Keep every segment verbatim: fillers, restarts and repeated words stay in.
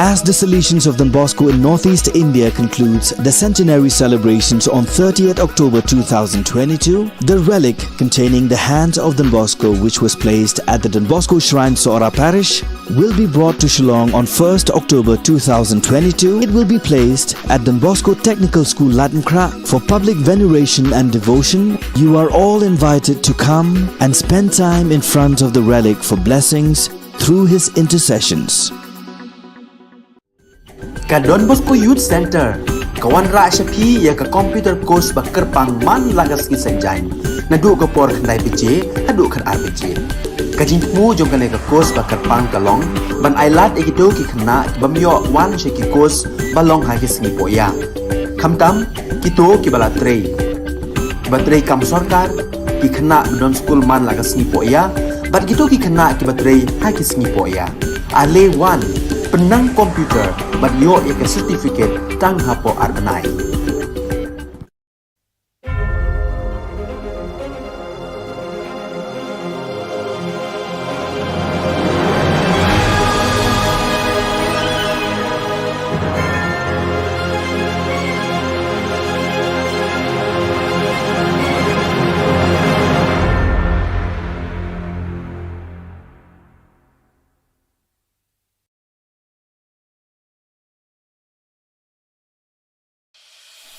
As the Salesians of Don Bosco in Northeast India concludes the centenary celebrations on thirtieth October two thousand twenty-two, the relic containing the hands of Don Bosco, which was placed at the Don Bosco Shrine, Sohra Parish, will be brought to Shillong on first October two thousand twenty-two. It will be placed at Don Bosco Technical School, Laitumkhrah, for public veneration and devotion. You are all invited to come and spend time in front of the relic for blessings through his intercessions. Ka Don Bosco Youth Center ka wanrah sha phi ïa ka computer course ba kyrpang man la ka sngi Saitjaiñ, naduh ka por khyndai baje haduh khatar baje. Ka jingthmu jong kane ka course ba kyrpang ka long ban ailad ïa kito ki khynnah ki bym ïoh wan sha ki course ba long ha ki sngi pohïa, khamtam kito kiba la trei, kiba trei kam sorkar, ki khynnah ba don skul man la ka sngi pohïa, bad kito ki khynnah kiba trei ha ki sngi pohïa. Ale wan, pynnang computer bad ïoh ïa ka certificate tang hapoh ar bnai.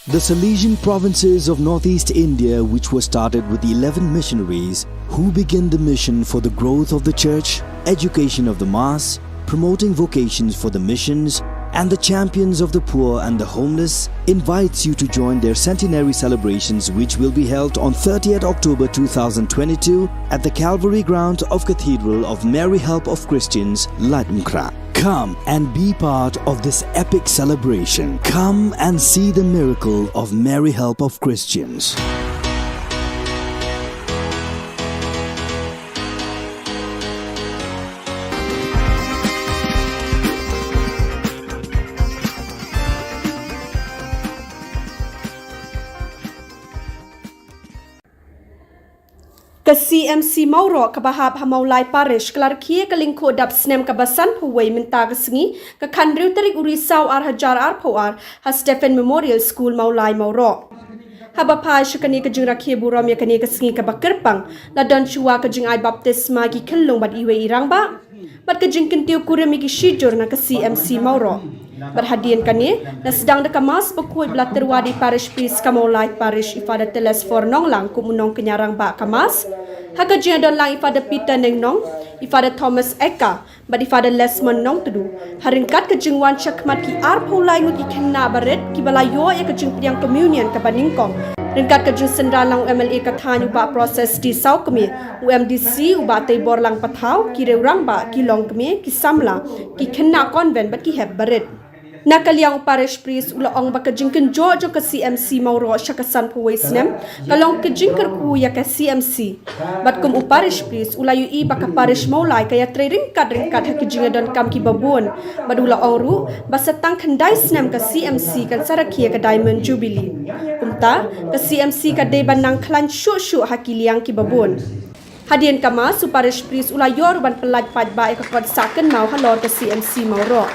The Salesian provinces of Northeast India, which was started with eleven missionaries who began the mission for the growth of the church, education of the mass, promoting vocations for the missions, and the champions of the poor and the homeless, invites you to join their centenary celebrations, which will be held on thirtieth October two thousand twenty-two at the Calvary ground of Cathedral of Mary Help of Christians, Laitumkhrah. Come and be part of this epic celebration. Come and see the miracle of Mary Help of Christians. Ka C M C Mawroh kaba hap ha Mawlai Parish ka la rkhie ka lyngkhuh dap snem kaba sanphew wei mynta ka sngi, ka khathynriew tarik u Risaw ar hajar arphew ar, ha Stephen Memorial School Mawlai Mawroh. Haba phai sha kane ka jingrakhe burom ïa kane ka sngi kaba kyrpang, la don shuwa ka jingai baptisma ki khyllung bad iwei i rangbah bad ka jingkyntiew kurim ïa ki shijur na ka C M C Mawroh. Bad hadien kane, la sdang da ka Mass bakhuid ba la tyrwa da i Parish Priest ka Mawlai Parish, i Father Telesphore Nonglang, kum u nongkñia rangbah ka Mass, ha ka jingdon lang i Father Peter Nengnong, i Father Thomas Eka bad i Father Lesmond Nongtdu. Ha ryngkat ka jingwan shakhmat ki arphew lai ngut ki khynnah barit kiba la ïoh ïa ka jingpdiang communion kaba nyngkong, ryngkat ka jingsynran lang u M L A ka thaiñ u Bah Process D Sawkmie, u M D C u Bah Teiborlang Pathaw, ki riew rangbah, ki longkmie, ki samla, ki khynnah convent bad ki hep barit. Na ka liang u Parish Priest u la ong ba ka jingkynjoh jong ka C M C Mawroh sha ka sanphew wei snem ka long ka jingkyrkhu ïa ka C M C. Bad kum u Parish Priest u la ïohi ba ka Parish Mawlai ka ïatrei ryngkat ryngkat ha ki jingïadonkam kiba bun. Bad u la ong ruh ba sa tang khyndai snem ka C M C kan sa rakhe ïa ka Diamond Jubilee. Kumta, ka C M C ka dei ban nang khlaiñ shuh shuh ha ki liang kiba bun. Hadien ka Mass, u Parish Priest u la ïoh ruh ban pyllait paidbah ïa ka kot sah kynmaw halor ka C M C Mawroh.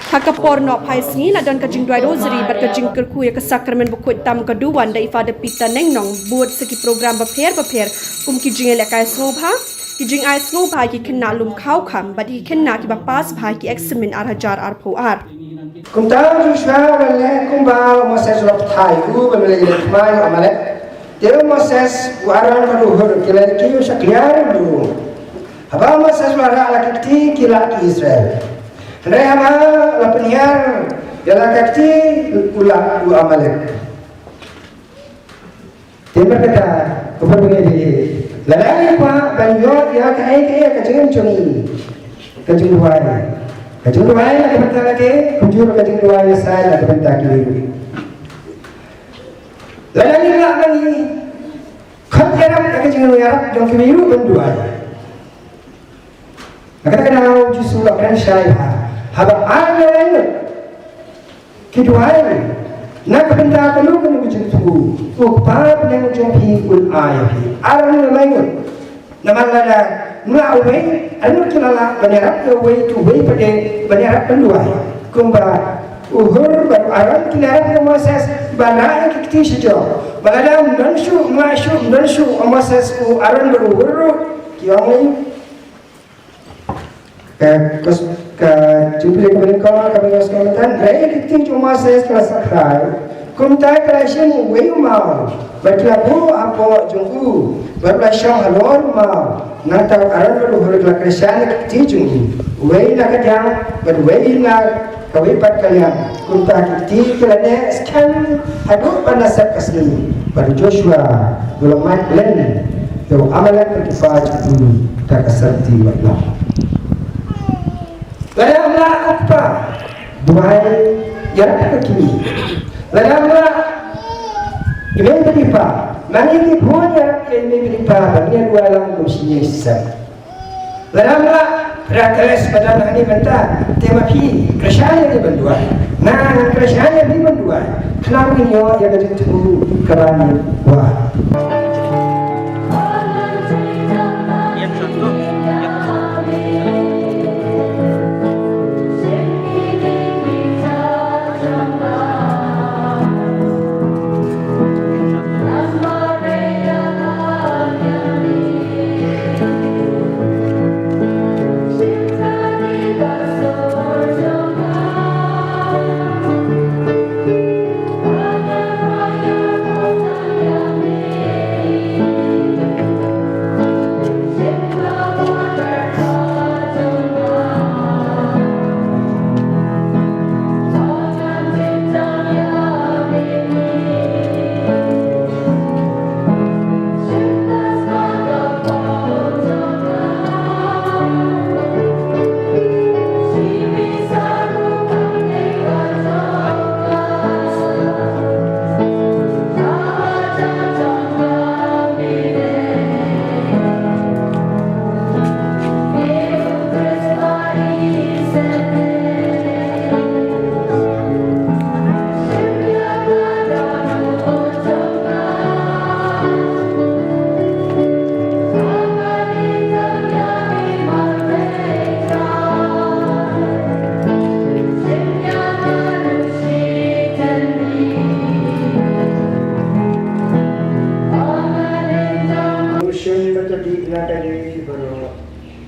Ha ka por noh phai sngi la don ka jingduwai Rosary bad ka jingkyrkhu ïa ka Sakramen Bakhuid tam ka duwan da i Father Peter Nengnong, bud sa ki program bapher bapher kum ki jingïalehkai sngewbha, ki jingai sngewbha ïa ki khynnah lum khaw kham bad ïa ki khynnah kiba pass bha ha ki eksamin ar hajar arphew ar. Kumta u Joshua u la leh kumba u Moses u la pathai u ba me la ïaleh thma ïa u Amalek. Te u Moses, u Aaron bad u Hur ki la kiew sha kliar u. Haba u Moses u la rah la ka kti ki lah ki Israel. Hynrei haba la pynhiar ïa la ka kti u lah u Amalek. Te markata, ko para bangeit, lada ngi kwah ban ïoh ïa kaei kaei ka jingim jong ngi, ka jingduwai. Ka jingduwai na ka bynta lade, kumjuh ka jingduwai ïa sa na ka bynta ki briew. Lada ngi lah ban ngi khot ïarap ïa ka jingïarap jong ki briew ban duwai. Na kata ka daw Jisu u la kren shai bha, haba ar ne lai ngut ki duwai na ka bynta kano kano ka jingthmu, u Kpa bneng jong phi un ai ïa phi. Ar ne lai ngut. Namar lada mlak uwei, anmut ki la lah ban ïarap ïa uwei, te uwei pat de ban ïarap ban duwai. Kumba u Hur bad u Aron ki la ïarap ïa u Moses ban rah ïa ki kti sha jrong. Bad lada ym don shuh, ym lah shuh, ym don shuh u Moses, u Aron bad u Hur ruh, ki ong ïa u. Ka, ka, ka Jubilee kaba nyngkong kaba ngi ïohsngew mynta, hynrei ka kti jong u Moses ka la sakrai, kumta ka la shim uwei u maw bad ka la buh hapoh jong u bad ka la shong halor u maw. Nangta u Aron bad u Hur ki la kyrshan ïa ka kti jong u, uwei na ka diang bad uwei na kawei pat ka liang. Kumta ki kti ki la neh skhem haduh ban da sep ka sngi, bad u Joshua u la mad len ïa u Amalek bad ki paid jong u da ka syrti wat noh. Lada ym lah u kpa, duwai ïarap ïa ka kmie. Lada ym lah i mei bad i pa, ma ngi ki khun ïarap ïa i mei bad i pa ba ngin duwai lang kum shisien shisien. Lada ym lah, para kles ba don hangne mynta, te ma phi kyrshan ïa ngi ban duwai. Nga ngan kyrshan ïa phi ban duwai. Khnang ngin ïoh ïa ka jingthmu kaba ngi kwah.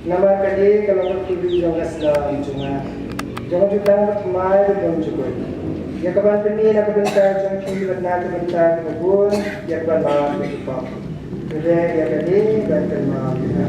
Namar kane ka long ka kylli jong ka sla jong nga, jong ka jutang ka thymmai bad jong ka jukut, ïa kaban pyni na ka bynta jong phi bad na ka bynta kiba bun, ïa kaban map ïa ki pap. Khublei ïa kane ban kynmaw ïa nga.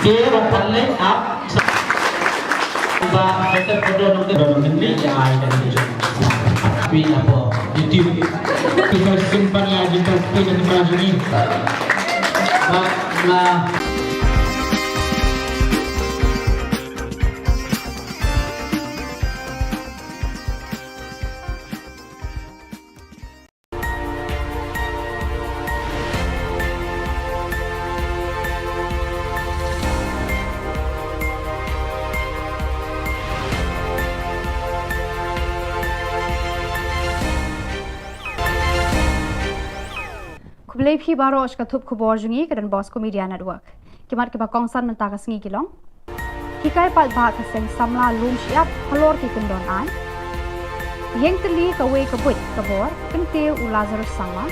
Ke ba pale ap ba kata kodo nong ke nong ni ya ai kan ni. Pi apa YouTube. Kita simpan ya kita pi dan kita ni. Ba na. Khublei phi baroh sha ka thup khubor jong ngi ka Don Bosco Media Network. Ki mat kiba kongsan mynta ka sngi ki long. Hikai paidbah ka seng samla lum shyiap halor ki kyndon aiñ. Ïeng tylli kawei ka buit ka bor, kyntiew u Lazarus Sangma.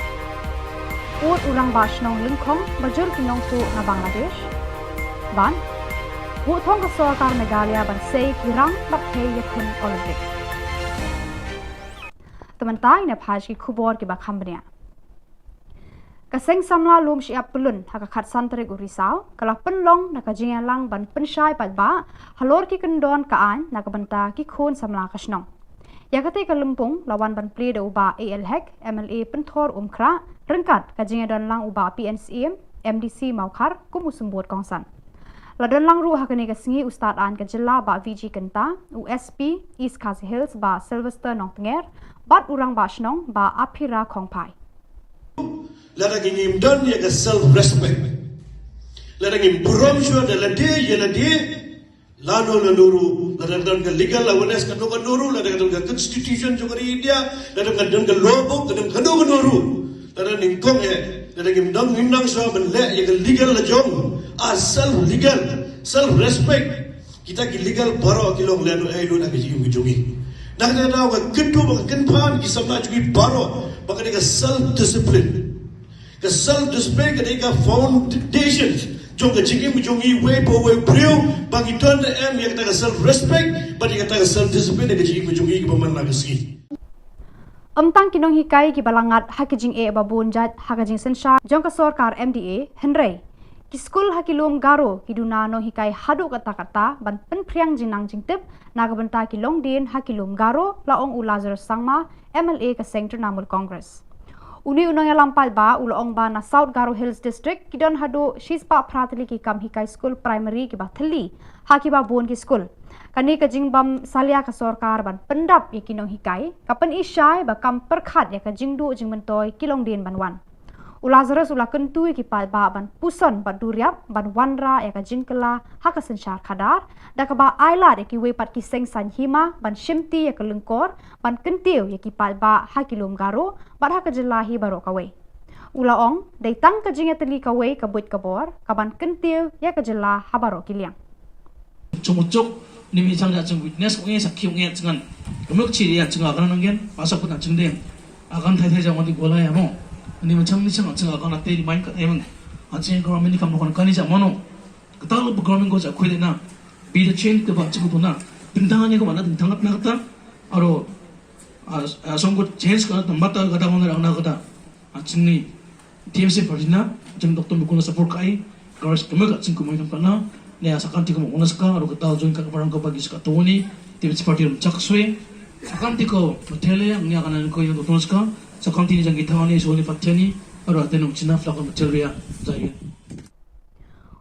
Ud u rangbah shnong lyngkhong ba jur ki nongtuh na Bangladesh. Bad buh thong ka sorkar Meghalaya ban sei ki rang bad thei ïakhun Olympic. Te mynta ngin ïa phai sha ki khubor kiba kham bniah. Ka seng samla lum shyiap pyllun ha ka khatsan tarik u Risaw ka la pynlong na ka jingïalang ban pynshai paidbah halor ki kyndon ka aiñ na ka bynta ki khun samla ka shnong. Ïa katei ka lympung la wan ban plie da u Bah A L Hek, M L A Pynthor Umkhrah, ryngkat ka jingïadonlang u Bah P N Syiem, M D C Mawkhar, kum u symbud kongsan. La don lang ruh ha kane ka sngi u Stad Aiñ ka Jylla Bah V G Kynta, u S P East Khasi Hills Bah Sylvester Nongtnger, bad u Rangbah Shnong Bah Aphira Khongphai. Lada ngim don ïa ka self respect, lada ngim burom shuwa da lade ïa lade, lano lano ruh, lada don ka legal awareness kano kano ruh, lada don ka constitution jong ka ri India, lada don ka law book, lada kano kano ruh, lada nyngkong eh, lada ngim don, ngim nang shuwa ban leh ïa ka legal la jong, a self legal, self respect. Kita ki legal baroh ki long lehnoh ei lut ha ka jingim ka jong ngi. Na kata ka daw nga kyntu ba ka kynpham ki samla jong ngi baroh ba ka dei ka self discipline. Ka self discipline ka dei ka foundation jong ka jingim ka jong ngi wei pa wei briew, ba ngi don da em ïa kata ka self respect bad ïa kata ka self discipline ha ka jingim ka jong ngi kiba man la ka sngi. Ym tang ki nonghikai kiba la ngat ha ki jingeh ba bun jait ha ka jingsynshar jong ka sorkar M D A, hynrei ki skul ha ki lum Garo ki duna nonghikai haduh katta katta ban pynphriang jingnang jingtip na ka bynta ki longdien ha ki lum Garo, la ong u Lazarus Sangma, M L A ka seng Trinamool Congress. Une u nongïalam paidbah u la ong ba na South Garo Hills District ki don haduh shispah phra tylli ki kam hikai skul primary kiba thylli ha kiba bun ki skul. Kane ka jingbam salia ka sorkar ban pyndap ïa ki nonghikai ka pyni shai ba kam pyrkhat ïa ka jingduh jingmyntoi ki longdien ban wan. U Lazarus u la kyntu ïa ki paidbah ban puson bad duriap ban wanrah ïa ka jingkylla ha ka synshar khadar, da kaba ailad ïa kiwei pat ki seng saiñ hima ban shimti ïa ka lyngkor ban kyntiew ïa ki paidbah ha ki lum Garo bad ha ka jylla hi baroh kawei. U la ong, dei tang ka jingïatylli kawei ka buit ka bor ka ban kyntiew ïa ka jylla ha baroh ki liang. Chungchuk, ni mi chang ja chang witness ko ngi sakhi ko ngi chang. Kemuk chi ria chang akan nanggen, pasok pun chang deng. Akan thai thai ja wadi gola ya mo. Ni mi chang ni chang chang akan ate di main kat emang. Achang ko mini kam ko kan ni ja mono. Kata lo program ko ja khui na. Be the change ke ba chang tu na. Bintang ni ko mana bintang na kata. Aro, ah, ah, song ko change ka na mata kata ko na kata. Achang ni. T M C party na, jeng Doctor Mukul na support kai, garis kemuk achang kumai kam kana, ne asakan ti kumai wana saka, aro kata join ka barang ka bagi saka tawani, T M C party rum chak swe, akan ti ko matele, ang ya kana ko yang Doctor saka, sakan ti ni jang kita ni so ni pateni, aro atenu china flak matele ya, jai.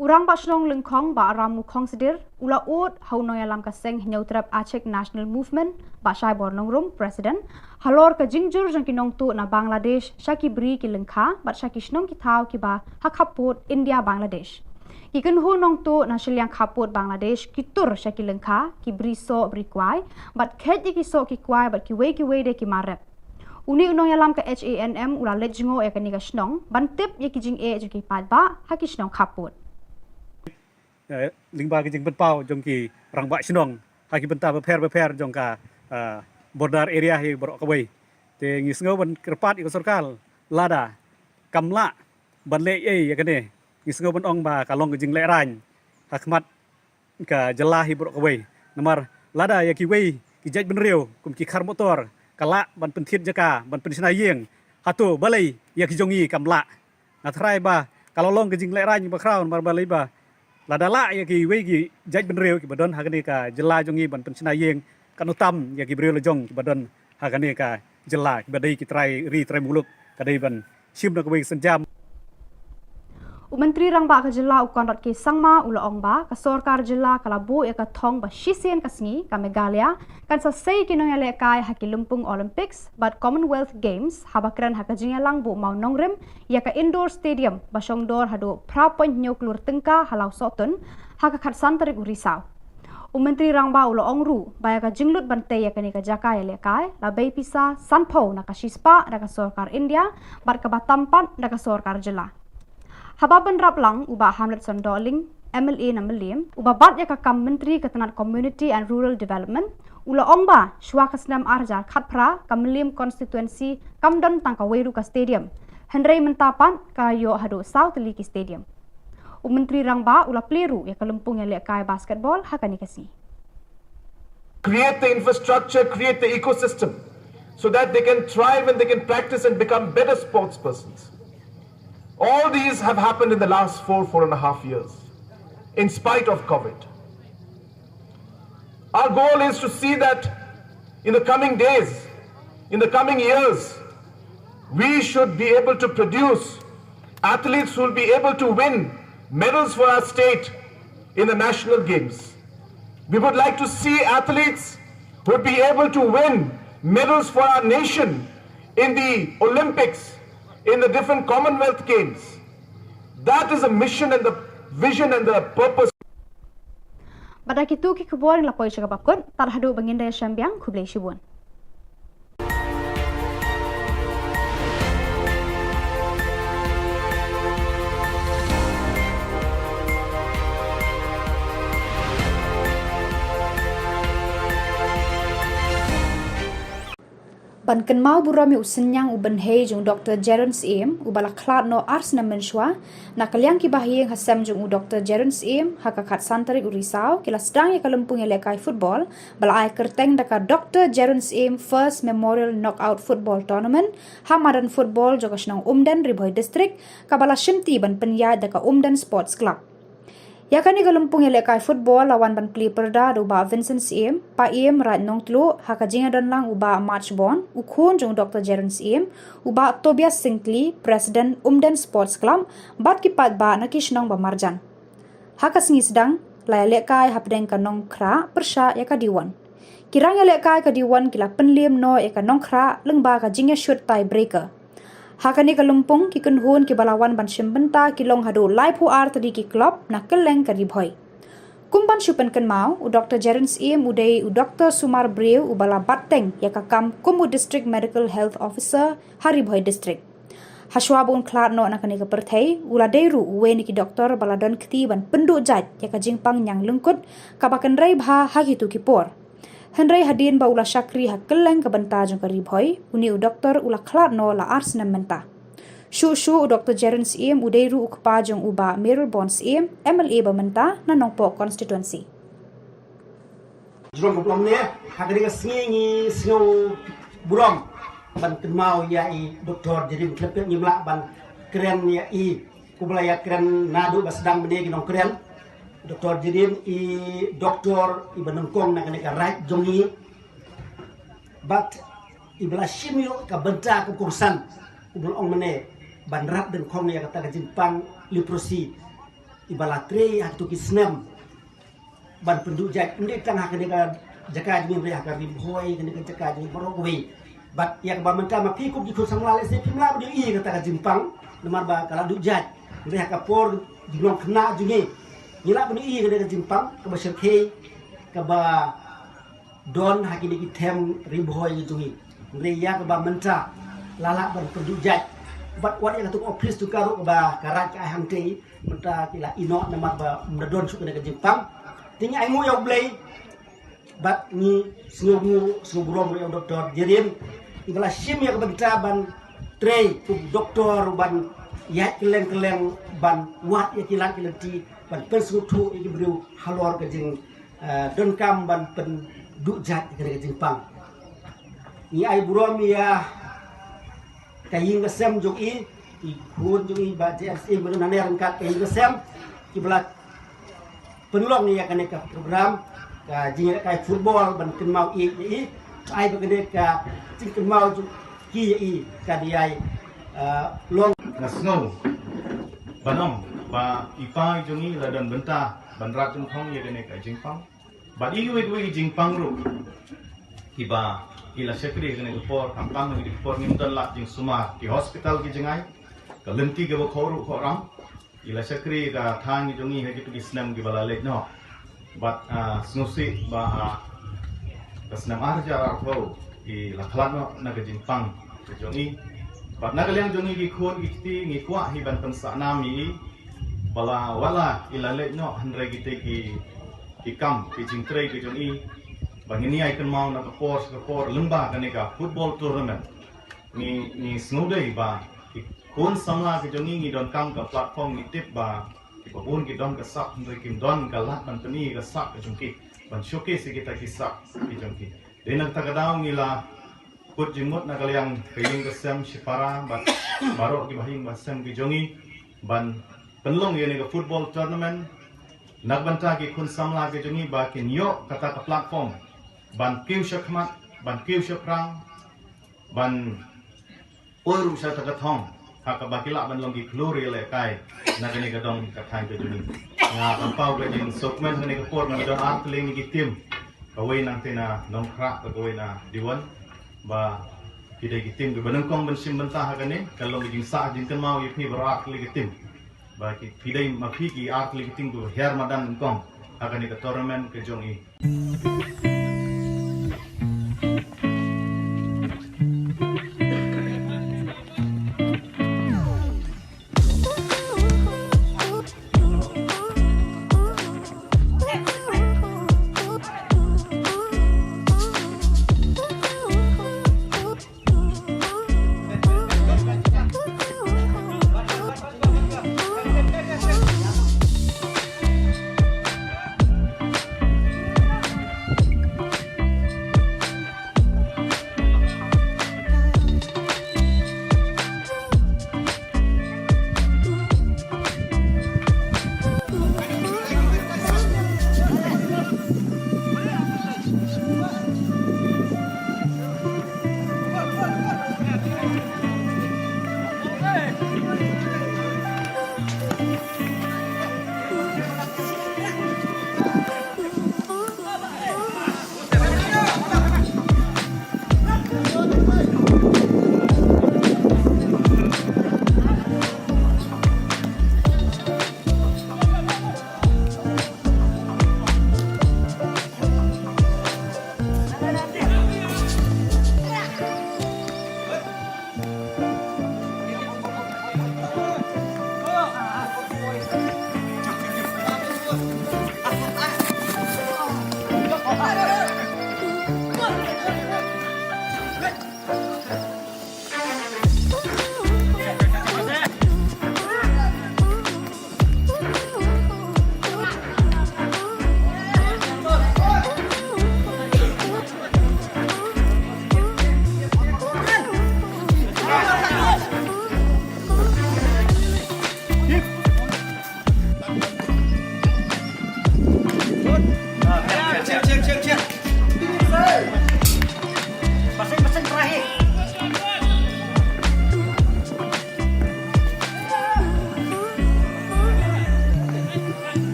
U Rangbah Shnong Lyngkhong Bah Ram Mukhong Sdir u la ud ha u nongïalam ka seng Hynñiewtrep Achik National Movement Bah Shaibor Nongrum, President, halor ka jingjur jong ki nongtuh na Bangladesh sha ki bri ki lyngkha bad sha ki shnong ki thaw kiba ha khappud India Bangladesh. Ki kynhun nongtuh na shiliang khappud Bangladesh ki tur sha ki lyngkha, ki bri soh bri kwai bad kheit ïa ki soh ki kwai bad kiwei kiwei de ki mar rep. Une u nongïalam ka H A N M u la leit jngoh ïa kane ka shnong ban tip ïa ki jingeh jong ki paidbah ha ki shnong khappud. Eh, lyngba ki jingpynpaw jong ki rangbah shnong ha ki bynta bapher bapher jong ka, eh, border area hi baroh kawei. Te ngi sngew ban kyrpad ïa ka sorkar lada kam lah ban leh ei ïa kane, ngi sngew ban ong ba ka long ka jinglehraiñ ha khmat ka jylla hi baroh kawei. Namar lada ïa kiwei ki jaitbynriew kum ki khar motor ka lah ban pynthied jaka, ban pynshna ïing, hato balei ïa ki jong ngi kam lah? Nga tharai ba ka la long ka jinglehraiñ bakhraw, namar balei ba lada lah ïa kiwei ki jaitbynriew kiba don ha kane ka jylla jong ngi ban pynshna ïing, kan ym tam ïa ki briew la jong kiba don ha kane ka jylla, kiba dei ki trai ri trai muluk, ka dei ban shim na kawei ka sienjam. U Myntri Rangbah ka jylla u Conrad K Sangma u la ong ba ka sorkar jylla ka la buh ïa ka thong ba shisien ka sngi ka Meghalaya kan sa sei ki nongïalehkai ha ki lympung Olympics bad Commonwealth Games haba kren ha ka jingïalang buh mawnongrim ïa ka indoor stadium ba shongdor haduh phra point hynñiew klur tyngka ha Lawsohtun ha ka khatsan tarik u Risaw. U Myntri Rangbah u la ong ruh ba ïa ka jinglut ban tei ïa kane ka jaka ïalehkai la bei pisa sanphew na ka shispah da ka sorkar India bad kaba tam pat da ka sorkar jylla. Haba bynrap lang u Bah Hamletson Dohling, M L A na Mylliem, uba bat ïa ka kam Myntri ka tnat Community and Rural Development, u la ong ba shuwa ka snem ar hajar khatphra ka Mylliem constituency kam don tang kawei ruh ka stadium, hynrei mynta pat ka ïoh haduh saw tylli ki stadium. U Myntri Rangbah u la plie ruh ïa ka lympung ïalehkai basketball ha kane ka sngi. Create the infrastructure, create the ecosystem so that they can thrive and they can practice and become better sports persons. All these have happened in the last four, four and a half years, in spite of COVID. Our goal is to see that in the coming days, in the coming years, we should be able to produce athletes who will be able to win medals for our state in the national games. We would like to see athletes who would be able to win medals for our nation in the Olympics, in the different Commonwealth Games. That is the mission and the vision and the purpose. Bad da kitu ki khubor ngi la poi sha kaba kut, tad haduh ba ngin da ïashem biang, khublei shibun. Ban kynmaw burom ïa u synñiang u bynhei jong u Doktor Jeron Syiem, uba la khlad noh ar snem mynshuwa, na ka liang ki bahaïing ha sem jong u Doktor Jeron Syiem, ha ka khatsan tarik u Risaw, ki la sdang ïa ka lympung ïalehkai football, ba la ai kyrteng da ka Doktor Jeron Syiem First Memorial Knockout Football Tournament, ha madan football jong ka shnong Umden, Ri Bhoi District, kaba la shimti ban pynïaid da ka Umden Sports Club. Ïa kane ka lympung ïalehkai football la wan ban plie pyrda da u Bah Vincent Syiem, Paiem Raid Nongtluh, ha ka jingïadon lang u Bah March Bond, u khun jong u Doktor Jeron Syiem, u Bah Tobias Syngkli, President Umden Sports Club, bad ki paidbah na ki shnong ba marjan. Ha ka sngi sdang, la ïalehkai hapdeng ka Nongkhrah pyrshah ïa ka Diwon. Ki rang ïalehkai ka Diwon ki la pynliem noh ïa ka Nongkhrah lyngba ka jingïashut tie breaker. Ha kane ka lympung, ki kynhun kiba la wan ban shim bynta ki long haduh laiphew ar tylli ki club na kylleng ka Ri Bhoi. Kum ban shu pynkynmaw, u Doktor Jeron Syiem u dei u doktor sumar briew uba la bat teng ïa ka kam kum u District Medical Health Officer ha Ri Bhoi District. Hashwa ba un khlad noh na kane ka pyrthei, u la dei ruh uwei na ki doktor ba la don kti ban pynduh jait ïa ka jingpang ñiang lyngkut kaba kynrei bha ha kitu ki por. Hynrei hadien ba u la shakri ha kylleng ka bynta jong ka Ri Bhoi, une u doktor u la khlad noh la ar snem mynta. Shuh shuh u Doktor Jeron Syiem u dei ruh u kpa jong u Bah Mayralborn Syiem, M L A ba mynta na Nongpoh constituency. Jrong ka blong ne, ha ka dei ka sngi ngi sngew burom ban kynmaw ïa i Doktor Jeron Khlem Pep, ngim lah ban kren ïa i, kumba la ïakren naduh ba sdang mynne ki nongkren. Doktor Jeron i doktor iba nyngkong na kane ka raid jong ngi. Bad iba la shim ïoh ka bynta ka kongsan, kumba la ong mynne, ban rat dyngkhong ïa kata ka jingpang leprosy. Iba la trei ha kito ki snem ban pynduh jait, ym dei tang ha kane ka jaka jong ngi, hynrei ha ka Ri Bhoi, kane ka jaka jong ngi baroh kawei. Bad ïa kaba mynta ma phi kum ki khun samla lehse phim lah ban ïohi ïa kata ka jingpang namar ba ka la duh jait, hynrei ha ka por jinglong khynnah jong ngi ngi lah ban ïohi ïa kane ka jingpang kaba shyrkhei, kaba don ha kine ki them Ri Bhoi ki jong ngi. Hynrei ïa kaba mynta la lah ban pynduh jait. Bad wat ïa katu ka ophis tu ka ruh kaba ka Raid ka ai hangtei, mynta ki la ïehnoh namar ba ym da don shuh kane ka jingpang. Te ngi ainguh ïa U Blei bad ngi sngewnguh, sngew burom ruh ïa u Doktor Jerin, iba la shim ïa ka bynta ban trei kum doktor, ban ïaid kylleng kylleng ban wad ïa ki lad ki lynti ban pynsngewthuh ïa ki briew halor ka jing eh, donkam ban pynduh jait ïa kane ka jingpang. Ngi ai burom ïa ka ïing ka sem jong i, i khun jong i Bah J S A, mynta nane ryngkat ka ïing ka sem, kiba la pynlong ïa kane ka program ka jingïalehkai football ban kynmaw ïa i. Ai ba kane ka jingkynmaw jong ki ïa i ka dei ai, eh, long. Nga sngew ban ong ba i pa i jong i la don bynta ban rat jingthong ïa kane ka jingpang. Bad i wei wei jingpang ruh kiba i la shakri kane ka por, khamtam kane ka por ngim don lad jingsumar, ki hospital ki jngai, ka lynti kaba khawruh khawram. I la shakri ka thaiñ jong i ha kito ki snem kiba la leit noh. Bad, ah, sngewsih ba, ah, ka snem ar hajar arphew i la khlad noh na ka jingpang ka jong i. Bad na ka liang jong i ki khun ki kti ngi kwah hi ban pynsah nam ïa i ba la, wat la i la leit noh, hynrei kita ki ki kam, ki jingtrei ki jong i ba ngin ïai kynmaw na ka por sha ka por lyngba kane ka football tournament. Ngi, ngi sngewdei ba ki khun samla ki jong i ngi donkam ka platform, ngi tip ba kiba bun ki don ka sap, hynrei kim don ka lad ban pyni ka sap ka jong ki, ban showcase ïa kita ki sap ki jong ki. Dei na kata ka daw ngi la kut jingmut na ka liang ka ïing ka sem shipara bad baroh kiba ha ïing ba sem ki jong i ban pynlong ïa kane ka football tournament na ka bynta ki khun samla ki jong i ba kin ïoh kata ka platform ban kiew shakhmat, ban kiew shaphrang, ban poi ruh sha kata ka thong ha kaba ki lah ban long ki khlur ïalehkai na kane ka dong ka thaiñ ka jong i. Nga pynpaw ka jingsngewkmen ha kane ka por, ngi don artylli ki team, kawei nangta na Nongkhrah, kawei na Diwon, ba ki dei ki team kiba nyngkong ban shim bynta ha kane. Ka long ka jingsah jingkynmaw ïa phi baroh artylli ki team ba ki, phi dei ma phi ki artylli ki team kiba hiar madan nyngkong ha kane ka tournament ka jong i.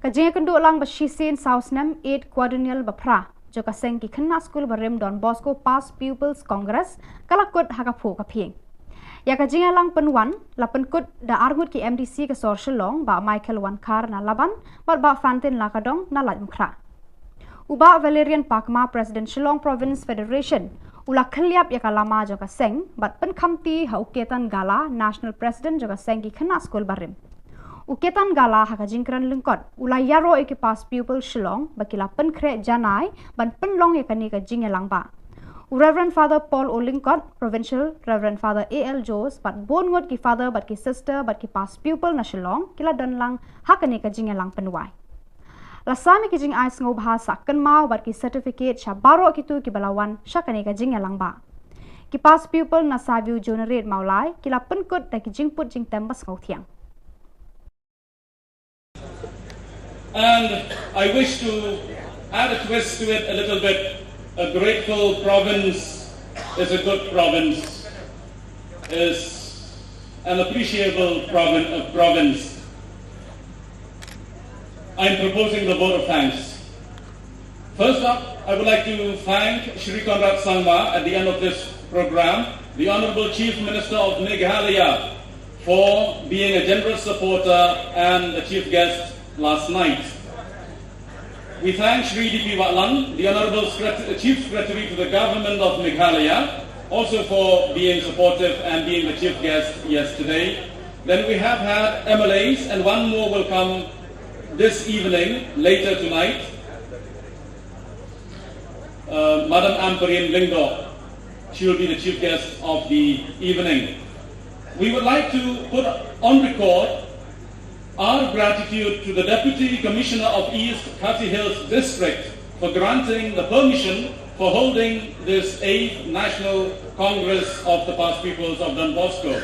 Ka jingïakynduh lang ba shisien saw snem, eighth quadrennial ba phra jong ka seng ki khynnah skul barim Don Bosco Past Pupils Congress, ka la kut ha ka phuh ka phieng. Ïa ka jingïalang pynwan la pynkut da arngut ki M D C ka sor Shillong, Bah Michael Wankhar na Laban bad Bah Fantin Lakadong na Laitumkhrah. U Bah Valerian Pakma, President Shillong Province Federation, u la khylliap ïa ka lama jong ka seng bad pynkhamti ha u Ketan Gala, National President jong ka seng ki khynnah skul barim. U Ketan Gala ha ka jingkren lyngkot u la ïaroh ïa ki Past Pupil Shillong ba ki la pynkhreh janai ban pynlong ïa kane ka jingïalang ba. U Reverend Father Paul O Lyngkot, Provincial, Reverend Father A L Jones bad bun ngut ki Father bad ki Sister bad ki Past Pupil na Shillong ki la don lang ha kane ka jingïalang pynwai. La sam ïa ki jingai sngewbha sah kynmaw bad ki certificate sha baroh kito kiba la wan sha kane ka jingïalang ba. Ki Past Pupil na Saview Juniorate Mawlai ki la pynkut da ki jingput jingtem ba sngewthiang. And I wish to add a twist to it a little bit. A grateful province is a good province, is an appreciable provin- uh, province. I'm proposing the vote of thanks. First up, I would like to thank Shri Conrad Sangma at the end of this program, the Honorable Chief Minister of Meghalaya, for being a generous supporter and the chief guest last night. We thank Shri D P Watlang, the Honorable Secret- Chief Secretary to the Government of Meghalaya, also for being supportive and being the chief guest yesterday. Then we have had M L As, and one more will come this evening, later tonight. Uh, Madam Ampareen Lyngdoh, she will be the chief guest of the evening. We would like to put on record our gratitude to the Deputy Commissioner of East Khasi Hills District for granting the permission for holding this eighth National Congress of the Past Pupils of Don Bosco.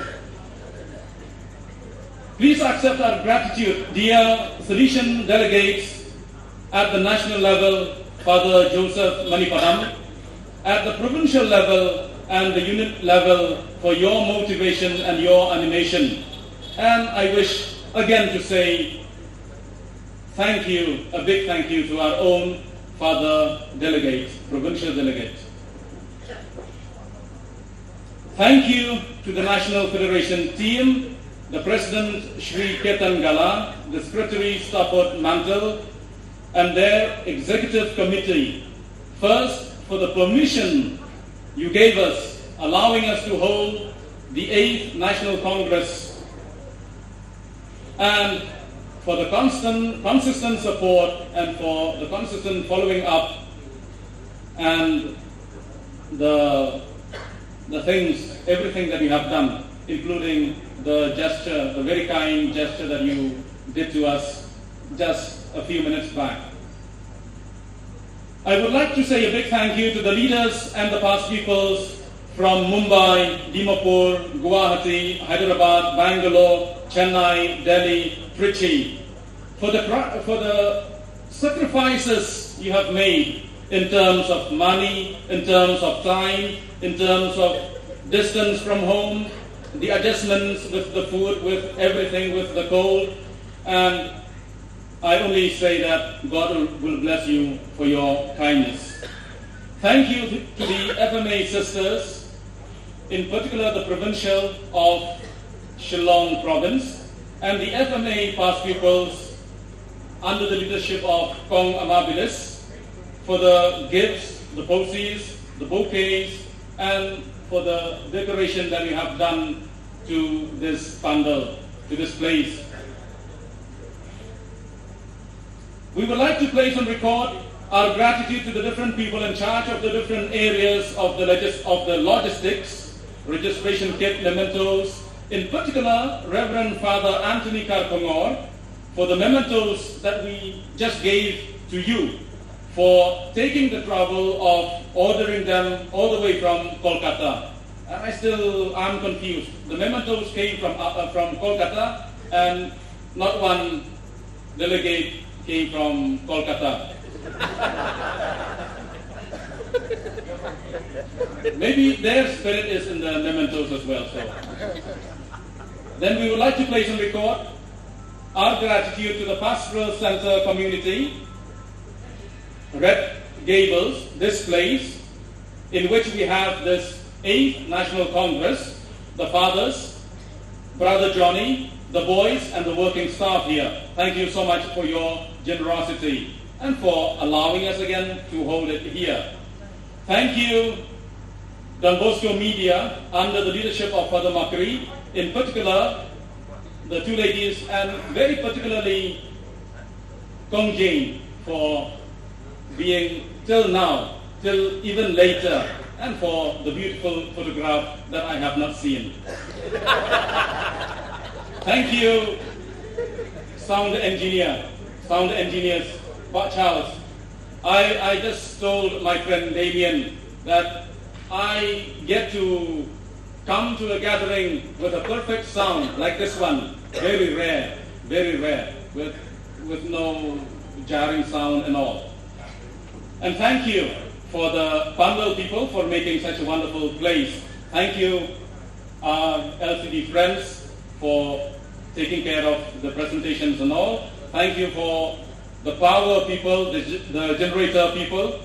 Please accept our gratitude, dear Salesian delegates at the national level, Father Joseph Manipadam, at the provincial level and the unit level for your motivation and your animation. And I wish again to say thank you, a big thank you to our own Father Delegate, Provincial Delegate. Thank you to the National Federation team, the President Shri Ketan Gala, the Secretary Stafford Mantle, and their Executive Committee, first for the permission you gave us, allowing us to hold the eighth National Congress, and for the constant, consistent support and for the consistent following up and the, the things, everything that you have done, including the gesture, the very kind gesture that you did to us just a few minutes back. I would like to say a big thank you to the leaders and the past pupils from Mumbai, Dimapur, Guwahati, Hyderabad, Bangalore, Chennai, Delhi, Trichy, for the, cra- for the sacrifices you have made in terms of money, in terms of time, in terms of distance from home, the adjustments with the food, with everything, with the cold, and I only say that God will, will bless you for your kindness. Thank you to, to the F M A sisters, in particular the provincial of Shillong province, and the F M A past pupils under the leadership of Kong Amabilis for the gifts, the posies, the bouquets, and for the decoration that you have done to this pandal, to this place. We would like to place on record our gratitude to the different people in charge of the different areas of the, logis- of the logistics, registration kit, mementos, in particular Reverend Father Anthony Karkongor, for the mementos that we just gave to you, for taking the trouble of ordering them all the way from Kolkata. And I still am confused. The mementos came from, uh, uh, from Kolkata, and not one delegate came from Kolkata. Maybe their spirit is in the mementos as well. So, then we would like to place on record Our gratitude to the Pastoral Center community, Red Gables, this place in which we have this eighth National Congress, the fathers, Brother Johnny, the boys, and the working staff here. Thank you so much for your generosity and for allowing us again to hold it here. Thank you, Don Bosco Media, under the leadership of Father Makri, in particular, the two ladies, and very particularly Kong Jane, for being till now, till even later, and for the beautiful photograph that I have not seen. Thank you, sound engineer, sound engineers, Bah Charles. I, I just told my friend Damien that I get to come to a gathering with a perfect sound like this one. Very rare, very rare, with, with no jarring sound and all. And thank you for the Panvel people for making such a wonderful place. Thank you, uh, L C D friends, for taking care of the presentations and all. Thank you for the power people, the, the generator people.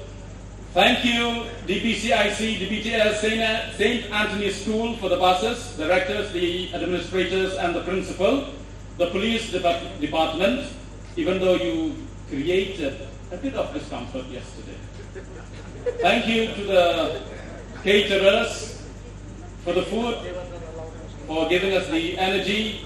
Thank you, D P C I C, D P T S, Saint An-, Saint Anthony's School for the buses, directors, the administrators, and the principal, the police depart-, department, even though you created a bit of discomfort yesterday. Thank you to the caterers for the food, for giving us the energy.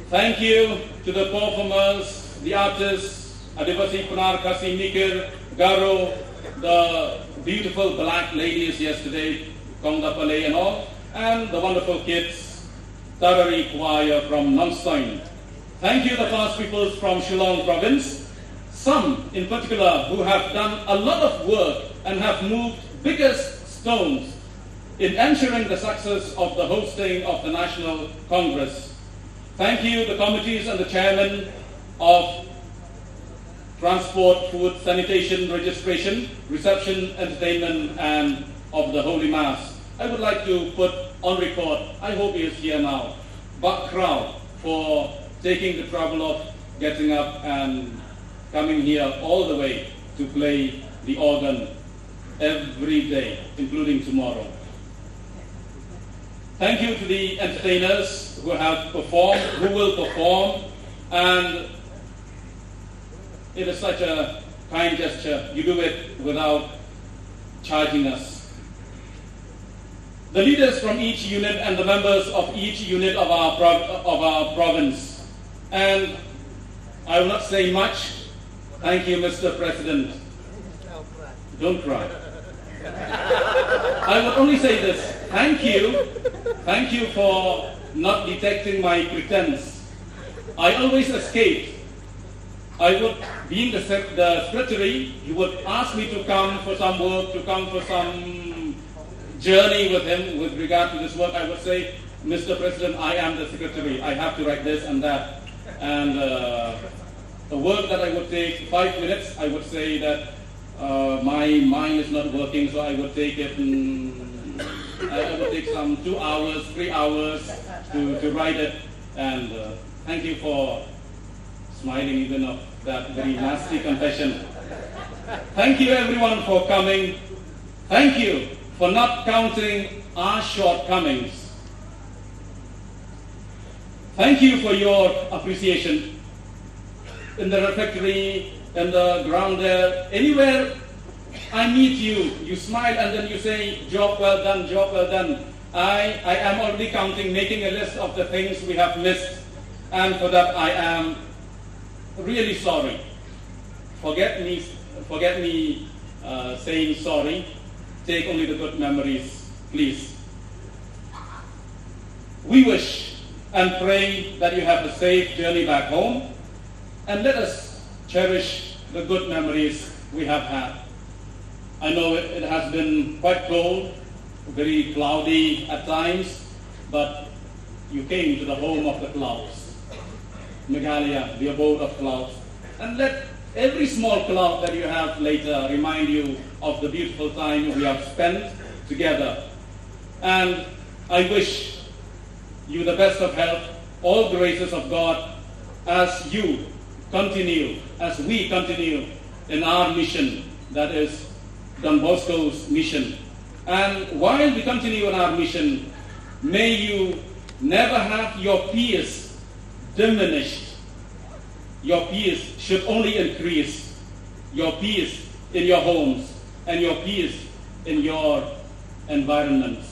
Thank you to the performers, the artists, Adivasi, Pnar, Khasi, Mikir, Garo, the beautiful black ladies yesterday, Kongda Palei and all, and the wonderful kids, Tarari Choir from Nongstoin. Thank you, the past peoples from Shillong province, some in particular who have done a lot of work and have moved biggest stones in ensuring the success of the hosting of the National Congress. Thank you, the committees and the chairman of transport, food, sanitation, registration, reception, entertainment, and of the Holy Mass. I would like to put on record, I hope he is here now, Bah Krau for taking the trouble of getting up and coming here all the way to play the organ every day, including tomorrow. Thank you to the entertainers who have performed, who will perform, and it is such a kind gesture. You do it without charging us. The leaders from each unit and the members of each unit of our prov-, of our province. And I will not say much. Thank you, Mister President. Don't cry. I would only say this. Thank you. Thank you for not detecting my pretense. I always escaped. I would, being the sec-, the secretary, you would ask me to come for some work, to come for some journey with him with regard to this work. I would say, "Mister President, I am the secretary. I have to write this and that." And, uh, the work that I would take five minutes, I would say that, uh, my mind is not working, so I would take it, mm, I, I would take some two hours, three hours to, to write it. And, uh, thank you for smiling even of that very nasty confession. Thank you everyone for coming. Thank you for not counting our shortcomings. Thank you for your appreciation. In the refectory, in the ground there, anywhere I meet you, you smile and then you say, "Job well done, job well done." I, I am already counting, making a list of the things we have missed, and for that I am really sorry. Forget me, forget me, uh, saying sorry. Take only the good memories, please. We wish and pray that you have a safe journey back home, and let us cherish the good memories we have had. I know it, it has been quite cold, very cloudy at times, but you came to the home of the clouds, Meghalaya, the abode of clouds. And let every small cloud that you have later remind you of the beautiful time we have spent together. And I wish you the best of health, all graces of God, as you continue, as we continue in our mission, that is Don Bosco's mission. And while we continue in our mission, may you never have your peace diminished. Your peace should only increase. Your peace in your homes and your peace in your environments.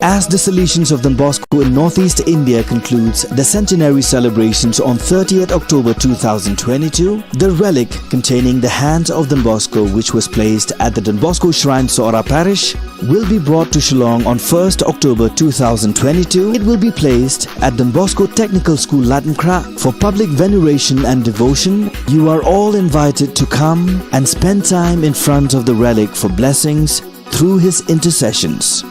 As the Salesians of Don Bosco in Northeast India concludes the centenary celebrations on thirtieth October two thousand twenty-two, the relic containing the hands of Don Bosco, which was placed at the Don Bosco Shrine, Sohra Parish, will be brought to Shillong on first October two thousand twenty-two. It will be placed at Don Bosco Technical School, Latnkrah, for public veneration and devotion. You are all invited to come and spend time in front of the relic for blessings through his intercessions.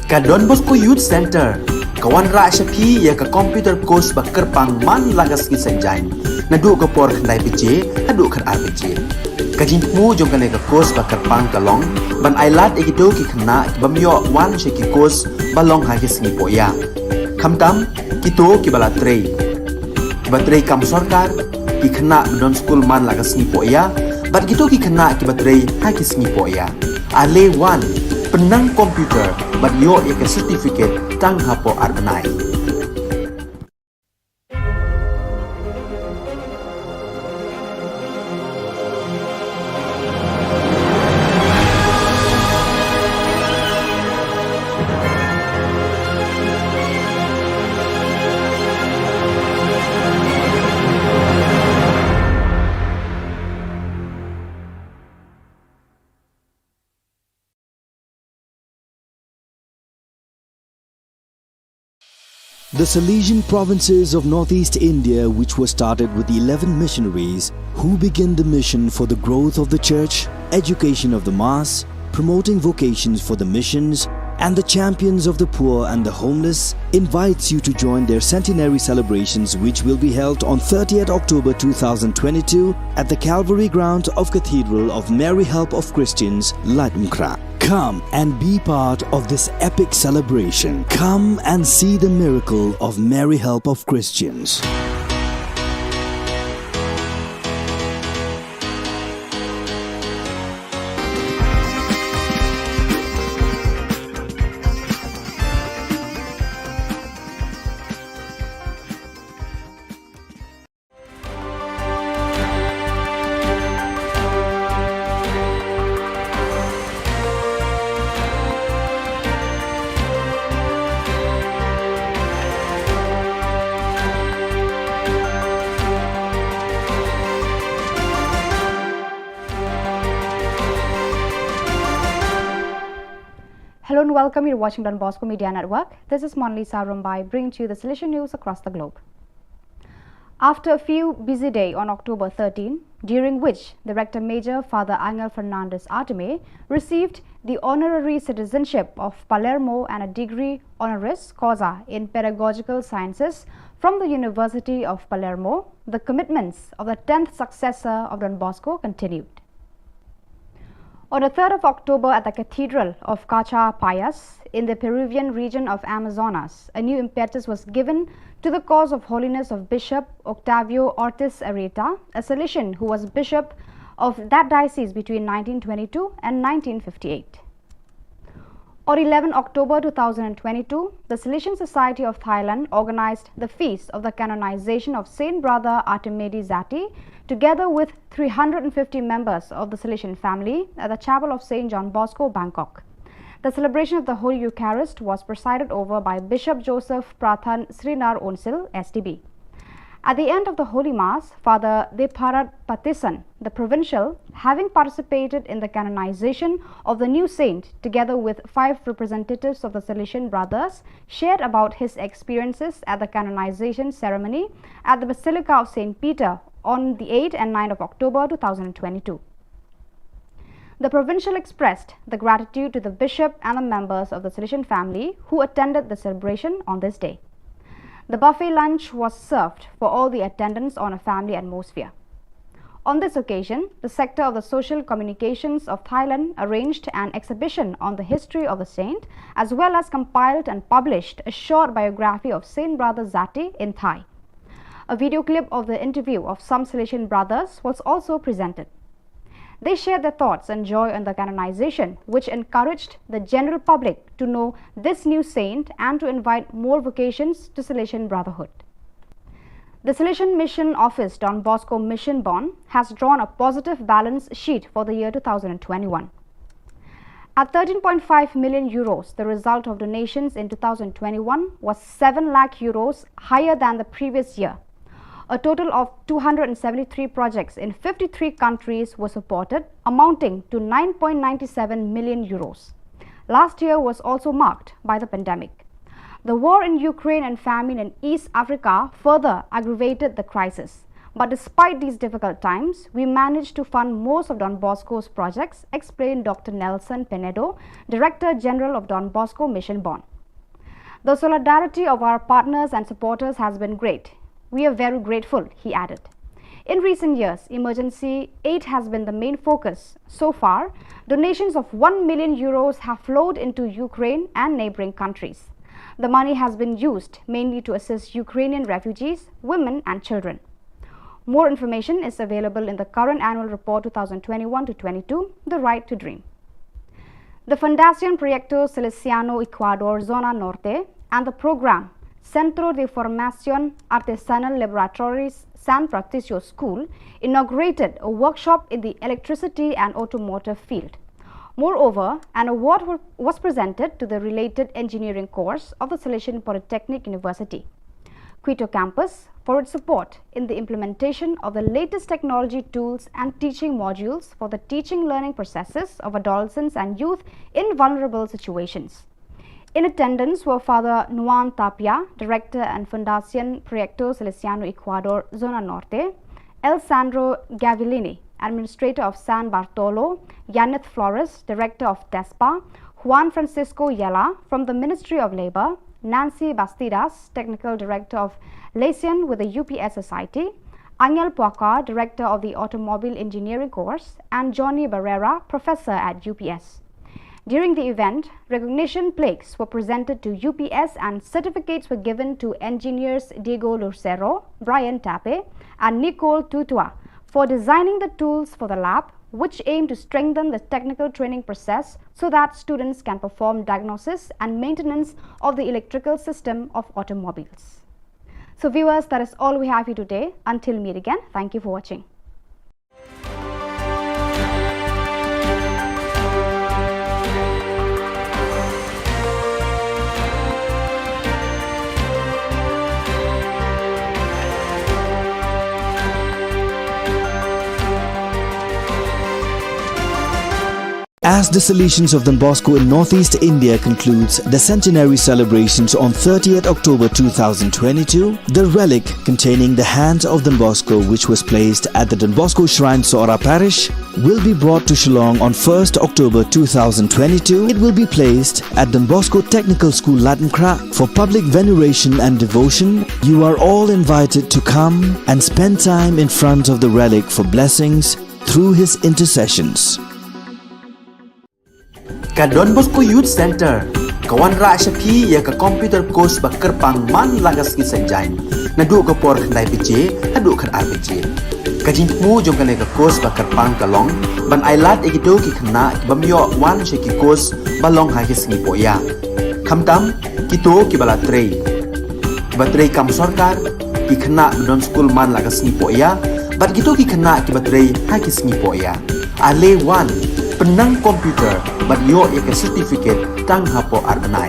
Ka Don Bosco Youth Center ka wanrah sha phi ïa ka computer course ba kyrpang man la ka sngi Saitjaiñ, naduh ka por khyndai baje haduh khatar baje. Ka jingthmu jong kane ka course ba kyrpang ka long ban ailad ïa kito ki khynnah ki bym ïoh wan sha ki course ba long ha ki sngi pohïa, khamtam kito kiba la trei, kiba trei kam sorkar, ki khynnah ba don skul man la ka sngi pohïa, bad kito ki khynnah kiba trei ha ki sngi pohïa. Ale wan, pynnang computer bad ïoh ïa ka certificate tang hapoh ar bnai. The Salesian provinces of northeast India, which were started with eleven missionaries who began the mission for the growth of the church, education of the mass, promoting vocations for the missions, and the champions of the poor and the homeless, invites you to join their centenary celebrations, which will be held on thirtieth October two thousand twenty-two at the Calvary ground of Cathedral of Mary Help of Christians, Laitumkhrah. Come and be part of this epic celebration. Come and see the miracle of Mary Help of Christians. Hello and welcome. You're watching Don Bosco Media Network. This is Monalisa Rumbai, bringing to you the Salesian news across the globe. After a few busy days on October thirteen, during which the Rector Major Father Angel Fernandez Artime received the honorary citizenship of Palermo and a degree honoris causa in pedagogical sciences from the University of Palermo, the commitments of the tenth successor of Don Bosco continued. On the third of October at the Cathedral of Cacha Payas in the Peruvian region of Amazonas, a new impetus was given to the cause of holiness of Bishop Octavio Ortiz Arrieta, a Salesian who was bishop of that diocese between nineteen twenty-two and nineteen fifty-eight. On eleven October two thousand twenty-two, the Salesian Society of Thailand organized the feast of the canonization of Saint Brother Artimedi Zati, together with three hundred fifty members of the Salesian family, at the Chapel of Saint John Bosco, Bangkok. The celebration of the Holy Eucharist was presided over by Bishop Joseph Prathan Srinar Onsil, S D B. At the end of the Holy Mass, Father Deparat Patisan, the provincial, having participated in the canonization of the new saint together with five representatives of the Salesian Brothers, shared about his experiences at the canonization ceremony at the Basilica of Saint Peter on the eighth and ninth of October two thousand twenty-two. The provincial expressed the gratitude to the bishop and the members of the Salesian family who attended the celebration on this day. The buffet lunch was served for all the attendants on a family atmosphere. On this occasion, the Sector of the Social Communications of Thailand arranged an exhibition on the history of the saint, as well as compiled and published a short biography of Saint Brother Zati in Thai. A video clip of the interview of some Salesian brothers was also presented. They shared their thoughts and joy on the canonization, which encouraged the general public to know this new saint and to invite more vocations to Salesian brotherhood. The Salesian Mission Office, Don Bosco Mission Bonn, has drawn a positive balance sheet for the year two thousand twenty-one. At thirteen point five million euros, the result of donations in two thousand twenty-one was seven lakh euros higher than the previous year. A total of two hundred seventy-three projects in fifty-three countries were supported, amounting to nine point nine seven million euros. Last year was also marked by the pandemic. The war in Ukraine and famine in East Africa further aggravated the crisis. But despite these difficult times, we managed to fund most of Don Bosco's projects, explained Doctor Nelson Penedo, Director General of Don Bosco Mission Bonn. The solidarity of our partners and supporters has been great. We are very grateful, he added. In recent years, emergency aid has been the main focus. So far, donations of one million euros have flowed into Ukraine and neighboring countries. The money has been used mainly to assist Ukrainian refugees, women, and children. More information is available in the current annual report two thousand twenty-one to twenty-two, The Right to Dream. The Fundación Proyecto Salesiano Ecuador Zona Norte and the program Centro de Formación Artesanal Laboratories San Patricio School inaugurated a workshop in the electricity and automotive field. Moreover, an award wa- was presented to the related engineering course of the Salesian Polytechnic University, Quito campus, for its support in the implementation of the latest technology tools and teaching modules for the teaching learning processes of adolescents and youth in vulnerable situations. In attendance were Father Nuan Tapia, Director and Fundación Proyecto Salesiano Ecuador, Zona Norte, El Sandro Gavillini, Administrator of San Bartolo, Yaneth Flores, Director of TESPA, Juan Francisco Yela from the Ministry of Labor, Nancy Bastidas, Technical Director of Liaison with the U P S Society, Angel Puaka, Director of the Automobile Engineering Course, and Johnny Barrera, Professor at U P S. During the event, recognition plaques were presented to U P S and certificates were given to engineers Diego Lucero, Brian Tape, and Nicole Tutua for designing the tools for the lab, which aim to strengthen the technical training process so that students can perform diagnosis and maintenance of the electrical system of automobiles. So viewers, that is all we have for you today. Until meet again, thank you for watching. As the Salesians of Don Bosco in Northeast India concludes the centenary celebrations on thirtieth October two thousand twenty-two, the relic containing the hand of Don Bosco, which was placed at the Don Bosco Shrine, Sohra Parish, will be brought to Shillong on first October two thousand twenty-two. It will be placed at Don Bosco Technical School, Laitumkhrah, for public veneration and devotion. You are all invited to come and spend time in front of the relic for blessings through his intercessions. Ka Don Bosco Youth Center ka wanrah sha phi ïa ka computer course ba kyrpang man la ka sngi Saitjaiñ, naduh ka por khyndai baje haduh khatar baje. Ka jingthmu jong kane ka course ba kyrpang ka long ban ailad ïa kito ki khynnah ki bym ïoh wan sha ki course ba long ha ki sngi pohïap. Khamtam kito kiba la trei, kiba trei kam sorkar, ki khynnah ba don skul man la ka sngi pohïap, bad kito ki khynnah kiba trei ha ki sngi pohïap. Ale wan, pynnang computer bad ïoh ïa ka certificate tang hapoh ar bnai.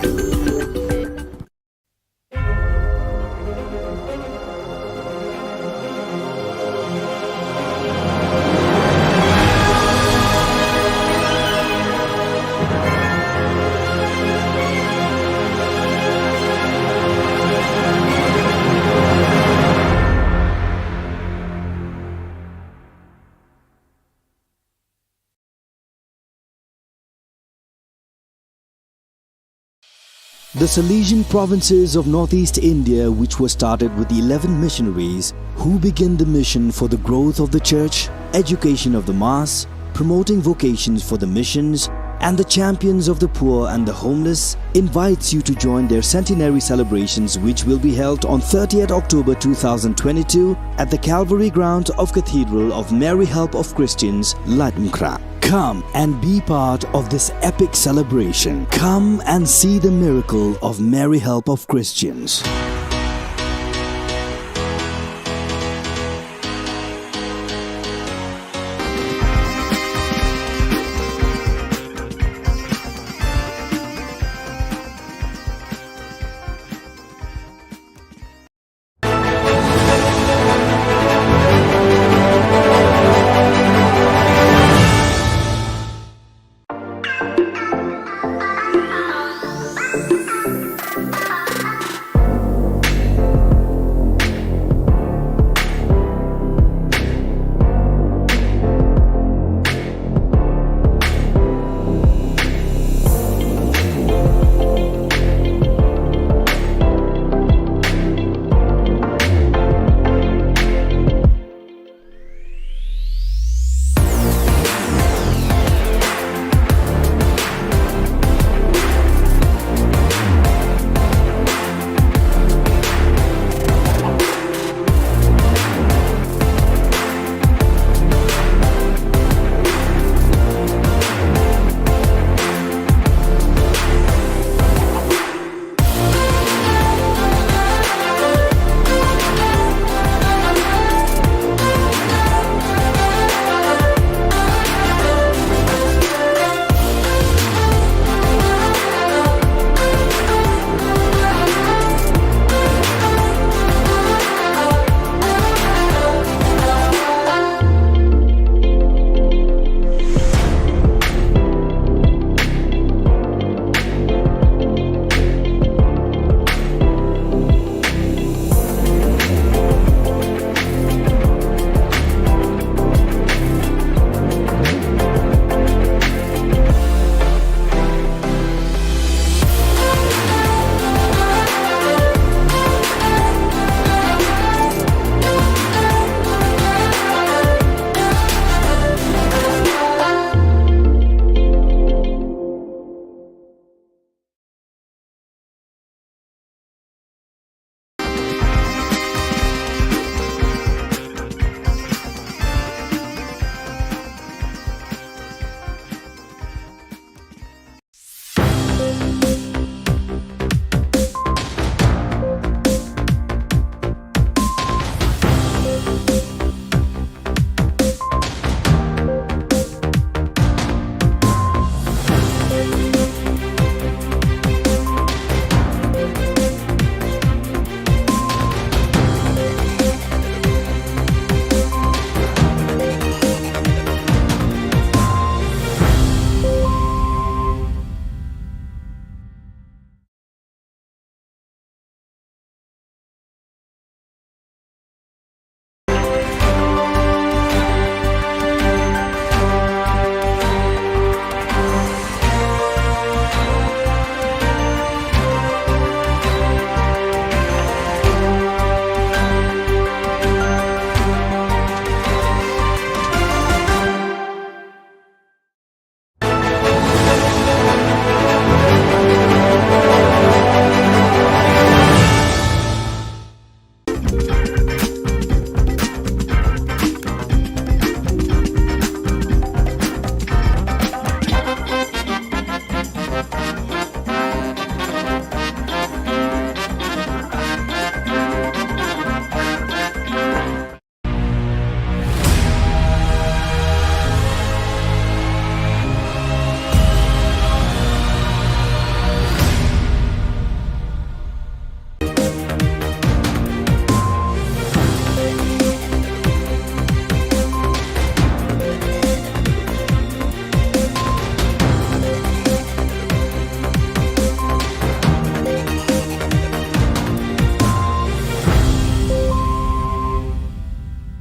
The Salesian provinces of Northeast India, which were started with eleven missionaries who began the mission for the growth of the church, education of the mass, promoting vocations for the missions, and the champions of the poor and the homeless, invites you to join their centenary celebrations, which will be held on thirtieth October two thousand twenty-two at the Calvary ground of Cathedral of Mary Help of Christians, Laitumkhrah. Come and be part of this epic celebration. Come and see the miracle of Mary Help of Christians.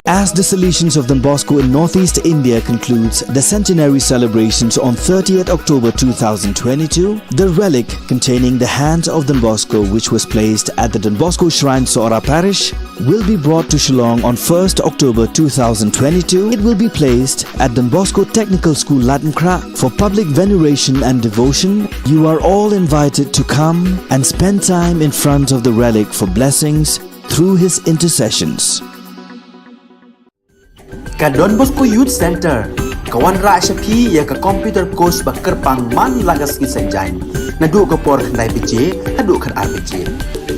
As the Salesians of Don Bosco in Northeast India concludes the centenary celebrations on thirtieth October two thousand twenty-two, the relic containing the hand of Don Bosco, which was placed at the Don Bosco Shrine, Sohra Parish, will be brought to Shillong on first October two thousand twenty-two. It will be placed at Don Bosco Technical School, Laitumkhrah, for public veneration and devotion. You are all invited to come and spend time in front of the relic for blessings through his intercessions. Ka Don Bosco Youth Center ka wanrah sha phi ïa ka computer course ba kyrpang man la ka sngi Saitjaiñ, naduh ka por khyndai baje haduh khatar baje.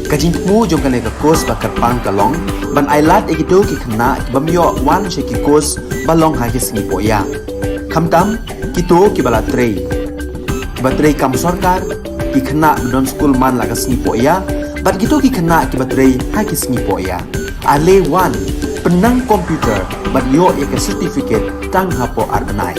Ka jingthmu jong kane ka course ba kyrpang ka long ban ailad ïa kito ki khynnah ki bym ïoh wan sha ki course ba long ha ki sngi pohïa, khamtam kito kiba la trei, kiba trei kam sorkar, ki khynnah ba don skul man la ka sngi pohïa, bad kito ki khynnah kiba trei ha ki sngi pohïa. Ale wan, pynnang computer bad ïoh ïa ka certificate tang hapoh ar bnai.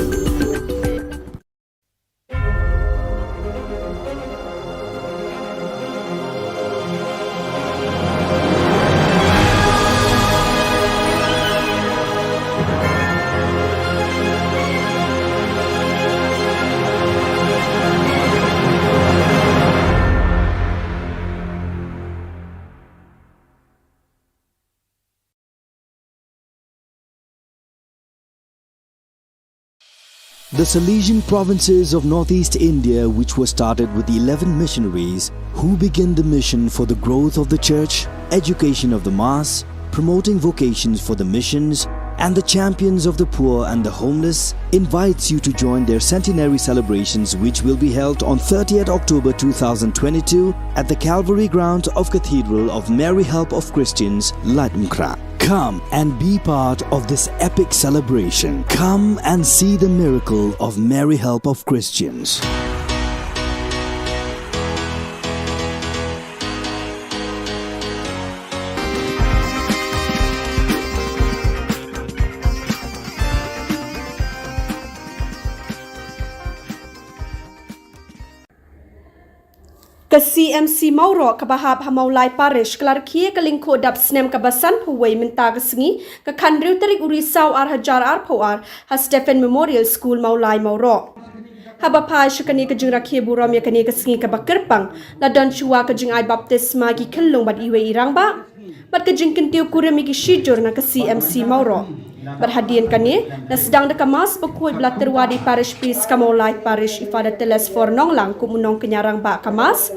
The Salesian provinces of Northeast India, which was started with eleven missionaries who began the mission for the growth of the church, education of the mass, promoting vocations for the missions, and the champions of the poor and the homeless, invites you to join their centenary celebrations, which will be held on thirtieth October two thousand twenty-two at the Calvary Ground of Cathedral of Mary Help of Christians, Laitumkhrah. Come and be part of this epic celebration. Come and see the miracle of Mary Help of Christians. Ka C M C Mawroh kaba hap ha Mawlai Parish ka la rkhie ïa ka lyngkhuh dap snem kaba sanphew wei mynta ka sngi, ka khathynriew tarik u Risaw ar hajar arphew ar, ha Stephen Memorial School, Mawlai, Mawroh. Haba phai sha kane ka jingrakhe burom ïa kane ka sngi kaba kyrpang, la don shuwa ka jingai baptisma ki khyllung bad iwei i rangbah, bad ka jingkyntiew kurim ïa ki shijur na ka C M C Mawroh. Bad hadien kane, la sdang da ka Mass bakhuid ba la tyrwa da i Parish Priest ka Mawlai Parish, i Father Telesphore Nonglang, kum u nongkñia rangbah ka Mass.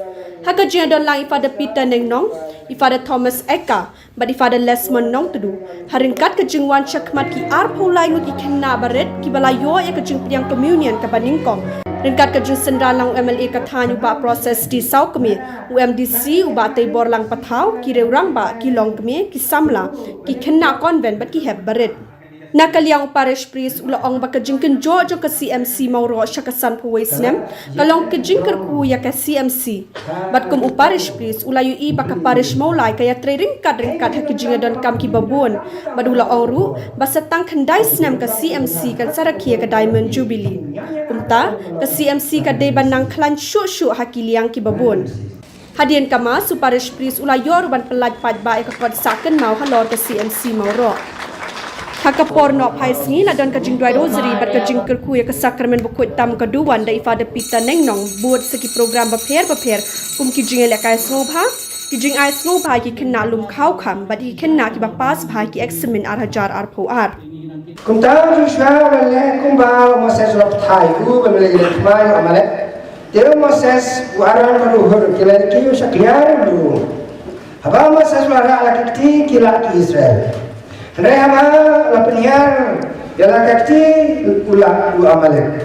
Ha ka jingïadon lang i Father Peter Nengnong, i Father Thomas Eka, bad i Father Lesmond Nongtdu, ha ryngkat ka jingwan shakhmat ki arphew lai ngut ki khynnah barit kiba la ïoh ïa ka jingpdiang communion kaba nyngkong. Ryngkat ka jingsynran lang u M L A ka thaiñ u Bah Proses D Sawkmie, u M D C u Bah Teiborlang Pathaw, ki riew rangbah, ki longkmie, ki samla, ki khynnah convent bad ki hep barit. Na ka liang u Parish Priest u la ong ba ka jingkynjoh jong ka C M C Mawroh sha ka sanphew wei snem ka long ka jingkyrkhu ïa ka C M C. Bad kum u Parish Priest u la ïohi ba ka Parish Mawlai ka ïatrei ryngkat ryngkat ha ki jingïadonkam kiba bun. Bad u la ong ruh ba sa tang khyndai snem ka C M C kan sa rakhe ïa ka Diamond Jubilee. Kumta, ka C M C ka dei ban nang khlaiñ shuh shuh ha ki liang kiba bun. Hadien ka Mass, u Parish Priest u la ïoh ruh ban pyllait paidbah ïa ka kot sah kynmaw halor ka C M C Mawroh. Ha ka por nohphai sngi la don ka jingduwai Rosary bad ka jingkyrkhu ïa ka Sakramen bakhuid tam ka duwan da i Father Peter Nengnong, bud sa ki program bapher bapher kum ki jingïalehkai sngewbha, ki jingai sngewbha ïa ki khynnah lum khaw kham bad ïa ki khynnah kiba pass bha ïa ki eksamin ar hajar arphew ar. Kumta u Joshua u la leh kumba u Moses u la pathai u ba me la ïaleh thma ïa u Amalek. Te u Moses, u Aaron bad u Hur ki la leit kiew sha kliar u lum. Haba u Moses u la rah la ki kti ki lah ki Israel. Hynrei haba la pynhiar ïa la ka kti u lah u Amalek.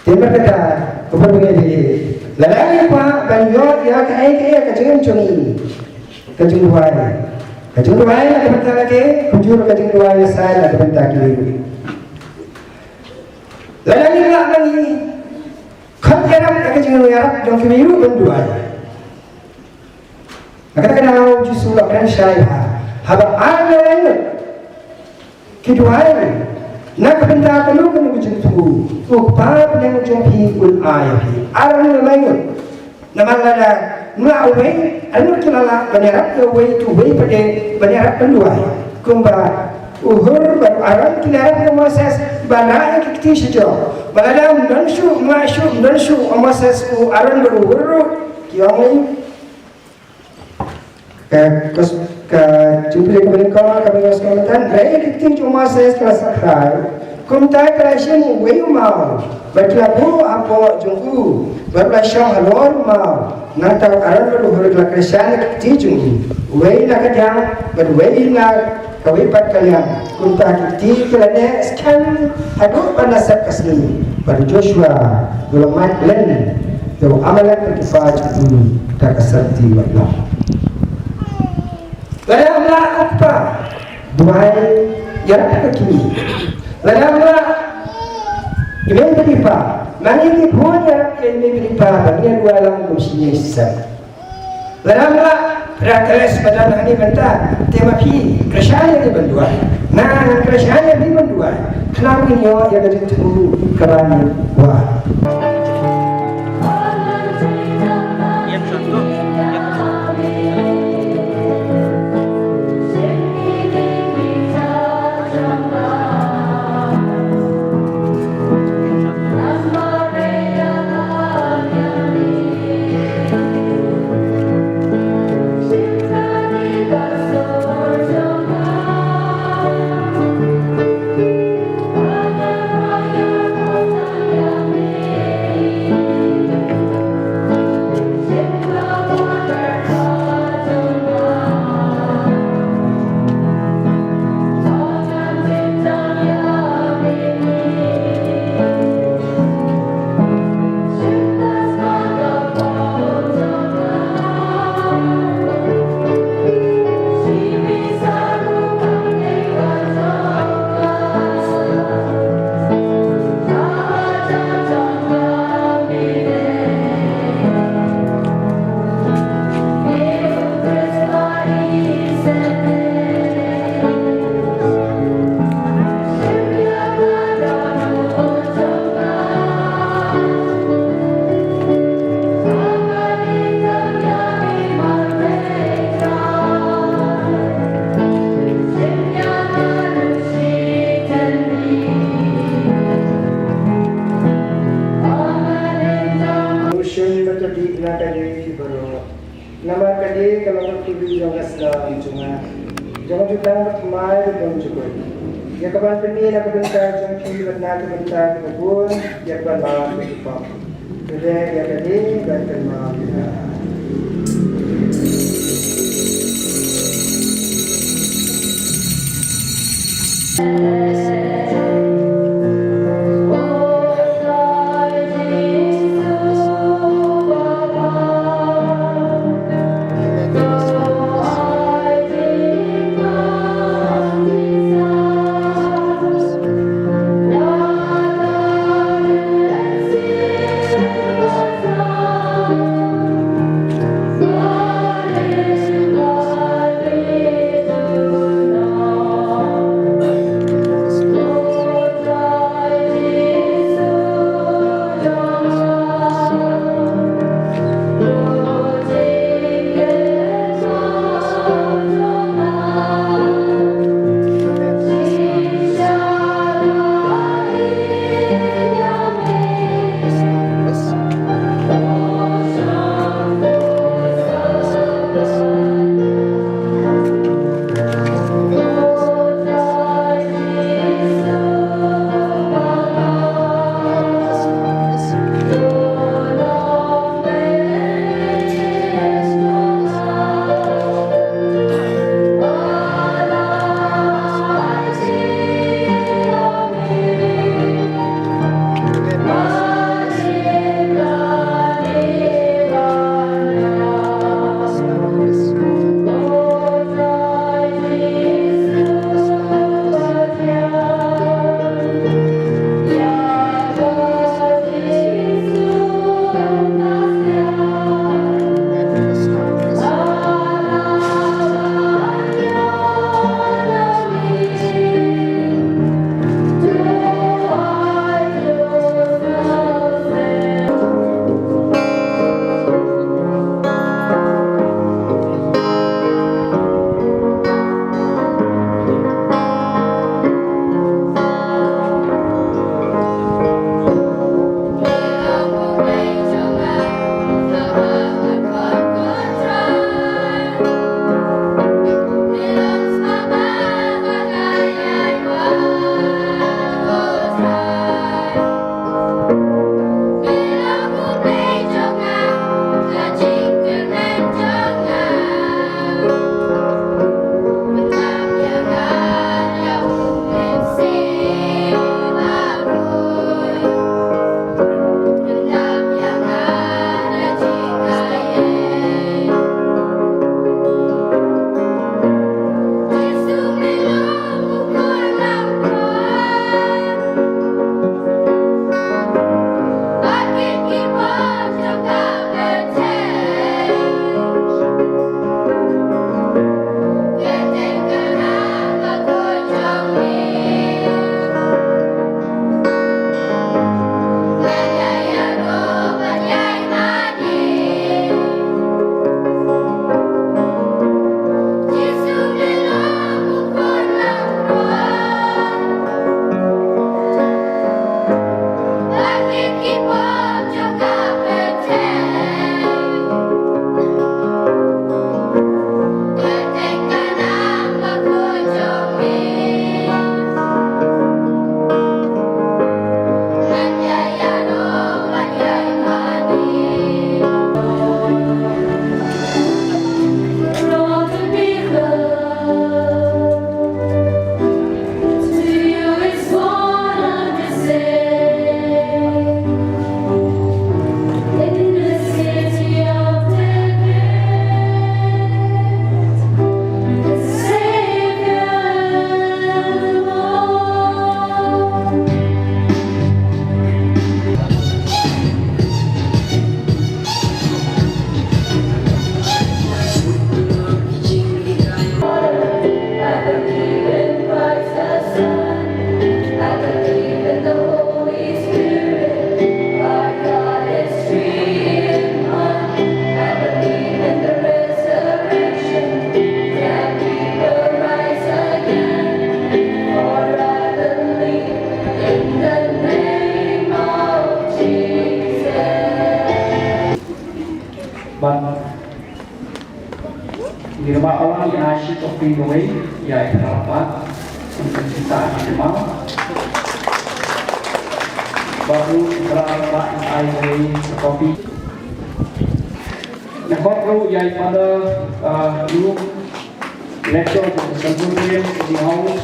Te namar kata, ka por ba ngi ïa lada ngi kwah ban ïoh ïa kaei kaei ka jingim jong ngi, ka jingduwai. Ka jingduwai na ka bynta lade, kumjuh ka jingduwai ïa sa na ka bynta ki. Lada ngi lah ban ngi khot ïarap ïa ka jingïarap jong ki ban duwai. Na kata ka daw u Jisu u la kren shai bha, haba ar ne lai ngut ki duwai na ka bynta kano kano ka jingthmu, u Kpa ba ha bneng jong phi un ai ïa phi. Ar ne lai ngut. Namar lada ym lah uwei, ar ngut ki la lah ban ïarap ïa uwei, te uwei pat de ban ïarap ban duwai. Kumba u Hur bad u Aron ki la ïarap ïa u Moses ban rah ïa ki kti sha jrong. Ba lada ym don shuh, ym lah shuh, ym don shuh u Moses, u Aron bad u Hur ruh ki ong Ka, ka, ka jingpyni ka banyngkong kaba ngi ïohsngew mynta, hynrei ki kti jong u Moses ki la sakrai. Kumta ki la shim uwei u maw bad ki la buh hapoh jong u bad u la shong halor u maw. Nangta u Aron bad u Hur ki la kyrshan ïa ki kti jong u, uwei na ka diang bad uwei na kawei pat ka liang. Kumta ki kti ki la neh skhem haduh ban da sep ka sngi. Bad u Joshua u la mad len ïa u Amalek bad ki paid jong u da ka syrti bad long. Lada ym lah u kpa, duwai ïarap ïa ki kmie. Lada ym lah i mei bad i pa, ma ngi ki bun ïarap ïa i mei bad i pa ba ngin duwai lang kum shi ïing shi sem. Lada ym lah, para teles ba don hangne mynta, te ma phi kyrshan ïa ngi ban duwai. Nga ngan kyrshan ïa phi ban duwai. Khnang ba ngin ïoh ïa ka jingthmu kaba ngin wad. Shim bad dih na ka ïing baroh. Namar kane ka long ka kyrteng jong ka snam jong nga, jong ka jutang bad thymmai bad jong ka jukut, ïa kaban pyni na ka bynta jong phi bad na ka bynta kiba bun ïa kaban map ïa ki pop. Khublei ïa kane bad kynmaw ïa nga. Ki ba wan ïa shi kopi kawei ïa i Phra Bah. Kita ki ma. Baru i Phra Bah ïa i kawei kopi. Na kop ru ïa i Father, uh, Luke, lecturer of the Presbyterian Study House.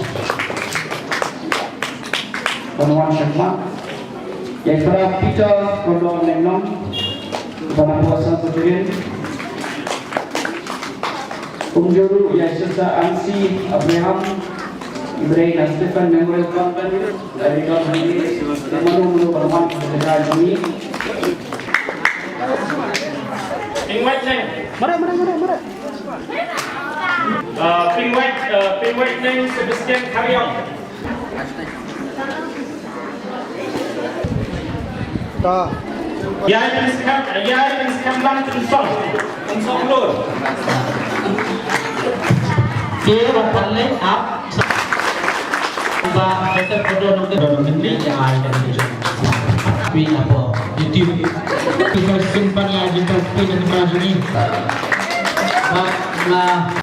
Ban wan shakhmat. Ïa i Father Peter Kordor Lengnong, Father Pastor Presbyterian. Kumjuh ruh ïa i Sister Ansi Abraham, i briew na Stephen Memorial Convent, Director Manu Manu Barman, Secretary. Ping White Neng. Mara, mara, mara, mara. Uh, Ping White, uh, Ping White Neng Sebastian Kariong. Ta. Ïa, ïa, ïa, ïa, lang, tensong. Tensong lur. Dia ba paling up. Ba, kita perlu nunggu dulu, ini ya, ya, ya. Tapi apa? YouTube. Kita simpan lagi, kita simpan lagi. Ba, lah.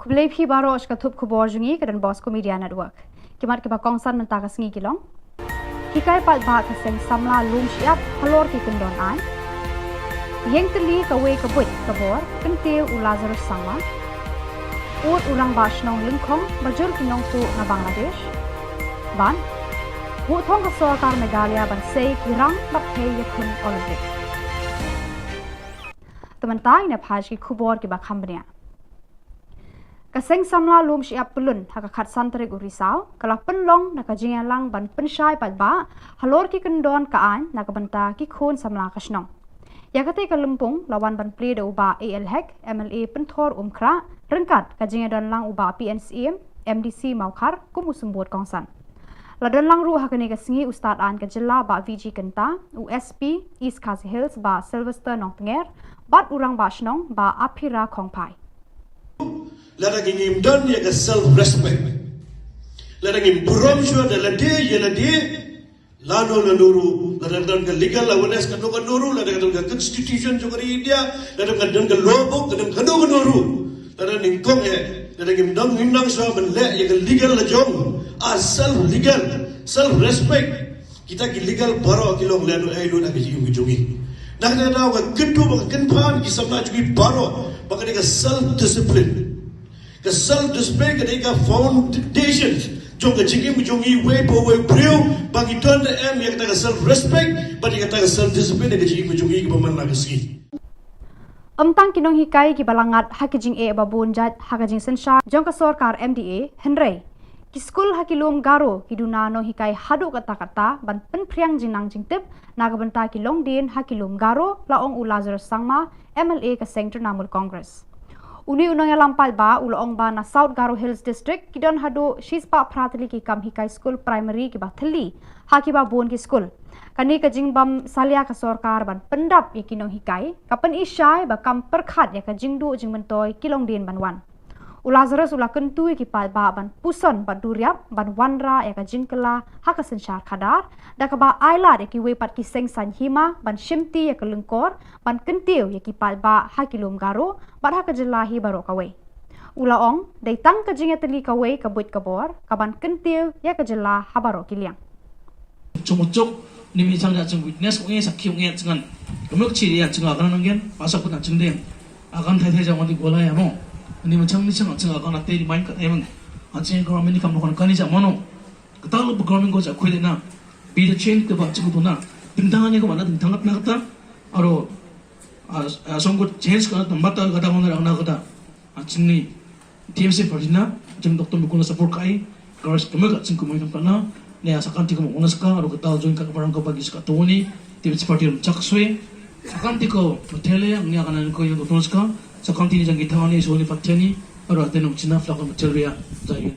Khublei phi baroh sha ka thup khubor jong ngi ka Don Bosco Media Network. Ki mat kiba kongsan mynta ka sngi ki long: Hikai paidbah ka seng samla lum shyiap halor ki kyndon aiñ. Ïeng tylli kawei ka buit ka bor kyntiew u Lazarus Sangma. Ud u rangbah shnong lyngkhong ba jur ki nongtuh na Bangladesh. Bad buh thong ka sorkar Meghalaya ban sei ki rang bad thei ïakhun Olympic. Te mynta ngin ïa peit ki khubor kiba kham bniah. Ka seng samla lum shyiap pyllun ha ka khatsan tarik u Risaw ka la pynlong na ka jingïalang ban pynshai paidbah halor ki kyndon ka aiñ na ka bynta ki khun samla ka shnong. Ïa katei ka lympung la wan ban plie da u Bah A L Hek, M L A Pynthor Umkhrah, ryngkat ka jingïadonlang u Bah P N Syiem, M D C Mawkhar, kum u symbud kongsan. La don lang ruh ha kane ka sngi u Stad Aiñ ka Jylla Bah V G Kynta, u S P East Khasi Hills Bah Sylvester Nongtnger, bad u Rangbah Shnong Bah Aphira Khongphai. Lada ngim don ïa ka self respect, lada ngim burom shuh da lade ïa lade, lano lano ruh, lada don ka legal awareness kano kano ruh, lada don ka constitution jong ka ri India, lada don ka law book, lada kano kano ruh, lada nyngkong eh, lada ngim don, ngim nang shuh ban leh ïa ka legal lajong, a self legal, self respect. Kita ki legal baroh ki long lano ei lut ha ka jingim ka jong ngi. Na kata ka daw nga kyntu ba ka kynpham ki samla jong ngi baroh ba ka dei ka self discipline. Ka self discipline ka dei ka foundation jong ka jingim ka jong ngi uwei pa uwei u briew, ba ngi don da em ïa kata ka self respect bad ïa kata ka self discipline ha ka jingim ka jong ngi kiba man la ka sngi. Ym tang ki nonghikai kiba la ngat ha ki jingeh ba bun jait ha ka jingsynshar jong ka sorkar M D A, hynrei ki skul ha ki lum Garo ki duna nonghikai haduh katta katta ban pynphriang jingnang jingtip na ka bynta ki longdien ha ki lum Garo, la ong u Lazarus Sangma, M L A ka seng Trinamool Congress. Une u nongïalam paidbah u la ong ba na South Garo Hills District ki don haduh shispah phra tylli ki kam hikai skul primary kiba thylli ha kiba bun ki skul. Kane ka jingbym salia ka sorkar ban pyndap ïa ki nonghikai ka pyni shai ba kam pyrkhat ïa ka jingduh jingmyntoi ki longdien ban wan. U Lazarus u la kyntu ïa ki paidbah ban puson bad duriap ban wanrah ïa ka jingkylla ha ka synshar khadar, da kaba ai lad ïa kiwei pat ki seng saiñ hima ban shimti ïa ka lyngkor ban kyntiew ïa ki paidbah ha ki lum Garo bad ha ka jylla hi baroh kawei. U la ong, dei tang ka jingïatylli kawei ka buit ka bor ka ban kyntiew ïa ka jylla ha baroh ki liang. Chong chok, ni mi chang ja chang witness ko ngi sakhi ko ngi chang. Kemuk chi ria chang akan nanggen, pasok pun chang deng. Akan thai thai ja wadi gola ya mo. Ni mi chang ni chang chang akan ate di main kat emang. Achang ko mini kam ko kani ja mono. Kata lo program ko ja khuide na. Bi da chain ke ba chang tu na. Dingtang ni ko mana dingtang na kata. Aro, ah, ah, song ko change ka na mata kata ko na kata. Achang ni. T M C party na, jing Doctor Mukul na support kai, garis kemuk achang kumai kam kana, ne asakan ti kumuk wangska, aro kata join ka barang ka bagi ska toni, T M C party rum chak sui, akan ti ko matele, ngi akan ko yang Doctor ska, sakan ti ni jang kita ni so ni pateni, aro atenong China flak matele ya, jai.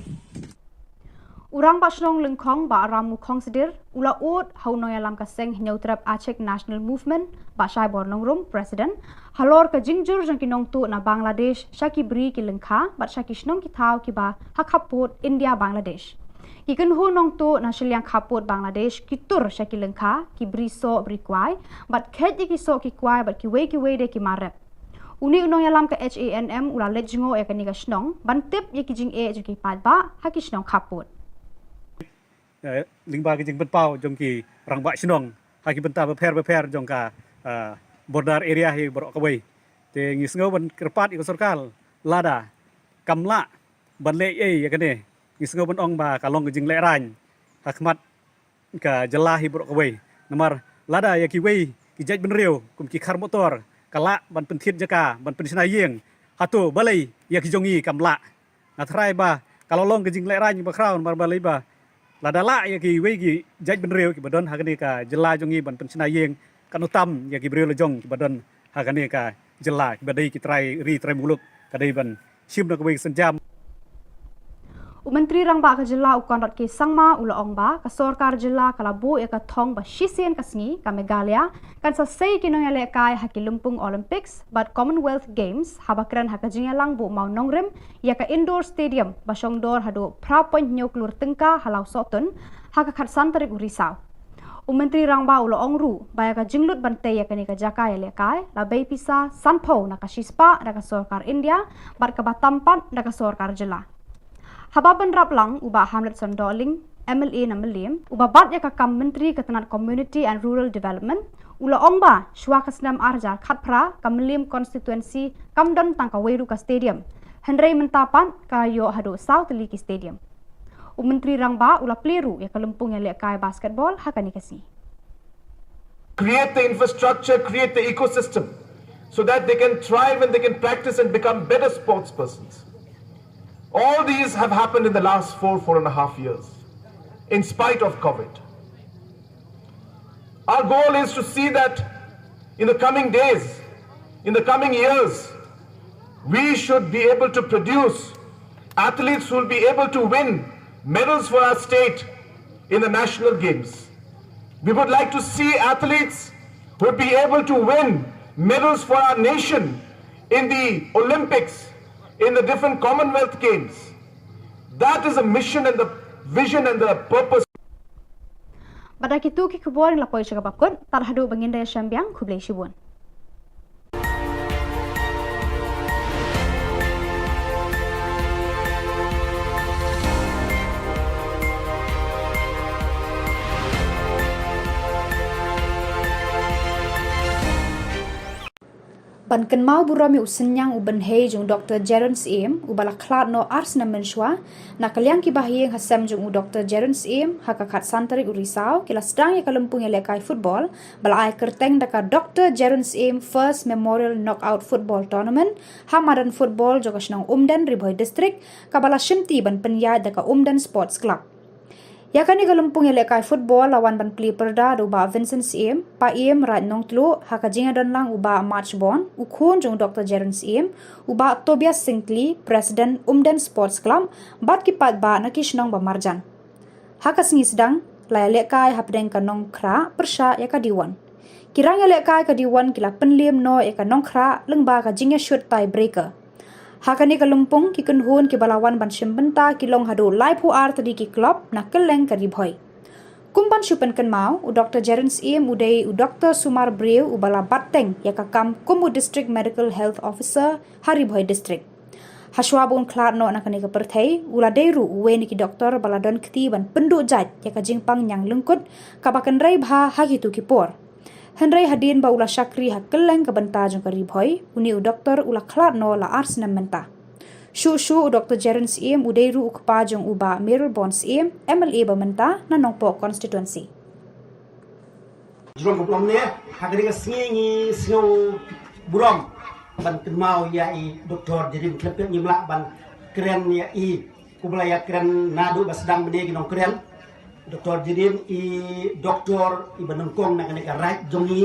U Rangbah Shnong Lyngkhong Bah Ram Mukhong Sdir u la ud ha u nongïalam ka seng Hynñiewtrep Achik National Movement Bah Shaibor Nongrum, President, halor ka jingjur jong ki nongtuh na Bangladesh sha ki bri ki lyngkha bad sha ki shnong ki thaw kiba ha khappud India Bangladesh. Ki kynhun nongtuh na shiliang khappud Bangladesh ki tur sha ki lyngkha, ki bri soh bri kwai bad kheit ïa ki soh ki kwai bad kiwei kiwei de ki mar rep. Une u nongïalam ka H A N M u la leit jngoh ïa kane ka shnong ban tip ïa ki jingeh jong ki paidbah ha ki shnong khappud. Eh, lyngba ki jingpynpaw jong ki rangbah shnong ha ki bynta bapher bapher jong ka, eh, border area hi baroh kawei. Te ngi sngew ban kyrpad ïa ka sorkar lada kam lah ban leh ei ïa kane, ngi sngew ban ong ba ka long ka jinglehraiñ ha khmat ka jylla hi baroh kawei. Namar lada ïa kiwei ki jaitbynriew kum ki khar motor ka lah ban pynthied jaka, ban pynshna ïing, hato balei ïa ki jong ngi kam lah? Nga tharai ba ka la long ka jinglehraiñ ba khraw, namar balei ba lada lah ïa kiwei ki jaitbynriew kiba don ha kane ka jylla jong ngi ban pynshna ïing, kan ym tam ïa ki briew la jong kiba don ha kane ka jylla, kiba dei ki trai ri trai muluk, ka dei ban shim na kawei ka sienjam. U Myntri Rangbah ka jylla u Conrad K Sangma u la ong ba ka sorkar jylla ka la buh ïa ka thong ba shisien ka sngi ka Meghalaya kan sa sei ki nongïalehkai ha ki lympung Olympics bad Commonwealth Games haba kren ha ka jingïalang buh mawnongrim ïa ka indoor stadium ba shongdor haduh phra point hynñiew klur tyngka ha Lawsohtun ha ka khatsan tarik u Risaw. U Myntri Rangbah u la ong ruh ba ïa ka jinglut ban tei ïa kane ka jaka ïalehkai la bei pisa sanphew na ka shispah da ka sorkar India bad kaba tam pat da ka sorkar jylla. Haba bynrap lang u Bah Hamletson Dohling, M L A na Mylliem, uba bat ïa ka kam Myntri ka tnat Community and Rural Development, u la ong ba shuwa ka snem ar hajar khatphra ka Mylliem constituency kam don tang kawei ruh ka stadium, hynrei mynta pat ka ïoh haduh saw tylli ki stadium. U Myntri Rangbah u la plie ruh ïa ka lympung ïalehkai basketball ha kane ka sngi. Create the infrastructure, create the ecosystem so that they can thrive and they can practice and become better sports persons. All these have happened in the last four, four and a half years, in spite of COVID. Our goal is to see that in the coming days, in the coming years, we should be able to produce athletes who will be able to win medals for our state in the national games. We would like to see athletes who would be able to win medals for our nation in the Olympics, in the different Commonwealth Games. That is a mission and the vision and the purpose. Bad da kitu ki khubor ngi la poi sha kaba kut, tad haduh ba ngin da ïashem biang, khublei shibun. Ban kynmaw burom ïa u synñiang u bynhei jong u Doktor Jeron Syiem, uba la khlad noh ar snem mynshuwa, na ka liang ki bahaïing hasem jong u Doktor Jeron Syiem, ha ka khatsan tarik u Risaw, ki la sdang ïa ka lympung ïalehkai football, ba la ai kyrteng da ka Doktor Jeron Syiem First Memorial Knockout Football Tournament, ha madan football jong ka shnong Umden, Ri Bhoi District, kaba la shimti ban pynïaid da ka Umden Sports Club. Ïa kane ka lympung ïalehkai football la wan ban plie pyrda da u Bah Vincent Syiem, Paiem Raid Nongtluh, ha ka jingïadonlang u Bah March Bond, u khun jong u Doktor Jeron Syiem, u Bah Tobias Syngkli, President Umden Sports Club, bad ki paidbah na ki shnong ba marjan. Ha ka sngi sdang, la ïalehkai hapdeng ka Nongkhrah pyrshah ïa ka Diwon. Ki rang ïalehkai ka Diwon ki la pynliem noh ïa ka Nongkhrah lyngba ka jingïashut tie breaker. Ha kane ka lympung ki kynhun kiba la wan ban shim bynta ki long haduh laiphew ar tylli ki club na kylleng ka Ri Bhoi. Kum ban shu pynkynmaw, u Doktor Jeron Syiem u dei u doktor sumar briew uba la bat teng ïa ka kam kum u District Medical Health Officer ha Ri Bhoi District. Hashwa ba un khlad noh na kane ka pyrthei, u la dei ruh uwei na ki doktor ba la don kti ban pynduh jait ïa ka jingpang ñiang lyngkut kaba kynrei bha ha kitu ki por. Hynrei hadien ba u la shakri ha kylleng ka bynta jong ka Ri Bhoi, une u doktor u la khlad noh la ar snem mynta. Shuh shuh u Doktor Jeron Syiem u dei ruh u kpa jong u Bah Mayralborn Syiem, M L A ba mynta na Nongpoh Constituency. Jrong ka blong ne, ha kane ka sngi ngi sngew burom ban kynmaw ïa i Doktor Jeron Khlem Pep, ngim lah ban kren ïa i kumba la ïakren naduh ba sdang mynne ki nongkren. Doktor Jeron i doktor iba nyngkong na kane ka raij jong ngi.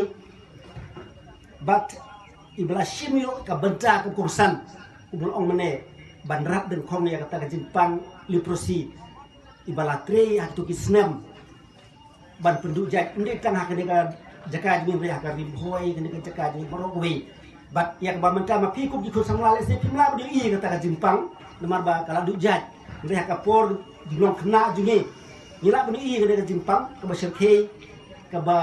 Bad iba la shim ïoh ka bynta ka kongsan kumba la ong mynne ban rat dyngkhong ïa kata ka jingpang leprosy. ba la trei ha kito ki snem ban pynduh jait, ym dei tang ha kane ka jaka jong ngi, ha ka Ri Bhoi, kane ka jaka jong ngi baroh kawei. Bad ïa kaba mynta ma phi kum ki khun samla lehse phim lah ban ïohi ïa kata ka jingpang namar ba ka la duh jait. Hynrei ha ka por jinglong khynnah jong ngi, ngi lah ban ïohi ïa kane ka jingpang kaba shyrkhei, kaba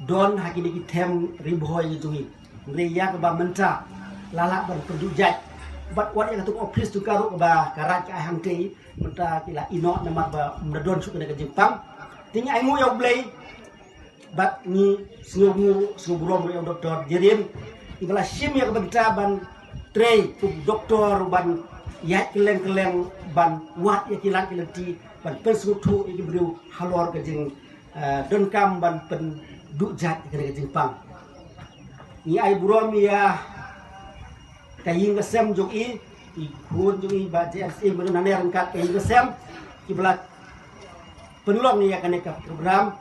don ha kine ki them Ri Bhoi jong ngi. Hynrei ïa kaba mynta la lah ban pynduh jait. Bad wat ïa katu ka office tu ka ruh kaba ka Raid ka ai hangtei, mynta ki la ïehnoh namar ba ym da don shuh kane ka jingpang. Te ngi ai nguh ïa U Blei bad ngi sngewnguh, sngew burom ruh ïa u Doktor Jerin, iba la shim ïa ka bynta ban trei kum doktor, ban ïaid kylleng kylleng ban wad ïa ki lad ki lynti ban pynsngewthuh ïa ki briew halor ka jing, eh, donkam ban pynduh jait ïa kane ka jingpang. Ngi ai burom ïa ka ïing ka sem jong i, i khun jong i Bah J S A, mynta nane ryngkat ka ïing ka sem, kiba la pynlong ïa kane ka program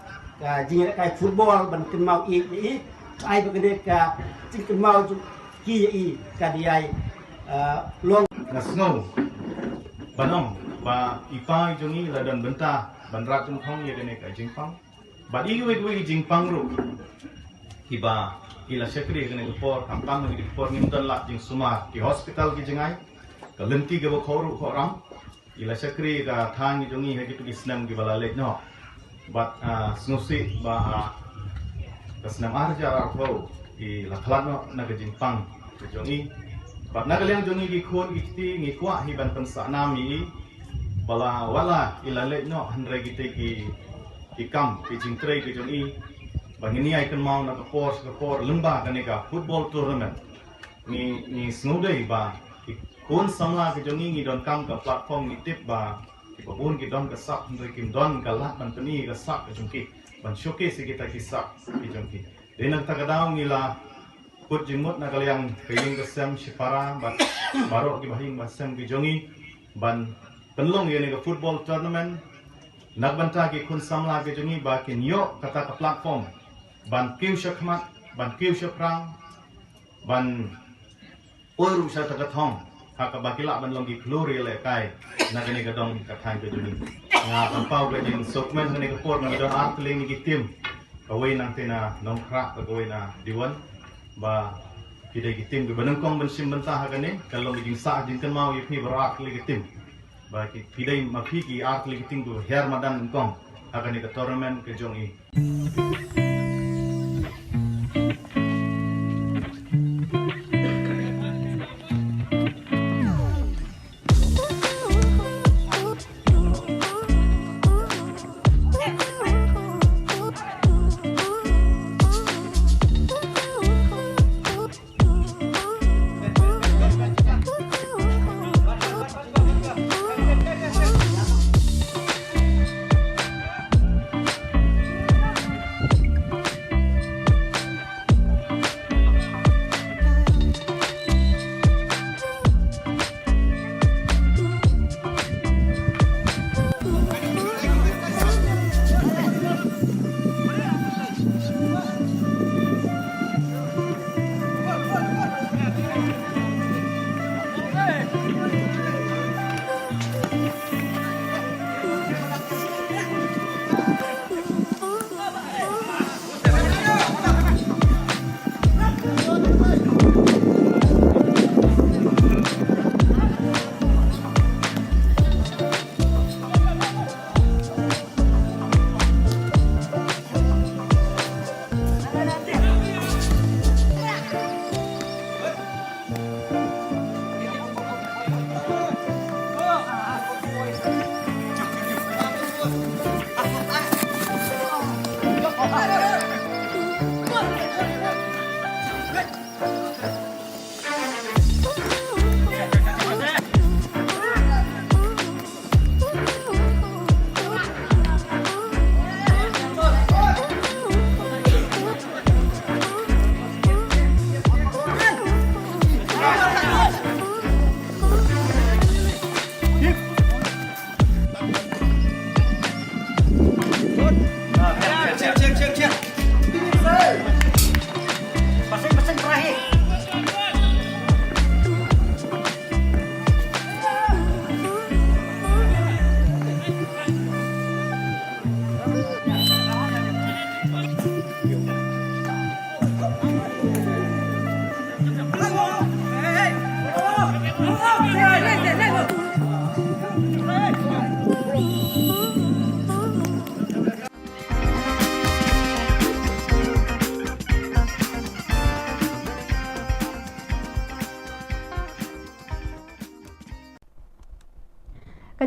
ka jingïalehkai football ban kynmaw ïa i. Ai ba kane ka jingkynmaw jong ki ïa i ka dei ai, ah, long. Nga sngew ban ong ba i pa jong i la don bynta ban rat jingkhong ïa kane ka jingpang. Bad i wei wei jingpang ruh kiba i la shakri kane ka por, khamtam kane ka por ngim don lad jingsumar, ki hospital ki jngai, ka lynti kaba khawruh khawram. I la shakri ka thaiñ jong i ha kitu ki snem kiba la leit noh. Bad, ah, sngewsih ba, ah, ka snem ar hajar arphew i la khlad noh na ka jingpang ka jong i. Bad na ka liang jong i ki khun ki kti ngi kwah hi ban pynsah nam ïa i ba la wat la i la leit noh hynrei kita ki, ki kam ki jingtrei ka jong i ba ngin ïai kynmaw na ka por sha ka por lyngba kane ka football tournament. Ngi, ngi sngewdei ba ki khun samla ki jong ngi, ngi donkam ka platform, ngi tip ba kiba bun ki don ka sap hynrei kim don ka lad ban pyni ka sap ka jong ki, ban showcase ïa kita ki sap ki jong ki. Dei na kata ka daw ngi la kut jingmut na ka liang ka ïing ka sem shipara bad baroh kiba ha ïing ba sem ki jong ngi ban pynlong ïa kane ka football tournament na ka bynta ki khun samla ki jong ngi ba kin ïoh kata ka platform ban kiew shakhmat, ban kiew shaphrang, ban oi ruh sha kata ka thong ha kaba ki lah ban long ki khlur ïalehkai na kane ka dong ka thaiñ ka jong ngi. Nga pynpaw ka jingsngewkmen ha kane ka por, ngi don artylli ki team, kawei nangta na Nongkhrah, kawei na Diwon, ba ki dei ki team kiba nyngkong ban shim bynta ha kane. Kan long ka jingsah jingkynmaw ïa phi baroh artylli ki team ba ki, phi dei ma phi ki artylli ki team kiba hiar madan nyngkong ha kane ka tournament ka jong i.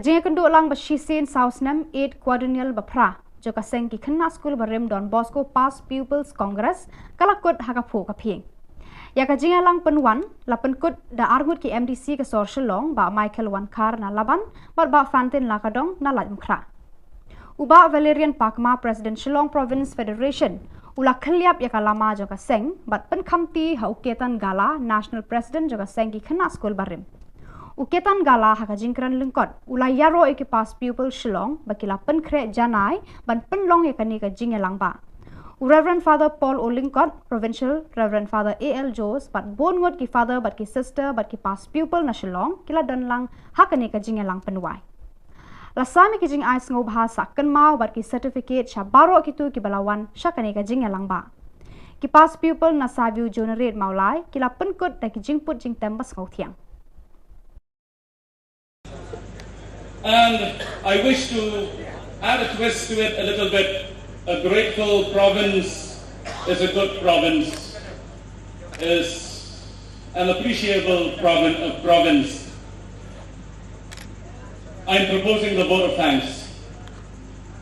Jingïakynduh lang ba shisien saw snem, eighth quadrennial ba phra jong ka seng ki khynnah skul barim Don Bosco Past Pupils Congress ka la kut ha ka phuh ka phieng. Ïa ka jingïalang pynwan la pynkut da arngut ki M D C ka sor Shillong, Bah Michael Wankhar na Laban bad Bah Fantin Lakadong na Laitumkhrah. U Bah Valerian Pakma, President Shillong Province Federation, u la khylliap ïa ka lama jong ka seng bad pynkhamti ha u Ketan Gala, National President jong ka seng ki khynnah skul barim. U Ketan Gala ha ka jingkren lyngkot u la ïaroh ïa ki Past Pupil Shillong ba ki la pynkhreh janai ban pynlong ïa kane ka jingïalang ba. U Reverend Father Paul O Lyngkot, Provincial Reverend Father A L Jones bad bun ngut ki Father bad ki Sister bad ki Past Pupil na Shillong ki la don lang ha kane ka jingïalang pynwai. La sam ïa ki jingai sngewbha sah kynmaw bad ki certificate sha baroh kito kiba la wan sha kane ka jingïalang ba. Ki Past Pupil na Saview Juniorate Mawlai ki la pynkut da ki jingput jingtem ba sngewthiang. And I wish to add a twist to it a little bit. A grateful province is a good province, is an appreciable provin-, uh, province. I'm proposing the vote of thanks.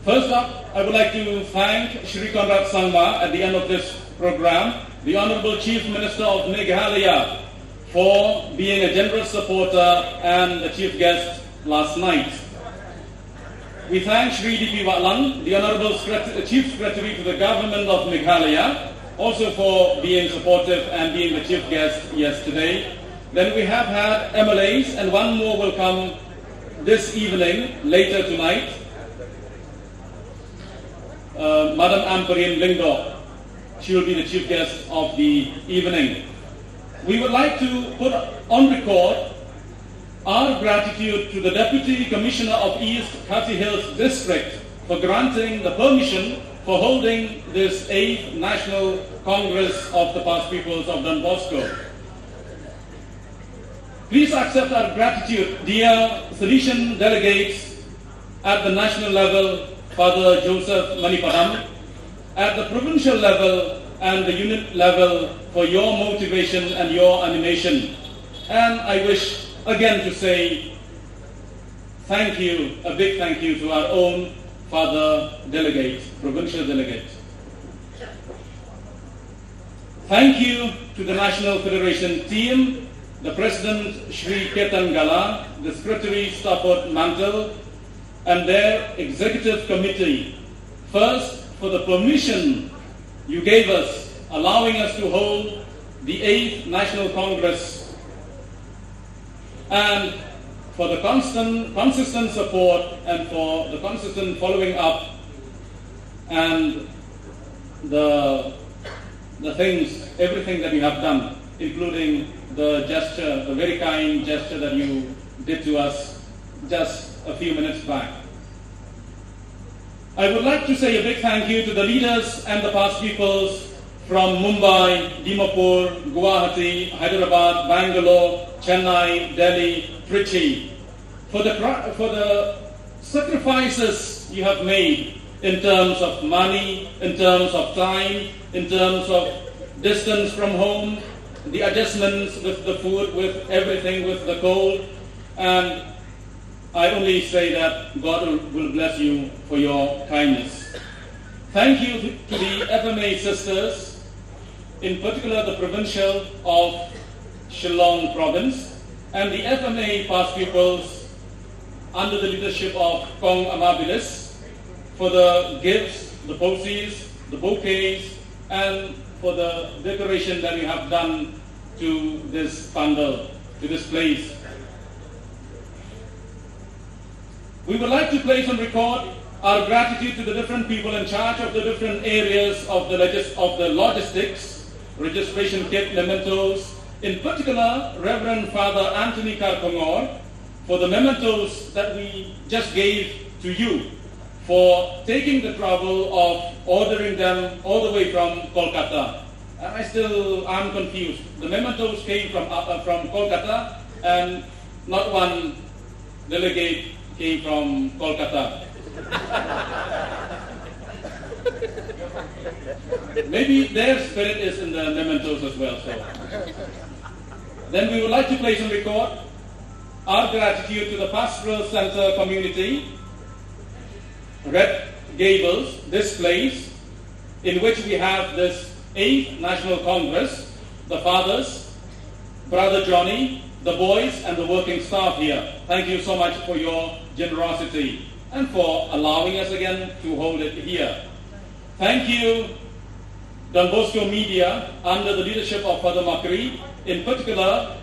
First up, I would like to thank Shri Conrad Sangma at the end of this program, the Honorable Chief Minister of Meghalaya, for being a generous supporter and the chief guest last night. We thank Shri D P Wahlang, the Honorable Secret-, Chief Secretary to the Government of Meghalaya, also for being supportive and being the chief guest yesterday. Then we have had M L As, and one more will come this evening, later tonight. Uh, Madam Ampareen Lyngdoh, she will be the chief guest of the evening. We would like to put on record our gratitude to the Deputy Commissioner of East Khasi Hills District for granting the permission for holding this eighth National Congress of the Past Pupils of Don Bosco. Please accept our gratitude, dear Salesian delegates at the national level, Father Joseph Manipadam, at the provincial level and the unit level for your motivation and your animation. And I wish again to say thank you, a big thank you to our own Father Delegate, Provincial Delegate. Thank you to the National Federation team, the President Shri Ketan Gala, the Secretary Stafford Mantle, and their Executive Committee, first for the permission you gave us, allowing us to hold the eighth National Congress, and for the constant, consistent support and for the consistent following up and the, the things, everything that you have done, including the gesture, the very kind gesture that you did to us just a few minutes back. I would like to say a big thank you to the leaders and the past pupils from Mumbai, Dimapur, Guwahati, Hyderabad, Bangalore, Chennai, Delhi, Trichy, for the, cra- for the sacrifices you have made in terms of money, in terms of time, in terms of distance from home, the adjustments with the food, with everything, with the cold, and I only say that God will, will bless you for your kindness. Thank you to the F M A sisters, in particular the provincial of Shillong province, and the F M A past pupils under the leadership of Kong Amabilis for the gifts, the posies, the bouquets, and for the decoration that you have done to this pandal, to this place. We would like to place on record our gratitude to the different people in charge of the different areas of the logis- of the logistics, registration kit, mementos, in particular Reverend Father Anthony Karkongor, for the mementos that we just gave to you for taking the trouble of ordering them all the way from Kolkata. And I still am confused. The mementos came from, uh, uh, from Kolkata, and not one delegate came from Kolkata. Maybe their spirit is in the mementos as well. So, then we would like to place on record Our gratitude to the Pastoral Center community, Red Gables, this place, in which we have this eighth National Congress, the fathers, Brother Johnny, the boys, and the working staff here. Thank you so much for your generosity and for allowing us again to hold it here. Thank you, Don Bosco Media, under the leadership of Father Makri, in particular,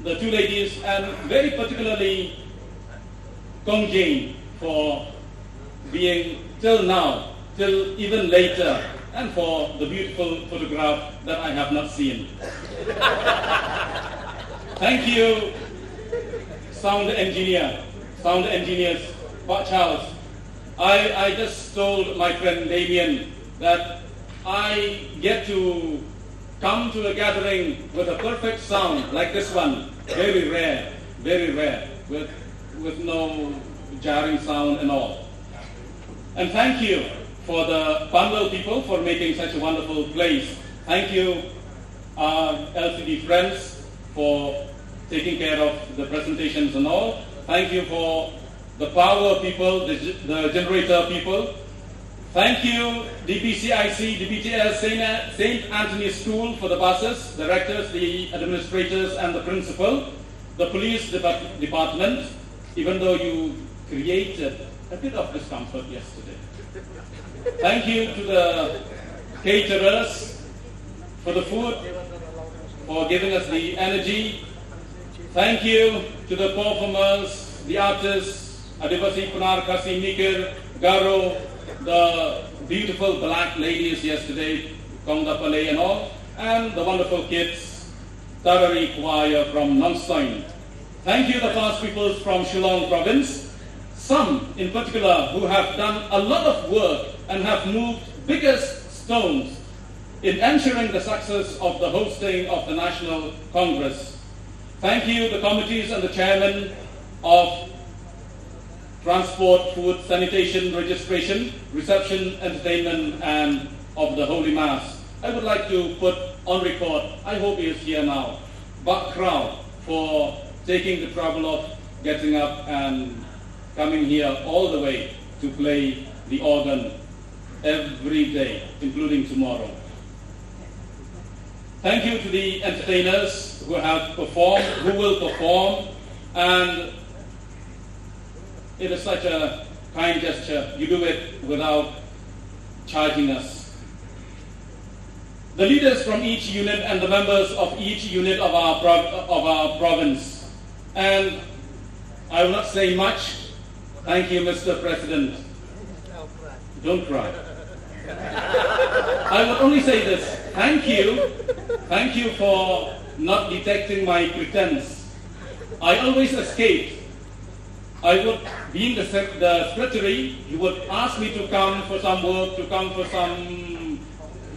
the two ladies, and very particularly Kong Jane, for being till now, till even later, and for the beautiful photograph that I have not seen. Thank you, sound engineer, sound engineers, Pak Charles. I, I just told my friend Damien that I get to come to a gathering with a perfect sound like this one. Very rare, very rare, with, with no jarring sound and all. And thank you for the Pandal people for making such a wonderful place. Thank you, our L C D friends, for taking care of the presentations and all. Thank you for the power people, the, the generator people. Thank you, D B C I C, D B T S, Saint, Saint Anthony's School for the buses, directors, the administrators, and the principal, the police depart- department, even though you created a bit of discomfort yesterday. Thank you to the caterers for the food, for giving us the energy. Thank you to the performers, the artists, Adivasi, Pnar, Khasi, Mikir, Garo, the beautiful black ladies yesterday, Kongda Palei and all, and the wonderful kids, Tarari Choir from Nongstoin. Thank you, the past peoples from Shillong province, some in particular who have done a lot of work and have moved biggest stones in ensuring the success of the hosting of the National Congress. Thank you, the committees and the chairman of transport, food, sanitation, registration, reception, entertainment, and of the Holy Mass. I would like to put on record, I hope he is here now, Bah Krau for taking the trouble of getting up and coming here all the way to play the organ every day, including tomorrow. Thank you to the entertainers who have performed, who will perform, and it is such a kind gesture. You do it without charging us. The leaders from each unit and the members of each unit of our, prov- of our province. And I will not say much. Thank you, Mister President. Don't cry. I would only say this. Thank you. Thank you for not detecting my pretense. I always escaped. I would, being the, sec- the secretary, he would ask me to come for some work, to come for some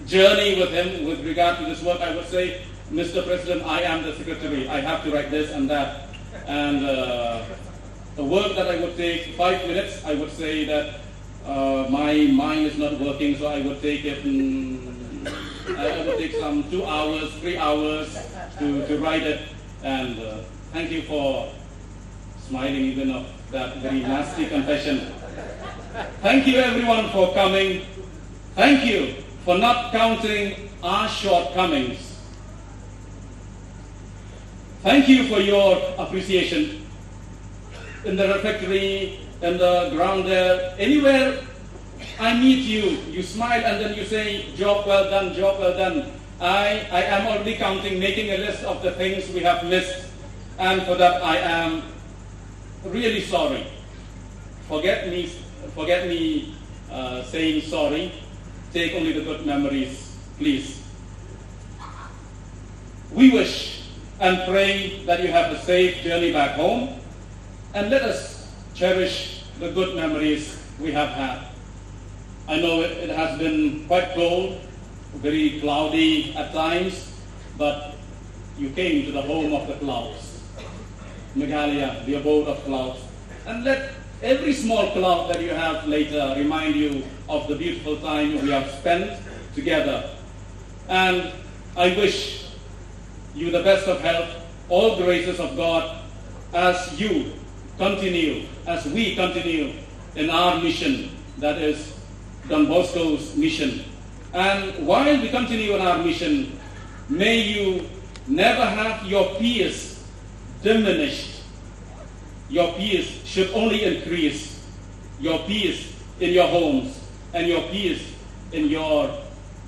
journey with him with regard to this work. I would say, Mister President, I am the secretary. I have to write this and that. And uh, the work that I would take five minutes, I would say that uh, my mind is not working, so I would take it. Mm, I I would take some two hours, three hours to, to write it. And uh, thank you for smiling even of that very nasty confession. Thank you everyone for coming. Thank you for not counting our shortcomings. Thank you for your appreciation. In the refectory, in the ground there, anywhere I meet you, you smile and then you say, "Job well done, job well done." I, I am already counting, making a list of the things we have missed. And for that, I am really sorry. Forget me, forget me uh, saying sorry. Take only the good memories, please. We wish and pray that you have a safe journey back home, and let us cherish the good memories we have had. I know it, it has been quite cold, very cloudy at times, but you came to the home of the clouds, Meghalaya, the abode of clouds. And let every small cloud that you have later remind you of the beautiful time we have spent together. And I wish you the best of health, all graces of God, as you continue, as we continue in our mission, that is Don Bosco's mission. And while we continue in our mission, may you never have your peace diminished. Your peace should only increase. Your peace in your homes and your peace in your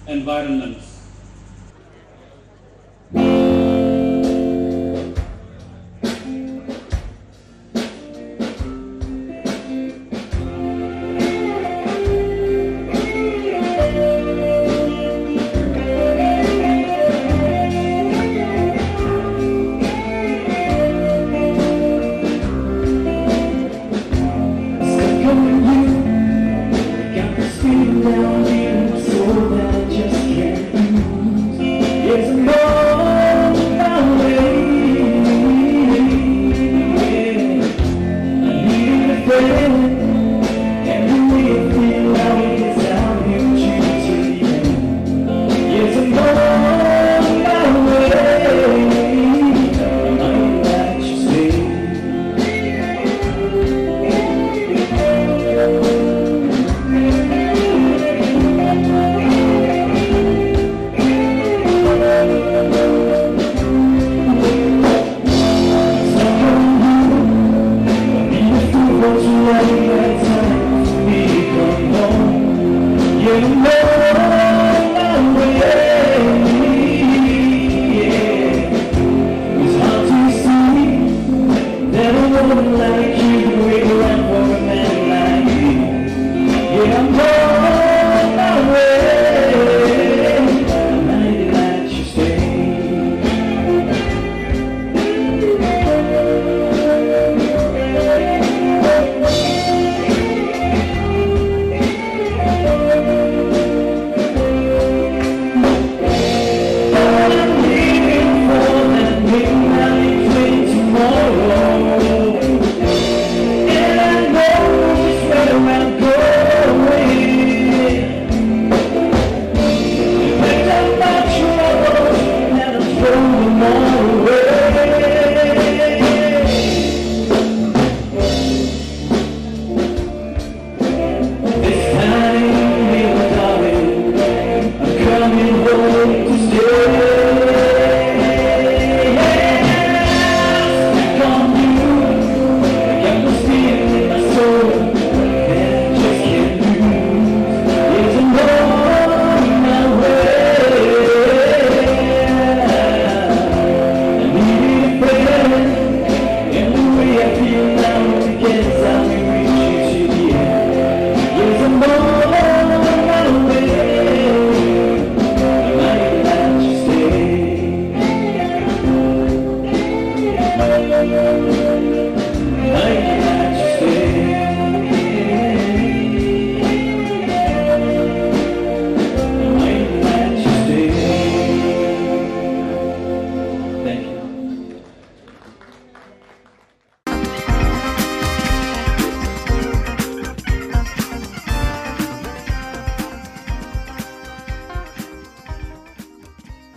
environments.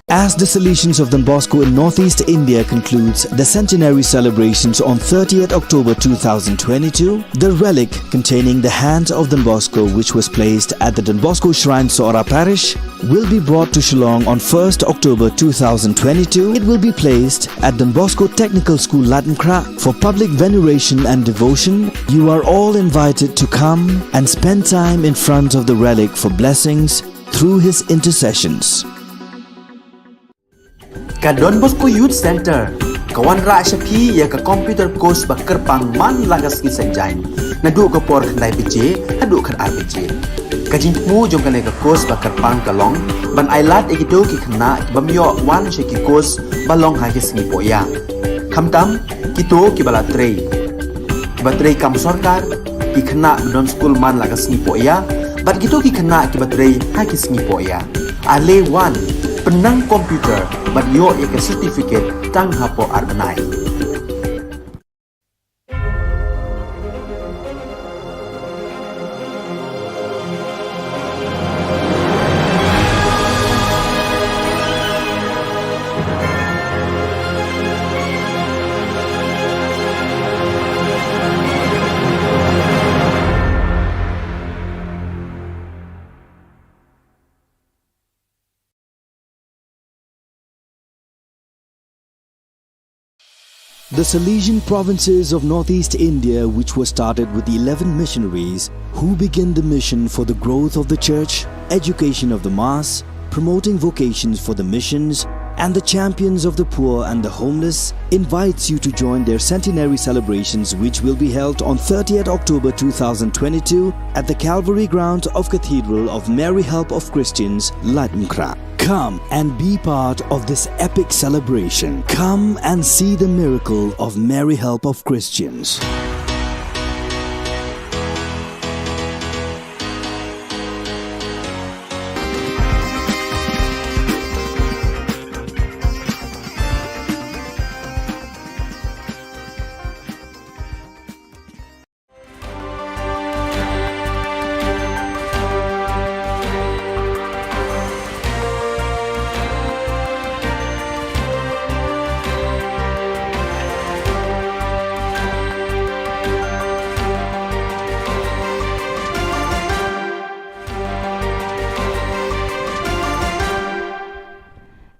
As the Salesians of Don Bosco in Northeast India concludes the centenary celebrations on thirtieth October two thousand twenty-two, the relic containing the hands of Don Bosco, which was placed at the Don Bosco Shrine, Sohra Parish, will be brought to Shillong on first October two thousand twenty-two. It will be placed at Don Bosco Technical School, Latenkhrah, for public veneration and devotion. You are all invited to come and spend time in front of the relic for blessings through his intercessions. Ka Don Bosco Youth Center ka wanrah sha phi ïa ka computer course ba kyrpang man la ka sngi Saitjaiñ, naduh ka por khyndai baje haduh khatar baje. Ka jingthmu jong kane ka course ba kyrpang ka long ban ailad ïa kito ki khynnah ki bym ïoh wan sha ki course ba long ha ki sngi pohïa, khamtam kito kiba la trei, kiba trei kam sorkar, ki khynnah ba don skul man la ka sngi pohïa, bad kito ki khynnah kiba trei ha ki sngi pohïa. Ale wan, pynnang computer bad ïoh ïa ka certificate tang hapoh ar bnai. The Salesian provinces of northeast India, which were started with eleven missionaries who began the mission for the growth of the church, education of the mass, promoting vocations for the missions, and the champions of the poor and the homeless, invites you to join their centenary celebrations, which will be held on thirtieth October two thousand twenty-two at the Calvary Ground of Cathedral of Mary Help of Christians, Laitumkhrah. Come and be part of this epic celebration. Come and see the miracle of Mary Help of Christians.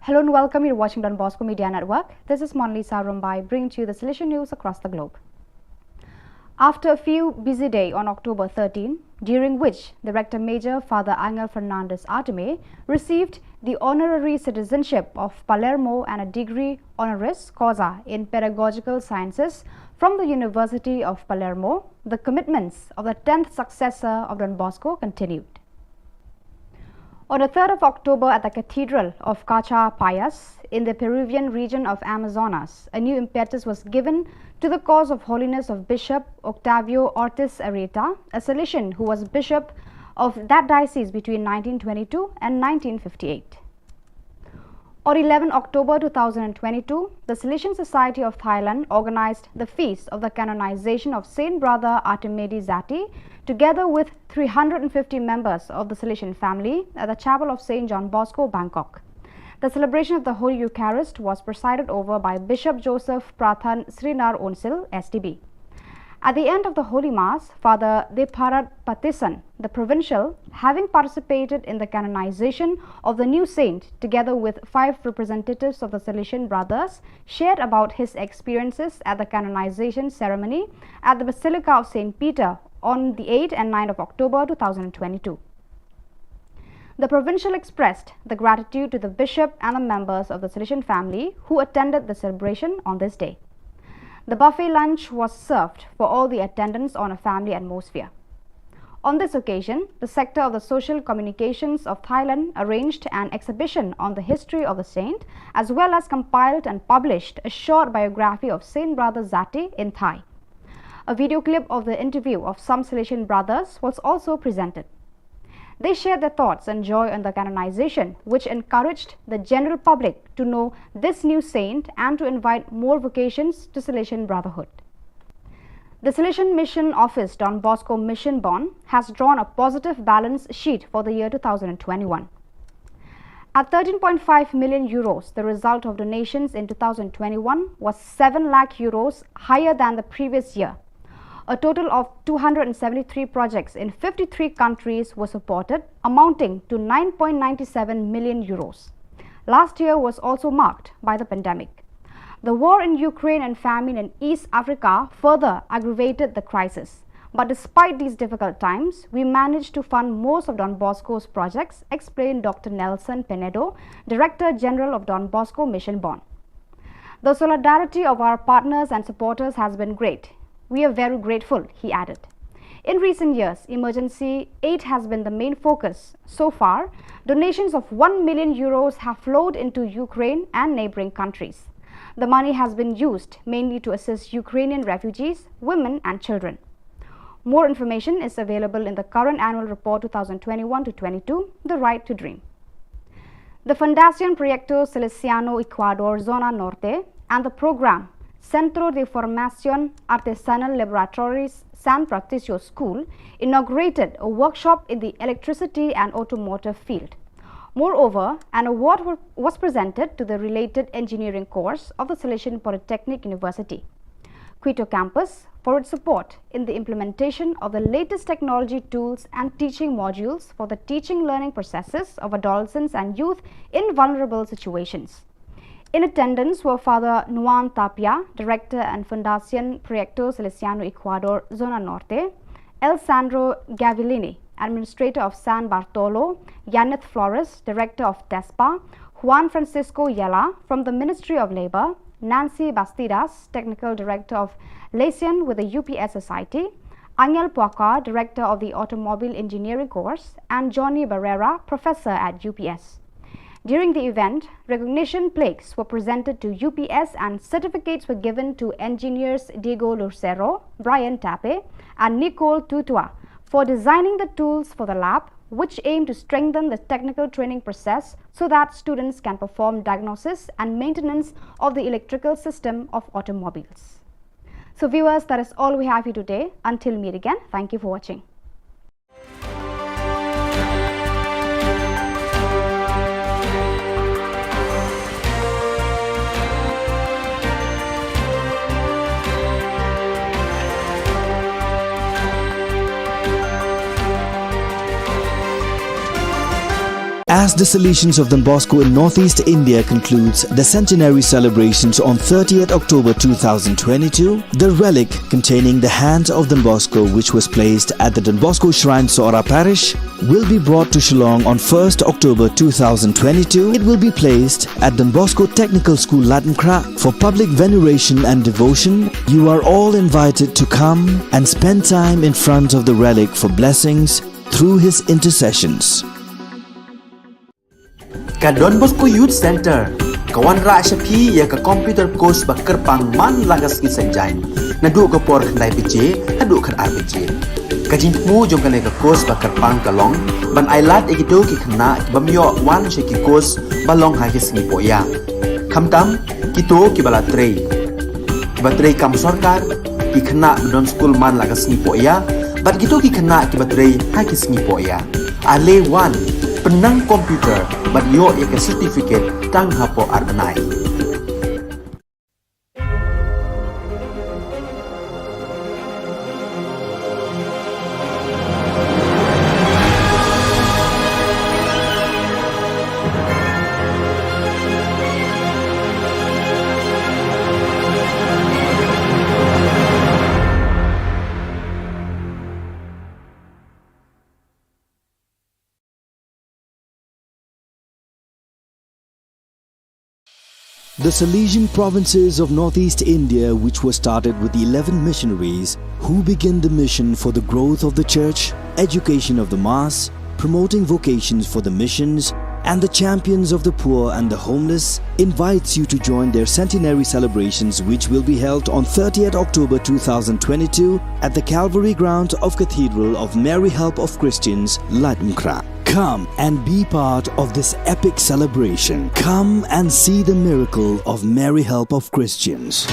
Hello and welcome. You're watching Don Bosco Media Network. This is Monlisa Rumbai bringing to you the Salesian news across the globe. After a few busy days on October thirteen, during which the Rector Major Father Angel Fernandez Artime received the honorary citizenship of Palermo and a degree honoris causa in pedagogical sciences from the University of Palermo, the commitments of the tenth successor of Don Bosco continued. On the third of October at the Cathedral of Cacha Payas in the Peruvian region of Amazonas, a new impetus was given to the cause of holiness of Bishop Octavio Ortiz Arrieta, a Salesian who was bishop of that diocese between nineteen twenty-two and nineteen fifty-eight. On eleven October two thousand twenty-two, the Salesian Society of Thailand organized the feast of the canonization of Saint Brother Artimedi Zati, together with three hundred fifty members of the Salesian family, at the Chapel of Saint John Bosco, Bangkok. The celebration of the Holy Eucharist was presided over by Bishop Joseph Prathan Srinar Onsil, S D B. At the end of the Holy Mass, Father Debharat Patison, the provincial, having participated in the canonization of the new saint together with five representatives of the Salesian Brothers, shared about his experiences at the canonization ceremony at the Basilica of Saint Peter on the eighth and ninth of October two thousand twenty-two. The provincial expressed the gratitude to the bishop and the members of the Salesian family who attended the celebration on this day. The buffet lunch was served for all the attendants on a family atmosphere. On this occasion, the Sector of the Social Communications of Thailand arranged an exhibition on the history of the saint, as well as compiled and published a short biography of Saint Brother Zati in Thai. A video clip of the interview of some Salesian brothers was also presented. They shared their thoughts and joy on the canonization, which encouraged the general public to know this new saint and to invite more vocations to Salesian brotherhood. The Salesian Mission Office, Don Bosco Mission Bon, has drawn a positive balance sheet for the year two thousand twenty-one. At thirteen point five million euros, the result of donations in two thousand twenty-one was seven lakh euros higher than the previous year. A total of two hundred seventy-three projects in fifty-three countries were supported, amounting to nine point nine seven million euros. Last year was also marked by the pandemic. The war in Ukraine and famine in East Africa further aggravated the crisis. But despite these difficult times, we managed to fund most of Don Bosco's projects, explained Doctor Nelson Penedo, Director General of Don Bosco Mission Bon. The solidarity of our partners and supporters has been great. We are very grateful, he added. In recent years, emergency aid has been the main focus. So far, donations of one million euros have flowed into Ukraine and neighboring countries. The money has been used mainly to assist Ukrainian refugees, women, and children. More information is available in the current annual report two thousand twenty-one to twenty-two, The Right to Dream. The Fundación Proyecto Salesiano Ecuador Zona Norte and the program Centro de Formación Artesanal Laboratories San Patricio School inaugurated a workshop in the electricity and automotive field. Moreover, an award wa- was presented to the related engineering course of the Salesian Polytechnic University, Quito campus, for its support in the implementation of the latest technology tools and teaching modules for the teaching learning processes of adolescents and youth in vulnerable situations. In attendance were Father Nuan Tapia, Director and Fundación Proyecto Salesiano Ecuador, Zona Norte, El Sandro Gavillini, Administrator of San Bartolo, Yaneth Flores, Director of TESPA, Juan Francisco Yela from the Ministry of Labor, Nancy Bastidas, Technical Director of Liaison with the U P S Society, Angel Puaka, Director of the Automobile Engineering Course, and Johnny Barrera, Professor at U P S. During the event, recognition plaques were presented to U P S and certificates were given to engineers Diego Lucero, Brian Tape, and Nicole Tutua for designing the tools for the lab, which aim to strengthen the technical training process so that students can perform diagnosis and maintenance of the electrical system of automobiles. So viewers, that is all we have for you today. Until meet again, thank you for watching. As the Salesians of Don Bosco in Northeast India concludes the centenary celebrations on thirtieth October two thousand twenty-two, the relic containing the hand of Don Bosco, which was placed at the Don Bosco Shrine, Sohra Parish, will be brought to Shillong on first October two thousand twenty-two. It will be placed at Don Bosco Technical School, Laitumkhrah, for public veneration and devotion. You are all invited to come and spend time in front of the relic for blessings through his intercessions. Ka Don Bosco Youth Center ka wanrah sha phi ïa ka computer course ba kyrpang man la ka sngi Saitjaiñ, naduh ka por khyndai baje haduh khatar baje. Ka jingthmu jong kane ka course ba kyrpang ka long ban ailad ïa kito ki khynnah ki bym ïoh wan sha ki course ba long ha ki sngi pohïa. Khamtam kito kiba la trei, kiba trei kam sorkar, ki khynnah ba don skul man la ka sngi pohïa, bad kito ki khynnah kiba trei ha ki sngi pohïa. Ale wan, pynnang computer bad ïoh ïa ka certificate tang hapoh ar bnai. The Salesian provinces of Northeast India, which were started with eleven missionaries who began the mission for the growth of the church, education of the mass, promoting vocations for the missions, and the champions of the poor and the homeless, invites you to join their centenary celebrations, which will be held on thirtieth October two thousand twenty-two at the Calvary ground of Cathedral of Mary Help of Christians, Laitumkhrah. Come and be part of this epic celebration. Come and see the miracle of Mary Help of Christians.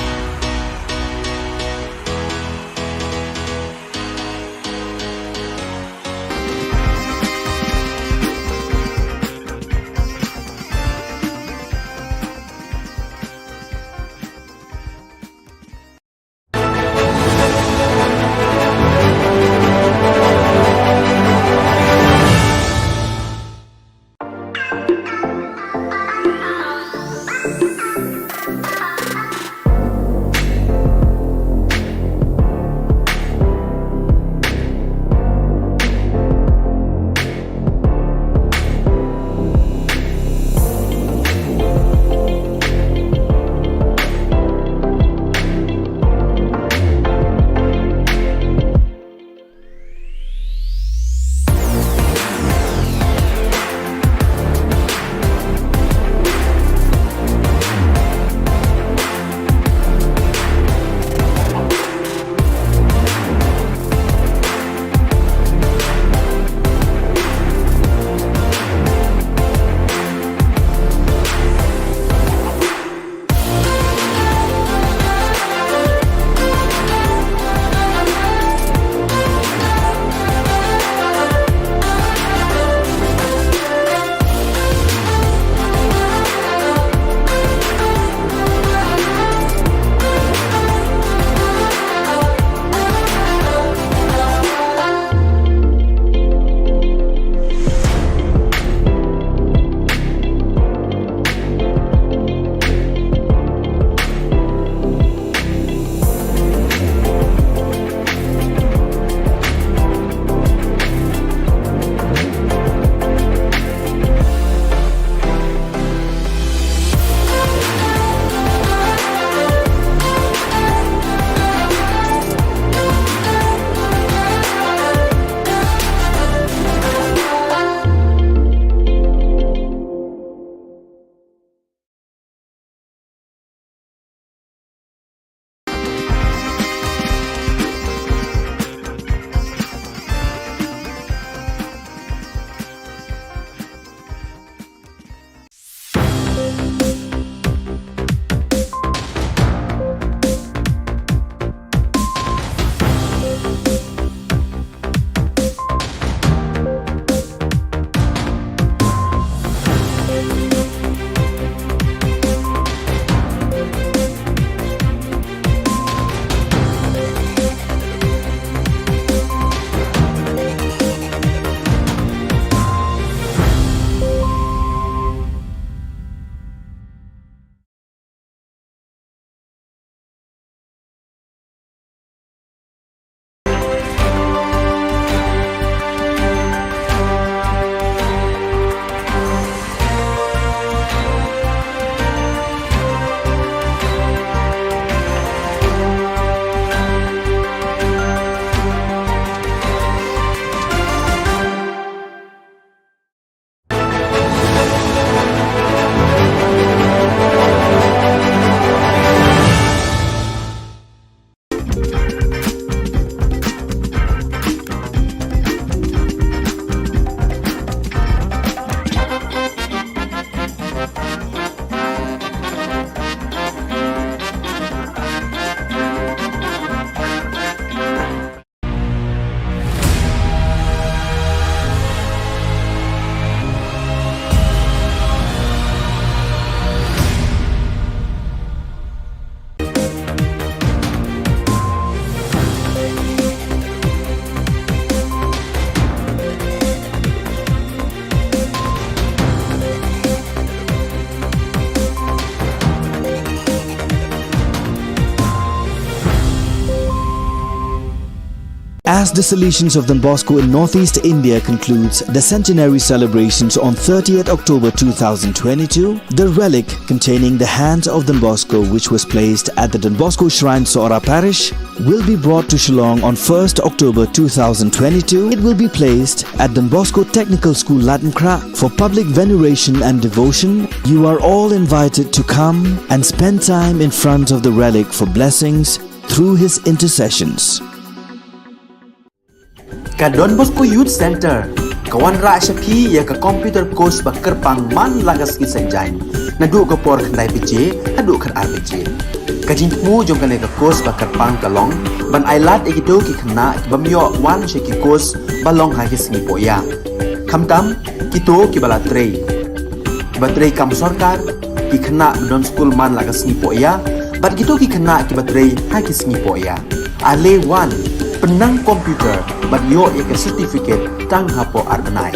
As the Salesians of Don Bosco in Northeast India concludes the centenary celebrations on thirtieth October two thousand twenty-two, the relic containing the hands of Don Bosco, which was placed at the Don Bosco Shrine, Sohra Parish, will be brought to Shillong on first October two thousand twenty-two. It will be placed at Don Bosco Technical School, Laitumkhrah, for public veneration and devotion. You are all invited to come and spend time in front of the relic for blessings through his intercessions. Ka Don Bosco Youth Center ka wanrah sha phi ïa ka computer course ba kyrpang man la ka sngi Saitjaiñ, naduh ka por khyndai baje haduh khatar baje. Ka jingthmu jong kane ka course ba kyrpang ka long ban ailad ïa kito ki khynnah ki bym ïoh wan sha ki course ba long ha ki sngi pohïa, khamtam kito ki ba la trei, ki ba trei kam sorkar, ki khynnah ba don skul man la ka sngi pohïa, bad kito ki khynnah ki ba trei ha ki sngi pohïa. Ale wan, pynnang computer bad ïoh ïa ka certificate tang hapoh ar bnai.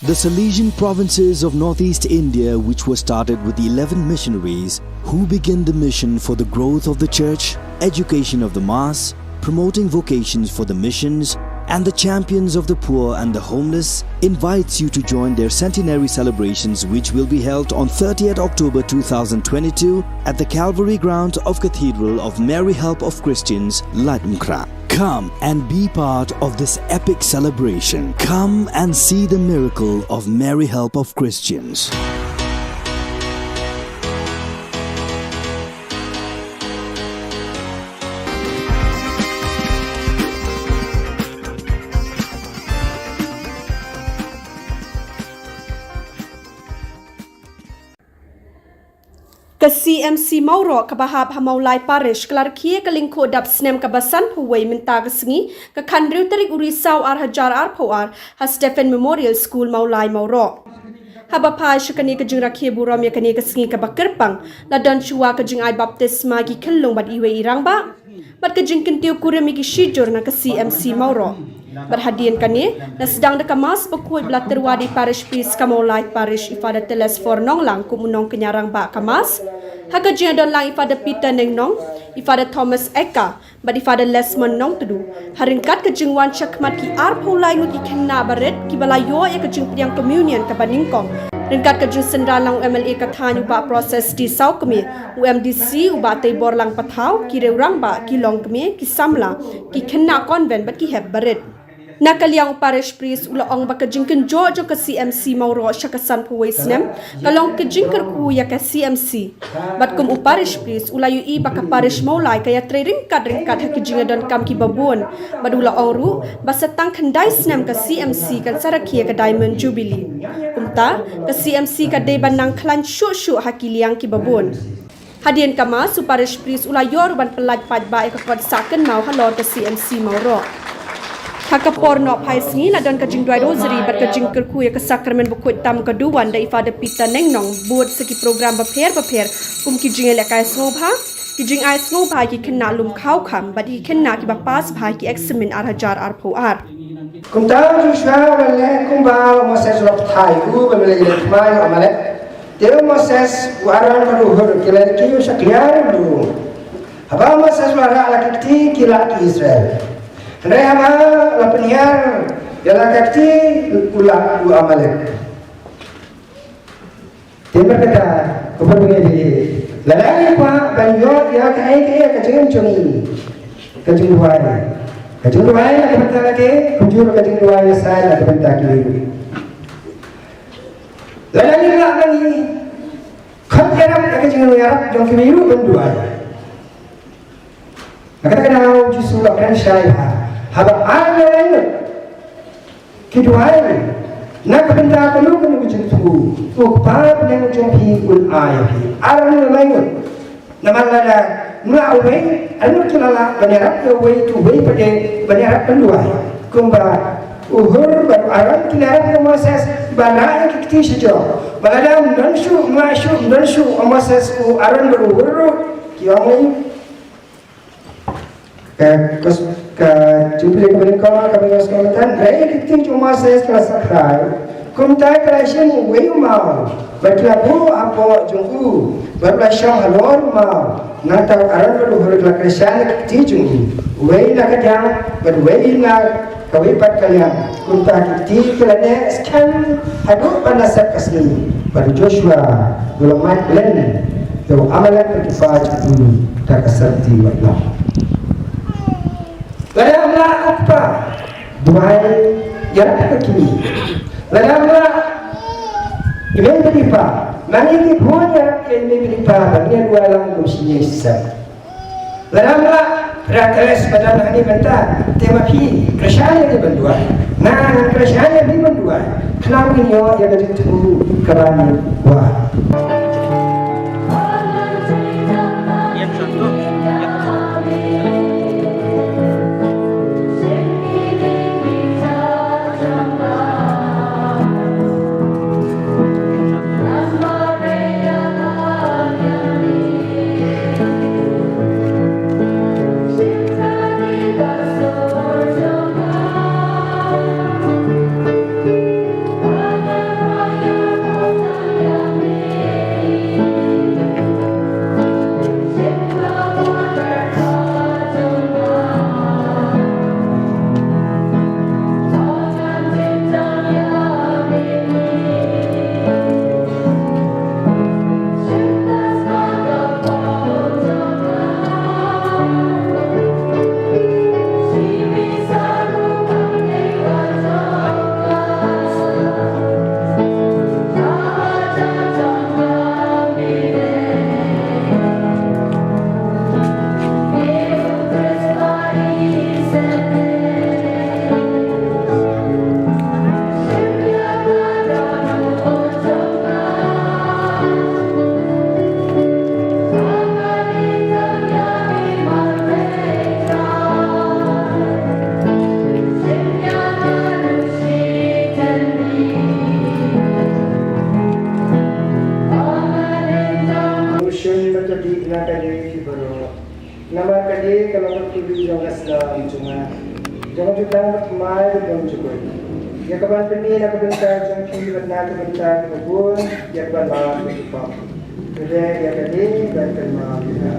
The Salesian provinces of Northeast India, which was started with eleven missionaries who began the mission for the growth of the church, education of the mass, promoting vocations for the missions, and the champions of the poor and the homeless, invites you to join their centenary celebrations, which will be held on thirtieth October two thousand twenty-two at the Calvary grounds of Cathedral of Mary Help of Christians, Laitumkhrah. Come and be part of this epic celebration. Come and see the miracle of Mary Help of Christians. Ka C M C Mawroh kaba hap ha Mawlai Parish ka la rkhie ka lyngkhuh dap snem kaba sanphew wei mynta ka sngi, ka khathynriew tarik u Risaw ar hajar arphew ar, ha Stephen Memorial School Mawlai Mawroh. Haba phai sha kane ka jingrakhe burom ïa kane ka sngi kaba kyrpang, la don shuwa ka jingai baptisma ki khyllung bad iwei i rangbah bad ka jingkyntiew kurim ïa ki shijur na ka C M C Mawroh. Bad hadien kane, la sdang da ka Mass bakhuid ba la tyrwa da i Parish Priest ka Mawlai Parish, i Father Telesphore Nonglang, kum u nongkñia rangbah ka Mass, ha ka jingdon lang i Father Peter Nengnong, i Father Thomas Eka bad i Father Lesmond Nongtdu. Ha ryngkat ka jingwan shakhmat ki arphew lai ngut ki khynnah barit kiba la ïoh ïa ka jingpdiang Communion kaba nyngkong, ryngkat ka jingsynran lang u M L A ka thaiñ u Bah Prossess D Sawkmie, u M D C u Bah Teiborlang Pathaw, ki riew rangbah, ki longkmie, ki samla, ki khynnah convent bad ki hep barit. Na ka liang u Parish Priest u la ong ba ka jingkynjoh jong ka C M C Mawroh sha ka sanphew wei snem ka long ka jingkyrkhu ïa ka C M C. Bad kum u Parish Priest u la ïohi ba ka Parish Mawlai ka ïatrei ryngkat ryngkat ha ki jingïadonkam kiba bun. Bad u la ong ruh ba sa tang khyndai snem ka C M C kan sa rakhe ïa ka Diamond Jubilee. Kumta, ka C M C ka dei ban nang khlaiñ shuh shuh ha ki liang kiba bun. Hadien ka Mass, u Parish Priest u la ïoh ruh ban pyllait paidbah ïa ka kot sah kynmaw halor ka C M C Mawroh. Ha ka por nohphai sngi la don ka jingduwai Rosary bad ka jingkyrkhu ïa ka Sakramen bakhuid tam ka duwan da i Father Peter Nengnong, bud sa ki program bapher bapher kum ki jingïalehkai sngewbha, ki jingai sngewbha ïa ki khynnah lum khaw kham bad ïa ki khynnah kiba pass bha ha ki eksamin ar hajar arphew ar. Kumta Joshua u la leh kumba u Moses u la pathai u, ba me la ïaleh thma ïa u Amalek. Te u Moses, u Aaron bad u Hur ki la ïakhih u sha kliar u lum. Haba u Moses u la rah la ki kti, ki lah ki Israel. Hynrei haba la pynhiar ïa la ka kti, u lah u Amalek. Te markata, ko para bangeit, lada ngi kwah ban ïoh ïa kaei kaei ka jingim jong ngi, ka jingduwai, ka jingduwai na ka bynta lade, kumjuh ka jingduwai ïa sa na ka bynta ki briew. Lada ngi lah ban ïa khot ïarap ïa ka jingïarap jong ki briew ban duwai. Na kata ka daw Jisu u la kren shai bha, haba ar ne lai ngut ki duwai na ka bynta kano kano ka jingthmu, u Kpa bneng jong phi un ai ïa phi. Ar ne lai ngut. Namar lada Mla uwei, arngut ki la lah ban ïarap ïa uwei, tu uwei pat de ban ïarap ban duwai. Kumba u Hur bad u Aron ki la ïarap ïa u Moses ban rah ïa ki kti shajrong. Ba lada ym don shuh, ym lah shuh, ym don shuh u Moses, u Aron bad u Hur ruh, ki ong ïa ka, ka, ka Jubilee ka banyngkong, ka banyngkong ka mynta, hynrei ki kti jong u Moses ki la sakrai. Kumta ki la shim uwei u maw bad ki la buh hapoh jong u bad u la shong halor u maw. Nangta u Aron bad u Hur ki la kyrshan ïa ki kti jong u, uwei na ka diang bad uwei na kawei pat ka liang. Kumta ki kti ki la neh skhem haduh ba la sep ka sngi bad u Joshua u la mad len ïa u Amalek bad ki kpa jong u da ka syrti wat long. Lada ym lah u kpa, duwai ïarap ïa ki. Lada ym lah i mei bad i pa, ma ngi ki bun ïarap ïa i mei bad i pa ba ngin duwai lang kum shi sep. Lada ym lah, Brother Teres ba don hangne mynta, te ma phi kyrshan ïa ngi ban duwai. Nga ngan kyrshan ïa phi ban duwai. Khnang ngin ïoh ïa ka jingthmu kaba ngi kwah. Namar kane ka long ka kyrteng jong ka snam jong nga, jong ka jutang bad thymmai bad jong ka jukut, ïa kaban pyni na ka bynta jong phi bad na ka bynta kiba bun, ïa kaban map ïa ki pap. Te ïa kane ban kynmaw ïa nga.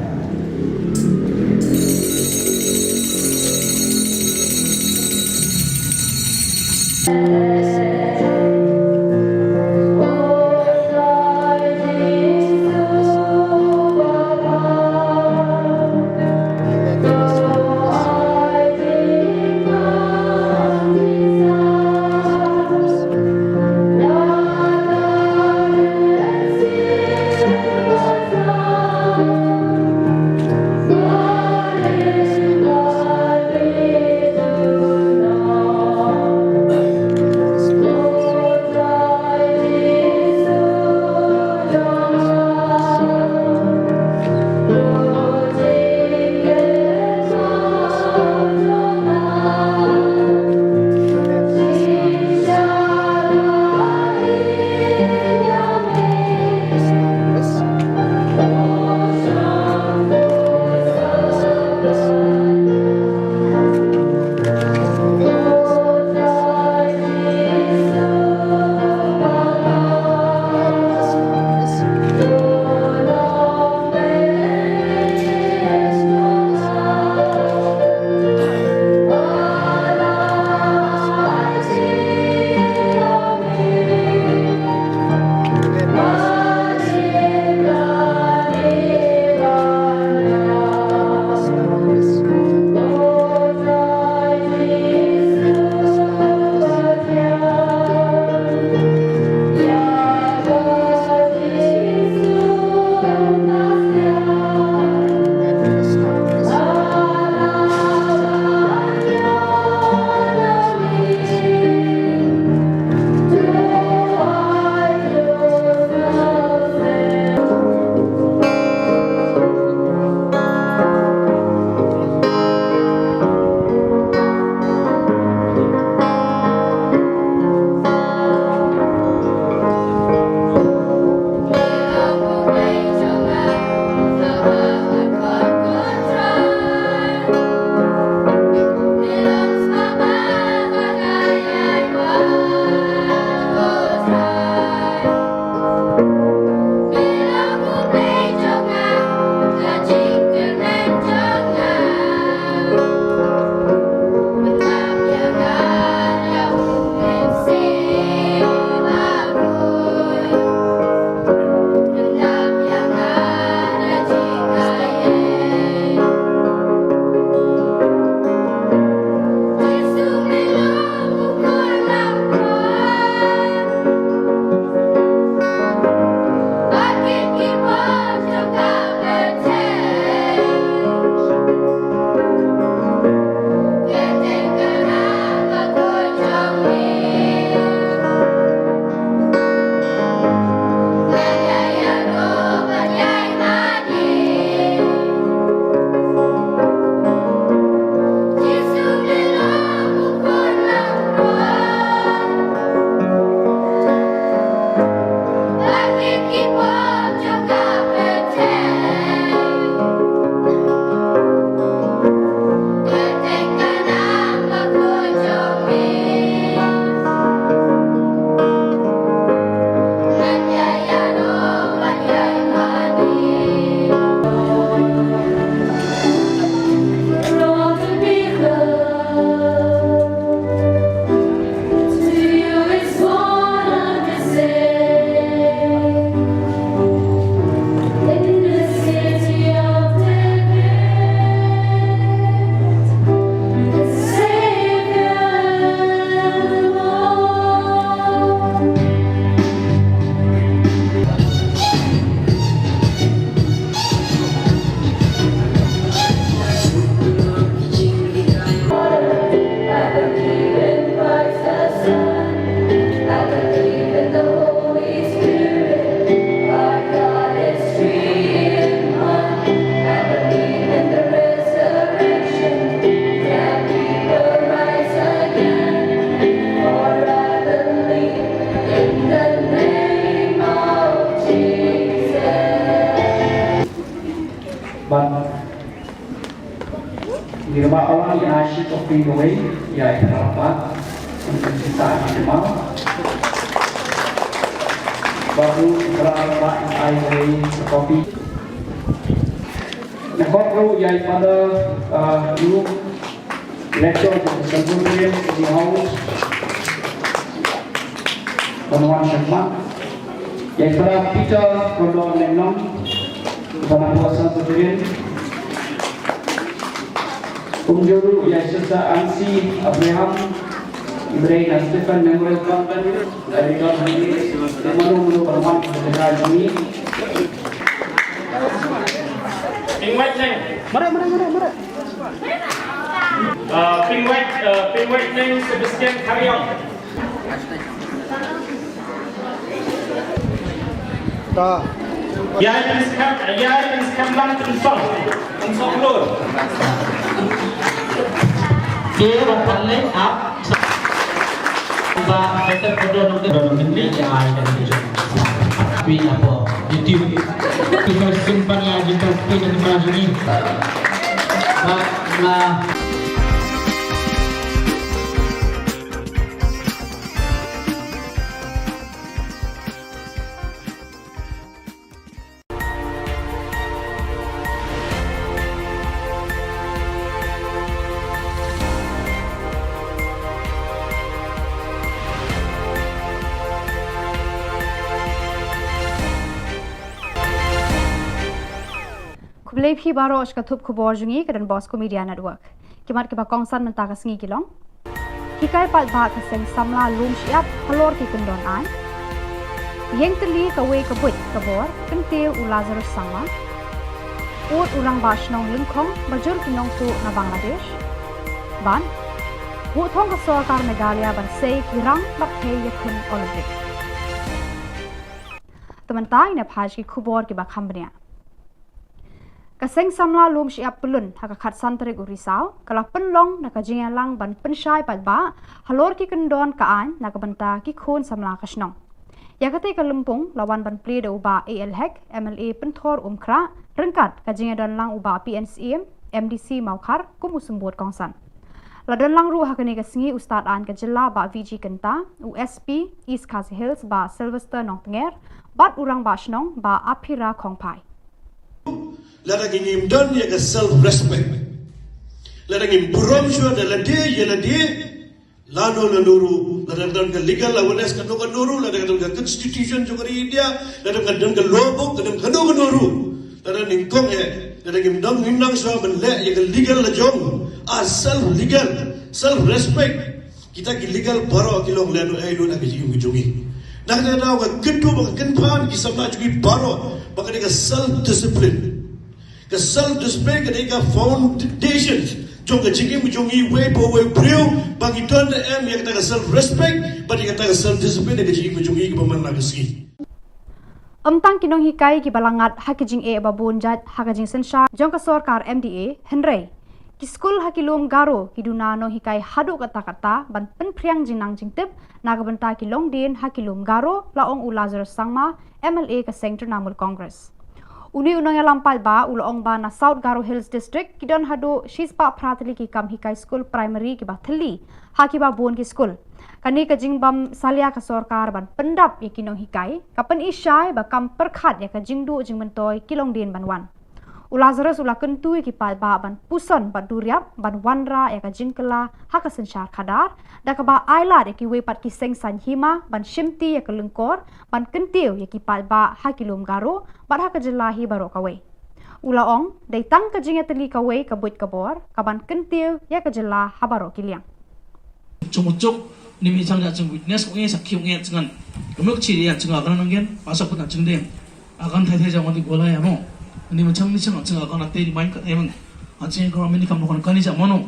Kopi kawei, ïa i Prabhat, un sa i Jamal. Baru Prabhat ai kawei kopi. Nakot ru ïa i Father, uh, Luke, Lecturer of the Central Prayer City House. Ban wan shakmat. Ïa i Father Peter Kordor Lengnong, Father Pastor Peter. Kumjuh ïa i Sister Ansi Abraham, Ibrahim Stephen Memorial Convent, dari Don Henry, Manu Manu Perman, Sekretari Jami. Ping White Neng. Mara, mara, mara, mara. Uh, Ping White, uh, Ping White Neng Sebastian Kariong. Ta. Ïa, ïa, ïa, ïa, lam, lam, lam, lam, lam. Dia bakal link up. Ba, kita perlu nunggu, perlu nunggu, ya, ya, ya. Pi apa? YouTube. Kita simpan lagi, kita simpan lagi. Ba, ba. Khublei phi baroh sha ka thup khubor jong ngi ka Don Bosco Media Network. Ki mat kiba kongsan mynta ka sngi ki long: Hikai paidbah ka seng samla Lum Shyiap halor ki kyndon aiñ. Ïeng tylli kawei ka buit ka bor, kyntiew u Lazarus Sangma. Ud u rangbah shnong lyngkhong ba jur ki nongtuh na Bangladesh. Bad buh thong ka sorkar Meghalaya ban sei ki rang bad thei ïakhun Olympic. Te mynta ngin ïa phai sha ki khubor kiba kham bniah. Ka seng samla Lum Shyiap Pyllun ha ka khatsan tarik u Risaw ka la pynlong na ka jingïalang ban pynshai paidbah halor ki kyndon ka aiñ na ka bynta ki khun samla ka shnong. Ïa katei ka lympung la wan ban plie da u Bah A L Hek, M L A Pynthor Umkhrah, ryngkat ka jingïadon lang u Bah P N Syiem, M D C Mawkhar, kum u symbud kongsan. La don lang ruh ha kane ka sngi u Stad Aiñ ka jylla Bah V G Kynta, u S P East Khasi Hills Bah Sylvester Nongtnger, bad u rangbah shnong Bah Aphira Khongphai. Lada ngim don ïa ka self respect, lada ngim burom shuwa da lade ïa lade, lano lano ruh, lada don ka legal awareness kano kano ruh, lada don ka constitution jong ka ri India, lada don ka law book, lada kano kano ruh, lada nyngkong eh, lada ngim don, ngim nang shuwa ban leh ïa ka legal la jong, a self legal, self respect. Kita ki legal baroh ki long lano eh don ha ka jingim jong ngi. Nangta ka daw ka kyntu bad ka kynpham ki samla jong ngi baroh ba ka dei ka self discipline. Ka self discipline ka dei ka foundation jong ka jingim jong ngi wei pa wei briew, ba ngi don da em ïa kata ka self respect bad ïa kata ka self discipline ha ka jingim jong ngi kiba man la ka sngi. Ym tang ki nonghikai kiba la ngat ha ki jingeh ba bun jait ha ka jingsynshar jong ka sorkar M D A, hynrei ki skul ha ki lum Garo ki duna nonghikai haduh katta katta ban pynphriang jingnang jingtip na ka bynta ki longdien ha ki lum Garo, la ong u Lazarus Sangma, M L A ka seng Trinamool Congress. Une u nongïalam paidbah u la ong ba na South Garo Hills District ki don haduh shispah phra tylli ki kam hikai skul primary kiba thylli ha kiba bun ki skul. Kane ka jingbym salia ka sorkar ban pyndap ïa ki nonghikai ka pyni shai ba kam pyrkhat ïa ka jingduh jingmyntoi ki longdien ban wan. U Lazarus u la kyntu ïa ki paidbah ban puson bad duriap ban wanrah ïa ka jingkylla ha ka synshar khadar, da kaba ailad ïa kiwei pat ki seng saiñ hima ban shimti ïa ka lyngkor ban kyntiew ïa ki paidbah ha ki lum Garo bad ha ka jylla hi baroh kawei. U la ong, dei tang ka jingïatylli kawei ka buit ka bor kaban kyntiew ïa ka jylla ha baroh ki liang. Chungchuk, ni mi chang da chang witness, ong ïa sakhi, ong ïa chngan. Kumno ka chi ïa chngan ka nang gen, pa sa put na chang deng. Akan thai thai jang wan di gola ïa mo. Ni ma chang ni chang chang akan ate di main ka emang. Achang ka mini kam lokan kani jang mono.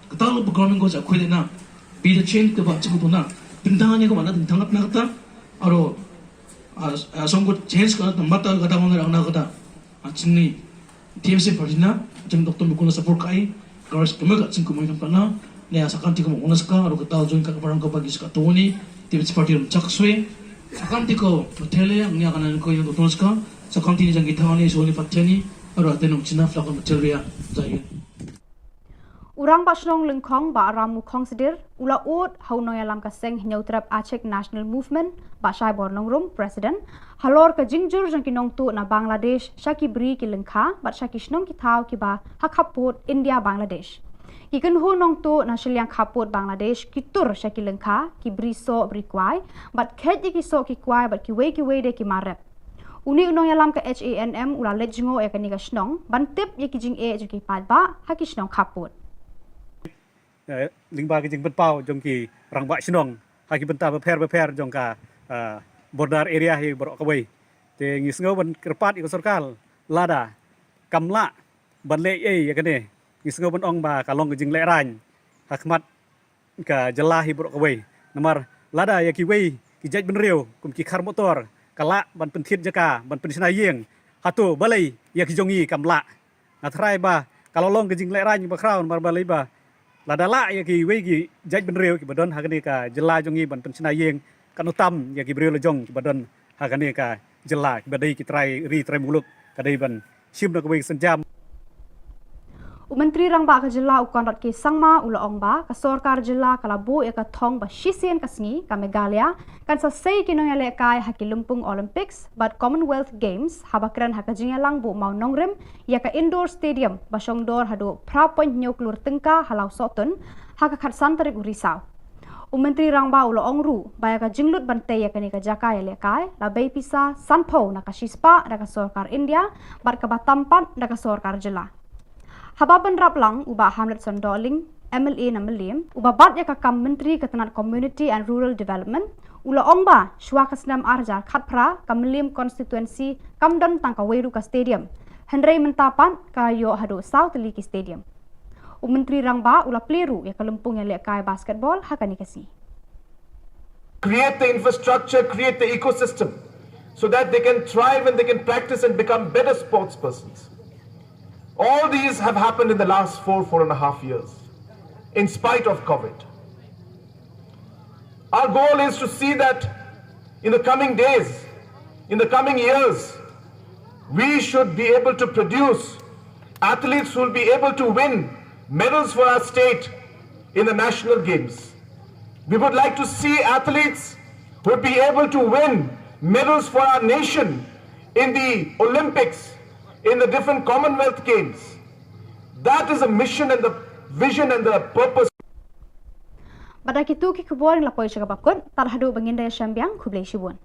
Kata lo program ko ja khuile na. Be the change ka ba chang tu na. Tintang ni ko mana tintang na kata. Aro, ah, ah, song ko change ka na mata kata mo na na kata. Achang ni T M C party na, achang Doctor Mukul na support kai. Garis kemel ka ching kumai kam kana, ne asa kan ti kumai unas ka, aro kata join ka kaparang ka bagi saka toni, T M C party rum chak sui. Sakan ti ko matele, ang nya kana ko yang tunas ka, sakan ti ni jang kita ni so ni pateni, aro ate nong China flak matele ya, jai. U Rangbah Shnong Lyngkhong Bah Ramu Khongsdir u la ud ha u nongïalam ka seng Hynñiewtrep Achik National Movement Bah Shaibor Nongrum, President, halor ka jingjur jong ki nongtuh na Bangladesh sha ki bri ki lyngkha bad sha ki shnong ki thaw kiba ha khappud India Bangladesh. Ki kynhun nongtuh na shiliang khappud Bangladesh ki tur sha ki lyngkha, ki bri soh bri kwai bad kheit ïa ki soh ki kwai bad kiwei kiwei de ki mar rep. Une u nongïalam ka H A N M u la leit jngoh ïa kane ka shnong ban tip ïa ki jingeh jong ki paidbah ha ki shnong khappud. Eh, lyngba ki jingpynpaw jong ki rangbah shnong ha ki bynta bapher bapher jong ka, eh, border area hi baroh kawei. Te ngi sngew ban kyrpad ïa ka sorkar lada kam lah ban leh ei ïa kane, ngi sngew ban ong ba ka long ka jinglehraiñ ha khmat ka jylla hi baroh kawei. Namar lada ïa kiwei ki jaitbynriew kum ki khar motor ka lah ban pynthied jaka, ban pynshna ïing, hato balei ïa ki jong ngi kam lah? Nga tharai ba ka la long ka jinglehraiñ bakhraw, namar balei ba lada lah ïa kiwei ki jaitbynriew kiba don ha kane ka jylla jong ngi ban pynshna ïing, kan ym tam ïa ki briew la jong kiba don ha kane ka jylla, kiba dei ki trai ri trai muluk, ka dei ban shim na kawei ka sienjam. U Myntri Rangbah ka jylla u Conrad K Sangma u la ong ba ka sorkar jylla ka la buh ïa ka thong ba shisien ka sngi ka Meghalaya kan sa sei ki nongïalehkai ha ki lympung Olympics bad Commonwealth Games haba kren ha ka jingïalang buh mawnongrim ïa ka indoor stadium ba shongdor haduh phra point hynñiew klur tyngka ha Lawsohtun ha ka khatsan tarik u Risaw. U Myntri Rangbah u la ong ruh ba ïa ka jinglut ban tei ïa kane ka jaka ïalehkai la bei pisa sanphew na ka shispah da ka sorkar India bad kaba tam pat da ka sorkar jylla. Haba bynrap lang u Bah Hamletson Dohling, M L A na Mylliem, uba bat ïa ka kam Myntri ka tnat Community and Rural Development, u la ong ba shuwa ka snem ar hajar khatphra ka Mylliem constituency kam don tang kawei ruh ka stadium, hynrei mynta pat ka la ïoh haduh saw tylli ki stadium. U Myntri Rangbah u la plie ruh ïa ka lympung ïalehkai basketball ha kane ka sngi. Create the infrastructure, create the ecosystem so that they can thrive and they can practice and become better sports persons. All these have happened in the last four, four and a half years, in spite of COVID. Our goal is to see that in the coming days, in the coming years, we should be able to produce athletes who will be able to win medals for our state in the national games. We would like to see athletes who would be able to win medals for our nation in the Olympics, in the different Commonwealth Games. That is the mission and the vision and the purpose. Bad da kitu ki khubor ngi la poi sha kaba kut, tad haduh ba ngin da ïashem biang, khublei shibun.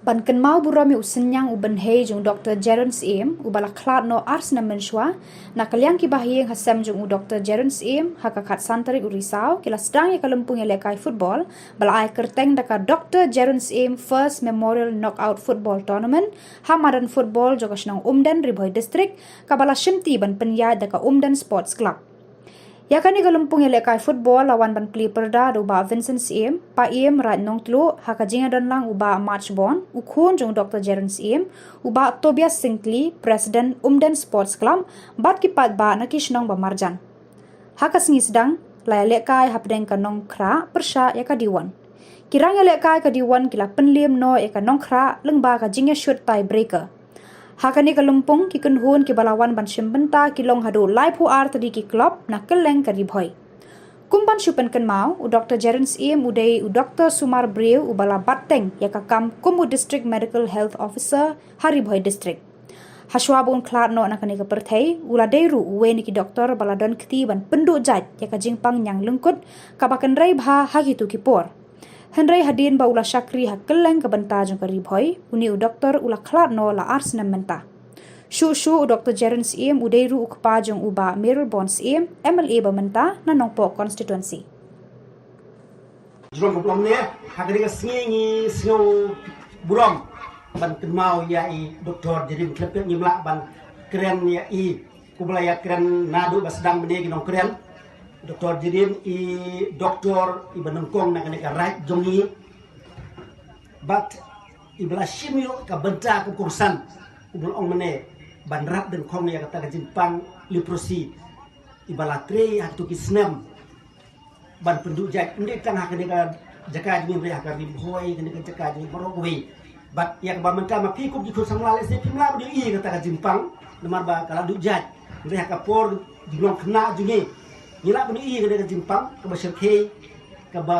Ban kynmaw burom ïa u synñiang u bynhei jong u Doktor Jeron Syiem, uba la khlad noh ar snem mynshuwa, na ka liang ki bahaïing hasem jong u Doktor Jeron Syiem, ha ka khatsan tarik u Risaw, ki la sdang ïa ka lympung ïalehkai football, ba la ai kyrteng da ka Doktor Jeron Syiem First Memorial Knockout Football Tournament, ha madan football jong ka shnong Umden, Ri Bhoi District, kaba la shimti ban pynïaid da ka Umden Sports Club. Ïa kane ka lympung ïalehkai football la wan ban plie pyrda da u Bah Vincent Syiem, Paiem Raid Nongtluh, ha ka jingïadonlang u Bah March Bond, u khun jong u Doktor Jeron Syiem, u Bah Tobias Syngkli, President Umden Sports Club, bad ki paidbah na ki shnong ba marjan. Ha ka sngi sdang, la ïalehkai hapdeng ka Nongkhrah pyrshah ïa ka Diwon. Ki rangïalehkai ka Diwon ki la pynliem noh ïa ka Nongkhrah lyngba ka jingïashut tie breaker. Ha kane ka lympung, ki kynhun kiba la wan ban shim bynta ki long haduh laiphew ar tylli ki club na kylleng ka Ri Bhoi. Kum ban shu pynkynmaw, u Doktor Jeron Syiem u dei u doktor sumar briew uba la bat teng ïa ka kam kum u District Medical Health Officer ha Ri Bhoi District. Hashuwa ba un khlad noh na kane ka pyrthei, u la dei ruh uwei na ki doktor ba la don kti ban pynduh jait ïa ka jingpang ñiang lyngkut kaba kynrei bha ha kitu ki por. Hynrei hadien ba u la shakri ha kylleng ka bynta jong ka Ri Bhoi, une u doktor u la khlad noh la ar snem mynta. Shuh shuh u Doktor Jeron Syiem u dei ruh u kpa jong u Bah Mayralborn Syiem, M L A ba mynta na Nongpoh Constituency. Jrong ka blom ne, ha kane ka sngi ngi sngew burom ban kynmaw ïa i Doktor Jeron, khlem pep ngim lah ban kren ïa i, kumba la ïakren naduh ba sdang mynne ki nongkren. Doktor Jeron i doktor iba nyngkong na kane ka raij jong ngi. Bad iba la shim ïoh ka bynta ka kongsan, kumba la ong mynne, ban rap dyngkhong ïa kata ka jingpang leprosy. ba la trei ha kito ki snem ban pynduh jait, ym dei tang ha kane ka jaka jong ngi, hynrei ha ka Ri Bhoi, kane ka jaka jong ngi baroh kawei. Bad ïa kaba mynta ma phi kum ki khun samla lehse phim lah ban ïohi ïa kata ka jingpang namar ba ka la duh jait, hynrei ha ka por jinglong khynnah jong ngi ngi lah ban ïohi ïa kane ka jingpang kaba shyrkhei, kaba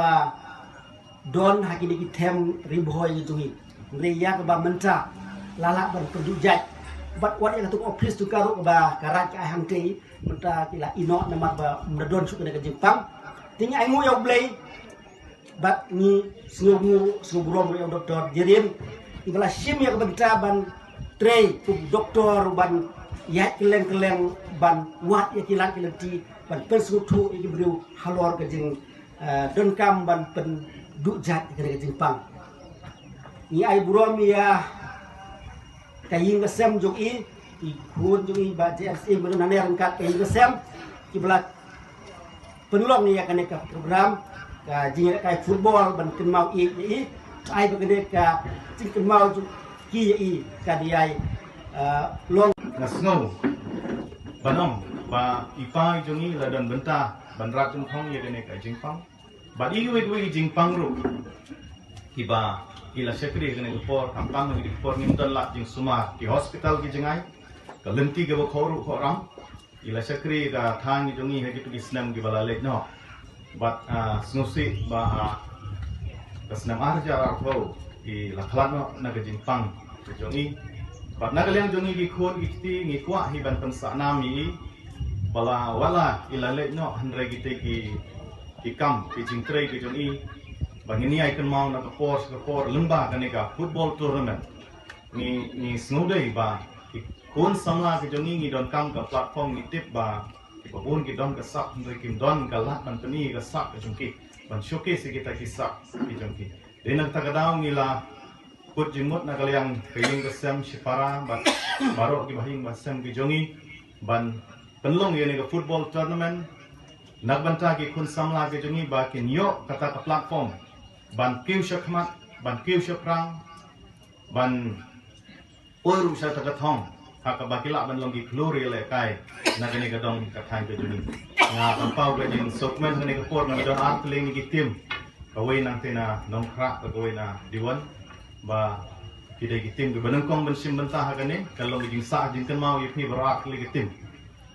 don ha kine ki them Ri Bhoi jong ngi. Hynrei ïa kaba mynta la lah ban pynduh jait. Bad wat ïa katu ka office tu ka ruh kaba ka Raid ka ai hangtei, mynta ki la ïehnoh namar ba ym da don shuh kane ka jingpang. Te ngi ai nguh ïa U Blei bad ngi sngewnguh, sngew burom ruh ïa u Doktor Jerin, iba la shim ïa ka bynta ban trei kum doktor, ban ïaid kylleng kylleng ban wad ïa ki lad ki lynti ban pynsngewthuh ïa ki briew halor ka jing, eh, donkam ban pynduh jait ïa kane ka jingpang. Ngi ai burom ïa ka ïing ka sem jong i, i khun jong i Bah J S A, mynta nane ryngkat ka ïing ka sem, kiba la pynlong ïa kane ka program ka jingïalehkai football ban kynmaw ïa i. Ai ba kane ka jingkynmaw jong ki ïa i ka dei ai, ah, long. Nga sngew ban ong ba i pa i jong i la don bynta ban rat jingthong ïa kane ka jingpang. Bad i wei wei jingpang ruh kiba i la shakri kane ka por, khamtam kane ka por ngim don lad jingsumar, ki hospital ki jngai, ka lynti kaba khawruh khawram. I la shakri ka thaiñ jong i ha kito ki snem kiba la leit noh. Bad, ah, sngewsih ba, ah, ka snem ar hajar arphew i la khlad noh na ka jingpang ka jong i. Bad na ka liang jong i ki khun ki kti ngi kwah hi ban pynsah nam ïa i ba la wat la i la leit noh hynrei kitei ki, ki kam ki jingtrei ka jong i ba ngin ïai kynmaw na ka por sha ka por lyngba kane ka football tournament. Ngi, ngi sngewdei ba ki khun samla ki jong ngi, ngi donkam ka platform, ngi tip ba kiba bun ki don ka sap hynrei kim don ka lad ban pyni ka sap ka jong ki, ban showcase ïa kita ki sap ki jong ki. Dei na kata ka daw ngi la kut jingmut na ka liang ka ïing ka sem shipara bad baroh kiba ha ïing ba sem ki jong ngi ban pynlong ïa kane ka football tournament na ka bynta ki khun samla ki jong ngi ba kin ïoh kata ka platform ban kiew shakhmat, ban kiew shaphrang, ban poi ruh sha kata ka thong ha kaba ki lah ban long ki khlur ïalehkai na kane ka dong ka thaiñ ka jong ngi. Nga pynpaw ka jingsngewkmen ha kane ka por, ngi don ar tylli ki team, kawei nangtei na Nongkhrah bad kawei na Diwon, ba ki dei ki team kiba nyngkong ban shim bynta ha kane. Ka long ka jingsah jingkynmaw ïa phi baroh ar tylli ki team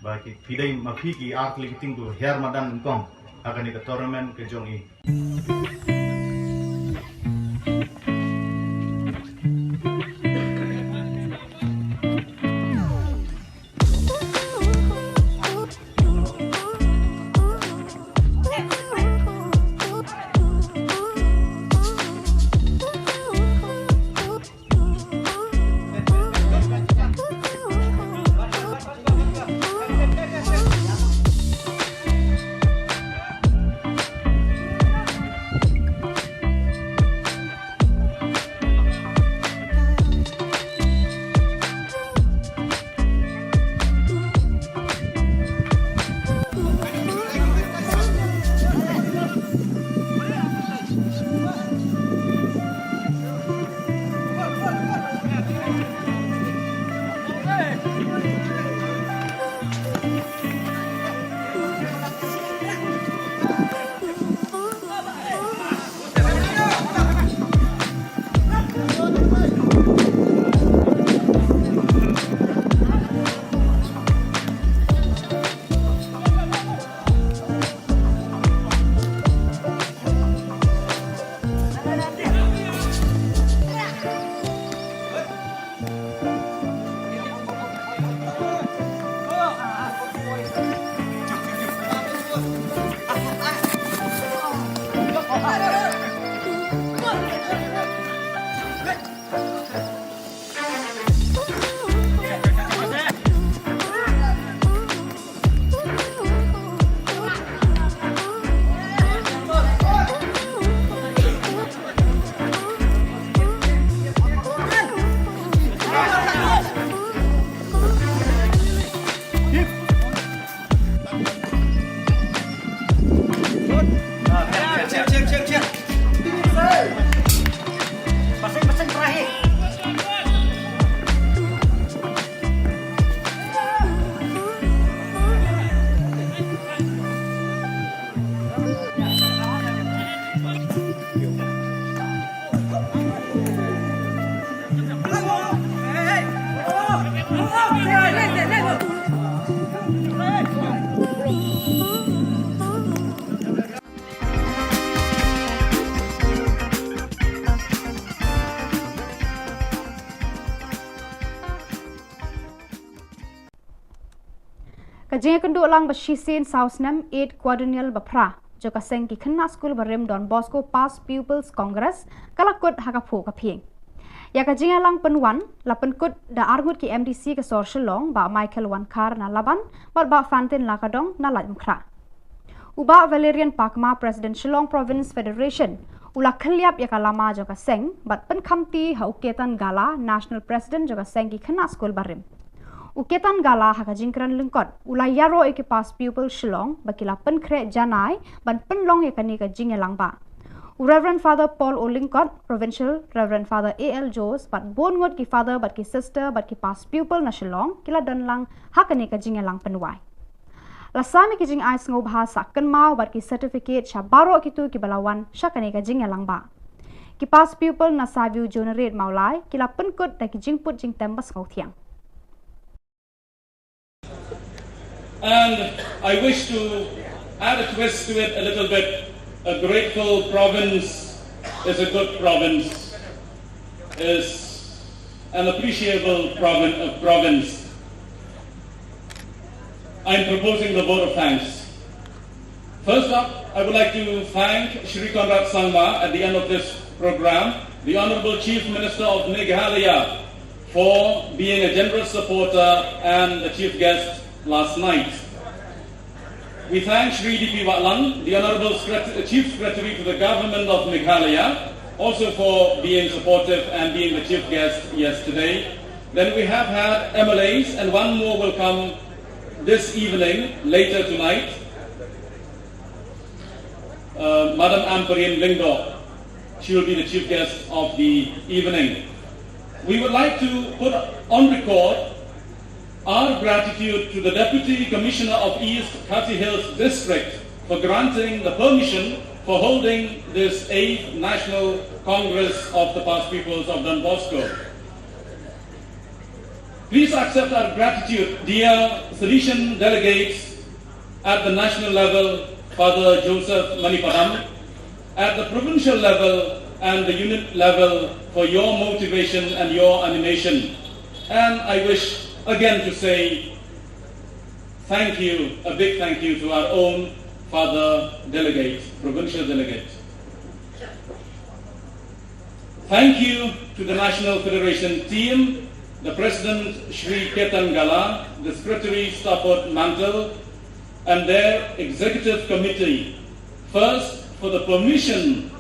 ba ki, phi dei ma phi ki ar tylli ki team kiba hiar madan nyngkong ha kane ka tournament ka jong i. Ka jingïakynduh lang ba shisien saw snem, eighth quadrennial ba phra jong ka seng ki khynnah skul barim Don Bosco Past Pupils Congress ka la kut ha ka phuh ka phieng. Ïa ka jingïalang pynwan la pynkut da arngut ki M D C ka sor Shillong, Bah Michael Wankhar na Laban bad Bah Fantin Lakadong na Laitumkhrah. U Bah Valerian Pakma, President Shillong Province Federation, u la khylliap ïa ka lama jong ka seng bad pynkhamti ha u Ketan Gala, National President jong ka seng ki khynnah skul barim. U Ketan Gala ha ka jingkren lyngkot u la ïaroh ïa ki Past Pupil Shillong ba ki la pynkhreh janai ban pynlong ïa kane ka jingïalang ba. U Reverend Father Paul O Lyngkot, Provincial Reverend Father A L Jones bad bun ngut ki Father bad ki Sister bad ki Past Pupil na Shillong ki la don lang ha kane ka jingïalang pynwai. La sam ïa ki jingai sngewbha sah kynmaw bad ki certificate sha baroh kito kiba la wan sha kane ka jingïalang ba. Ki Past Pupil na Saview Juniorate Mawlai ki la pynkut da ki jingput jingtem ba sngewthiang. And I wish to add a twist to it a little bit. A grateful province is a good province, is an appreciable provin-, uh, province. I'm proposing the vote of thanks. First up, I would like to thank Shri Conrad Sangma at the end of this program, the Honorable Chief Minister of Meghalaya, for being a generous supporter and a chief guest last night. We thank Shri D P Watlang, the Honorable Secret-, Chief Secretary to the Government of Meghalaya, also for being supportive and being the chief guest yesterday. Then we have had M L As, and one more will come this evening, later tonight. Uh, Madam Ampareen Lyngdoh, she will be the chief guest of the evening. We would like to put on record our gratitude to the Deputy Commissioner of East Khasi Hills District for granting the permission for holding this eighth National Congress of the Past Pupils of Don Bosco. Please accept our gratitude, dear Salesian delegates at the national level, Father Joseph Manipadam, at the provincial level and the unit level for your motivation and your animation. And I wish again to say thank you, a big thank you to our own Father Delegate, Provincial Delegate. Thank you to the National Federation team, the President Shri Ketan Gala, the Secretary Stafford Mantle, and their Executive Committee, first for the permission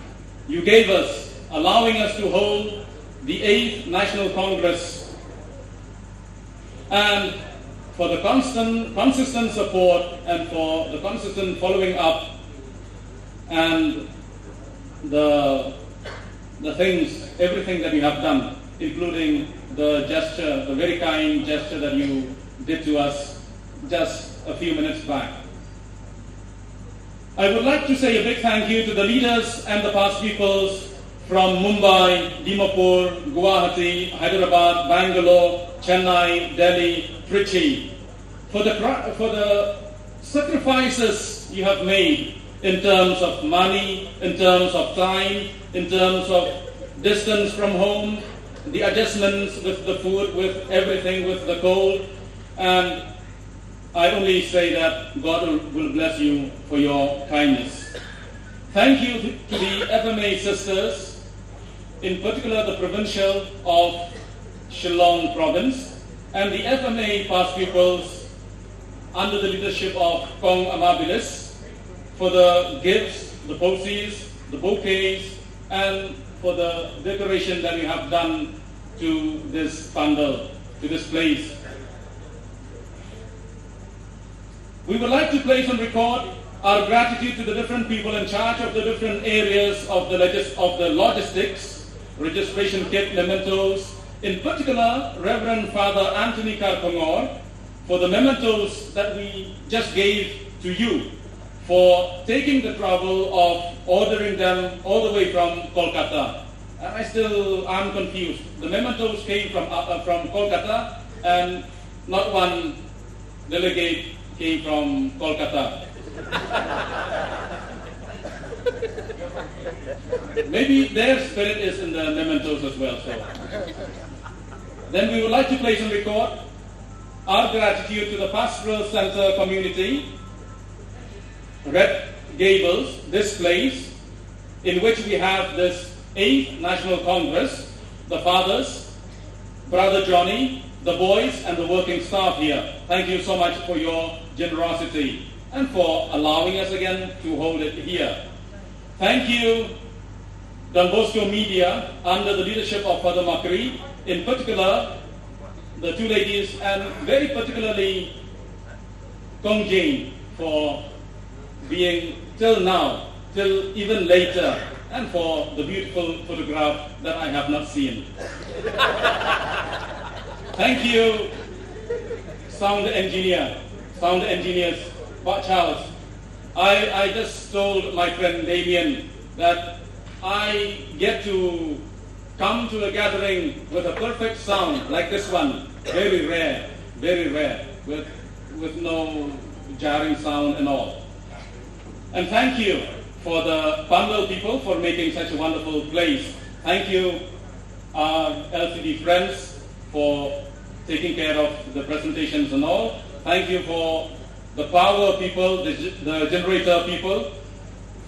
you gave us, allowing us to hold the eighth National Congress, and for the constant, consistent support and for the consistent following up and the, the things, everything that you have done, including the gesture, the very kind gesture that you did to us just a few minutes back. I would like to say a big thank you to the leaders and the past pupils from Mumbai, Dimapur, Guwahati, Hyderabad, Bangalore, Chennai, Delhi, Trichy, for the, cra- for the sacrifices you have made in terms of money, in terms of time, in terms of distance from home, the adjustments with the food, with everything, with the cold, and I only say that God will, will bless you for your kindness. Thank you to, to the F M A sisters, in particular the provincial of Shillong province, and the F M A past pupils under the leadership of Kong Amabilis for the gifts, the posies, the bouquets, and for the decoration that you have done to this pandal, to this place. We would like to place on record our gratitude to the different people in charge of the different areas of the, logis- of the logistics, registration kit, mementos, in particular Reverend Father Anthony Karpangor, for the mementos that we just gave to you, for taking the trouble of ordering them all the way from Kolkata. And I still am confused. The mementos came from, uh, uh, from Kolkata, and not one delegate came from Kolkata. Maybe their spirit is in the mementos as well. So, then we would like to place on record Our gratitude to the Pastoral Center community, Red Gables, this place, in which we have this eighth National Congress, the fathers, Brother Johnny, the boys, and the working staff here. Thank you so much for your generosity and for allowing us again to hold it here. Thank you, Don Bosco Media, under the leadership of Father Makri, in particular, the two ladies, and very particularly Kong Jane, for being till now, till even later, and for the beautiful photograph that I have not seen. Thank you, sound engineer, sound engineers, Pak Charles. I, I just told my friend Damien that I get to come to a gathering with a perfect sound like this one. Very rare, very rare, with, with no jarring sound and all. And thank you for the Pandal people for making such a wonderful place. Thank you, our L C D friends, for taking care of the presentations and all. Thank you for the power people, the, the generator people.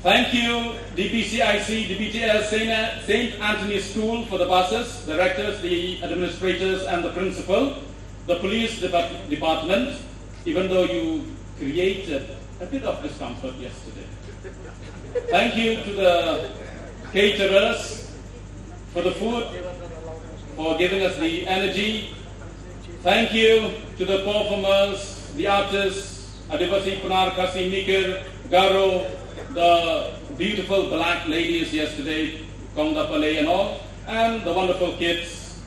Thank you, D P C I C, D P T L, Saint, Saint Anthony's School for the buses, directors, the administrators, and the principal, the police depart- department, even though you created a bit of discomfort yesterday. Thank you to the caterers for the food, for giving us the energy. Thank you to the performers, the artists, Adivasi, Pnar, Khasi, Mikir, Garo, the beautiful black ladies yesterday, Kongda Palei and all, and the wonderful kids,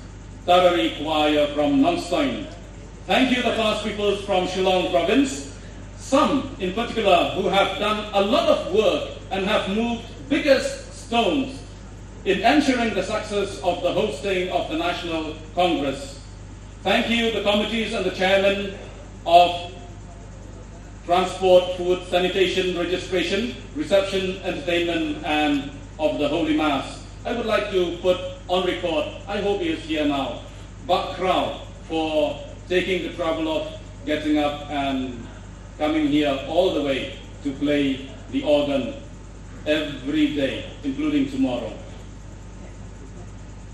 Tarari Choir from Nongstoin. Thank you, the past peoples from Shillong province, some in particular who have done a lot of work and have moved biggest stones in ensuring the success of the hosting of the National Congress. Thank you, the committees and the chairman of transport, food, sanitation, registration, reception, entertainment, and of the Holy Mass. I would like to put on record, I hope he is here now, Bak Krau for taking the trouble of getting up and coming here all the way to play the organ every day, including tomorrow.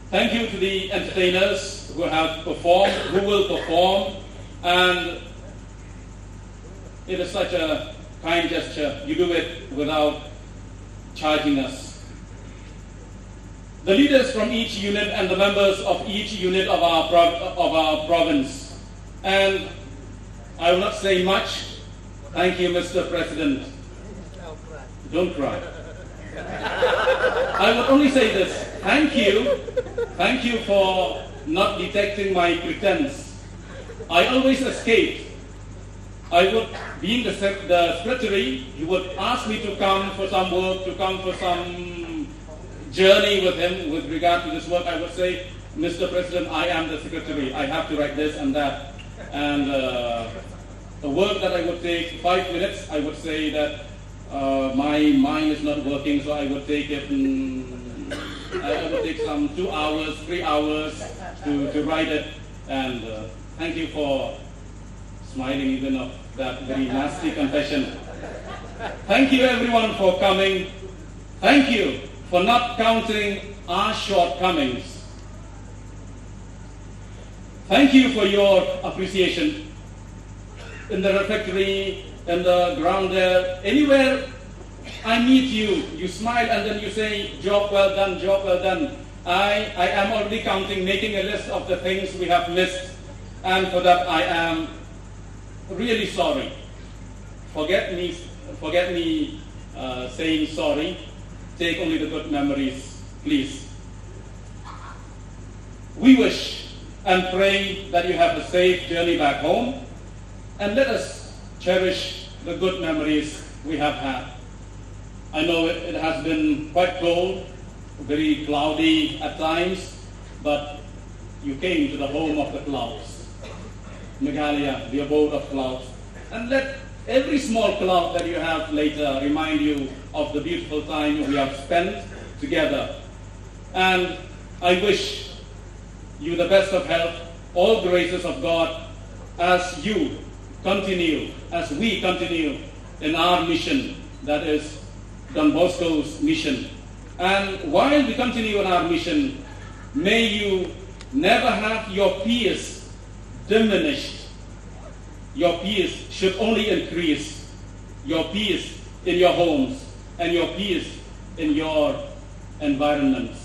Thank you to the entertainers who have performed, who will perform, and it is such a kind gesture. You do it without charging us. The leaders from each unit and the members of each unit of our, prov- of our province. And I will not say much. Thank you, Mister President. Don't cry. I would only say this. Thank you. Thank you for not detecting my pretense. I always escaped. I would, being the, sec- the secretary, he would ask me to come for some work, to come for some journey with him with regard to this work. I would say, Mister President, I am the secretary. I have to write this and that. And uh, the work that I would take five minutes, I would say that uh, my mind is not working, so I would take it. Mm, I I would take some two hours, three hours to, to write it. And uh, thank you for smiling even of that very nasty confession. Thank you everyone for coming. Thank you for not counting our shortcomings. Thank you for your appreciation. In the refectory, in the ground there, anywhere I meet you, you smile and then you say, "Job well done, job well done." I, I am already counting, making a list of the things we have missed. And for that, I am really sorry. Forget me, forget me uh, saying sorry. Take only the good memories, please. We wish and pray that you have a safe journey back home, and let us cherish the good memories we have had. I know it, it has been quite cold, very cloudy at times, but you came to the home of the clouds, Meghalaya, the abode of clouds. And let every small cloud that you have later remind you of the beautiful time we have spent together. And I wish you the best of health, all graces of God, as you continue, as we continue in our mission, that is Don Bosco's mission. And while we continue in our mission, may you never have your peace diminished. Your peace should only increase. Your peace in your homes and your peace in your environments.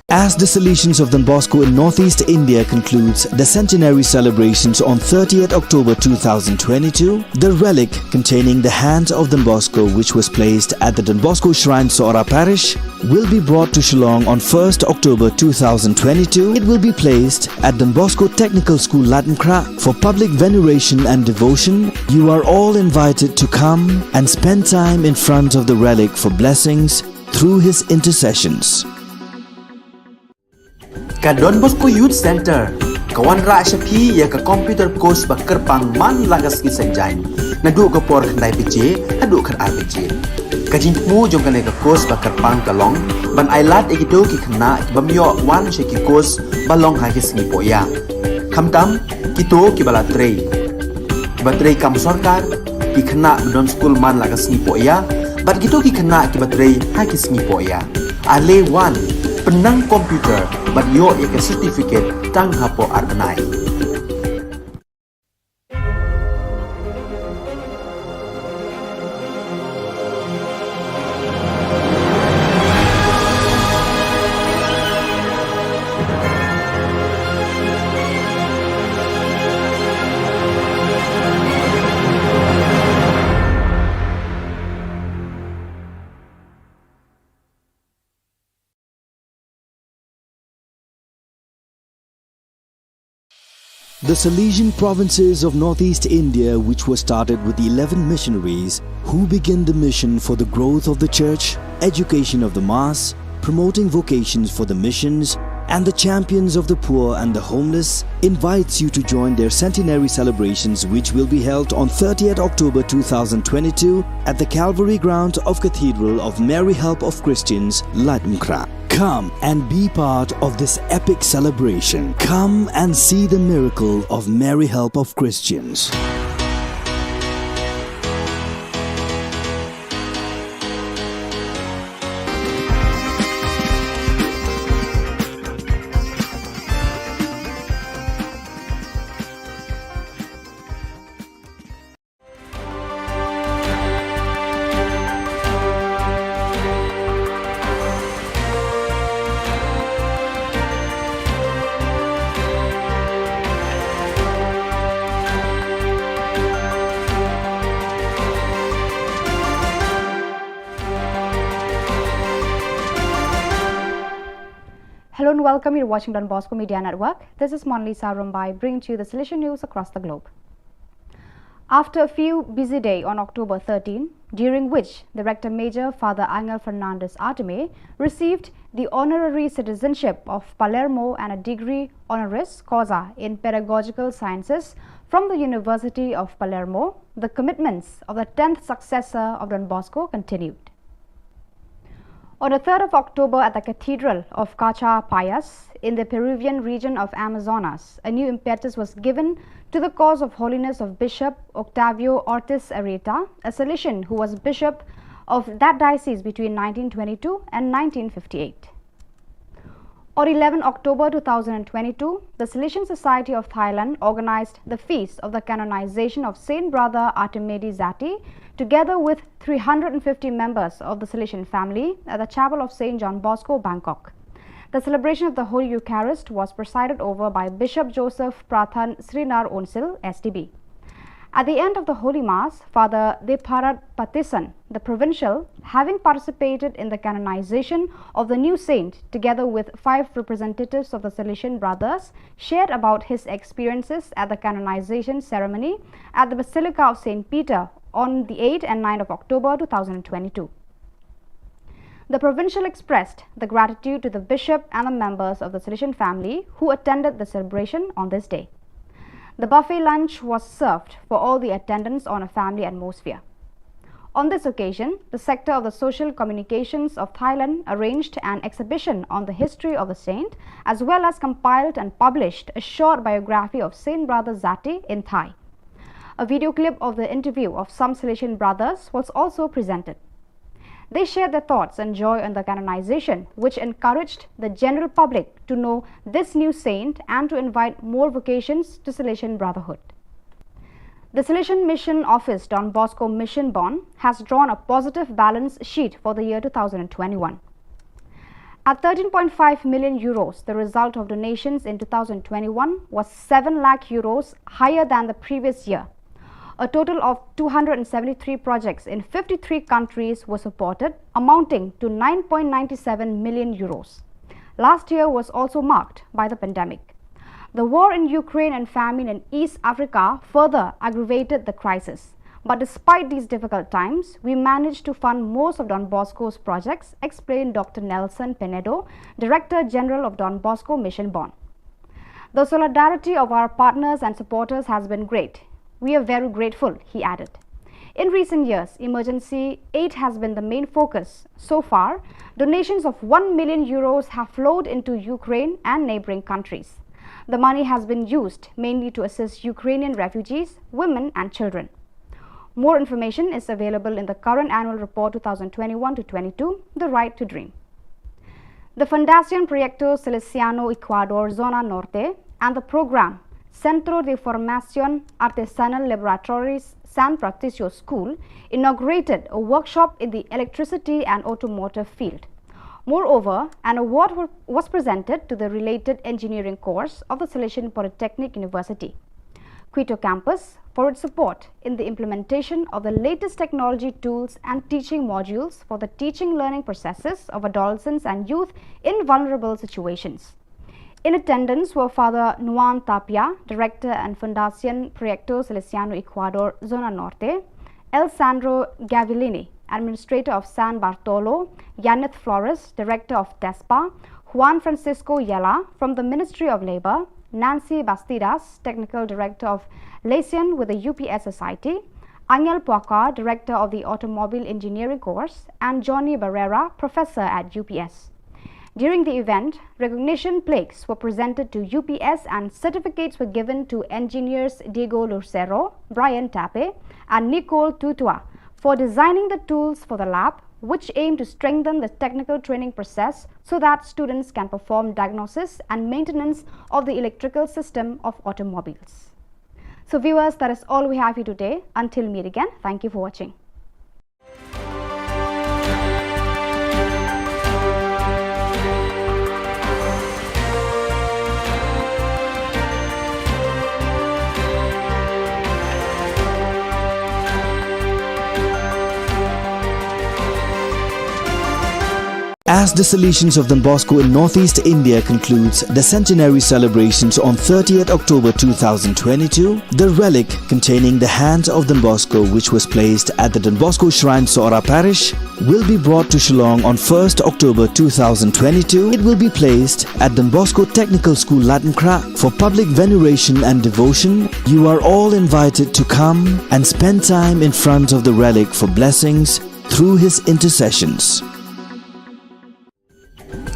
As the Salesians of Don Bosco in Northeast India concludes the centenary celebrations on thirtieth October two thousand twenty-two, the relic containing the hands of Don Bosco, which was placed at the Don Bosco Shrine, Sohra Parish, will be brought to Shillong on first October two thousand twenty-two. It will be placed at Don Bosco Technical School, Latinkrah, for public veneration and devotion. You are all invited to come and spend time in front of the relic for blessings through his intercessions. Ka Don Bosco Youth Center ka wanrah sha phi ïa ka computer course ba kyrpang man la ka sngi Saitjaiñ, naduh ka por khyndai baje haduh khatar baje. Ka jingthmu jong kane ka course ba kyrpang ka long ban ailad ïa kito ki khynnah ki bym ïoh wan sha ki course ba long ha ki sngi pohïa, khamtam kito kiba la trei, kiba trei kam sorkar, ki khynnah ba don skul man la ka sngi pohïa, bad kito ki khynnah kiba trei ha ki sngi pohïa. Ale wan, pynnang computer bad ïoh ïa ka certificate tang hapoh ar bnai. The Salesian provinces of northeast India, which were started with eleven missionaries who began the mission for the growth of the church, education of the mass, promoting vocations for the missions, and the champions of the poor and the homeless, invites you to join their centenary celebrations, which will be held on thirtieth October two thousand twenty-two at the Calvary Ground of Cathedral of Mary Help of Christians, Laitumkhrah. Come and be part of this epic celebration. Come and see the miracle of Mary Help of Christians. Hello and welcome. You're watching Don Bosco Media Network. This is Monlisa Rumbai bringing to you the Salesian news across the globe. After a few busy days on October thirteen, during which the Rector Major Father Angel Fernandez Artime received the honorary citizenship of Palermo and a degree honoris causa in pedagogical sciences from the University of Palermo, the commitments of the tenth successor of Don Bosco continued. On the third of October at the Cathedral of Cacha Payas in the Peruvian region of Amazonas, a new impetus was given to the cause of holiness of Bishop Octavio Ortiz Arrieta, a Salesian who was bishop of that diocese between nineteen twenty-two and nineteen fifty-eight. On eleven October two thousand twenty-two, the Salesian Society of Thailand organized the feast of the canonization of Saint Brother Artimedi Zati, together with three hundred fifty members of the Salesian family, at the Chapel of Saint John Bosco, Bangkok. The celebration of the Holy Eucharist was presided over by Bishop Joseph Prathan Srinar Onsil, S D B. At the end of the Holy Mass, Father Deparat Patisan, the provincial, having participated in the canonization of the new saint together with five representatives of the Salesian Brothers, shared about his experiences at the canonization ceremony at the Basilica of Saint Peter on the eighth and ninth of October two thousand twenty-two. The provincial expressed the gratitude to the bishop and the members of the Salesian family who attended the celebration on this day. The buffet lunch was served for all the attendants on a family atmosphere. On this occasion, the Sector of the Social Communications of Thailand arranged an exhibition on the history of the saint, as well as compiled and published a short biography of Saint Brother Zati in Thai. A video clip of the interview of some Salesian brothers was also presented. They shared their thoughts and joy on the canonization, which encouraged the general public to know this new saint and to invite more vocations to Salesian brotherhood. The Salesian Mission Office, Don Bosco Mission Bon, has drawn a positive balance sheet for the year two thousand twenty-one. At thirteen point five million euros, the result of donations in two thousand twenty-one was seven lakh euros higher than the previous year. A total of two hundred seventy-three projects in fifty-three countries were supported, amounting to nine point nine seven million euros. Last year was also marked by the pandemic. The war in Ukraine and famine in East Africa further aggravated the crisis. But despite these difficult times, we managed to fund most of Don Bosco's projects, explained Doctor Nelson Penedo, Director General of Don Bosco Mission Bon. The solidarity of our partners and supporters has been great. We are very grateful, he added. In recent years, emergency aid has been the main focus. So far, donations of one million euros have flowed into Ukraine and neighboring countries. The money has been used mainly to assist Ukrainian refugees, women, and children. More information is available in the current annual report two thousand twenty-one to twenty-two, The Right to Dream. The Fundación Proyecto Salesiano Ecuador Zona Norte and the program Centro de Formación Artesanal Laboratories San Patricio School inaugurated a workshop in the electricity and automotive field. Moreover, an award wa- was presented to the related engineering course of the Salesian Polytechnic University, Quito campus, for its support in the implementation of the latest technology tools and teaching modules for the teaching learning processes of adolescents and youth in vulnerable situations. In attendance were Father Nuan Tapia, Director and Fundación Proyecto Salesiano Ecuador, Zona Norte, El Sandro Gavillini, Administrator of San Bartolo, Yaneth Flores, Director of TESPA, Juan Francisco Yela from the Ministry of Labor, Nancy Bastidas, Technical Director of Liaison with the U P S Society, Angel Puaka, Director of the Automobile Engineering Course, and Johnny Barrera, Professor at U P S. During the event, recognition plaques were presented to U P S and certificates were given to engineers Diego Lucero, Brian Tape, and Nicole Tutua for designing the tools for the lab, which aim to strengthen the technical training process so that students can perform diagnosis and maintenance of the electrical system of automobiles. So viewers, that is all we have for you today. Until meet again, thank you for watching. As the Salesians of Don Bosco in Northeast India concludes the centenary celebrations on thirtieth October two thousand twenty-two, the relic containing the hand of Don Bosco, which was placed at the Don Bosco Shrine, Sohra Parish, will be brought to Shillong on first October two thousand twenty-two. It will be placed at Don Bosco Technical School, Laitumkhrah, for public veneration and devotion. You are all invited to come and spend time in front of the relic for blessings through his intercessions.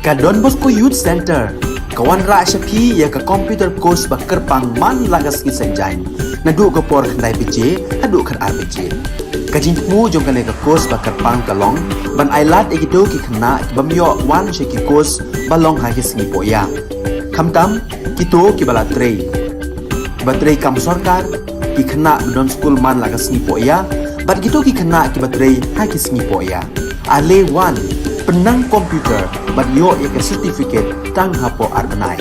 Ka Don Bosco Youth Center ka wanrah sha phi ïa ka computer course ba kyrpang man la ka sngi Saitjaiñ, naduh ka por khyndai baje haduh khatar baje. Ka jingthmu jong kane ka course ba kyrpang ka long ban ailad ïa kito ki khynnah ki bym ïoh wan sha ki course ba long ha ki sngi pohïap. Khamtam kito kiba la trei, kiba trei kam sorkar, ki khynnah ba don skul man la ka sngi pohïap, bad kito ki khynnah kiba trei ha ki sngi pohïap. Ale wan, pynnang computer bad ïoh ïa ka certificate tang hapoh ar bnai.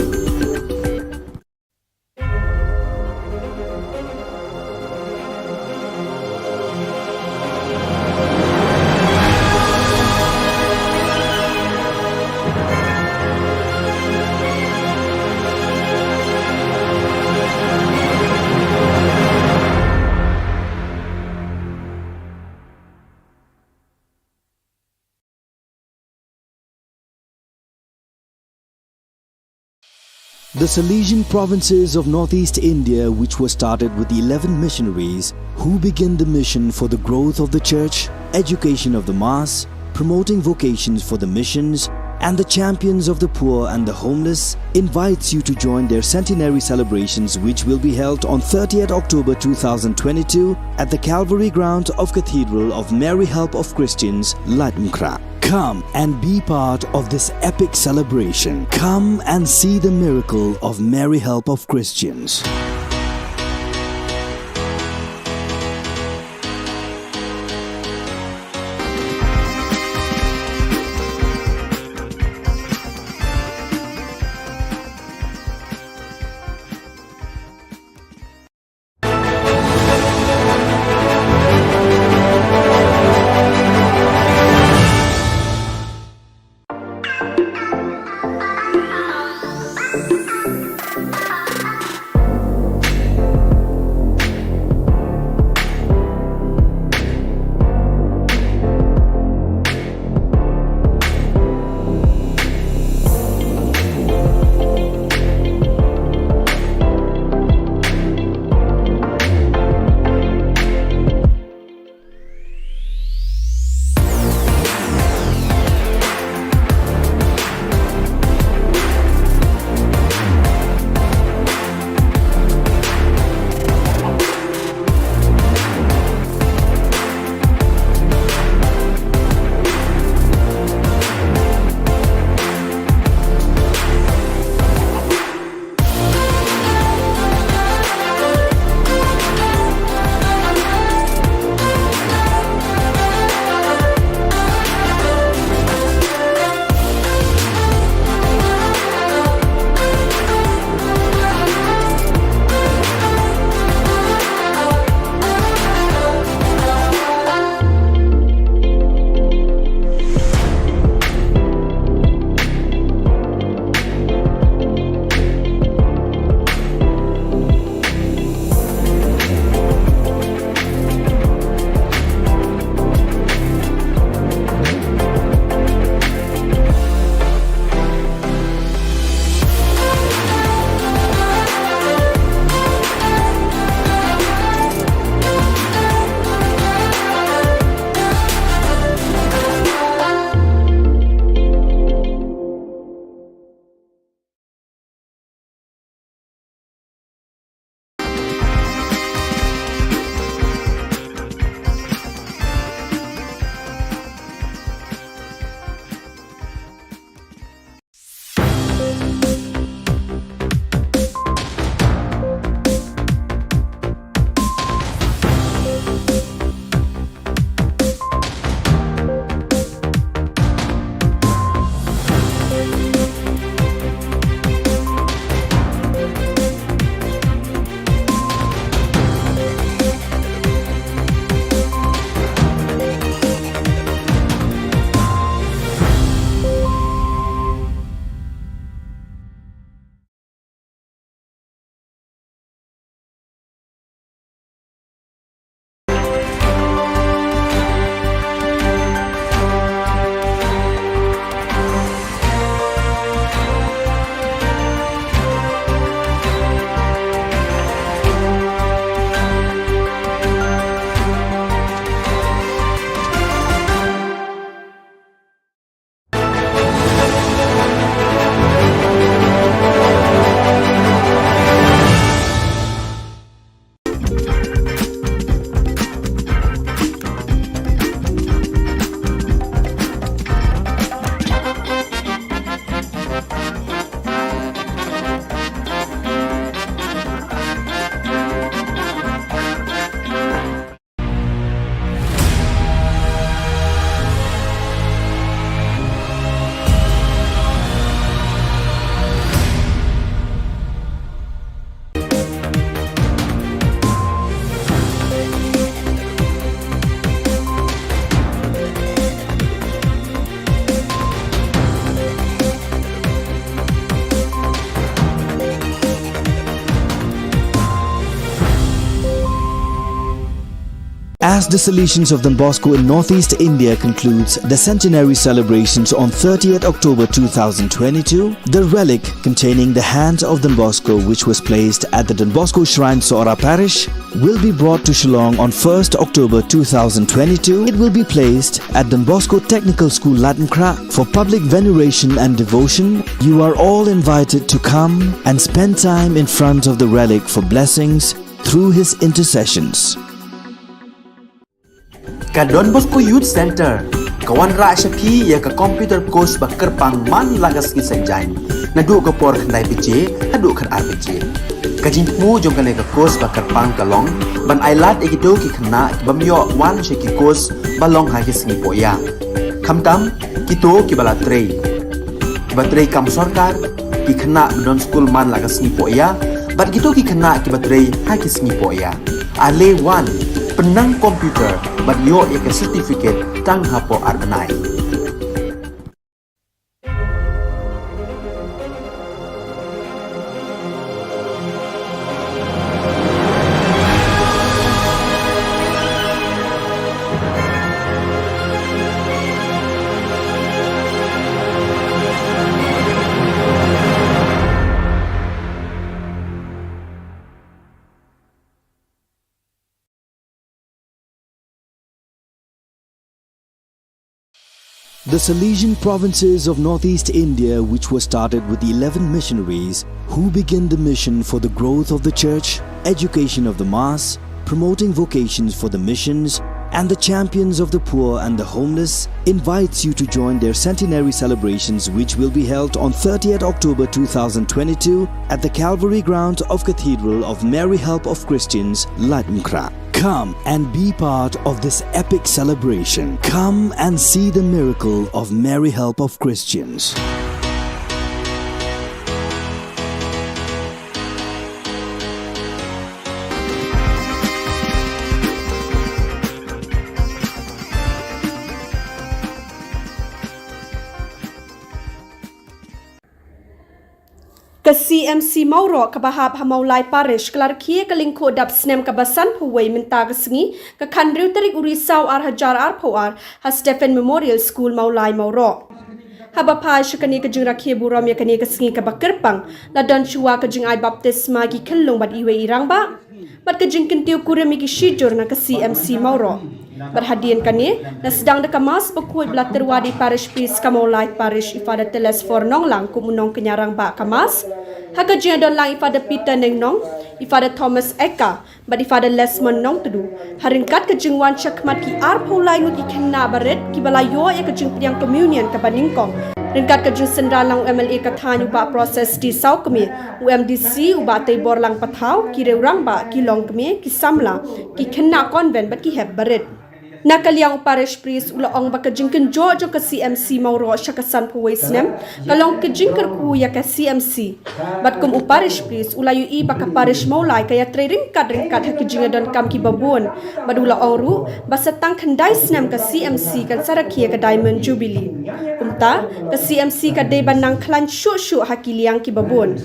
The Salesian provinces of Northeast India, which was started with eleven missionaries who began the mission for the growth of the church, education of the mass, promoting vocations for the missions, and the champions of the poor and the homeless, invites you to join their centenary celebrations, which will be held on thirtieth October two thousand twenty-two at the Calvary ground of Cathedral of Mary Help of Christians, Laitumkhrah. Come and be part of this epic celebration. Come and see the miracle of Mary Help of Christians. As the Salesians of Don Bosco in Northeast India concludes the centenary celebrations on thirtieth October two thousand twenty-two, the relic containing the hands of Don Bosco, which was placed at the Don Bosco Shrine, Sohra Parish, will be brought to Shillong on first October two thousand twenty-two. It will be placed at Don Bosco Technical School, Laitumkhrah, for public veneration and devotion. You are all invited to come and spend time in front of the relic for blessings through his intercessions. Ka Don Bosco Youth Center ka wanrah sha phi ïa ka computer course ba kyrpang man la ka sngi Saitjaiñ, naduh ka por khyndai baje haduh khatar baje. Ka jingthmu jong kane ka course ba kyrpang ka long ban ailad ïa kito ki khynnah ki bym ïoh wan sha ki course ba long ha ki sngi pohïa, khamtam kito kiba la trei, kiba trei kam sorkar, ki khynnah ba don skul man la ka sngi pohïa, bad kito ki khynnah kiba trei ha ki sngi pohïa. Ale wan, pynnang computer bad ïoh ïa ka certificate tang hapoh ar bnai. The Salesian provinces of Northeast India, which was started with eleven missionaries who began the mission for the growth of the church, education of the mass, promoting vocations for the missions, and the champions of the poor and the homeless, invites you to join their centenary celebrations, which will be held on thirtieth October two thousand twenty-two at the Calvary Ground of Cathedral of Mary Help of Christians, Laitumkhrah. Come and be part of this epic celebration. Come and see the miracle of Mary Help of Christians. Ka C M C Mawroh kaba hap ha Mawlai Parish ka la rkhie ka lyngkhuh dap snem kaba sanphew wei mynta ka sngi, ka khathynriew tarik u Risaw ar hajar arphew ar ha Stephen Memorial School Mawlai Mawroh. Haba phai sha kane ka jingrakhe burom ïa kane ka sngi kaba kyrpang, la don shuwa ka jingai baptisma ki khyllung bad iwei i rangbah bad ka jingkyntiew kurim ïa ki shijur na ka C M C Mawroh. Bad hadien kane, la sdang da ka Mass bakhuid ba la tyrwa da i Parish Priest ka Mawlai Parish, i Father Telesphore Nonglang, kum u nongkñia rangbah ka Mass, ha ka jingdon lang i Father Peter Nengnong, i Father Thomas Eka bad i Father Lesmond Nongtdu. Ha ryngkat ka jingwan shakhmat ki arphew lai ngut ki khynnah barit kiba la ïoh ïa ka jingpdiang Communion kaba nyngkong, ryngkat ka jingsynran lang u M L A ka thaiñ u Bah Proses D Sawkmie, u M D C u Bah Teiborlang Pathaw, ki riew rangbah, ki longkmie, ki samla, ki khynnah convent bad ki hep barit. Na ka liang u Parish Priest u la ong ba ka jingkynjoh jong ka C M C Mawroh sha ka sanphew wei snem ka long ka jingkyrkhu ïa ka C M C. Bad kum u Parish Priest u la ïohi ba ka Parish Mawlai ka ïatrei ryngkat ryngkat ha ki jingïadonkam kiba bun. Bad u la ong ruh ba sa tang khyndai snem ka C M C kan sa rakhe ïa ka Diamond Jubilee. Kumta, ka C M C ka dei ban nang khlaiñ shuh shuh ha ki liang kiba bun.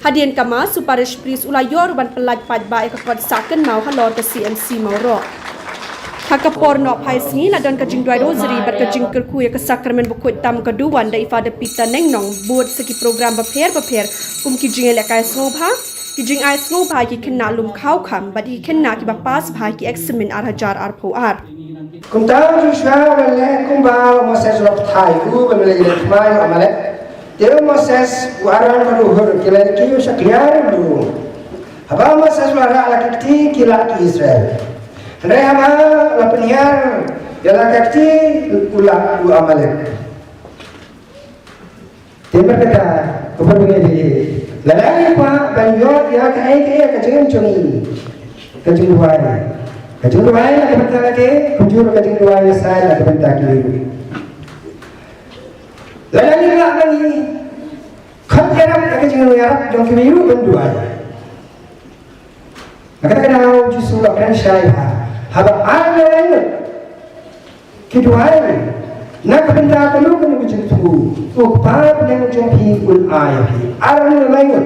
Hadien ka Mass, u Parish Priest u la ïoh ruh ban pyllait paidbah ïa ka kot sah kynmaw halor ka C M C Mawroh. Ha ka por nohphai sngi la don ka jingduwai Rosary bad ka jingkyrkhu ïa ka Sakramen Bakhuid Tam ka Duwan da i Father Peter Nengnong, bud sa ki program bapher bapher kum ki jingïalehkai sngewbha, ki jingai sngewbha ïa ki khynnah lum khaw kham bad ïa ki khynnah kiba pass bha ha ki eksamin ar hajar arphew ar. Kumta u Joshua u la leh kumba u Moses u la pathai u, ba u la ïaleh thymmai ïa u Amalek. Te u Moses, u Aron bad u Hur ki la ïakhih ïa u sha kliar u lum. Haba u Moses u la rah la ka kti, ki lah ki Israel. Hynrei haba u la pynhiar ïa la ka kti, u lah u Amalek. Te markata, ko parabangeit, lada ngi kwah ban ïoh ïa kaei kaei ka jingim jong ngi, ka jingduwai, ka jingduwai na ka bynta lade, kumjuh ka jingduwai ïa sa na ka bynta kiwei. Lada ngi lah ban ïa khot ïarap ïa ka jingïarap jong kiwei ruh ban duwai. Na kata ka daw u Jisu u la kren shai bha, haba ar ne lai ngut ki duwai na ka bynta kano kano ka jingthmu, u Kpa bneng jong phi un ai ïa phi. Ar ne lai ngut.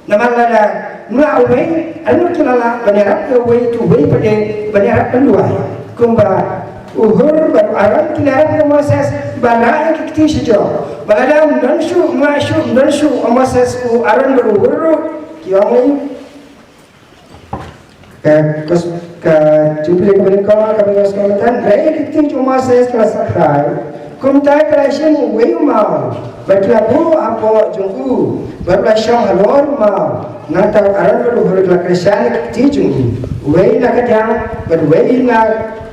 Namar lada Mla uwei, anu ki la lah ban ïarap ïa uwei, tu uwei pat de ban ïarap ban duwai. Kumba u Hur bad u Aron ki la ïarap ïa u Moses ban rah ïa ki kti sha jrong. Ba lada ym don shuh, ym lah shuh, ym don shuh u Moses, u Aron bad u Hur ruh, ki ong ïa ka, ka, ka jingpyni ka bynta ka bynta ka bynta, rah ïa ki kti jong u Moses ki la sakrai. Kumta ki la shim uwei u maw bad ki la buh hapoh jong u, bad u la shong halor u maw. Nangta u Aron bad u Hur ki la kyrshan ïa ki kti jong u, uwei na ka diang bad uwei na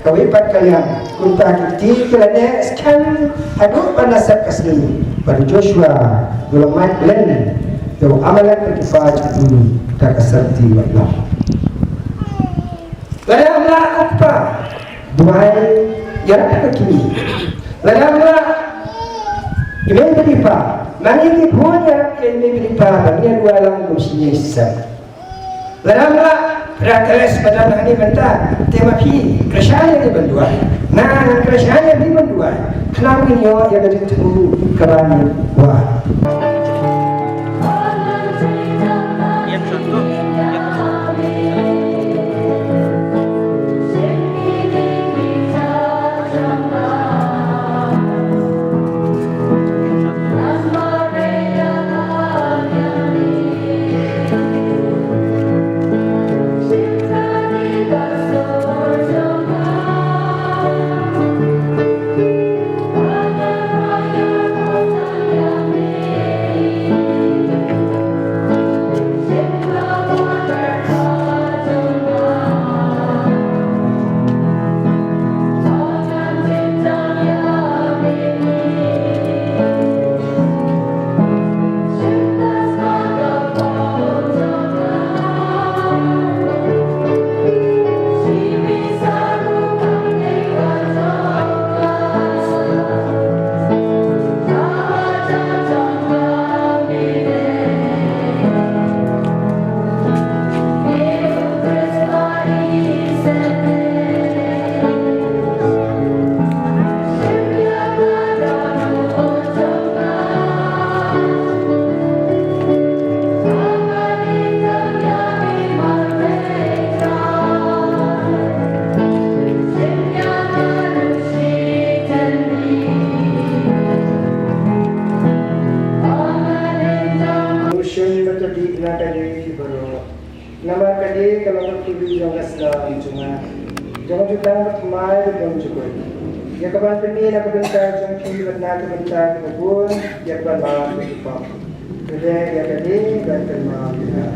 kawei pat ka liang. Kumta ki kti ki la neh skhem haduh ban da sep ka sngi, bad u Joshua u la mad len ïa u Amalek bad ki kpa jong u da ka syrti wat noh. Lada ym lah, ko kpa, duwai ïarap ïa ka kmie. Lada ym lah, i mei bad i pa, ma ngi ki khun ïarap ïa i mei bad i pa ba ngin duwai lang kum shi sep. Lada ym lah, para kales ba don hangne mynta, te ma phi kyrshan ïa ngi ban duwai. Nga ngan kyrshan ïa phi ban duwai. Khnang ngin ïoh ïa ka jingthmu kaba ngi kwah. Namar kane ka long ka kyrduh jong ka snam jong nga, jong ka jutang ka thymmai bad jong ka jukut, ïa kaban pyni na ka bynta jong phi bad na ka bynta kiba bun, ïa kaban map ïa ki pop. Kane ïa kane ban kynmaw ïa nga.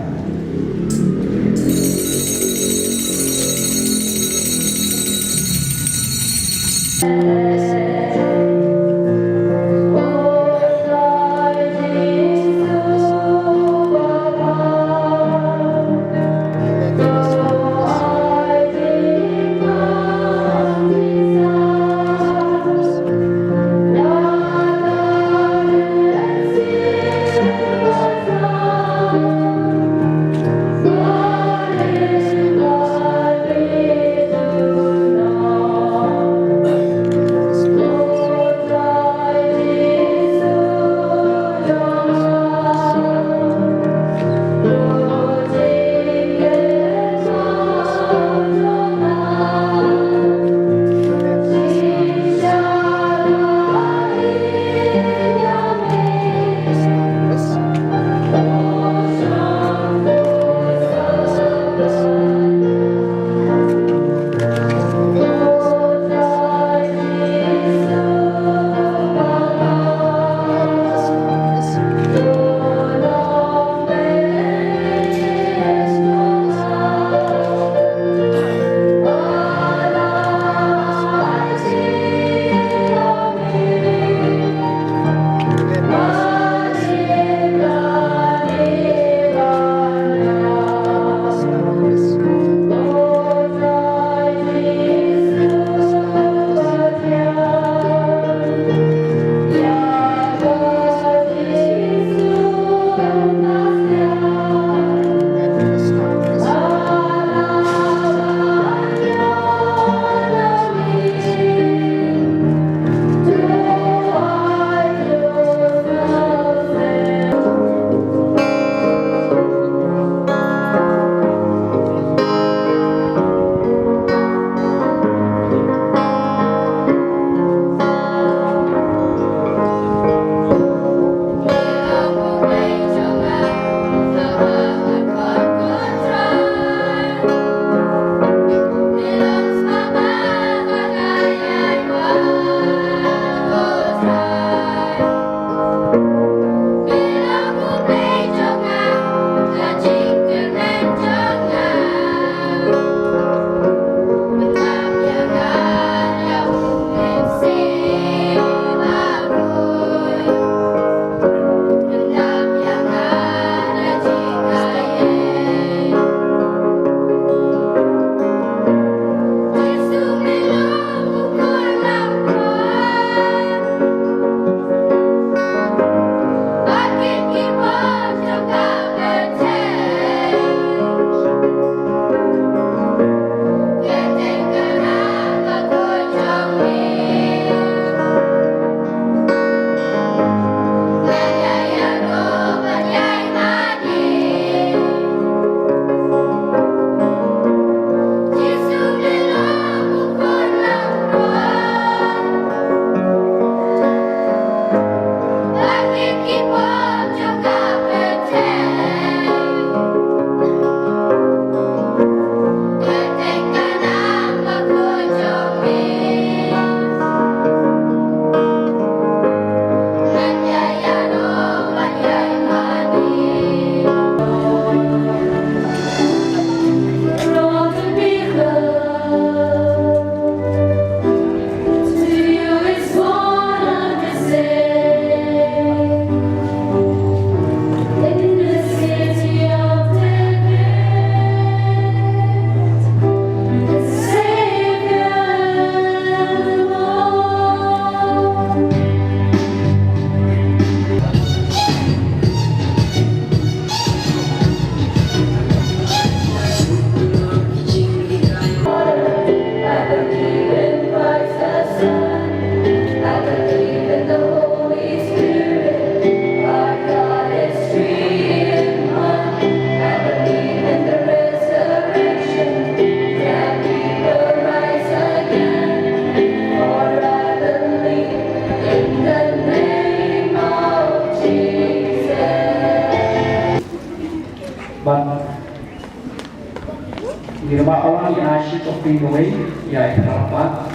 Ki ba wan ïa shi kopi kawei ïa i Prabhat.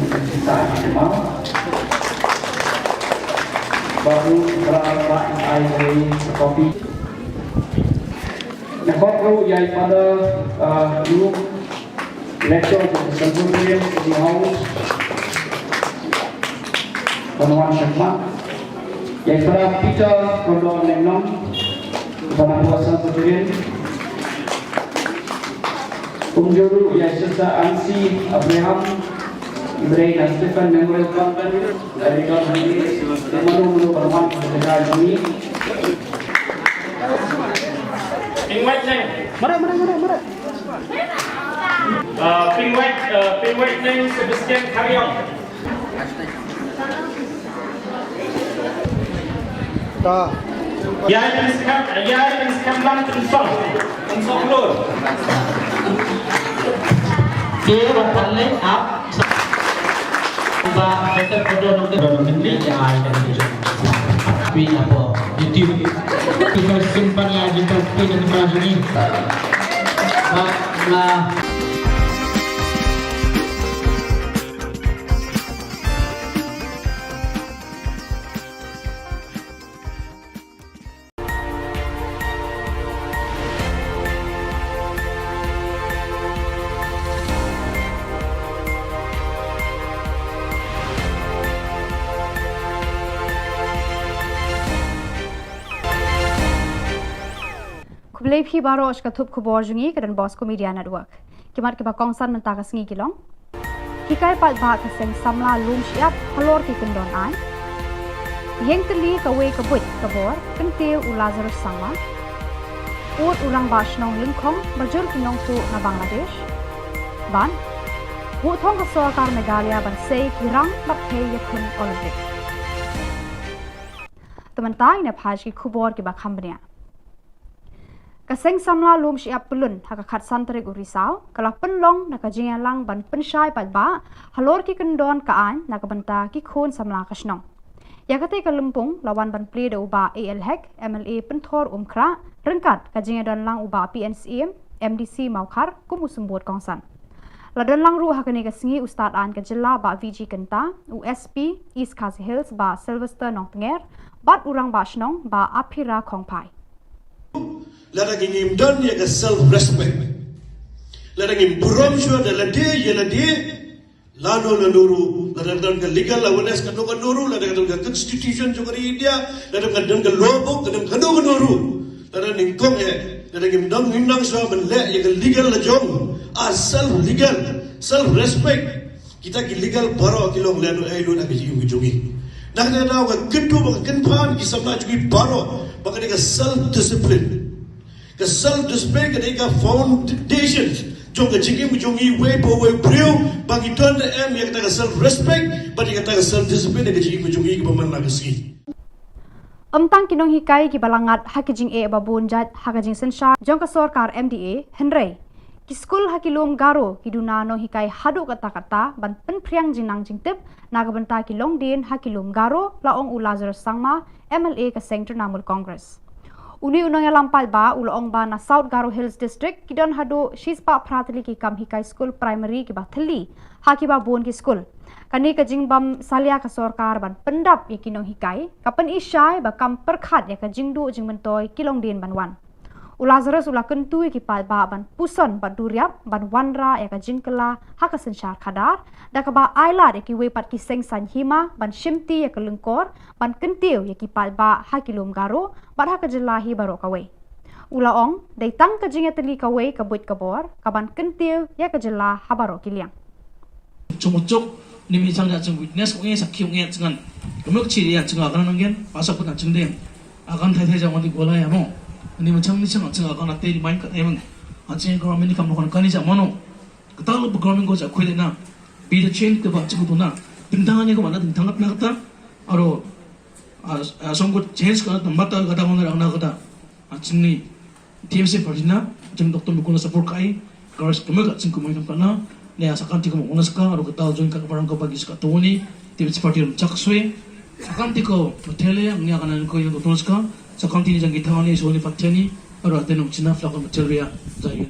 Kita ki ma. Baru Prabhat ai kawei kopi. Na kopi ïa i Father, uh, Luke, lecturer of the Presbyterian City House. Ban wan shakma. Ïa i Father Peter Kordor Lengnong, Father Pastor Presbyterian. Kumjuh ruh ïa i Sister Ansi Abraham, i briew na Stephen Memorial Convent, dari Don Henry, mano mano ban wan ka jaka jong ngi. Pynwait neng. Mara, mara, mara, mara. Uh, pynwait, uh, pynwait neng Sebastian Khariong. Ta. Ïa pynskhem, ïa pynskhem lang pynsong. Pynsong lur. Te ba pynlong ap. Ba better photo nong te nong ni ïa ai kan tu. Pi apa? YouTube. Kita simpan ïa kita pin dan kita sini. Ba la. Khublei phi baroh sha ka thup khubor jong ngi ka Don Bosco Media Network. Ki mat kiba kongsan mynta ka sngi ki long. Hikai paidbah ka seng samla lum shyiap halor ki kyndon aiñ. Ïeng tylli kawei ka buit ka bor, kyntiew u Lazarus Sangma. Ud u rangbah shnong lyngkhong ba jur ki nongtuh na Bangladesh. Ban buh thong ka sorkar Meghalaya ban sei ki rang bad thei ïakhun Olympic. Te mynta ngin ïa peit ki khubor kiba kham bniah. Ka seng samla lum shyiap pyllun ha ka khatsan tarik u Risaw ka la pynlong na ka jingïalang ban pynshai paidbah halor ki kyndon ka aiñ na ka bynta ki khun samla ka shnong. Ïa katei ka lympung la wan ban plie da u Bah A L Hek, M L A Pynthor Umkhrah, ryngkat ka jingïadonlang u Bah P N Syiem, M D C Mawkhar, kum u symbud kongsan. La don lang ruh ha kane ka sngi u Stad Aiñ ka Jylla Bah V G Kynta, u S P East Khasi Hills Bah Sylvester Nongtnger, bad u Rangbah Shnong Bah Aphira Khongphai. Lada ngim don ïa ka self respect, lada ngim burom shuwa da lade ïa lade, lano lano ruh, lada don ka legal awareness kano kano ruh, lada don ka constitution jong ka ri India, lada don ka law book, lada kano kano ruh, lada nyngkong eh, lada ngim don, ngim nang shuwa ban leh ïa ka legal lajong, ah, self legal, self respect. Kita ki legal baroh ki long lano ei lano ka jingim ka jong ngi. Na kata ka daw nga kyntu ba ka kynpham ki samla jong ngi baroh ba ka dei ka self discipline. Ka self respect ka dei ka foundation jong ka jingim jong ngi, wei pa wei u briew, ba ngi don da em ïa kata ka self respect bad ïa kata ka self discipline ha ka jingim jong ngi kaba man la ka sngi. Ym tang ki nonghikai kiba la ngat ha ki jingeh ba bun jait ha ka jingsynshar jong ka sorkar M D A, hynrei ki skul ha ki lum Garo ki duna nonghikai haduh katta katta ban pynphriang jingnang jingtip na ka bynta ki longdien ha ki lum Garo, la ong u Lazarus Sangma, M L A ka seng Trinamool Congress. Une u nongïalam paidbah u la ong ba na South Garo Hills District ki don haduh shispah phra tylli ki kam hikai skul primary kiba thylli ha kiba bun ki skul. Kane ka jingbym salia ka sorkar ban pyndap ïa ki nonghikai ka pyni shai ba kam pyrkhat ïa ka jingduh jingmyntoi ki longdien ban wan. U Lazarus u la kyntu ïa ki paidbah ban puson bad duriap ban wanrah ïa ka jingkylla ha ka synshar khadar, da kaba ai lad ïa kiwei pat ki seng saiñ hima ban shimti ïa ka lyngkor ban kyntiew ïa ki paidbah ha ki lum Garo bad ha ka jylla hi baroh kawei. U la ong, dei tang ka jingïatylli kawei ka buit ka bor ka ban kyntiew ïa ka jylla ha baroh ki liang. Chungchuk, ni mi chang ja chang witness ko ngi sakhi ngi chang. Kemuk chi ria chang akan nanggen, pasok pun chang deng. Akan thai thai ja wani gola ya mo. Ni mi chang ni chang chang akan ate ni main kat emang. Achang ko mini kam ko kani ja mano. Kata lo programming ko ja khuile na. Be the change ka ba chang tu na. Dingtang ni ko mana dingtang na kata. Aro, ah, ah, song ko change ka na mata kata ko na kata. Achang ni. T M C party na, jing Doctor Mukul na support kai, garis kemuk ka jing kumai kam kana, ne asa kan ti kemuk wala saka, aro kata join ka barang ka bagi saka toni, T M C party rum chak sui, akan ti ko matele, ngi akan ko yang Doctor saka, sakan ti ni jang kita ni, so ni pateni, aro ate nong China flak matele ya, jai.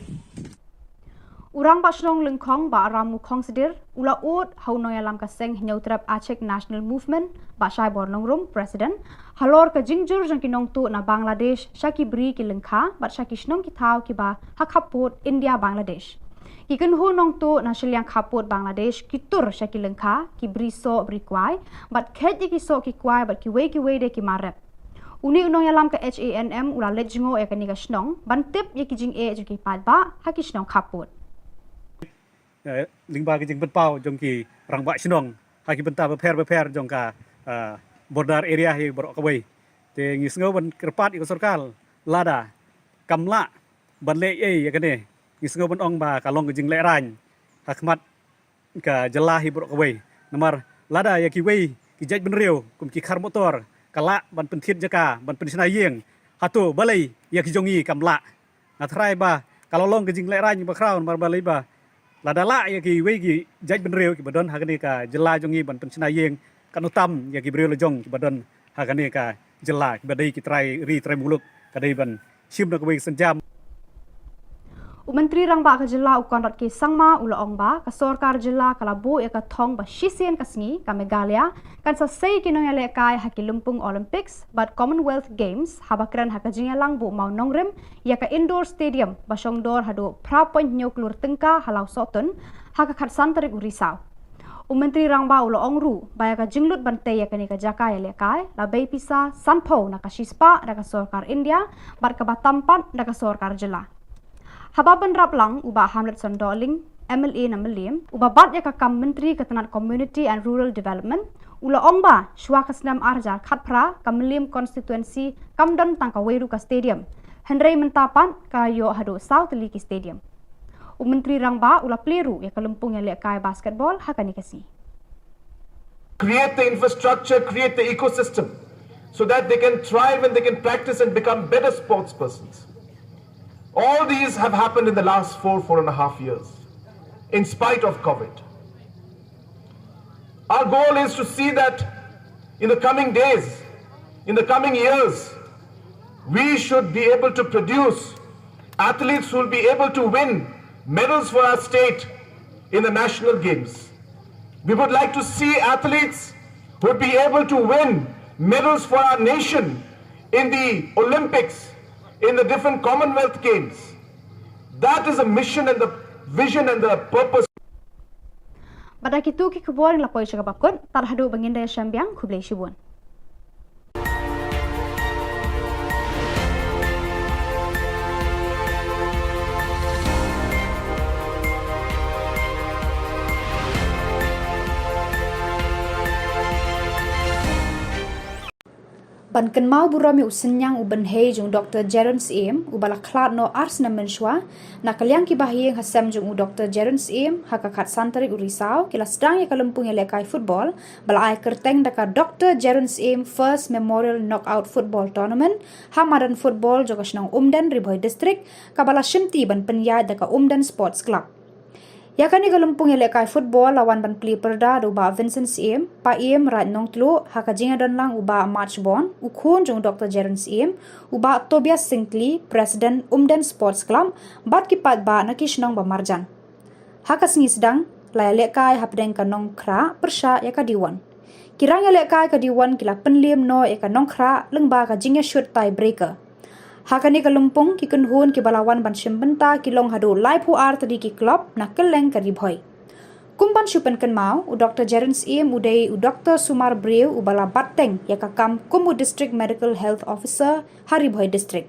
U Rangbah Shnong Lyngkhong Bah Rammukhong Sydir u la ud ha u nongïalam ka seng Hynñiewtrep Achik National Movement Bah Shaibor Nongrum, President, halor ka jingjur jong ki nongtuh na Bangladesh sha ki bri ki lyngkha bad sha ki shnong ki thaw kiba ha khappud India Bangladesh. Ki kynhun nongtuh na shiliang khappud Bangladesh ki tur sha ki lyngkha, ki bri soh bri kwai bad kheit ïa ki soh ki kwai bad kiwei kiwei de ki mar rep. Une u nongïalam ka H A N M u la leit jngoh ïa kane ka shnong ban tip ïa ki jingeh jong ki paidbah ha ki shnong khappud. Eh, lyngba ki jingpynpaw jong ki rangbah shnong ha ki bynta bapher bapher jong ka, eh, border area hi baroh kawei. Te ngi sngew ban kyrpad ïa ka sorkar, lada kam lah ban leh ei ïa kane, ngi sngew ban ong ba ka long ka jinglehraiñ ha khmat ka jylla hi baroh kawei. Namar lada ïa kiwei ki jaitbynriew kum ki khar motor ka lah ban pynthied jaka, ban pynshna ïing, hato balei ïa ki jong ngi kam lah? Nga tharai ba ka la long ka jinglehraiñ ba khraw, namar balei ba lada lah ïa kiwei ki jaitbynriew kiba don ha kane ka jylla jong ngi ban pynshna ïing, katno tam ïa ki briew la jong kiba don ha kane ka jylla, kiba dei ki trai ri trai muluk, ka dei ban shim na kawei ka sienjam. U Myntri Rangbah ka jylla u Conrad K Sangma u la ong ba ka sorkar jylla ka la buh ïa ka thong ba shisien ka sngi ka Meghalaya kan sa sei ki nongïalehkai ha ki lympung Olympics bad Commonwealth Games haba kren ha ka jingïalang buh mawnongrim ïa ka indoor stadium ba shongdor haduh phra point hynñiew klur tyngka ha Lawsohtun ha ka khatsan tarik u Risaw. U Myntri Rangbah u la ong ruh ba ïa ka jinglut ban tei ïa kane ka jaka ïalehkai la bei pisa sanphew na ka shispah da ka sorkar India bad kaba tam pat da ka sorkar jylla. Haba bynrap lang u Bah Hamletson Dohling, M L A na Mylliem, uba bat ïa ka kam Myntri ka tnat Community and Rural Development, u la ong ba shuwa ka snem ar hajar khatphra ka Mylliem constituency kam don tang kawei ruh ka stadium, hynrei mynta pat ka ïoh haduh saw tylli ki stadium. U Myntri Rangbah u la plie ruh ïa ka lympung ïalehkai basketball ha kane ka sngi. Create the infrastructure, create the ecosystem so that they can thrive and they can practice and become better sports persons. All these have happened in the last four, four and a half years, in spite of COVID. Our goal is to see that in the coming days, in the coming years, we should be able to produce athletes who will be able to win medals for our state in the national games. We would like to see athletes who would be able to win medals for our nation in the Olympics, in the different Commonwealth Games. That is a mission and the vision and the purpose. Bad da kitu ki khubor ngi la poi sha kaba kut, tad haduh ba ngin da ïashem biang, khublei shibun. Ban kynmaw burom ïa u synñiang u bynhei jong u Doktor Jeron Syiem, uba la khlad noh ar snem mynshuwa, na ka liang ki bahaïing hasem jong u Doktor Jeron Syiem, ha ka khatsan tarik u Risaw, ki la sdang ïa ka lympung ïalehkai football, ba la ai kyrteng da ka Doktor Jeron Syiem First Memorial Knockout Football Tournament, ha madan football jong ka shnong Umden, Ri Bhoi District, kaba la shimti ban pynïaid da ka Umden Sports Club. Ïa kane ka lympung ïalehkai football la wan ban plie pyrda da u Bah Vincent Syiem, Paiem Raid Nongtluh, ha ka jingïadon lang u Bah March Bond, u khun jong u Doktor Jeron Syiem, u Bah Tobias Syngkli, President Umden Sports Club, bad ki paidbah na ki shnong ba marjan. Ha ka sngi sdang, la ïalehkai hapdeng ka Nongkhrah pyrshah ïa ka Diwon. Ki rang ïalehkai ka Diwon ki la pynliem noh ïa ka Nongkhrah lyngba ka jingïashut tie breaker. Ha kane ka lympung ki kynhun kiba la wan ban shim bynta ki long haduh laiphew ar tylli ki club na kylleng ka Ri Bhoi. Kum ban shu pynkynmaw, u Doktor Jeron Syiem u dei u doktor sumar briew uba la bat teng ïa ka kam kum u District Medical Health Officer ha Ri Bhoi District.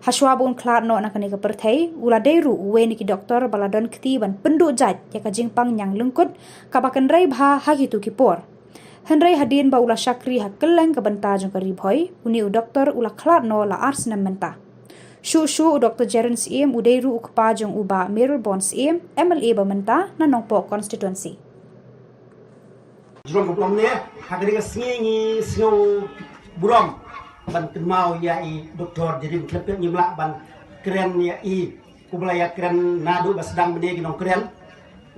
Hashwa ba un khlad noh na kane ka pyrthei, u la dei ruh uwei na ki doktor ba la don kti ban pynduh jait ïa ka jingpang ñiang lyngkut kaba kynrei bha ha kitu ki por. Hynrei hadien ba u la shakri ha kylleng ka bynta jong ka Ri Bhoi, une u doktor u la khlad noh la ar snem mynta. Shuh shuh u Doktor Jeron Syiem u dei ruh u kpa jong u Bah Mayralborn Syiem, M L A ba mynta na Nongpoh Constituency. Jrong ka burom ne, ha kane ka sngi ngi sngew burom ban kynmaw ïa i Doktor Jeron Khlem Pit, ngim lah ban kren ïa i kumba la ïakren naduh ba sdang mynne ki nongkren.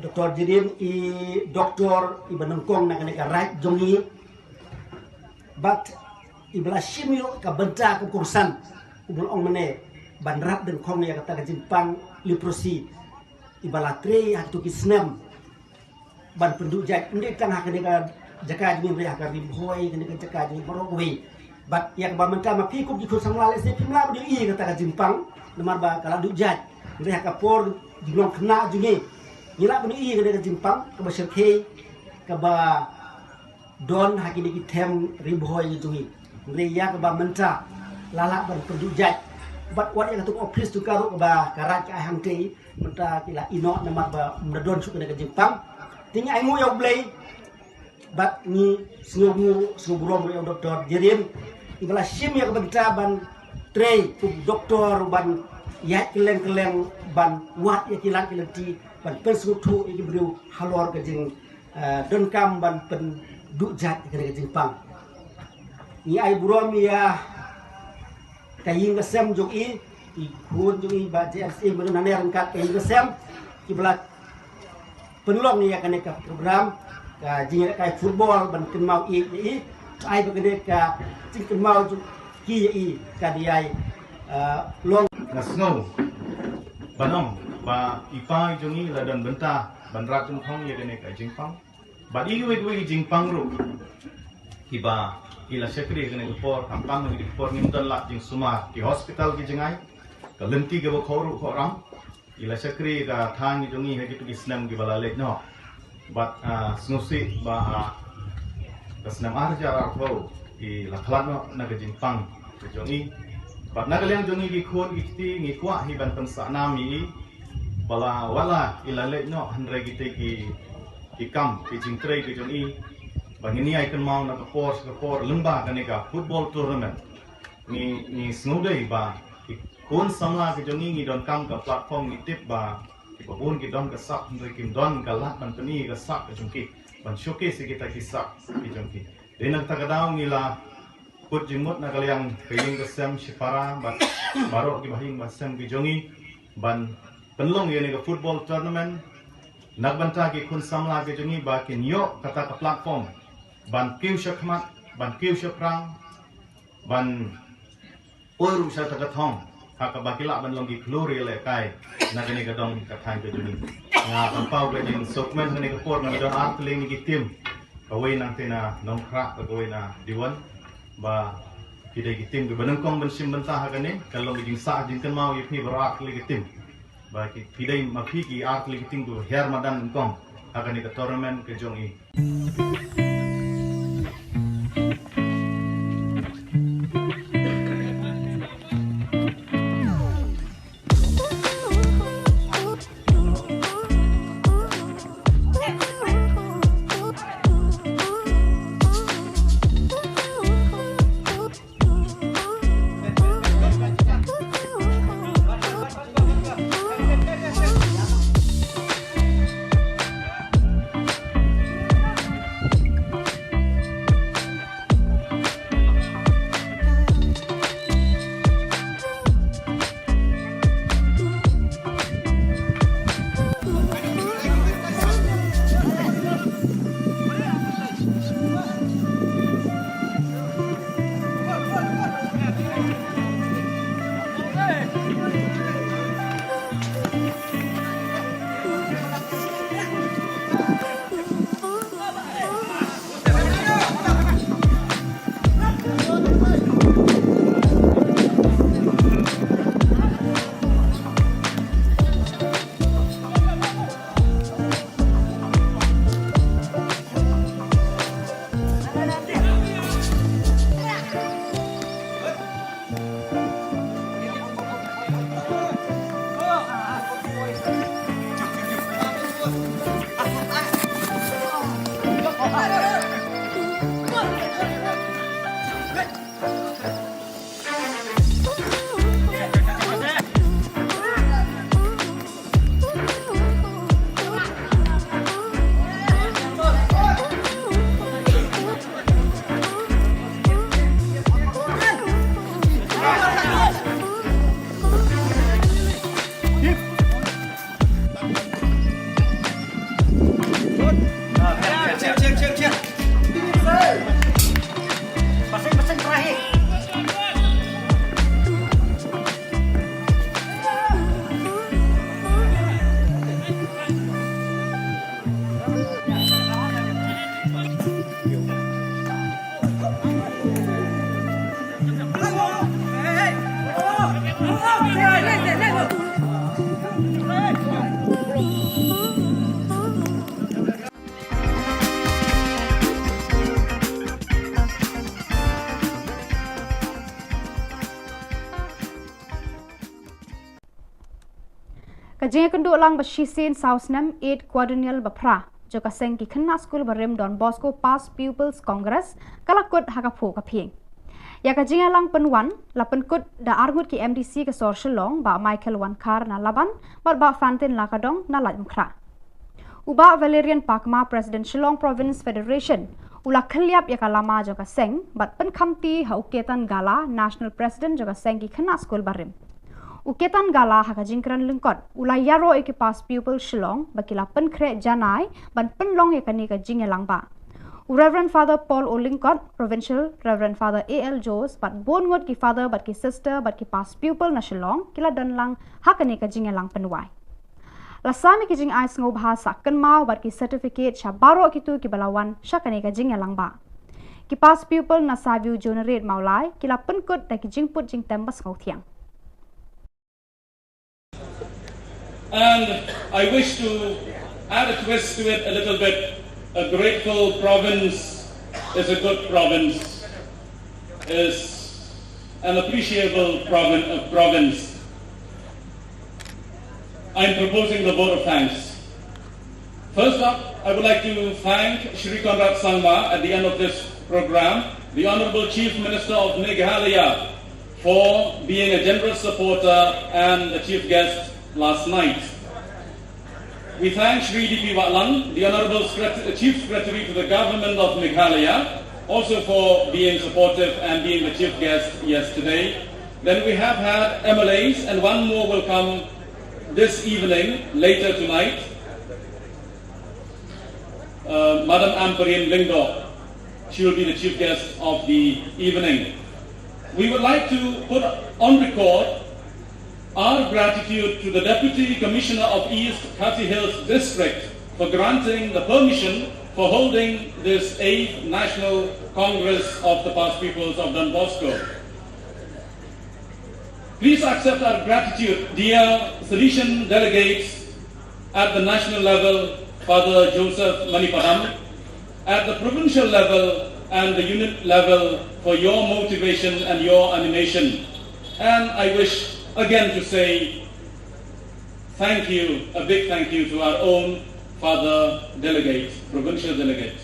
Doktor Jeron i doktor iba nyngkong na kane ka raij jong ngi. Bad iba la shim ïoh ka bynta ka kongsan kumba la ong mynne ban rap dyngkhong ïa kata ka jingpang leprosy. Iba la trei ha kito ki snem ban pynduh jait, ym dei tang ha kane ka jaka jong ngi, ha ka Ri Bhoi, kane ka jaka jong ngi baroh kawei. Bad ïa kaba mynta ma phi kum ki khun samla lehse phim lah ban ïohi ïa kata ka jingpang, namar ba ka la duh jait. Hynrei ha ka por jinglong khynnah jong ngi, ngi lah ban ïohi ïa kane ka jingpang kaba shyrkhei, kaba don ha kine ki them Ri Bhoi ki jong ngi. Hynrei ïa kaba mynta la lah ban pynduh jait. Bad wat ïa katu ka ophis tu ka ruh kaba ka Raid ka ai hangtei, mynta ki la ïehnoh namar ba ym da don shuh kane ka jingpang. Te ngi ainguh ïa U Blei bad ngi sngewnguh, sngew burom ruh ïa u Doktor Jerin, iba la shim ïa ka bynta ban trei kum doktor, ban ïaid kylleng kylleng ban wad ïa ki lad ki lynti, ban pynsngewthuh ïa ki briew halor ka jing eh, donkam ban pynduh jait ïa kane ka jingpang. Ngi ai burom ïa ka ïing ka sem jong i, i khun jong i Bah J M C, mynta nane ryngkat ka ïing ka sem, kiba la pynlong ïa kane ka program ka jingïalehkai football ban kynmaw ïa i, ai ba kane ka jingkynmaw jong ki ïa i ka dei ai, eh, long. Nga sngew ban ong ba i pa i jong i la don bynta ban rat jingthong ïa kane ka jingpang. Bad i wei wei jingpang ruh kiba i la shakri kane ka por, khamtam kane ka por ngim don lad jingsumar, ki hospital ki jngai, ka lynti kaba khawruh khawram. I la shakri ka thaiñ jong i ha kito ki snem kiba la leit noh. Bad, ah, sngewsih ba, ah, ka snem ar hajar arphew i la khlad noh na ka jingpang ka jong i. Bad na ka liang jong i ki khun ki kti ngi kwah hi ban pynsah nam ïa i ba la, wat la i la leit noh, hynrei kita ki, ki kam, ki jingtrei ka jong i ba ngin ïai kynmaw na ka por sha ka por lyngba kane ka football tournament. Ngi, ngi sngewdei ba ki khun samla ki jong ngi, ngi donkam ka platform, ngi tip ba kiba bun ki don ka sap, hynrei kim don ka lad ban pyni ka sap ka jong ki, ban showcase ïa kita ki sap ki jong ki. Dei na kata ka daw ngi la kut jingmut na ka liang ka ïing ka sem shipara bad baroh kiba ha ïing ba sem ki jong ngi ban pynlong ïa kane ka football tournament na ka bynta ki khun samla ki jong ngi ba kin ïoh kata ka platform ban kiew shakhmat, ban kiew shaphrang, ban poi ruh sha kata ka thong ha kaba ki lah ban long ki khlur ïalehkai na kane ka dong ka thaiñ ka jong ngi. Nga pynpaw ka jingsngewkmen ha kane ka por, ngi don ar tylli ki team, kawei nangta na Nongkhrah bad kawei na Diwon, ba ki dei ki team kiba nyngkong ban shim bynta ha kane. Kan long ka jingsah jingkynmaw ïa phi baroh ar tylli ki team ba ki, phi dei ma phi ki ar tylli ki team kiba hiar madan nyngkong ha kane ka tournament ka jong i. Ka jingïakynduh lang ba shisien saw snem, eighth quadrennial ba phra jong ka seng ki khynnah skul barim Don Bosco Past Pupils Congress, ka la kut ha ka phuh ka phieng. Ïa ka jingïalang pynwan la pynkut da arngut ki M D C ka sor Shillong, Bah Michael Wankhar na Laban bad Bah Fantin Lakadong na Laitumkhrah. U Bah Valerian Pakma, President Shillong Province Federation, u la khylliap ïa ka lama jong ka seng bad pynkhamti ha u Ketan Gala, National President jong ka seng ki khynnah skul barim. U Ketan Gala ha ka jingkren lyngkot u la ïaroh ïa ki past pupil Shillong ba ki la pynkhreh janai ban pynlong ïa kane ka jingïalang ba. U Reverend Father Paul O Lyngkot, Provincial, Reverend Father A L Jones bad bun ngut ki father bad ki sister bad ki past pupil na Shillong ki la don lang ha kane ka jingïalang pynwai. La sam ïa ki jingai sngewbha sah kynmaw bad ki certificate sha baroh kito kiba la wan sha kane ka jingïalang ba. Ki past pupil na Saview Juniorate Mawlai ki la pynkut da ki jingput jingtem ba sngewthiang. And I wish to add a twist to it a little bit. A grateful province is a good province, is an appreciable provin- uh, province. I'm proposing the vote of thanks. First up, I would like to thank Shri Conrad Sangma at the end of this program, the Honorable Chief Minister of Meghalaya, for being a generous supporter and a chief guest last night. We thank Shri D P Watlang, the Honorable Secret- Chief Secretary to the Government of Meghalaya, also for being supportive and being the chief guest yesterday. Then we have had M L As, and one more will come this evening, later tonight. Uh, Madam Ampareen Lyngdoh, she will be the chief guest of the evening. We would like to put on record our gratitude to the Deputy Commissioner of East Khasi Hills District for granting the permission for holding this eighth National Congress of the Past Pupils of Don Bosco. Please accept our gratitude, dear Salesian delegates at the national level, Father Joseph Manipadam, at the provincial level and the unit level for your motivation and your animation. And I wish again to say thank you, a big thank you to our own Father Delegate, Provincial Delegate.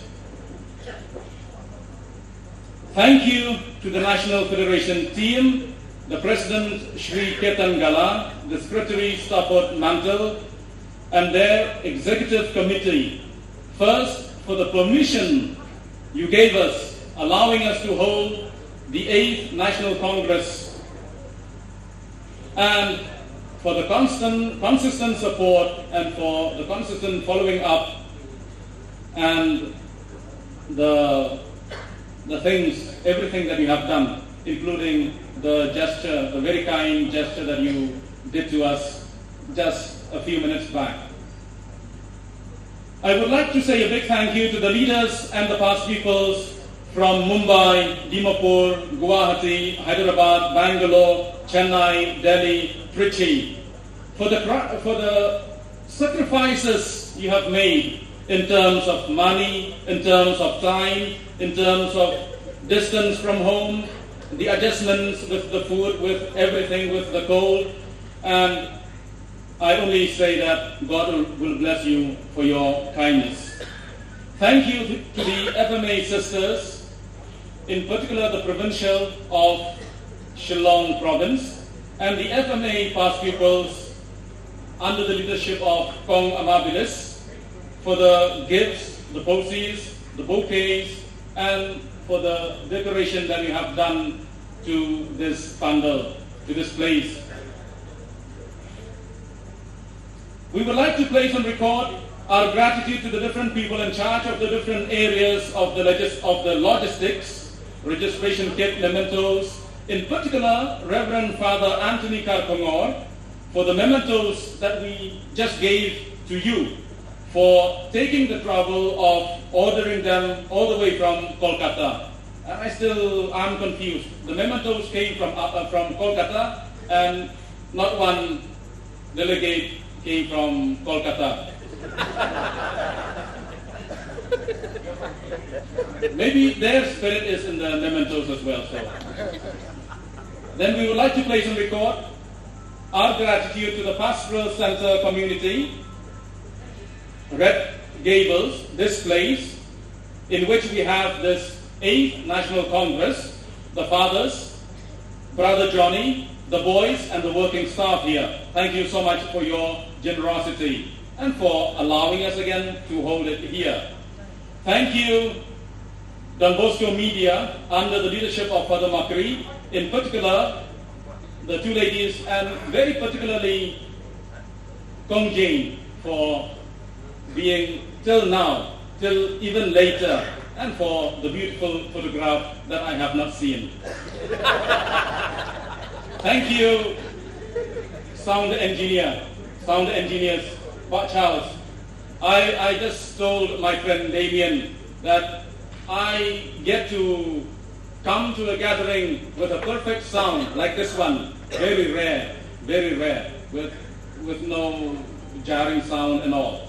Thank you to the National Federation team, the President Shri Ketan Gala, the Secretary Stafford Mantle, and their Executive Committee, first for the permission you gave us, allowing us to hold the eighth National Congress, and for the constant, consistent support and for the consistent following up and the, the things, everything that you have done, including the gesture, the very kind gesture that you did to us just a few minutes back. I would like to say a big thank you to the leaders and the past pupils from Mumbai, Dimapur, Guwahati, Hyderabad, Bangalore, Chennai, Delhi, Trichy, for the, cra- for the sacrifices you have made in terms of money, in terms of time, in terms of distance from home, the adjustments with the food, with everything, with the cold, and I only say that God will bless you for your kindness. Thank you to the F M A sisters, in particular the provincial of Shillong province, and the F M A past pupils under the leadership of Kong Amabilis for the gifts, the posies, the bouquets, and for the decoration that you have done to this pandal, to this place. We would like to place on record our gratitude to the different people in charge of the different areas of the, logis- of the logistics, registration kit, mementos, in particular Reverend Father Anthony Karkongor, for the mementos that we just gave to you, for taking the trouble of ordering them all the way from Kolkata. And I still am confused. The mementos came from uh, uh, from Kolkata, and not one delegate came from Kolkata. Maybe their spirit is in the mementos as well. So, then we would like to place on record Our gratitude to the Pastoral Center community, Red Gables, this place, in which we have this eighth National Congress, the fathers, Brother Johnny, the boys, and the working staff here. Thank you so much for your generosity and for allowing us again to hold it here. Thank you, Don Bosco Media, under the leadership of Father Makri, in particular, the two ladies, and very particularly Kong Jane, for being till now, till even later, and for the beautiful photograph that I have not seen. Thank you, sound engineer, sound engineers, Pak Charles. I, I just told my friend Damien that I get to come to a gathering with a perfect sound like this one. Very rare, very rare, with, with no jarring sound and all.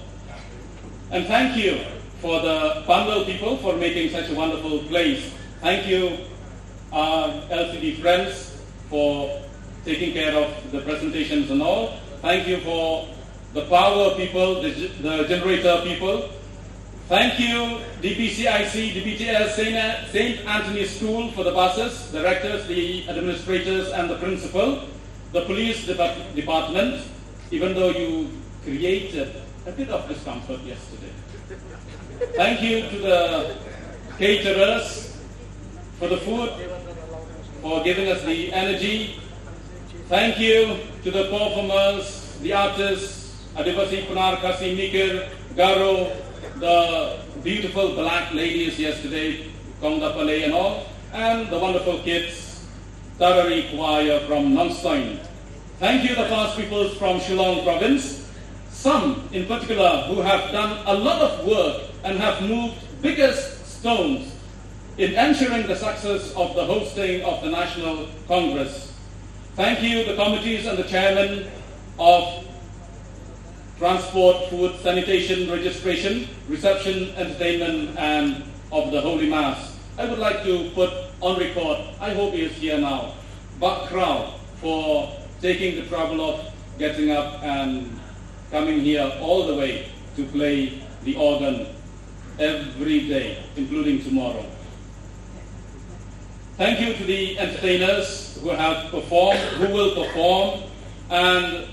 And thank you for the Pandal people for making such a wonderful place. Thank you, our L C D friends, for taking care of the presentations and all. Thank you for the power people, the, the generator people. Thank you, D P C I C, D P T S, Saint, Saint Anthony's School for the buses, the rectors, the administrators, and the principal, the police depart- department, even though you created a bit of discomfort yesterday. Thank you to the caterers for the food, for giving us the energy. Thank you to the performers, the artists, Adivasi, Pnar, Khasi, Mikir, Garo, the beautiful black ladies yesterday, Kong Dapale and all, and the wonderful kids, Tarari Choir from Nongstoin. Thank you, the past peoples from Shillong province, some in particular who have done a lot of work and have moved biggest stones in ensuring the success of the hosting of the National Congress. Thank you, the committees and the chairman of transport, food, sanitation, registration, reception, entertainment, and of the Holy Mass. I would like to put on record, I hope he is here now, Bah Kraw for taking the trouble of getting up and coming here all the way to play the organ every day, including tomorrow. Thank you to the entertainers who have performed, who will perform, and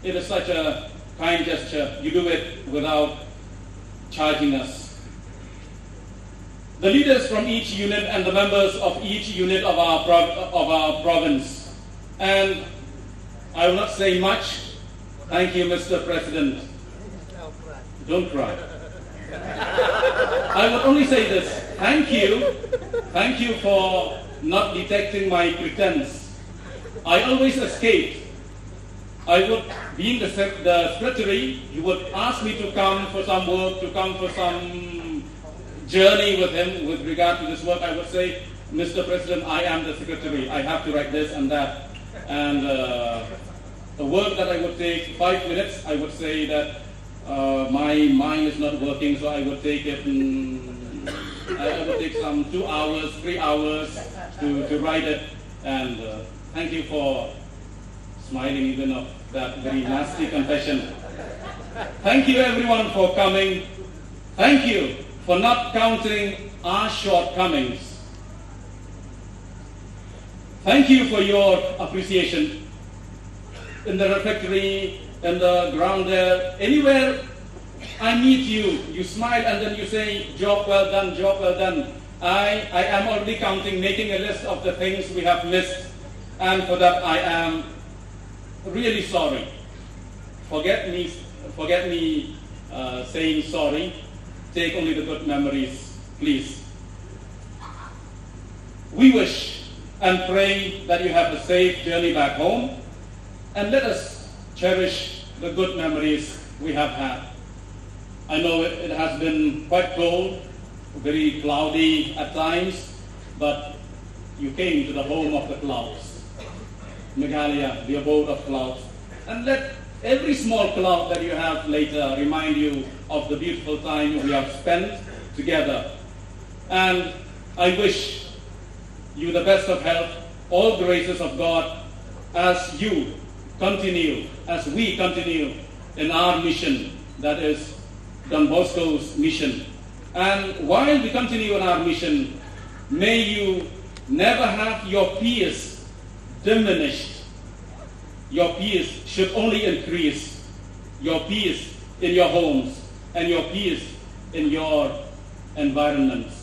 it is such a kind gesture. You do it without charging us. The leaders from each unit and the members of each unit of our, prov- of our province. And I will not say much. Thank you, Mister President. Don't cry. I would only say this. Thank you. Thank you for not detecting my pretense. I always escaped. I would, being the, sec- the secretary, you would ask me to come for some work, to come for some journey with him with regard to this work. I would say, Mister President, I am the secretary. I have to write this and that. And uh, the work that I would take five minutes, I would say that uh, my mind is not working, so I would take it. Mm, I I would take some two hours, three hours to, to write it. And uh, thank you for smiling even of that very nasty confession. Thank you everyone for coming. Thank you for not counting our shortcomings. Thank you for your appreciation. In the refectory, in the ground there, anywhere I meet you, you smile and then you say, "Job well done, job well done." I, I am already counting, making a list of the things we have missed. And for that, I am really sorry. Forget me, forget me uh, saying sorry. Take only the good memories, please. We wish and pray that you have a safe journey back home, and let us cherish the good memories we have had. I know it, it has been quite cold, very cloudy at times, but you came to the home of the clouds, Meghalaya, the abode of clouds. And let every small cloud that you have later remind you of the beautiful time we have spent together. And I wish you the best of health, all graces of God, as you continue, as we continue in our mission, that is Don Bosco's mission. And while we continue in our mission, may you never have your peace diminished. Your peace should only increase. Your peace in your homes and your peace in your environments.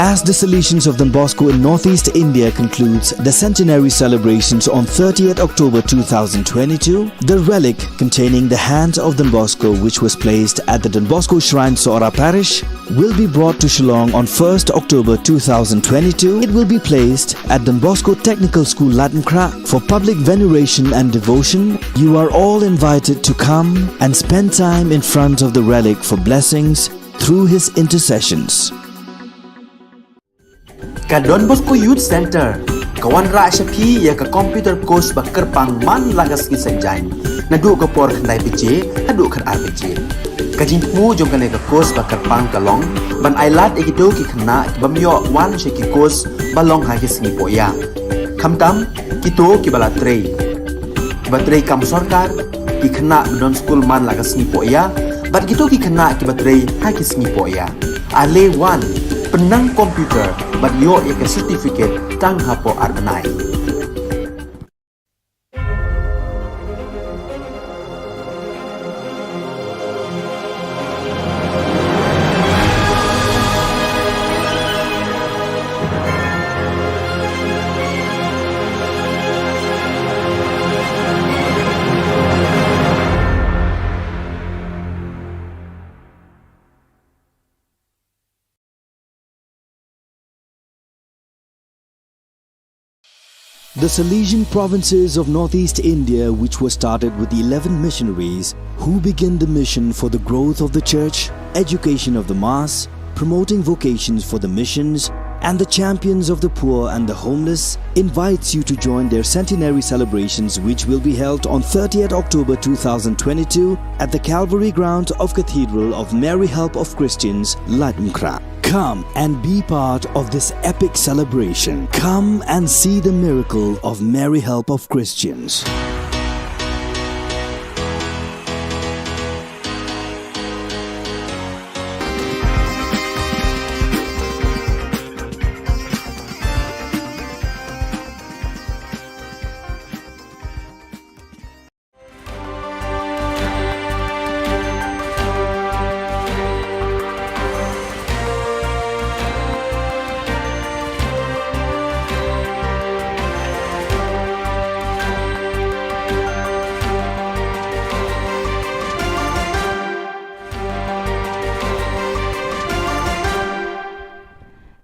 As the Salesians of Don Bosco in Northeast India concludes the centenary celebrations on thirtieth October two thousand twenty-two, the relic containing the hands of Don Bosco, which was placed at the Don Bosco Shrine, Sohra Parish, will be brought to Shillong on first October two thousand twenty-two. It will be placed at Don Bosco Technical School, Latinkrah, for public veneration and devotion. You are all invited to come and spend time in front of the relic for blessings through his intercessions. Ka Don Bosco Youth Center ka wanrah sha phi ïa ka computer course ba kyrpang man la ka sngi Saitjaiñ, naduh ka por khyndai baje haduh khatar baje. Ka jingthmu jong kane ka course ba kyrpang ka long ban ailad ïa kito ki khynnah ki bym ïoh wan sha ki course ba long ha ki sngi pohïa, khamtam kito kiba la trei, kiba trei kam sorkar, ki khynnah ba don skul man la ka sngi pohïa, bad kito ki khynnah kiba trei ha ki sngi pohïa. Ale wan, pynnang computer bad ïoh ïa ka certificate tang hapoh ar bnai. The Salesian provinces of northeast India, which were started with eleven missionaries who began the mission for the growth of the church, education of the mass, promoting vocations for the missions, and the champions of the poor and the homeless, invites you to join their centenary celebrations, which will be held on thirtieth October two thousand twenty-two at the Calvary Ground of Cathedral of Mary Help of Christians, Laitumkhrah. Come and be part of this epic celebration. Come and see the miracle of Mary Help of Christians.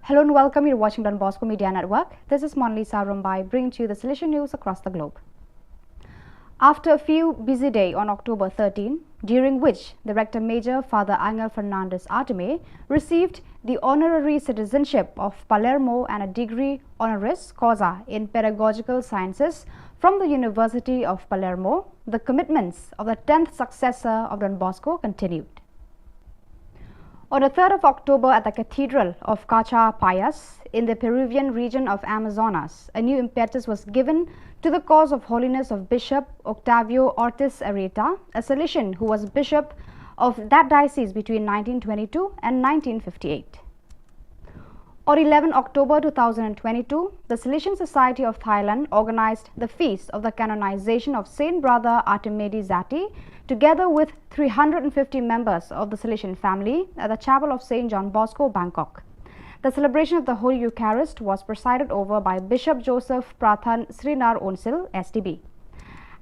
Hello and welcome. You're watching Don Bosco Media Network. This is Monlisa Rumbai bringing to you the Salesian news across the globe. After a few busy days on October thirteen, during which the Rector Major Father Angel Fernandez Artime received the honorary citizenship of Palermo and a degree honoris causa in pedagogical sciences from the University of Palermo, the commitments of the tenth successor of Don Bosco continued. On the third of October at the Cathedral of Cacha Payas in the Peruvian region of Amazonas, a new impetus was given to the cause of holiness of Bishop Octavio Ortiz Arrieta, a Salesian who was bishop of that diocese between nineteen twenty-two and nineteen fifty-eight. On eleven October two thousand twenty-two, the Salesian Society of Thailand organized the feast of the canonization of Saint Brother Artimedi Zati, together with three hundred fifty members of the Salesian family, at the Chapel of Saint John Bosco, Bangkok. The celebration of the Holy Eucharist was presided over by Bishop Joseph Prathan Srinar Onsil, S D B.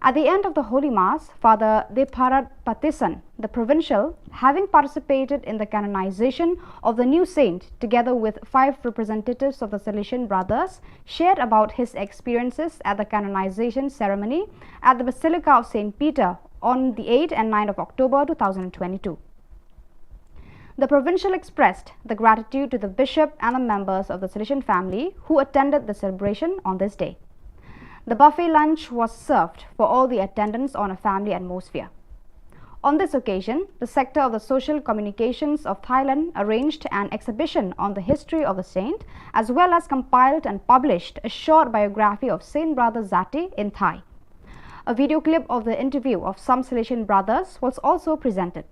At the end of the Holy Mass, Father Debharat Patison, the provincial, having participated in the canonization of the new saint together with five representatives of the Salesian Brothers, shared about his experiences at the canonization ceremony at the Basilica of Saint Peter on the eighth and ninth of October two thousand twenty-two. The provincial expressed the gratitude to the bishop and the members of the Salesian family who attended the celebration on this day. The buffet lunch was served for all the attendants on a family atmosphere. On this occasion, the Sector of the Social Communications of Thailand arranged an exhibition on the history of the saint, as well as compiled and published a short biography of Saint Brother Zati in Thai. A video clip of the interview of some Salesian brothers was also presented.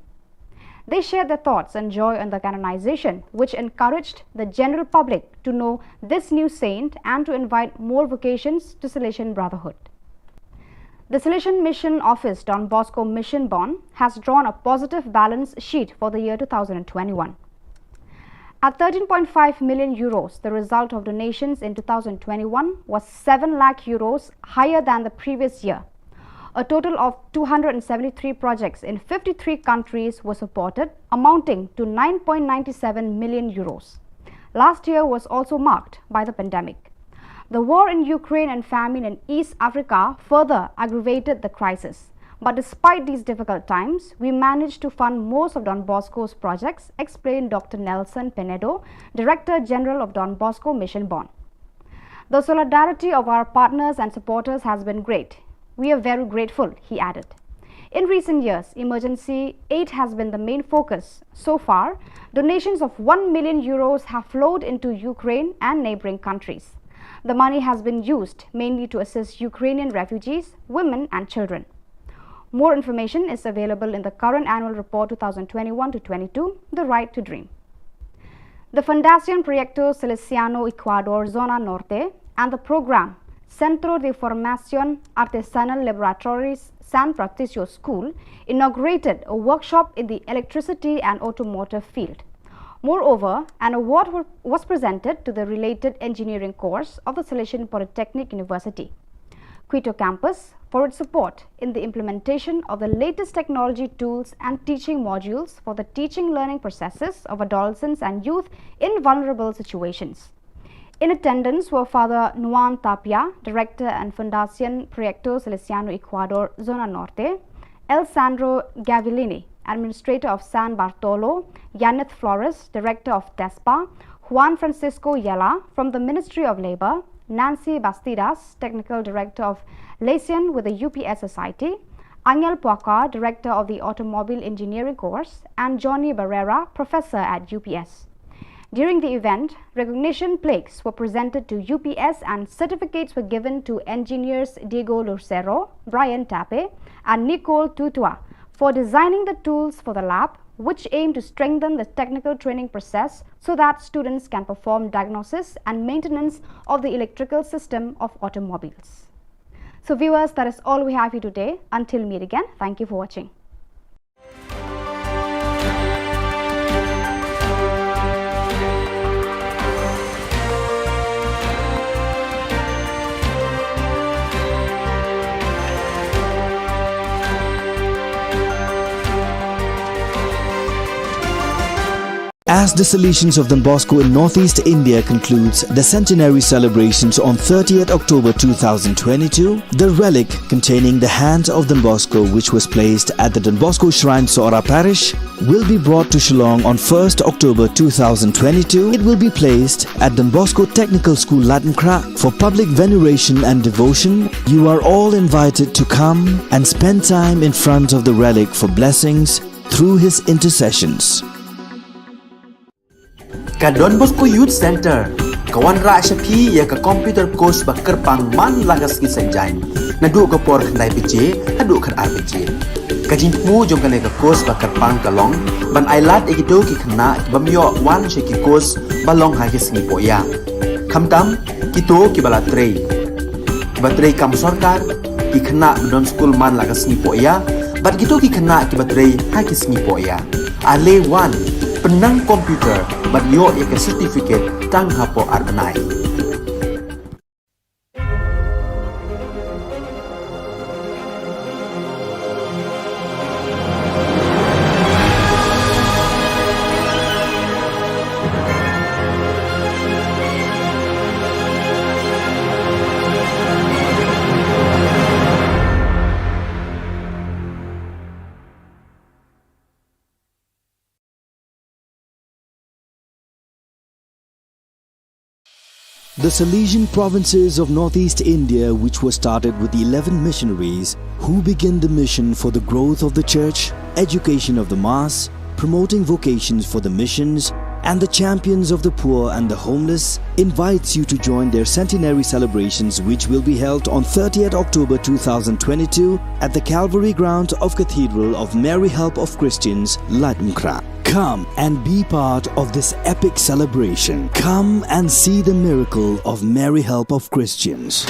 They shared their thoughts and joy on the canonization, which encouraged the general public to know this new saint and to invite more vocations to Salesian brotherhood. The Salesian Mission Office, Don Bosco Mission Bonn, has drawn a positive balance sheet for the year two thousand twenty-one. At thirteen point five million euros, the result of donations in two thousand twenty-one was seven lakh euros higher than the previous year. A total of two hundred seventy-three projects in fifty-three countries were supported, amounting to nine point nine seven million euros. Last year was also marked by the pandemic. The war in Ukraine and famine in East Africa further aggravated the crisis. But despite these difficult times, we managed to fund most of Don Bosco's projects, explained Doctor Nelson Penedo, Director General of Don Bosco Mission Bonn. The solidarity of our partners and supporters has been great. We are very grateful, he added. In recent years, emergency aid has been the main focus. So far, donations of one million euros have flowed into Ukraine and neighboring countries. The money has been used mainly to assist Ukrainian refugees, women, and children. More information is available in the current annual report two thousand twenty-one to twenty-two, The Right to Dream. The Fundación Proyecto Salesiano Ecuador Zona Norte and the program Centro de Formación Artesanal Laboratories San Patricio School inaugurated a workshop in the electricity and automotive field. Moreover, an award wa- was presented to the related engineering course of the Salesian Polytechnic University, Quito campus, for its support in the implementation of the latest technology tools and teaching modules for the teaching learning processes of adolescents and youth in vulnerable situations. In attendance were Father Nuan Tapia, Director and Fundación Proyecto Salesiano Ecuador, Zona Norte, El Sandro Gavillini, Administrator of San Bartolo, Yaneth Flores, Director of TESPA, Juan Francisco Yela from the Ministry of Labor, Nancy Bastidas, Technical Director of Liaison with the U P S Society, Angel Puaka, Director of the Automobile Engineering Course, and Johnny Barrera, Professor at U P S. During the event, recognition plaques were presented to U P S and certificates were given to engineers Diego Lucero, Brian Tape, and Nicole Tutua for designing the tools for the lab, which aim to strengthen the technical training process so that students can perform diagnosis and maintenance of the electrical system of automobiles. So viewers, that is all we have for you today. Until meet again, thank you for watching. As the Salesians of Don Bosco in Northeast India concludes the centenary celebrations on thirtieth October two thousand twenty-two, the relic containing the hand of Don Bosco, which was placed at the Don Bosco Shrine, Sohra Parish, will be brought to Shillong on first October two thousand twenty-two. It will be placed at Don Bosco Technical School, Ladmykra, for public veneration and devotion. You are all invited to come and spend time in front of the relic for blessings through his intercessions. Ka Don Bosco Youth Center ka wanrah sha phi ïa ka computer course ba kyrpang man la ka sngi Saitjaiñ, naduh ka por khyndai baje haduh khatar baje. Ka jingthmu jong kane ka course ba kyrpang ka long ban ailad ïa kito ki khynnah ki bym ïoh wan sha ki course ba long ha ki sngi pohïa. Khamtam kito kiba la trei, kiba trei kam sorkar, ki khynnah ba don skul man la ka sngi pohïa, bad kito ki khynnah kiba trei ha ki sngi pohïa. Ale wan, pynnang computer bad ïoh ïa ka certificate tang hapoh ar bnai. The Salesian provinces of Northeast India, which was started with eleven missionaries who began the mission for the growth of the church, education of the mass, promoting vocations for the missions, and the champions of the poor and the homeless, invites you to join their centenary celebrations, which will be held on thirtieth October two thousand twenty-two at the Calvary ground of Cathedral of Mary Help of Christians, Ladmykra. Come and be part of this epic celebration. Come and see the miracle of Mary Help of Christians.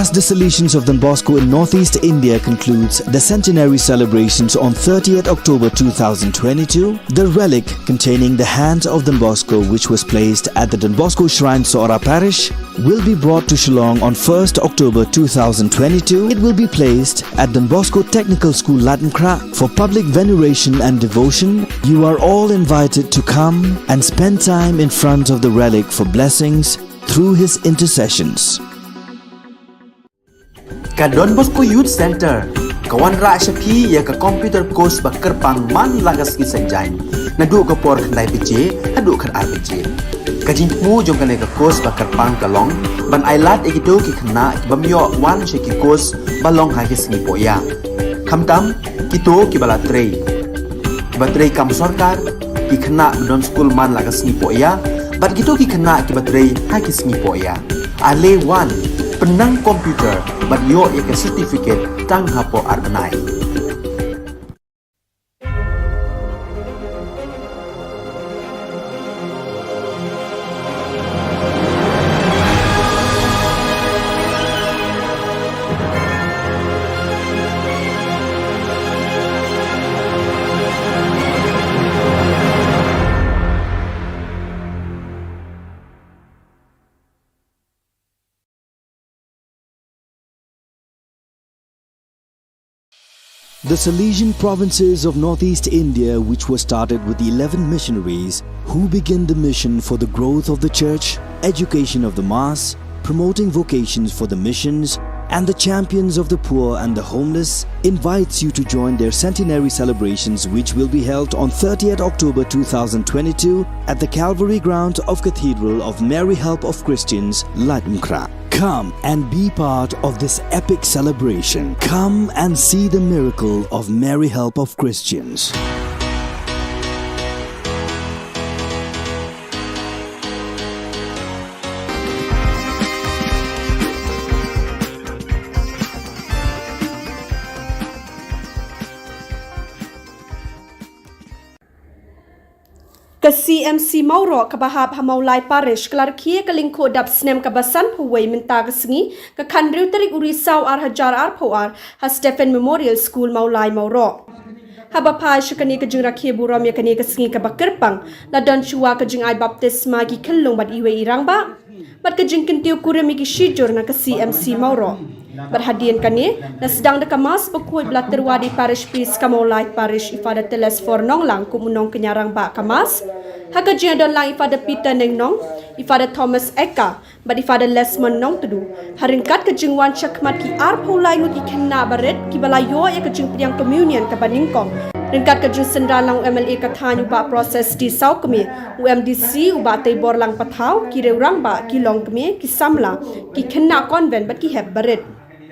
As the Salesians of Don Bosco in Northeast India concludes the centenary celebrations on thirtieth October two thousand twenty-two, the relic containing the hand of Don Bosco, which was placed at the Don Bosco Shrine, Sohra Parish, will be brought to Shillong on first October two thousand twenty-two. It will be placed at Don Bosco Technical School, Laitumkhrah, for public veneration and devotion. You are all invited to come and spend time in front of the relic for blessings through his intercessions. Ka Don Bosco Youth Center ka wanrah sha phi ïa ka computer course ba kyrpang man la ka sngi Saitjaiñ, naduh ka por khyndai baje haduh khatar baje. Ka jingthmu jong kane ka course ba kyrpang ka long ban ailad ïa kito ki khynnah ki bym ïoh wan sha ki course ba long ha ki sngi pohïa, khamtam kito kiba la trei, kiba trei kam sorkar, ki khynnah ba don skul man la ka sngi pohïa, bad kito ki khynnah kiba trei ha ki sngi pohïa. Ale wan, pynnang computer bad ïoh ïa ka certificate tang hapoh ar bnai. The Salesian provinces of Northeast India, which was started with eleven missionaries who began the mission for the growth of the church, education of the mass, promoting vocations for the missions, and the champions of the poor and the homeless, invites you to join their centenary celebrations, which will be held on thirtieth October two thousand twenty-two at the Calvary ground of Cathedral of Mary Help of Christians, Laitumkhrah. Come and be part of this epic celebration. Come and see the miracle of Mary Help of Christians. Ka C M C Mawroh kaba hap ha Mawlai Parish ka la rkhie ka lyngkhuh dap snem kaba sanphew wei mynta ka sngi, ka khathynriew tarik u Risaw ar hajar arphew ar, ha Stephen Memorial School Mawlai Mawroh. Haba phai sha kane ka jingrakhe burom ïa kane ka sngi kaba kyrpang, la don shuwa ka jingai baptisma ki khyllung bad iwei i rangbah bad ka jingkyntiew kurim ïa ki shijur na ka C M C Mawroh. Bad hadien kane, la sdang da ka Mass bakhuid ba la tyrwa da i Parish Priest ka Mawlai Parish, i Father Telesphore Nonglang, kum u nongkñia rangbah ka Mass, ha ka jingdon lang i Father Peter Nengnong, i Father Thomas Eka bad i Father Lesmond Nongtdu. Ha ryngkat ka jingwan shakhmat ki arphew lai ngut ki khynnah barit kiba la ïoh ïa ka jingpdiang Communion kaba nyngkong, ryngkat ka jingsynran lang u M L A ka thaiñ u Bah Proses D Sawkmie, u M D C u Bah Teiborlang Pathaw, ki riew rangbah, ki longkmie, ki samla, ki khynnah convent bad ki hep barit.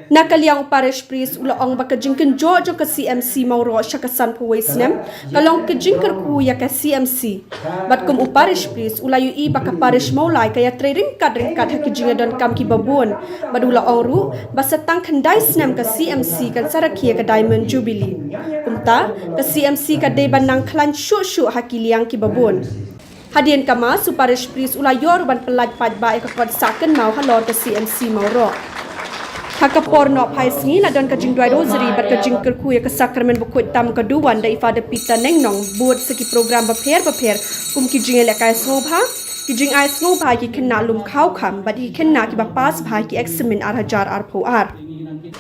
Na ka liang u Parish Priest u la ong ba ka jingkynjoh jong ka C M C Mawroh sha ka sanphew wei snem ka long ka jingkyrkhu ïa ka C M C. Bad kum u Parish Priest u la ïohi ba ka Parish Mawlai ka ïatrei ryngkat ryngkat ha ki jingïadonkam kiba bun. Bad u la ong ruh ba sa tang khyndai snem ka C M C kan sa rakhe ïa ka Diamond Jubilee. Kumta, ka C M C ka dei ban nang khlaiñ shuh shuh ha ki liang kiba bun. Hadien ka Mass, u Parish Priest u la ïoh ruh ban pyllait paidbah ïa ka kot sah kynmaw halor ka C M C Mawroh. Ha ka por nohphai sngi la don ka jingduwai Rosary bad ka jingkyrkhu ïa ka Sakramen bakhuid tam ka duwan da i Father Peter Nengnong, bud sa ki program bapher bapher kum ki jingïalehkai sngewbha, ki jingai sngewbha ïa ki khynnah lum khaw kham bad ïa ki khynnah kiba pass bha ha ki eksamin ar hajar arphew ar.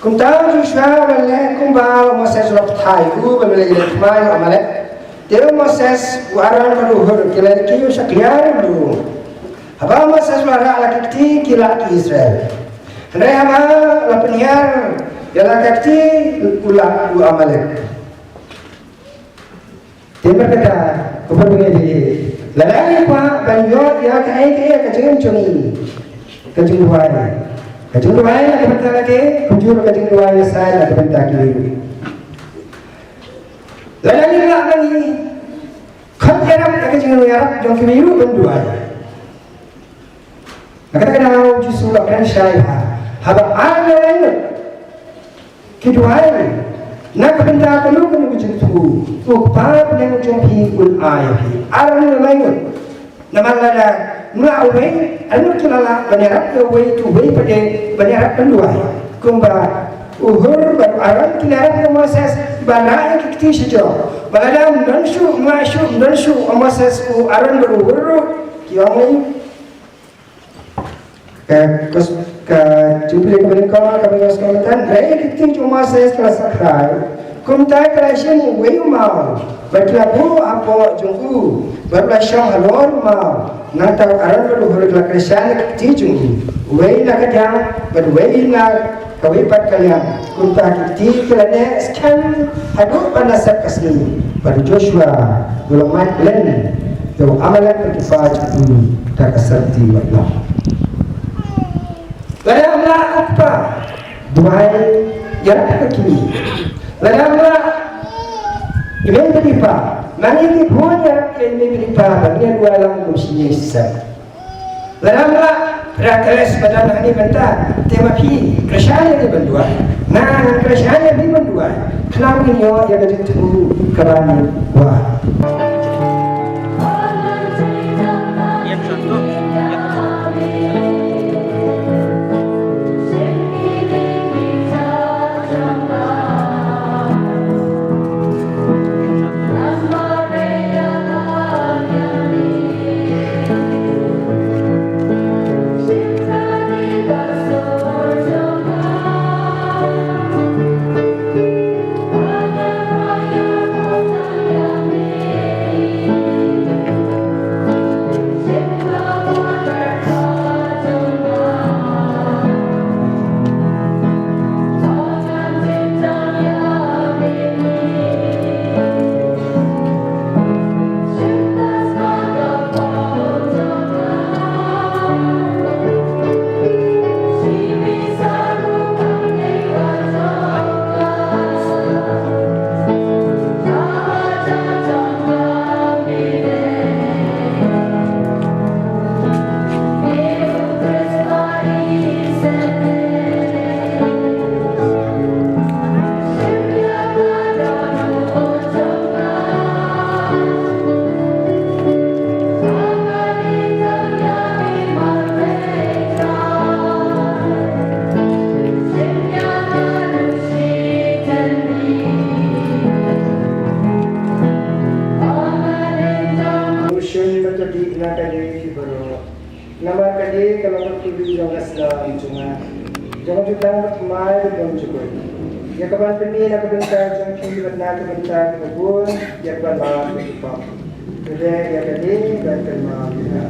Kumta Joshua u la leh kumba u Moses u la pathai u, ba me la ïaleh thymmai ïa u Amalek. Te u Moses, u Aaron bad u Hur ki la ïakhih ïa u sha kliar u lum. Haba u Moses u la rah la ki kti, ki lah ki Israel. Hynrei haba la pynhiar ïa la ka kti, u lah u Amalek. Te markata, ko para bangeit, lada ngi kwah ban ïoh ïa kaei kaei ka jingim jong ngi, ka jingduwai, ka jingduwai na ka bynta lade, kumjuh ka jingduwai ïa sa na ka bynta ki briew. Lada ngi lah ban ïa khot ïarap ïa ka jingïarap jong ki briew ban duwai. Na kata ka daw Jisu u la kren shai bha, haba ar ne lai ngut ki duwai na ka bynta kano kano ka jingthmu, u Kpa bneng jong phi un ai ïa phi. Ar ne lai ngut. Namar lada Mla uwei, anuk ki la lah ban ïarap ïa uwei, tu uwei pat de ban ïarap ban duwai. Kumba u Hur bad u Aron ki la ïarap ïa u Moses ban rah ïa ki kti shajrong. Ba lada ym don shuh, ym lah shuh, ym don shuh u Moses, u Aron bad u Hur ruh, ki ong ïa u. Ka kos-, ka Jubilee ka banyngkong, ka banyngkong ka banyngkong, hynrei ki kti jong u Moses ki la sakrai. Kumta ki la shim uwei u maw bad ki la buh hapoh jong u bad u la shong halor u maw. Nangta u Aron bad u Hur ki la kyrshan ïa ki kti jong u, uwei na ka diang bad uwei na kawei pat ka liang. Kumta ki kti ki la neh skhem haduh ba la sep ka sngi bad u Joshua u la mad len ïa u Amalek bad ki kpa jong u da ka syrti wat long. Lada ym lah u kpa, duwai ïarap ïa ki kmie. Lada ym lah i mei bad i pa, ma ngi ngi bun ïarap ïa i mei bad i pa ba ngin duwai lang kum shi sep. Lada ym lah, lada kles ba don hangne mynta, te ma phi kyrshan ïa ngi ban duwai. Nga ngan kyrshan ïa phi ban duwai. Khnang ngin ïoh ïa ka jingthmu kaba ngi kwah. Namar kane ka long ka kyrdan jong ka snam jong nga, jong ka jutang bad thymmai bad jong ka jukut. Ïa kaban pyni na ka bynta jong ki bad na ka bynta kiba bun, ïa kaban map ïa ki pop. Te ïa kane ban kynmaw ïa nga.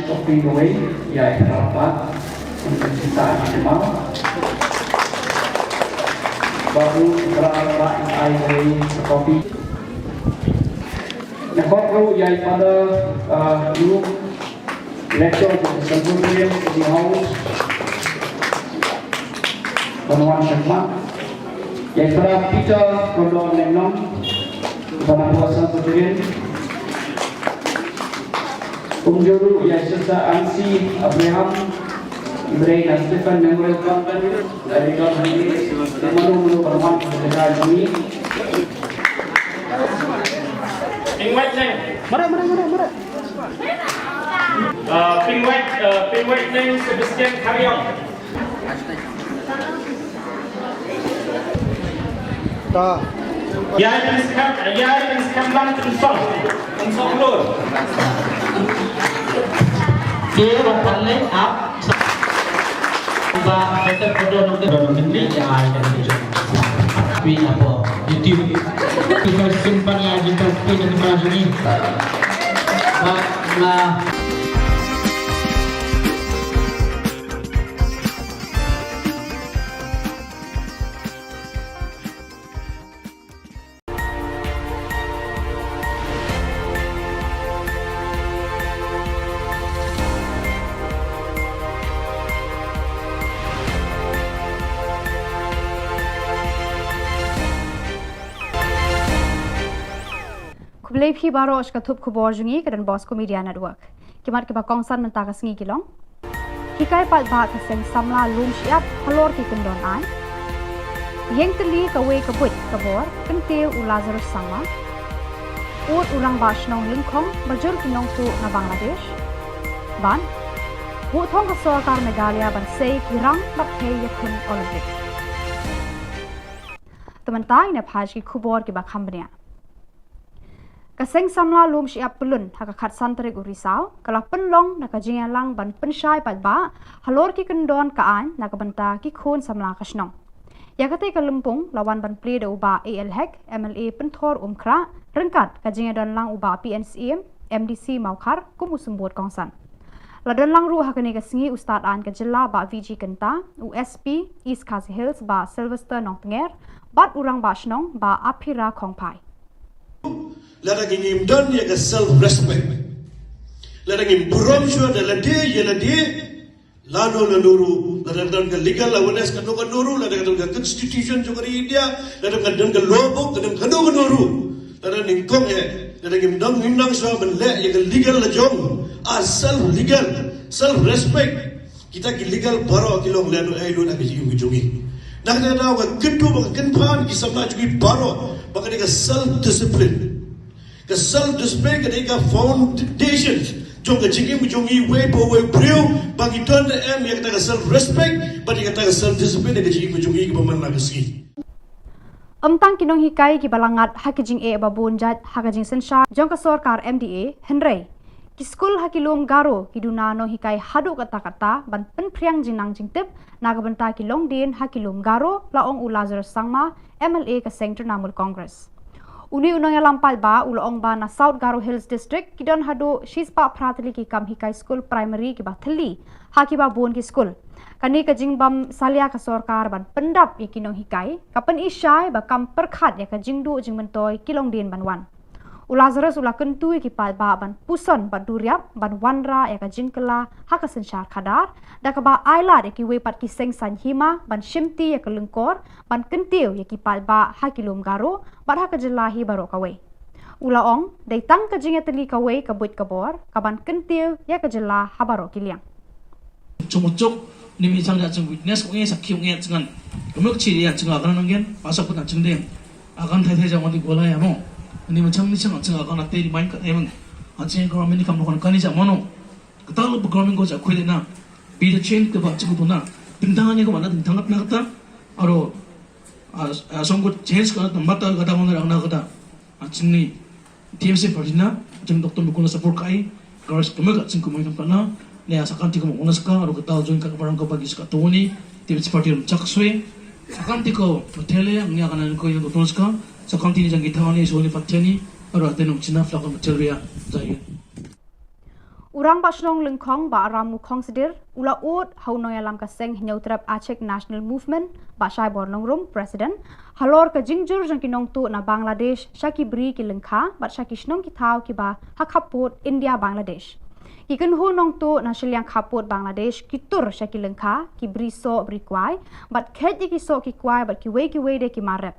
Kopi kawei, ïa i Phra Bah, un sa i Jamal. Baru Phra Bah, ai kawei kopi. Nga khot ruh ïa i Father, uh, Luke, Lecturer of the Salvatorian Study House, ban wan shakhmat. Ïa i Father Peter Kordor Lenglong, ban wan shakhmat. Kumjuh ruh ïa i Sister Ansi Abraham, i ba dei na Stephen Memorial Convent, ïa i don hangne, mano mano ban wan shakhmat jong ngi. Pynwait neng. Mara, mara, mara, mara. Uh, pynwait, uh, pynwait neng Sebastian Khariong. Ta. Ïa, pynskhem, ïa, pynskhem lang pynsong. Pynsong lur. Te ba pan leh ap. Ba kata kodo nong kodo nong ni ïa, ïa, ïa. Pi na po. Iti. Pi na simpan la jita pi na simpan sini. Ba la. Khublei phi baroh sha ka thup khubor jong ngi ka Don Bosco Media Network. Ki mat kiba kongsan mynta ka sngi ki long: Hikai paidbah ka seng samla Lum Shyiap halor ki kyndon aiñ. Ïeng tylli kawei ka buit ka bor, kyntiew u Lazarus Sangma. Ud u rangbah shnong lyngkhong ba jur ki nongtuh na Bangladesh. Bad buh thong ka sorkar Meghalaya ban sei ki rang bad thei ïakhun Olympic. Te mynta ngin ïa phai sha ki khubor kiba kham bniah. Ka seng samla Lum Shyiap Pyllun ha ka khatsan tarik u Risaw ka la pynlong na ka jingïalang ban pynshai paidbah halor ki kyndon ka aiñ na ka bynta ki khun samla ka shnong. Ïa katei ka lympung la wan ban plie da u Bah A L Hek, M L A Pynthor Umkhrah, ryngkat ka jingïadon lang u Bah P N Syiem, M D C Mawkhar, kum u symbud kongsan. La don lang ruh ha kane ka sngi u Stad Aiñ ka jylla Bah V G Kynta, u S P East Khasi Hills Bah Sylvester Nongtnger, bad u rangbah shnong Bah Aphira Khongphai. Lada ngim don ïa ka self respect, lada ngim burom shuwa da lade ïa lade, lano lano ruh, lada don ka legal awareness kano kano ruh, lada don ka constitution jong ka ri India, lada don ka law book, lada kano kano ruh, lada nyngkong eh, lada ngim don, ngim nang shuwa ban leh ïa ka legal la jong, a self legal, self respect. Kita ki legal baroh ki long lano ei lano ka jingim jong ngi. Nangta ka kyntu ba ka kynphan ki samla jong ngi baroh ba ka dei ka self discipline. Ka self discipline ka dei ka foundation jong ka jingim jong ngi wei pa wei briew, ba ngi don da em ïa kata ka self respect bad ïa kata ka self discipline ha ka jingim jong ngi kiba man la ka sngi. Ym tang ki nonghikai kiba la ngat ha ki jingeh ba bun jait ha ka jingsynshar jong ka sorkar M D A, hynrei ki skul ha ki lum Garo ki duna nonghikai haduh katta katta ban pynphriang jingnang jingtip na ka bynta ki longdien ha ki lum Garo, la ong u Lazarus Sangma, M L A ka seng Trinamool Congress. Une u nongïalam paidbah u la ong ba na South Garo Hills District ki don haduh shispah phra tylli ki kam hikai skul primary kiba thylli ha kiba bun ki skul. Kane ka jingbym salia ka sorkar ban pyndap ïa ki nonghikai ka pyni shai ba kam pyrkhat ïa ka jingduh jingmyntoi ki longdien ban wan. U Lazarus u la kyntu ïa ki paidbah ban puson bad duriap ban wanrah ïa ka jingkylla ha ka synshar khadar, da kaba ailad ïa kiwei pat ki seng saiñ hima ban shimti ïa ka lyngkor ban kyntiew ïa ki paidbah ha ki lum Garo bad ha ka jylla hi baroh kawei. U la ong, dei tang ka jingïatylli kawei ka buit ka bor ka ban kyntiew ïa ka jylla ha baroh ki liang. Chungchuk, ni mi chang da chang witness ko ngi sakhi ngi chngan. Kemuk chi ria chang akan nanggen, pasok pun chang deng. Akan thai thai jang wani gola ya mo. Ni ma chang ni chang chang akan ate di main ka emang. Achang ko mini kam lokon kani jang mono. Kata lo program ko ja khuile na. Bi da chen ke ba chang tu na. Tintang ni ko mana tintang na kata. Aro, a, a, song ko change ka na mata kata mana rang na kata. Aching ni T M C party na, aching Doctor Mukul na support kai, garis kemel ka aching kumai kam kana, ne asa kanti kumai unas ka, aro kata join ka barang ka bagi saka toni, T M C party rum chak sui, akanti ko matele, ang ya kana ko yang Doctor Ska, sa kanti ni jang kita ni so ni pateni, aro ate nong China flak matele ya, jai. U Rangbah Shnong Lyngkhong Bah Ramu Khongsdir u la ud ha u nongïalam ka seng Hynñiewtrep Achik National Movement Bah Shaibor Nongrum, President, halor ka jingjur jong ki nongtuh na Bangladesh sha ki bri ki lyngkha bad sha ki shnong ki thaw kiba ha khappud India Bangladesh. Ki kynhun nongtuh na shiliang khappud Bangladesh ki tur sha ki lyngkha, ki bri soh bri kwai bad kheit ïa ki soh ki kwai bad kiwei kiwei de ki mar rep.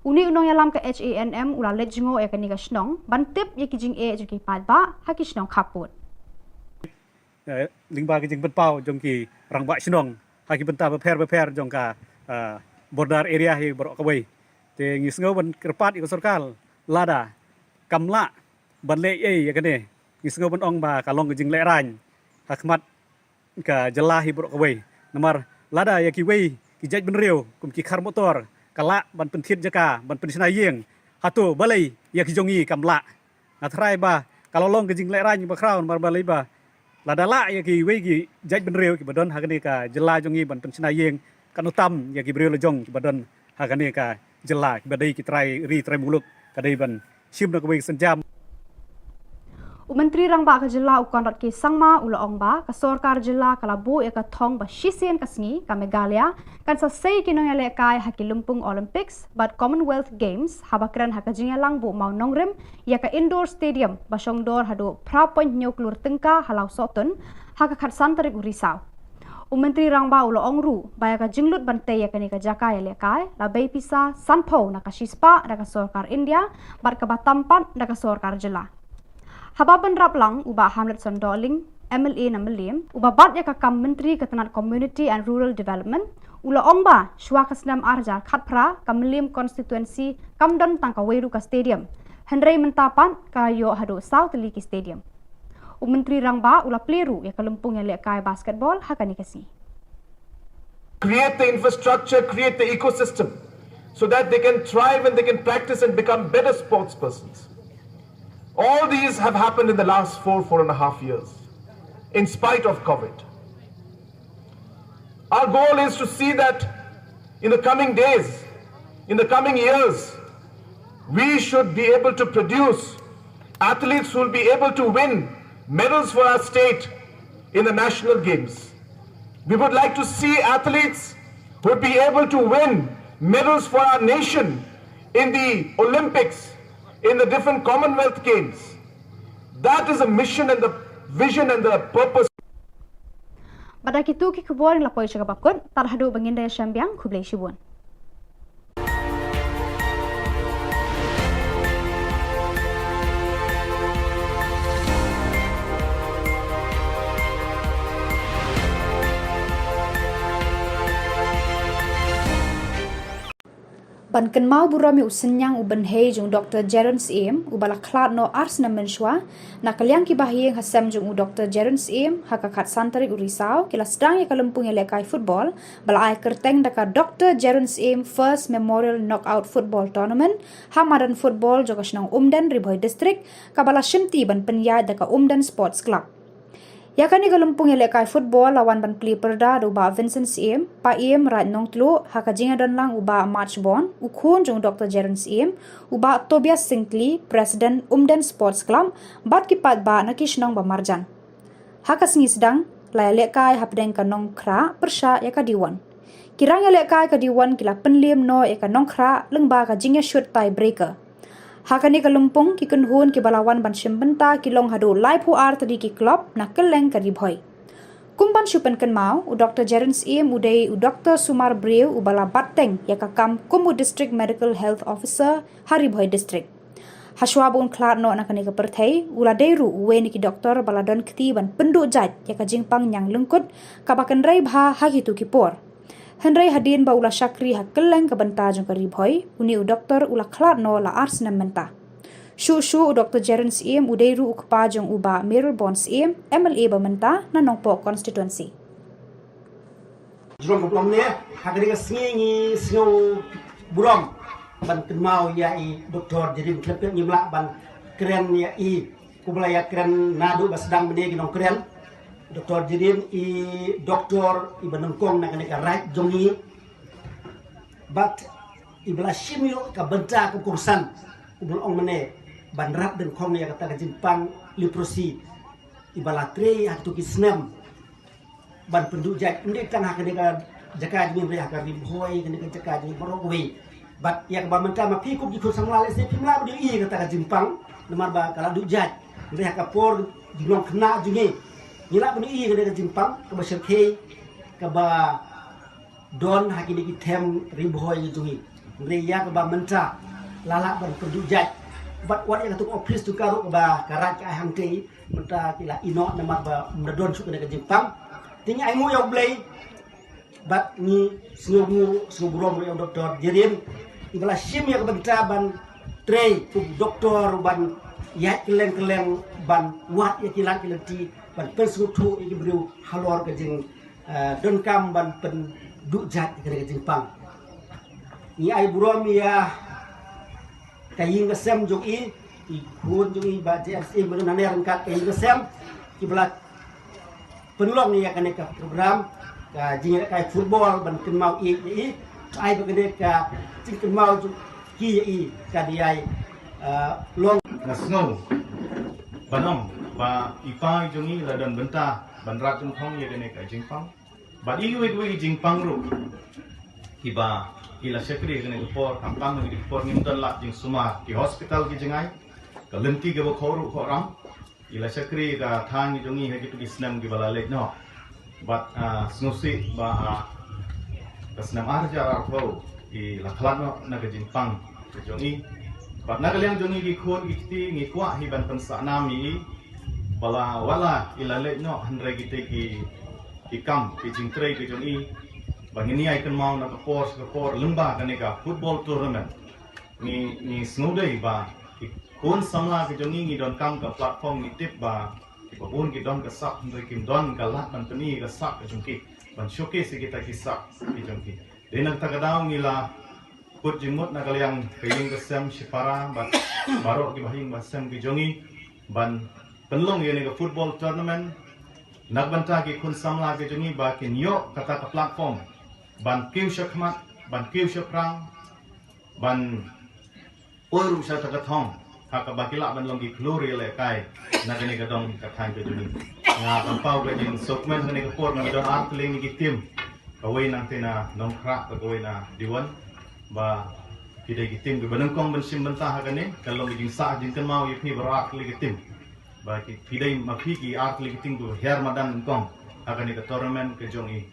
Une u nongïalam ka H A N M u la leit jngoh ïa kane ka shnong ban tip ïa ki jingeh jong ki paidbah ha ki shnong khappud. Eh, lyngba ki jingpynpaw jong ki rangbah shnong ha ki bynta bapher bapher jong ka, eh, border area hi baroh kawei. Te ngi sngew ban kyrpad ïa ka sorkar lada kam lah ban leh ei ïa kane, ngi sngew ban ong ba ka long ka jinglehraiñ ha khmat ka jylla hi baroh kawei. Namar lada ïa kiwei ki jaitbynriew kum ki khar motor ka lah ban pynthied jaka, ban pynshna ïing, hato balei ïa ki jong ngi kam lah? Nga tharai ba ka la long ka jinglehraiñ bakhraw, namar balei ba lada lah ïa kiwei ki jaitbynriew kiba don ha kane ka jylla jong ngi ban pynshna ïing, kan ym tam ïa ki briew la jong kiba don ha kane ka jylla, kiba dei ki trai ri trai muluk, ka dei ban shim na kawei ka sienjam. U Myntri Rangbah ka jylla u Conrad K Sangma u la ong ba ka sorkar jylla ka la buh ïa ka thong ba shisien ka sngi ka Meghalaya kan sa sei ki nongïalehkai ha ki lympung Olympics bad Commonwealth Games haba kren ha ka jingïalang buh mawnongrim ïa ka indoor stadium ba shongdor haduh phra point hynñiew klur tyngka ha Lawsohtun ha ka khatsan tarik u Risaw. U Myntri Rangbah u la ong ruh ba ïa ka jinglut ban tei ïa kane ka jaka ïalehkai la bei pisa sanphew na ka shispah da ka sorkar India bad kaba tam pat da ka sorkar jylla. Haba bynrap lang u Bah Hamletson Dohling, M L A na Mylliem, uba bat ïa ka kam Myntri ka tnat Community and Rural Development, u la ong ba shuwa ka snem ar hajar khatphra ka Mylliem constituency kam don tang kawei ruh ka stadium, hynrei mynta pat ka la ïoh haduh saw tylli ki stadium. U Myntri Rangbah u la plie ruh ïa ka lympung ïalehkai basketball ha kane ka sngi. Create the infrastructure, create the ecosystem so that they can thrive and they can practice and become better sports persons. All these have happened in the last four, four and a half years, in spite of COVID. Our goal is to see that in the coming days, in the coming years, we should be able to produce athletes who will be able to win medals for our state in the national games. We would like to see athletes who would be able to win medals for our nation in the Olympics, in the different Commonwealth Games. That is the mission and the vision and the purpose. Bad da kitu ki khubor ngi la poi sha kaba kut, tad haduh ba ngin da ïashem biang, khublei shibun. Ban kynmaw burom ïa u synñiang u bynhei jong u Doktor Jeron Syiem, uba la khlad noh ar snem mynshuwa, na ka liang ki bahaïing ha sem jong u Doktor Jeron Syiem, ha ka khatsan tarik u Risaw, ki la sdang ïa ka lympung ïalehkai football, ba la ai kyrteng da ka Doktor Jeron Syiem First Memorial Knockout Football Tournament, ha madan football jong ka shnong Umden, Ri Bhoi District, kaba la shimti ban pynïaid da ka Umden Sports Club. Ïa kane ka lympung ïalehkai football la wan ban plie pyrda da u Bah Vincent Syiem, Paiem Raid Nongtluh, ha ka jingïadon lang u Bah March Bond, u khun jong u Doktor Jeron Syiem, u Bah Tobias Syngkli, President Umden Sports Club, bad ki paidbah na ki shnong ba marjan. Ha ka sngi sdang, la ïalehkai hapdeng ka Nongkhrah pyrshah ïa ka Diwon. Ki rang ïalehkai ka Diwon ki la pynliem noh ïa ka Nongkhrah lyngba ka jingïashut tie breaker. Ha kane ka lympung ki kynhun kiba la wan ban shim bynta ki long haduh laiphew ar tylli ki club na kylleng ka Ri Bhoi. Kum ban shu pynkynmaw, u Doktor Jeron Syiem u dei u doktor sumar briew uba la bat teng ïa ka kam kum u District Medical Health Officer ha Ri Bhoi District. Hashwa ba un khlad noh na kane ka pyrthei, u la dei ruh uwei na ki doktor ba la don kti ban pynduh jait ïa ka jingpang ñiang lyngkut kaba kynrei bha ha kitu ki por. Hynrei hadien ba u la shakri ha kylleng ka bynta jong ka Ri Bhoi, une u doktor u la khlad noh la ar snem mynta. Shuh shuh u Doktor Jeron Syiem u dei ruh u kpa jong u Bah Mayralborn Syiem, M L A ba mynta na Nongpoh Constituency. Jrong ka blom ne, ha kane ka sngi ngi sngew burom ban kynmaw ïa i Doktor Jeron Khlem Pep, ngim lah ban kren ïa i, kumba la ïakren naduh ba sdang mynne ki nongkren. Doktor Jeron i doktor iba nyngkong na kane ka raij jong ngi. Bad iba la shim ïoh ka bynta ka kongsan, kumba la ong mynne, ban rap dyngkhong ïa kata ka jingpang leprosy. iba la trei ha kito ki snem ban pynduh jait, ym dei tang ha kane ka jaka jong ngi, ha ka Ri Bhoi, kane ka jaka jong ngi baroh kawei. Bad ïa kaba mynta ma phi kum ki khun samla lehse phim lah ban ïohi ïa kata ka jingpang namar ba ka la duh jait. Hynrei ha ka por jinglong khynnah jong ngi, ngi lah ban ïohi ïa kane ka jingpang kaba shyrkhei, kaba don ha kine ki them Ri Bhoi jong ngi. Hynrei ïa kaba mynta la lah ban pynduh jait. Bad wat ïa katu ka office tu ka ruh kaba ka Raid ka ai hangtei, mynta ki la ïehnoh namar ba ym da don shuh kane ka jingpang. Te ngi ai nguh ïa U Blei bad ngi sngewnguh, sngew burom ruh ïa u Doktor Jerin, iba la shim ïa ka bynta ban trei kum doktor, ban ïaid kylleng kylleng ban wad ïa ki lad ki lynti, ban pynsngewthuh ïa ki briew halor ka jing, eh, donkam ban pynduh jait ïa kane ka jingpang. Ngi ai burom ïa ka ïing ka sem jong i, i khun jong i Bah J S A Myllun, nane ryngkat ka ïing ka sem, kiba la pynlong ïa kane ka program ka jingïalehkai football ban kynmaw ïa i. Ai ba kane ka jingkynmaw jong ki ïa i ka dei ai, eh, long. Nga sngew ban ong ba i pa i jong i la don bynta ban rat jingthong ïa kane ka jingpang. Bad i wei wei jingpang ruh kiba i la shakri kane ka por, khamtam kane ka por ngim don lad jingsumar, ki hospital ki jngai, ka lynti kaba khawruh khawram. I la shakri ka thaiñ jong i ha kito ki snem kiba la leit noh. Bad, ah, sngewsih ba, ah, ka snem ar hajar arphew i la khlad noh na ka jingpang ka jong i. Bad na ka liang jong i ki khun ki kti ngi kwah hi ban pynsah nam ïa i ba la wat la i la leit noh, hynrei kitei ki, ki kam ki jingtrei ka jong i ba ngin ïai kynmaw na ka por sha ka por lyngba kane ka football tournament. Ngi, ngi sngewdei ba ki khun samla ki jong ngi, ngi donkam ka platform, ngi tip ba kiba bun ki don ka sap, hynrei kim don ka lad ban pyni ka sap ka jong ki, ban showcase ïa kita ki sap ki jong ki. Dei na kata ka daw ngi la kut jingmut na ka liang ka ïing ka sem shipara bad baroh kiba ha ïing ba sem ki jong ngi ban pynlong ïa kane ka football tournament na ka bynta ki khun samla ki jong ngi ba kin ïoh kata ka platform ban kiew shakhmat, ban kiew shaphrang, ban poi ruh sha kata ka thong ha kaba ki lah ban long ki khlur ïalehkai na kane ka dong ka thaiñ ka jong ngi. Nga pynpaw ka jingsngewkmen ha kane ka por, ngi don ar tylli ki team, kawei nangta na Nongkhrah bad kawei na Diwon, ba ki dei ki team kiba nyngkong ban shim bynta ha kane. Ka long ka jingsah jingkynmaw ïa phi baroh ar tylli ki team ba ki, phi dei ma phi ki ar tylli ki team kiba hiar madan nyngkong ha kane ka tournament ka jong i.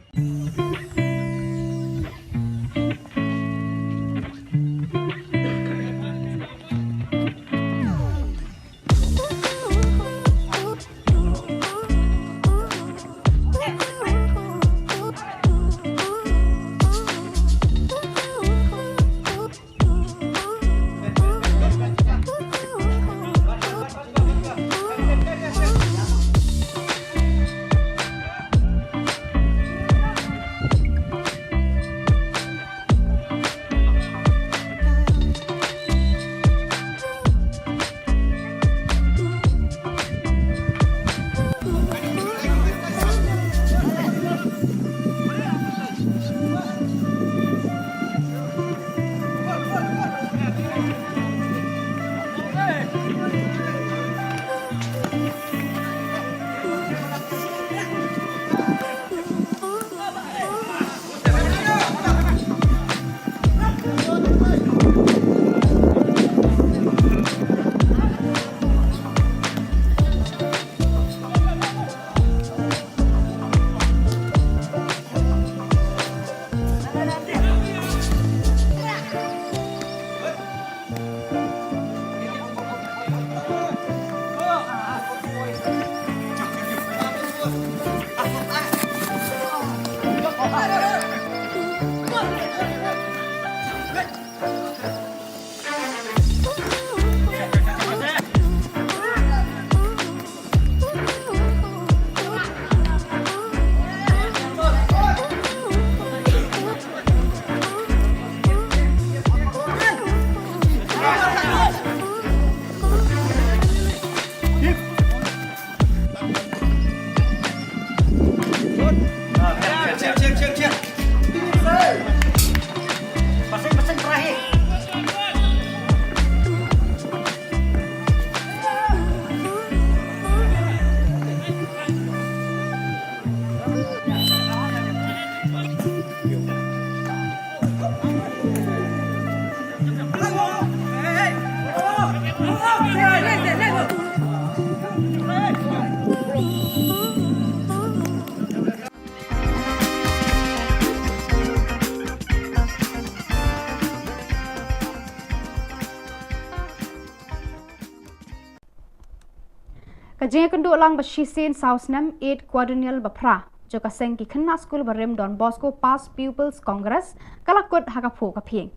Jingïakynduh lang ba shisien saw snem, eighth quadrennial ba phra jong ka seng ki khynnah skul barim Don Bosco Past Pupils Congress ka la kut ha ka phuh ka phieng.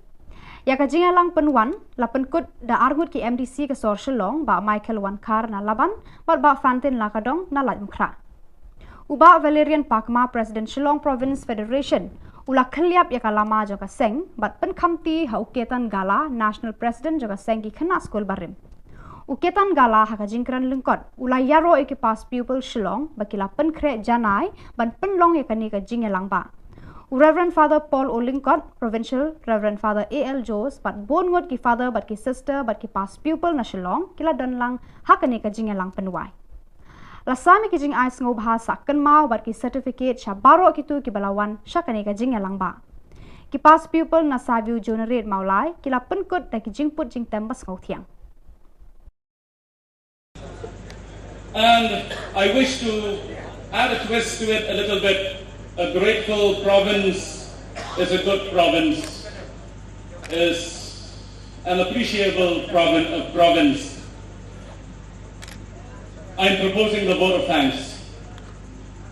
Ïa ka jingïalang pynwan la pynkut da arngut ki M D C ka sor Shillong, Bah Michael Wankhar na Laban bad Bah Fantin Lakadong na Laitumkhrah. U Bah Valerian Pakma, President Shillong Province Federation, u la khylliap ïa ka lama jong ka seng bad pynkhamti ha u Ketan Gala, National President jong ka seng ki khynnah skul barim. U Ketan Gala ha ka jingkren lyngkot u la ïaroh ïa ki past pupil Shillong ba ki la pynkhreh janai ban pynlong ïa kane ka jingïalang ba. U Reverend Father Paul O Lyngkot, Provincial, Reverend Father A L Jones bad bun ngut ki father bad ki sister bad ki past pupil na Shillong ki la don lang ha kane ka jingïalang pynwai. La sam ïa ki jingai sngewbha sah kynmaw bad ki certificate sha baroh kito kiba la wan sha kane ka jingïalang ba. Ki past pupil na Savio Juniorate Mawlai ki la pynkut da ki jingput jingtem ba sngewthiang. And I wish to add a twist to it a little bit. A grateful province is a good province, is an appreciable provin-, uh, province. I'm proposing the vote of thanks.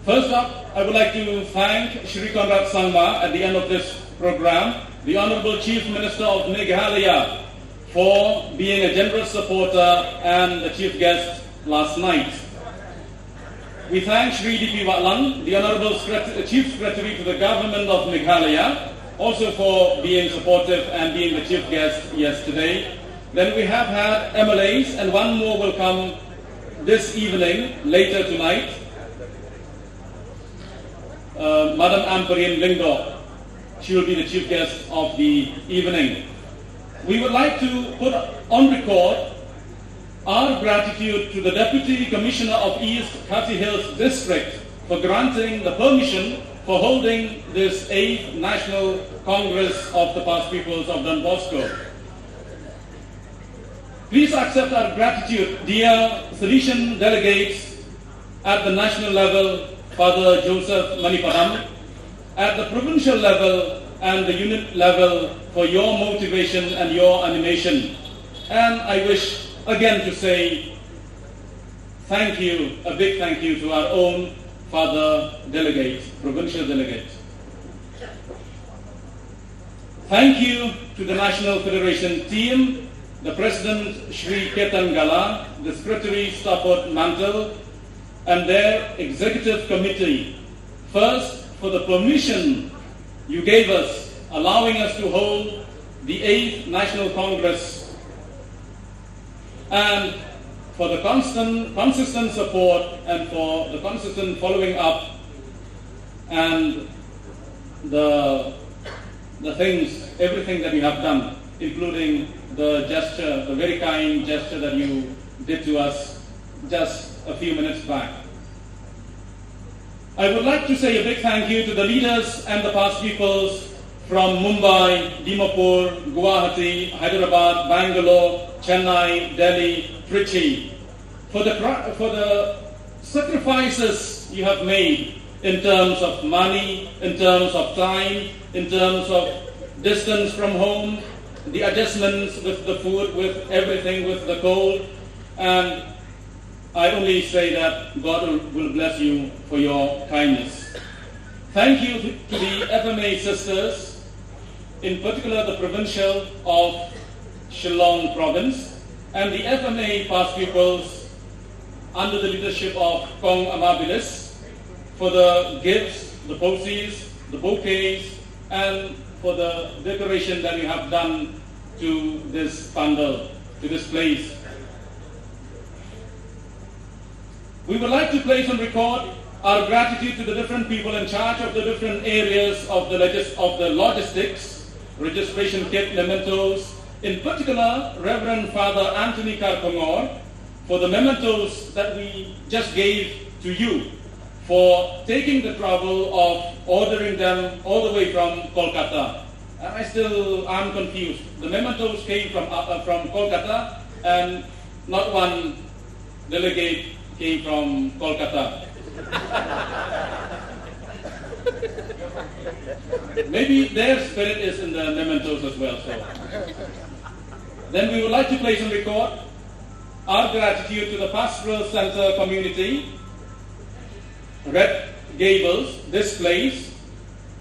First up, I would like to thank Shri Conrad Sangma at the end of this program, the Honorable Chief Minister of Meghalaya, for being a generous supporter and a chief guest last night. We thank Shri D P Watlang, the Honorable Secret-, Chief Secretary to the Government of Meghalaya, also for being supportive and being the chief guest yesterday. Then we have had M L As, and one more will come this evening, later tonight. Uh, Madam Ampareen Lyngdoh, she will be the chief guest of the evening. We would like to put on record our gratitude to the Deputy Commissioner of East Khasi Hills District for granting the permission for holding this eighth National Congress of the Past Pupils of Don Bosco. Please accept our gratitude, dear Salesian delegates at the national level, Father Joseph Manipadam, at the provincial level and the unit level for your motivation and your animation. And I wish again to say thank you, a big thank you to our own Father Delegate, Provincial Delegate. Thank you to the National Federation team, the President Shri Ketan Gala, the Secretary Stafford Mantle, and their Executive Committee. First, for the permission you gave us, allowing us to hold the eighth National Congress, and for the constant, consistent support and for the consistent following up and the, the things, everything that you have done, including the gesture, the very kind gesture that you did to us just a few minutes back. I would like to say a big thank you to the leaders and the past pupils from Mumbai, Dimapur, Guwahati, Hyderabad, Bangalore, Chennai, Delhi, Trichy, for the, cra-, for the sacrifices you have made in terms of money, in terms of time, in terms of distance from home, the adjustments with the food, with everything, with the cold, and I only say that God will, will bless you for your kindness. Thank you to, to the F M A sisters, in particular the provincial of Shillong province, and the F M A past pupils under the leadership of Kong Amabilis for the gifts, the posies, the bouquets, and for the decoration that you have done to this pandal, to this place. We would like to place on record our gratitude to the different people in charge of the different areas of the logis-, of the logistics, registration kit, mementos, in particular, Reverend Father Anthony Karpangor, for the mementos that we just gave to you, for taking the trouble of ordering them all the way from Kolkata. And I still am confused. The mementos came from, uh, uh, from Kolkata, and not one delegate came from Kolkata. Maybe their spirit is in the mementos as well. So then we would like to place on record Our gratitude to the Pastoral Center community, Red Gables, this place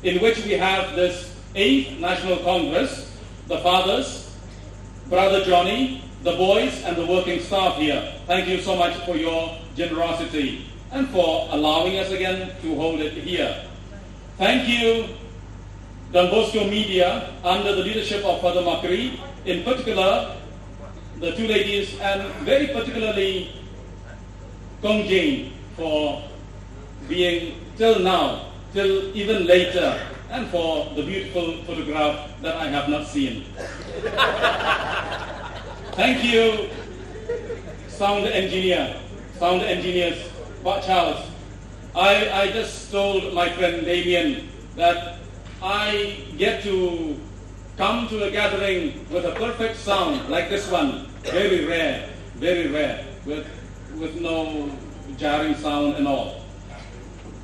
in which we have this eighth National Congress, the fathers, Brother Johnny, the boys, and the working staff here. Thank you so much for your generosity and for allowing us again to hold it here. Thank you, Don Bosco Media, under the leadership of Father Makri, in particular, the two ladies, and very particularly Kong Jane, for being till now, till even later, and for the beautiful photograph that I have not seen. Thank you, sound engineer, sound engineers, Pak Charles. I, I just told my friend Damien that I get to come to a gathering with a perfect sound like this one. Very rare, very rare, with, with no jarring sound and all.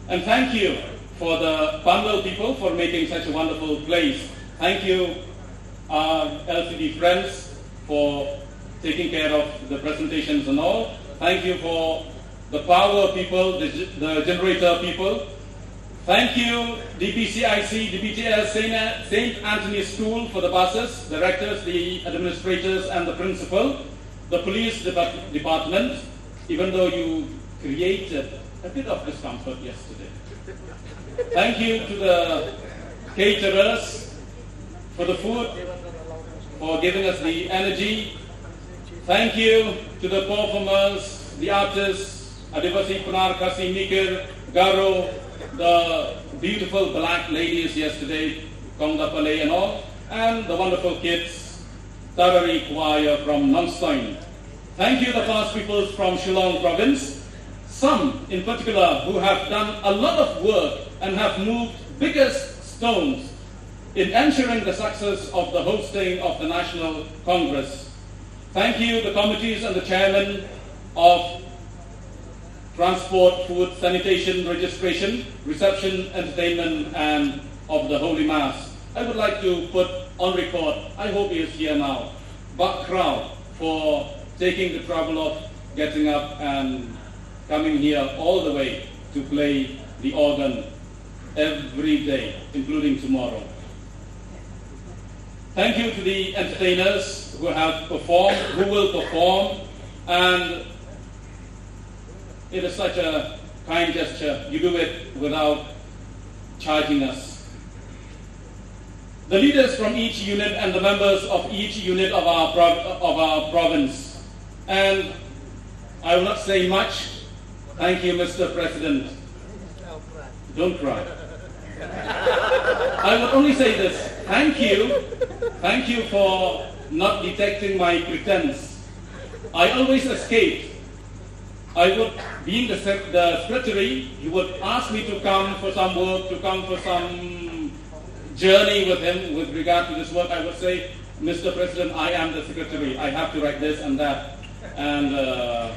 And thank you for the Pandal people for making such a wonderful place. Thank you, our L C D friends, for taking care of the presentations and all. Thank you for the power people, the, the generator people. Thank you, D P C I C, D P T S, Saint An-, Saint Anthony's School for the buses, the rectors, the administrators, and the principal, the police depart-, department, even though you created a bit of discomfort yesterday. Thank you to the caterers for the food, for giving us the energy. Thank you to the performers, the artists, Adivasi, Pnar, Khasi, Mikir, Garo, the beautiful black ladies yesterday, Kongda Palei and all, and the wonderful kids, Tarari Choir from Nongstoin. Thank you, the past peoples from Shillong province, some in particular who have done a lot of work and have moved biggest stones in ensuring the success of the hosting of the National Congress. Thank you, the committees and the chairman of transport, food, sanitation, registration, reception, entertainment, and of the Holy Mass. I would like to put on record, I hope he is here now, Bak Krau for taking the trouble of getting up and coming here all the way to play the organ every day, including tomorrow. Thank you to the entertainers who have performed, who will perform, and it is such a kind gesture. You do it without charging us. The leaders from each unit and the members of each unit of our prov-, of our province. And I will not say much. Thank you, Mister President. Don't cry. I would only say this. Thank you. Thank you for not detecting my pretense. I always escaped. I would, being the sec-, the secretary, he would ask me to come for some work, to come for some journey with him with regard to this work. I would say, "Mister President, I am the secretary. I have to write this and that." And, uh,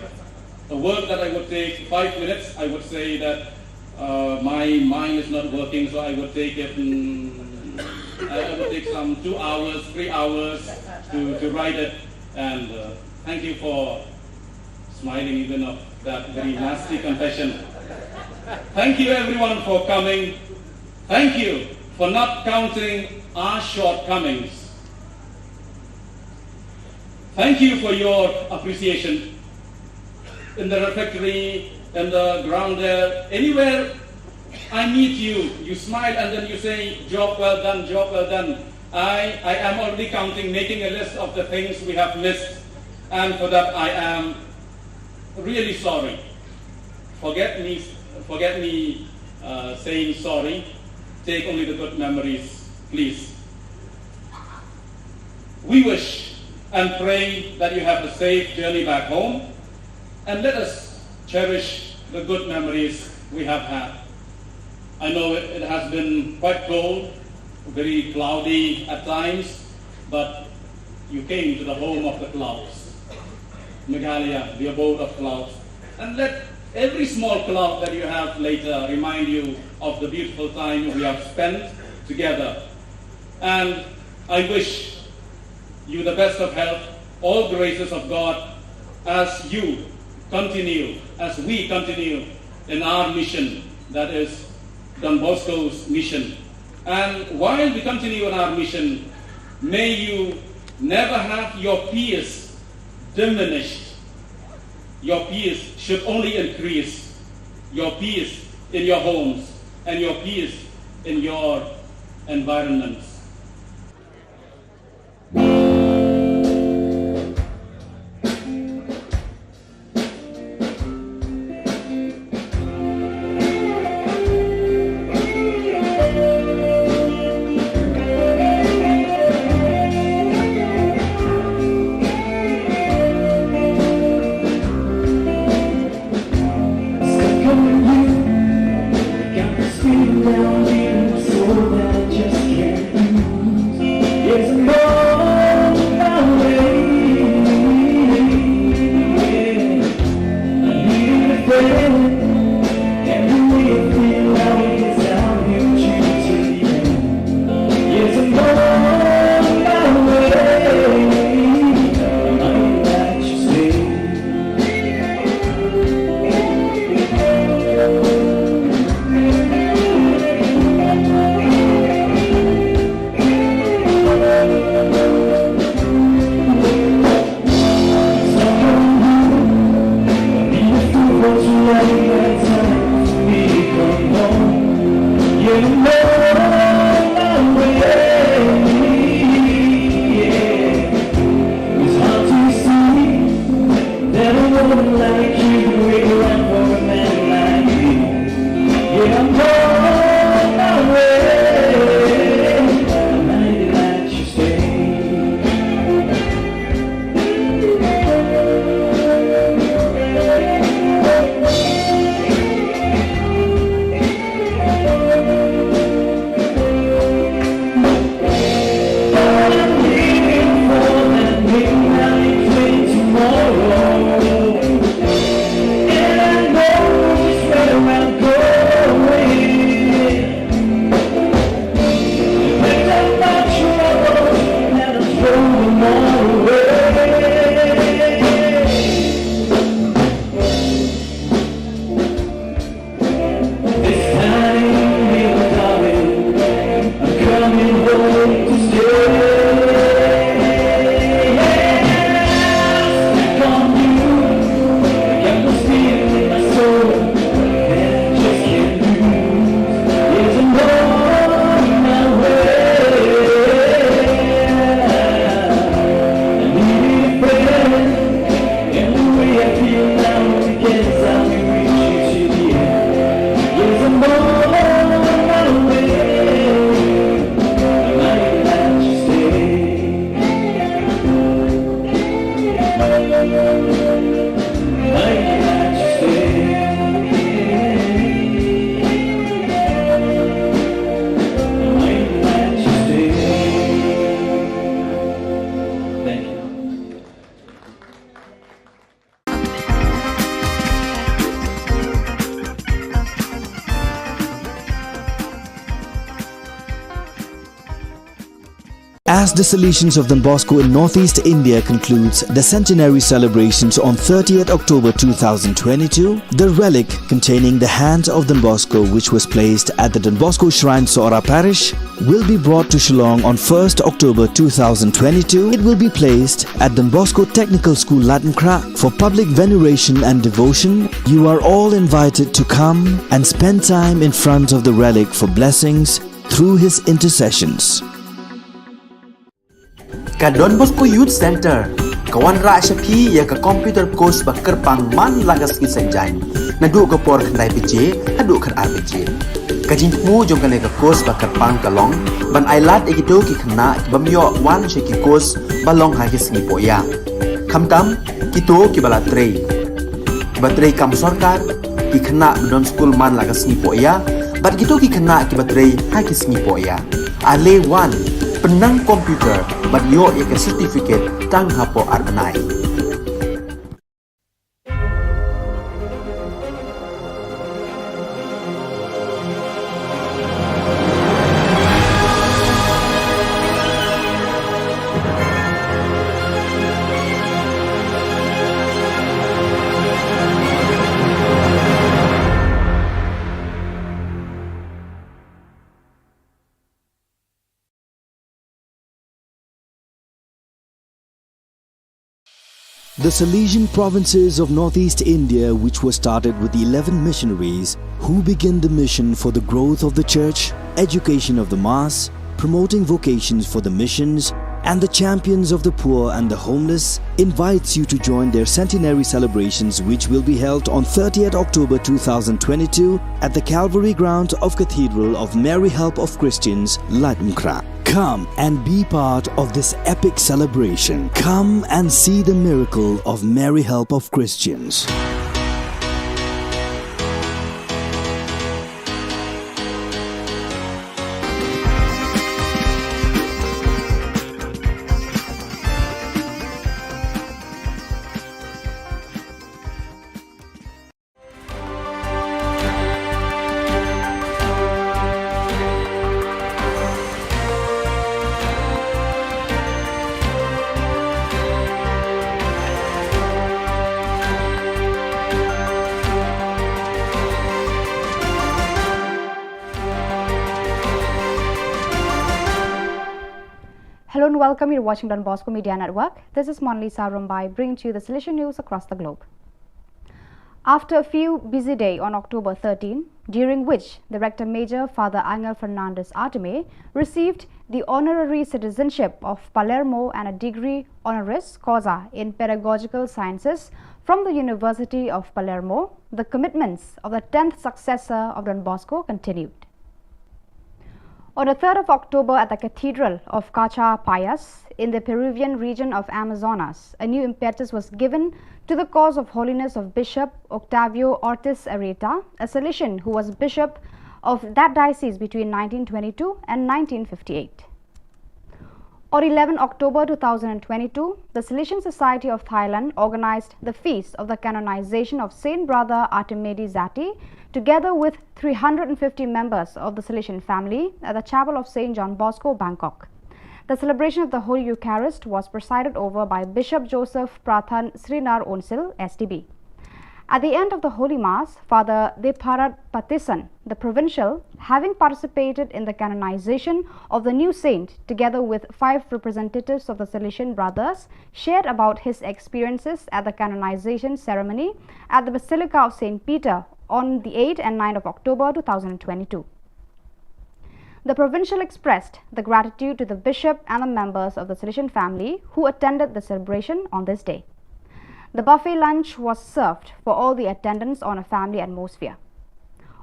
the work that I would take five minutes, I would say that, uh, my mind is not working, so I would take it, mm, I I would take some two hours, three hours to, to write it. And, uh, thank you for smiling even of that very nasty confession. Thank you everyone for coming. Thank you for not counting our shortcomings. Thank you for your appreciation. In the refectory, in the ground there, anywhere I meet you, you smile and then you say, "Job well done, job well done." I, I am already counting, making a list of the things we have missed, and for that I am really sorry. Forget me, forget me, uh, saying sorry. Take only the good memories, please. We wish and pray that you have a safe journey back home, and let us cherish the good memories we have had. I know it, it has been quite cold, very cloudy at times, but you came to the home of the clouds, Meghalaya, the abode of clouds. And let every small cloud that you have later remind you of the beautiful time we have spent together. And I wish you the best of health, all graces of God, as you continue, as we continue in our mission, that is Don Bosco's mission. And while we continue in our mission, may you never have your peace diminished. Your peace should only increase. Your peace in your homes and your peace in your environments. As the Salesians of Don Bosco in Northeast India concludes the centenary celebrations on thirtieth October two thousand twenty-two, the relic containing the hands of Don Bosco, which was placed at the Don Bosco Shrine, Sohra Parish, will be brought to Shillong on first October two thousand twenty-two. It will be placed at Don Bosco Technical School, Latenkhrah, for public veneration and devotion. You are all invited to come and spend time in front of the relic for blessings through his intercessions. Ka Don Bosco Youth Center ka wanrah sha phi ïa ka computer course ba kyrpang man la ka sngi Saitjaiñ, naduh ka por khyndai baje haduh khatar baje. Ka jingthmu jong kane ka course ba kyrpang ka long ban ailad ïa kito ki khynnah ki bym ïoh wan sha ki course ba long ha ki sngi pohïa, khamtam kito kiba la trei, kiba trei kam sorkar, ki khynnah ba don skul man la ka sngi pohïa, bad kito ki khynnah kiba trei ha ki sngi pohïa. Ale wan, pynnang computer bad ïoh ïa ka certificate tang hapoh ar bnai. The Salesian provinces of northeast India, which was started with eleven missionaries who began the mission for the growth of the church, education of the mass, promoting vocations for the missions, and the champions of the poor and the homeless, invites you to join their centenary celebrations, which will be held on thirtieth October two thousand twenty-two at the Calvary ground of Cathedral of Mary Help of Christians, Laitumkhrah. Come and be part of this epic celebration. Come and see the miracle of Mary Help of Christians. Hello and welcome. You're watching Don Bosco Media Network. This is Monalisa Rumbai, bringing to you the Salesian news across the globe. After a few busy days on October thirteen, during which the Rector Major Father Angel Fernandez Artime received the honorary citizenship of Palermo and a degree honoris causa in pedagogical sciences from the University of Palermo, the commitments of the tenth successor of Don Bosco continued. On the third of October at the Cathedral of Cacha Payas in the Peruvian region of Amazonas, a new impetus was given to the cause of holiness of Bishop Octavio Ortiz Arrieta, a Salesian who was bishop of that diocese between nineteen twenty-two and nineteen fifty-eight. On eleven October two thousand twenty-two, the Salesian Society of Thailand organized the feast of the canonization of Saint Brother Artimedi Zati, together with three hundred fifty members of the Salesian family, at the Chapel of Saint John Bosco, Bangkok. The celebration of the Holy Eucharist was presided over by Bishop Joseph Prathan Srinar Onsil, S D B. At the end of the Holy Mass, Father Deparat Patison, the provincial, having participated in the canonization of the new saint together with five representatives of the Salesian Brothers, shared about his experiences at the canonization ceremony at the Basilica of Saint Peter on the eighth and ninth of October two thousand twenty-two. The provincial expressed the gratitude to the bishop and the members of the Salesian family who attended the celebration on this day. The buffet lunch was served for all the attendants on a family atmosphere.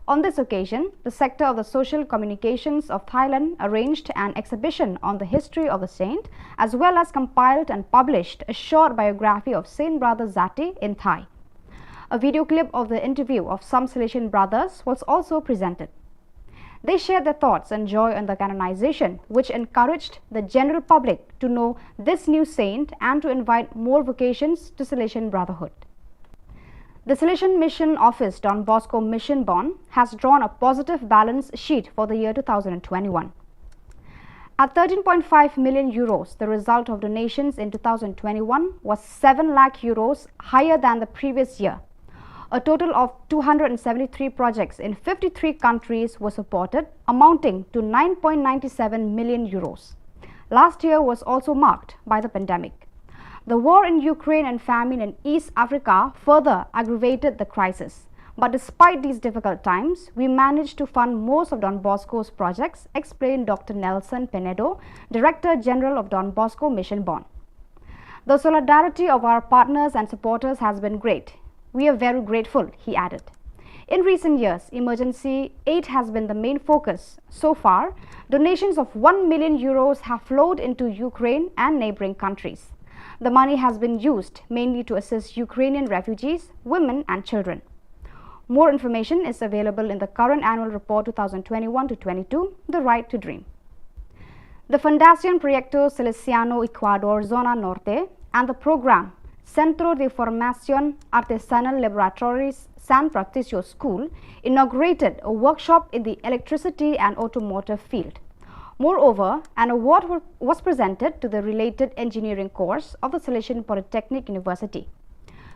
On this occasion, the Sector of the Social Communications of Thailand arranged an exhibition on the history of the saint, as well as compiled and published a short biography of Saint Brother Zati in Thai. A video clip of the interview of some Salesian brothers was also presented. They shared their thoughts and joy on the canonization, which encouraged the general public to know this new saint and to invite more vocations to Salesian brotherhood. The Salesian Mission Office, Don Bosco Mission Bonn, has drawn a positive balance sheet for the year two thousand twenty-one. At thirteen point five million euros, the result of donations in two thousand twenty-one was seven lakh euros higher than the previous year. A total of two hundred seventy-three projects in fifty-three countries were supported, amounting to nine point nine seven million euros. Last year was also marked by the pandemic. The war in Ukraine and famine in East Africa further aggravated the crisis. But despite these difficult times, we managed to fund most of Don Bosco's projects, explained Doctor Nelson Penedo, Director General of Don Bosco Mission Bonn. The solidarity of our partners and supporters has been great. We are very grateful, he added. In recent years, emergency aid has been the main focus. So far, donations of one million euros have flowed into Ukraine and neighboring countries. The money has been used mainly to assist Ukrainian refugees, women, and children. More information is available in the current annual report two thousand twenty-one to twenty-two, The Right to Dream. The Fundación Proyecto Salesiano Ecuador Zona Norte and the program Centro de Formación Artesanal Laboratories San Patricio School inaugurated a workshop in the electricity and automotive field. Moreover, an award wa- was presented to the related engineering course of the Salesian Polytechnic University,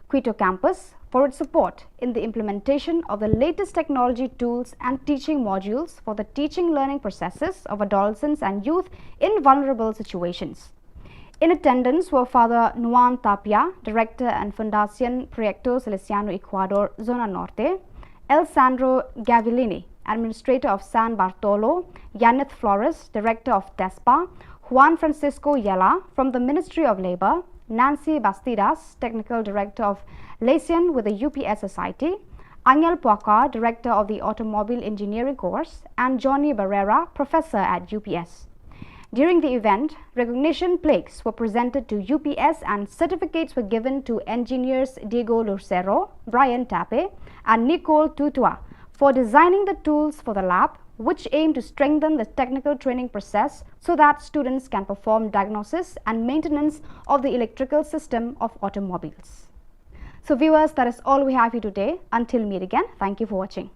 Quito campus, for its support in the implementation of the latest technology tools and teaching modules for the teaching learning processes of adolescents and youth in vulnerable situations. In attendance were Father Nuan Tapia, Director and Fundación Proyecto Salesiano Ecuador, Zona Norte, El Sandro Gavillini, Administrator of San Bartolo, Yaneth Flores, Director of TESPA, Juan Francisco Yela from the Ministry of Labor, Nancy Bastidas, Technical Director of Lesian with the U P S Society, Angel Puaka, Director of the Automobile Engineering Course, and Johnny Barrera, Professor at U P S. During the event, recognition plaques were presented to U P S and certificates were given to engineers Diego Lucero, Brian Tape, and Nicole Tutua for designing the tools for the lab, which aim to strengthen the technical training process so that students can perform diagnosis and maintenance of the electrical system of automobiles. So viewers, that is all we have for you today. Until meet again, thank you for watching.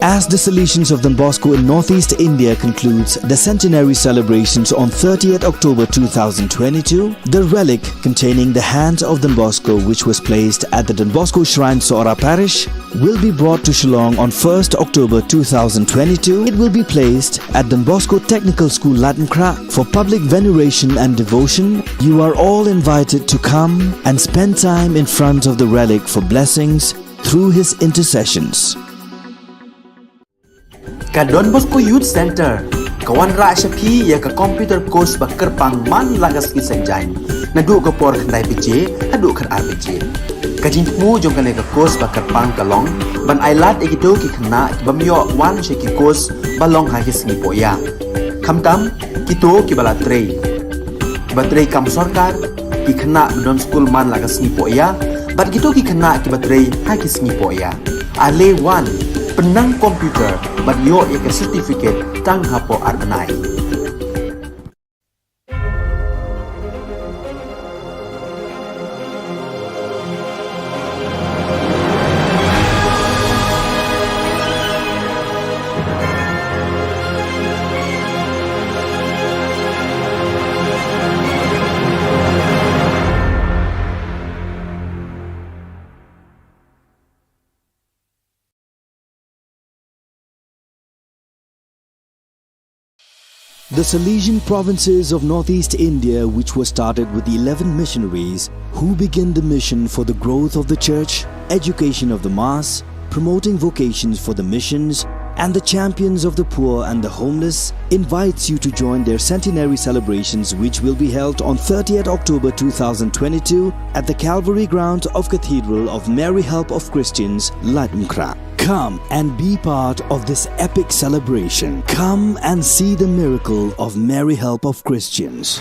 As the Salesians of Don Bosco in Northeast India concludes the centenary celebrations on thirtieth October two thousand twenty-two, the relic containing the hand of Don Bosco, which was placed at the Don Bosco Shrine, Sohra Parish, will be brought to Shillong on first October two thousand twenty-two. It will be placed at Don Bosco Technical School, Laitumkhrah, for public veneration and devotion. You are all invited to come and spend time in front of the relic for blessings through his intercessions. Ka Don Bosco Youth Center ka wanrah sha phi ïa ka computer course ba kyrpang man la ka sngi Saitjaiñ, naduh ka por khyndai baje haduh khatar baje. Ka jingthmu jong kane ka course ba kyrpang ka long ban ailad ïa kito ki khynnah ki bym ïoh wan sha ki course ba long ha ki sngi pohïap. Khamtam kito kiba la trei, kiba trei kam sorkar, ki khynnah ba don skul man la ka sngi pohïap, bad kito ki khynnah kiba trei ha ki sngi pohïap. Ale wan, pynnang computer bad ïoh ïa ka certificate tang hapoh ar bnai. The Salesian provinces of Northeast India, which were started with eleven missionaries who began the mission for the growth of the church, education of the mass, promoting vocations for the missions, and the champions of the poor and the homeless, invites you to join their centenary celebrations, which will be held on thirtieth October two thousand twenty-two at the Calvary grounds of Cathedral of Mary Help of Christians, Laitumkhrah. Come and be part of this epic celebration. Come and see the miracle of Mary Help of Christians.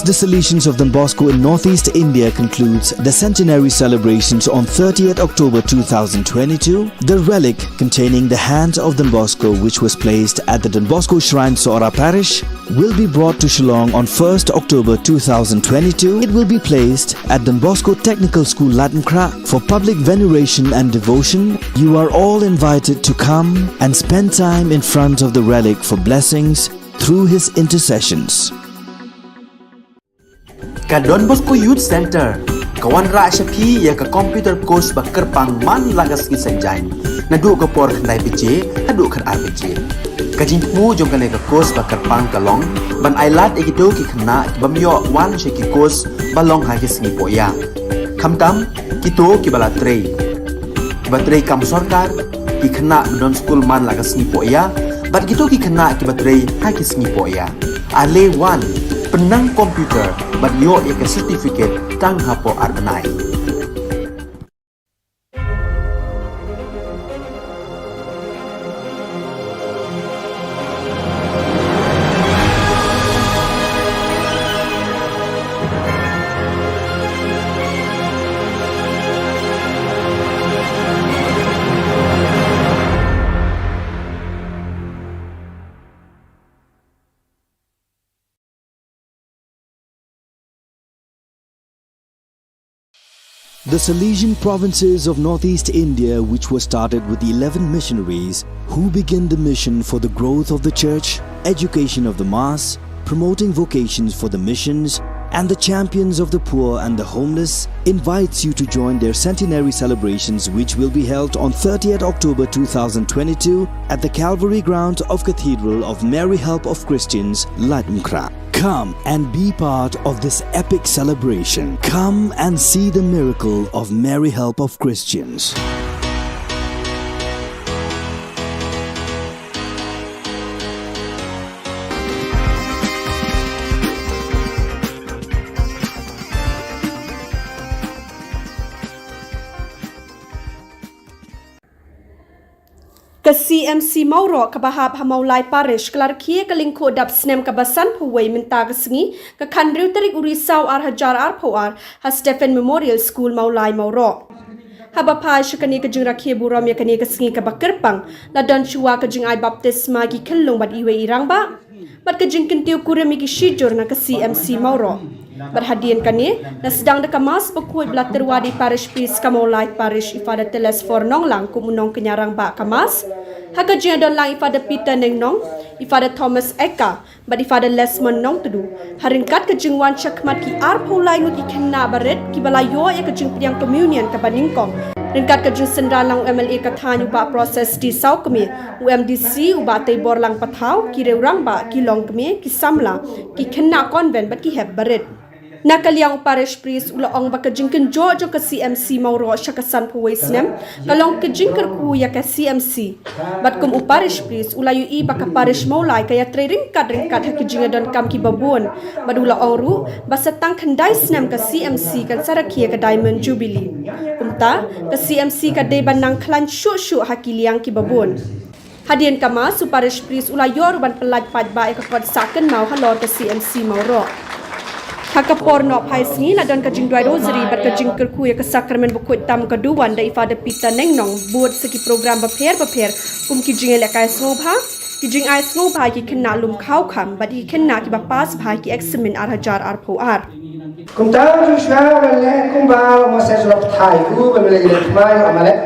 The Salesians of Don Bosco in Northeast India concludes the centenary celebrations on thirtieth October two thousand twenty-two. The relic containing the hand of Don Bosco, which was placed at the Don Bosco Shrine, Sohra Parish, will be brought to Shillong on first October two thousand twenty-two. It will be placed at Don Bosco Technical School, Laitumkhrah, for public veneration and devotion. You are all invited to come and spend time in front of the relic for blessings through his intercessions. Ka Don Bosco Youth Centre ka wanrah sha phi ïa ka computer course ba kyrpang man la ka sngi Saitjaiñ, naduh ka por khyndai baje haduh khatar baje. Ka jingthmu jong kane ka course ba kyrpang ka long ban ailad ïa kito ki khynnah ki bym ïoh wan sha ki course ba long ha ki sngi pohïa, khamtam kito kiba la trei, kiba trei kam sorkar, ki khynnah ba don skul man la ka sngi pohïa, bad kito ki khynnah kiba trei ha ki sngi pohïa. Ale wan, pynnang computer bad ïoh ïa ka certificate tang hapoh ar bnai. The Salesian provinces of Northeast India, which was started with eleven missionaries who began the mission for the growth of the church, education of the mass, promoting vocations for the missions, and the champions of the poor and the homeless, invites you to join their centenary celebrations, which will be held on thirtieth October two thousand twenty-two at the Calvary Ground of Cathedral of Mary Help of Christians, Laitumkhrah. Come and be part of this epic celebration. Come and see the miracle of Mary Help of Christians. Ka C M C Mawroh kaba hap ha Mawlai Parish ka la rkhie ka lyngkhuh dap snem kaba sanphew wei mynta ka sngi, ka khathynriew tarik u Risaw ar hajar arphew ar ha Stephen Memorial School Mawlai Mawroh. Haba phai sha kane ka jingrakhe burom ïa kane ka sngi kaba kyrpang, la don shuwa ka jingai baptisma ki khyllung bad iwei i rangbah bad ka jingkyntiew kurim ïa ki shijur na ka C M C Mawroh. Bad hadien kane, la sdang da ka Mass bakhuid ba la tyrwa da i Parish Priest ka Mawlai Parish, i Father Telesphore Nonglang, kum u nongkñia rangbah ka Mass, ha ka jingdon lang i Father Peter Nengnong, i Father Thomas Eka bad i Father Lesmond Nongtdu. Ha ryngkat ka jingwan shakhmat ki arphew lai ngut ki khynnah barit kiba la ïoh ïa ka jingpdiang communion kaba nyngkong, ryngkat ka jingsynran lang u M L A ka thaiñ u Bah Proses D Sawkmie, u M D C u Bah Teibor Langpathaw, ki riew rangbah, ki longkmie, ki samla, ki khynnah convent bad ki hep barit. Na ka liang u Parish Priest u la ong ba ka jingkynjoh jong ka C M C Mawroh sha ka sanphew wei snem ka long ka jingkyrkhu ïa ka C M C. Bad kum u Parish Priest u la ïohi ba ka Parish Mawlai ka ïatrei ryngkat ryngkat ha ki jingïadonkam kiba bun. Bad u la ong ruh ba sa tang khyndai snem ka C M C kan sa rakhe ïa ka Diamond Jubilee. Kumta, ka C M C ka dei ban nang khlaiñ shuh shuh ha ki liang kiba bun. Hadien ka Mass, u Parish Priest u la ïoh ruh ban pyllait paidbah ïa ka kot sah kynmaw halor ka C M C Mawroh. Ha ka por nohphai sngi la don ka jingduwai Rosary bad ka jingkyrkhu ïa ka Sakramen Bakhuid tam ka duwan da i Father Peter Nengnong, bud sa ki program bapher bapher kum ki jingïalehkai sngewbha, ki jingai sngewbha ïa ki khynnah lum khaw kham bad ïa ki khynnah kiba pass bha ha ki eksamin ar hajar arphew ar. Kumta u Joshua u la leh kumba u Moses u la pathai u, ba u la ïaleh thymmai ïa u Amalek.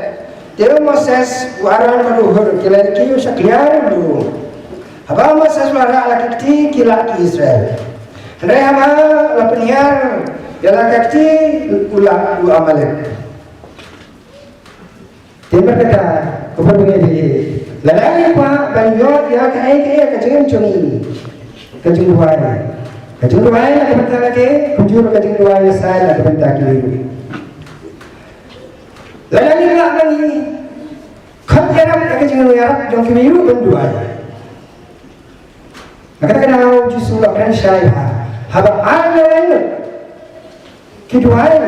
Te u Moses, u Aron bad u Hur ki la leit kiew sha kliar u lum. Haba u Moses u la rah la ka kti, ki lah ki Israel. Hynrei haba la pynhiar ïa la ka kti, u lah u Amalek. Te markata, ko parabangeit, lada ngi kwah ban ïoh ïa kaei kaei ka jingim jong ngi, ka jingduwai, ka jingduwai na ka bynta lade, kumjuh ka jingduwai ïa sa na ka bynta kiwei. Lada ngi lah ban ïa khot ïarap ïa ka jingïarap jong kiwei ruh ban duwai. Na kata ka daw u Jisu u la kren shai bha, haba ar ne lai ngut ki duwai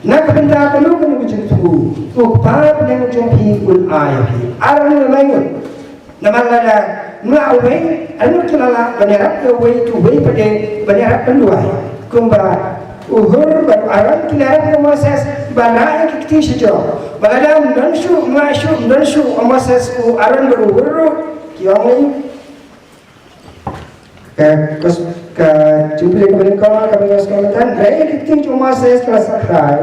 na ka bynta kano kano ka jingthmu, u Kpa bneng jong phi un ai ïa phi. Ar ne lai ngut. Namar lada Mla uwei, anu ki la lah ban ïarap ïa uwei, tu uwei pat de ban ïarap ban duwai. Kumba u Hur bad u Aron ki la ïarap ïa u Moses ban rah ïa ki kti sha jrong. Ba lada ym don shuh, ym lah shuh, ym don shuh u Moses, u Aron bad u Hur ruh, ki ong ïa ka, ka, ka jingpyllait kaba nyngkong kaba ngi ïohsngew mynta, hynrei ki kti jong u Moses ki la sakrai.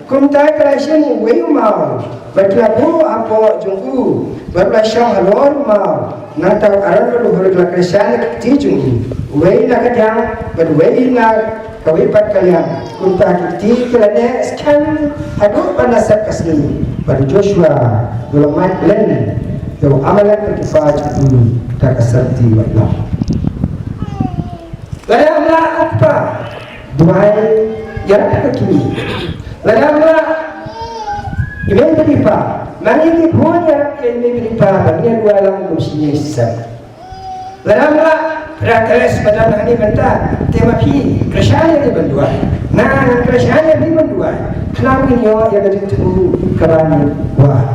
Kumta ki la shim uwei u maw bad ki la buh hapoh jong u, bad u la shong halor u maw. Nangta u Aron bad u Hur ki la kyrshan ïa ki kti jong u, uwei na ka diang bad uwei na kawei pat ka liang. Kumta ki kti ki la neh skhem haduh ban da sep ka sngi, bad u Joshua u la mad khlem ïa u Amalek bad ki kpa jong u da ka syrti wat noh. Lada ym lah, ko kpa, duwai ïarap ïa ka kmie. Lada ym lah, i mei bad i pa, ma ngi ki khun ïarap ïa i mei bad i pa ba ngin duwai lang kum shi ïing shi sem. Lada ym lah, para kales ba don hangne mynta, te ma phi kyrshan ïa ngi ban duwai. Nga ngan kyrshan ïa ngi ban duwai. Khnang ngin ïoh ïa ka jingthmu kaba ngi kwah.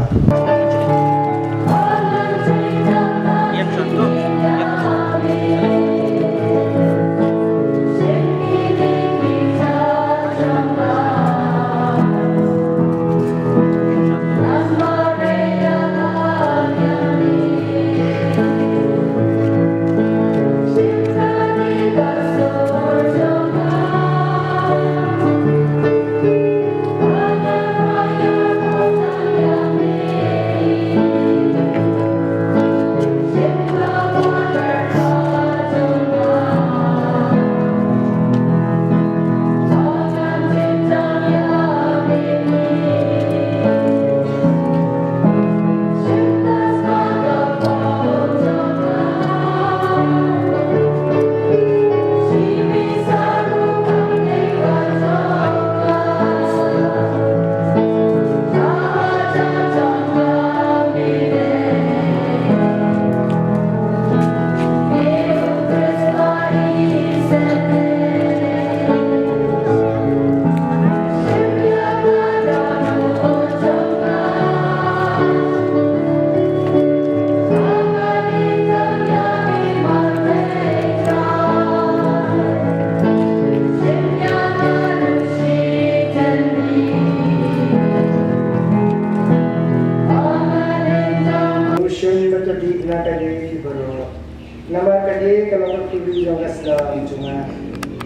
Namar kane ka long ka kyrduh jong ka snam jong nga,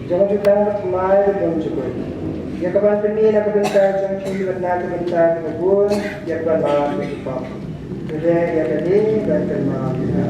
jong ka jutang ka thymmai bad jong ka jukut, ïa kaban pyni na ka bynta jong phi bad na ka bynta kiba bun, ïa kaban map ïa ki pop. Te ïa kane ban kynmaw ïa nga.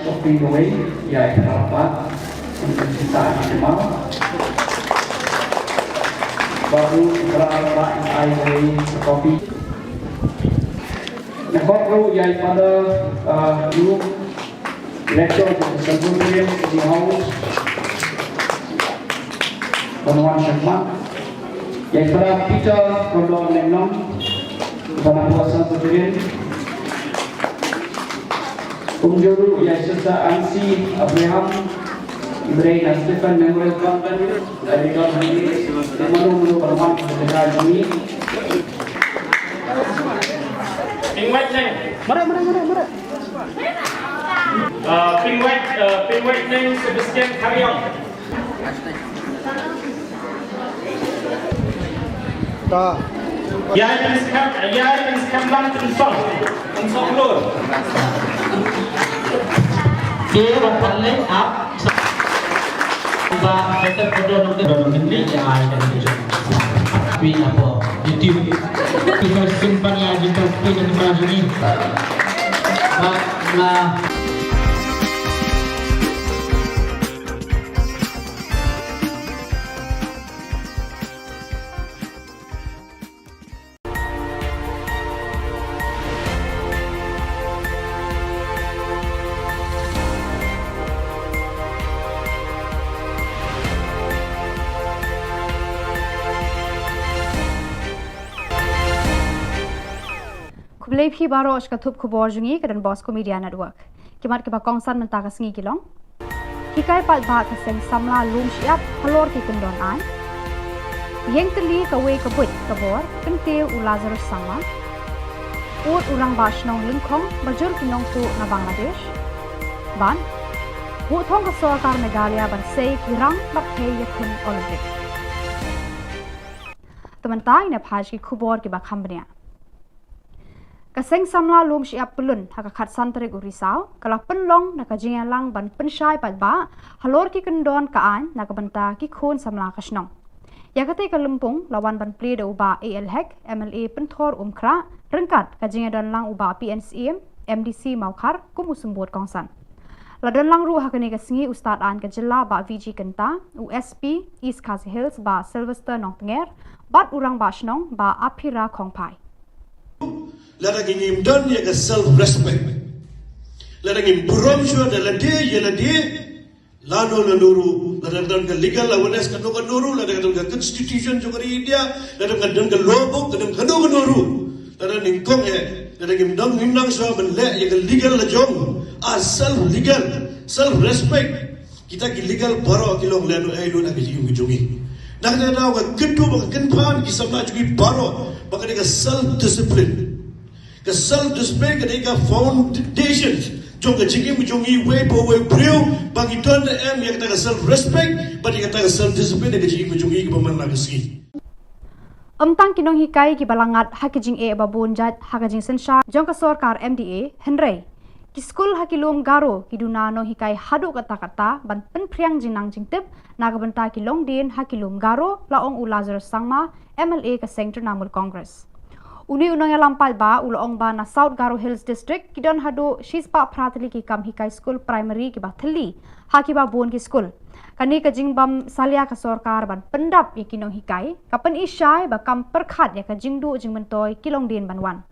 Copy kawei ïa i Phra Bah. Kum ka jingtah ki jingmut. Bad ruh i Phra Bah in ai kawei ka copy. Nga khot ruh ïa i Father, uh, Luke, Rector jong ka Saint Rosary House, ban wan shakhmat. Ïa i Father Peter Kordor Lenglong, ban wan shakhmat. Kumjuh ruh ïa i Sister Ansi Abraham, i briew na Stephen Memorial Convent, ïa i don hangne, mano mano ban wan ka jaka jong ngi. Pynwait neng. Mara, mara, mara, mara. Uh, pynwait, uh, pynwait neng Sebastian Khariong. Ta. Ïa i Pynskhem, ïa i Pynskhem Lang Tynsong. Tynsong Lur. Te ba pynleit ap. Ba kata photo nong te nong ni ïa ai kan tu. Pi apa? YouTube. Kita simpan ïa kita pi dan kita sini. Ba la. Khublei phi baroh sha ka thup khubor jong ngi ka Don Bosco Media Network. Ki mat kiba kongsan mynta ka sngi ki long. Hikai paidbah ka seng samla lum shyiap halor ki kyndon aiñ. Ïeng tylli kawei ka buit ka bor, kyntiew u Lazarus Sangma. Ud u rangbah shnong lyngkhong ba jur ki nongtuh na Bangladesh. Bad buh thong ka sorkar Meghalaya ban sei ki rang bad thei ïakhun Olympic. Te mynta ngin ïa phai sha ki khubor kiba kham bniah. Ka seng samla lum shyiap pyllun ha ka khatsan tarik u Risaw ka la pynlong na ka jingïalang ban pynshai paidbah halor ki kyndon ka aiñ na ka bynta ki khun samla ka shnong. Ïa katei ka lympung la wan ban plie da u Bah A L Hek, M L A Pynthor Umkhrah, ryngkat ka jingïadonlang u Bah P N Syiem, M D C Mawkhar, kum u symbud kongsan. La don lang ruh ha kane ka sngi u Stad Aiñ ka Jylla Bah V G Kynta, u S P East Khasi Hills Bah Sylvester Nongtnger, bad u Rangbah Shnong Bah Aphira Khongphai. Lada ngim don ïa ka self respect, lada ngim burom shuh da lade ïa lade, lano lano ruh, lada don ka legal awareness kano kano ruh, lada don ka constitution jong ka ri India, lada don ka law book, lada kano kano ruh, lada nyngkong eh, lada ngim don, ngim nang shuh ban leh ïa ka legal la jong, a self legal, self respect. Kita ki legal baroh ki long lano ei lano ka jingim ka jong ngi. Na kata ka daw nga kyntu ba ka kynpham ki samla jong ngi baroh ba ka dei ka self discipline. Ka self discipline ka dei ka foundation jong ka jingim jong ngi, wei pa wei briew, ba ngi don da em ïa kata ka self respect bad ïa kata ka self discipline ïa ka jingim jong ngi kaba man la ka sngi. Ym tang ki nonghikai kiba la ngat ha ki jingeh ba bun jait ha ka jingsynshar jong ka sorkar M D A, hynrei ki skul ha ki lum Garo ki duna nonghikai haduh katta katta ban pynphriang jingnang jingtip na ka bynta ki longdien ha ki lum Garo, la ong u Lazarus Sangma, M L A ka seng Trinamool Congress. Une u nongïalam paidbah u la ong ba na South Garo Hills District ki don haduh shispah phra tylli ki kam hikai skul primary kiba thylli ha kiba bun ki skul. Kane ka jingbym salia ka sorkar ban pyndap ïa ki nonghikai ka pyni shai ba kam pyrkhat ïa ka jingduh jingmyntoi ki longdien ban wan.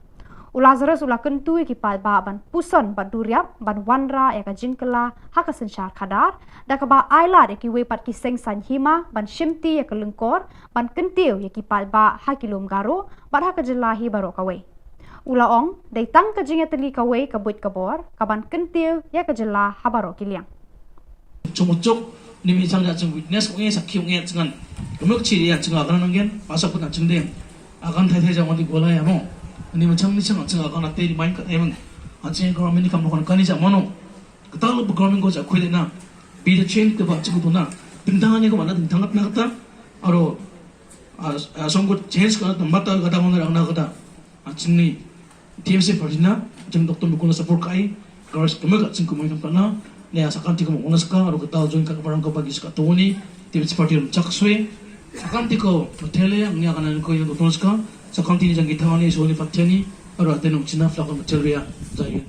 U Lazarus u la kyntu ïa ki paidbah ban puson bad duriap ban wanrah ïa ka jingkylla ha ka synshar khadar, da kaba ai lad ïa kiwei pat ki seng saiñ hima ban shimti ïa ka lyngkor ban kyntiew ïa ki paidbah ha ki lum Garo bad ha ka jylla hi baroh kawei. U la ong, dei tang ka jingïatylli kawei ka buit ka bor ka ban kyntiew ïa ka jylla ha baroh ki liang. Chungchuk ni mi chang ja chung witness ko ngi sakhi ngi chngan. Kemuk chi ria chung akan nanggen pasok pun chung deng. Akan thai thai ja wani gola ya mo. Ni ma chang ni chang chung akan ate di main ka emang. Aching ko mini kam ko kani ja mono. Kata lo program ko ja khui na. Bi the change ke ba chung tu na. Pintang ni ko mana pintang na kata. Aro, ah, ah, song ko change ka na mata kata ko na kata. Ah, chini T M C party na, jing Doctor Mukul na support kai, garis kemuk ka ching kumai kam kana, ne asa kan ti kemuk wala saka, aro kata join ka barang ka bagi saka toni, T M C party rum chak sui, sakan ti ko matele, ang ya kana ko yang Doctor saka, sakan ti ni jang kita ni so ni pateni, aro ate nong China flak matele ya, jai.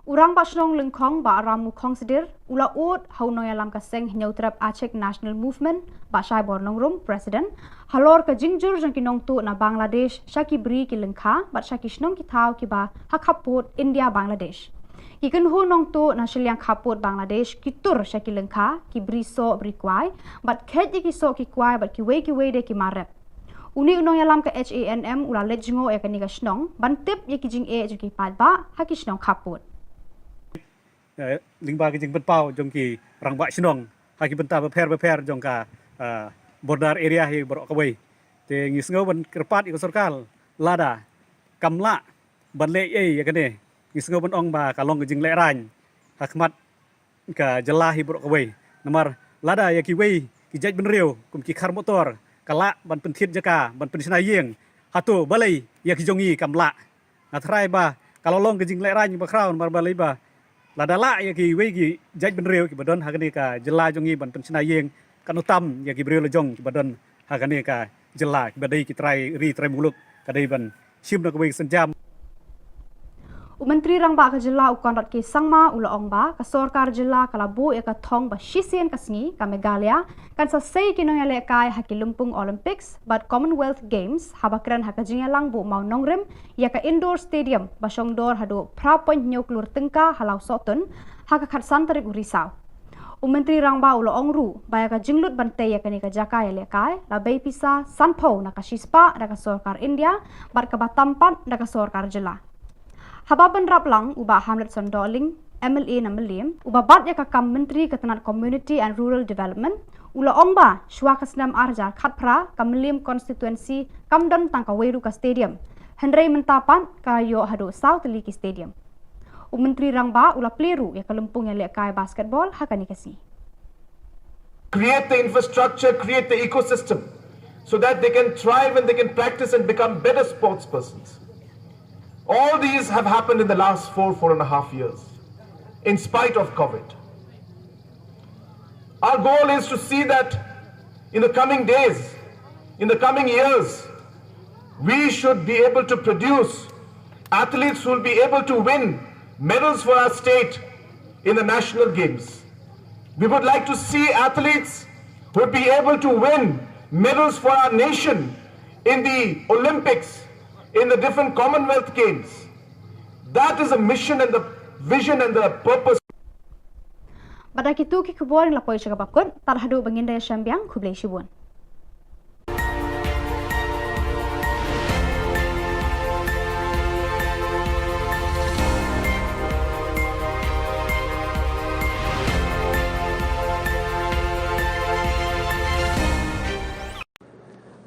U Rangbah Shnong Lyngkhong Bah Rammukhong Sydir u la ud ha u nongïalam ka seng Hynñiewtrep Achik National Movement Bah Shaibor Nongrum, President, halor ka jingjur jong ki nongtuh na Bangladesh sha ki bri ki lyngkha bad sha ki shnong ki thaw kiba ha khappud India Bangladesh. Ki kynhun nongtuh na shiliang khappud Bangladesh ki tur sha ki lyngkha, ki bri soh bri kwai bad kheit ïa ki soh ki kwai bad kiwei kiwei de ki mar rep. Une u nongïalam ka H A N M u la leit jngoh ïa kane ka shnong ban tip ïa ki jingeh jong ki paidbah ha ki shnong khappud. Eh, lyngba ki jingpynpaw jong ki rangbah shnong ha ki bynta bapher bapher jong ka, eh, border area hi baroh kawei. Te ngi sngew ban kyrpad ïa ka sorkar, lada kam lah ban leh ei ïa kane, ngi sngew ban ong ba ka long ka jinglehraiñ ha khmat ka jylla hi baroh kawei. Namar lada ïa kiwei ki jaitbynriew kum ki khar motor ka lah ban pynthied jaka, ban pynshna ïing, hato balei ïa ki jong ngi kam lah? Nga tharai ba ka la long ka jinglehraiñ bakhraw, namar balei ba lada lah ïa kiwei ki jaitbynriew kiba don ha kane ka jylla jong ngi ban pynshna ïing, katno tam ïa ki briew la jong kiba don ha kane ka jylla, kiba dei ki trai ri trai muluk, ka dei ban shim na kawei ka sienjam. U Myntri Rangbah ka jylla u Conrad K Sangma u la ong ba ka sorkar jylla ka la buh ïa ka thong ba shisien ka sngi ka Meghalaya kan sa sei ki nongïalehkai ha ki lympung Olympics bad Commonwealth Games haba kren ha ka jingïalang buh mawnongrim ïa ka indoor stadium ba shongdor haduh phra point hynñiew klur tyngka ha Lawsohtun ha ka khatsan tarik u Risaw. U Myntri Rangbah u la ong ruh ba ïa ka jinglut ban tei ïa kane ka jaka ïalehkai la bei pisa sanphew na ka shispah da ka sorkar India bad kaba tam pat da ka sorkar jylla. Haba bynrap lang u Bah Hamletson Dohling, M L A na Mylliem, uba bat ïa ka kam Myntri ka tnat Community and Rural Development, u la ong ba shuwa ka snem ar hajar khatphra ka Mylliem constituency kam don tang kawei ruh ka stadium, hynrei mynta pat ka ïoh haduh saw tylli ki stadium. U Myntri Rangbah u la plie ruh ïa ka lympung ïalehkai basketball ha kane ka sngi. Create the infrastructure, create the ecosystem so that they can thrive and they can practice and become better sports persons. All these have happened in the last four, four and a half years, in spite of COVID. Our goal is to see that in the coming days, in the coming years, we should be able to produce athletes who will be able to win medals for our state in the national games. We would like to see athletes who would be able to win medals for our nation in the Olympics, in the different Commonwealth Games. That is a mission and the vision and the purpose. Bad da kitu ki khubor ngi la poi sha kaba kut, tad haduh ba ngin da ïashem biang, khublei shibun.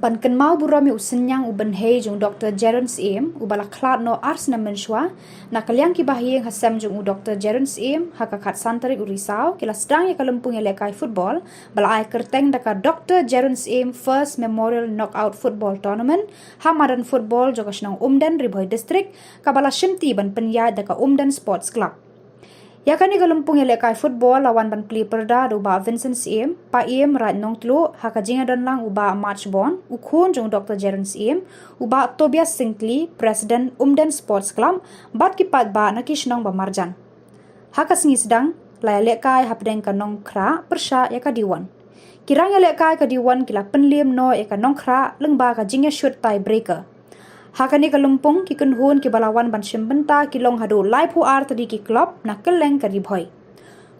Ban kynmaw burom ïa u synñiang u bynhei jong u Doktor Jeron Syiem, uba la khlad noh ar snem mynshuwa, na ka liang ki bahaïing hasem jong u Doktor Jeron Syiem, ha ka khatsan tarik u Risaw, ki la sdang ïa ka lympung ïalehkai football, ba la ai kyrteng da ka Doktor Jeron Syiem First Memorial Knockout Football Tournament, ha madan football jong ka shnong Umden, Ri Bhoi District, kaba la shimti ban pynïaid da ka Umden Sports Club. Ïa kane ka lympung ïalehkai football la wan ban plie pyrda da u Bah Vincent Syiem, Paiem Raid Nongtluh, ha ka jingïadon lang u Bah March Bond, u khun jong u Doktor Jeron Syiem, u Bah Tobias Syngkli, President Umden Sports Club, bad ki paidbah na ki shnong ba marjan. Ha ka sngi sdang, la ïalehkai hapdeng ka Nongkhrah pyrshah ïa ka Diwon. Ki rang ïalehkai ka Diwon ki la pynliem noh ïa ka Nongkhrah lyngba ka jingïashut tie breaker. Ha kane ka lympung ki kynhun kiba la wan ban shim bynta ki long haduh laiphew ar tylli ki club na kylleng ka Ri Bhoi.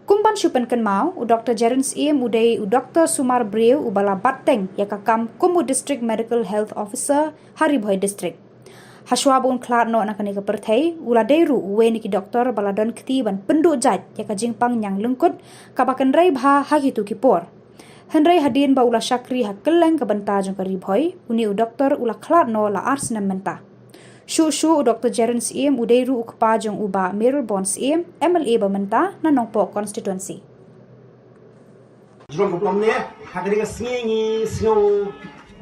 Kum ban shu pynkynmaw, u Doktor Jeron Syiem u dei u doktor sumar briew uba la bat teng ïa ka kam kum u District Medical Health Officer ha Ri Bhoi District. Hashwa ba un khlad noh na kane ka pyrthei, u la dei ruh uwei na ki doktor ba la don kti ban pynduh jait ïa ka jingpang ñiang lyngkut kaba kynrei bha ha kitu ki por. Hynrei hadien ba u la shakri ha kylleng ka bynta jong ka Ri Bhoi, une u doktor u la khlad noh la ar snem mynta. Shuh shuh u Doktor Jeron Syiem u dei ruh u kpa jong u Bah Mayralborn Syiem, M L A ba mynta na Nongpoh Constituency. Jrong ka pom ne, ha kane ka sngi ngi sngew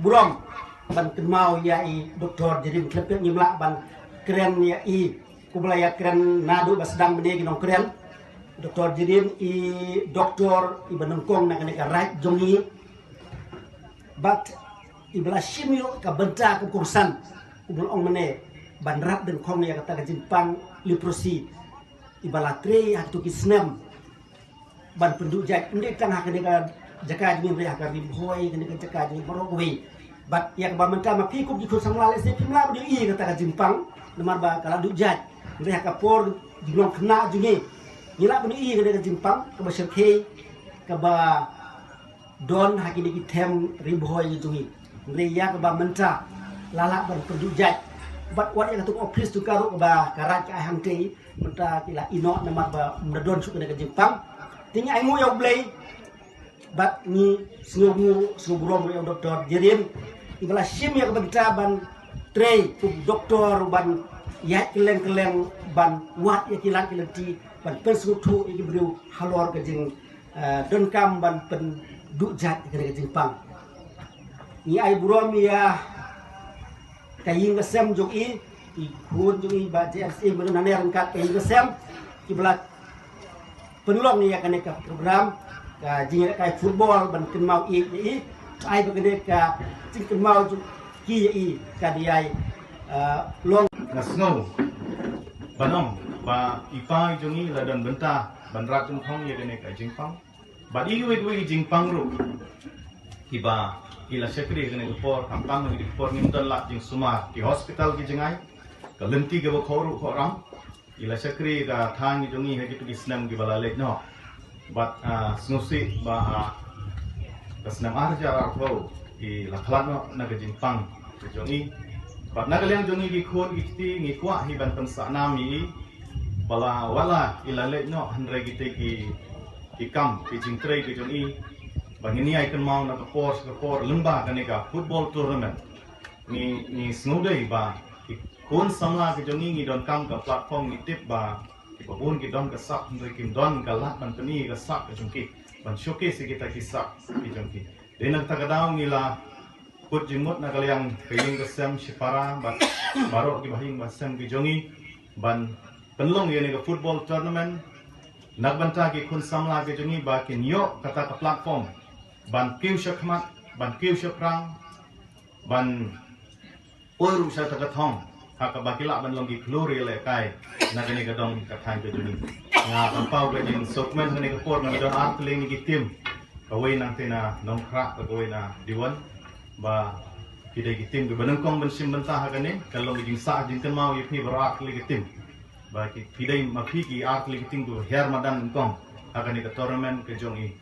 burom ban kynmaw ïa i Doktor Jeron Khlem Pek, ngim lah ban kren ïa i kumba la ïakren naduh ba sdang mynne ki nongkren. Doktor Jeron i doktor iba nyngkong na kane ka raij jong ngi. Bad iba la shim ïoh ka bynta ka kongsan kumba la ong mynne ban rat dyngkhong ïa kata ka jingpang leprosy. iba la trei ha kito ki snem ban pynduh jait, ym dei tang ha kane ka jaka jong ngi, hynrei ha ka Ri Bhoi, kane ka jaka jong ngi baroh kawei. Bad ïa kaba mynta ma phi kum ki khun samla, lehse phim lah ban ïohi ïa kata ka jingpang namar ba ka la duh jait, hynrei ha ka por jinglong khynnah jong ngi, ngi lah ban ïohi ïa kane ka jingpang kaba shyrkhei, kaba don ha kine ki them Ri Bhoi jong ngi. Hynrei ïa kaba mynta la lah ban pynduh jait. Bad wat ïa katu ka ophis tu ka ruh kaba ka Raid ka ai hangtei, mynta ki la ïehnoh namar ba ym da don shuh kane ka jingpang. Te ngi ainguh ïa U Blei bad ngi sngewnguh, sngew burom ruh ïa u Doktor Jerin, iba la shim ïa ka bynta ban trei kum doktor, ban ïaid kylleng kylleng, ban wad ïa ki lad ki lynti, ban pynsngewthuh ïa ki briew halor ka jing, eh, donkam ban pynduh jait ïa kane ka jingpang. Ngi ai burom ïa ka ïing ka sem jong i, i khun jong i Bah J M C, mynta nane ryngkat ka ïing ka sem, kiba la pynlong ïa kane ka program, ka jingïalehkai football ban kynmaw ïa i, ai ba kane ka jingkynmaw jong ki ïa i ka dei ai, eh, long. Nga sngew ban ong ba i pa i jong i la don bynta ban rat jingkhong ïa kane ka jingpang. Bad i wei wei i jingpang ruh kiba i la shakri kane ka por, khamtam kane ka por ngim don lad jingsumar, ki hospital ki jngai, ka lynti kaba khawruh khawram, i la shakri ka thaiñ jong i ha kito ki snem kiba la leit noh. Bad, ah, sngewsih ba, ah, ka snem ar hajar arphew i la khlad noh na ka jingpang ka jong i. Bad na ka liang jong i ki khun ki kti ngi kwah hi ban pynsah nam ïa i ba la, wat la i la leit noh, hynrei kitei ki, ki kam ki jingtrei ka jong i ba ngin ïai kynmaw na ka por sha ka por lyngba kane ka football tournament. Ngi, ngi sngewdei ba ki khun samla ki jong ngi, ngi donkam ka platform, ngi tip ba kiba bun ki don ka sap, hynrei kim don ka lad ban pyni ka sap ka jong ki, ban showcase ïa kita ki sap ki jong ki. Dei na kata ka daw ngi la kut jingmut na ka liang ka ïing ka sem shipara bad baroh kiba ha ïing ba sem ki jong ngi ban pynlong ïa kane ka football tournament na ka bynta ki khun samla ki jong ngi ba kin ïoh kata ka platform ban kiew shakhmat, ban kiew shaphrang, ban poi ruh sha kata ka thong ha kaba ki lah ban long ki khlur ïalehkai na kane ka dong ka thaiñ ka jong ngi. Nga pynpaw ka jingsngewkmen ha kane ka por, ngi don ar tylli ki team, kawei nangta na Nongkhrah bad kawei na Diwon, ba ki dei ki team kiba nyngkong ban shim bynta ha kane. Ka long ka jingsah jingkynmaw ïa phi baroh ar tylli ki team ba ki, phi dei ma phi ki ar tylli ki team kiba hiar madan nyngkong ha kane ka tournament ka jong i.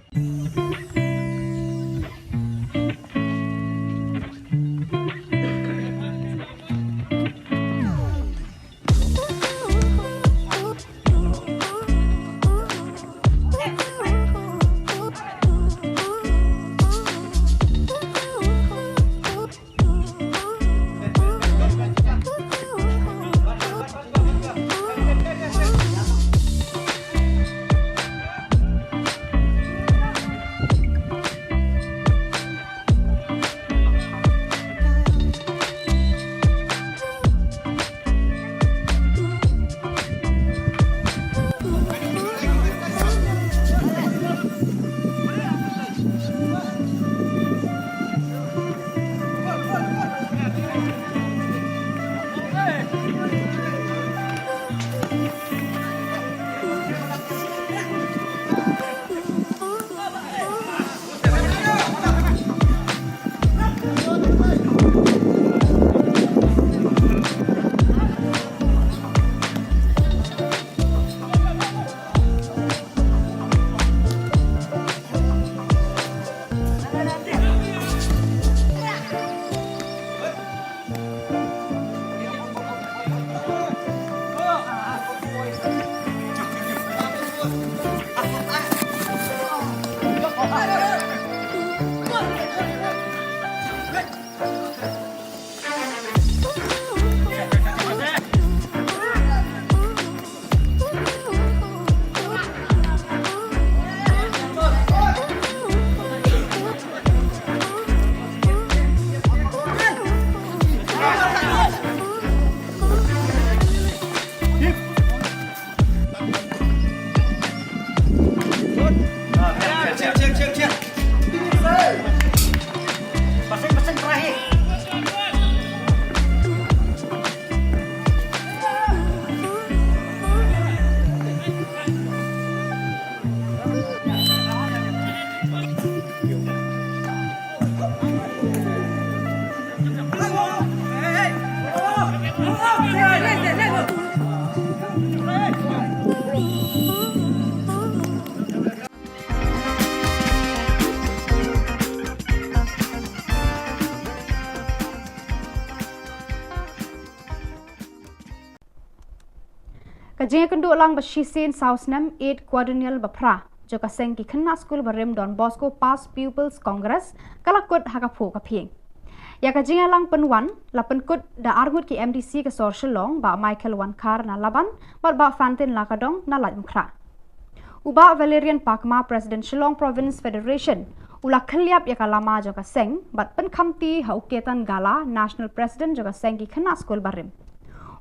Ka jingïakynduh lang ba shisien saw snem, eighth quadrennial ba phra jong ka seng ki khynnah skul barim Don Bosco Past Pupils Congress, ka la kut ha ka phuh ka phieng. Ïa ka jingïalang pynwan la pynkut da arngut ki M D C ka sor Shillong, Bah Michael Wankhar na Laban bad Bah Fantin Lakadong na Laitumkhrah. U Bah Valerian Pakma, President Shillong Province Federation, u la khylliap ïa ka lama jong ka seng bad pynkhamti ha u Ketan Gala, National President jong ka seng ki khynnah skul barim.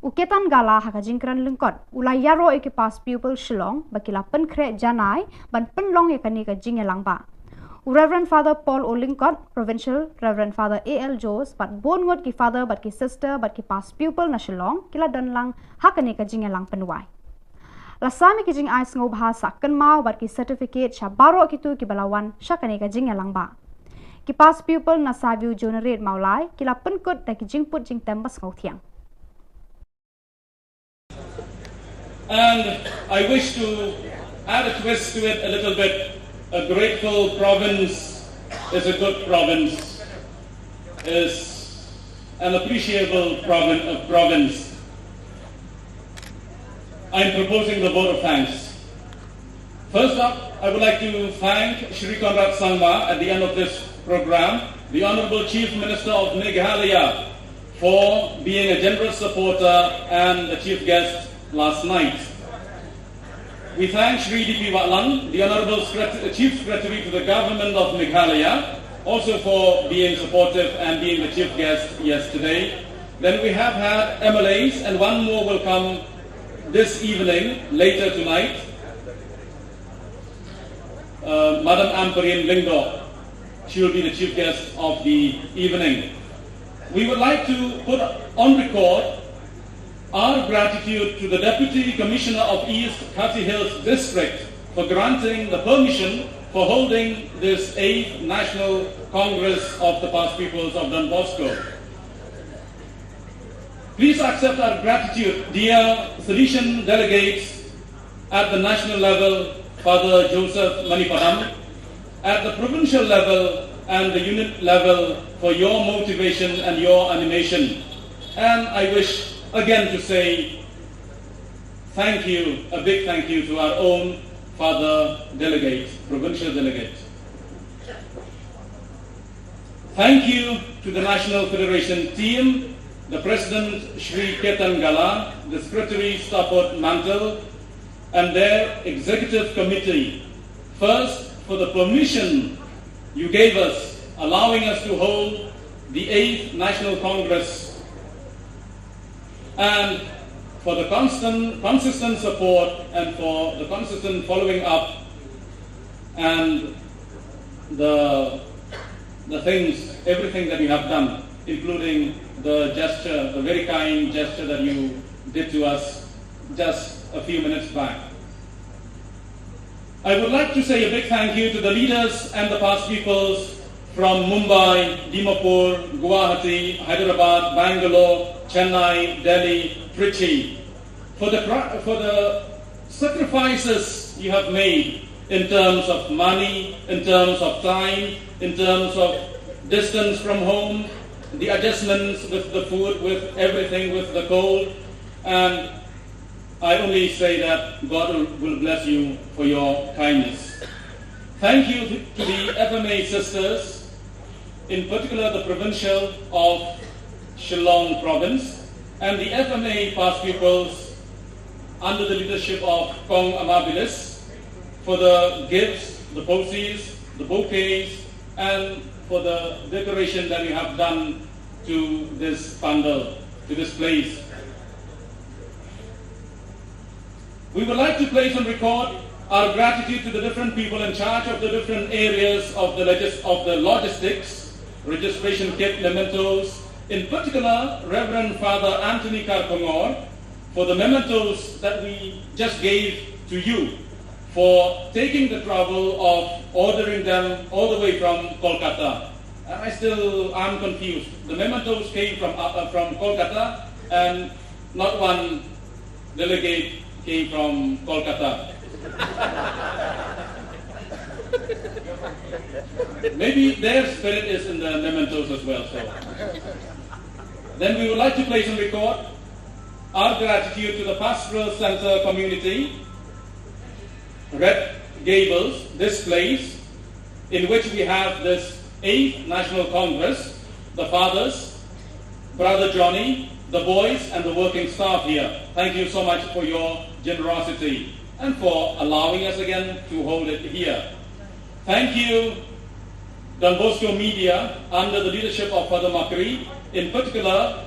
U Ketan Gala ha ka jingkren lyngkot u la ïaroh ïa ki past pupil Shillong ba ki la pynkhreh janai ban pynlong ïa kane ka jingïalang ba. U Reverend Father Paul O Lyngkot, Provincial, Reverend Father A L Jones bad bun ngut ki father bad ki sister bad ki past pupil na Shillong ki la don lang ha kane ka jingïalang pynwai. La sam ïa ki jingai sngewbha sah kynmaw bad ki certificate sha baroh kito kiba la wan sha kane ka jingïalang ba. Ki past pupil na Saview Juniorate Mawlai ki la pynkut da ki jingput jingtem ba sngewthiang. And I wish to add a twist to it a little bit. A grateful province is a good province, is an appreciable provin-, uh, province. I'm proposing the vote of thanks. First up, I would like to thank Shri Conrad Sangma at the end of this program, the Honorable Chief Minister of Meghalaya, for being a generous supporter and a chief guest last night. We thank Shri D P Watlang, the Honorable Secret-, Chief Secretary to the Government of Meghalaya, also for being supportive and being the chief guest yesterday. Then we have had M L As, and one more will come this evening, later tonight. Uh, Madam Ampareen Lyngdoh, she will be the chief guest of the evening. We would like to put on record our gratitude to the Deputy Commissioner of East Khasi Hills District for granting the permission for holding this eighth National Congress of the Past Pupils of Don Bosco. Please accept our gratitude, dear Salesian delegates at the national level, Father Joseph Manipadam, at the provincial level and the unit level for your motivation and your animation. And I wish again to say thank you, a big thank you to our own Father Delegate, Provincial Delegate. Thank you to the National Federation team, the President Shri Ketan Gala, the Secretary Stafford Mantle, and their Executive Committee. First, for the permission you gave us, allowing us to hold the eighth National Congress, and for the constant, consistent support and for the consistent following up and the, the things, everything that you have done, including the gesture, the very kind gesture that you did to us just a few minutes back. I would like to say a big thank you to the leaders and the past pupils from Mumbai, Dimapur, Guwahati, Hyderabad, Bangalore, Chennai, Delhi, Trichy, for the, cra-, for the sacrifices you have made in terms of money, in terms of time, in terms of distance from home, the adjustments with the food, with everything, with the cold, and I only say that God will, will bless you for your kindness. Thank you to the F M A sisters, in particular the provincial of Shillong province, and the F M A past pupils under the leadership of Kong Amabilis for the gifts, the posies, the bouquets, and for the decoration that you have done to this pandal, to this place. We would like to place on record our gratitude to the different people in charge of the different areas of the logis-, of the logistics, registration kit, mementos, in particular Reverend Father Anthony Karkongor, for the mementos that we just gave to you, for taking the trouble of ordering them all the way from Kolkata. And I still am confused. The mementos came from, uh, uh, from Kolkata, and not one delegate came from Kolkata. Maybe their spirit is in the mementos as well. So then we would like to place on record Our gratitude to the Pastoral Center community, Red Gables, this place in which we have this eighth National Congress, the fathers, Brother Johnny, the boys, and the working staff here. Thank you so much for your generosity and for allowing us again to hold it here. Thank you, Don Bosco Media, under the leadership of Father Makri, in particular,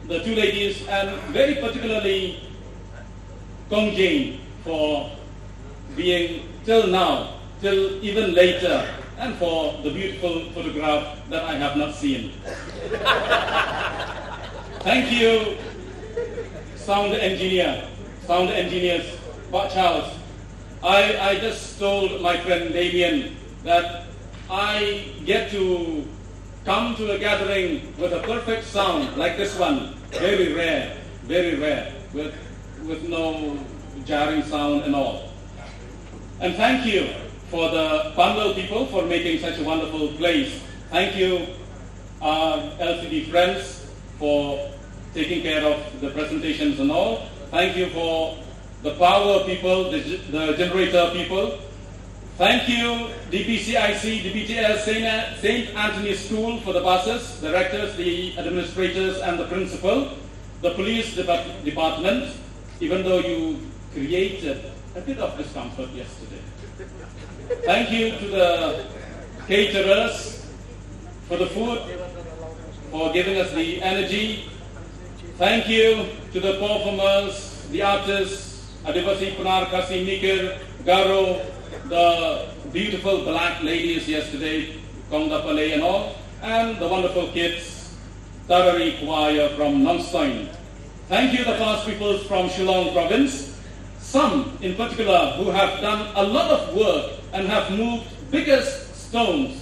the two ladies, and very particularly Kong Jane, for being till now, till even later, and for the beautiful photograph that I have not seen. Thank you, sound engineer, sound engineers, Bah Charles. I, I just told my friend Damien that I get to come to a gathering with a perfect sound like this one. Very rare, very rare, with, with no jarring sound and all. And thank you for the Pandal people for making such a wonderful place. Thank you, our L C D friends, for taking care of the presentations and all. Thank you for the power people, the, the generator people. Thank you, D P C I C, D P T S, Saint, Saint Anthony's School for the buses, the rectors, the administrators, and the principal, the police depart- department, even though you created a bit of discomfort yesterday. Thank you to the caterers for the food, for giving us the energy. Thank you to the performers, the artists, Adivasi, Pnar, Khasi, Mikir, Garo, the beautiful black ladies yesterday, Kong Dapale and all, and the wonderful kids, Tarari Choir from Nongstoin. Thank you, the past peoples from Shillong province, some in particular who have done a lot of work and have moved biggest stones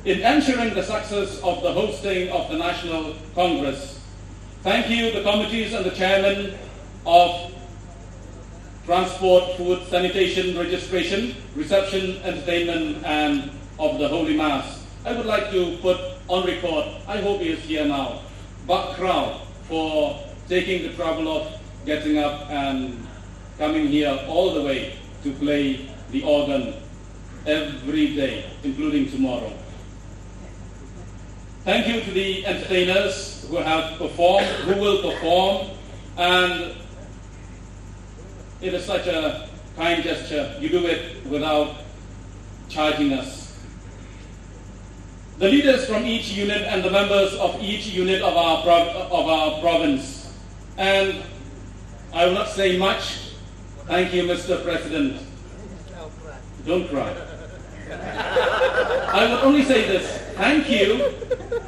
in ensuring the success of the hosting of the National Congress. Thank you, the committees and the chairman of transport, food, sanitation, registration, reception, entertainment, and of the Holy Mass. I would like to put on record, I hope he is here now, Bah Krau for taking the trouble of getting up and coming here all the way to play the organ every day, including tomorrow. Thank you to the entertainers who have performed, who will perform, and it is such a kind gesture. You do it without charging us. The leaders from each unit and the members of each unit of our, prov- of our province. And I will not say much. Thank you, Mister President. Don't cry. I would only say this. Thank you.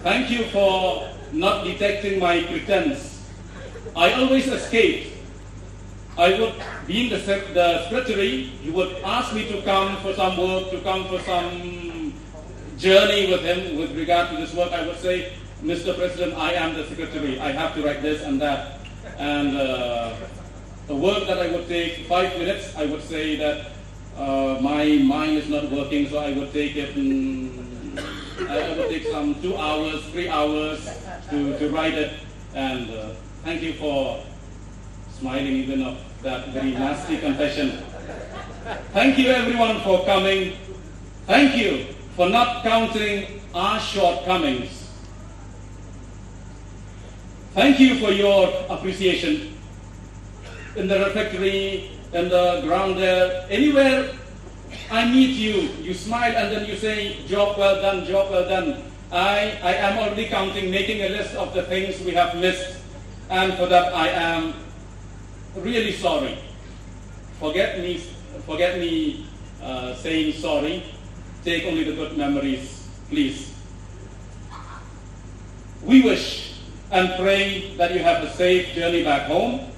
Thank you for not detecting my pretense. I always escaped. I would, being the, sec- the secretary, he would ask me to come for some work, to come for some journey with him with regard to this work. I would say, Mister President, I am the secretary. I have to write this and that. And uh, the work that I would take five minutes, I would say that uh, my mind is not working, so I would take it. Mm, I I would take some two hours, three hours to, to write it. And uh, thank you for smiling even of that very nasty confession. Thank you everyone for coming. Thank you for not counting our shortcomings. Thank you for your appreciation. In the refectory, in the ground there, anywhere I meet you, you smile and then you say, "Job well done, job well done." I, I am already counting, making a list of the things we have missed, and for that I am really sorry. Forget me, forget me uh, saying sorry. Take only the good memories, please. We wish and pray that you have a safe journey back home,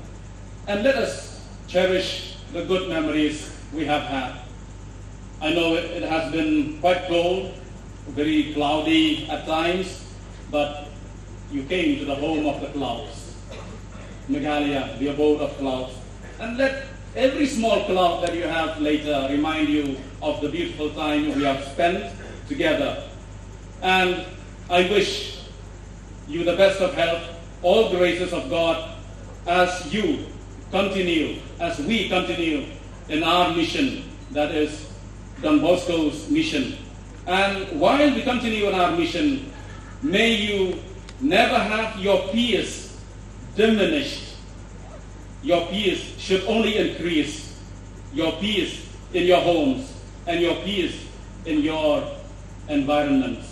and let us cherish the good memories we have had. I know it, it has been quite cold, very cloudy at times, but you came to the home of the clouds, Meghalaya, the abode of clouds. And let every small cloud that you have later remind you of the beautiful time we have spent together. And I wish you the best of health, all graces of God, as you continue, as we continue in our mission, that is Don Bosco's mission. And while we continue in our mission, may you never have your peace diminished. Your peace should only increase. Your peace in your homes and your peace in your environments.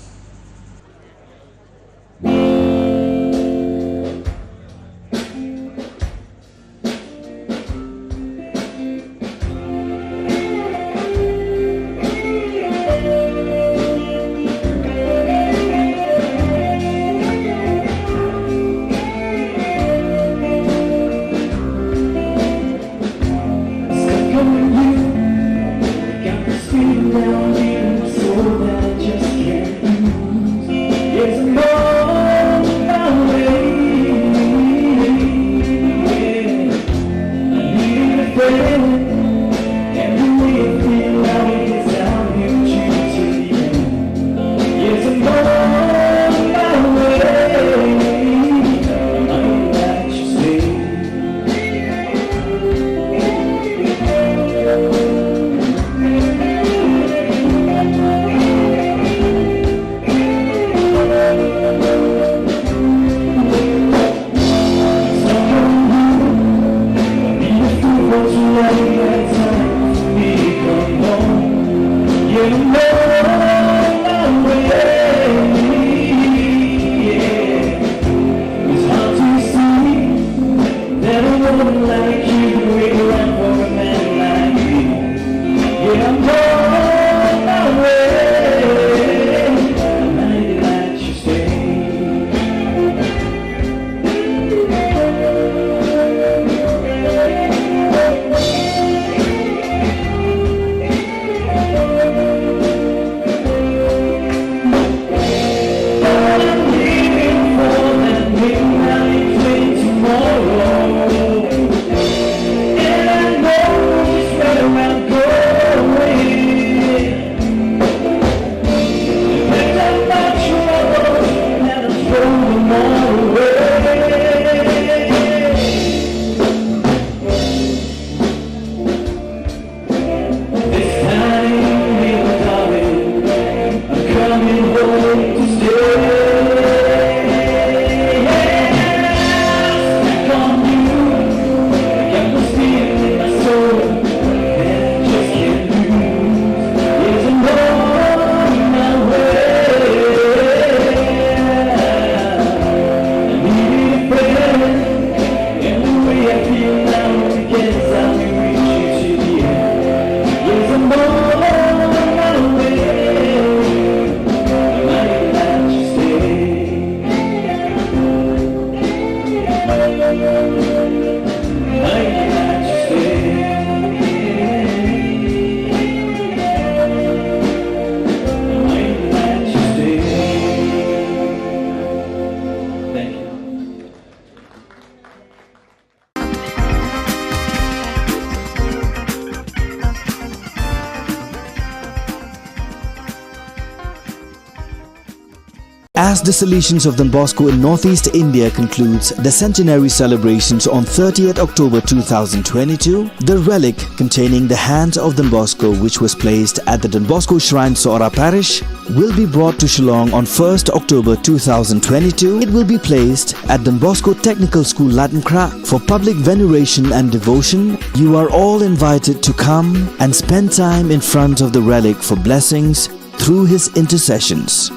As the Salesians of Don Bosco in Northeast India concludes the centenary celebrations on thirtieth October two thousand twenty-two, the relic containing the hands of Don Bosco, which was placed at the Don Bosco Shrine, Sohra Parish, will be brought to Shillong on first October two thousand twenty-two. It will be placed at Don Bosco Technical School, Latinkrah, for public veneration and devotion. You are all invited to come and spend time in front of the relic for blessings through his intercessions.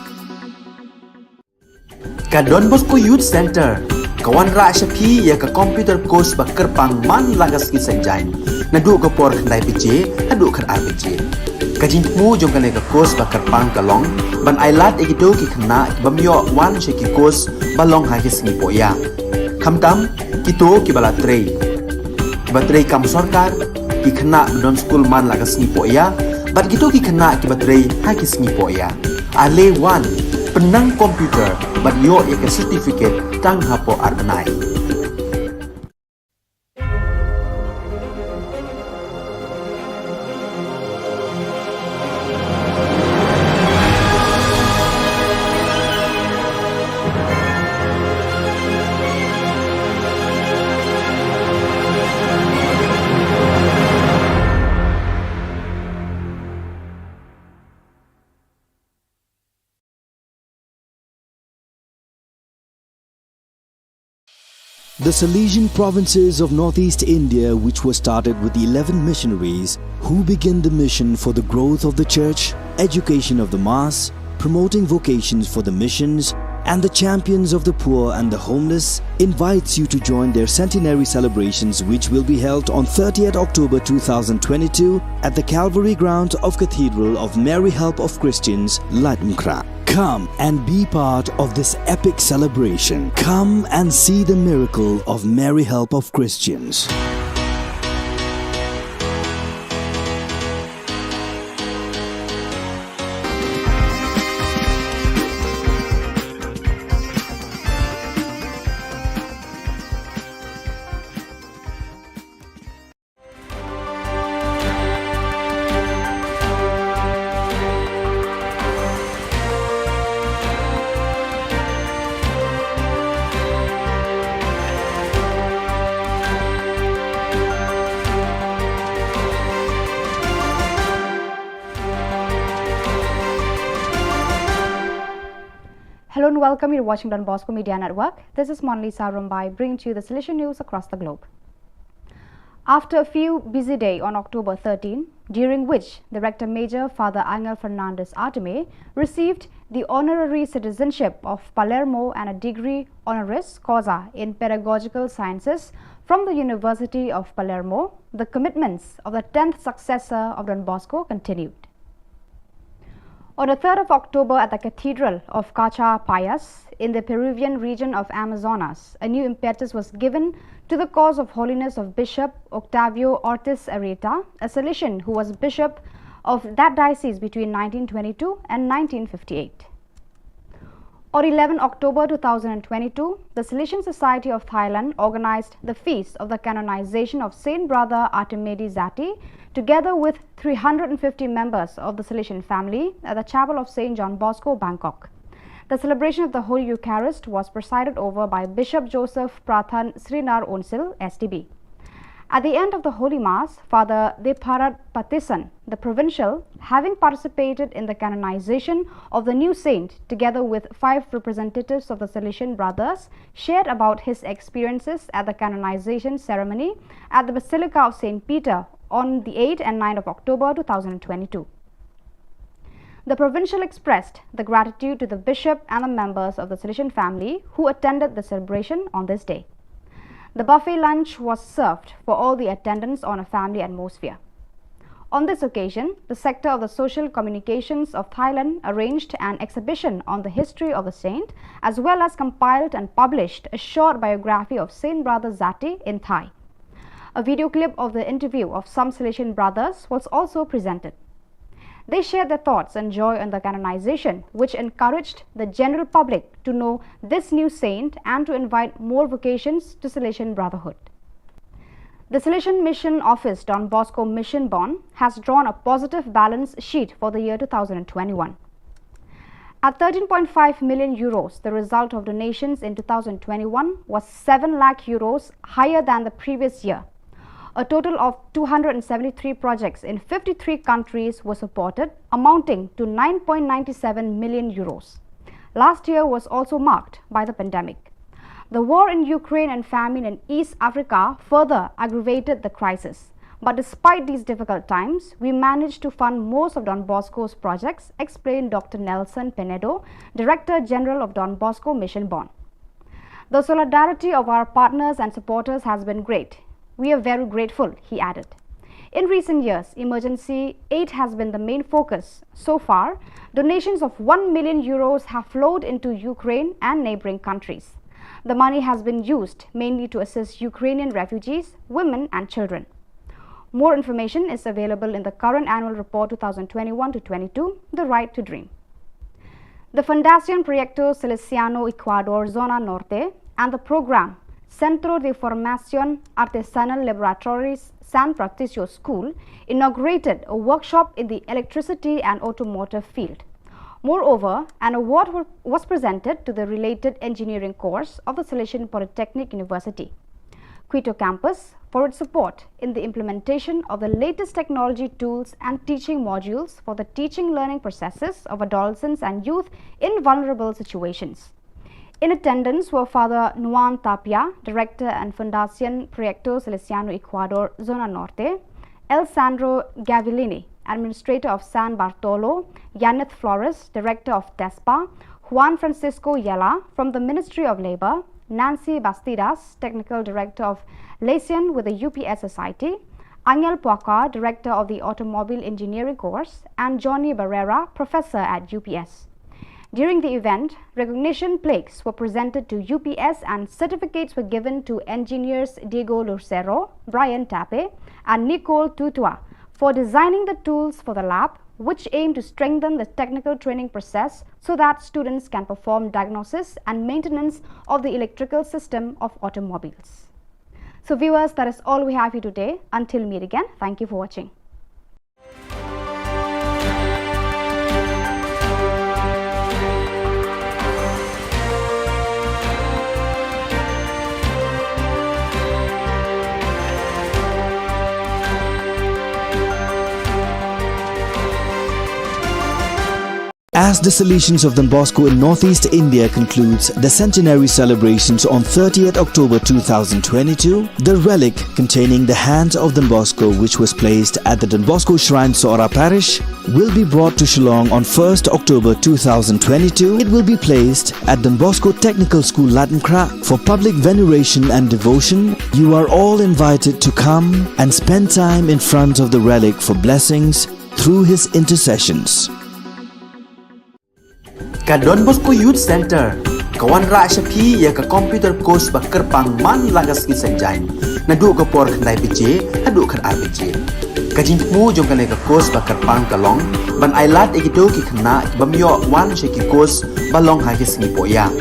Ka Don Bosco Youth Center ka wanrah sha phi ïa ka computer course ba kyrpang man la ka sngi Saitjaiñ, naduh ka por khyndai baje haduh khatar baje. Ka jingthmu jong kane ka course ba kyrpang ka long ban ailad ïa kito ki khynnah ki bym ïoh wan sha ki course ba long ha ki sngi pohïa. Khamtam kito kiba la trei, kiba trei kam sorkar, ki khynnah ba don skul man la ka sngi pohïa, bad kito ki khynnah kiba trei ha ki sngi pohïa. Ale wan, pynnang computer bad ïoh ïa ka certificate tang hapoh ar bnai. The Salesian provinces of northeast India, which were started with eleven missionaries who began the mission for the growth of the church, education of the mass, promoting vocations for the missions, and the champions of the poor and the homeless, invites you to join their centenary celebrations, which will be held on thirtieth October two thousand twenty-two at the Calvary grounds of Cathedral of Mary Help of Christians, Laitumkhrah. Come and be part of this epic celebration. Come and see the miracle of Mary Help of Christians. Hello and welcome. You're watching Don Bosco Media Network. This is Monalisa Rumbai, bringing to you the Salesian news across the globe. After a few busy days on October thirteen, during which the Rector Major Father Angel Fernandez Artime received the honorary citizenship of Palermo and a degree honoris causa in pedagogical sciences from the University of Palermo, the commitments of the tenth successor of Don Bosco continued. On the third of October at the Cathedral of Cacha Payas in the Peruvian region of Amazonas, a new impetus was given to the cause of holiness of Bishop Octavio Ortiz Arrieta, a Salesian who was bishop of that diocese between nineteen twenty-two and nineteen fifty-eight. On eleven October two thousand twenty-two, the Salesian Society of Thailand organized the feast of the canonization of Saint Brother Artimedi Zati, together with three hundred fifty members of the Salesian family, at the Chapel of Saint John Bosco, Bangkok. The celebration of the Holy Eucharist was presided over by Bishop Joseph Prathan Srinar Onsil, S D B. At the end of the Holy Mass, Father Deparat Patisan, the provincial, having participated in the canonization of the new saint together with five representatives of the Salesian Brothers, shared about his experiences at the canonization ceremony at the Basilica of Saint Peter on the eighth and ninth of October two thousand twenty-two. The provincial expressed the gratitude to the bishop and the members of the Salesian family who attended the celebration on this day. The buffet lunch was served for all the attendants on a family atmosphere. On this occasion, the Sector of the Social Communications of Thailand arranged an exhibition on the history of the saint, as well as compiled and published a short biography of Saint Brother Zati in Thai. A video clip of the interview of some Salesian brothers was also presented. They shared their thoughts and joy on the canonization, which encouraged the general public to know this new saint and to invite more vocations to Salesian brotherhood. The Salesian Mission Office, Don Bosco Mission Bonn, has drawn a positive balance sheet for the year two thousand twenty-one. At thirteen point five million euros, the result of donations in two thousand twenty-one was seven lakh euros higher than the previous year. A total of two hundred seventy-three projects in fifty-three countries were supported, amounting to nine point nine seven million euros. Last year was also marked by the pandemic. The war in Ukraine and famine in East Africa further aggravated the crisis. But despite these difficult times, we managed to fund most of Don Bosco's projects, explained Doctor Nelson Penedo, Director General of Don Bosco Mission Bonn. The solidarity of our partners and supporters has been great. We are very grateful, he added. In recent years, emergency aid has been the main focus. So far, donations of one million euros have flowed into Ukraine and neighboring countries. The money has been used mainly to assist Ukrainian refugees, women, and children. More information is available in the current annual report two thousand twenty-one to twenty-two, The Right to Dream. The Fundación Proyecto Salesiano Ecuador Zona Norte and the program Centro de Formación Artesanal Laboratories San Patricio School inaugurated a workshop in the electricity and automotive field. Moreover, an award wa- was presented to the related engineering course of the Salesian Polytechnic University, Quito campus, for its support in the implementation of the latest technology tools and teaching modules for the teaching learning processes of adolescents and youth in vulnerable situations. In attendance were Father Nuan Tapia, Director and Fundación Proyecto Salesiano Ecuador, Zona Norte, El Sandro Gavillini, Administrator of San Bartolo, Yaneth Flores, Director of TESPA, Juan Francisco Yela from the Ministry of Labor, Nancy Bastidas, Technical Director of Lesian with the U P S Society, Angel Puaka, Director of the Automobile Engineering Course, and Johnny Barrera, Professor at U P S. During the event, recognition plaques were presented to U P S and certificates were given to engineers Diego Lucero, Brian Tape, and Nicole Tutua for designing the tools for the lab, which aim to strengthen the technical training process so that students can perform diagnosis and maintenance of the electrical system of automobiles. So viewers, that is all we have for you today. Until meet again, thank you for watching. As the Salesians of Don Bosco in Northeast India concludes the centenary celebrations on thirtieth October two thousand twenty-two, the relic containing the hands of Don Bosco, which was placed at the Don Bosco Shrine, Sohra Parish, will be brought to Shillong on first October two thousand twenty-two. It will be placed at Don Bosco Technical School, Laitumkhrah, for public veneration and devotion. You are all invited to come and spend time in front of the relic for blessings through his intercessions. Ka Don Bosco Youth Center ka wanrah sha phi ïa ka computer course ba kyrpang man la ka sngi Saitjaiñ, naduh ka por khyndai baje haduh khatar baje. Ka jingthmu jong kane ka course ba kyrpang ka long ban ailad ïa kito ki khynnah ki bym ïoh wan sha ki course ba long ha ki sngi pohïap.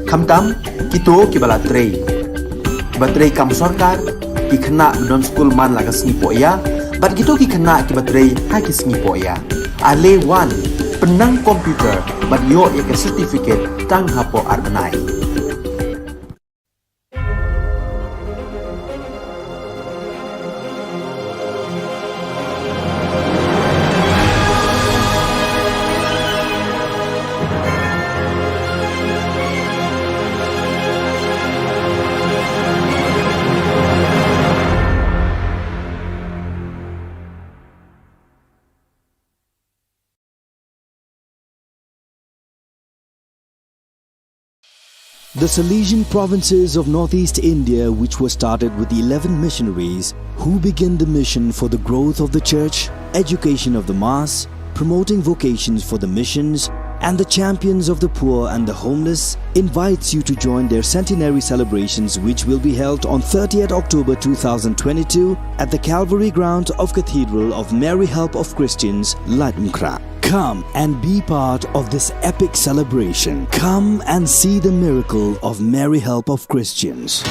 Khamtam kito kiba la trei, kiba trei kam sorkar, ki khynnah ba don skul man la ka sngi pohïap, bad kito ki khynnah kiba trei ha ki sngi pohïap. Ale wan, pynnang computer bad ïoh ïa ka certificate tang hapoh ar bnai. The Salesian provinces of Northeast India, which was started with eleven missionaries who began the mission for the growth of the church, education of the mass, promoting vocations for the missions, and the champions of the poor and the homeless, invites you to join their centenary celebrations, which will be held on thirtieth October two thousand twenty-two at the Calvary grounds of Cathedral of Mary Help of Christians, Laitumkhrah. Come and be part of this epic celebration. Come and see the miracle of Mary Help of Christians.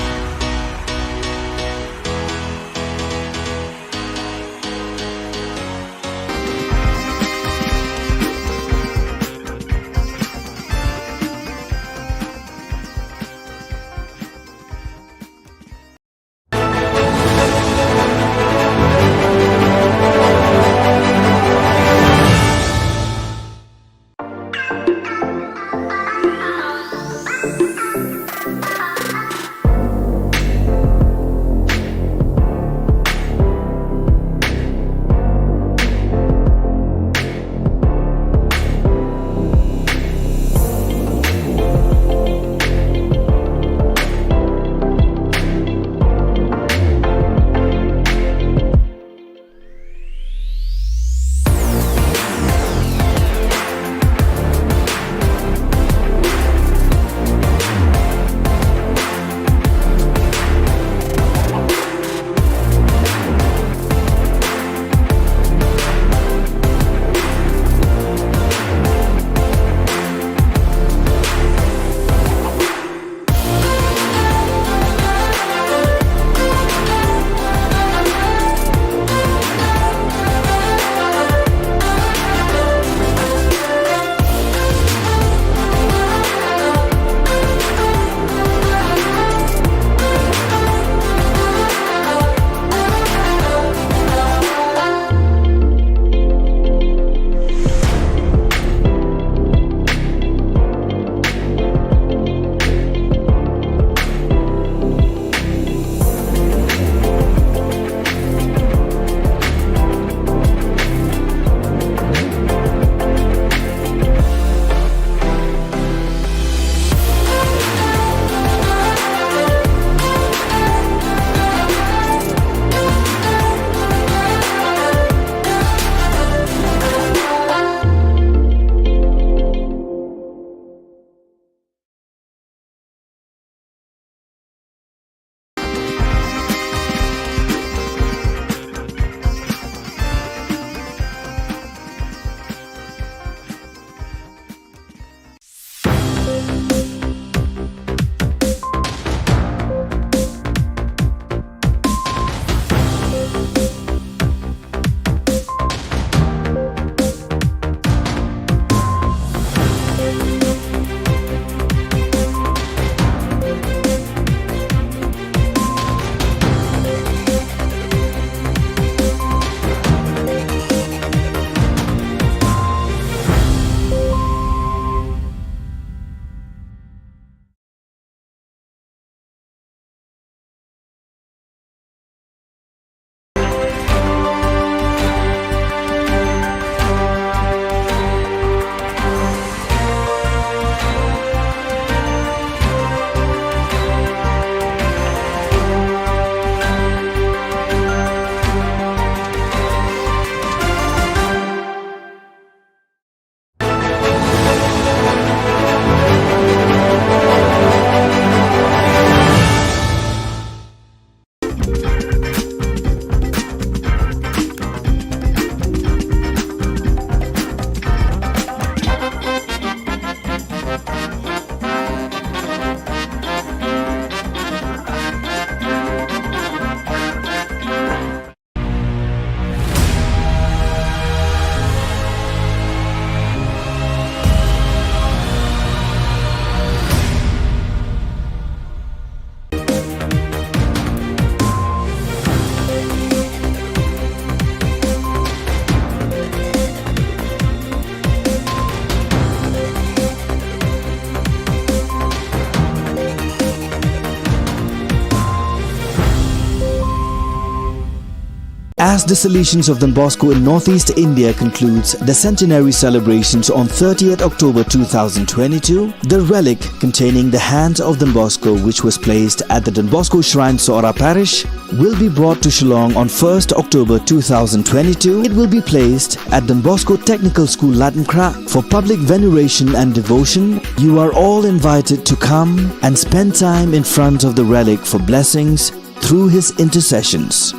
As the Salesians of Don Bosco in Northeast India concludes the centenary celebrations on thirtieth October two thousand twenty-two, the relic containing the hands of Don Bosco, which was placed at the Don Bosco Shrine, Sohra Parish, will be brought to Shillong on first October two thousand twenty-two. It will be placed at Don Bosco Technical School, Laitumkhrah, for public veneration and devotion. You are all invited to come and spend time in front of the relic for blessings through his intercessions.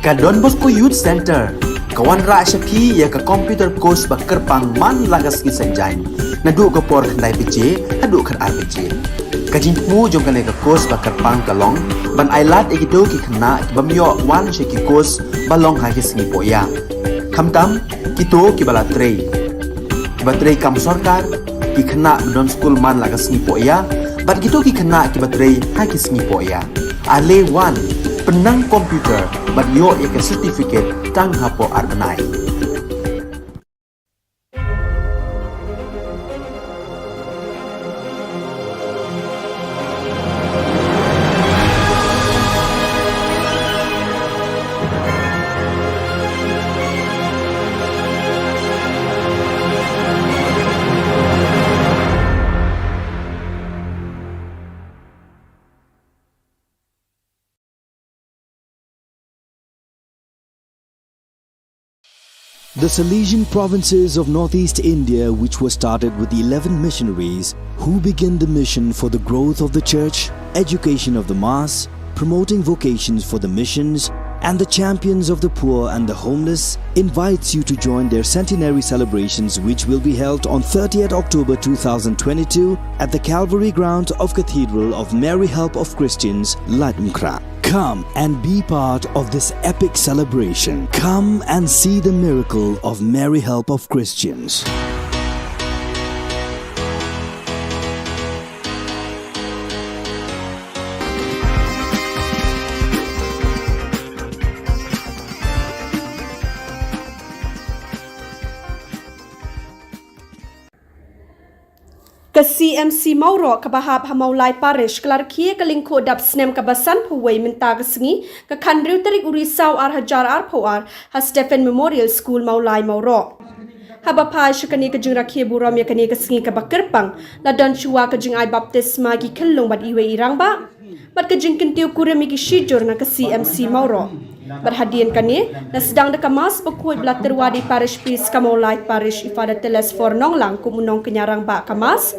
Ka Don Bosco Youth Centre ka wanrah sha phi ïa ka computer course ba kyrpang man la ka sngi Saitjaiñ, naduh ka por khyndai baje haduh khatar baje. Ka jingthmu jong kane ka course ba kyrpang ka long ban ailad ïa kito ki khynnah ki bym ïoh wan sha ki course ba long ha ki sngi pohïa, khamtam kito kiba la trei, kiba trei kam sorkar, ki khynnah ba don skul man la ka sngi pohïa, bad kito ki khynnah kiba trei ha ki sngi pohïa. Ale wan, pynnang computer bad ïoh ïa ka certificate tang hapoh ar bnai. The Salesian provinces of Northeast India, which was started with eleven missionaries who began the mission for the growth of the church, education of the mass, promoting vocations for the missions, and the champions of the poor and the homeless, invites you to join their centenary celebrations, which will be held on thirtieth October two thousand twenty-two at the Calvary grounds of Cathedral of Mary Help of Christians, Laitumkhrah. Come and be part of this epic celebration. Come and see the miracle of Mary Help of Christians. Ka C M C Mawroh kaba hap ha Mawlai Parish ka la rakhe ka lyngkhuh dap snem kaba sanphew wei mynta ka sngi, ka khathynriew tarik u Risaw ar hajar arphew ar, ha Stephen Memorial School Mawlai Mawroh. Haba phai sha kane ka jingrakhe burom ïa kane ka sngi kaba kyrpang, la don shuwa ka jingai baptisma ki khyllung bad iwei i rangbah bad ka jingkyntiew kurim ïa ki shijur na ka C M C Mawroh. Bad hadien kane, la sdang da ka Mass bakhuid ba la tyrwa da i Parish Priest ka Mawlai Parish, i Father Telesphore Nonglang, kum u nongkñia rangbah ka Mass.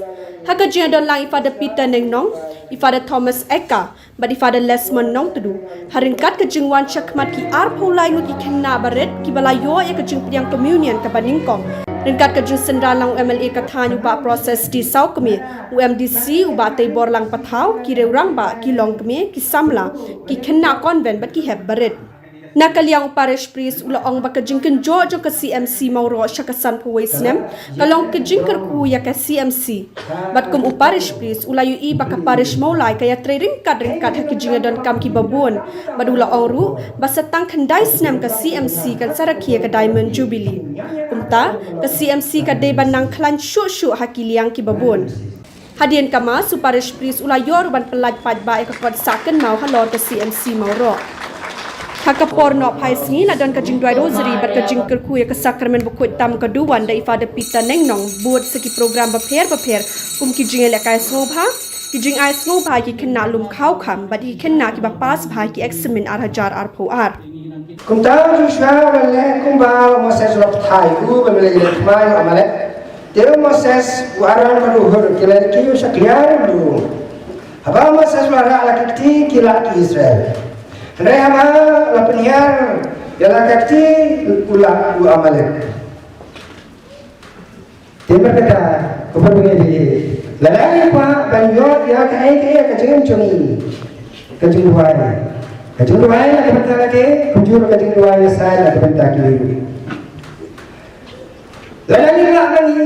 Ha ka jingdon lang i Father Peter Nengnong, i Father Thomas Eka bad i Father Lesmond Nongtdu. Ha ryngkat ka jingwan shakhmat ki arphew lai ngut ki khynnah barit kiba la ïoh ïa ka jingpdiang communion kaba nyngkong. Ryngkat ka jingsynran lang u M L A ka thaiñ u Bah Proses D Sawkmie, u M D C u Bah Teiborlang Pathaw, ki riew rangbah, ki longkmie, ki samla, ki khynnah convent bad ki hep barit. Na ka liang u Parish Priest u la ong ba ka jingkynjoh jong ka C M C Mawroh sha ka sanphew wei snem ka long ka jingkyrkhu ïa ka C M C. Bad kum u Parish Priest u la ïohi ba ka Parish Mawlai ka ïatrei ryngkat ryngkat ha ki jingïadonkam kiba bun. Bad u la ong ruh ba sa tang khyndai snem ka C M C kan sa rakhe ïa ka Diamond Jubilee. Kumta, ka C M C ka dei ban nang khlaiñ shuh shuh ha ki liang kiba bun. Hadien ka Mass, u Parish Priest u la ïoh ruh ban pyllait paidbah ïa ka kot sah kynmaw halor ka C M C Mawroh. Ha ka por nohphai sngi la don ka jingduwai Rosary bad ka jingkyrkhu ïa ka Sakramen bakhuid tam ka duwan da i Father Peter Nengnong, bud sa ki program bapher bapher kum ki jingïalehkai sngewbha, ki jingai sngewbha ïa ki khynnah lum khaw kham bad ïa ki khynnah kiba pass bha ha ki eksamin ar hajar arphew ar. Kumta u Joshua u la leh kumba u Moses u la kynthai u ba u la ïaleh thma ïa u Amalek. Te u Moses, u Aaron bad u Hur ki la ïakhih u sha kliar u lum. Haba u Moses u la rah la ka kti ki lah ki Israel. Hynrei haba la pynhiar ïa la ka kti u lah u Amalek. Te markata, ko para bangeit, lada ngi kwah ban ïoh ïa kaei kaei ka jingim jong ngi, ka jingduwai. Ka jingduwai na ka bynta lade, kumjuh ka jingduwai ïa sa na ka bynta ki. Lada ngi lah ban ïa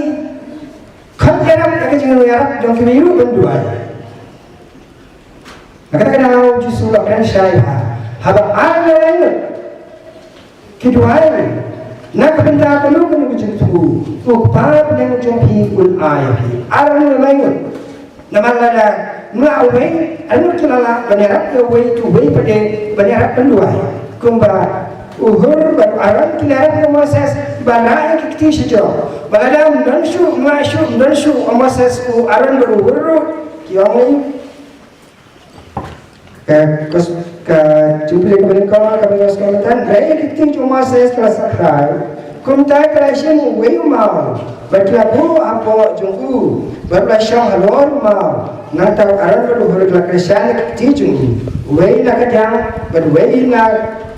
khot ïarap ïa ka jingïarap jong ki briew ban duwai. Na kata ka daw u Jisu u la kren shai bha, haba ar ne lai ngut ki duwai na ka bynta kano kano ka jingthmu, u Kpa bneng jong phi un ai ïa phi. Ar ne lai ngut. Na Lada mla uwei, anmut ki la lah ban ïarap ïa uwei, tu uwei pat de ban ïarap ban duwai. Kumba u Hur bad u Aron ki la ïarap ïa u Moses ban rah ïa ki kti sha jrong. Ba lada ym don shuh, ym lah shuh, ym don shuh u Moses, u Aron bad u Hur ruh, ki ong, ka, ka, ka Jubilee kaba nyngkong, kaba nyngkong, ka mynta, hynrei ki kti jong u Moses ki la sakrai. Kumta ki la shim uwei u maw bad ki la buh hapoh jong u, bad u la shong halor u maw. Nangta u Aron bad u Hur ki la kyrshan ïa ki kti jong u, uwei na ka diang bad uwei na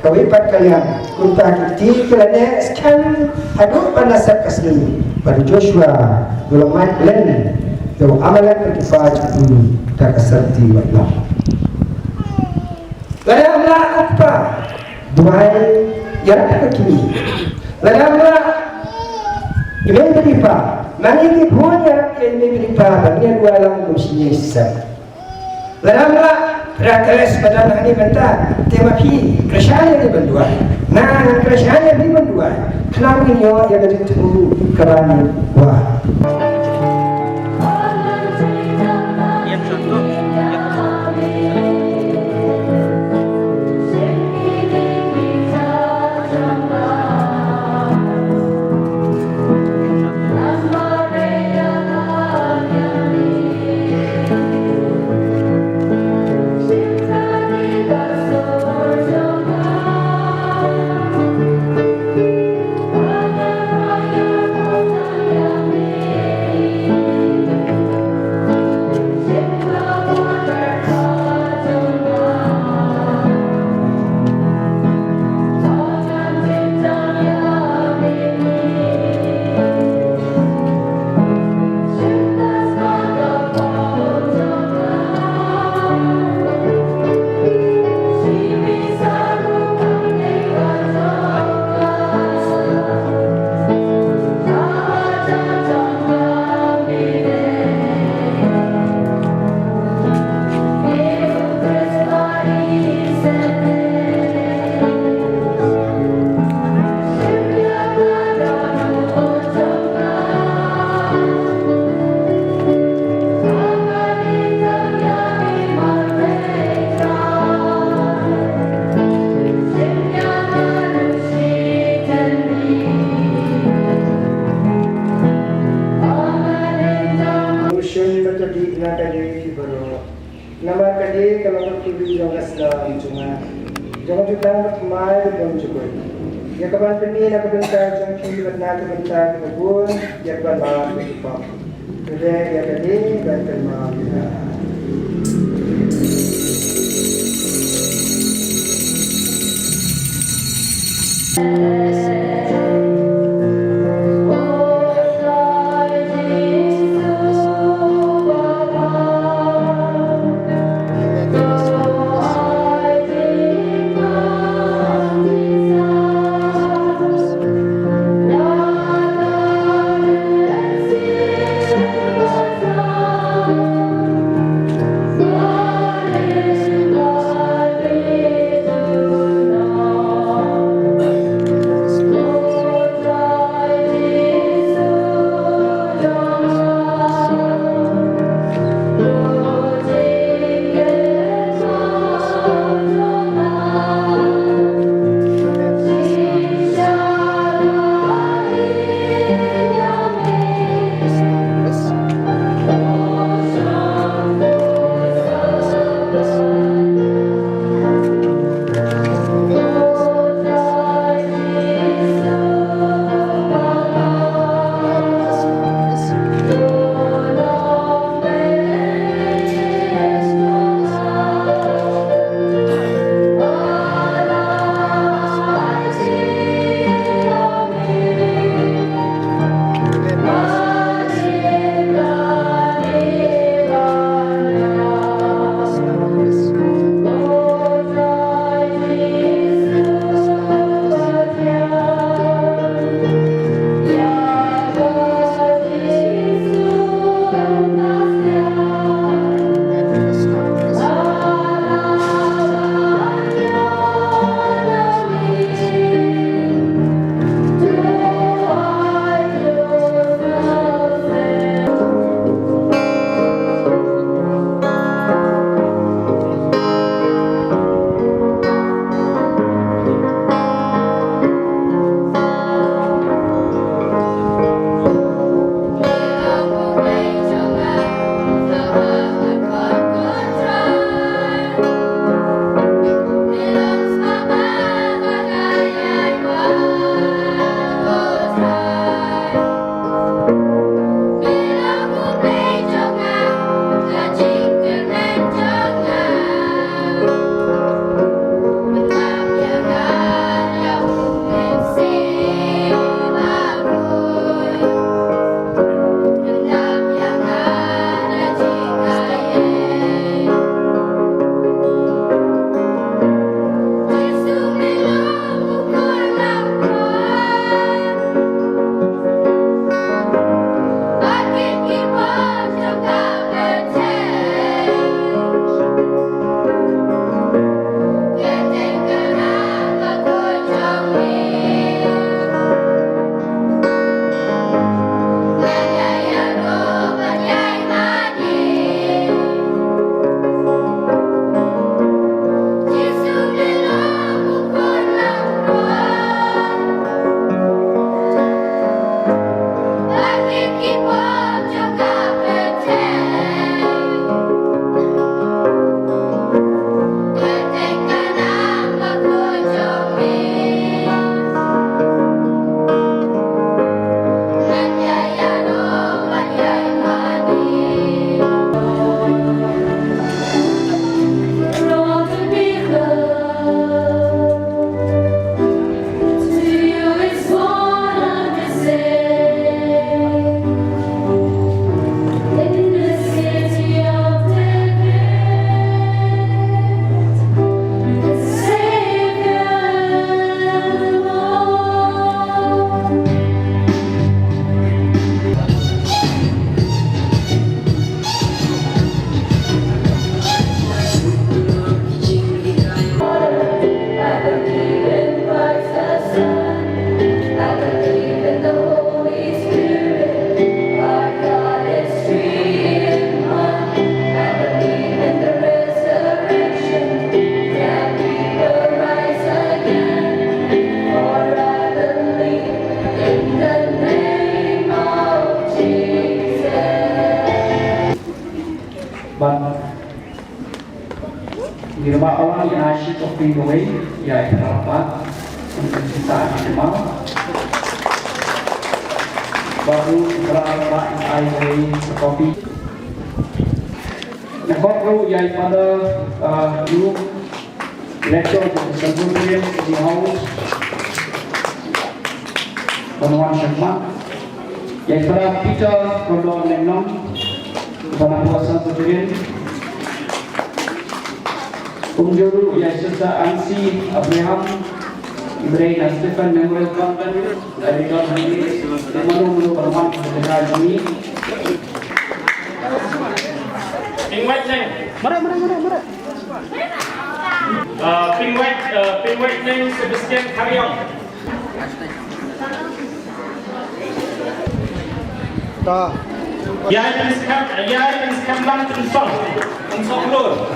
kawei pat ka liang. Kumta ki kti ki la neh skhem haduh ba la sep ka sngi, bad u Joshua u la mad len ïa u Amalek bad ki kpa jong u da ka syrti wat noh. Lada ym lah, u kpa, duwai ïarap ïa ka kmie. Lada ym lah, i mei bad i pa, ma ngi ki khun ïarap ïa i mei bad i pa ba ngin duwai lang kum shisien shisien. Lada ym lah, para Khrist ba don hangne mynta, te ma phi kyrshan ïa ngi ban duwai. Nga ngan kyrshan ïa phi ban duwai. Khnang ba ngin ïoh ïa ka jingthmu kaba ngi kwah. Namar kane ka long ka kyrteng jong ka snam jong nga, jong ka jutang bathymmai bad bymjukut, ïa kaban pyni na ka bynta jong phi bad na ka bynta kiba bun, ïa kaban map ïa ki pop. Te ïa kane ban kynmaw ïa Ngi ruh ba wan ïa shi kopi kawei ïa i Phra Bah. Ngi sa ïa shi mal. Ba u Phra Bah ïa kawei kopi. Ngi khot ruh ïa i Father, uh, Luke, Lecturer jong ka Presbyterian City House. Ban wan shakhmat. Ïa i Father Peter Kordor Lengnong, Father Pastor Presbyterian. Kumjuh ruh ïa i Sister Ansi Abraham, i ba dei na Stephen Memorial Convent, Director Henry, mano mano ba wan ka jaka jong ngi. Invite name. Mara, mara, mara, mara. Uh, invite, uh, invite name Sebastian Kariong. Ta. Ïa, ïa, ïa, ïa, ïa, lang, Tun Song. Tun Song Lur.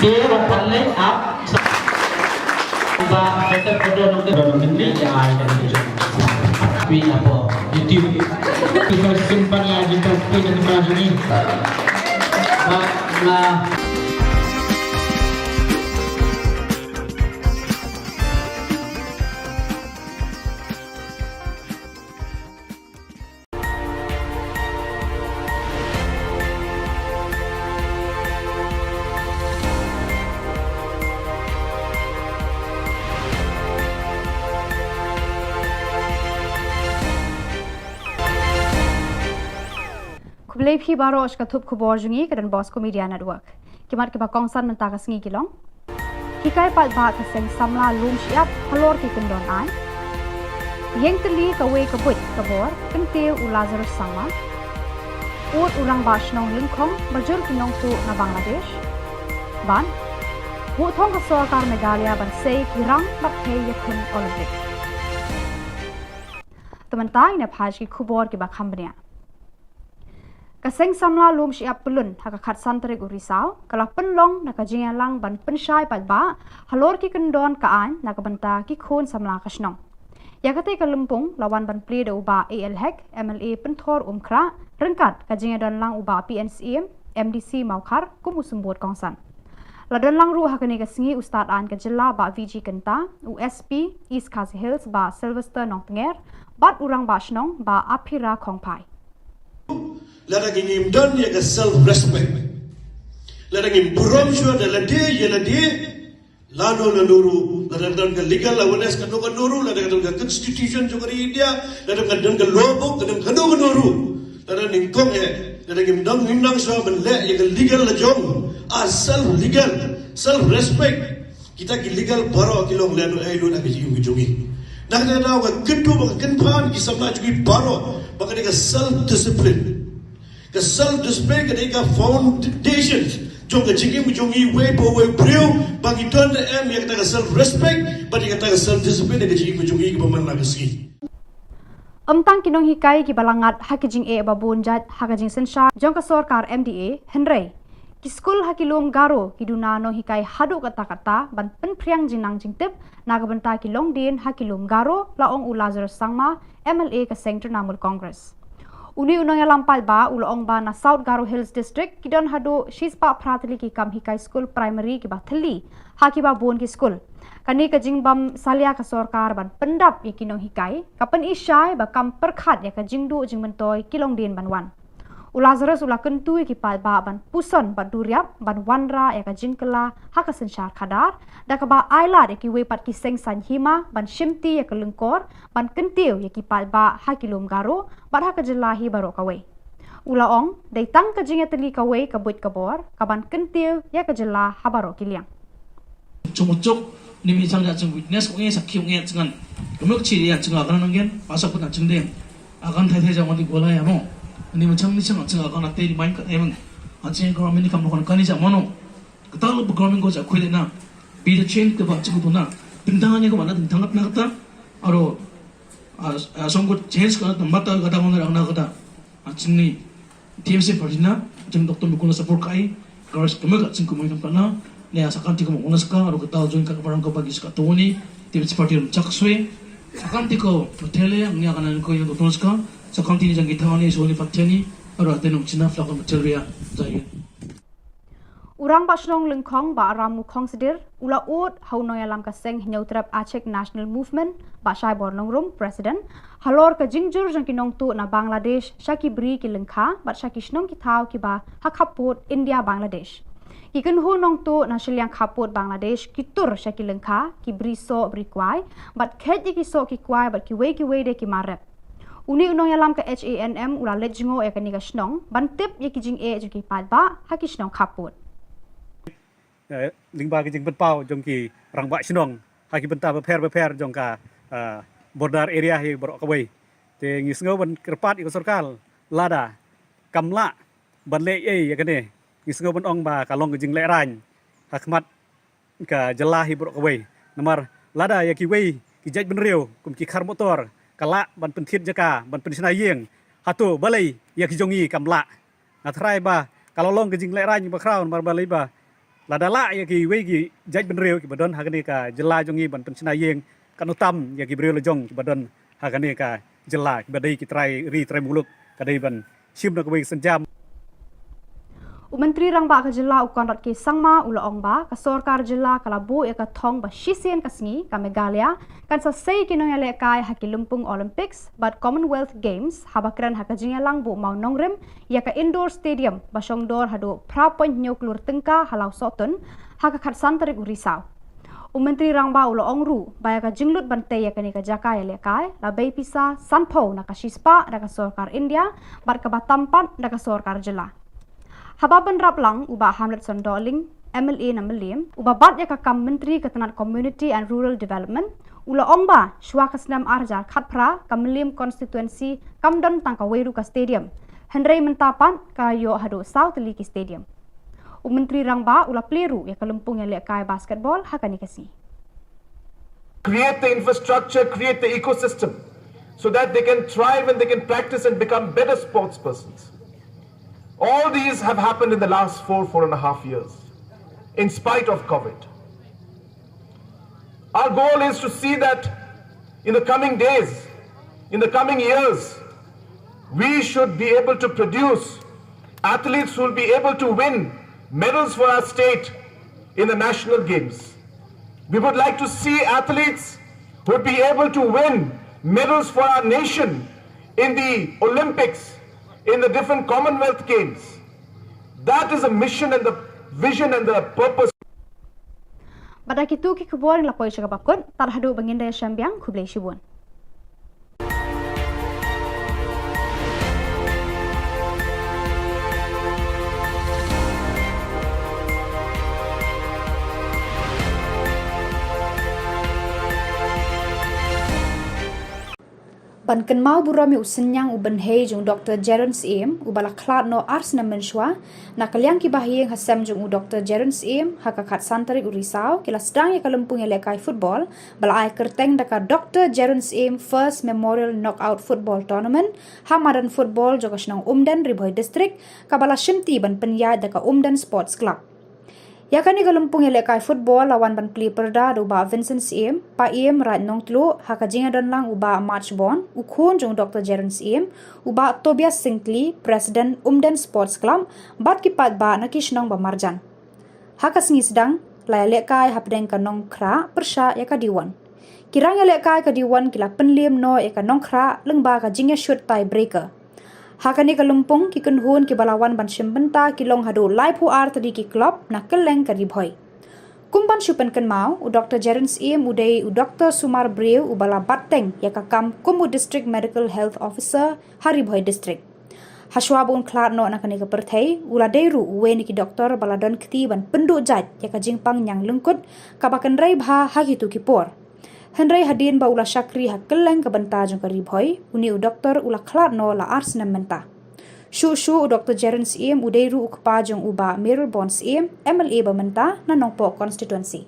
Dia ba paling up. Ba, kita perlu nonton, nonton ni, ya, ya, ya. Wi apa? YouTube. Kita simpan lagi, kita simpan lagi. Ba, ba. Khublei phi baroh sha ka thup khubor jong ngi ka Don Bosco Media Network. Ki mat kiba kongsan mynta ka sngi ki long: Hikai paidbah ka seng samla lum shyiap halor ki kyndon aiñ. Ïeng tylli kawei ka buit ka bor, kyntiew u Lazarus Sangma. Ud u rangbah shnong lyngkhong ba jur ki nongtuh na Bangladesh. Bad buh thong ka sorkar Meghalaya ban sei ki rang bad thei ïakhun Olympic. Te mynta ngin ïa phai sha ki khubor kiba kham bniah. Ka seng samla lum shyiap pyllun ha ka khatsan tarik u Risaw ka la pynlong na ka jingïalang ban pynshai paidbah halor ki kyndon ka aiñ na ka bynta ki khun samla ka shnong. Ïa katei ka lympung la wan ban plie da u Bah A L Hek, M L A Pynthor Umkhrah, ryngkat ka jingïadon lang u Bah P N Syiem, M D C Mawkhar, kum u symbud kongsan. La don lang ruh ha kane ka sngi u Stad Aiñ ka jylla Bah V G Kynta, u S P East Khasi Hills Bah Sylvester Nongtnger, bad u rangbah shnong Bah Aphira Khongphai. Lada ngim don ïa ka self respect, lada ngim burom shuwa da lade ïa lade, lano lano ruh, lada don ka legal awareness kano kano ruh, lada don ka constitution jong ka ri India, lada don ka law book, lada kano kano ruh, lada nyngkong eh, lada ngim don, ngim nang shuwa ban leh ïa ka legal lajong, a self legal, self respect. Kita ki legal baroh ki long lano ei lut ha ka jingim ka jong ngi. Na kata ka daw nga kyntu ba ka kynpham ki samla jong ngi baroh ba ka dei ka self discipline. Ka self discipline ka dei ka foundation jong ka jingim ka jong ngi wei pa wei briew, ba ngi don da em ïa kata ka self respect bad ïa kata ka self discipline ha ka jingim ka jong ngi kaba man la ka sngi. Ym tang ki nonghikai kiba la ngat ha ki jingeh ba bun jait ha ka jingsynshar jong ka sorkar M D A, hynrei ki skul ha ki lum Garo ki duna nonghikai haduh katta katta ban pynphriang jingnang jingtip na ka bynta ki longdien ha ki lum Garo, la ong u Lazarus Sangma, M L A ka seng Trinamool Congress. Une u nongïalam paidbah u la ong ba na South Garo Hills District ki don haduh shispah phra tylli ki kam hikai skul primary kiba thylli ha kiba bun ki skul. Kane ka jingbym salia ka sorkar ban pyndap ïa ki nonghikai ka pyni shai ba kam pyrkhat ïa ka jingduh jingmyntoi ki longdien ban wan. U Lazarus u la kyntu ïa ki paidbah ban puson bad duriap ban wanrah ïa ka jingkylla ha ka synshar khadar, da kaba ai lad ïa kiwei pat ki seng saiñ hima ban shimti ïa ka lyngkor ban kyntiew ïa ki paidbah ha ki lum Garo bad ha ka jylla hi baroh kawei. U la ong, dei tang ka jingïatylli kawei ka buit ka bor ka ban kyntiew ïa ka jylla ha baroh ki liang. Chuk chuk, ni mi chang ja chang witness ko ngi sakhi ngi chang. Kemuk chi ria chang akan nanggen, pasok pun chang deng. Akan thai thai jang wali gola ya mo. Ni mi chang ni chang chang akan ate di main kat emang. Achang ko mini kam lokon kani ja mono. Kata lo program ko ja khuile na. Bi da chen ke ba chuk tu na. Tentang ni ko mana tentang na kata. Aro, ah, ah, song ko change ka na mata kata mo na kata. Achang ni. T M C party na, jeng Doctor Mukul na support kai, garis kemel ka jeng kumai kam kana, ne asa kan ti kumai unas ka, aro kata join ka barang ka bagi saka toni, T M C party rum chak swe, akan ti ko matele, ngi akan ko yang Doctor Ska, sakan ti ni jang kita ni, so ni pateni, aro ate nong China, flak matele ya, jai. U Rangbah Shnong Lyngkhong, Bah Ramu Khongsdir, u la ud ha u nongïalam ka seng Hynñiewtrep Achik National Movement, Bah Shaibor Nongrum, President, halor ka jingjur jong ki nongtuh na Bangladesh sha ki bri ki lyngkha bad sha ki shnong ki thaw kiba ha khappud India Bangladesh. Ki kynhun nongtuh na shiliang khappud Bangladesh ki tur sha ki lyngkha, ki bri soh bri kwai, bad kheit ïa ki soh ki kwai bad kiwei kiwei de ki mar rep. Une u nongïalam ka H A N M u la leit jngoh ïa kane ka shnong ban tip ïa ki jingeh jong ki paidbah ha ki shnong khappud. Eh, lyngba ki jingpynpaw jong ki rangbah shnong ha ki bynta bapher bapher jong ka, eh, border area hi baroh kawei. Te ngi sngew ban kyrpad ïa ka sorkar, lada kam lah ban leh ei ïa kane, ngi sngew ban ong ba ka long ka jinglehraiñ ha khmat ka jylla hi baroh kawei. Namar lada ïa kiwei ki jaitbynriew kum ki khar motor ka lah ban pynthied jaka, ban pynshna ïing, hato balei ïa ki jong ngi kam lah? Nga tharai ba ka la long ka jinglehraiñ bakhraw, namar balei ba lada lah ïa kiwei ki jaitbynriew kiba don ha kane ka jylla jong ngi ban pynshna ïing, kan ym tam ïa ki briew la jong kiba don ha kane ka jylla, kiba dei ki trai ri trai muluk, ka dei ban shim na kawei ka sienjam. U Myntri Rangbah ka jylla, u Conrad K Sangma, u la ong ba ka sorkar jylla ka la buh ïa ka thong ba shisien ka sngi ka Meghalaya kan sa sei ki nongïalehkai ha ki lympung Olympics bad Commonwealth Games haba kren ha ka jingïalang buh mawnongrim ïa ka indoor stadium ba shongdor haduh phra point hynñiew klur tyngka ha Lawsohtun ha ka khatsan tarik u Risaw. U Myntri Rangbah u la ong ruh ba ïa ka jinglut ban tei ïa kane ka jaka ïalehkai la bei pisa sanphew na ka shispah da ka sorkar India bad kaba tam pat da ka sorkar jylla. Haba bynrap lang, u Bah Hamletson Dohling, M L A na Mylliem, uba bat ïa ka kam Myntri ka tnat Community and Rural Development, u la ong ba shuwa ka snem ar hajar khatphra ka Mylliem constituency kam don tang kawei ruh ka stadium, hynrei mynta pat ka ïoh haduh saw tylli ki stadium. U Myntri Rangbah u la plie ruh ïa ka lympung ïalehkai basketball ha kane ka sngi. Create the infrastructure, create the ecosystem so that they can thrive and they can practice and become better sports persons. All these have happened in the last four, four and a half years, in spite of COVID. Our goal is to see that in the coming days, in the coming years, we should be able to produce athletes who will be able to win medals for our state in the national games. We would like to see athletes who would be able to win medals for our nation in the Olympics, in the different Commonwealth Games. That is the mission and the vision and the purpose. Bad da kitu ki khubor ngi la poi sha kaba kut, tad haduh ba ngin da ïashem biang, khublei shibun. Ban kynmaw burom ïa u synñiang u bynhei jong u Doktor Jeron Syiem, uba la khlad noh ar snem mynshuwa, na ka liang ki bahaïing hasem jong u Doktor Jeron Syiem, ha ka khatsan tarik u Risaw, ki la sdang ïa ka lympung ïalehkai football ba la ai kyrteng da ka Doktor Jeron Syiem First Memorial Knockout Football Tournament ha madan football jong ka shnong Umden, Ri Bhoi District, kaba la shimti ban pynïaid da ka Umden Sports Club. Ïa kane ka lympung ïalehkai football la wan ban plie pyrda da u Bah Vincent Syiem, Paiem Raid Nongtluh, ha ka jingïadonlang u Bah March Bond, u khun jong u Doktor Jeron Syiem, u Bah Tobias Syngkli, President Umden Sports Club, bad ki paidbah na ki shnong ba marjan. Ha ka sngi sdang, la ïalehkai hapdeng ka Nongkhrah pyrshah ïa ka Diwon. Ki rangïalehkai ka Diwon ki la pynliem noh ïa ka Nongkhrah lyngba ka jingïashut tie breaker. Ha kane ka lympung, ki kynhun kiba la wan ban shim bynta ki long haduh laiphew ar tylli ki club na kylleng ka Ri Bhoi. Kum ban shu pynkynmaw, u Doktor Jeron Syiem u dei u doktor sumar briew uba la bat teng ïa ka kam kum u District Medical Health Officer ha Ri Bhoi District. Hashuwa ba un khlad noh na kane ka pyrthei, u la dei ruh uwei na ki doktor ba la don kti ban pynduh jait ïa ka jingpang ñiang lyngkut kaba kynrei bha ha kitu ki por. Hynrei hadien ba u la shakri ha kylleng ka bynta jong ka Ri Bhoi, une u doktor u la khlad noh la ar snem mynta. Shuh shuh u Doktor Jeron Syiem u dei ruh u kpa jong u Bah Mayralborn Syiem, M L A ba mynta na Nongpoh Constituency.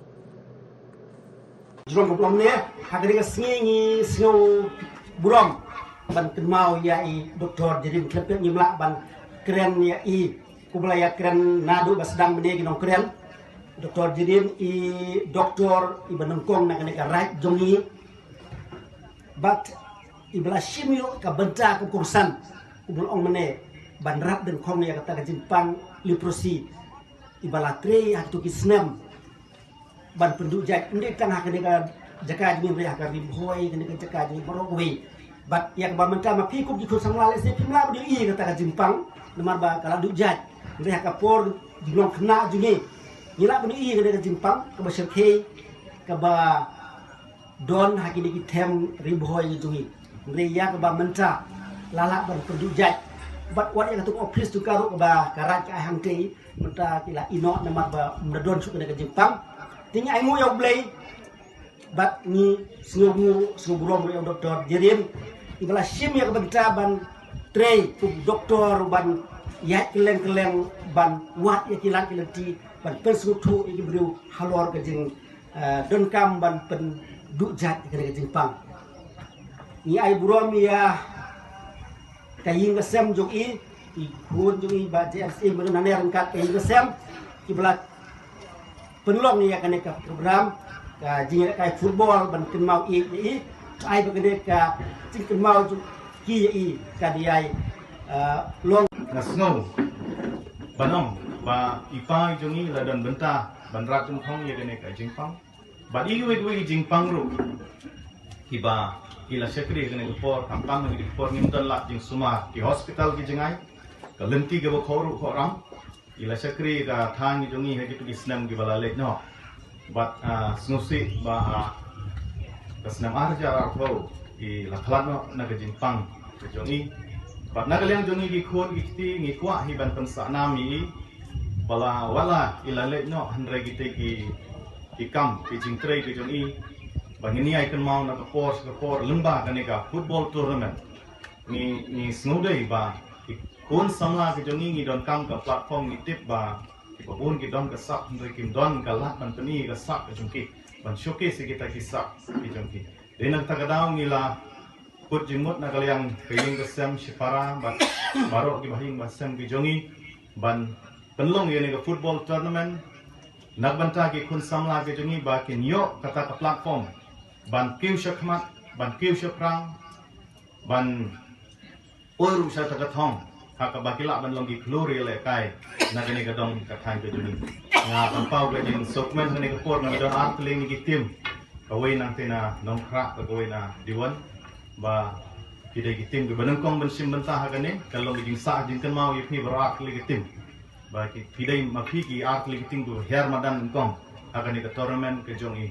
Jrong ka blong ne, ha kane ka sngi ngi sngew burom ban kynmaw ïa i Doktor Jerin, khlem pep ngim lah ban kren ïa i, kumba la ïakren naduh ba sdang mynne ki nongkren. Doktor Jerin i doktor iba nyngkong na kane ka raid jong ngi. Bad iba la shim ïoh ka bynta ka kongsan, kumba la ong mynne, ban rap dyngkhong ïa kata ka jingpang leprosy. ba la trei ha kito ki snem ban pynduh jait, ym dei tang ha kane ka jaka jong ngi, hynrei ha ka Ri Bhoi, kane ka jaka jong ngi baroh kawei. Bad ïa kaba mynta ma phi kum ki khun samla lehse phim lah ban ïohi ïa kata ka jingpang namar ba ka la duh jait, hynrei ha ka por jinglong khynnah jong ngi ngi lah ban ïohi ïa kane ka jingpang kaba shyrkhei, kaba don ha kine ki them Ri Bhoi jong ngi. Hynrei ïa kaba mynta la lah ban pynduh jait. Bad wat ïa katu ka office tu ka ruh kaba ka Raid ka ai hangtei, mynta ki la ïehnoh namar ba ym da don shuh kane ka jingpang. Te ngi ai nguh ïa U Blei bad ngi sngewnguh, sngew burom ruh ïa u Doktor Jerin, iba la shim ïa ka bynta ban trei kum doktor, ban ïaid kylleng kylleng ban wad ïa ki lad ki lynti ban pynsngewthuh ïa ki briew halor ka jing, eh, donkam ban pynduh jait ïa kane ka jingpang. Ngi ai burom ïa ka ïing ka sem jong i, i khun jong i Bah J S A Myrnaner ryngkat ka ïing ka sem, kiba la pynlong ïa kane ka program ka jingïalehkai football ban kynmaw ïa i. Ai ba kane ka jingkynmaw jong ki ïa i ka dei ai, eh, long. Nga sngew ban ong ba i pa jong i la don bynta ban rat jingkhong ïa kane ka jingpang. Bad i wei wei jingpang ruh kiba i la shakri kane ka por, khamtam kane ka por ngim don lad jingsumar, ki hospital ki jngai, ka lynti kaba khawruh khawram. I la shakri ka thaiñ jong i ha kito ki snem kiba la leit noh. Bad, ah, sngewsih ba, ah, ka snem ar hajar arphew i la khlad noh na ka jingpang ka jong i. Bad na ka liang jong i ki khun ki kti ngi kwah hi ban pynsah nam ïa i ba la wat la i la leit noh hynrei kitei ki, ki kam ki jingtrei ka jong i ba ngin ïai kynmaw na ka por sha ka por lyngba kane ka football tournament. Ngi, ngi sngewdei ba ki khun samla ki jong ngi, ngi donkam ka platform, ngi tip ba kiba bun ki don ka sap hynrei kim don ka lad ban pyni ka sap ka jong ki, ban showcase ïa kita ki sap ki jong ki. Dei na kata ka daw ngi la kut jingmut na ka liang ka ïing ka sem shipara bad baroh kiba ha ïing ba sem ki jong ngi ban pynlong ïa kane ka football tournament na ka bynta ki khun samla ki jong ngi ba kin ïoh kata ka platform ban kiew shakhmat, ban kiew shaphrang, ban oi ruh sha kata ka thong ha kaba ki lah ban long ki khlur ïalehkai na kane ka dong ka thaiñ ka jong ngi. Nga pynpaw ka jingsngewkmen ha kane ka por, ngi don artylli ki team, kawei nangta na Nongkhrah, kawei na Diwon, ba ki dei ki team kiba nyngkong ban shim bynta ha kane. Ka long ka jingsah jingkynmaw ïa phi baroh artylli ki team ba ki, phi dei ma phi ki artylli ki team kiba hiar madan nyngkong ha kane ka tournament ka jong i.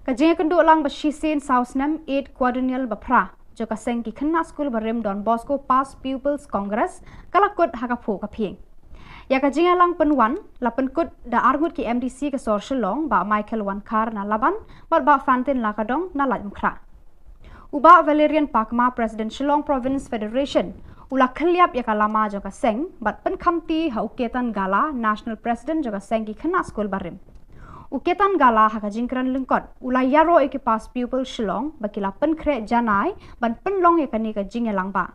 Ka jingïakynduh lang ba shisien saw snem, eighth quadrennial ba phra jong ka seng ki khynnah skul barim Don Bosco Past Pupils Congress, ka la kut ha ka phuh ka phieng. Ïa ka jingïalang pynwan la pynkut da arngut ki M D C ka sor Shillong, Bah Michael Wankhar na Laban bad Bah Fantin Lakadong na Laitumkhrah. U Bah Valerian Pakma, President Shillong Province Federation, u la khylliap ïa ka lama jong ka seng bad pynkhamti ha u Ketan Gala, National President jong ka seng ki khynnah skul barim. U Ketan Gala ha ka jingkren lyngkot u la ïaroh ïa ki Past Pupil Shillong ba ki la pynkhreh janai ban pynlong ïa kane ka jingïalang ba.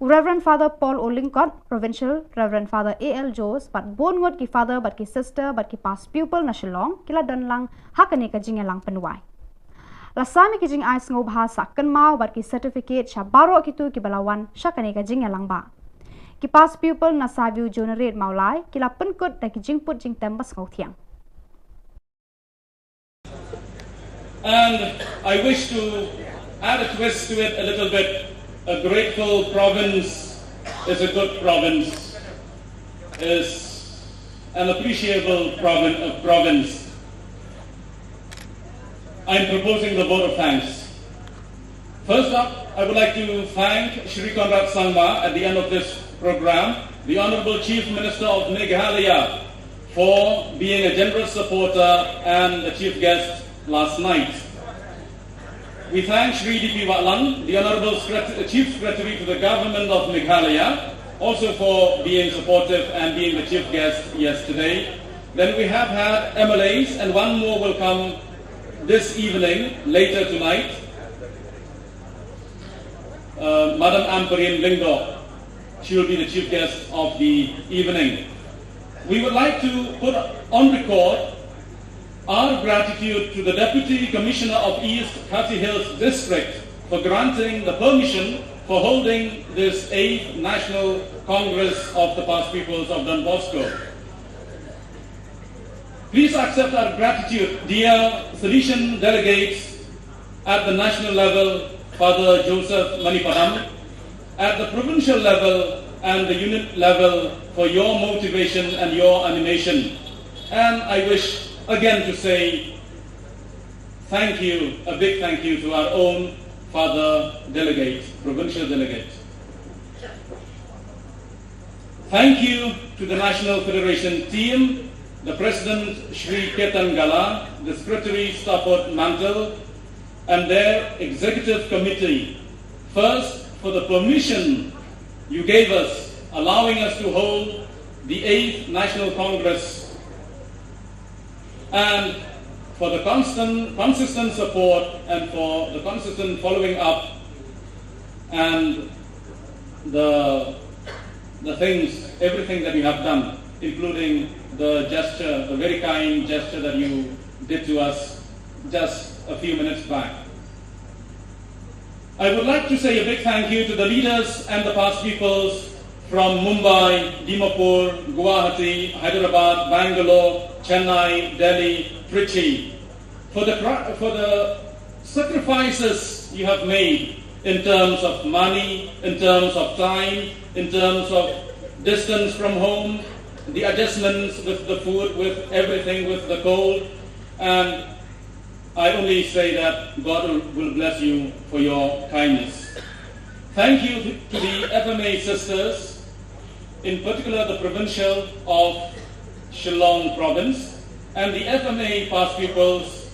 U Reverend Father Paul O Lyngkot, Provincial, Reverend Father A L Jones bad bun ngut ki Father bad ki Sister bad ki Past Pupil na Shillong ki la don lang ha kane ka jingïalang pynwai. La sam ïa ki jingai sngewbha sah kynmaw bad ki certificate sha baroh kito kiba la wan sha kane ka jingïalang ba. Ki Past Pupil na Saview Juniorate Mawlai ki la pynkut da ki jingput jingtem ba sngewthiang. And I wish to add a twist to it a little bit. A grateful province is a good province, is an appreciable provin-, uh, province. I'm proposing the vote of thanks. First up, I would like to thank Shri Conrad Sangma at the end of this program, the Honorable Chief Minister of Meghalaya, for being a generous supporter and a chief guest last night. We thank Shri D P Wahlang, the Honorable Secret-, Chief Secretary to the Government of Meghalaya, also for being supportive and being the chief guest yesterday. Then we have had M L As, and one more will come this evening, later tonight. Uh, Madam Ampareen Lyngdoh, she will be the chief guest of the evening. We would like to put on record our gratitude to the Deputy Commissioner of East Khasi Hills District for granting the permission for holding this eighth National Congress of the Past Pupils of Don Bosco. Please accept our gratitude, dear Salesian delegates at the national level, Father Joseph Manipadam, at the provincial level and the unit level for your motivation and your animation. And I wish again to say thank you, a big thank you to our own Father Delegate, Provincial Delegate. Thank you to the National Federation team, the President Shri Ketan Gala, the Secretary Stafford Mantle, and their Executive Committee. First, for the permission you gave us, allowing us to hold the eighth National Congress, and for the constant, consistent support and for the consistent following up and the, the things, everything that you have done, including the gesture, the very kind gesture that you did to us just a few minutes back. I would like to say a big thank you to the leaders and the Past Pupils from Mumbai, Dimapur, Guwahati, Hyderabad, Bangalore, Chennai, Delhi, Trichy, for the, cra-, for the sacrifices you have made in terms of money, in terms of time, in terms of distance from home, the adjustments with the food, with everything, with the cold, and I only say that God will, will bless you for your kindness. Thank you to the F M A sisters, in particular the provincial of Shillong province, and the F M A Past Pupils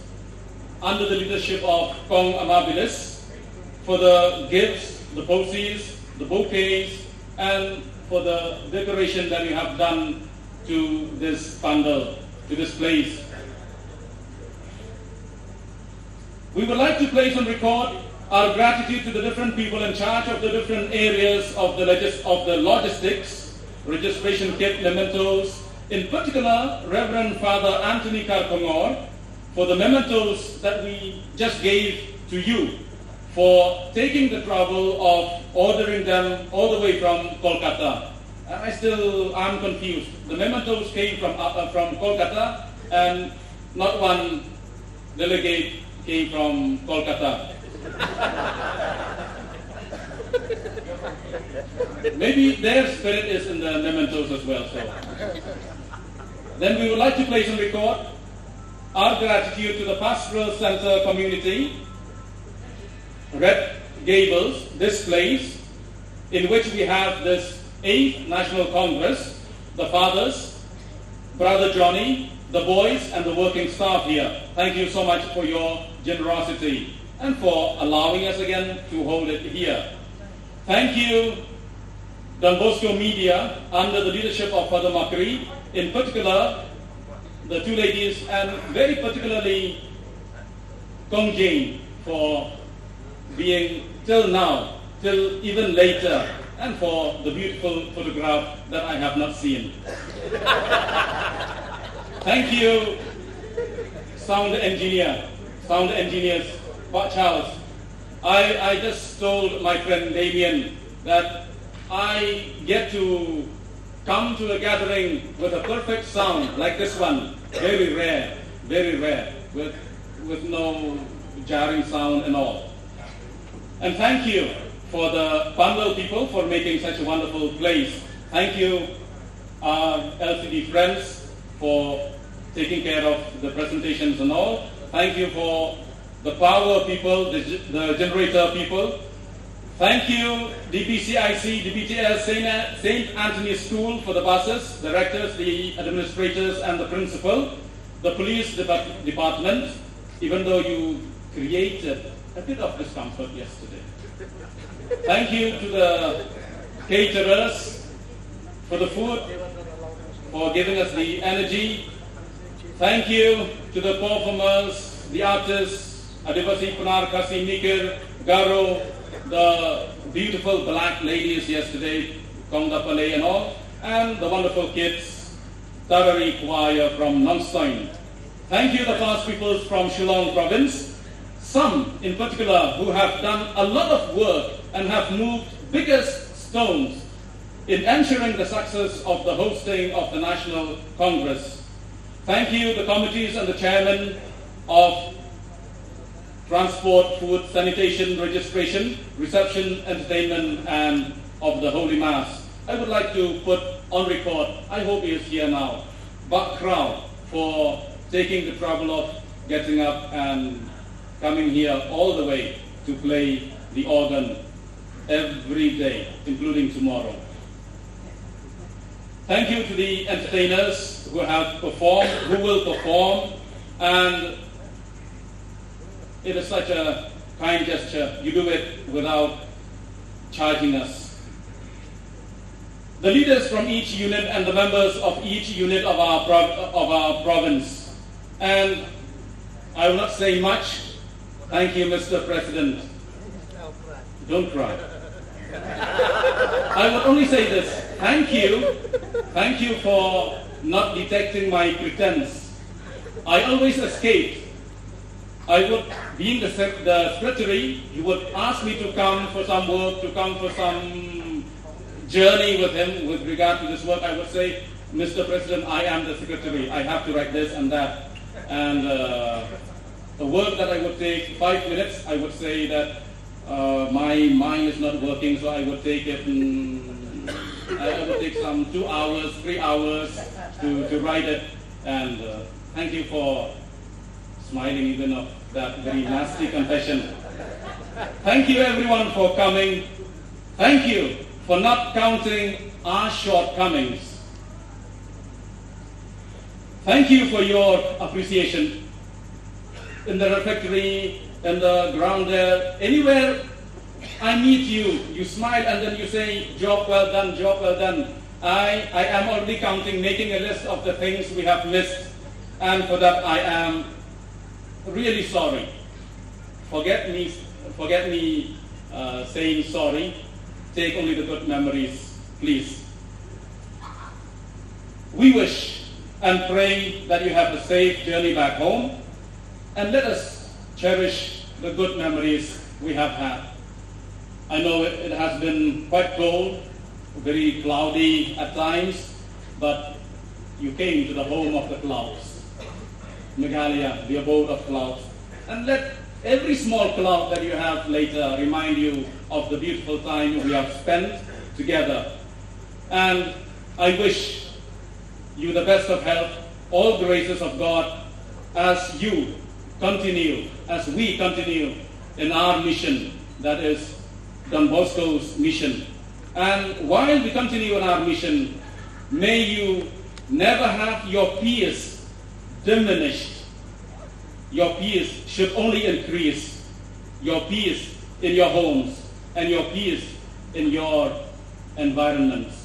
under the leadership of Kong Amabilis for the gifts, the posies, the bouquets, and for the decoration that you have done to this pandal, to this place. We would like to place on record our gratitude to the different people in charge of the different areas of the logis-, of the logistics, registration kit, mementos, in particular, Reverend Father Anthony Karpangor, for the mementos that we just gave to you, for taking the trouble of ordering them all the way from Kolkata. And I still am confused. The mementos came from, uh, uh, from Kolkata, and not one delegate came from Kolkata. Maybe their spirit is in the mementos as well. So, then we would like to place on record Our gratitude to the Pastoral Center community, Red Gables, this place in which we have this eighth National Congress, the fathers, Brother Johnny, the boys, and the working staff here. Thank you so much for your generosity and for allowing us again to hold it here. Thank you, Don Bosco Media, under the leadership of Father Makri, in particular, the two ladies, and very particularly Kong Jane, for being till now, till even later, and for the beautiful photograph that I have not seen. Thank you, sound engineer, sound engineers, Pak Charles. I, I just told my friend Damien that I get to come to a gathering with a perfect sound like this one. Very rare, very rare, with, with no jarring sound and all. And thank you for the Pandal people for making such a wonderful place. Thank you, our L C D friends, for taking care of the presentations and all. Thank you for the power people, the, the generator people. Thank you, D P C I C, D P T L, Saint, Saint Anthony's School for the buses, directors, the administrators, and the principal, the police depart- department, even though you created a bit of discomfort yesterday. Thank you to the caterers for the food, for giving us the energy. Thank you to the performers, the artists, Adivasi, Pnar, Khasi, Mikir, Garo, the beautiful black ladies yesterday, Kongda Palei and all, and the wonderful kids, Tarari Choir from Nongstoin. Thank you, the Khas peoples from Shillong province, some in particular who have done a lot of work and have moved biggest stones in ensuring the success of the hosting of the National Congress. Thank you, the committees and the chairman of transport, food, sanitation, registration, reception, entertainment, and of the Holy Mass. I would like to put on record, I hope he is here now, Bak Krau for taking the trouble of getting up and coming here all the way to play the organ every day, including tomorrow. Thank you to the entertainers who have performed, who will perform, and it is such a kind gesture. You do it without charging us. The leaders from each unit and the members of each unit of our, prov- of our province. And I will not say much. Thank you, Mister President. Don't cry. I would only say this. Thank you. Thank you for not detecting my pretense. I always escaped. I would, being the, sec- the secretary, he would ask me to come for some work, to come for some journey with him with regard to this work. I would say, Mister President, I am the secretary. I have to write this and that. And uh, the work that I would take five minutes, I would say that uh, my mind is not working, so I would take it. Mm, I I would take some two hours, three hours to, to write it. And uh, thank you for smiling even of that very nasty confession. Thank you everyone for coming. Thank you for not counting our shortcomings. Thank you for your appreciation. In the refectory, in the ground there, anywhere I meet you, you smile and then you say, "Job well done, job well done." I, I am already counting, making a list of the things we have missed. And for that, I am really sorry. Forget me, forget me uh, saying sorry. Take only the good memories, please. We wish and pray that you have a safe journey back home, and let us cherish the good memories we have had. I know it, it has been quite cold, very cloudy at times, but you came to the home of the clouds, Meghalaya, the abode of clouds. And let every small cloud that you have later remind you of the beautiful time we have spent together. And I wish you the best of health, all graces of God, as you continue, as we continue in our mission, that is Don Bosco's mission. And while we continue in our mission, may you never have your peace diminished. Your peace should only increase. Your peace in your homes and your peace in your environments.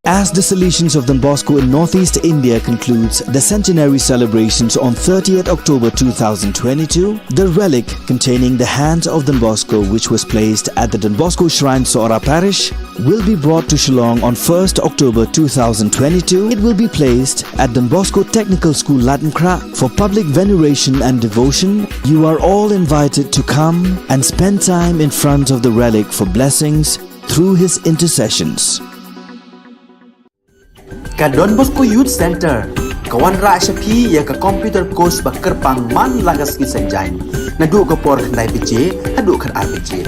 As the Salesians of Don Bosco in Northeast India concludes the centenary celebrations on thirtieth October two thousand twenty-two, the relic containing the hands of Don Bosco, which was placed at the Don Bosco Shrine, Sohra Parish, will be brought to Shillong on first October two thousand twenty-two. It will be placed at Don Bosco Technical School, Latinkrah, for public veneration and devotion. You are all invited to come and spend time in front of the relic for blessings through his intercessions. Ka Don Bosco Youth Center ka wanrah sha phi ïa ka computer course ba kyrpang man la ka sngi Saitjaiñ, naduh ka por khyndai baje haduh khatar baje.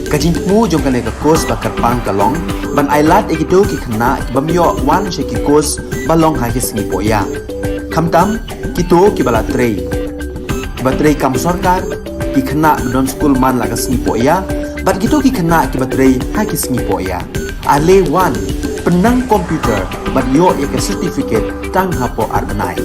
Ka jingthmu jong kane ka course ba kyrpang ka long ban ailad ïa kito ki khynnah ki bym ïoh wan sha ki course ba long ha ki sngi pohïa, khamtam kito kiba la trei, kiba trei kam sorkar, ki khynnah ba don skul man la ka sngi pohïa, bad kito ki khynnah kiba trei ha ki sngi pohïa. Ale wan, pynnang computer bad ïoh ïa ka certificate tang hapoh ar bnai.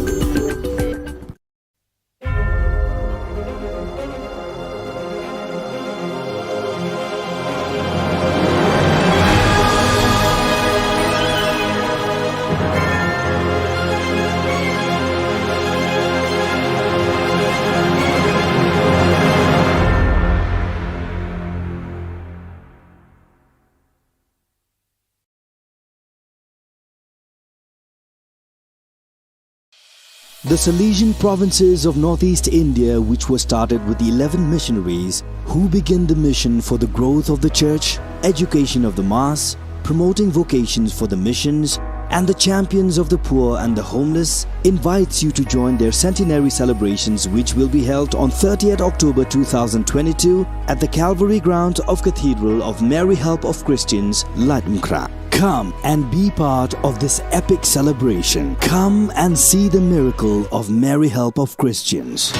The Salesian provinces of northeast India, which was started with eleven missionaries who began the mission for the growth of the church, education of the mass, promoting vocations for the missions, and the champions of the poor and the homeless, invites you to join their centenary celebrations, which will be held on thirtieth October two thousand twenty-two at the Calvary ground of Cathedral of Mary Help of Christians, Laitumkhrah. Come and be part of this epic celebration. Come and see the miracle of Mary Help of Christians.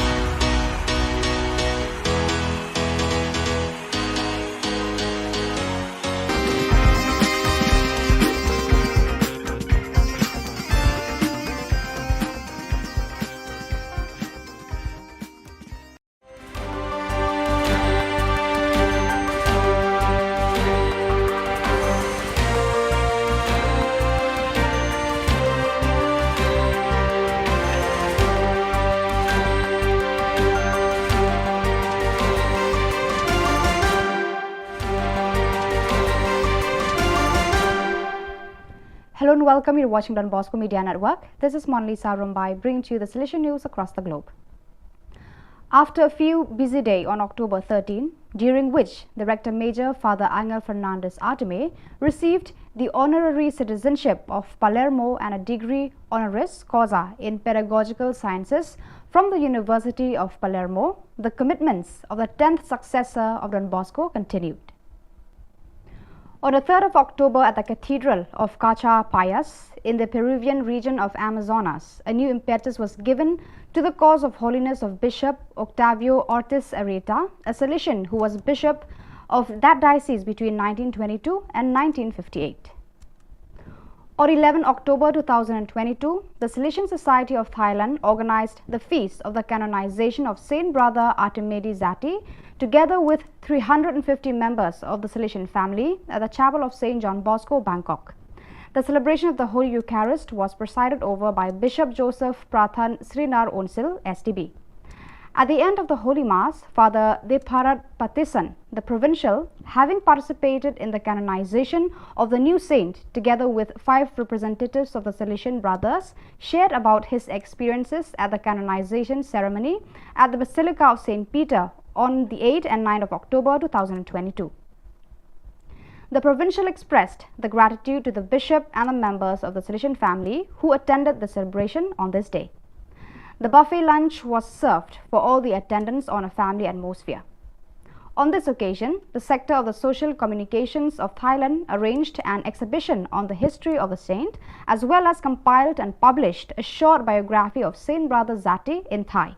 Hello and welcome. You're watching Don Bosco Media Network. This is Monlisa Rumbai, bringing to you the Salesian news across the globe. After a few busy days on October thirteen, during which the Rector Major Father Angel Fernandez Artime received the honorary citizenship of Palermo and a degree honoris causa in pedagogical sciences from the University of Palermo, the commitments of the tenth successor of Don Bosco continued. On the third of October at the Cathedral of Cacha Payas in the Peruvian region of Amazonas, a new impetus was given to the cause of holiness of Bishop Octavio Ortiz Arrieta, a Salesian who was bishop of that diocese between nineteen twenty-two and nineteen fifty-eight. On eleven October two thousand twenty-two, the Salesian Society of Thailand organized the feast of the canonization of Saint Brother Artimedi Zati, together with three hundred fifty members of the Salesian family, at the Chapel of Saint John Bosco, Bangkok. The celebration of the Holy Eucharist was presided over by Bishop Joseph Prathan Srinar Onsil, S D B. At the end of the Holy Mass, Father Debharat Patison, the provincial, having participated in the canonization of the new saint together with five representatives of the Salesian Brothers, shared about his experiences at the canonization ceremony at the Basilica of Saint Peter on the eighth and ninth of October two thousand twenty-two. The provincial expressed the gratitude to the bishop and the members of the Salesian family who attended the celebration on this day. The buffet lunch was served for all the attendants on a family atmosphere. On this occasion, the Sector of the Social Communications of Thailand arranged an exhibition on the history of the saint, as well as compiled and published a short biography of Saint Brother Zati in Thai.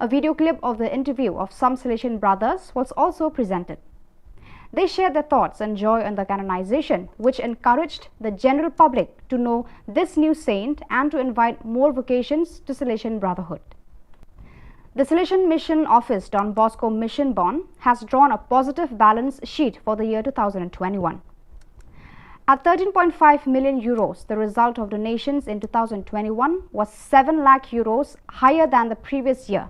A video clip of the interview of some Salesian brothers was also presented. They shared their thoughts and joy on the canonization, which encouraged the general public to know this new saint and to invite more vocations to Salesian brotherhood. The Salesian Mission Office, Don Bosco Mission Bon, has drawn a positive balance sheet for the year two thousand twenty-one. At thirteen point five million euros, the result of donations in two thousand twenty-one was seven lakh euros higher than the previous year.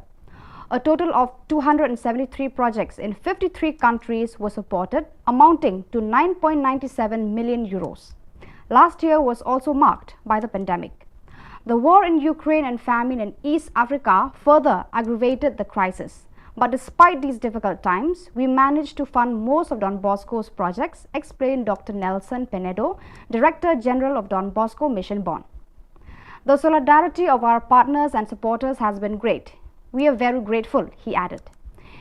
A total of two hundred seventy-three projects in fifty-three countries were supported, amounting to nine point nine seven million euros. Last year was also marked by the pandemic. The war in Ukraine and famine in East Africa further aggravated the crisis. But despite these difficult times, we managed to fund most of Don Bosco's projects, explained Doctor Nelson Penedo, Director General of Don Bosco Mission Bon. The solidarity of our partners and supporters has been great. We are very grateful, he added.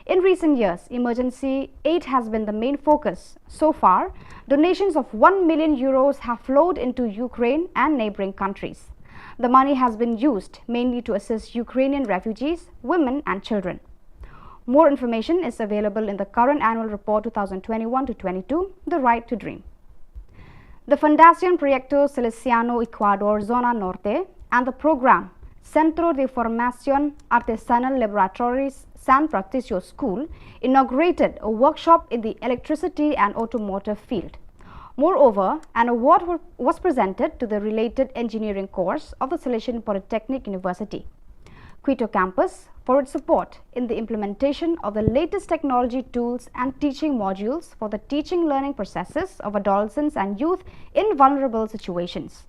In recent years, emergency aid has been the main focus. So far, donations of one million euros have flowed into Ukraine and neighboring countries. The money has been used mainly to assist Ukrainian refugees, women, and children. More information is available in the current annual report two thousand twenty-one to twenty-two, The Right to Dream. The Fundación Proyecto Salesiano Ecuador Zona Norte and the program Centro de Formación Artesanal Laboratories San Patricio School inaugurated a workshop in the electricity and automotive field. Moreover, an award wa- was presented to the related engineering course of the Salesian Polytechnic University, Quito campus, for its support in the implementation of the latest technology tools and teaching modules for the teaching learning processes of adolescents and youth in vulnerable situations.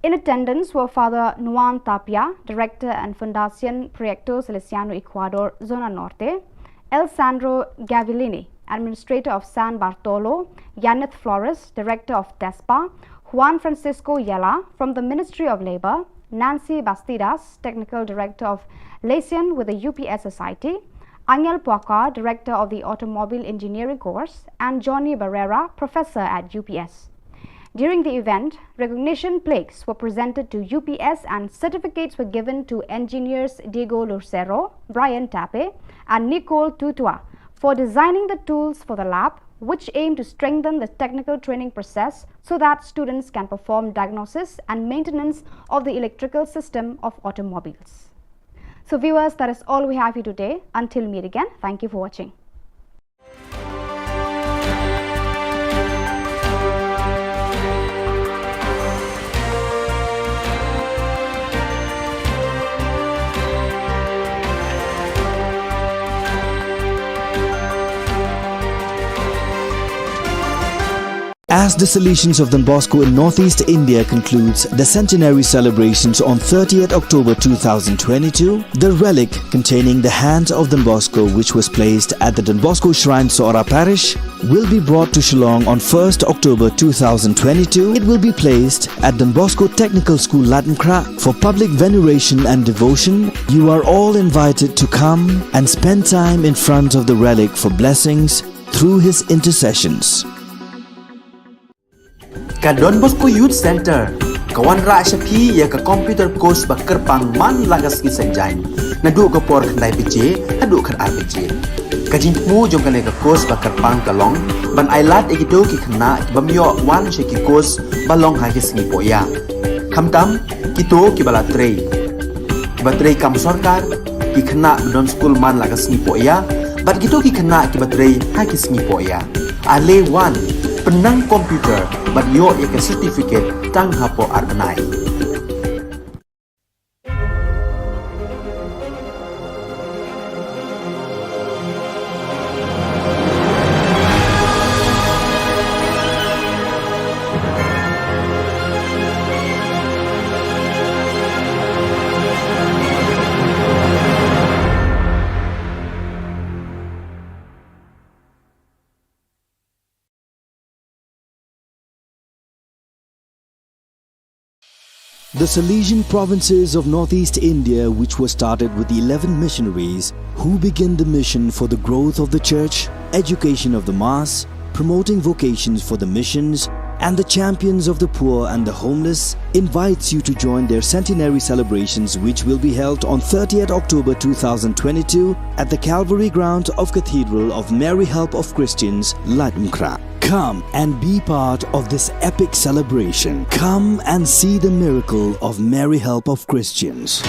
In attendance were Father Nuan Tapia, Director and Fundación Proyecto Salesiano Ecuador, Zona Norte, El Sandro Gavillini, Administrator of San Bartolo, Yaneth Flores, Director of TESPA, Juan Francisco Yela from the Ministry of Labor, Nancy Bastidas, Technical Director of Lesian with the U P S Society, Angel Puaka, Director of the Automobile Engineering Course, and Johnny Barrera, Professor at U P S. During the event, recognition plaques were presented to U P S and certificates were given to engineers Diego Lucero, Brian Tape, and Nicole Tutua for designing the tools for the lab, which aim to strengthen the technical training process so that students can perform diagnosis and maintenance of the electrical system of automobiles. So viewers, that is all we have for you today. Until meet again, thank you for watching. As the Salesians of Don Bosco in Northeast India concludes the centenary celebrations on thirtieth October two thousand twenty-two, the relic containing the hand of Don Bosco, which was placed at the Don Bosco Shrine, Sohra Parish, will be brought to Shillong on first October two thousand twenty-two. It will be placed at Don Bosco Technical School, Laitumkhrah, for public veneration and devotion. You are all invited to come and spend time in front of the relic for blessings through his intercessions. Ka Don Bosco Youth Center ka wanrah sha phi ïa ka computer course ba kyrpang man la ka sngi Saitjaiñ, naduh ka por khyndai baje haduh khatar baje. Ka jingthmu jong kane ka course ba kyrpang ka long ban ailad ïa kito ki khynnah ki bym ïoh wan sha ki course ba long ha ki sngi pohïa, khamtam kito kiba la trei, kiba trei kam sorkar, ki khynnah ba don skul man la ka sngi pohïa, bad kito ki khynnah kiba trei ha ki sngi pohïa. Ale wan, pynnang computer bad ïoh ïa ka certificate tang hapoh ar bnai. The Salesian provinces of Northeast India, which was started with eleven missionaries who began the mission for the growth of the church, education of the mass, promoting vocations for the missions, and the champions of the poor and the homeless, invites you to join their centenary celebrations, which will be held on thirtieth October two thousand twenty-two at the Calvary ground of Cathedral of Mary Help of Christians, Laitumkhrah. Come and be part of this epic celebration. Come and see the miracle of Mary Help of Christians.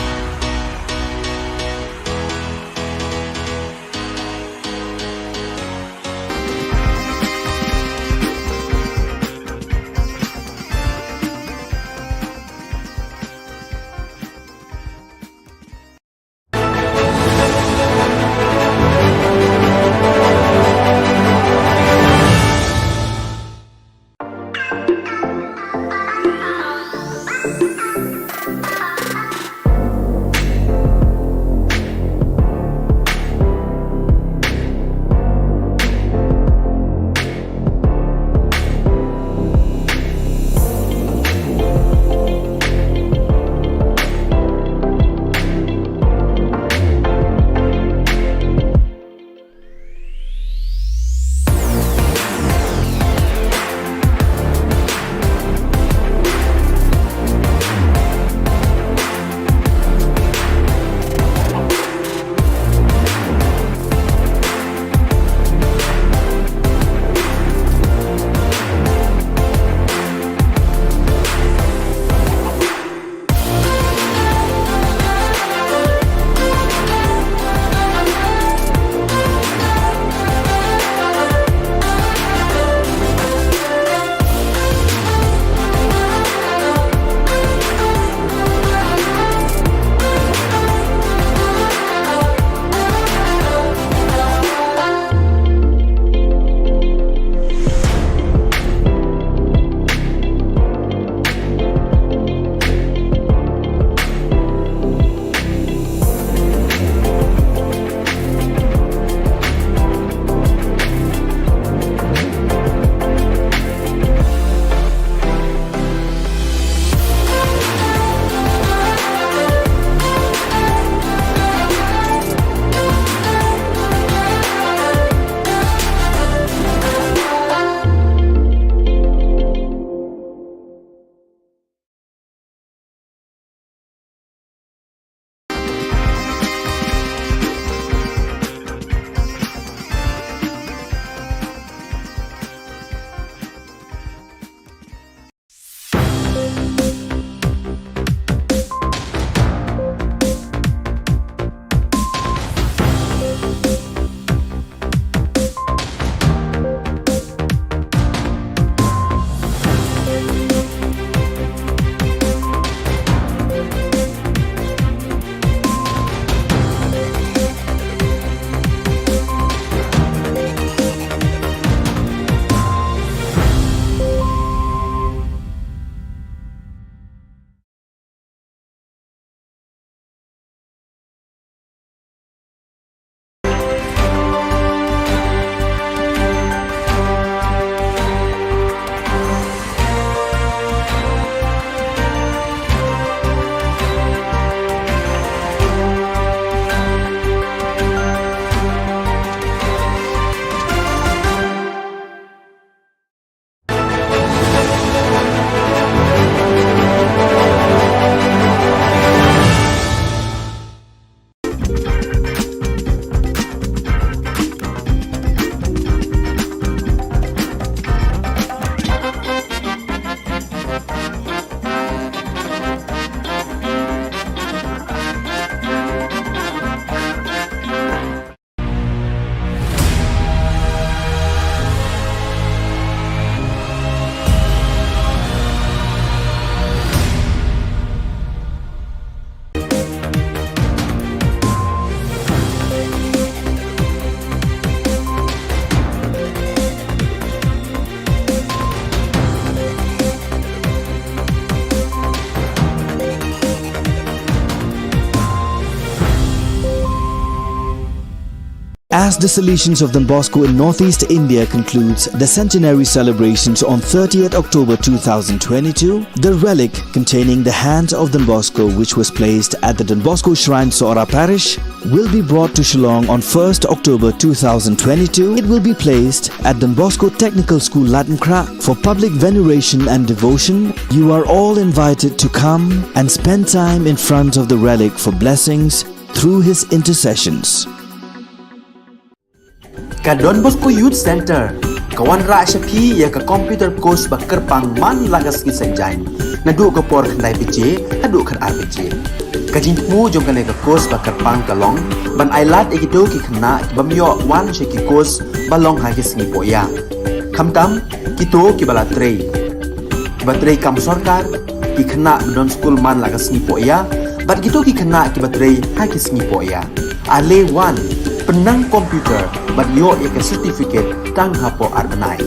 As the Salesians of Don Bosco in Northeast India concludes the centenary celebrations on thirtieth October two thousand twenty-two, the relic containing the hands of Don Bosco, which was placed at the Don Bosco Shrine, Sohra Parish, will be brought to Shillong on first October two thousand twenty-two. It will be placed at Don Bosco Technical School, Lutmkhrah, for public veneration and devotion. You are all invited to come and spend time in front of the relic for blessings through his intercessions. Ka Don Bosco Youth Center ka wanrah sha phi ïa ka computer course ba kyrpang man la ka sngi Saitjaiñ, naduh ka por khyndai baje haduh khatar baje. Ka jingthmu jong kane ka course ba kyrpang ka long ban ailad ïa kito ki khynnah ki bym ïoh wan sha ki course ba long ha ki sngi pohïa, khamtam kito kiba la trei, kiba trei kam sorkar, ki khynnah ba don skul man la ka sngi pohïa, bad kito ki khynnah kiba trei ha ki sngi pohïa. Ale wan, pynnang computer bad ïoh ïa ka certificate tang hapoh ar bnai.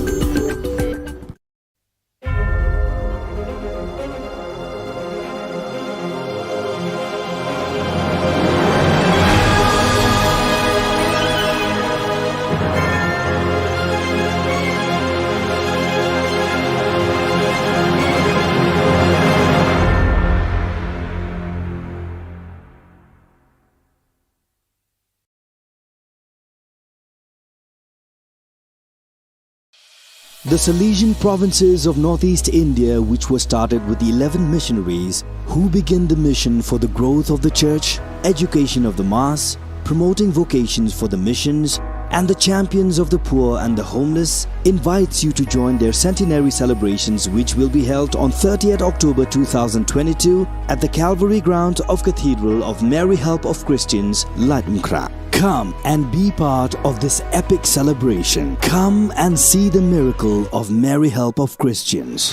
The Salesian provinces of Northeast India, which was started with eleven missionaries who began the mission for the growth of the church, education of the mass, promoting vocations for the missions, and the champions of the poor and the homeless, invites you to join their centenary celebrations, which will be held on thirtieth October two thousand twenty-two at the Calvary ground of Cathedral of Mary Help of Christians, Lutmkhrah. Come and be part of this epic celebration. Come and see the miracle of Mary Help of Christians.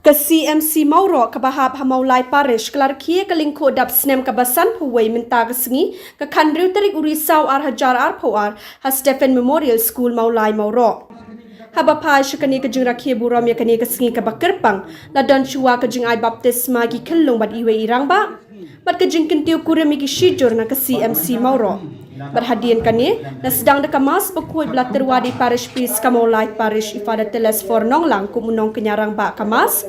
Ka C M C Mawroh kaba hap ha Mawlai Parish ka la rakhe ka lyngkhuh dap snem kaba sanphew wei mynta ka sngi, ka khathynriew tarik u Risaw ar hajar arphew ar, ha Stephen Memorial School Mawlai Mawroh. Haba phai sha kane ka jingrakhe burom ïa kane ka sngi kaba kyrpang, la don shuwa ka jingai baptisma ki khyllung bad iwei i rangbah bad ka jingkyntiew kurim ïa ki shijur na ka C M C Mawroh. Bad hadien kane, la sdang da ka Mass bakhuid ba la tyrwa da i Parish Priest ka Mawlai Parish, i Father Telesphore Nonglang, kum u nongkñia rangbah ka Mass.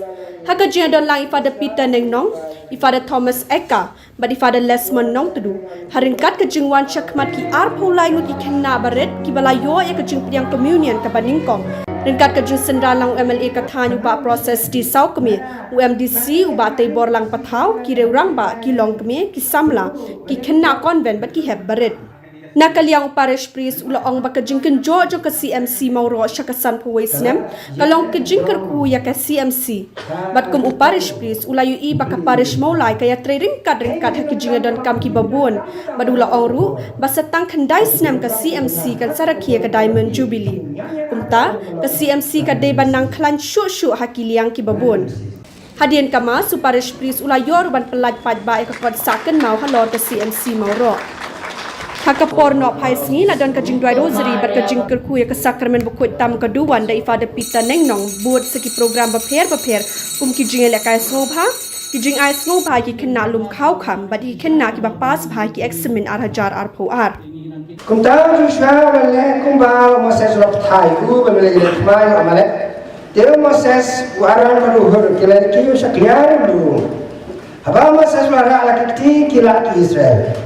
Ha ka jingïadon lang i Father Peter Nengnong, i Father Thomas Eka bad i Father Lesmond Nongtdu. Ha ryngkat ka jingwan shakhmat ki arphew lai ngut ki khynnah barit kiba la ïoh ïa ka jingpdiang communion kaba nyngkong. Ryngkat ka jingsynran lang u M L A ka thaiñ u Bah Proses D Sawkmie, u M D C u Bah Teiborlang Pathaw, ki riew rangbah, ki longkmie, ki samla, ki khynnah convent bad ki hep barit. Na ka liang u Parish Priest u la ong ba ka jingkynjoh jong ka C M C Mawroh sha ka sanphew wei snem ka long ka jingkyrkhu ïa ka C M C. Bad kum u Parish Priest u la ïohi ba ka Parish Mawlai ka ïatrei ryngkat ryngkat ha ki jingïadonkam kiba bun. Bad u la ong ruh ba sa tang khyndai snem ka C M C kan sa rakhe ïa ka Diamond Jubilee. Kumta, ka C M C ka dei ban nang khlaiñ shuh shuh ha ki liang kiba bun. Hadien ka Mass, u Parish Priest u la ïoh ruh ban pyllait paidbah ïa ka kot sah kynmaw halor ka C M C Mawroh. Ha ka por noh phai sngi la don ka jingduwai Rosary bad ka jingkyrkhu ïa ka Sakramen bakhuid tam ka duwan da i Father Peter Nengnong, bud sa ki program bapher bapher kum ki jingïalehkai sngewbha, ki jingai sngewbha ïa ki khynnah lum khaw kham bad ïa ki khynnah kiba pass bha ha ki eksamin ar hajar arphew ar. Kumta u Joshua u la leh kumba u Moses u la kthai, u ba u la ïaleh thma ïa u Amalek. Te u Moses, u Aron bad u Hur ki la ïakhih sha kliar u lum. Haba u Moses u la rah la ki kti, ki lah ki Israel.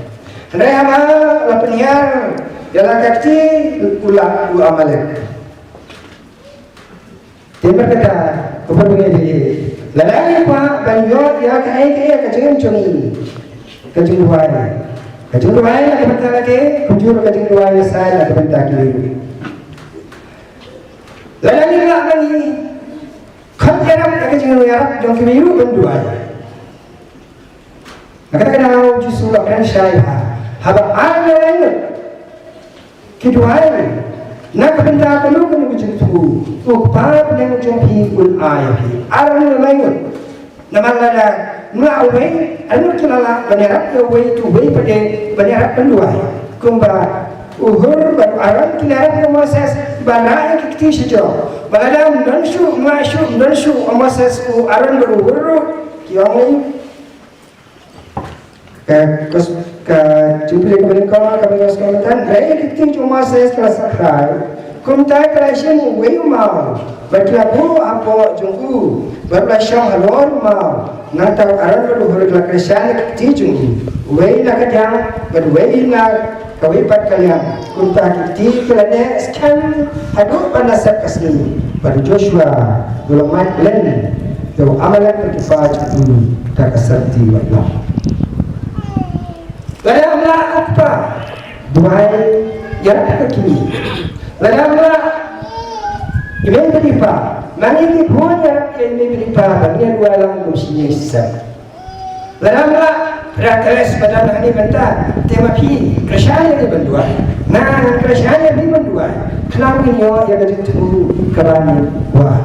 Hynrei haba la pynhiar ïa la ka kti, u lah u Amalek. Te namar kata, ko para bangeit, lada ngi kwah ban ïoh ïa kaei kaei ka jingim jong ngi, ka jingduwai. Ka jingduwai na ka bynta lade, kumjuh ka jingduwai ïa sa na ka bynta ki briew. Lada ngi lah ban ïa khot ïarap ïa ka jingïarap jong ki briew ban duwai. Na kata ka daw u Jisu u la kren shai bha, haba ar ne lai ngut ki duwai na ka bynta kano kano ka jingthmu, u Kpa bneng jong phi un ai ïa phi. Ar ne lai ngut. Namar lada Mla uwei, arngut ki la lah ban ïarap ïa uwei, te uwei pat de ban ïarap ban duwai. Kumba u Hur bad u Aron ki la ïarap ïa u Moses ban rah ïa ki kti sha jrong. Ba lada ym don shuh, ym lah shuh, ym don shuh u Moses, u Aron bad u Hur ruh, ki ong ïa u. Ka kos-, ka Jubilee kaba nyngkong, kaba nyngkong, kaba nyngkong, hynrei ki kti jong u Moses ki la sakrai. Kumta ki la shim uwei u maw bad ki la buh hapoh jong u, bad u la shong halor u maw. Nangta u Aron bad u Hur ki la kyrshan ïa ki kti jong u, uwei na ka diang bad uwei na kawei pat ka liang. Kumta ki kti ki la neh skhem haduh ba la sep ka sngi, bad u Joshua u la mad len ïa u Amalek bad ki kpa jong u da ka syrti wat noh. Lada ym lah u kpa, duwai ïarap ïa ki kmie. Lada ym lah i mei bad i pa, ma ngi ki khun ïarap ïa i mei bad i pa, ba ngin duwai lang kum shi ïing shi sem. Lada ym lah, Brother Teles ba don hangne mynta, te ma phi kyrshan ïa ngi ban duwai. Nga ngan kyrshan ïa phi ban duwai. Khnang ngin ïoh ïa ka jingthmu kaba ngi kwah.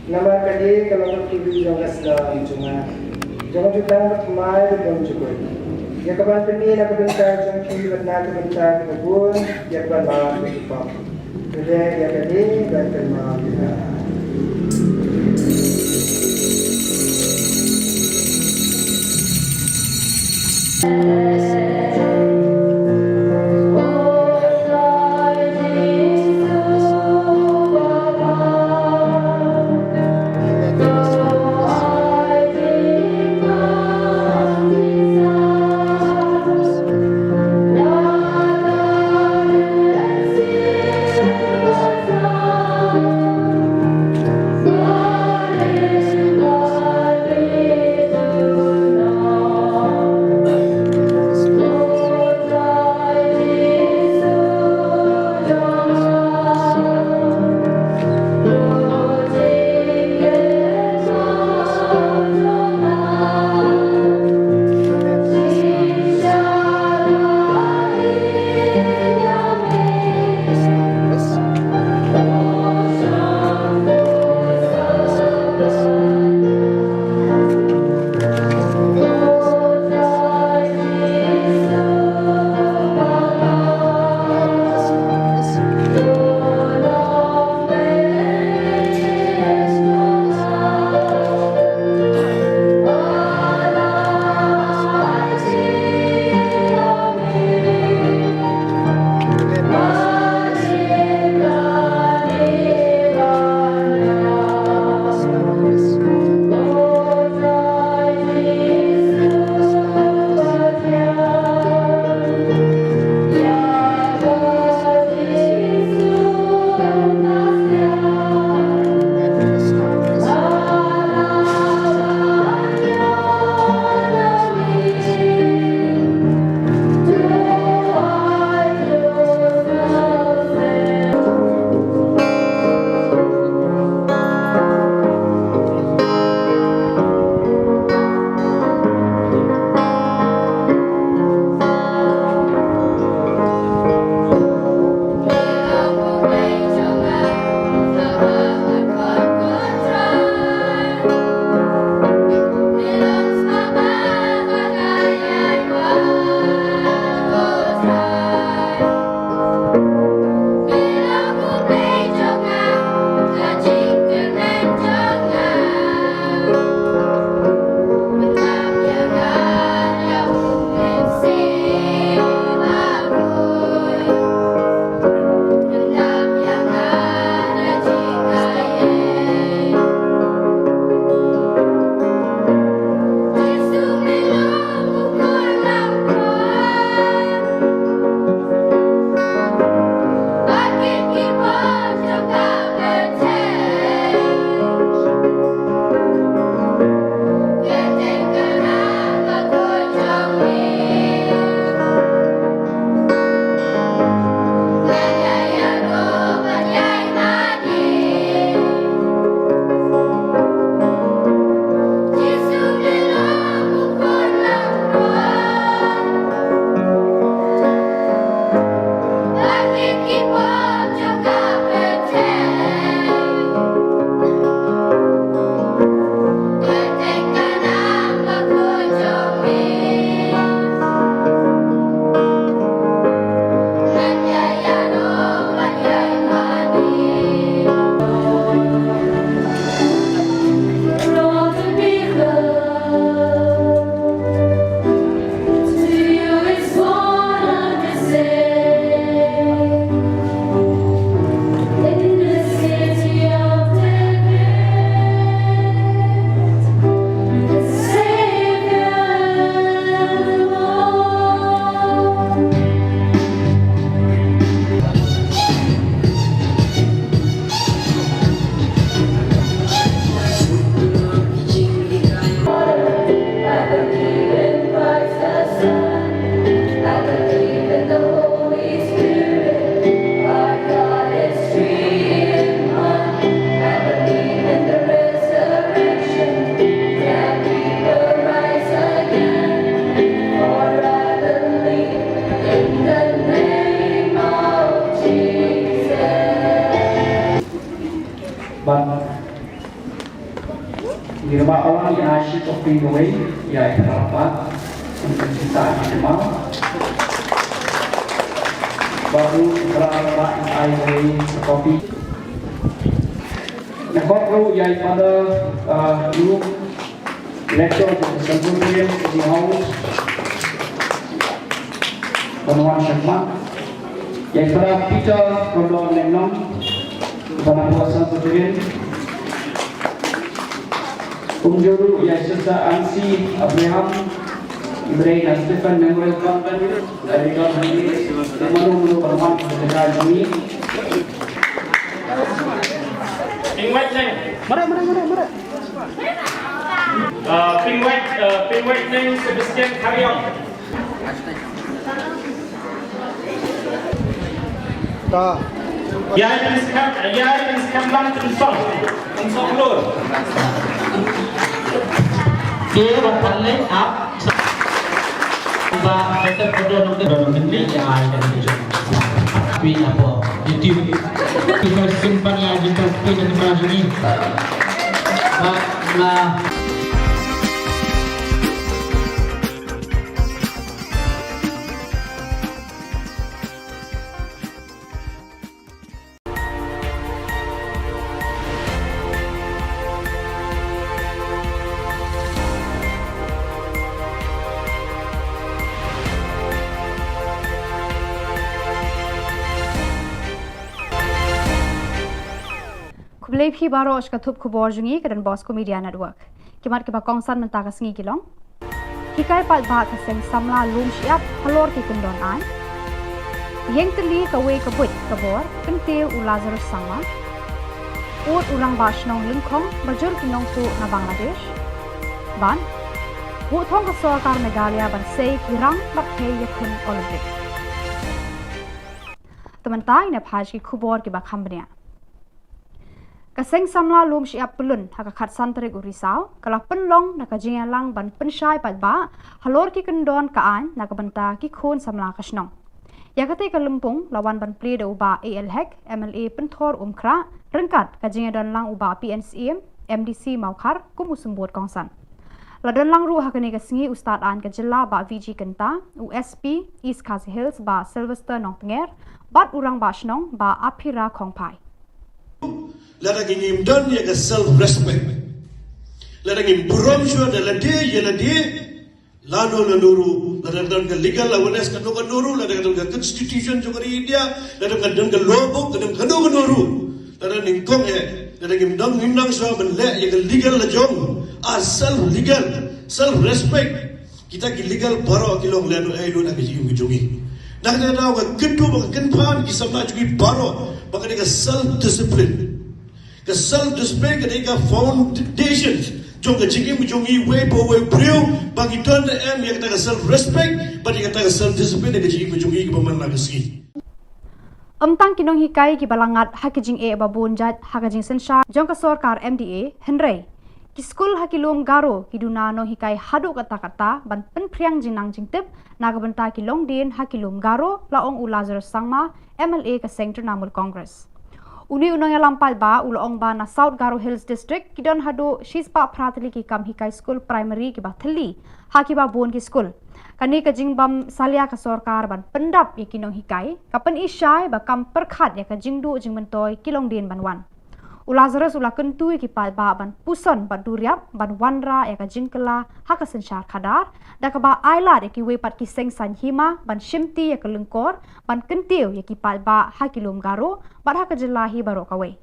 Namar kane ka long ka kyrteng jong ka sla jong nga, jong ka jutang bad thymmai bad bymjukut, ïa kaban pyni na ka bynta jong phi bad na ka bynta kiba bun, ïa kaban map ïa ki pop. Te ïa kane ban kynmaw ïa nga. Believe in Christ the Son. I believe in the Holy Spirit. Our God is three in one. I believe in the resurrection. That we will rise again. For I believe in the name of Jesus. Bad ngi ruh ba wan ïa shi topic kawei ïa i Prabhat. Kita kita mau. Baru Prabhat ai kawei topic. Na kop ruh ïa i Father, uh, Luke, Director of the Presbyterian City House, Ban wan shakhmat ïa i Father Peter Kordor Lengnong, Father Pastor Presbyterian. Kumjuh ruh ïa i Sister Ansi Abraham, i ba dei na Stephen Memorial Convent, ïa i Doctor Henry, ïa mano mano ban wan ha ka jaka jong ngi. Pynwait neng. Mara, mara, mara, mara. Uh, pynwait, uh, pynwait neng Sebastian Khariong. Ta. Ïa, pynskhem, ïa, pynskhem lang pynsong. Pynsong lur. Te ba than leh ap. Ba kata kodo nong kodo nong ni ïa ai kan ni. Pi na po. Itu. Kita simpan lagi tas pi dan pas ni. Ba la. Khublei phi baroh sha ka thup khubor jong ngi ka Don Bosco Media Network. Ki mat kiba kongsan mynta ka sngi ki long: Hikai paidbah ka seng samla Lum Shyiap halor ki kyndon aiñ. Ïeng tylli kawei ka buit ka bor kyntiew u Lazarus Sangma. Ud u rangbah shnong lyngkhong ba jur ki nongtuh na Bangladesh. Bad buh thong ka sorkar Meghalaya ban sei ki rang bad thei ïakhun Olympic. Te mynta ngin ïa phai sha ki khubor kiba kham bniah. Ka seng samla Lum Shyiap Pyllun ha ka khatsan tarik u Risaw ka la pynlong na ka jingïalang ban pynshai paidbah halor ki kyndon ka aiñ na ka bynta ki khun samla ka shnong. Ïa katei ka lympung la wan ban plie da u Bah A L Hek, M L A Pynthor Umkhrah, ryngkat ka jingïadonlang u Bah P N Syiem, M D C Mawkhar, kum u symbud kongsan. La don lang ruh ha kane ka sngi u Stad Aiñ ka Jylla Bah V G Kynta, u S P East Khasi Hills Bah Sylvester Nongtnger, bad u Rangbah Shnong Bah Aphira Khongphai. Lada ngim don ïa ka self respect, lada ngim burom shuwa da lade ïa lade, lano lano ruh, lada don ka legal awareness kano kano ruh, lada don ka constitution jong ka ri India, lada don ka law book, lada kano kano ruh, lada nyngkong eh, lada ngim don, ngim nang shuwa ban leh ïa ka legal la jong, a self legal, self respect. Kita ki legal baroh ki long lano ei lano ka jingim ka jong ngi. Na kata ka daw nga kyntu ba ka kynpham ki samla jong ngi baroh ba ka dei ka self discipline. Ka self discipline ka dei ka foundation jong ka jingim jong ngi wei pa wei u briew, ba ngi don da em ïa kata ka self respect bad ïa kata ka self discipline ïa ka jingim jong ngi kaba man la ka sngi. Ym tang ki nonghikai kiba la ngat ha ki jingeh ba bun jait ha ka jingsynshar jong ka sorkar M D A, hynrei ki skul ha ki lum Garo ki duna nonghikai haduh katta katta ban pynphriang jingnang jingtip na ka bynta ki longdien ha ki lum Garo, la ong u Lazarus Sangma, M L A ka seng Trinamool Congress. Une u nongïalam paidbah u la ong ba na South Garo Hills District ki don haduh shispah phra tylli ki kam hikai skul primary kiba thylli ha kiba bun ki skul. Kane ka jingbym salia ka sorkar ban pyndap ïa ki nonghikai ka pynishai ba kam pyrkhat ïa ka jingduh jingmyntoi ki longdien ban wan. U Lazarus u la kyntu ïa ki paidbah ban puson bad duriap ban wanrah ïa ka jingkylla ha ka synshar khadar, da kaba ailad ïa kiwei pat ki seng saiñ hima ban shimti ïa ka lyngkor ban kyntiew ïa ki paidbah ha ki lum Garo bad ha ka jylla hi baroh kawei.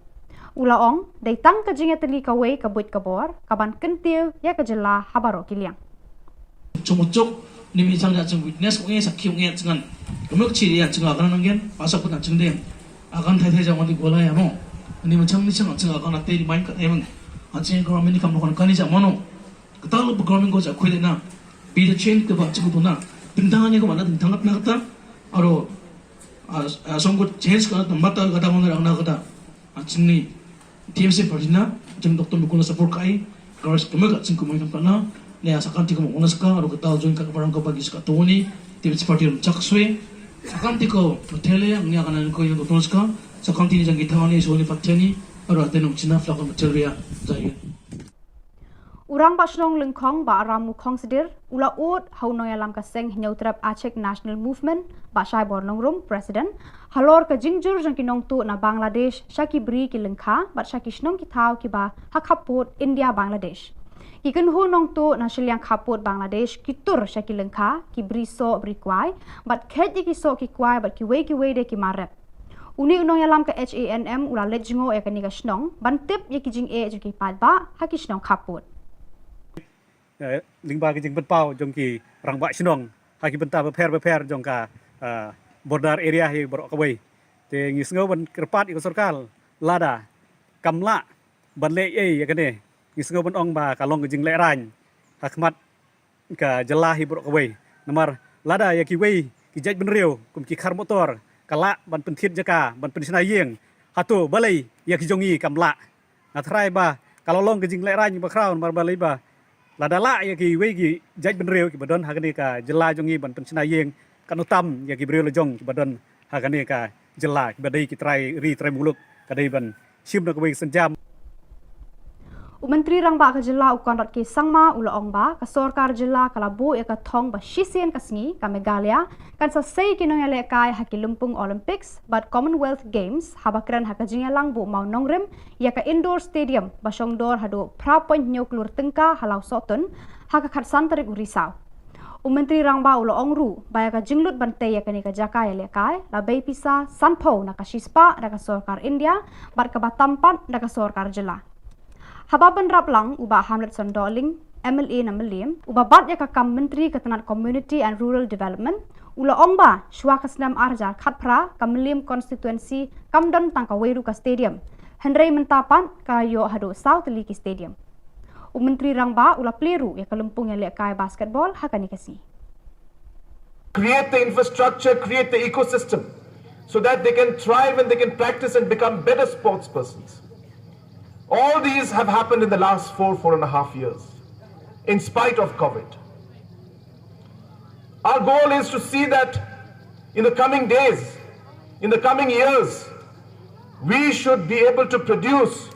U la ong dei tang ka jingïatylli kawei ka buit ka bor kaban kyntiew ïa ka jylla ha baroh ki liang. Chungchuk ni mi chang ja chang witness ko ngi sakhi ngi chang. Kemuk chi ria chang akan nanggen pasok pun chang deng. Akan thai thai jang wati gola ya mo. Ni ma chang ni chang chang akan ate di main ka emang. Achang ko mini kam ko kan ni ja mono. Kata lo program ko ja khuide na. Pi da chen ka ba chuk tu na. Pintang ni ka ba na pintang na kata. Aro, ah, ah, song ko change ka na mata kata mo na rang na kata. Ah, chini T M C party na, jeng Doctor Mukul na support kai. Ka ras ka ma ka ching ko mo na. Ne, ah, sakan ti ko mo na ska, aro kata join ka barang ka bagi ska tu ni. T M C party ram chak swe. Sakan ti ko matele, ang ni akan ko yang tu ska. Sakan ti ni jang kita ni, so ni pateni. Aro ate nong china flak matele ya. Jai. U Rangbah Shnong Lyngkhong Bah Ram Mukhong Sdir u la ud ha u nongïalam ka seng Hynñiewtrep Achik National Movement, Bah Shaibor Nongrum, President, halor ka jingjur jong ki nongtuh na Bangladesh sha ki bri ki lyngkha bad sha ki shnong ki thaw kiba ha khappud India Bangladesh. Ki kynhun nongtuh na shiliang khappud Bangladesh ki tur sha ki lyngkha, ki bri soh bri kwai, bad kheit ïa ki soh ki kwai bad kiwei kiwei de ki mar rep. Une u nongïalam ka H A N M u la leit jngoh ïa kane ka shnong ban tip ïa ki jingeh jong ki paidbah ha ki shnong khappud. Eh, lyngba ki jingpynpaw jong ki rangbah shnong ha ki bynta bapher bapher jong ka, eh, border area hi baroh kawei. Te ngi sngew ban kyrpad ïa ka sorkar lada kam lah ban leh ei ïa kane, ngi sngew ban ong ba ka long ka jinglehrain ha khmat ka jylla hi baroh kawei. Namar lada ïa kiwei ki jaitbynriew kum ki khar motor ka lah ban pynthied jaka, ban pynshna ïing, hato balei ïa ki jong ngi kam lah? Nga tharai ba ka la long ka jinglehrain bakhraw namar balei ba lada lah ïa kiwei ki jaitbynriew kiba don ha kane ka jylla jong ngi ban pynshna ïing, kan tam ïa ki briew la jong kiba don ha kane ka jylla kiba dei ki trai ri trai muluk, ka dei ban shim na kawei ka sienjam. U Myntri Rangbah ka jylla u Conrad K Sangma u la ong ba ka sorkar jylla ka la buh ïa ka thong ba shisien ka sngi ka Meghalaya kan sa sei ki nongïalehkai ha ki lympung Olympics bad Commonwealth Games haba kren ha ka jingïalang buh mawnongrim ïa ka indoor stadium ba shongdor haduh phra point hynñiew klur tyngka ha Lawsohtun ha ka khatsan tarik u Risaw. U Myntri Rangbah u la ong ruh ba ïa ka jinglut ban tei ïa kane ka jaka ïalehkai la bei pisa sanphew na ka shispah da ka sorkar India bad kaba tam pat da ka sorkar jylla. Haba bynrap lang u Bah Hamletson Dohling, M L A na Mylliem, uba bat ïa ka kam Myntri ka tnat Community and Rural Development, u la ong ba shuwa ka snem ar hajar khatphra ka Mylliem constituency kam don tang kawei ruh ka stadium. Hynrei mynta pat ka ïoh haduh saw tylli ki stadium. U Myntri Rangbah u la plie ruh ïa ka lympung ïalehkai basketball ha kane ka sngi. Create the infrastructure, create the ecosystem so that they can thrive and they can practice and become better sports persons. All these have happened in the last four, four and a half years, in spite of COVID. Our goal is to see that in the coming days, in the coming years, we should be able to produce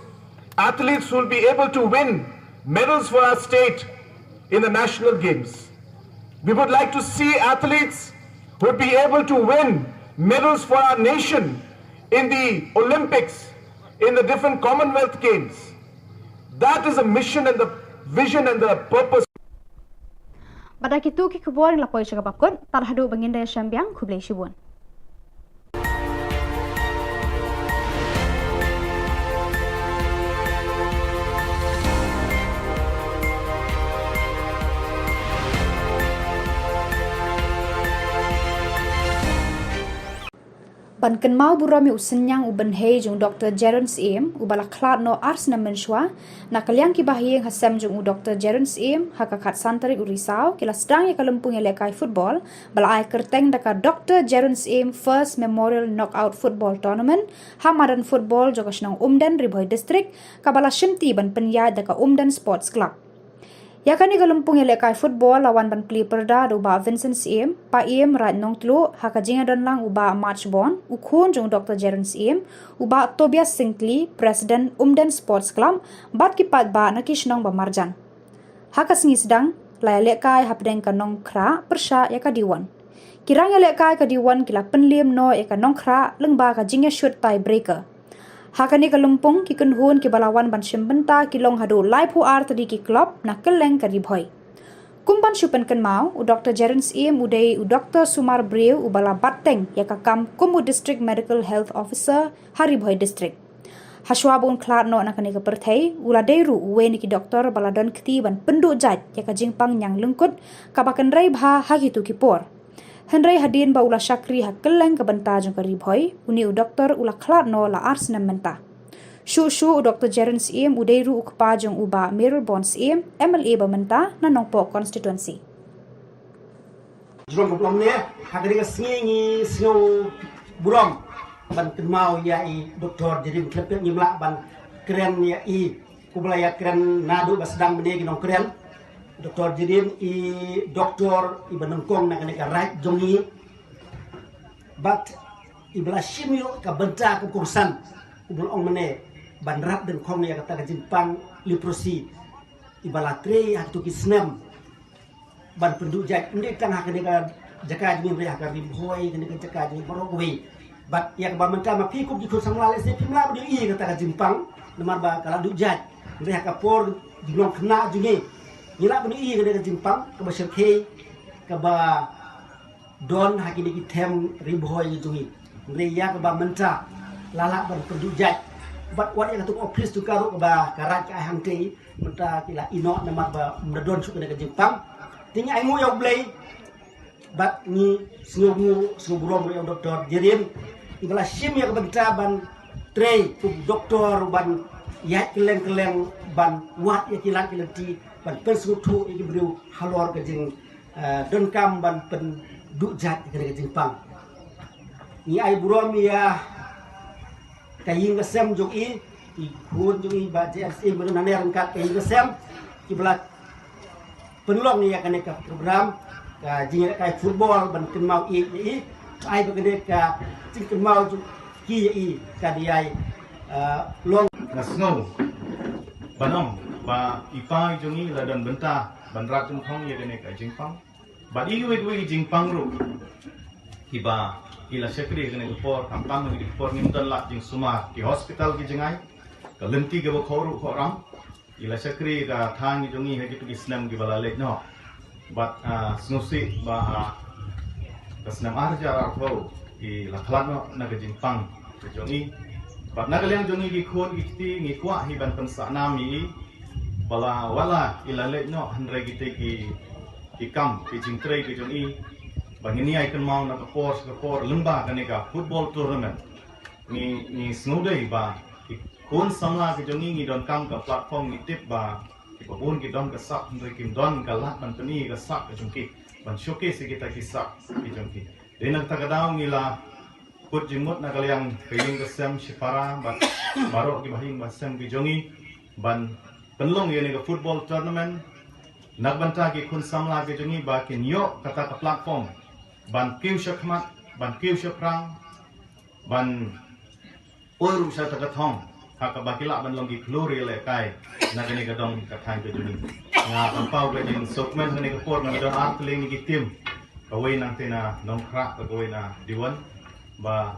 athletes who will be able to win medals for our state in the national games. We would like to see athletes who would be able to win medals for our nation in the Olympics, in the different Commonwealth Games. That is a mission and the vision and the purpose. Bad da kitu ki khubor ngi la poi sha kaba kut, tad haduh ba ngin da ïashem biang, khublei shibun. Ban kynmaw burom ïa u synñiang u bynhei jong u Doktor Jeren Syiem, uba la khlad noh ar snem mynshuwa, na ka liang ki bahaïing hasem jong u Doktor Jeren Syiem, ha ka khatsan tarik u Risaw, ki la sdang ïa ka lympung ïalehkai football, ba la ai kyrteng da ka Doktor Jeren Syiem First Memorial Knockout Football Tournament, ha madan football jong ka shnong Umden, Ri Bhoi District, kaba la shimti ban pynïaid da ka Umden Sports Club. Ïa kane ka lympung ïalehkai football la wan ban plie pyrda da u Bah Vincent Syiem, Paiem Raid Nongtluh, ha ka jingïadon lang u Bah March Bond, u khun jong u Doktor Jeren Syiem, u Bah Tobias Syngkli, President Umden Sports Club, bad ki paidbah na ki shnong ba marjan. Ha ka sngi sdang, la ïalehkai hapdeng ka Nongkhrah pyrshah ïa ka Diwon. Ki rang ïalehkai ka Diwon ki la pynliem noh ïa ka Nongkhrah lyngba ka jingïashut tie breaker. Ha kane ka lympung ki kynhun kiba la wan ban shim bynta ki long haduh laiphew ar tylli ki club na kylleng ka Ri Bhoi. Kum ban shu pynkynmaw, u Doktor Jeren Syiem u dei u doktor sumar briew uba la bat teng ïa ka kam kum u District Medical Health Officer ha Ri Bhoi District. Hashwa ba un khlad noh na kane ka pyrthei, u la dei ruh uwei na ki doktor ba la don kti ban pynduh jait ïa ka jingpang ñiang lyngkut kaba kynrei bha ha kito ki por. Hynrei hadien ba u la shakri ha kylleng ka bynta jong ka Ri Bhoi, une u doktor u la khlad noh la ar snem mynta. Shuh shuh u Doktor Jeren Syiem u dei ruh u kpa jong u Bah Mayralborn Syiem, M L A ba mynta na Nongpoh Constituency. Jrong ka blong ne, ha kane ka sngi ngi sngew burom ban kynmaw ïa i Doktor Jadin Khlem pep ngim lah ban kren ïa i. Kumba la ïa kren naduh ba sdang mynne ki nongkren. Doktor Jadin i doktor iba nyngkong na kane ka raij jong ngi. Bad iba la shim ïoh ka bynta ka kongsan, kumba la ong mynne, ban rat dyngkhong ïa kata ka jingpang leprosy iba la trei ha kito ki snem ban pynduh jait, ym dei tang ha kane ka jaka jong ngi, hynrei ha ka Ri Bhoi, kane ka jaka jong ngi baroh kawei. Bad ïa kaba mynta ma phi kum ki khun samla lehse phim lah ban ïohi ïa kata ka jingpang namar ba ka la duh jait, hynrei ha ka por jinglong khynnah jong ngi ngi lah ban ïohi ïa kane ka jingpang kaba shyrkhei, kaba don ha kine ki them Ri Bhoi jong ngi. Hynrei ïa kaba mynta la lah ban pynduh jait. Bad wat ïa katu ka ophis jong ka ruh kaba ka raij ka ai hangtei, mynta ki la ïehnoh namar ba ym da don shuh kane ka jingpang. Te ngi ai nguh ïa U Blei bad ngi sngewnguh, sngew burom ruh ïa u Doktor Jadin iba la shim ïa ka bynta ban trei kum doktor, ban ïaid kylleng kylleng ban wad ïa ki lad ki lynti, ban pynsngewthuh ïa ki briew halor ka jing, eh, donkam ban pynduh jait ïa kane ka jingpang. Ngi ai burom ïa ka ïing ka sem jong i, i khun jong i Bah J S A, mynta nane ryngkat ka ïing ka sem kiba la pynlong ïa kane ka program ka jingïalehkai football ban kynmaw ïa i. Ai ba kane ka jingkynmaw jong ki ïa i ka dei ai, eh, long. Nga sngew ban ong ba i pa i jong i la don bynta ban rat jingthong ïa kane ka jingpang. Bad i wei wei jingpang ruh kiba i la shakri kane ka por, khamtam kane ka por ngim don lad jingsumar, ki hospital ki jngai, ka lynti kaba khawruh khawram. I la shakri ka thaiñ jong i ha kito ki snem kiba la leit noh. Bad, ah, sngewsih ba, ah, ka snem ar hajar arphew i la khlad noh na ka jingpang ka jong i. Bad na ka liang jong i ki khun ki kti ngi kwah hi ban pynsah nam ïa i ba la wat la i la leit noh hynrei kita ki, ki kam ki jingtrei ka jong i ba ngin ïai kynmaw na ka por sha ka por lyngba kane ka football tournament. Ngi, ngi sngewdei ba ki khun samla ki jong ngi ngi donkam ka platform, ngi tip ba kiba bun ki don ka sap hynrei kim don ka lad ban pyni ka sap ka jong ki ban showcase ïa kita ki sap ki jong ki. Dei na kata ka daw ngi la kut jingmut na ka liang ka ïing ka sem shipara bad baroh kiba ha ïing ba sem ki jong ngi ban pynlong ïa kane ka football tournament na ka bynta ki khun samla ki jong ngi ba kin ïoh kata ka platform ban kiew shakhmat, ban kiew shaphrang, ban oi ruh sha kata ka thong ha kaba ki lah ban long ki khlur ïalehkai na kane ka dong ka thaiñ ka jong ngi. Nga pynpaw ka jingsngewkmen ha kane ka por, ngi don artylli ki team, kawei nangta na Nongkhrah, kawei na Diwon, ba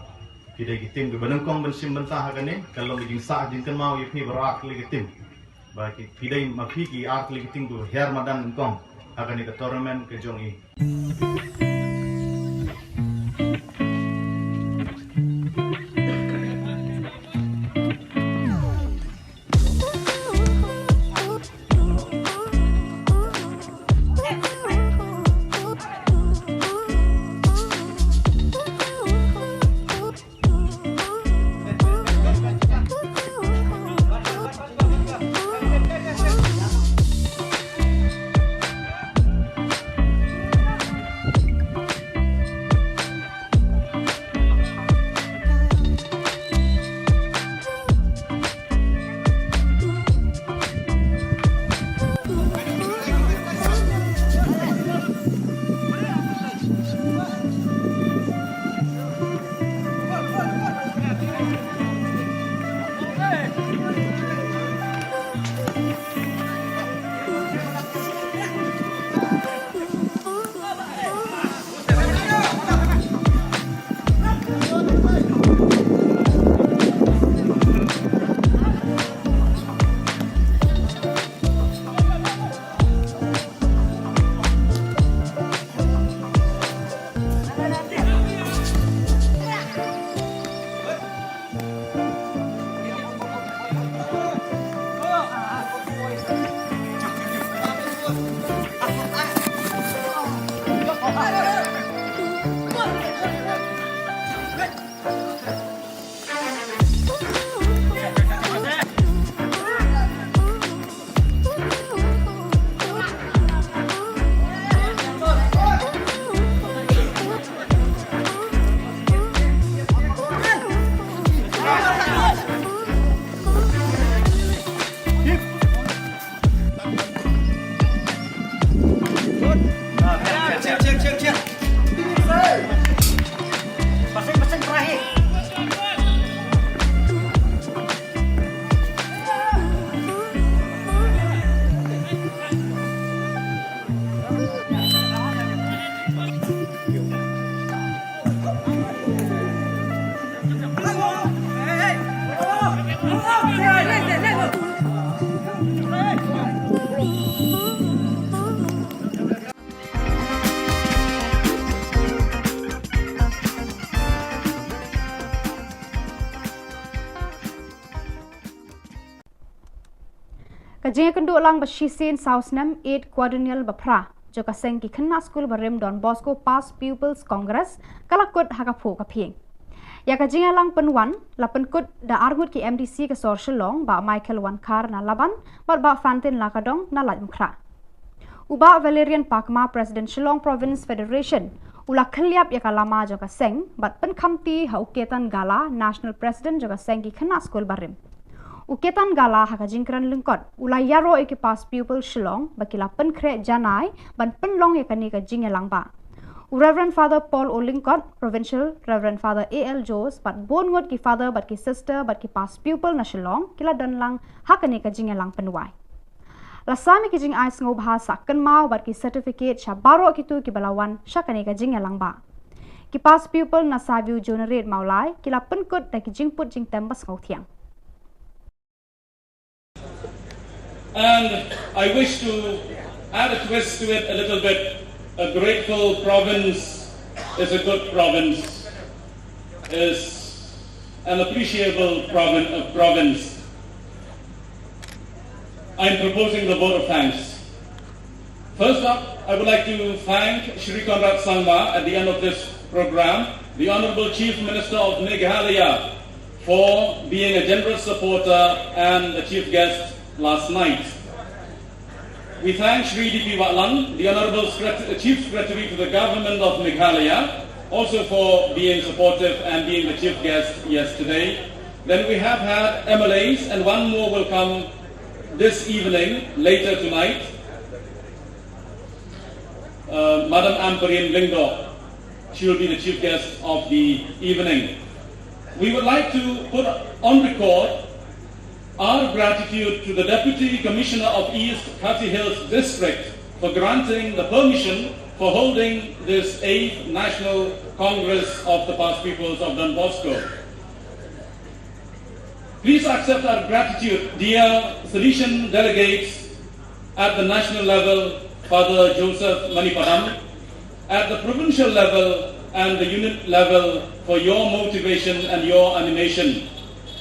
ki dei ki team kiba nyngkong ban shim bynta ha kane. Ka long ka jingsah jingkynmaw ïa phi baroh artylli ki team. Ba ki, phi dei ma phi ki artylli ki team kiba hiar madan nyngkong ha kane ka tournament ka jong i. Jingïakynduh lang ba shisien saw snem, eighth quadrennial ba phra jong ka seng ki khynnah skul barim Don Bosco Past Pupils Congress ka la kut ha ka phuh ka phieng. Ïa ka jingïalang pynwan la pynkut da arngut ki M D C ka sor Shillong, Bah Michael Wankhar na Laban bad Bah Fantin Lakadong na Laitumkhrah. U Bah Valerian Pakma, President Shillong Province Federation, u la khylliap ïa ka lama jong ka seng bad pynkhamti ha u Ketan Gala, National President jong ka seng ki khynnah skul barim. U Ketan Gala ha ka jingkren lyngkot u la ïaroh ïa ki Past Pupil Shillong ba ki la pynkhreh janai ban pynlong ïa kane ka jingïalang ba. U Reverend Father Paul O Lyngkot, Provincial, Reverend Father A L Jones bad bun ngut ki Father bad ki Sister bad ki Past Pupil na Shillong ki la don lang ha kane ka jingïalang pynwai. La sam ïa ki jingai sngewbha sah kynmaw bad ki certificate sha baroh kito kiba la wan sha kane ka jingïalang ba. Ki Past Pupil na Saview Juniorate Mawlai ki la pynkut da ki jingput jingtem ba sngewthiang. And I wish to add a twist to it a little bit. A grateful province is a good province, is an appreciable provin-, uh, province. I'm proposing the vote of thanks. First up, I would like to thank Shri Conrad Sangma at the end of this program, the Honorable Chief Minister of Meghalaya, for being a generous supporter and a chief guest last night. We thank Shri D P Watlang, the Honorable Secret-, Chief Secretary to the Government of Meghalaya, also for being supportive and being the chief guest yesterday. Then we have had M L As, and one more will come this evening, later tonight. Uh, Madam Ampareen Lyngdoh, she will be the chief guest of the evening. We would like to put on record our gratitude to the Deputy Commissioner of East Khasi Hills District for granting the permission for holding this eighth National Congress of the Past Pupils of Don Bosco. Please accept our gratitude, dear Salesian delegates at the national level, Father Joseph Manipadam, at the provincial level and the unit level for your motivation and your animation.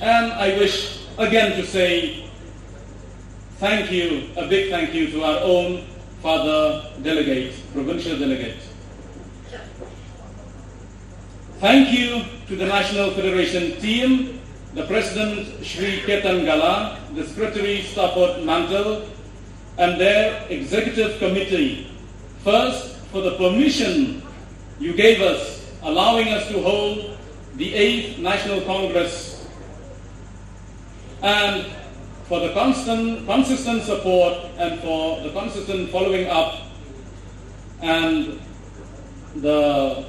And I wish again to say thank you, a big thank you to our own Father Delegate, Provincial Delegate. Thank you to the National Federation team, the President Shri Ketan Gala, the Secretary Stafford Mantle, and their Executive Committee. First, for the permission you gave us, allowing us to hold the eighth National Congress, and for the constant, consistent support and for the consistent following up and the,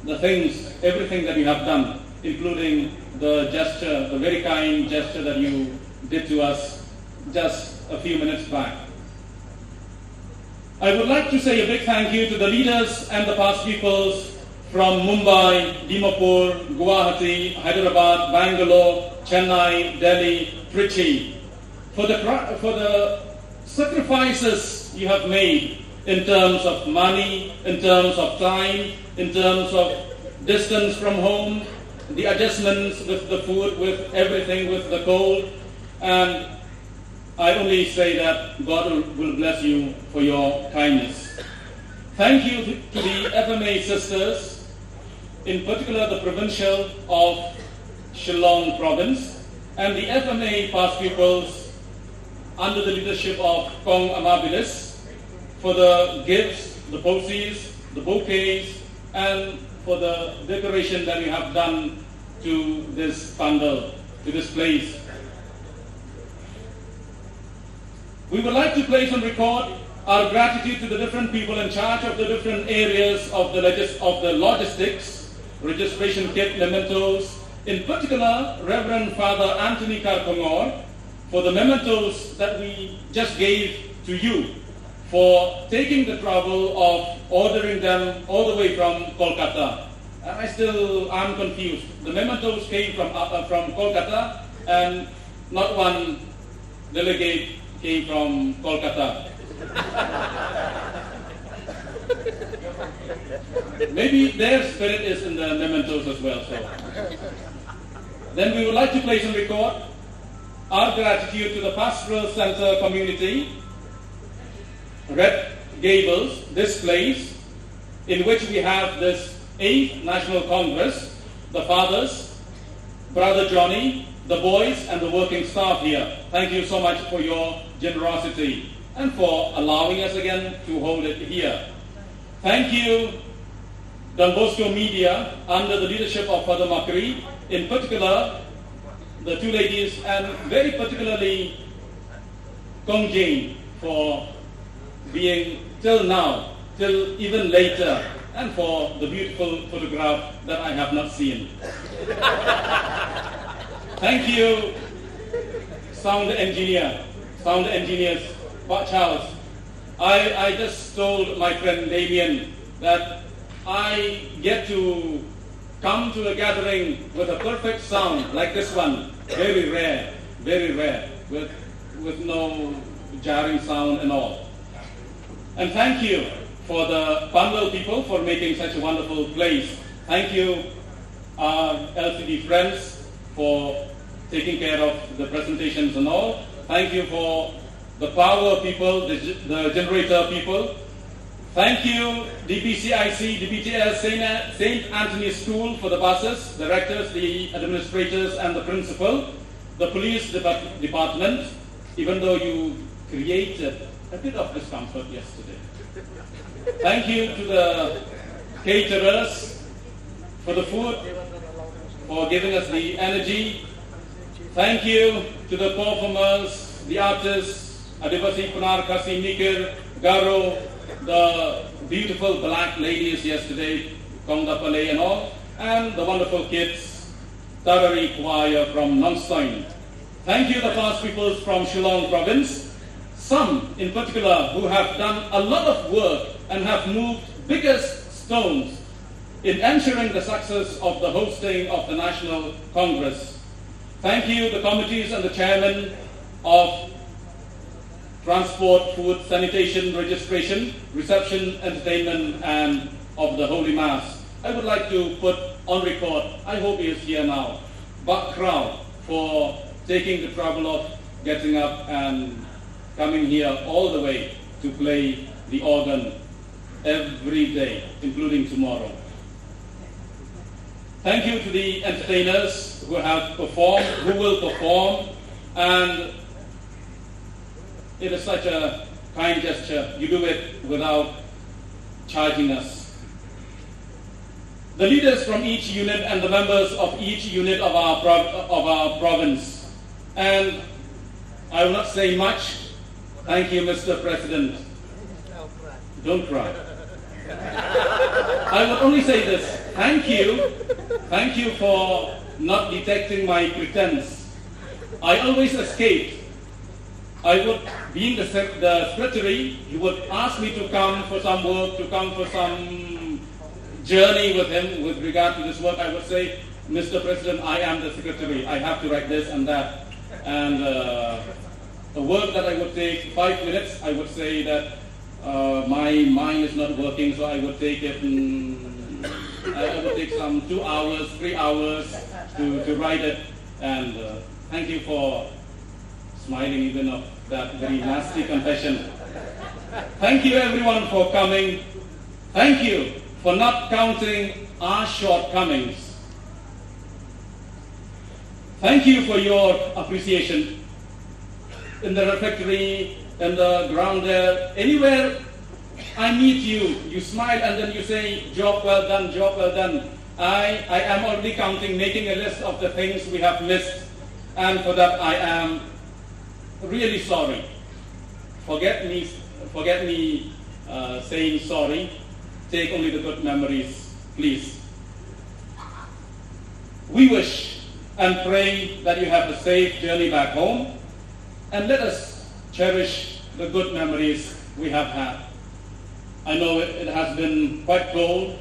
the things, everything that you have done, including the gesture, the very kind gesture that you did to us just a few minutes back. I would like to say a big thank you to the leaders and the Past Pupils from Mumbai, Dimapur, Guwahati, Hyderabad, Bangalore, Chennai, Delhi, Trichy, for the, cra-, for the sacrifices you have made in terms of money, in terms of time, in terms of distance from home, the adjustments with the food, with everything, with the cold, and I only say that God will, will bless you for your kindness. Thank you to, to the F M A sisters, in particular the provincial of Shillong province, and the F M A Past Pupils under the leadership of Kong Amabilis for the gifts, the posies, the bouquets, and for the decoration that you have done to this pandal, to this place. We would like to place on record our gratitude to the different people in charge of the different areas of the logis-, of the logistics, registration kit, mementos, in particular Reverend Father Anthony Karpangor, for the mementos that we just gave to you, for taking the trouble of ordering them all the way from Kolkata. And I still am confused. The mementos came from, uh, uh, from Kolkata, and not one delegate came from Kolkata. Maybe their spirit is in the mementos as well. So then we would like to place on record Our gratitude to the Pastoral Center community, Red Gables, this place in which we have this eighth National Congress, the fathers, Brother Johnny, the boys, and the working staff here. Thank you so much for your generosity and for allowing us again to hold it here. Thank you, Don Bosco Media, under the leadership of Father Makri, in particular, the two ladies, and very particularly Kong Jane, for being till now, till even later, and for the beautiful photograph that I have not seen. Thank you, sound engineer, sound engineers, Pak Charles. I, I just told my friend Damien that I get to come to a gathering with a perfect sound like this one. Very rare, very rare, with, with no jarring sound and all. And thank you for the Pandal people for making such a wonderful place. Thank you, our L C D friends, for taking care of the presentations and all. Thank you for the power people, the, the generator people. Thank you, D P C I C, D P T S, Saint, Saint Anthony's School for the buses, the rectors, the administrators, and the principal, the police depart- department, even though you created a bit of discomfort yesterday. Thank you to the caterers for the food, for giving us the energy. Thank you to the performers, the artists, Adivasi, Pnar, Khasi, Mikir, Garo, the beautiful black ladies yesterday, Kongda Palei and all, and the wonderful kids, Tarari Choir from Nongstoin. Thank you, the past peoples from Shillong province, some in particular who have done a lot of work and have moved biggest stones in ensuring the success of the hosting of the National Congress. Thank you, the committees and the chairman of transport, food, sanitation, registration, reception, entertainment, and of the Holy Mass. I would like to put on record, I hope he is here now, Bak Krau for taking the trouble of getting up and coming here all the way to play the organ every day, including tomorrow. Thank you to the entertainers who have performed, who will perform, and it is such a kind gesture. You do it without charging us. The leaders from each unit and the members of each unit of our, prov- of our province. And I will not say much. Thank you, Mister President. Don't cry. I would only say this. Thank you. Thank you for not detecting my pretense. I always escaped. I would, being the, sec- the secretary, he would ask me to come for some work, to come for some journey with him with regard to this work. I would say, Mister President, I am the secretary. I have to write this and that. And uh, the work that I would take five minutes, I would say that uh, my mind is not working, so I would take it. Mm, I I would take some two hours, three hours to, to write it. And uh, thank you for smiling even of that very nasty confession. Thank you, everyone, for coming. Thank you for not counting our shortcomings. Thank you for your appreciation. In the refectory, in the ground there, anywhere I meet you, you smile and then you say, "Job well done, job well done." I, I am already counting, making a list of the things we have missed, and for that I am really sorry. Forget me, forget me uh, saying sorry. Take only the good memories, please. We wish and pray that you have a safe journey back home, and let us cherish the good memories we have had. I know it, it has been quite cold,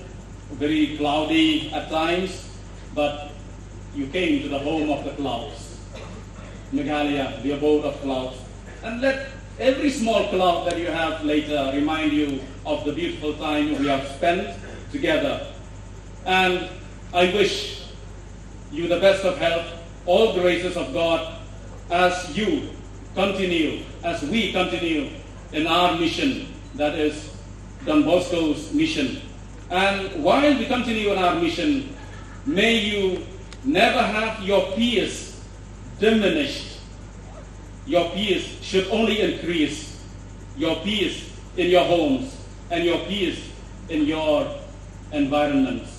very cloudy at times, but you came to the home of the clouds, Meghalaya, the abode of clouds. And let every small cloud that you have later remind you of the beautiful time we have spent together. And I wish you the best of health, all graces of God, as you continue, as we continue in our mission, that is Don Bosco's mission. And while we continue in our mission, may you never have your peace diminished. Your peace should only increase. Your peace in your homes and your peace in your environments.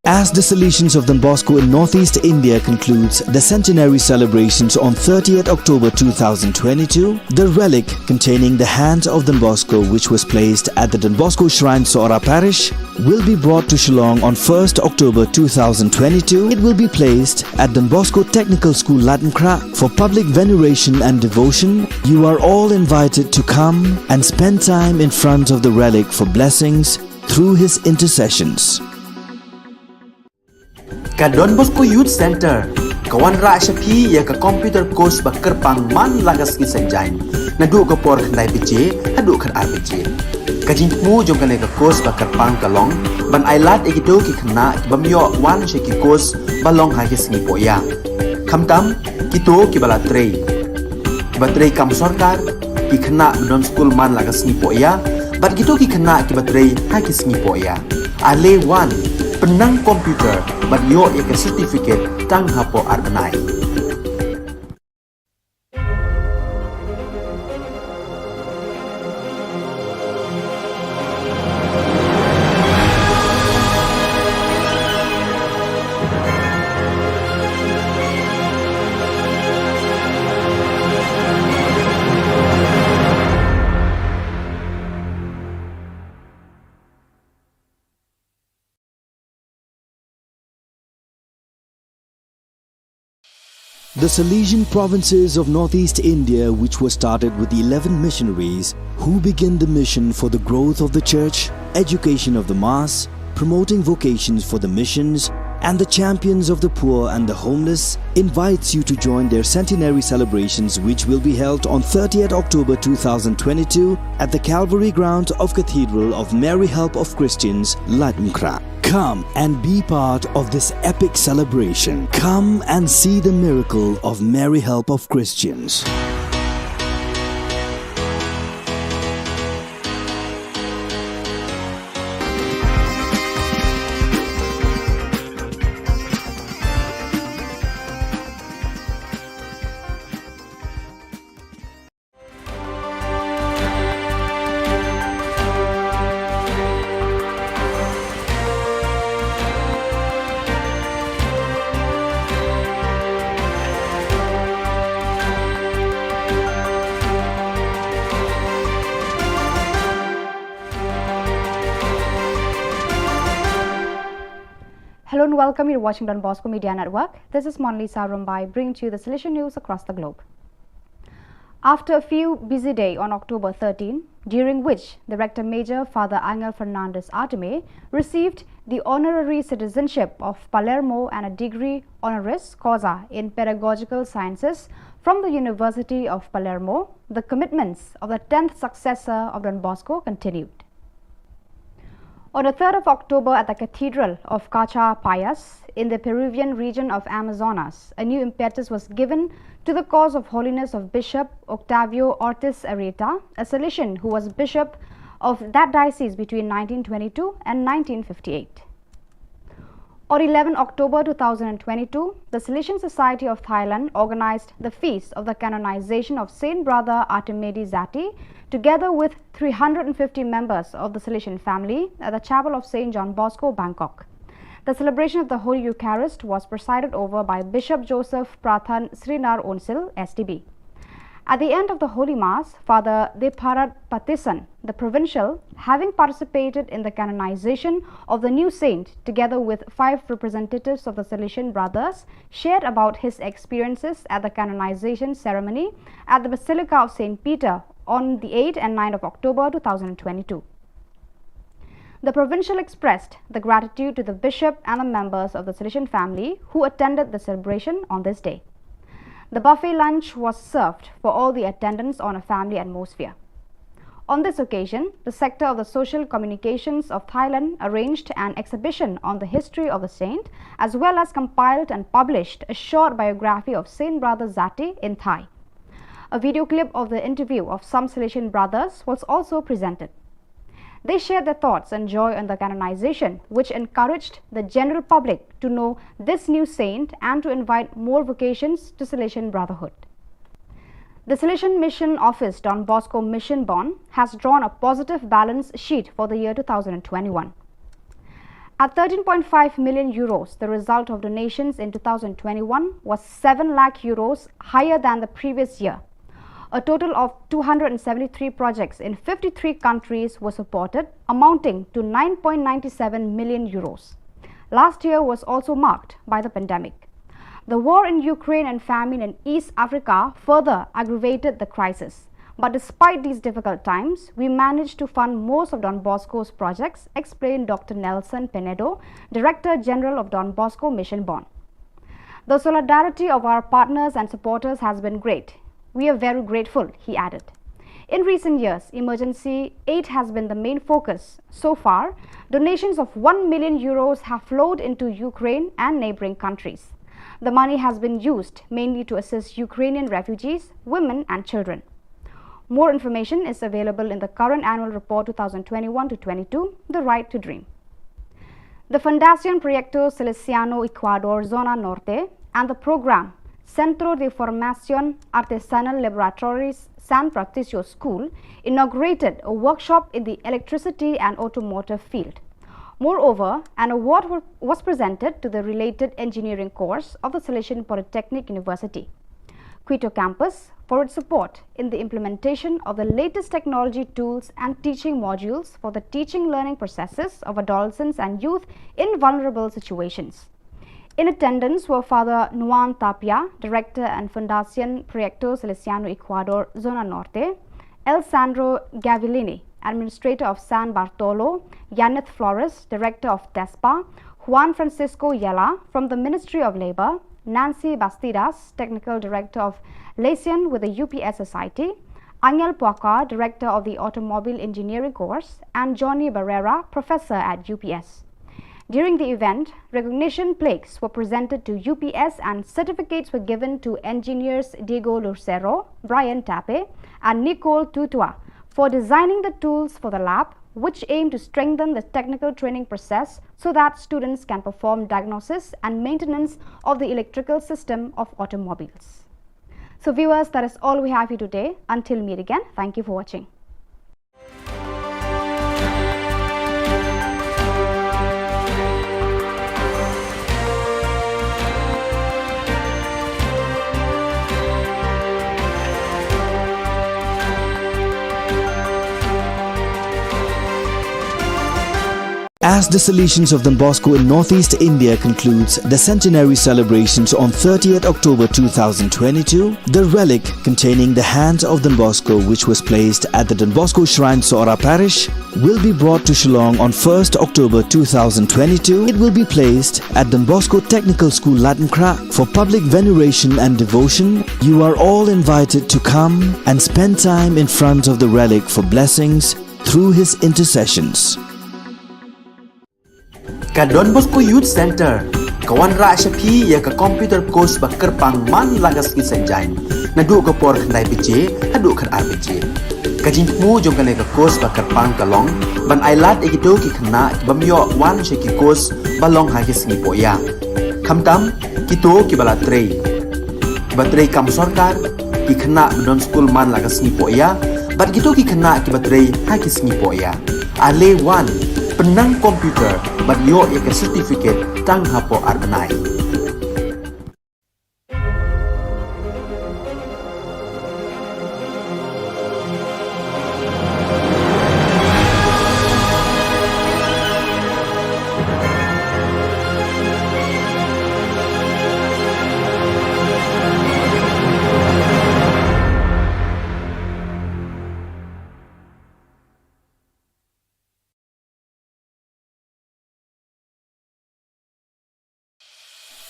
As the Salesians of Don Bosco in Northeast India concludes the centenary celebrations on thirtieth October two thousand twenty-two, the relic containing the hands of Don Bosco, which was placed at the Don Bosco Shrine, Sohra Parish, will be brought to Shillong on first October two thousand twenty-two. It will be placed at Don Bosco Technical School, Latenkhrah, for public veneration and devotion. You are all invited to come and spend time in front of the relic for blessings through his intercessions. Ka Don Bosco Youth Center ka wanrah sha phi ïa ka computer course ba kyrpang man la ka sngi Saitjaiñ, naduh ka por khyndai baje haduh khatar baje. Ka jingthmu jong kane ka course ba kyrpang ka long ban ailad ïa kito ki khynnah ki bym ïoh wan sha ki course ba long ha ki sngi pohïa, khamtam kito kiba la trei, kiba trei kam sorkar, ki khynnah ba don skul man la ka sngi pohïa, bad kito ki khynnah kiba trei ha ki sngi pohïa. Ale wan, pynnang computer bad ïoh ïa ka certificate tang hapoh ar bnai. The Salesian provinces of northeast India, which was started with eleven missionaries who began the mission for the growth of the church, education of the mass, promoting vocations for the missions, and the champions of the poor and the homeless, invites you to join their centenary celebrations, which will be held on thirtieth October two thousand twenty-two at the Calvary ground of Cathedral of Mary Help of Christians, Laitumkhrah. Come and be part of this epic celebration. Come and see the miracle of Mary Help of Christians. Hello and welcome. You're watching Don Bosco Media Network. This is Monalisa Rumbai, bringing to you the Salesian news across the globe. After a few busy days on October thirteen, during which the Rector Major Father Angel Fernandez Artime received the honorary citizenship of Palermo and a degree honoris causa in pedagogical sciences from the University of Palermo, the commitments of the tenth successor of Don Bosco continued. On the third of October at the Cathedral of Cacha Payas in the Peruvian region of Amazonas, a new impetus was given to the cause of holiness of Bishop Octavio Ortiz Arrieta, a Salesian who was bishop of that diocese between nineteen twenty-two and nineteen fifty-eight. On eleven October two thousand twenty-two, the Salesian Society of Thailand organized the feast of the canonization of Saint Brother Artimedi Zati, together with three hundred fifty members of the Salesian family, at the Chapel of Saint John Bosco, Bangkok. The celebration of the Holy Eucharist was presided over by Bishop Joseph Prathan Srinar Onsil, S D B. At the end of the Holy Mass, Father Deparat Patisan, the provincial, having participated in the canonization of the new saint together with five representatives of the Salesian Brothers, shared about his experiences at the canonization ceremony at the Basilica of Saint Peter on the eighth and ninth of October two thousand twenty-two. The provincial expressed the gratitude to the bishop and the members of the Salesian family who attended the celebration on this day. The buffet lunch was served for all the attendants on a family atmosphere. On this occasion, the Sector of the Social Communications of Thailand arranged an exhibition on the history of the saint, as well as compiled and published a short biography of Saint Brother Zati in Thai. A video clip of the interview of some Salesian brothers was also presented. They shared their thoughts and joy on the canonization, which encouraged the general public to know this new saint and to invite more vocations to Salesian brotherhood. The Salesian Mission Office, Don Bosco Mission Bon, has drawn a positive balance sheet for the year two thousand twenty-one. At thirteen point five million euros, the result of donations in two thousand twenty-one was seven lakh euros higher than the previous year. A total of two hundred seventy-three projects in fifty-three countries were supported, amounting to nine point nine seven million euros. Last year was also marked by the pandemic. The war in Ukraine and famine in East Africa further aggravated the crisis. But despite these difficult times, we managed to fund most of Don Bosco's projects, explained Doctor Nelson Penedo, Director General of Don Bosco Mission Bon. The solidarity of our partners and supporters has been great. We are very grateful, he added. In recent years, emergency aid has been the main focus. So far, donations of one million euros have flowed into Ukraine and neighboring countries. The money has been used mainly to assist Ukrainian refugees, women, and children. More information is available in the current annual report two thousand twenty-one to twenty-two, The Right to Dream. The Fundación Proyecto Salesiano Ecuador Zona Norte and the program Centro de Formación Artesanal Laboratories San Patricio School inaugurated a workshop in the electricity and automotive field. Moreover, an award wa- was presented to the related engineering course of the Salesian Polytechnic University, Quito campus, for its support in the implementation of the latest technology tools and teaching modules for the teaching learning processes of adolescents and youth in vulnerable situations. In attendance were Father Nuan Tapia, Director and Fundación Proyecto Salesiano Ecuador, Zona Norte, El Sandro Gavillini, Administrator of San Bartolo, Yaneth Flores, Director of TESPA, Juan Francisco Yela from the Ministry of Labor, Nancy Bastidas, Technical Director of Lesian with the U P S Society, Angel Puaka, Director of the Automobile Engineering Course, and Johnny Barrera, Professor at U P S. During the event, recognition plaques were presented to U P S and certificates were given to engineers Diego Lucero, Brian Tape, and Nicole Tutua for designing the tools for the lab, which aim to strengthen the technical training process so that students can perform diagnosis and maintenance of the electrical system of automobiles. So viewers, that is all we have for you today. Until meet again, thank you for watching. As the Salesians of Don Bosco in Northeast India concludes the centenary celebrations on thirtieth October two thousand twenty-two, the relic containing the hand of Don Bosco, which was placed at the Don Bosco Shrine, Sohra Parish, will be brought to Shillong on first October two thousand twenty-two. It will be placed at Don Bosco Technical School, Laitumkhrah, for public veneration and devotion. You are all invited to come and spend time in front of the relic for blessings through his intercessions. Ka Don Bosco Youth Center ka wanrah sha phi ïa ka computer course ba kyrpang man la ka sngi Saitjaiñ, naduh ka por khyndai baje haduh khatar baje. Ka jingthmu jong kane ka course ba kyrpang ka long ban ailad ïa kito ki khynnah ki bym ïoh wan sha ki course ba long ha ki sngi pohïa. Khamtam kito kiba la trei, kiba trei kam sorkar, ki khynnah ba don skul man la ka sngi pohïa, bad kito ki khynnah kiba trei ha ki sngi pohïa. Ale wan, pynnang computer bad ïoh ïa ka certificate tang hapoh ar bnai.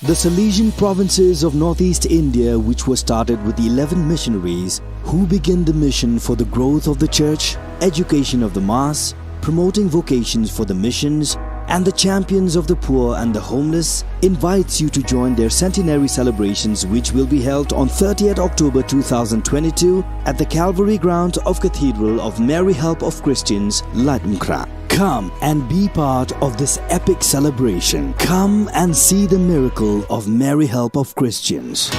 The Salesian provinces of Northeast India, which were started with eleven missionaries who began the mission for the growth of the church, education of the mass, promoting vocations for the missions, and the champions of the poor and the homeless, invites you to join their centenary celebrations, which will be held on thirtieth October two thousand twenty-two at the Calvary grounds of Cathedral of Mary Help of Christians, Laitumkhrah. Come and be part of this epic celebration. Come and see the miracle of Mary Help of Christians.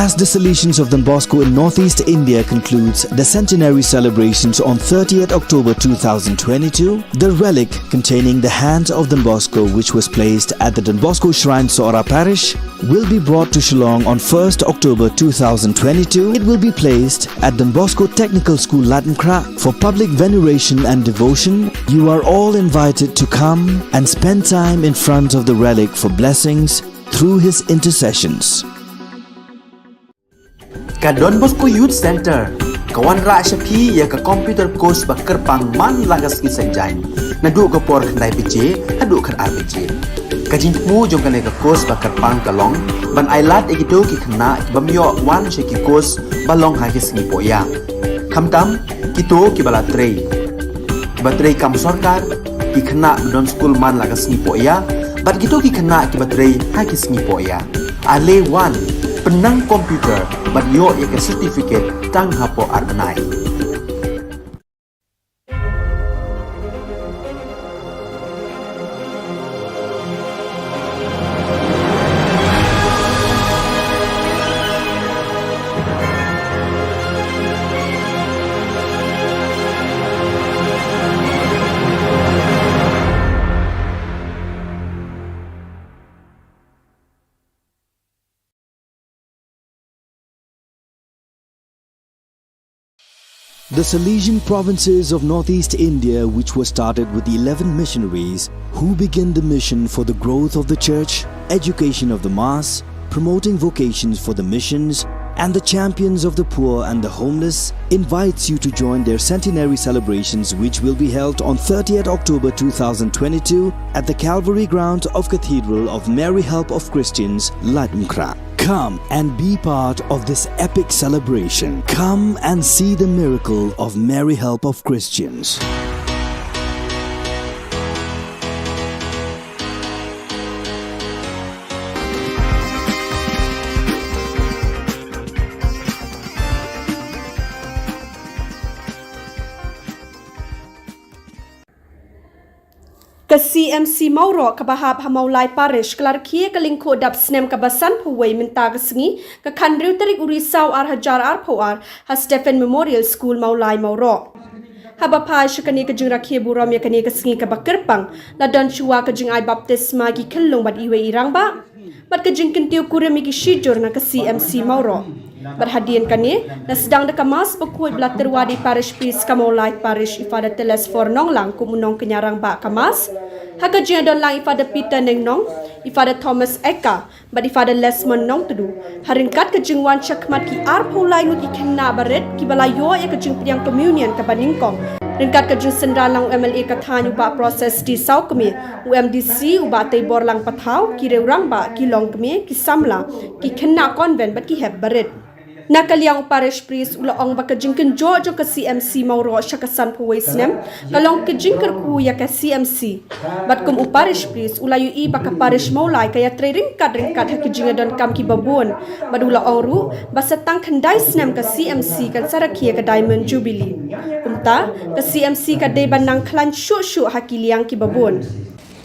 As the Salesians of Don Bosco in Northeast India concludes the centenary celebrations on thirtieth October two thousand twenty-two, the relic containing the hands of Don Bosco, which was placed at the Don Bosco Shrine, Sohra Parish, will be brought to Shillong on first October two thousand twenty-two. It will be placed at Don Bosco Technical School, Laitumkhrah, for public veneration and devotion. You are all invited to come and spend time in front of the relic for blessings through his intercessions. Ka Don Bosco Youth Center ka wanrah sha phi ïa ka computer course ba kyrpang man la ka sngi Saitjaiñ, naduh ka por khyndai baje haduh khatar baje. Ka jingthmu jong kane ka course ba kyrpang ka long ban ailad ïa kito ki khynnah ki bym ïoh wan sha ki course ba long ha ki sngi pohïa. Khamtam kito kiba la trei, kiba trei kam sorkar, ki khynnah ba don skul man la ka sngi pohïa, bad kito ki khynnah kiba trei ha ki sngi pohïa. Ale wan, pynnang computer bad ïoh ïa ka certificate tang hapoh ar bnai. The Salesian provinces of Northeast India, which was started with eleven missionaries who began the mission for the growth of the church, education of the mass, promoting vocations for the missions, and the champions of the poor and the homeless, invites you to join their centenary celebrations, which will be held on thirtieth October two thousand twenty-two at the Calvary ground of Cathedral of Mary Help of Christians, Laitumkhrah. Come and be part of this epic celebration. Come and see the miracle of Mary Help of Christians. Ka C M C Mawroh kaba hap ha Mawlai Parish ka la rkhie ka lyngkhuh dap snem kaba sanphew wei mynta ka sngi, ka khathynriew tarik u Risaw ar hajar arphew ar, ha Stephen Memorial School Mawlai Mawroh. Haba phai sha kane ka jingrakhe burom ïa kane ka sngi kaba kyrpang, la don shuwa ka jingai baptisma ki khyllung bad iwei i rangbah bad ka jingkyntiew kurim ïa ki shijur na ka C M C Mawroh. Bad hadien kane, la sdang da ka Mass bakhuid ba la tyrwa da i Parish Priest ka Mawlai Parish, i Father Telesphore Nonglang, kum u nongkñia rangbah ka Mass. Ha ka jingïadon lang i Father Peter Nengnong, i Father Thomas Eka bad i Father Lesmond Nongtdu. Ha ryngkat ka jingwan shakhmat ki arphew lai ngut ki khynnah barit kiba la ïoh ïa ka jingpdiang Communion kaba nyngkong. Ryngkat ka jingsynran lang u M L A ka thaiñ u Bah Proses D Sawkmie, u M D C u Bah Teibor Langpathaw, ki riew rangbah, ki longkmie, ki samla, ki khynnah convent bad ki hep barit. Na ka liang u Parish Priest u la ong ba ka jingkynjoh jong ka C M C Mawroh sha ka sanphew wei snem ka long ka jingkyrkhu ïa ka C M C. Bad kum u Parish Priest u la ïohi ba ka Parish Mawlai ka ïatrei ryngkat ryngkat ha ki jingïadonkam kiba bun. Bad u la ong ruh ba sa tang khyndai snem ka C M C kan sa rakhe ïa ka Diamond Jubilee. Kumta, ka C M C ka dei ban nang khlaiñ shuh shuh ha ki liang kiba bun.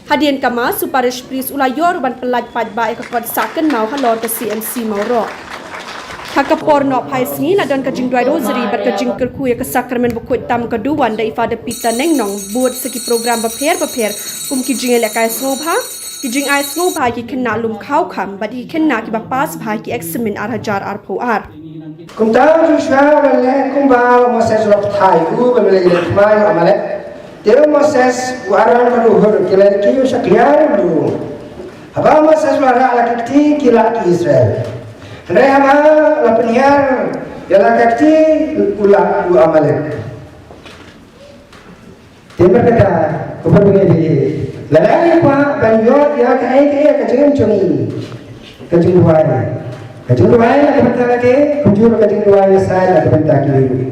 Hadien ka Mass, u Parish Priest u la ïoh ruh ban pyllait paidbah ïa ka kot sah kynmaw halor ka C M C Mawroh. Ha ka por noh phai sngi la don ka jingduwai Rosary bad ka jingkyrkhu ïa ka Sakramen bakhuid tam ka duwan da i Father Peter Nengnong, bud sa ki program bapher bapher kum ki jingïalehkai sngewbha, ki jingai sngewbha ïa ki khynnah lum khaw kham bad ïa ki khynnah kiba pass bha ïa ki eksamin ar hajar arphew ar. Kumta u Joshua u la leh kumba u Moses u la pathai ïa u ba me la ïaleh thma ïa u Amalek. Te u Moses, u Aron bad u Hur ki la ïakhih ïa u sha kliar u lum. Haba u Moses u la rah la ka kti ki lah ki Israel. Hynrei haba la pynhiar ïa la ka kti u lah u Amalek. Te namar kata, ko para bangeit, lada ngi kwah ban ïoh ïa kaei kaei ka jingim jong ngi, ka jingduwai. Ka jingduwai na ka bynta lade, kumjuh ka jingduwai ïa sa na ka bynta ki briew.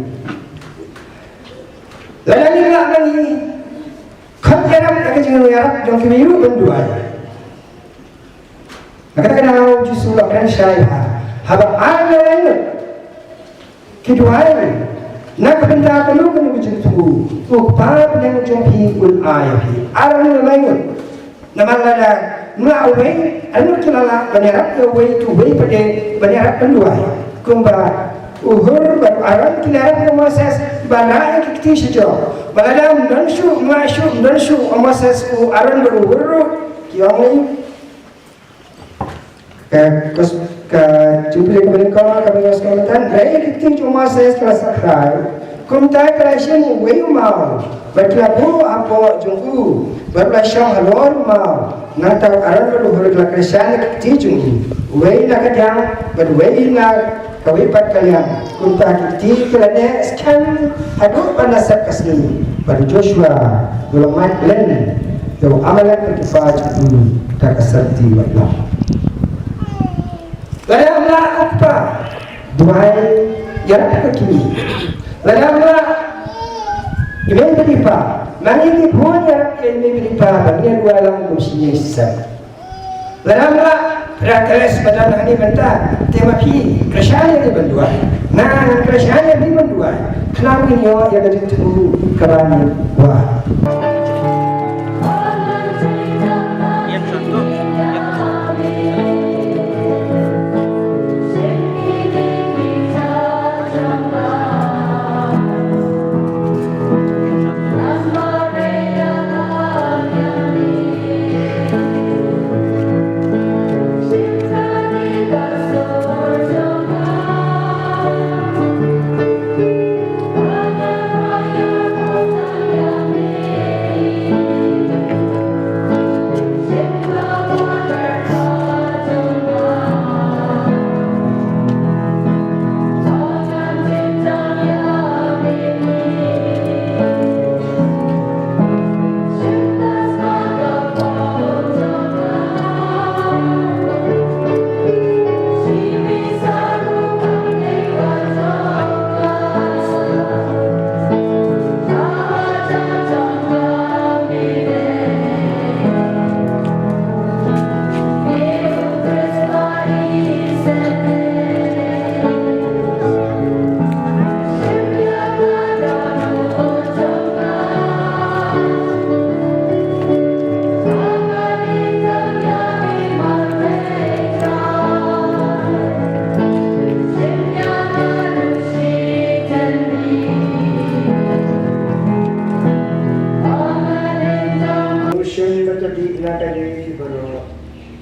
Lada ngi lah ban ïa khot ïarap ïa ka jingïarap jong ki briew ban duwai. Na kata ka daw u Jisu u la kren shai bha, haba ar ne lai ngut ki duwai na ka bynta kano kano ka jingthmu, u Kpa bneng jong phi un ai ïa phi. Ar ne lai ngut. Namar lada Mla uwei, anmut ki la lah ban ïarap ïa uwei, tu uwei pat de ban ïarap ban duwai. Kumba u Hur bad u Aron ki la ïarap ïa u Moses ban rah ïa ki kti sha jrong. Ba lada ym don shuh, ym lah shuh, ym don shuh u Moses, u Aron bad u Hur ruh, ki ong ïa u. Ka kos-, ka Jubilee kaba nyngkong kaba ngi ïohsngew mynta, hynrei ki kti jong u Moses ki la sakrai. Kumta ki la shim uwei u maw bad ki la buh hapoh jong u, bad u la shong halor u maw. Nangta u Aron bad u Hur ki la kyrshan ïa ki kti jong u, uwei na ka diang bad uwei na kawei pat ka liang. Kumta ki kti ki la neh skhem haduh ba la sep ka sngi, bad u Joshua u la mad len ïa u Amalek bad ki kpa jong u da ka syrti wait long. Lada ym lah u kpa, duwai ïarap ïa ki kmie. Lada ym lah i mei bad i pa, ma ngi ki khun ïarap ïa i mei bad i pa ba ngin duwai lang kum shi ïing shi sem. Lada ym lah, para kles ba don hangne mynta, te ma phi kyrshan ïa ngi ban duwai. Nga ngan kyrshan ïa phi ban duwai. Khnang ba ngin ïoh ïa ka jingthmu kaba ngi kwah.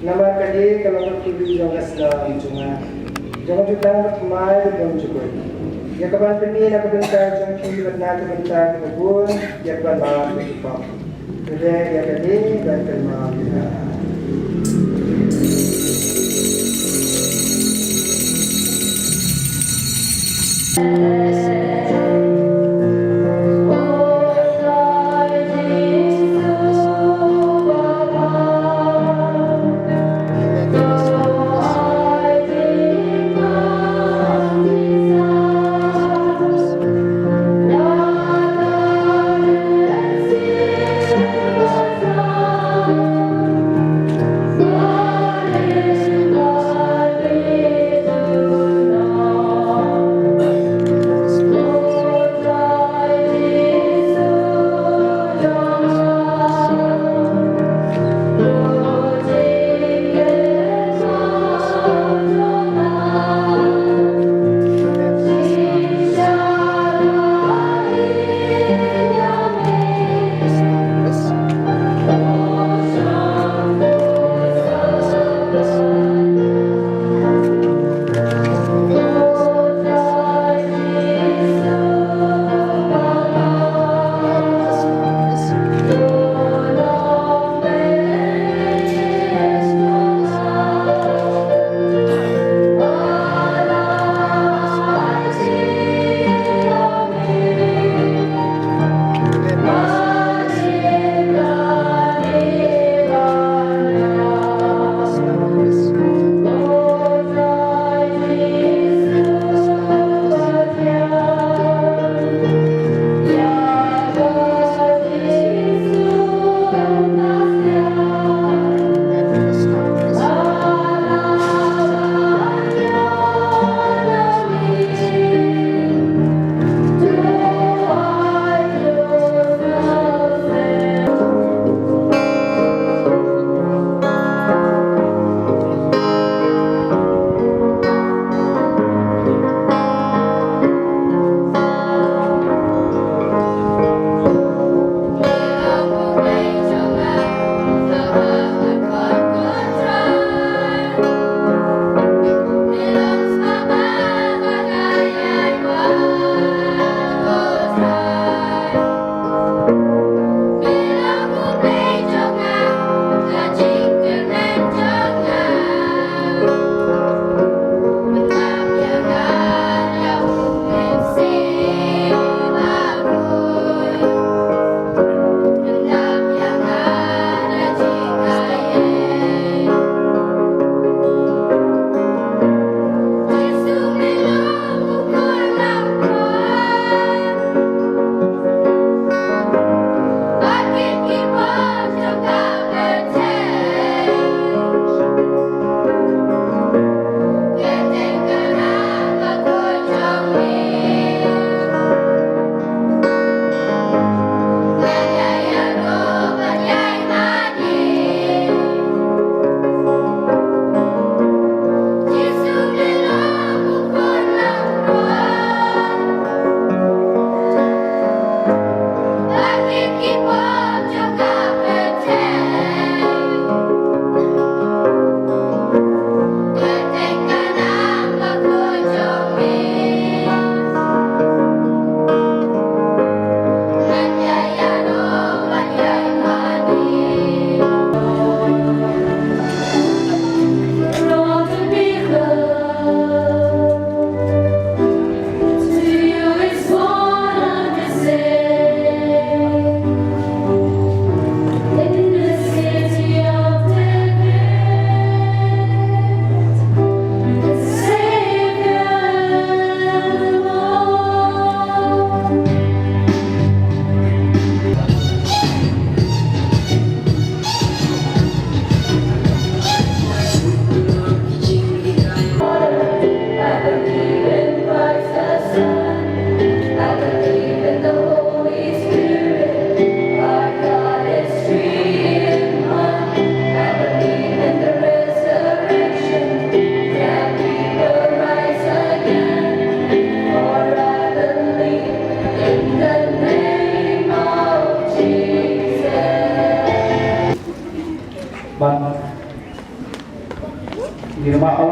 Namar kane ka long ka kyrteng jong ka snam jong nga, jong ka jutang bad thymmai bad jong jukut. Ïa kaban pyni na ka bynta jong phi bad na ka bynta kiba bun, ïa kaban map ïa ki pap. Te ïa kane ban kynmaw ïa nga.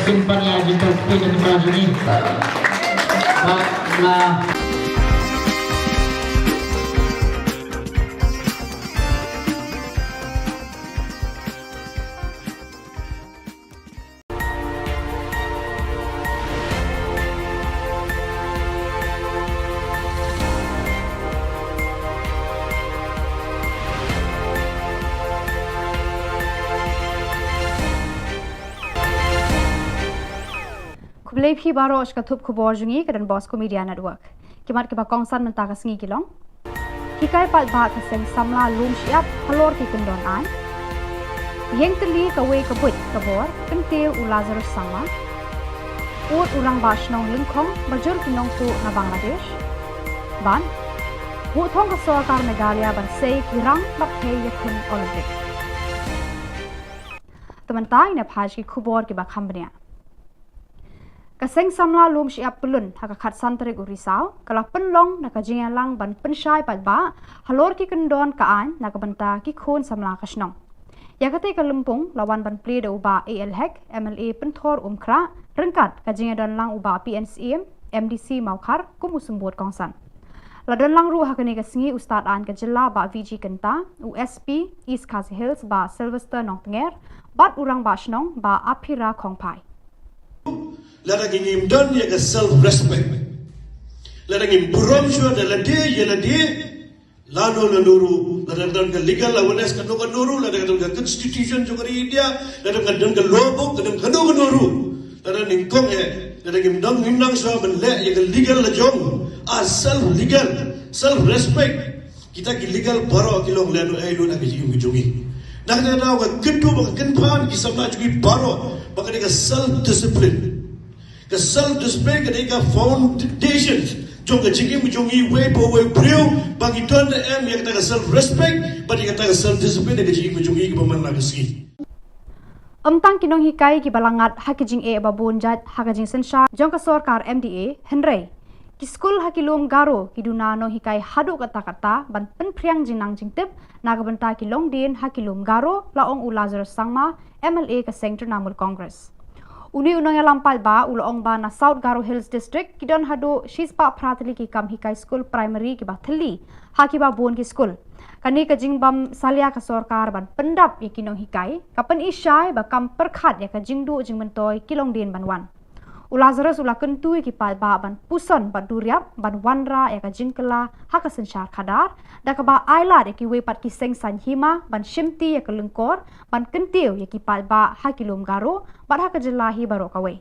sngewbha ïa ki jingpynpaw jong ngi. Ba la Khublei phi baroh sha ka thup khubor jong ngi ka Don Bosco Media Network. Ki mat kiba kongsan mynta ka sngi ki long: Hikai paidbah ka seng samla lum shyiap halor ki kyndon aiñ. Ïeng tylli kawei ka buit ka bor, kyntiew u Lazarus Sangma. Ud u rangbah shnong lyngkhong ba jur ki nongtuh na Bangladesh. Bad buh thong ka sorkar Meghalaya ban sei ki rang bad thei ïakhun Olympic. Te mynta ngin ïa phai sha ki khubor kiba kham bniah. Ka seng samla lum shyiap pyllun ha ka khatsan tarik u Risaw ka la pynlong na ka jingïalang ban pynshai paidbah halor ki kyndon ka aiñ na ka bynta ki khun samla ka shnong. Ïa katei ka lympung la wan ban plie da u Bah A L Hek, M L A Pynthor Umkhrah, ryngkat ka jingïadonlang u Bah P N Syiem, M D C Mawkhar, kum u symbud kongsan. La don lang ruh ha kane ka sngi u Stad Aiñ ka jylla Bah V G Kynta, u S P East Khasi Hills Bah Sylvester Nongtnger, bad u rangbah shnong Bah Aphira Khongphai. Lada ngim don ïa ka self respect, lada ngim burom shuwa da lade ïa lade, lano lano ruh, lada don ka legal awareness kano kano ruh, lada don ka constitution jong ka ri India, lada don ka law book, lada kano kano ruh, lada nyngkong eh, lada ngim don, ngim nang shuwa ban leh ïa ka legal lajong, a self legal, self respect. Kita ki legal baroh ki long lano ei lano ka jingim ka jong ngi. Na kata ka daw ka kyntu bad ka kynpham ki samla jong ngi baroh ba ka dei ka self discipline. Ka self discipline ka dei ka foundation jong ka jingim jong ngi wei pa wei briew, ba ngi don da em ïa kata ka self respect bad ïa kata ka self discipline ïa ka jingim jong ngi kiba man la ka sngi. Ym tang ki nonghikai kiba la ngat ha ki jingeh ba bun jait ha ka jingsynshar jong ka sorkar M D A, hynrei ki skul ha ki lum Garo ki duna nonghikai haduh katta katta ban pynphriang jingnang jingtip na ka bynta ki longdien ha ki lum Garo, la ong u Lazarus Sangma, M L A ka seng Trinamool Congress. Une u nongïalam paidbah u la ong ba na South Garo Hills District ki don haduh shispah phra tylli ki kam hikai skul primary kiba thylli ha kiba bun ki skul. Kane ka jingbym salia ka sorkar ban pyndap ïa ki nonghikai ka pyni shai ba kam pyrkhat ïa ka jingduh jingmyntoi ki longdien ban wan. U Lazarus u la kyntu ïa ki paidbah ban puson bad duriap ban wanrah ïa ka jingkylla ha ka synshar khadar, da kaba ailad ïa kiwei pat ki seng saiñ hima ban shimti ïa ka lyngkor ban kyntiew ïa ki paidbah ha ki lum Garo bad ha ka jylla hi baroh kawei.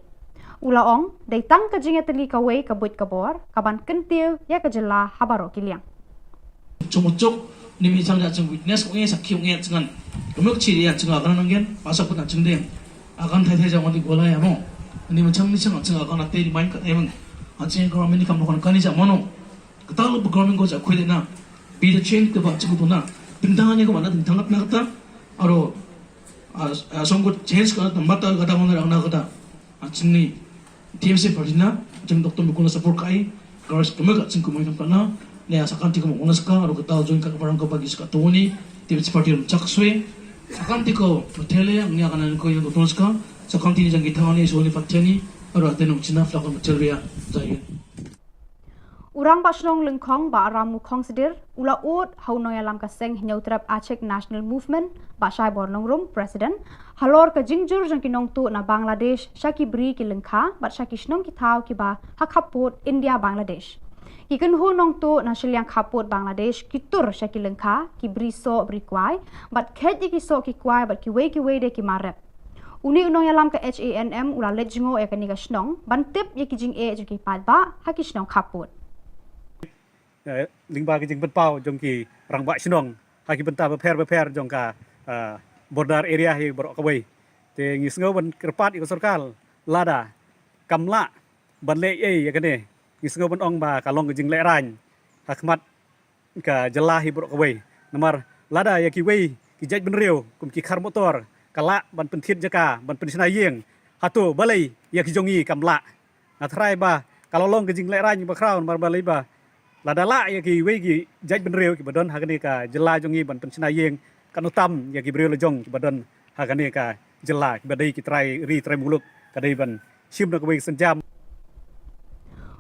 U la ong, dei tang ka jingïatylli kawei ka buit ka bor ka ban kyntiew ïa ka jylla ha baroh ki liang. Chong chok, ni mi chang ja chang witness ko ngi sakhi ngi chang. Kemuk chi ri chang akan nang gen, masa pun chang deng. Akan thai thai jang wati gola ya mo. Ni ma chang ni chang chang akan ate ni main ka emang. Achang ko mini kam ko kan ni ja mono. Kata lo program ko ja khui na. Bi the change ke ba chang tu na. Pintang ni ko mana pintang na kata. Aro, a, a, song ko change ka na mata kata mo na kata. Achni T M C party na, jeng Doctor Mukul na support kai, garis kemuk aching kumai kam kana, ne asakan ti kumuk unas ka, aro kata join ka kamarang ka bagi saka toni, T M C party rum chak swe, akan ti ko matele, ngi akan ko yang Doctor Ska, sakan ti ni jang kita ni, so ni pateni, aro atenung China, flakon matele ya, jai. U Rangbah Shnong Lyngkhong, Bah Ram Mukhong Sdir, u la ud ha u nongïalam ka seng Hynñiewtrep Achik National Movement, Bah Shaibor Nongrum, President, halor ka jingjur jong ki nongtuh na Bangladesh sha ki bri ki lyngkha bad sha ki shnong ki thaw kiba ha khappud India Bangladesh. Ki kynhun nongtuh na shiliang khappud Bangladesh ki tur sha ki lyngkha, ki bri soh bri kwai, bad kheit ïa ki soh ki kwai bad kiwei kiwei de ki mar rep. Une u nongïalam ka H A N M u la leit jngoh ïa kane ka shnong ban tip ïa ki jingeh jong ki paidbah ha ki shnong khappud. Eh, lyngba ki jingpynpaw jong ki rangbah shnong ha ki bynta bapher bapher jong ka, eh, border area hi baroh kawei. Te ngi sngew ban kyrpad ïa ka sorkar, lada kam lah ban leh ei ïa kane, ngi sngew ban ong ba ka long ka jinglehrain ha khmat ka jylla hi baroh kawei. Namar lada ïa kiwei ki jaitbynriew kum ki khar motor ka lah ban pynthied jaka, ban pynshna ïing, hato balei ïa ki jong ngi kam lah? Nga tharai ba ka la long ka jinglehrain bakhraw, namar balei ba lada lah ïa kiwei ki jaitbynriew kiba don ha kane ka jylla jong ngi ban pynshna ïing, kan ym tam ïa ki briew la jong kiba don ha kane ka jylla, kiba dei ki trai ri trai muluk, ka dei ban shim na kawei ka sienjam.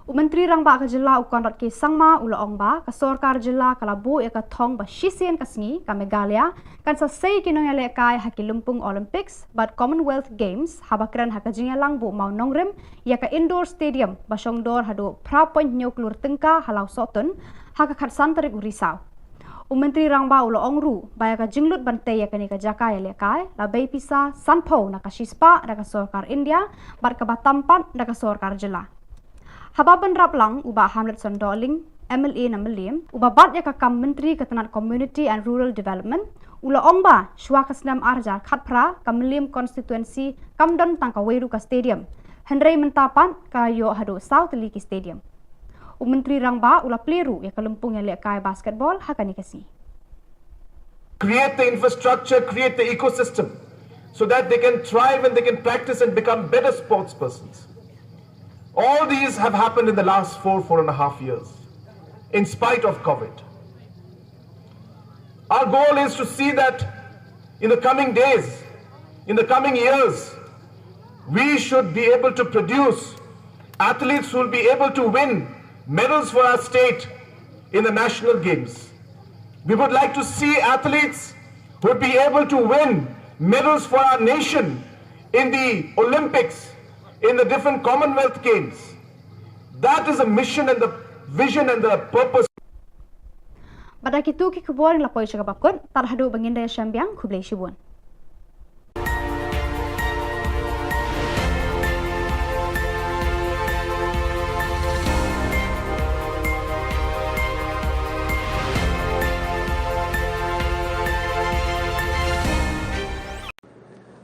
U Myntri Rangbah ka jylla, u Conrad K Sangma, u la ong ba ka sorkar jylla ka la buh ïa ka thong ba shisien ka sngi ka Meghalaya kan sa sei ki nongïalehkai ha ki lympung Olympics bad Commonwealth Games haba kren ha ka jingïalang buh mawnongrim ïa ka indoor stadium ba shongdor haduh phra point hynñiew klur tyngka ha Lawsohtun ha ka khatsan tarik u Risaw. U Myntri Rangbah u la ong ruh ba ïa ka jinglut ban tei ïa kane ka jaka ïalehkai la bei pisa sanphew na ka shispah da ka sorkar India bad kaba tam pat da ka sorkar jylla. Haba bynrap lang, u Bah Hamletson Dohling, M L A na Mylliem, uba bat ïa ka kam Myntri ka tnat Community and Rural Development, u la ong ba shuwa ka snem ar hajar khatphra ka Mylliem constituency kam don tang kawei ruh ka stadium, hynrei mynta pat ka ïoh haduh saw tylli ki stadium. U Myntri Rangbah u la plie ruh ïa ka lympung ïalehkai basketball ha kane ka sngi. Create the infrastructure, create the ecosystem so that they can thrive and they can practice and become better sports persons. All these have happened in the last four, four and a half years, in spite of COVID. Our goal is to see that in the coming days, in the coming years, we should be able to produce athletes who will be able to win medals for our state in the national games. We would like to see athletes who would be able to win medals for our nation in the Olympics, in the different Commonwealth Games. That is the mission and the vision and the purpose. Bad da kitu ki khubor ngi la poi sha kaba kut, tad haduh ba ngin da ïashem biang, khublei shibun.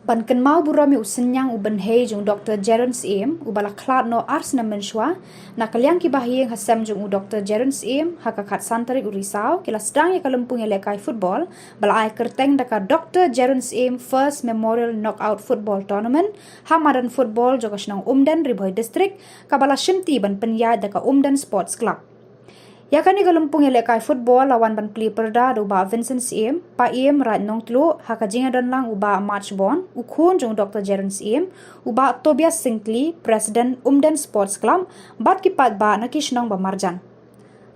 Ban kynmaw burom ïa u synñiang u bynhei jong u Doktor Jeron Syiem, uba la khlad noh ar snem mynshuwa, na ka liang ki bahaïing hasem jong u Doktor Jeron Syiem, ha ka khatsan tarik u Risaw, ki la sdang ïa ka lympung ïalehkai football, ba la ai kyrteng da ka Doktor Jeron Syiem First Memorial Knockout Football Tournament, ha madan football jong ka shnong Umden, Ri Bhoi District, kaba la shimti ban pynïaid da ka Umden Sports Club. Ïa kane ka lympung ïalehkai football la wan ban plie pyrda da u Bah Vincent Syiem, Paiem Raid Nongtluh, ha ka jingïadon lang u Bah March Bond, u khun jong u Doktor Jeron Syiem, u Bah Tobias Syngkli, President Umden Sports Club, bad ki paidbah na ki shnong ba marjan.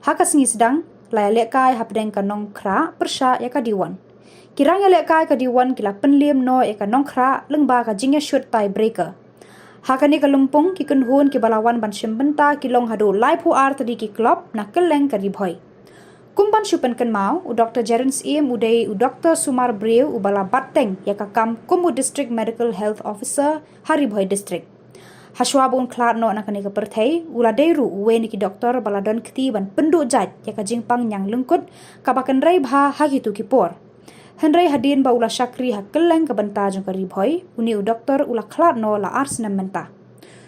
Ha ka sngi sdang, la ïalehkai hapdeng ka Nongkhrah pyrshah ïa ka Diwon. Ki rang ïalehkai ka Diwon ki la pynliem noh ïa ka Nongkhrah lyngba ka jingïashut tie breaker. Ha kane ka lympung, ki kynhun kiba la wan ban shim bynta ki long haduh laiphew ar tylli ki club na kylleng ka Ri Bhoi. Kum ban shu pynkynmaw, u Doktor Jeron Syiem u dei u doktor sumar briew uba la bat teng ïa ka kam kum u District Medical Health Officer ha Ri Bhoi District. Hashuwa ba un khlad noh na kane ka pyrthei, u la dei ruh uwei na ki doktor ba la don kti ban pynduh jait ïa ka jingpang ñiang lyngkut kaba kynrei bha ha kitu ki por. Hynrei hadien ba u la shakri ha kylleng ka bynta jong ka Ri Bhoi, une u doktor u la khlad noh la ar snem mynta.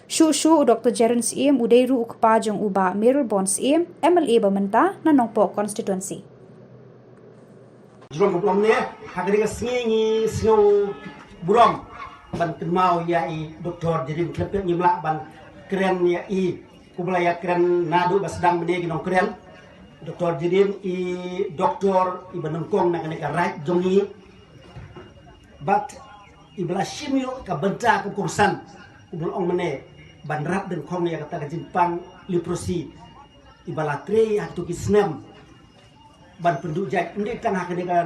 Shuh shuh u Doktor Jeron Syiem u dei ruh u kpa jong u Bah Mayralborn Syiem, M L A ba mynta na Nongpoh Constituency. Jrong ka burom ne, ha kane ka sngi ngi sngew burom ban kynmaw ïa i Doktor Jeron Khlem Pep, ngim lah ban kren ïa i kumba la ïakren naduh ba sdang mynne ki nongkren. Doktor Jeron i doktor iba nyngkong na kane ka raij jong ngi. Bad iba la shim ïoh ka bynta ka kongsan kumba la ong mynne ban rap dyngkhong ïa kata ka jingpang leprosy. iba la trei ha kito ki snem ban pynduh jait, ym dei tang ha kane ka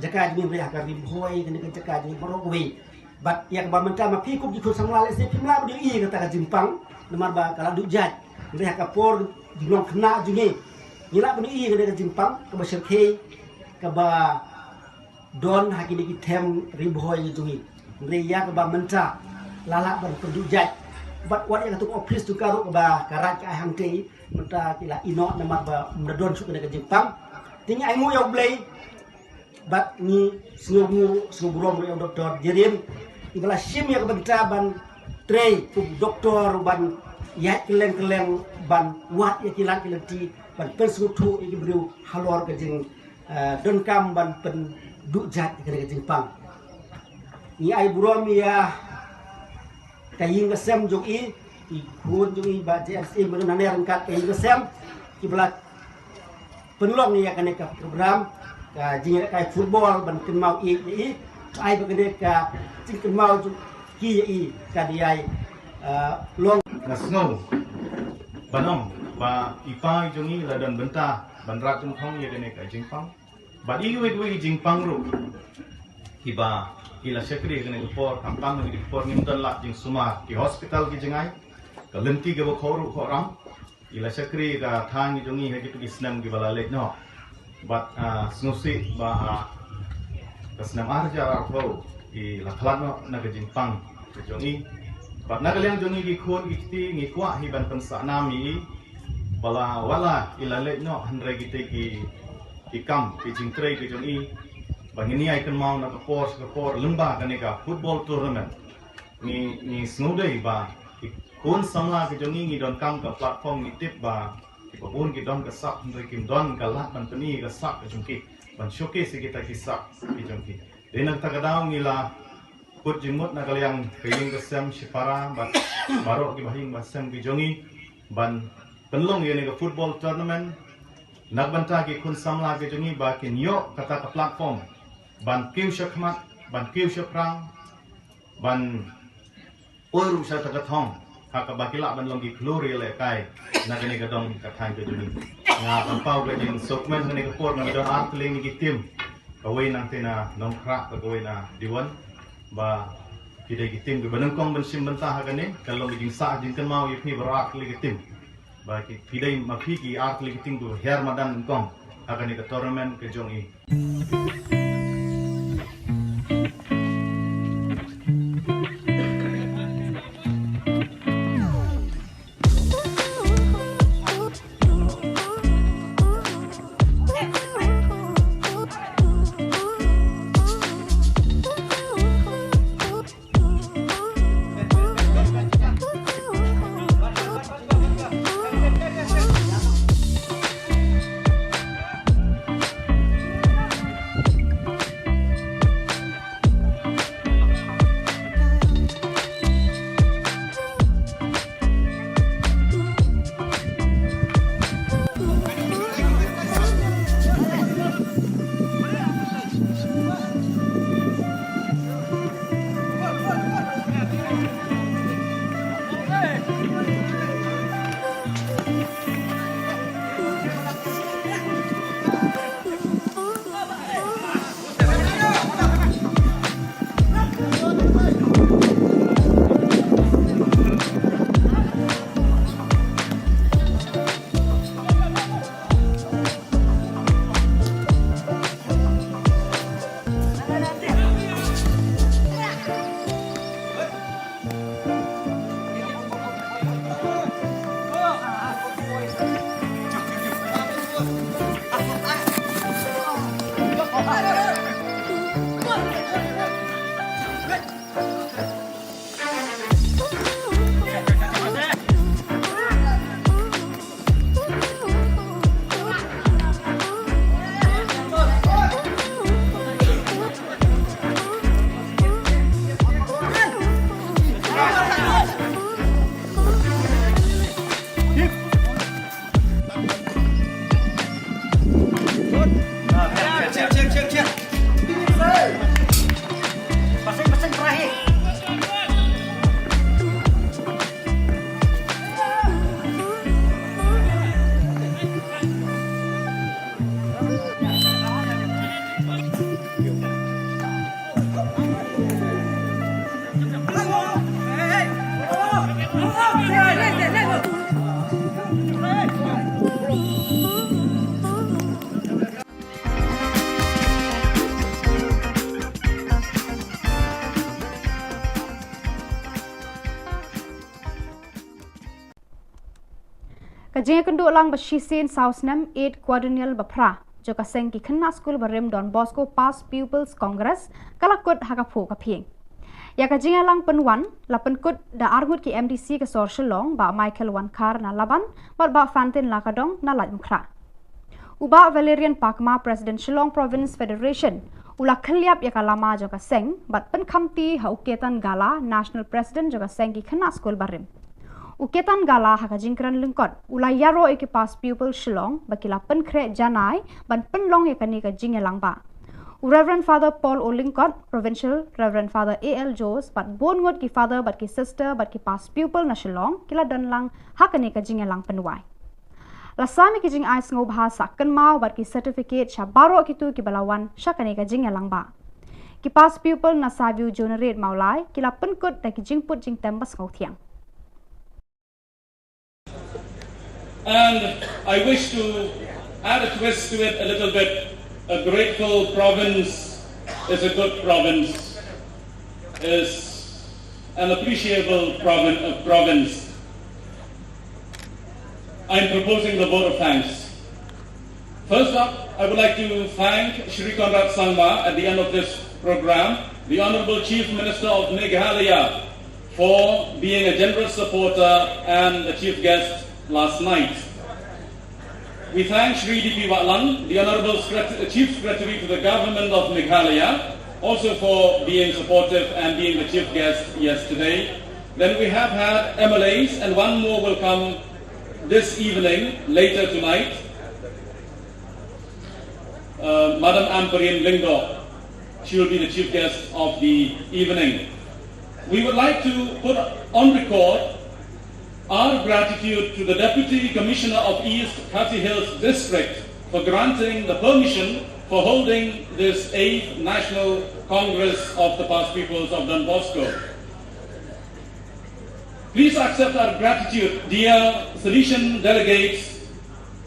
jaka jong ngi, hynrei ha ka Ri Bhoi, kane ka jaka jong ngi baroh kawei. Bad ïa kaba mynta ma phi kum ki khun samla, lehse phim lah ban ïohi ïa kata ka jingpang namar ba ka la duh jait, hynrei ha ka por jinglong khynnah jong ngi, ngi lah ban ïohi ïa kane ka jingpang kaba shyrkhei, kaba don ha kine ki them Ri Bhoi jong ngi. Hynrei ïa kaba mynta la lah ban pynduh jait. Bad wat ïa katu ka ophis jong ka ruh kaba ka Raid ka ai hangtei, mynta ki la ïehnoh namar ba ym da don shuh kane ka jingpang. Te ngi ainguh ïa U Blei bad ngi sngewnguh, sngew burom ruh ïa u Doktor Jerin, iba la shim ïa ka bynta ban trei kum doktor, ban ïaid kylleng kylleng, ban wad ïa ki lad ki lynti, ban pynsngewthuh ïa ki briew halor ka jing, eh, donkam ban pynduh jait ïa kane ka jingpang. Ngi ai burom ïa ka ïing ka sem jong i, i khun jong i Bah J M C, mynta nane ryngkat ka ïing ka sem, kiba la pynlong ïa kane ka program ka jingïalehkai football ban kynmaw ïa i. Ai ba kane ka jingkynmaw jong ki ïa i ka dei ai, eh, long. Nga sngew ban ong ba i pa i jong i la don bynta ban rat jingkhong ïa kane ka jingpang. Bad iwei iwei i jingpang ruh kiba i la shakri kane ka por, khamtam kane ka por ngim don lad jingsumar, ki hospital ki jngai, ka lynti kaba khawruh khawram, i la shakri ka thaiñ jong i ha kito ki snem kiba la leit noh. Bad, ah, sngewsih ba, ah, ka snem ar hajar arphew i la khlad noh na ka jingpang ka jong i. Bad na ka liang jong i ki khun ki kti ngi kwah hi ban pynsah nam ïa i ba la, wat la i la leit noh, hynrei kitei ki ki kam, ki jingtrei ki jong i ba ngin ïai kynmaw na ka por sha ka por lyngba kane ka football tournament. Ngi, ngi sngewdei ba ki khun samla ki jong i ngi donkam ka platform, ngi tip ba kiba bun ki don ka sap, hynrei kim don ka lad ban pyni ka sap ki jong ki, ban showcase ïa kita ki sap ki jong ki. Dei na kata ka daw ngi la kut jingmut na ka liang ka ïing ka sem shipara bad baroh kiba ha ïing ba sem ki jong i ban pynlong ïa kane ka football tournament na ka bynta ki khun samla ki jong i ba kin ïoh kata ka platform ban kiew shakhmat, ban kiew shaphrang, ban poi ruh sha kata ka thong ha kaba ki lah ban long ki khlur ïalehkai na kane ka dong ka thaiñ ka jong i. Nga pynpaw ka jingsngewkmen ha kane ka por, ngi don artylli ki team, kawei nangta na Nongkhrah bad kawei na Diwon, ba ki dei ki team kiba nyngkong ban shim bynta ha kane. Ka long ka jingsah jingkynmaw ïa phi baroh artylli ki team ba ki, phi dei ma phi ki artylli ki team kiba hiar madan nyngkong ha kane ka tournament ka jong i. Ka jingïakynduh lang ba shisien saw snem, eighth quadrennial ba phra jong ka seng ki khynnah skul barim Don Bosco Past Pupils Congress, ka la kut ha ka phuh ka phieng. Ïa ka jingïalang pynwan la pynkut da arngut ki M D C ka sor Shillong, Bah Michael Wankhar na Laban bad Bah Fantin Lakadong na Laitumkhrah. U Bah Valerian Pakma, President Shillong Province Federation, u la khylliap ïa ka lama jong ka seng bad pynkhamti ha u Ketan Gala, National President jong ka seng ki khynnah skul barim. U Ketan Gala ha ka jingkren lyngkot u la ïaroh ïa ki past pupil Shillong ba ki la pynkhreh janai ban pynlong ïa kane ka jingïalang ba. U Reverend Father Paul O Lyngkot, Provincial, Reverend Father A L Jones bad bun ngut ki father bad ki sister bad ki past pupil na Shillong ki la don lang ha kane ka jingïalang pynwai. La sam ïa ki jingai sngewbha sah kynmaw bad ki certificate sha baroh kito kiba la wan sha kane ka jingïalang ba. Ki past pupil na Saview Juniorate Mawlai ki la pynkut da ki jingput jingtem ba sngewthiang. And I wish to add a twist to it a little bit. A grateful province is a good province, is an appreciable provin-, uh, province. I'm proposing the vote of thanks. First up, I would like to thank Shri Conrad Sangma at the end of this program, the Honorable Chief Minister of Meghalaya, for being a generous supporter and the chief guest last night. We thank Shri D P Watlang, the Honorable Secret-, Chief Secretary to the Government of Meghalaya, also for being supportive and being the chief guest yesterday. Then we have had M L As, and one more will come this evening, later tonight. Uh, Madam Ampareen Lyngdoh, she will be the chief guest of the evening. We would like to put on record our gratitude to the Deputy Commissioner of East Khasi Hills District for granting the permission for holding this eighth National Congress of the Past Pupils of Don Bosco. Please accept our gratitude, dear Salesian delegates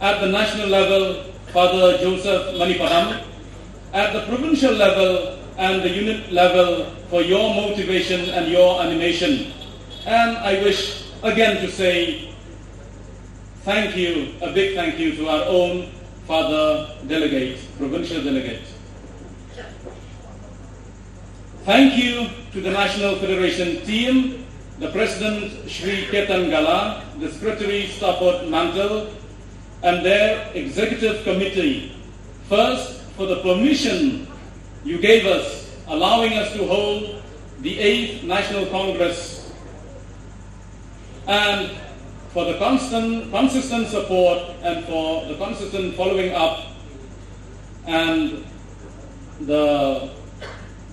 at the national level, Father Joseph Manipadam, at the provincial level and the unit level for your motivation and your animation. And I wish again to say thank you, a big thank you to our own Father Delegate, Provincial Delegate. Thank you to the National Federation team, the President Shri Ketan Gala, the Secretary Stafford Mantle, and their Executive Committee, first for the permission you gave us, allowing us to hold the eighth National Congress, and for the constant, consistent support and for the consistent following up and the,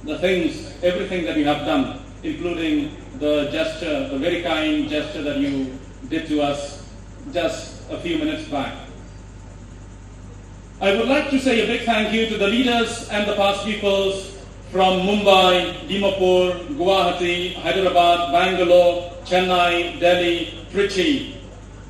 the things, everything that you have done, including the gesture, the very kind gesture that you did to us just a few minutes back. I would like to say a big thank you to the leaders and the past pupils from Mumbai, Dimapur, Guwahati, Hyderabad, Bangalore, Chennai, Delhi, Trichy,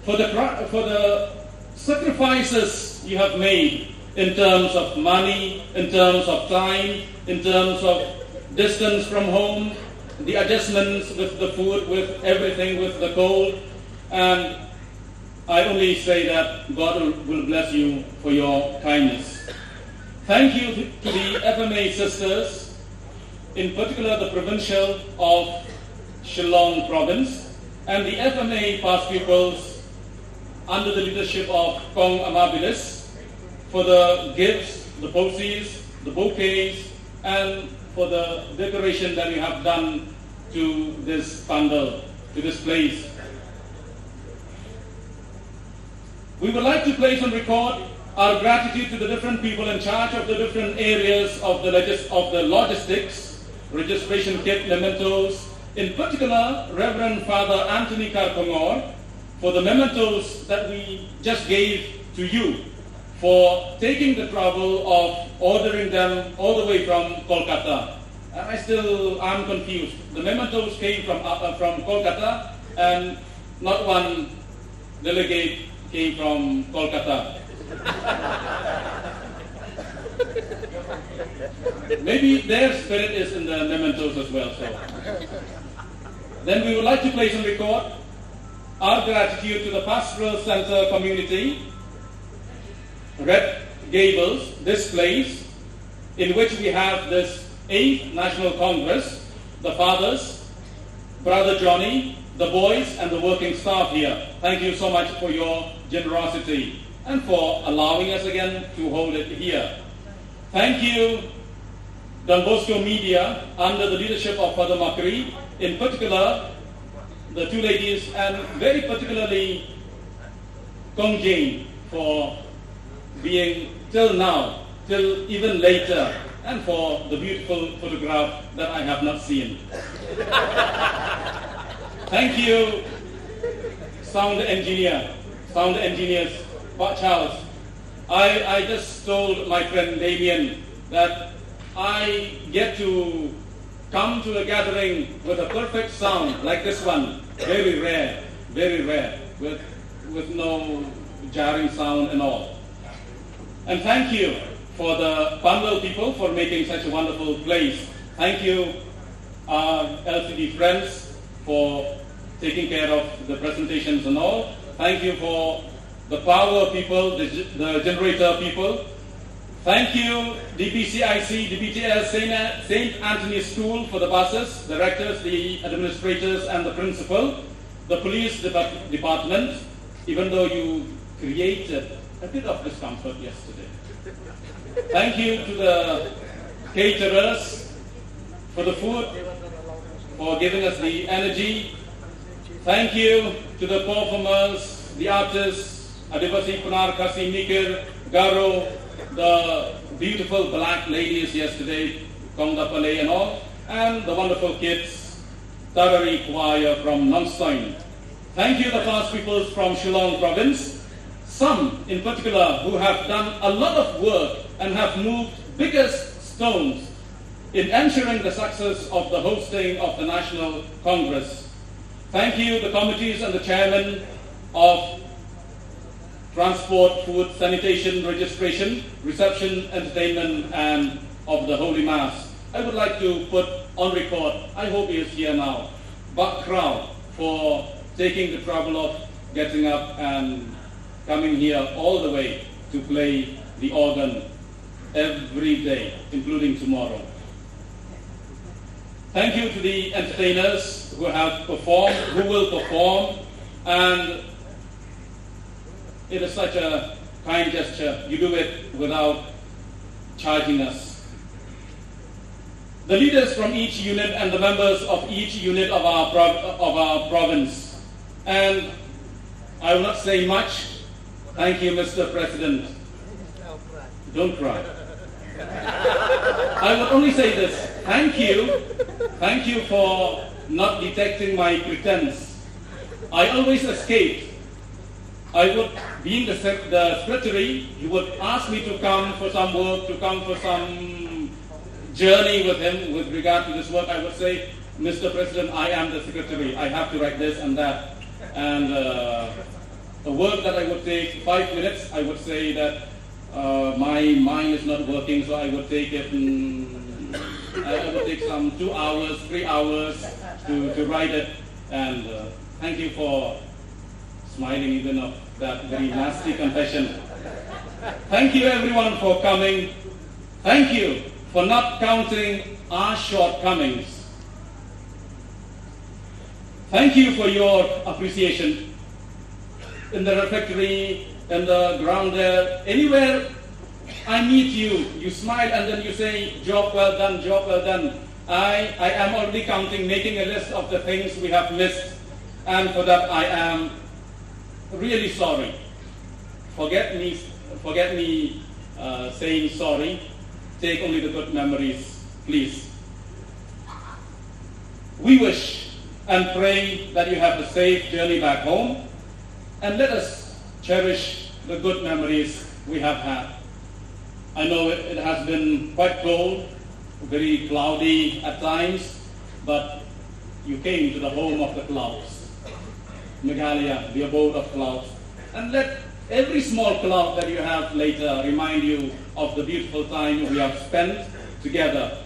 for the, cra-, for the sacrifices you have made in terms of money, in terms of time, in terms of distance from home, the adjustments with the food, with everything, with the cold, and I only say that God will, will bless you for your kindness. Thank you to the F M A sisters, in particular the provincial of Shillong province, and the F M A past pupils under the leadership of Kong Amabilis for the gifts, the posies, the bouquets, and for the decoration that you have done to this pandal, to this place. We would like to place on record our gratitude to the different people in charge of the different areas of the logis-, of the logistics, registration kit, mementos, in particular, Reverend Father Anthony Karkongor, for the mementos that we just gave to you, for taking the trouble of ordering them all the way from Kolkata. And I still am confused. The mementos came from, uh, uh, from Kolkata, and not one delegate came from Kolkata. Maybe their spirit is in the mementos as well. So, then we would like to place on record Our gratitude to the Pastoral Center community, Red Gables, this place in which we have this eighth National Congress, the fathers, Brother Johnny, the boys, and the working staff here. Thank you so much for your generosity and for allowing us again to hold it here. Thank you, Don Bosco Media, under the leadership of Father Makri, in particular, the two ladies, and very particularly Kong Jane, for being till now, till even later, and for the beautiful photograph that I have not seen. Thank you, sound engineer, sound engineers, Pak Charles. I, I just told my friend Damien that I get to come to a gathering with a perfect sound like this one. Very rare, very rare, with, with no jarring sound and all. And thank you for the Pandal people for making such a wonderful place. Thank you, our L C D friends, for taking care of the presentations and all. Thank you for the power people, the, the generator people. Thank you, D P C I C, D P T S, Saint, Saint Anthony's School for the buses, the rectors, the administrators, and the principal, the police depart- department, even though you created a bit of discomfort yesterday. Thank you to the caterers for the food, for giving us the energy. Thank you to the performers, the artists, Adivasi, Pnar, Khasi, Mikir, Garo, the beautiful black ladies yesterday, Kongda Palei and all, and the wonderful kids, Tarari Choir from Nongstoin. Thank you, the past peoples from Shillong province, some in particular who have done a lot of work and have moved biggest stones in ensuring the success of the hosting of the National Congress. Thank you, the committees and the chairman of transport, food, sanitation, registration, reception, entertainment, and of the Holy Mass. I would like to put on record, I hope he is here now, Bak Krau for taking the trouble of getting up and coming here all the way to play the organ every day, including tomorrow. Thank you to the entertainers who have performed, who will perform, and it is such a kind gesture. You do it without charging us. The leaders from each unit and the members of each unit of our, prov- of our province. And I will not say much. Thank you, Mister President. Don't cry. I would only say this. Thank you. Thank you for not detecting my pretense. I always escaped. I would, being the, sec- the secretary, he would ask me to come for some work, to come for some journey with him with regard to this work. I would say, Mister President, I am the secretary. I have to write this and that. And uh, a work that I would take five minutes, I would say that uh, my mind is not working, so I would take it. Mm, I I would take some two hours, three hours to, to write it. And uh, thank you for smiling even of that very nasty confession. Thank you everyone for coming. Thank you for not counting our shortcomings. Thank you for your appreciation. In the refectory, in the ground there, anywhere I meet you, you smile and then you say, "Job well done, job well done." I, I am already counting, making a list of the things we have missed, and for that I am really sorry. Forget me, forget me uh, saying sorry. Take only the good memories, please. We wish and pray that you have a safe journey back home, and let us cherish the good memories we have had. I know it, it has been quite cold, very cloudy at times, but you came to the home of the clouds, Meghalaya, the abode of clouds. And let every small cloud that you have later remind you of the beautiful time we have spent together.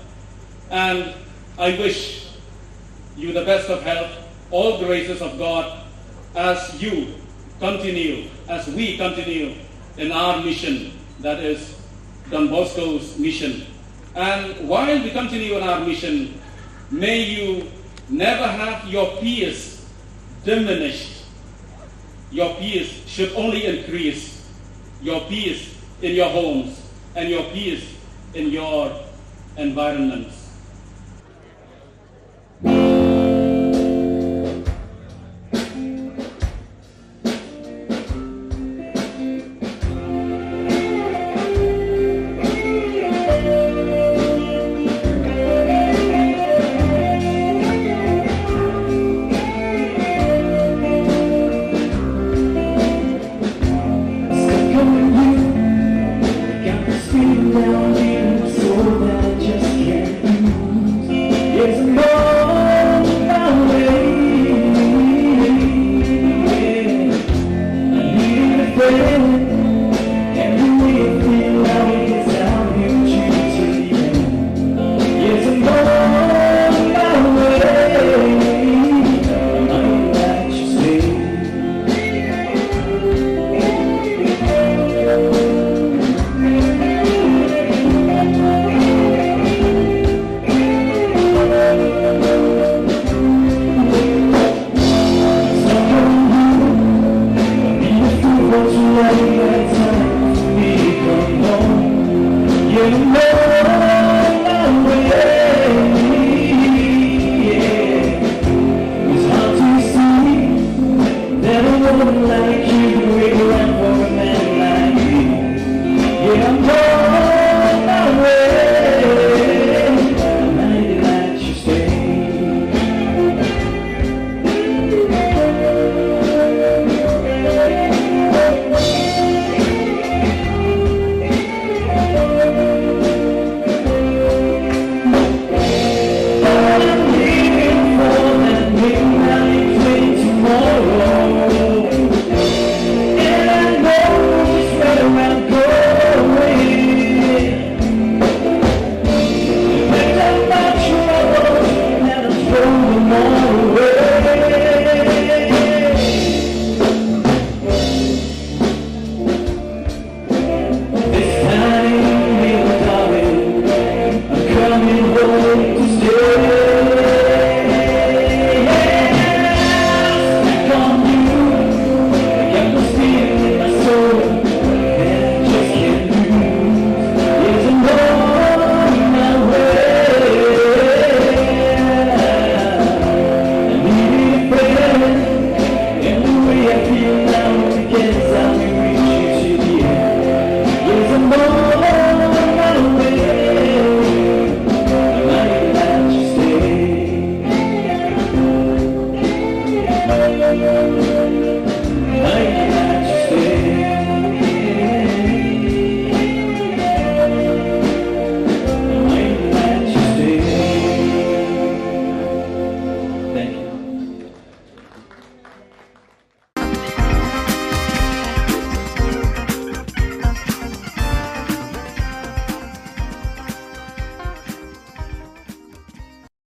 And I wish you the best of health, all graces of God, as you continue, as we continue in our mission, that is Don Bosco's mission. And while we continue in our mission, may you never have your peace diminished. Your peace should only increase. Your peace in your homes and your peace in your environments.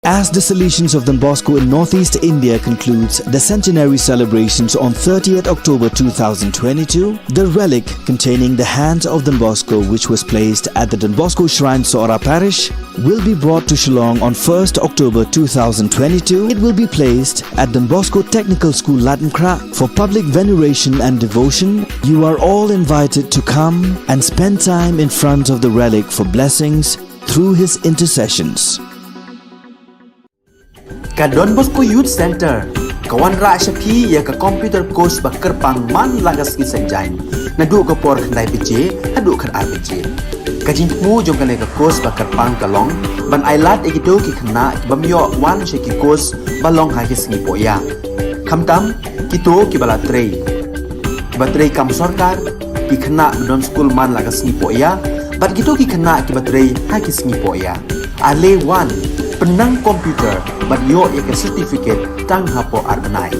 As the Salesians of Don Bosco in Northeast India concludes the centenary celebrations on thirtieth October two thousand twenty-two, the relic containing the hands of Don Bosco, which was placed at the Don Bosco Shrine, Sohra Parish, will be brought to Shillong on first October two thousand twenty-two. It will be placed at Don Bosco Technical School, Latenkhrah, for public veneration and devotion. You are all invited to come and spend time in front of the relic for blessings through his intercessions. Ka Don Bosco Youth Center ka wanrah sha phi ïa ka computer course ba kyrpang man la ka sngi Saitjaiñ, naduh ka por khyndai baje haduh khatar baje. Ka jingthmu jong kane ka course ba kyrpang ka long ban ailad ïa kito ki khynnah ki bym ïoh wan sha ki course ba long ha ki sngi pohïa. Khamtam kito kiba la trei, kiba trei kam sorkar, ki khynnah ba don skul man la ka sngi pohïa, bad kito ki khynnah kiba trei ha ki sngi pohïa. Ale wan, pynnang computer bad ïoh ïa ka certificate tang hapoh ar bnai.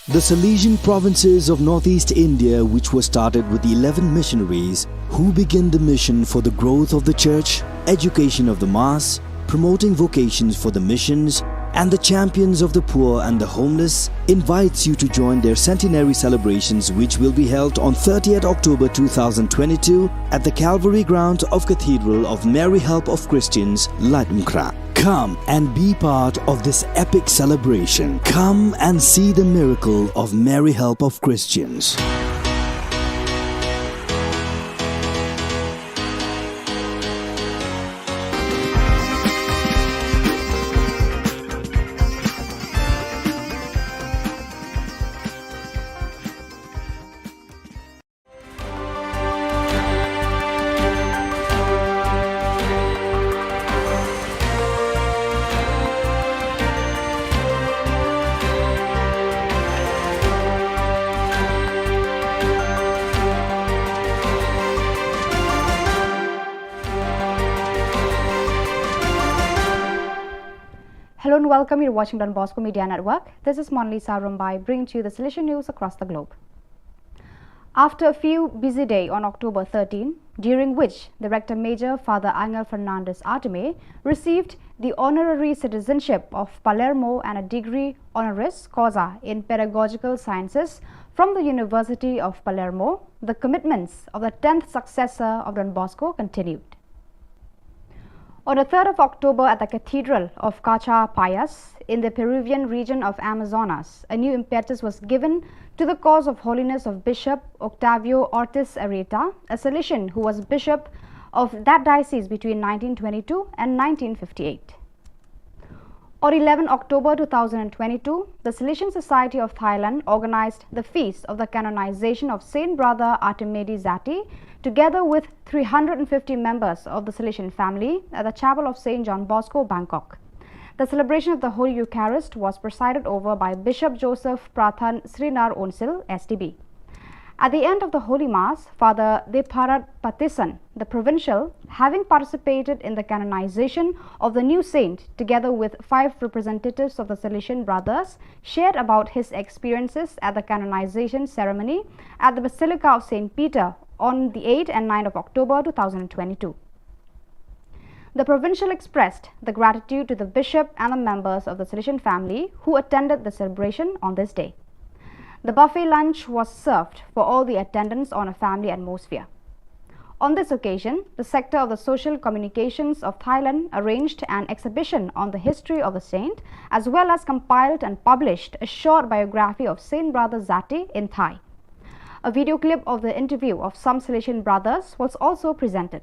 The Salesian provinces of northeast India, which were started with eleven missionaries who began the mission for the growth of the church, education of the mass, promoting vocations for the missions, and the champions of the poor and the homeless, invites you to join their centenary celebrations, which will be held on thirtieth October two thousand twenty-two at the Calvary ground of Cathedral of Mary Help of Christians, Laitumkhrah. Come and be part of this epic celebration. Come and see the miracle of Mary Help of Christians. Hello and welcome. You're watching Don Bosco Media Network. This is Monalisa Rumbai, bringing to you the Salesian news across the globe. After a few busy days on October thirteen, during which the Rector Major Father Angel Fernandez Artime received the honorary citizenship of Palermo and a degree honoris causa in pedagogical sciences from the University of Palermo, the commitments of the tenth successor of Don Bosco continued. On the third of October at the Cathedral of Cacha Payas in the Peruvian region of Amazonas, a new impetus was given to the cause of holiness of Bishop Octavio Ortiz Arrieta, a Salesian who was bishop of that diocese between nineteen twenty-two and nineteen fifty-eight. On eleven October two thousand twenty-two, the Salesian Society of Thailand organized the feast of the canonization of Saint Brother Artimedi Zati, together with three hundred fifty members of the Salesian family, at the chapel of Saint John Bosco, Bangkok. The celebration of the Holy Eucharist was presided over by Bishop Joseph Prathan Srinar Onsil, S D B. At the end of the Holy Mass, Father Deparat Patisan, the provincial, having participated in the canonization of the new saint together with five representatives of the Salesian Brothers, shared about his experiences at the canonization ceremony at the Basilica of Saint Peter on the eighth and ninth of October two thousand twenty-two. The provincial expressed the gratitude to the bishop and the members of the Salesian family who attended the celebration on this day. The buffet lunch was served for all the attendants on a family atmosphere. On this occasion, the Sector of the Social Communications of Thailand arranged an exhibition on the history of the saint, as well as compiled and published a short biography of Saint Brother Zati in Thai. A video clip of the interview of some Salesian brothers was also presented.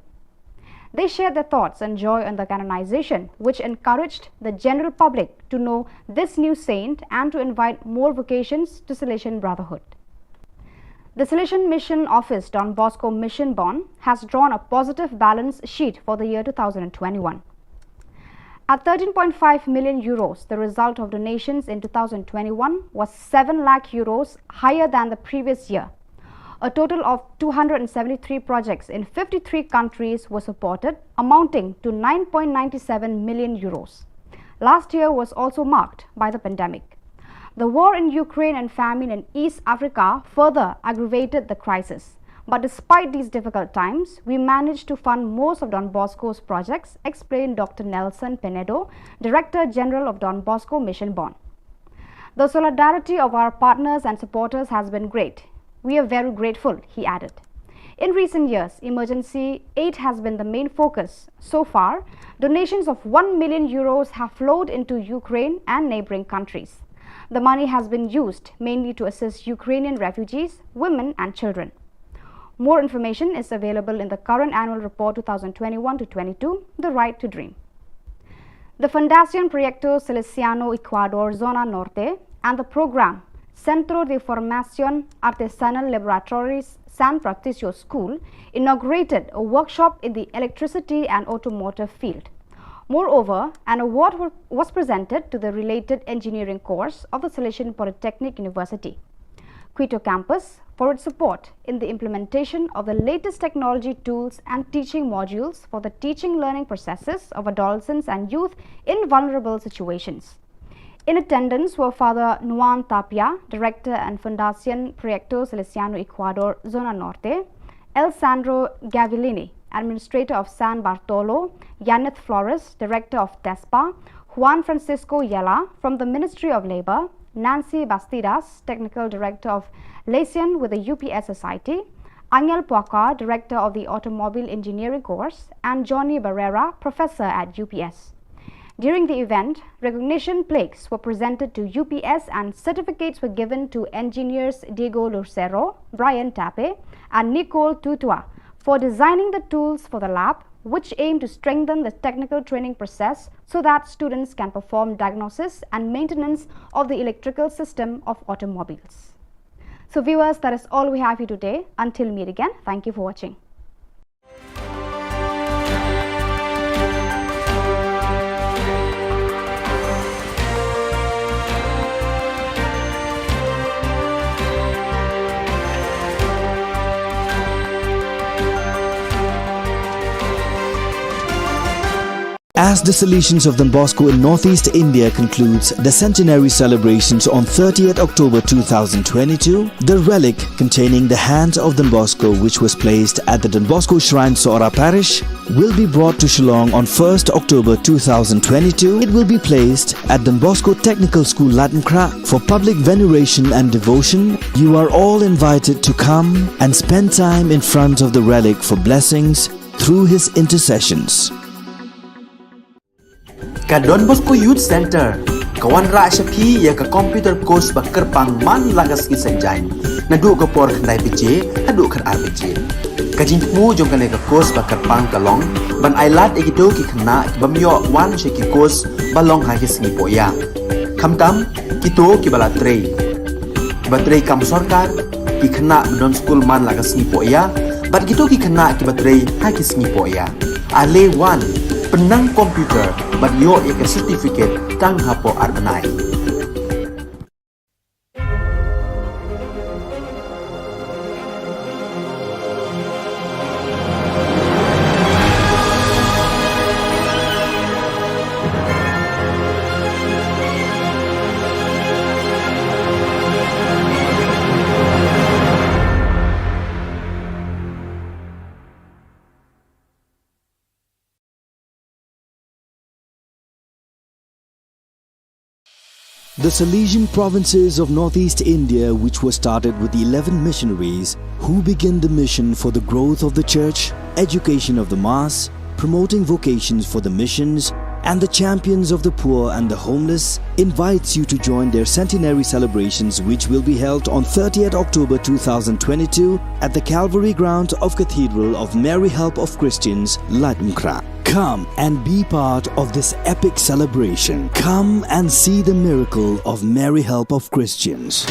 They shared their thoughts and joy on the canonization, which encouraged the general public to know this new saint and to invite more vocations to Salesian brotherhood. The Salesian Mission Office, Don Bosco Mission Bonn, has drawn a positive balance sheet for the year two thousand twenty-one. At thirteen point five million euros, the result of donations in two thousand twenty-one was seven lakh euros higher than the previous year. A total of two hundred seventy-three projects in fifty-three countries were supported, amounting to nine point nine seven million euros. Last year was also marked by the pandemic. The war in Ukraine and famine in East Africa further aggravated the crisis. But despite these difficult times, we managed to fund most of Don Bosco's projects, explained Doctor Nelson Penedo, Director General of Don Bosco Mission Bonn. The solidarity of our partners and supporters has been great. We are very grateful, he added. In recent years, emergency aid has been the main focus. So far, donations of one million euros have flowed into Ukraine and neighboring countries. The money has been used mainly to assist Ukrainian refugees, women, and children. More information is available in the current annual report two thousand twenty-one to twenty-two, The Right to Dream. The Fundación Proyecto Salesiano Ecuador Zona Norte and the program Centro de Formación Artesanal Laboratories San Patricio School inaugurated a workshop in the electricity and automotive field. Moreover, an award wa- was presented to the related engineering course of the Salesian Polytechnic University, Quito campus, for its support in the implementation of the latest technology tools and teaching modules for the teaching learning processes of adolescents and youth in vulnerable situations. In attendance were Father Nuan Tapia, Director and Fundación Proyecto Salesiano Ecuador, Zona Norte, El Sandro Gavillini, Administrator of San Bartolo, Yaneth Flores, Director of TESPA, Juan Francisco Yela from the Ministry of Labor, Nancy Bastidas, Technical Director of Lesian with the U P S Society, Angel Puaka, Director of the Automobile Engineering Course, and Johnny Barrera, Professor at U P S. During the event, recognition plaques were presented to U P S and certificates were given to engineers Diego Lucero, Brian Tape, and Nicole Tutua for designing the tools for the lab, which aim to strengthen the technical training process so that students can perform diagnosis and maintenance of the electrical system of automobiles. So viewers, that is all we have for you today. Until meet again, thank you for watching. As the Salesians of Don Bosco in Northeast India concludes the centenary celebrations on thirtieth October two thousand twenty-two, the relic containing the hand of Don Bosco, which was placed at the Don Bosco Shrine, Sohra Parish, will be brought to Shillong on first October two thousand twenty-two. It will be placed at Don Bosco Technical School, Laitumkhrah, for public veneration and devotion. You are all invited to come and spend time in front of the relic for blessings through his intercessions. Ka Don Bosco Youth Center ka wanrah sha phi ïa ka computer course ba kyrpang man la ka sngi Saitjaiñ, naduh ka por khyndai baje haduh khatar baje. Ka jingthmu jong kane ka course ba kyrpang ka long ban ailad ïa kito ki khynnah ki bym ïoh wan sha ki course ba long ha ki sngi pohïap. Khamtam kito kiba la trei, kiba trei kam sorkar, ki khynnah ba don skul man la ka sngi pohïap, bad kito ki khynnah kiba trei ha ki sngi pohïap. Ale wan, pynnang computer bad ïoh ïa ka certificate tang hapoh ar bnai. The Salesian provinces of Northeast India, which were started with eleven missionaries who began the mission for the growth of the church, education of the mass, promoting vocations for the missions, and the champions of the poor and the homeless, invites you to join their centenary celebrations, which will be held on thirtieth October two thousand twenty-two at the Calvary ground of Cathedral of Mary Help of Christians, Laitumkhrah. Come and be part of this epic celebration. Come and see the miracle of Mary Help of Christians.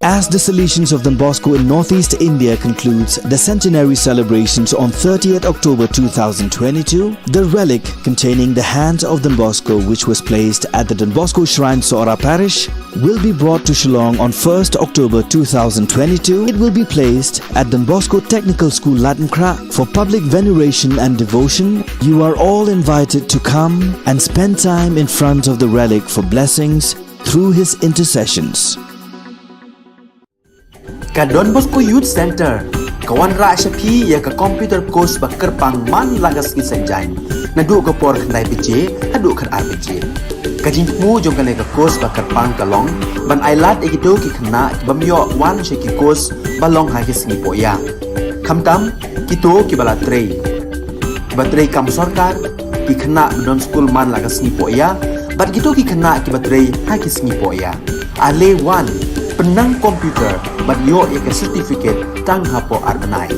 As the Salesians of Don Bosco in Northeast India concludes the centenary celebrations on thirtieth October two thousand twenty-two, the relic containing the hand of Don Bosco, which was placed at the Don Bosco Shrine, Sohra Parish, will be brought to Shillong on first October two thousand twenty-two. It will be placed at Don Bosco Technical School, Laitumkhrah, for public veneration and devotion. You are all invited to come and spend time in front of the relic for blessings through his intercessions. Ka Don Bosco Youth Centre ka wanrah sha phi ïa ka computer course ba kyrpang man la ka sngi Saitjaiñ, naduh ka por khyndai baje haduh khatar baje. Ka jingthmu jong kane ka course ba kyrpang ka long ban ailad ïa kito ki khynnah ki bym ïoh wan sha ki course ba long ha ki sngi pohïa, khamtam kito kiba la trei, kiba trei kam sorkar, ki khynnah ba don skul man la ka sngi pohïa, bad kito ki khynnah kiba trei ha ki sngi pohïa. Ale wan, pynnang computer bad ïoh ïa ka certificate tang hapoh ar bnai.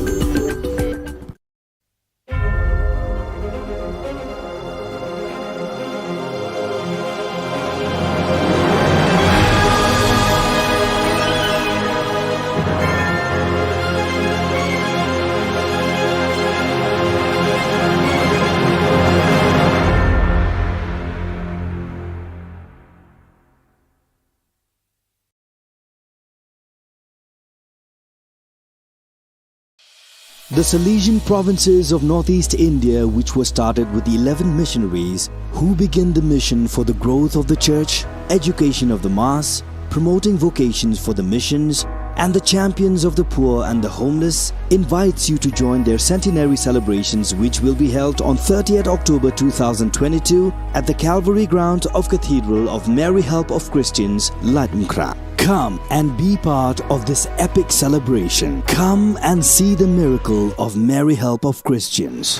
The Salesian provinces of Northeast India, which was started with eleven missionaries who began the mission for the growth of the church, education of the mass, promoting vocations for the missions, and the champions of the poor and the homeless, invites you to join their centenary celebrations, which will be held on thirtieth October two thousand twenty-two at the Calvary ground of Cathedral of Mary Help of Christians, Laitumkhrah. Come and be part of this epic celebration. Come and see the miracle of Mary Help of Christians.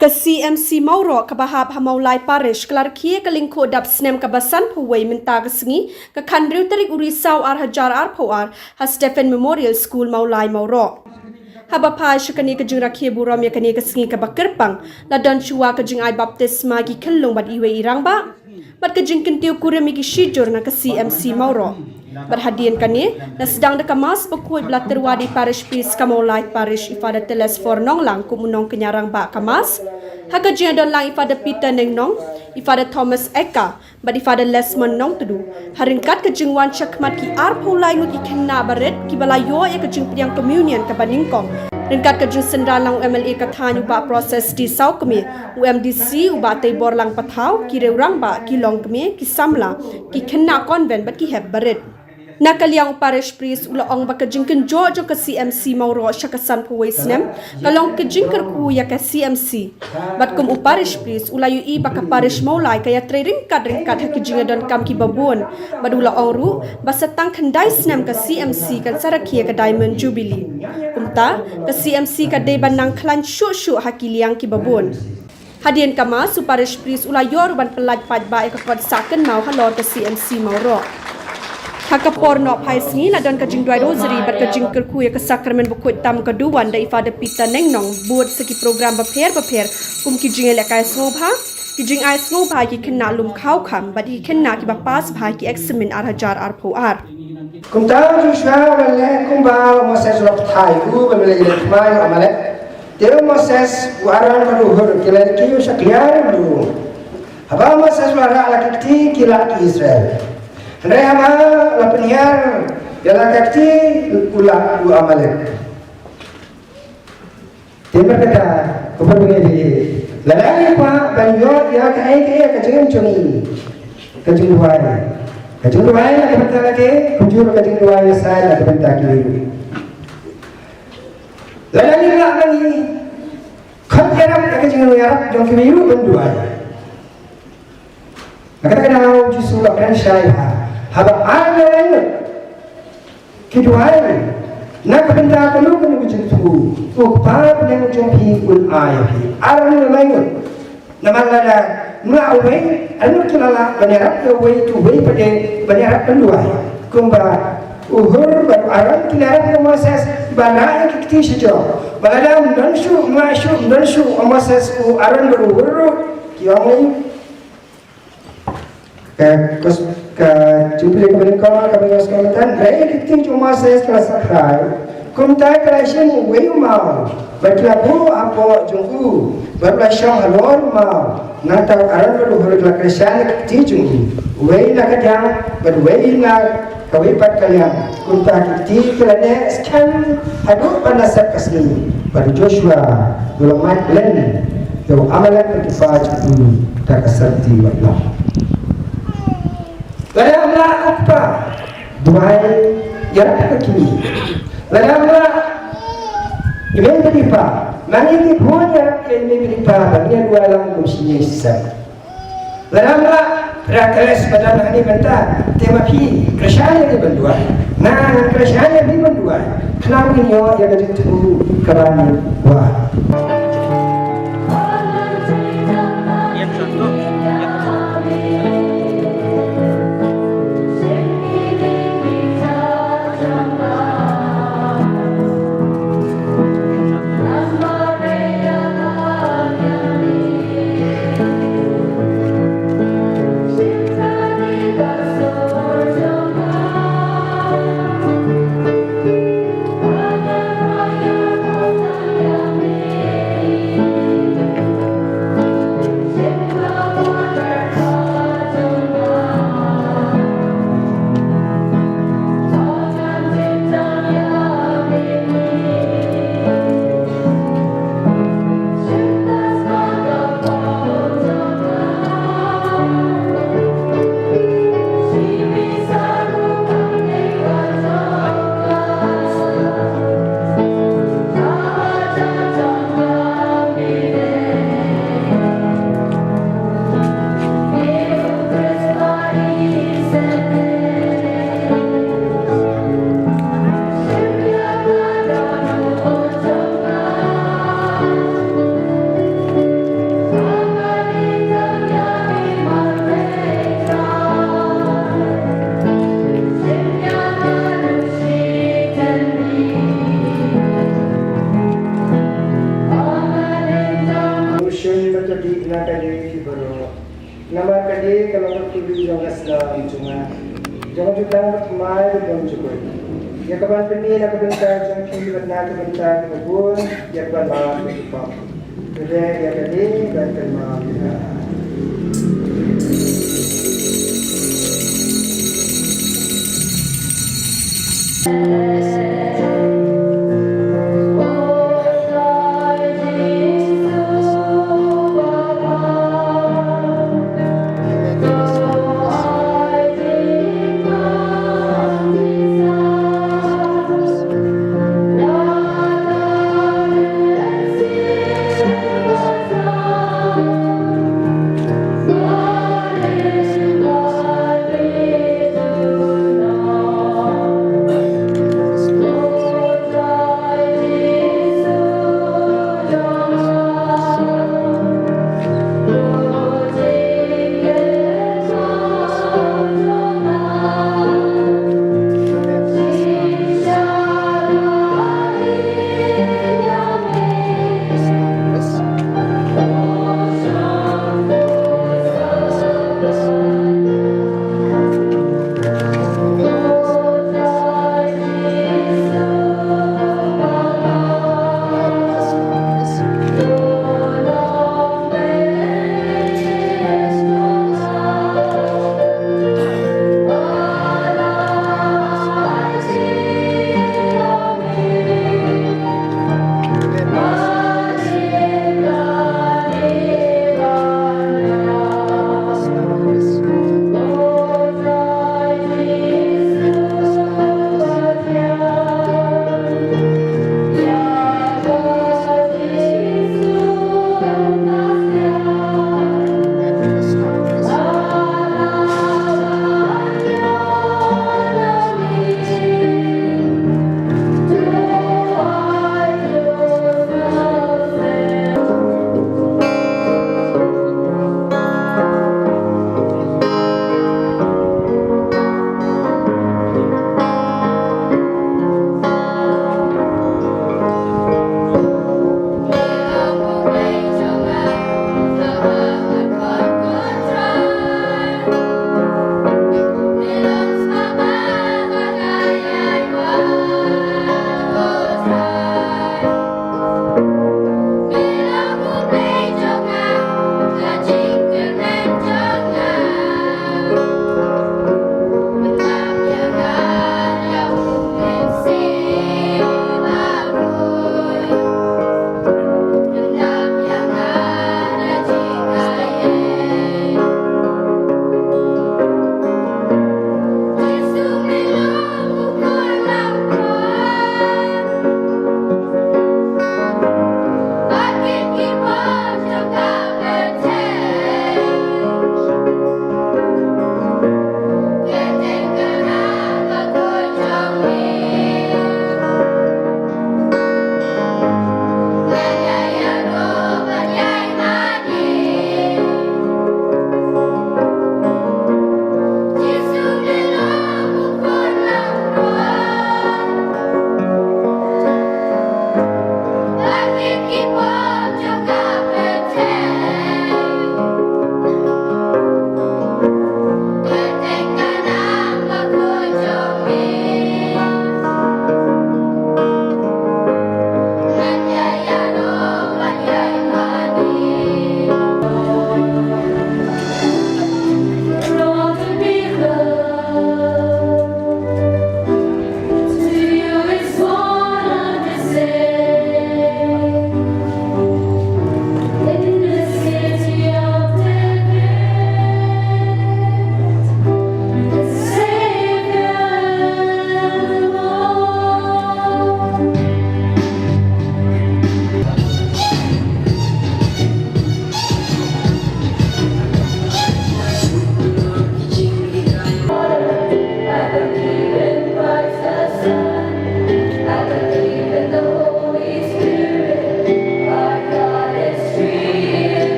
Ka C M C Mawroh kaba hap ha Mawlai Parish ka la rakhe ka lyngkhuh dap snem kaba sanphew wei mynta ka sngi, ka khathynriew tarik u Risaw ar hajar arphew ar, ha Stephen Memorial School Mawlai Mawroh. Haba phai sha kane ka jingrakhe burom ïa kane ka sngi kaba kyrpang, la don shuwa ka jingai baptisma ki khyllung bad iwei i rangbah bad ka jingkyntiew kurim ïa ki shijur na ka C M C Mawroh. Bad hadien kane, la sdang da ka Mass bakhuid ba la tyrwa da i Parish Priest ka Mawlai Parish, i Father Telesphore Nonglang, kum u nongkñia rangbah ka Mass. Ha ka jingïadon lang i Father Peter Nengnong, i Father Thomas Eka bad i Father Lesmond Nongtdu. Ha ryngkat ka jingwan shakhmat ki arphew lai ngut ki khynnah barit kiba la ïoh ïa ka jingpdiang communion kaba nyngkong. Ryngkat ka jingsynran lang u M L A ka thaiñ u Bah Proses D Sawkmie, u M D C u Bah Teiborlang Pathaw, ki riew rangbah, ki longkmie, ki samla, ki khynnah convent bad ki hep barit. Na ka liang u Parish Priest u la ong ba ka jingkynjoh jong ka C M C Mawroh sha ka sanphew wei snem ka long ka jingkyrkhu ïa ka C M C. Bad kum u Parish Priest u la ïohi ba ka Parish Mawlai ka ïatrei ryngkat ryngkat ha ki jingïadonkam kiba bun. Bad u la ong ruh ba sa tang khyndai snem ka C M C kan sa rakhe ïa ka Diamond Jubilee. Kumta, ka C M C ka dei ban nang khlaiñ shuh shuh ha ki liang kiba bun. Hadien ka Mass, u Parish Priest u la ïoh ruh ban pyllait paidbah ïa ka kot sah kynmaw halor ka C M C Mawroh. Ha ka por noh phai sngi la don ka jingduwai Rosary bad ka jingkyrkhu ïa ka Sakramen bakhuid tam ka duwan da i Father Peter Nengnong, bud sa ki program bapher bapher kum ki jingïalehkai sngewbha, ki jingai sngewbha ïa ki khynnah lum khaw kham bad ïa ki khynnah kiba pass bha ha ki eksamin ar hajar arphew ar. Kumta u Joshua u la leh kumba u Moses u la pathai u ba me la ïaleh thymmai ïa u Amalek. Te u Moses, u Aron bad u Hur ki la ïakhih u sha kliar u lum. Haba u Moses u la rah la ki kti ki lah ki Israel. Hynrei haba la pynhiar ïa la ka kti u lah u Amalek. Te namar kata, ko para bangeit, lada ngi kwah ban ïoh ïa kaei kaei ka jingim jong ngi, ka jingduwai. Ka jingduwai na ka bynta lade, kumjuh ka jingduwai ïa sa na ka bynta ki briew. Lada ngi lah ban ngi khot ïarap ïa ka jingduwai ïarap jong ki briew ban duwai. Na kata ka daw u Jisu u la kren shai bha, haba ar ne lai ngut ki duwai na ka bynta kano kano ka jingthmu, u Kpa bneng jong phi un ai ïa phi. Ar ne lai ngut. Namar lada Mla uwei, arngut ki la lah ban ïarap ïa uwei, te uwei pat de ban ïarap ban duwai. Kumba u Hur bad u Aron ki la ïarap ïa u Moses ban rah ïa ki kti sha jrong. Ba lada ym don shuh, ym lah shuh, ym don shuh u Moses, u Aron bad u Hur ruh, ki ong ïa u. Ka kos-, ka Jubilee kaba nyngkong kaba ngi ïohsngew mynta, hynrei ki kti jong u Moses ki la sakrai. Kumta ki la shim uwei u maw bad ki la buh hapoh jong u bad u la shong halor u maw. Nangta u Aron bad u Hur ki la kyrshan ïa ki kti jong u, uwei na ka diang bad uwei na kawei pat ka liang. Kumta ki kti ki la neh skhem haduh ba la sep ka sngi bad u Joshua u la mad len ïa u Amalek bad ki kpa jong u da ka syrti wat noh. Lada ym lah u kpa, duwai ïarap ïa ki kmie. Lada ym lah i mei bad i pa, ma ngi ki khun ïarap ïa i mei bad i pa ba ngin duwai lang kum shi ïing shi sem. Lada ym lah, para kles ba don hangne mynta, te ma phi kyrshan ïa ngi ban duwai. Nga ngan kyrshan ïa phi ban duwai. Khnang ba ngin ïoh ïa ka jingthmu kaba ngi kwah. Namar kane ka long ka kylli jong ka snam jong nga, jong ka jutang bad thymmai bad bymjukut, ïa kaban pyni na ka bynta jong phi bad na ka bynta kiba bun, ïa kaban map ïa ki pop. Te ïa kane ban kynmaw ïa nga.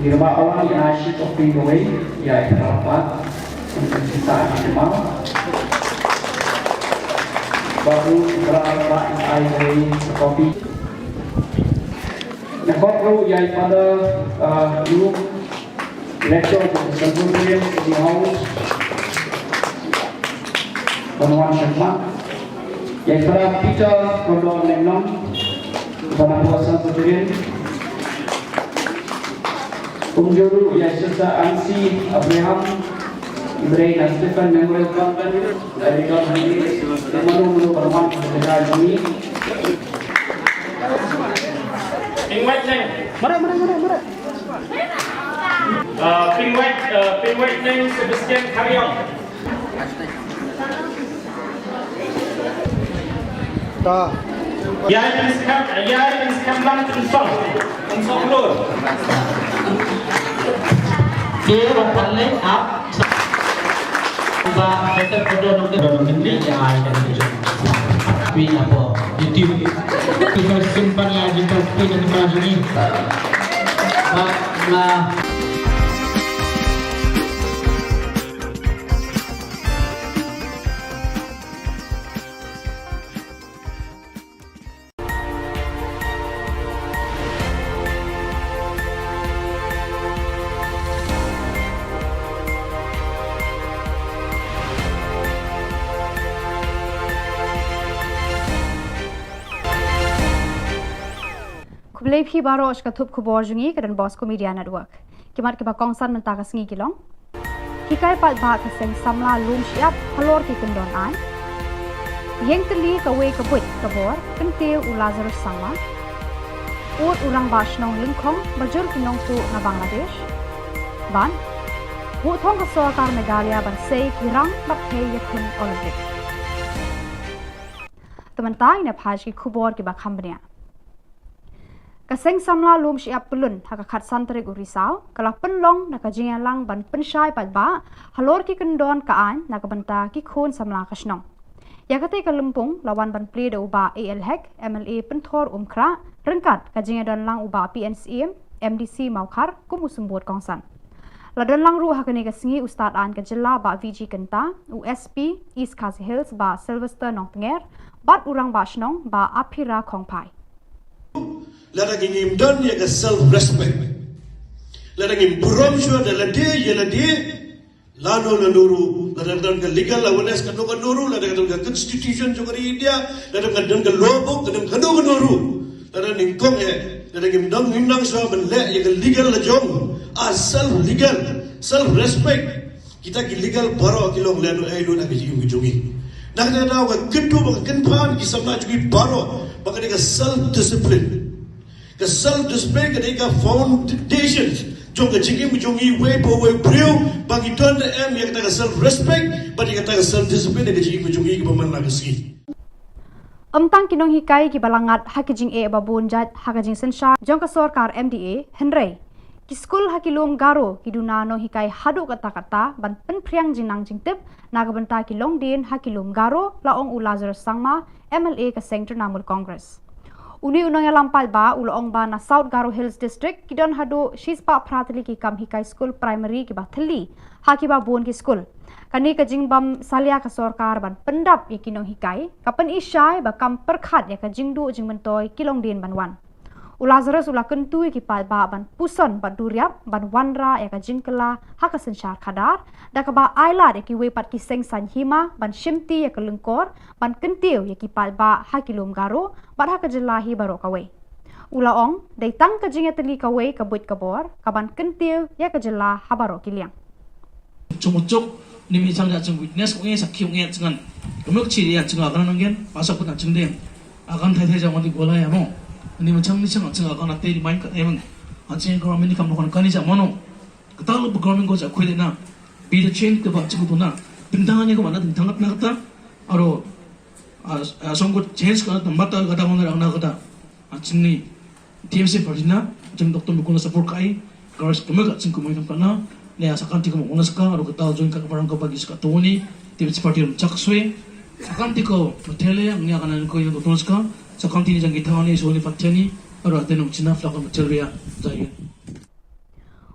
Ngi ruh ba wan ngi ai shi kopi kawei ïa i Phra Bah. Ngi sa ngi ruh ba. Ba u Phra Bah ngi ai kawei kopi. Ngi kopi ïa i Father, uh, Luke, Director of the Presbyterian Study House. Ban wan shakhmat. Ïa i Father Peter Kordor Lenglong, Father Pastor Presbyterian. Kumjuh ruh ïa i Sister Ansi Abraham, i briew na Stephen Memorial Convent, ïa i Don Henry, ïa mano mano ban wan sha ka jingïaid jong ngi. Pynwait neng. Mara, mara, mara, mara. Uh, pynwait, uh, pynwait neng Sebastian Khariong. Ta. Ïa, ïa, ïa, ïa, lang tynsong. Tynsong lur. Te ba pan leh ap. Ba kata kodo nong de nong de ya ai kan de. Pi na po. YouTube. Kita simpan lagi tas pi na tempat ini. Ba na. Khublei phi baroh sha ka thup khubor jong ngi ka Don Bosco Media Network. Ki mat kiba kongsan mynta ka sngi ki long. Hikai paidbah ka seng samla Lum Shyiap halor ki kyndon aiñ. Ïeng tylli kawei ka buit ka bor, kyntiew u Lazarus Sangma. Ud u rangbah shnong Lyngkhong ba jur ki nongtuh na Bangladesh. Bad buh thong ka sorkar Meghalaya ban sei ki rang bad thei ïakhun Olympic. Te mynta ngin ïa phai sha ki khubor kiba kham bniah. Ka seng samla Lum Shyiap Pyllun ha ka khatsan tarik u Risaw ka la pynlong na ka jingïalang ban pynshai paidbah halor ki kyndon ka aiñ na ka bynta ki khun samla ka shnong. Ïa katei ka lympung la wan ban plie da u Bah A L Hek, M L A Pynthor Umkhrah, ryngkat ka jingïadonlang u Bah P N Syiem, M D C Mawkhar, kum u symbud kongsan. La don lang ruh ha kane ka sngi u Stad Aiñ ka Jylla Bah V G Kynta, u S P East Khasi Hills Bah Sylvester Nongtnger, bad u Rangbah Shnong Bah Aphira Khongphai. Lada ngim don ïa ka self respect, lada ngim burom shuwa da lade ïa lade, lano lano ruh, lada don ka legal awareness kano kano ruh, lada don ka constitution jong ka ri India, lada don ka law book, lada kano kano ruh, lada nyngkong eh, lada ngim don, ngim nang shuwa ban leh ïa ka legal lajong, a self legal, self respect. Kita ki legal baroh ki long lano ei lano ka jingim jong ngi. Na kata ka daw ka kyntu ba ka kynphan ki samla jong ngi baroh ba ka dei ka self discipline. Ka self discipline ka dei ka foundation jong ka jingim jong ngi wei pa wei briew, ba ngi don da em ïa kata ka self respect bad ïa kata ka self discipline ïa ka jingim jong ngi kiba man la ka sngi. Ym tang ki nonghikai kiba la ngat ha ki jingeh ba bun jait ha ka jingsynshar jong ka sorkar M D A, hynrei ki skul ha ki lum Garo ki duna nonghikai haduh katta katta ban pynphriang jingnang jingtip na ka bynta ki longdien ha ki lum Garo, la ong u Lazarus Sangma, M L A ka seng Trinamool Congress. Une u nongïalam paidbah u la ong ba na South Garo Hills District ki don haduh shispah phra tylli ki kam hikai skul primary kiba thylli ha kiba bun ki skul. Kane ka jingbym salia ka sorkar ban pyndap ïa ki nonghikai ka pyni shai ba kam pyrkhat ïa ka jingduh jingmyntoi ki longdien ban wan. U Lazarus u la kyntu ïa ki paidbah ban puson bad duriap ban wanrah ïa ka jingkylla ha ka synshar khadar, da kaba ailad ïa kiwei pat ki seng saiñ hima ban shimti ïa ka lyngkor ban kyntiew ïa ki paidbah ha ki lum Garo bad ha ka jylla hi baroh kawei. U la ong, dei tang ka jingïatylli kawei ka buit ka bor ka ban kyntiew ïa ka jylla ha baroh ki liang. Chuk chuk, ni mi chang ja chang witness ko ngi sakhi ngi chang. Kemuk chi ria chang akan nanggen, pasok pun chang deng. Akan thai thai jang wati gola ya mo. Ni ma chang ni chang chang akan ate di main ka emang. Achang ko mini kam kon kani ja mono. Kata lo program ko ja khui na. Bi the change ke ba chang tu na. Bintang ni ko mana bintang na kata. Aro, a, a, song ko change ka na mata kata mo na kata. Achni T M C party na, jeng Doctor Mukul na support kai, garis kemuk aching kemuk kam kana, ne asakan ti kemuk unas ka, aro kata join ka barang ka bagi saka toni, T M C party rum chak swe, akan ti ko matele, ngi akan ko yang Doctor Ska, sakan ti ni jang kita ni, so ni pateni, aro atenung China flak matele ya, tayo.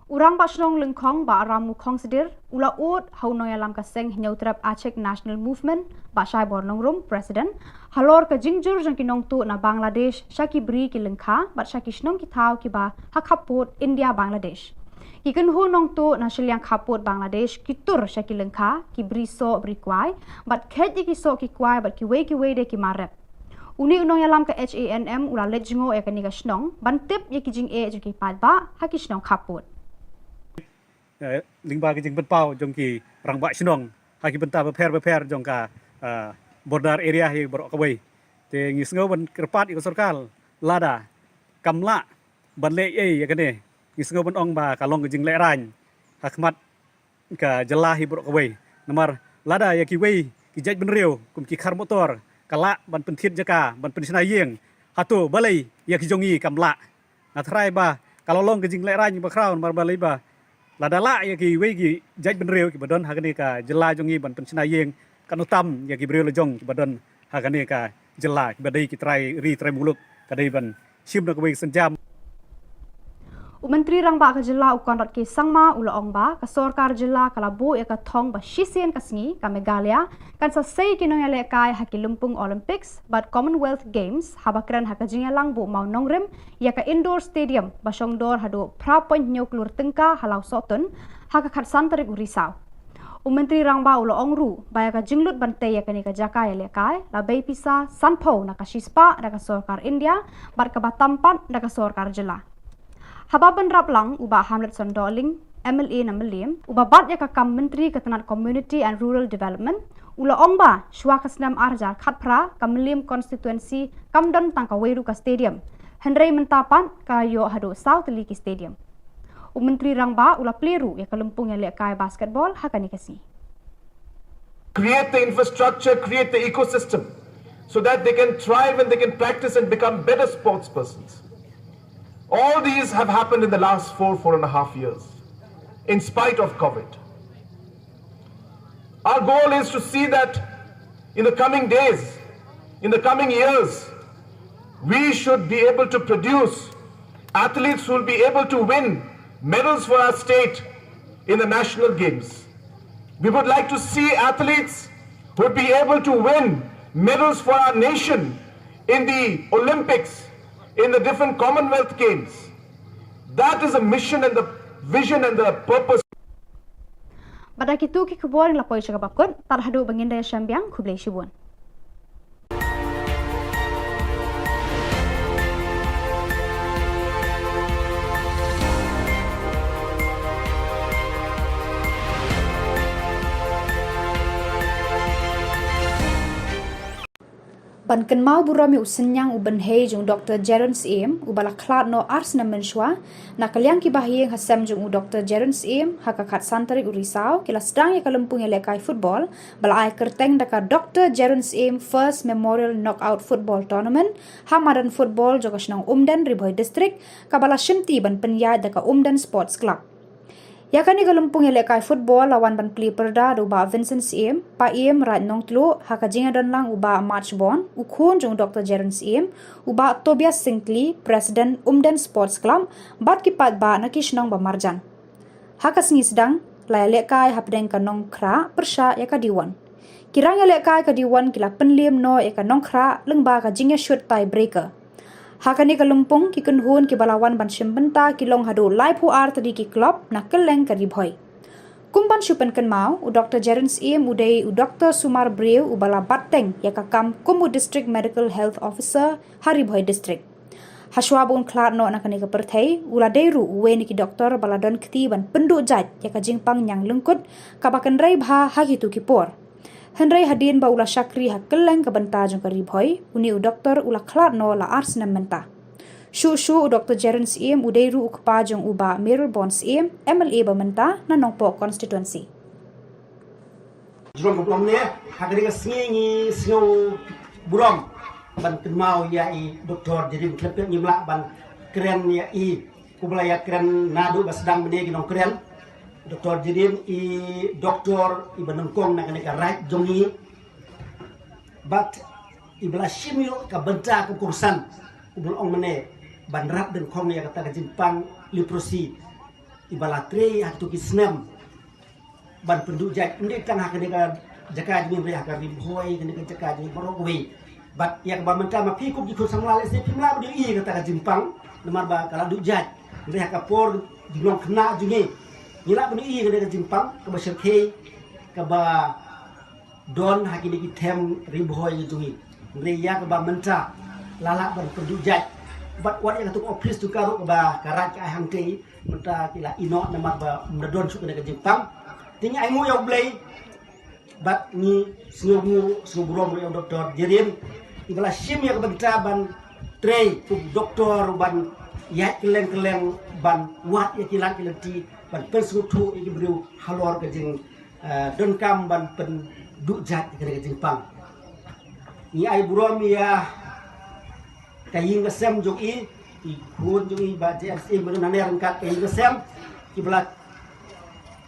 U Rangbah Shnong Lyngkhong Bah Ramu Khongsdir u la ud ha u nongïalam ka seng Hynñiewtrep Achik National Movement Bah Shaibor Nongrum, President, halor ka jingjur jong ki nongtuh na Bangladesh sha ki bri ki lyngkha bad sha ki shnong ki thaw kiba ha khappud India Bangladesh. Ki kynhun nongtuh na shiliang khappud Bangladesh ki tur sha ki lyngkha, ki bri soh bri kwai bad kheit ïa ki soh ki kwai bad kiwei kiwei de ki mar rep. Une u nongïalam ka H A N M u la leit jngoh ïa kane ka shnong ban tip ïa ki jingeh jong ki paidbah ha ki shnong khappud. Eh, lyngba ki jingpynpaw jong ki rangbah shnong ha ki bynta bapher bapher jong ka, eh, border area hi baroh kawei. Te ngi sngew ban kyrpad ïa ka sorkar lada kam lah ban leh ei ïa kane, ngi sngew ban ong ba ka long ka jinglehrain ha khmat ka jylla hi baroh kawei. Namar lada ïa kiwei ki jaitbynriew kum ki khar motor ka lah ban pynthied jaka, ban pynshna ïing, hato balei ïa ki jong ngi kam lah? Nga tharai ba ka la long ka jinglehrain ba khraw, namar balei ba lada lah ïa kiwei ki jaitbynriew kiba don ha kane ka jylla jong ngi ban pynshna ïing, kan tam ïa ki briew la jong kiba don ha kane ka jylla, kiba dei ki trai ri trai muluk, ka dei ban shim na kawei ka sienjam. U Myntri Rangbah ka jylla u Conrad K Sangma u la ong ba ka sorkar jylla ka la buh ïa ka thong ba shisien ka sngi ka Meghalaya kan sa sei ki nongïalehkai ha ki lympung Olympics bad Commonwealth Games haba kren ha ka jingïalang buh mawnongrim ïa ka indoor stadium ba shongdor haduh phra point hynñiew klur tyngka ha Lawsohtun ha ka khatsan tarik u Risaw. U Myntri Rangbah u la ong ruh ba ïa ka jinglut ban tei ïa kane ka jaka ïalehkai la bei pisa sanphew na ka shispah da ka sorkar India bad kaba tam pat da ka sorkar jylla. Haba bynrap lang u Bah Hamletson Dohling, M L A na Mylliem, uba bat ïa ka kam Myntri ka tnat Community and Rural Development, u la ong ba shuwa ka snem ar hajar khatphra ka Mylliem constituency kam don tang kawei ruh ka stadium, hynrei mynta pat ka ïoh haduh saw tylli ki stadium. U Myntri Rangbah u la plie ruh ïa ka lympung ïalehkai basketball ha kane ka sngi. Create the infrastructure, create the ecosystem so that they can thrive and they can practice and become better sports persons. All these have happened in the last four, four and a half years, in spite of COVID. Our goal is to see that in the coming days, in the coming years, we should be able to produce athletes who will be able to win medals for our state in the national games. We would like to see athletes who would be able to win medals for our nation in the Olympics, in the different Commonwealth Games. That is a mission and the vision and the purpose. Bad da kitu ki khubor ngi la poi sha kaba kut, tad haduh ba ngin da ïashem biang, khublei shibun. Ban kynmaw burom ïa u synñiang u bynhei jong u Doktor Jeron Syiem, uba la khlad noh ar snem mynshuwa, na ka liang ki bahaïing hasem jong u Doktor Jeron Syiem, ha ka khatsan tarik u Risaw, ki la sdang ïa ka lympung ïalehkai football, ba la ai kyrteng da ka Doktor Jeron Syiem First Memorial Knockout Football Tournament, ha madan football jong ka shnong Umden, Ri Bhoi District, kaba la shimti ban pynïaid da ka Umden Sports Club. Ïa kane ka lympung ïalehkai football la wan ban plie pyrda da u Bah Vincent Syiem, Paiem Raid Nongtluh, ha ka jingïadon lang u Bah March Bond, u khun jong u Doktor Jeron Syiem, u Bah Tobias Syngkli, President Umden Sports Club, bad ki paidbah na ki shnong ba marjan. Ha ka sngi sdang, la ïalehkai hapdeng ka Nongkhrah pyrshah ïa ka Diwon. Ki rangïalehkai ka Diwon ki la pynliem noh ïa ka Nongkhrah lyngba ka jingïashut tie breaker. Ha kane ka lympung ki kynhun kiba la wan ban shim bynta ki long haduh laiphew ar tylli ki club na kylleng ka Ri Bhoi. Kum ban shu pynkynmaw, u Doktor Jeron Syiem u dei u doktor sumar briew uba la bat teng ïa ka kam kum u District Medical Health Officer ha Ri Bhoi District. Hashwa ba un khlad noh na kane ka pyrthei, u la dei ruh uwei na ki doktor ba la don kti ban pynduh jait ïa ka jingpang ñiang lyngkut kaba kynrei bha ha kitu ki por. Hynrei hadien ba u la shakri ha kylleng ka bynta jong ka Ri Bhoi, une u doktor u la khlad noh la ar snem mynta. Shuh shuh u Doktor Jeron Syiem u dei ruh u kpa jong u Bah Mayralborn Syiem, M L A ba mynta na Nongpoh Constituency. Jrong ka blong ne, ha kane ka sngi ngi sngew burom ban kynmaw ïa i Doktor Jerin, khlem pep ngim lah ban kren ïa i, kumba la ïakren naduh ba sdang mynne ki nongkren. Doktor Jerin i doktor iba nyngkong na kane ka raij jong ngi. Bad iba la shim ïoh ka bynta ka kongsan, kumba la ong mynne, ban rap dyngkhong ïa kata ka jingpang leprosy. iba la trei ha kito ki snem ban pynduh jait, ym dei tang ha kane ka jaka jong ngi, ha ka Ri Bhoi, kane ka jaka jong ngi baroh kawei. Bad ïa kaba mynta ma phi kum ki khun samla lehse phim lah ban ïohi ïa kata ka jingpang namar ba ka la duh jait. Hynrei ha ka por jinglong khynnah jong ngi, ngi lah ban ïohi ïa kane ka jingpang kaba shyrkhei, kaba don ha kine ki them Ri Bhoi jong ngi. Hynrei ïa kaba mynta la lah ban pynduh jait. Bad wat ïa katu ka ophis jong ka ruh kaba ka Raid ka ai hangtei, mynta ki la ïehnoh namar ba ym da don shuh kane ka jingpang. Te ngi ainguh ïa U Blei bad ngi sngewnguh, sngew burom ruh ïa u Doktor Jerin, iba la shim ïa ka bynta ban trei kum doktor, ban ïaid kylleng kylleng ban wad ïa ki lad ki lynti, ban pynsngewthuh ïa ki briew halor ka jing, eh, donkam ban pynduh jait ïa kane ka jingpang. Ngi ai burom ïa ka ïing ka sem jong i, i khun jong i Bah J S A Mynder, ryngkat ka ïing ka sem, kiba la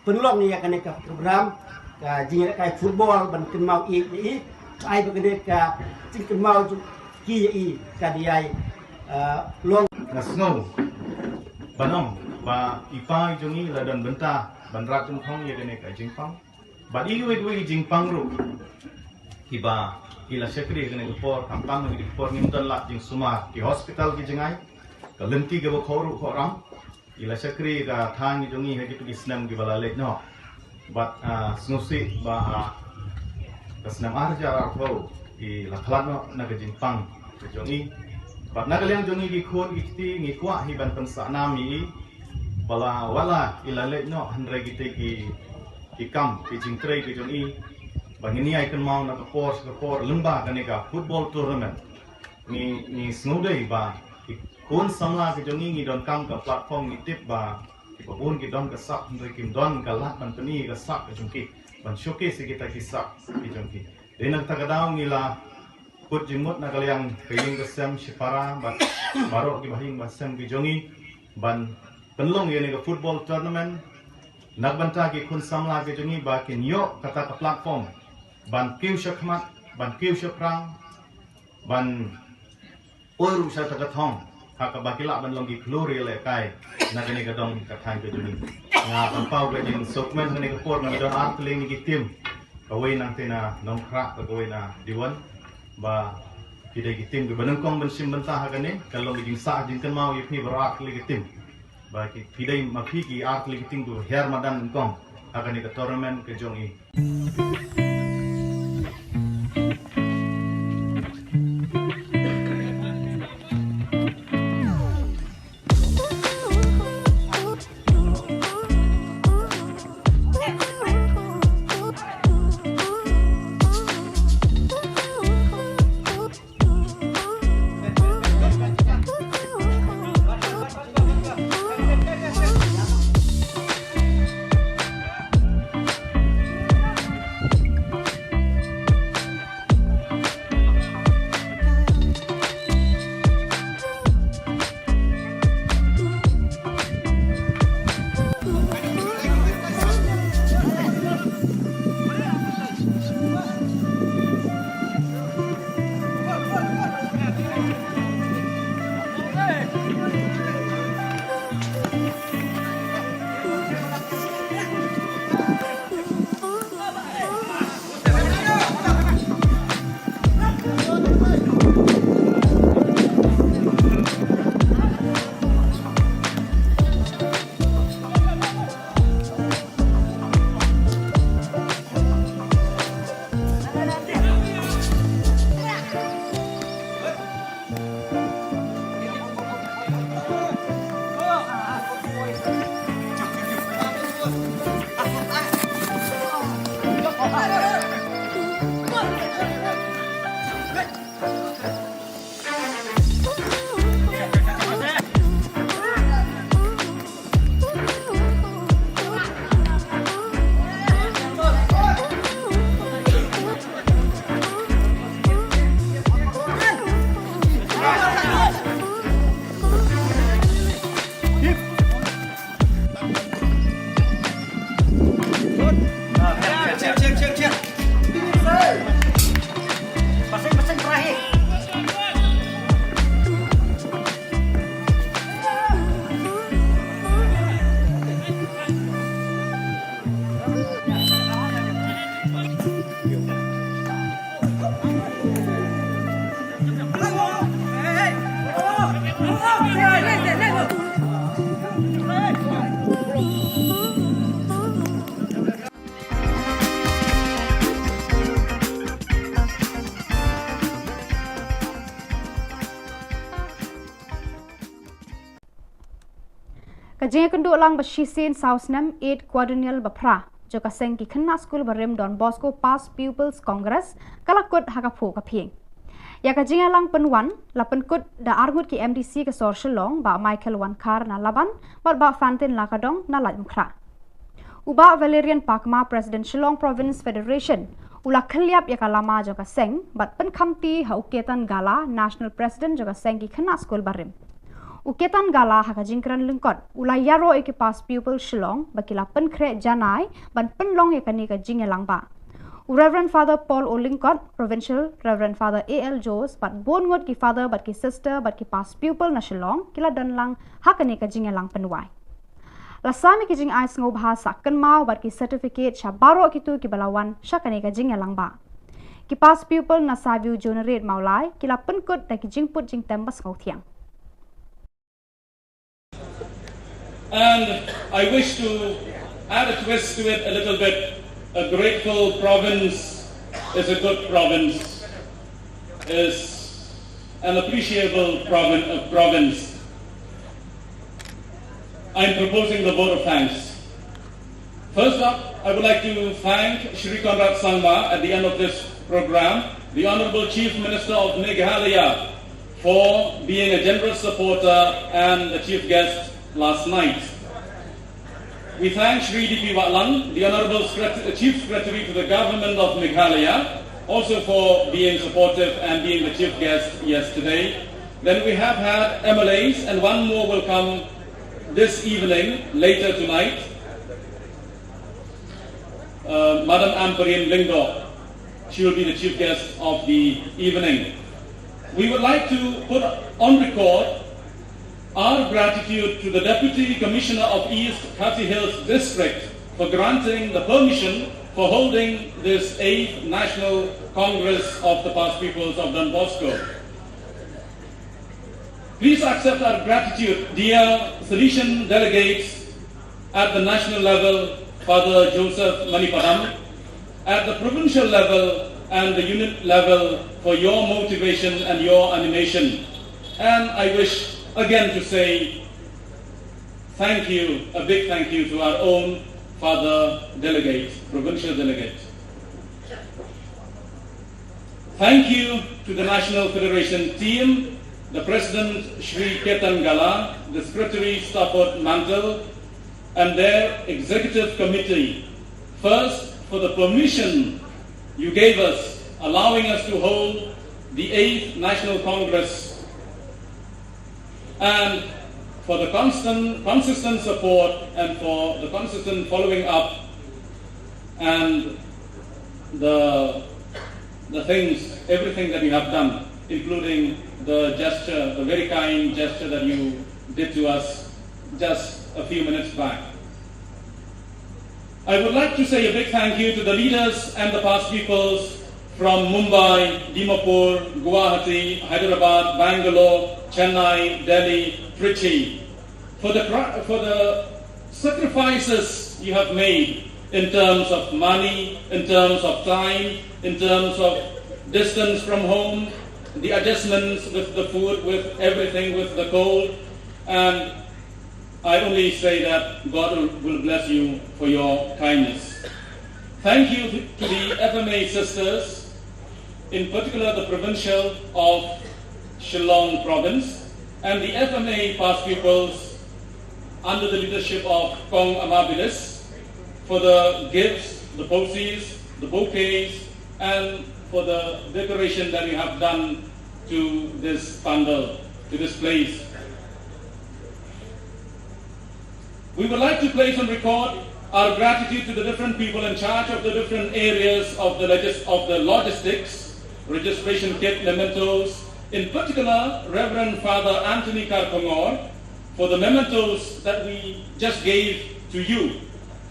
pynlong ïa kane ka program ka jingïalehkai football ban kynmaw ïa i. Ai ba kane ka jingkynmaw jong ki ïa i ka dei ai, eh, long. Nga sngew ban ong ba i pa i jong i la don bynta ban rat jingthong ïa kane ka jingpang. Bad i wei wei jingpang ruh kiba i la shakri kane ka por, khamtam kane ka por ngim don lad jingsumar, ki hospital ki jngai, ka lynti kaba khawruh khawram. I la shakri ka thaiñ jong i ha kito ki snem kiba la leit noh. Bad, ah, sngewsih ba, ah, ka snem ar hajar arphew i la khlad noh na ka jingpang ka jong i. Bad na ka liang jong i ki khun ki kti ngi kwah hi ban pynsah nam ïa i ba la wat la i la leit noh, hynrei kite ki, ki kam ki jingtrei ka jong i ba ngin ïai kynmaw na ka por sha ka por lyngba kane ka football tournament. Ngi, ngi sngewdei ba ki khun samla ki jong ngi, ngi donkam ka platform, ngi tip ba kiba bun ki don ka sap, hynrei kim don ka lad ban pyni ka sap ka jong ki, ban showcase ïa kita ki sap ki jong ki. Dei na kata ka daw ngi la kut jingmut na ka liang ka ïing ka sem shipara bad baroh kiba ha ïing ba sem ki jong ngi ban pynlong ïa kane ka football tournament na ka bynta ki khun samla ki jong ngi ba kin ïoh kata ka platform ban kiew shakhmat, ban kiew shaphrang, ban oi ruh sha kata ka thong ha kaba ki lah ban long ki khlur ïalehkai na kane ka dong ka thaiñ ka jong ngi. Nga pynpaw ka jingsngewkmen ha kane ka por, ngi don ar tylli ki team, kawei nangta na Nongkhrah, kawei na Diwon, ba ki dei ki team kiba nyngkong ban shim bynta ha kane. Ka long ka jingsah jingkynmaw ïa phi baroh ar tylli ki team ba ki, phi dei ma phi ki ar tylli ki team kiba hiar madan nyngkong ha kane ka tournament ka jong i. Ka jingïakynduh lang ba shisien saw snem, eighth quadrennial ba phra jong ka seng ki khynnah skul barim Don Bosco Past Pupils Congress, ka la kut ha ka phuh ka phieng. Ïa ka jingïalang pynwan la pynkut da arngut ki M D C ka sor Shillong, Bah Michael Wankhar na Laban bad Bah Fantin Lakadong na Laitumkhrah. U Bah Valerian Pakma, President Shillong Province Federation, u la khylliap ïa ka lama jong ka seng bad pynkhamti ha u Ketan Gala, National President jong ka seng ki khynnah skul barim. U Ketan Gala ha ka jingkren lyngkot u la ïaroh ïa ki Past Pupil Shillong ba ki la pynkhreh janai ban pynlong ïa kane ka jingïalang ba. U Reverend Father Paul O Lyngkot, Provincial, Reverend Father A L Jones bad bun ngut ki Father bad ki Sister bad ki Past Pupil na Shillong ki la don lang ha kane ka jingïalang pynwai. La sam ïa ki jingai sngewbha sah kynmaw bad ki certificate sha baroh kito kiba la wan sha kane ka jingïalang ba. Ki Past Pupil na Saview Juniorate Mawlai ki la pynkut da ki jingput jingtem ba sngewthiang. And I wish to add a twist to it a little bit. A grateful province is a good province, is an appreciable provin-, uh, province. I'm proposing the vote of thanks. First up, I would like to thank Shri Conrad Sangma at the end of this program, the Honorable Chief Minister of Meghalaya, for being a generous supporter and a chief guest last night. We thank Shri D P Wahlang, the Honorable Secret-, Chief Secretary to the Government of Meghalaya, also for being supportive and being the chief guest yesterday. Then we have had M L As, and one more will come this evening, later tonight. Uh, Madam Ampareen Lyngdoh, she will be the chief guest of the evening. We would like to put on record our gratitude to the Deputy Commissioner of East Khasi Hills District for granting the permission for holding this eighth National Congress of the Past Pupils of Don Bosco. Please accept our gratitude, dear Salesian delegates at the national level, Father Joseph Manipadam, at the provincial level and the unit level for your motivation and your animation. And I wish again to say thank you, a big thank you to our own Father Delegate, Provincial Delegate. Thank you to the National Federation team, the President Shri Ketan Gala, the Secretary Stafford Mantle, and their Executive Committee. First, for the permission you gave us, allowing us to hold the eighth National Congress, and for the constant, consistent support and for the consistent following up and the, the things, everything that you have done, including the gesture, the very kind gesture that you did to us just a few minutes back. I would like to say a big thank you to the leaders and the Past Pupils from Mumbai, Dimapur, Guwahati, Hyderabad, Bangalore, Chennai, Delhi, Trichy, for the, cra-, for the sacrifices you have made in terms of money, in terms of time, in terms of distance from home, the adjustments with the food, with everything, with the cold, and I only say that God will, will bless you for your kindness. Thank you to the F M A sisters, in particular the provincial of Shillong province, and the F M A Past Pupils under the leadership of Kong Amabilis for the gifts, the posies, the bouquets, and for the decoration that you have done to this pandal, to this place. We would like to place on record our gratitude to the different people in charge of the different areas of the logis-, of the logistics, registration kit, mementos, in particular, Reverend Father Anthony Karpangor, for the mementos that we just gave to you,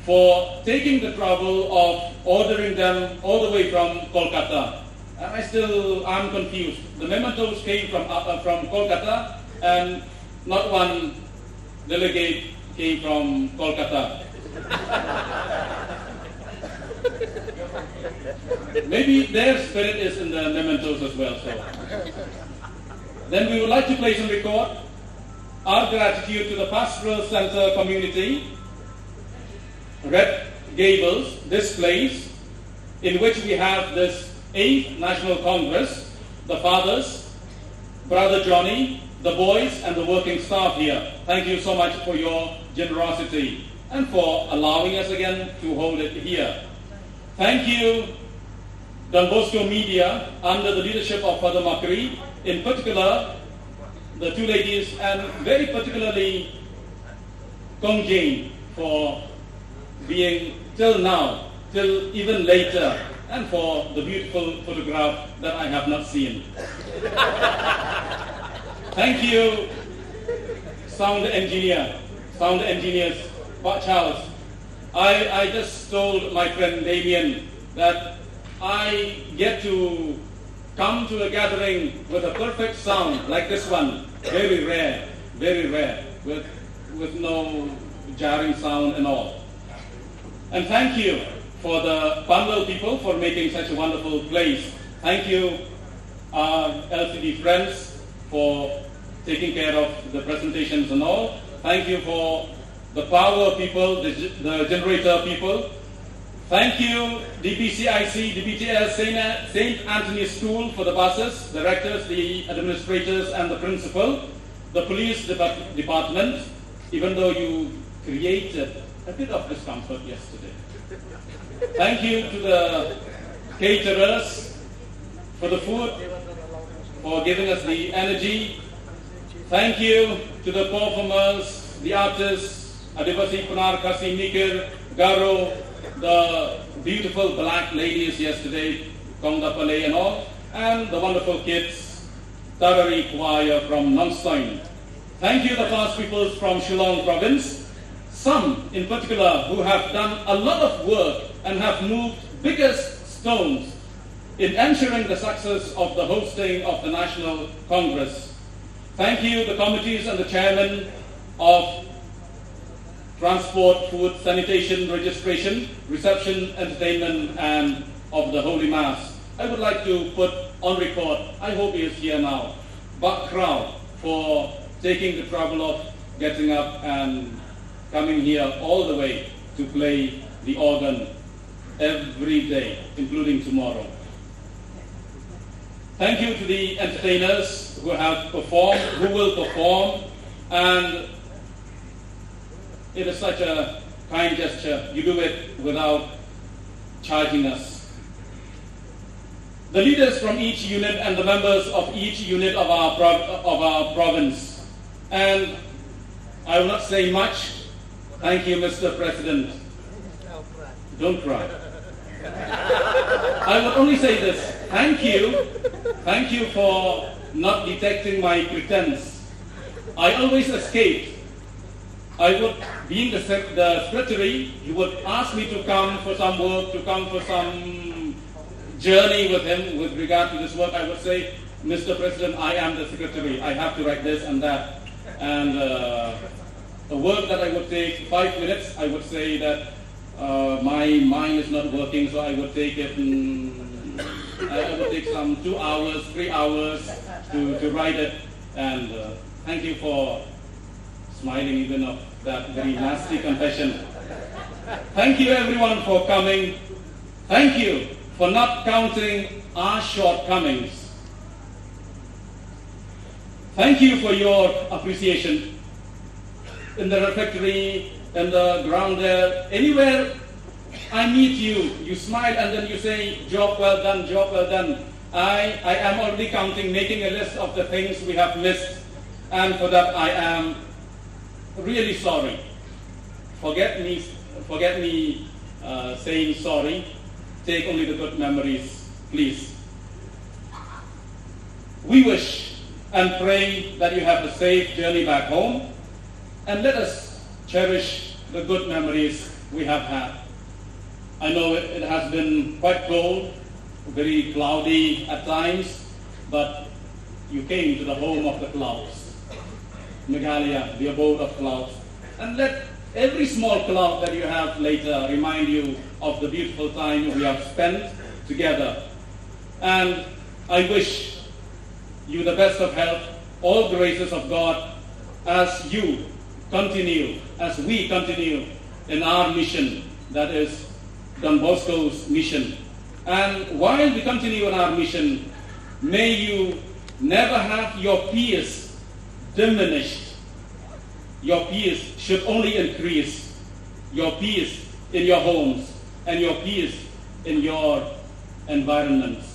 for taking the trouble of ordering them all the way from Kolkata. And I still am confused. The mementos came from, uh, uh, from Kolkata, and not one delegate came from Kolkata. Maybe their spirit is in the mementos as well. So, then we would like to place on record Our gratitude to the Pastoral Center community, Red Gables, this place in which we have this eighth National Congress, the fathers, Brother Johnny, the boys, and the working staff here. Thank you so much for your generosity and for allowing us again to hold it here. Thank you, Don Bosco Media, under the leadership of Father Makri, in particular, the two ladies, and very particularly Kong Jane, for being till now, till even later, and for the beautiful photograph that I have not seen. Thank you, sound engineer, sound engineers, Pak Charles. I, I just told my friend Damien that I get to come to a gathering with a perfect sound like this one. Very rare, very rare, with, with no jarring sound and all. And thank you for the Pandal people for making such a wonderful place. Thank you, our L C D friends, for taking care of the presentations and all. Thank you for the power people, the, the generator people. Thank you, D P C I C, D P T S, Saint, Saint Anthony's School for the buses, directors, the administrators, and the principal, the police depart- department, even though you created a bit of discomfort yesterday. Thank you to the caterers for the food, for giving us the energy. Thank you to the performers, the artists, Adivasi, Pnar, Khasi, Mikir, Garo, the beautiful black ladies yesterday, Kongda Palei and all, and the wonderful kids, Tarari Choir from Nongstoin. Thank you, the past peoples from Shillong province, some in particular who have done a lot of work and have moved biggest stones in ensuring the success of the hosting of the National Congress. Thank you, the committees and the chairman of transport, food, sanitation, registration, reception, entertainment, and of the Holy Mass. I would like to put on record, I hope he is here now, Bak Krau for taking the trouble of getting up and coming here all the way to play the organ every day, including tomorrow. Thank you to the entertainers who have performed, who will perform, and it is such a kind gesture. You do it without charging us. The leaders from each unit and the members of each unit of our, prov- of our province. And I will not say much. Thank you, Mister President. Don't cry. I would only say this. Thank you. Thank you for not detecting my pretense. I always escaped. I would, being the, sec- the secretary, he would ask me to come for some work, to come for some journey with him with regard to this work. I would say, Mister President, I am the secretary. I have to write this and that. And uh, the work that I would take five minutes, I would say that uh, my mind is not working, so I would take it. Mm, I I would take some two hours, three hours to, to write it. And uh, thank you for smiling even of that very nasty confession. Thank you, everyone, for coming. Thank you for not counting our shortcomings. Thank you for your appreciation. In the refectory, in the ground there, anywhere I meet you, you smile and then you say, "Job well done, job well done." I, I am already counting, making a list of the things we have missed, and for that I am really sorry. Forget me, forget me uh, saying sorry. Take only the good memories, please. We wish and pray that you have a safe journey back home, and let us cherish the good memories we have had. I know it, it has been quite cold, very cloudy at times, but you came to the home of the clouds, Meghalaya, the abode of clouds. And let every small cloud that you have later remind you of the beautiful time we have spent together. And I wish you the best of health, all graces of God, as you continue, as we continue in our mission, that is Don Bosco's mission. And while we continue in our mission, may you never have your peace diminished. Your peace should only increase. Your peace in your homes and your peace in your environments.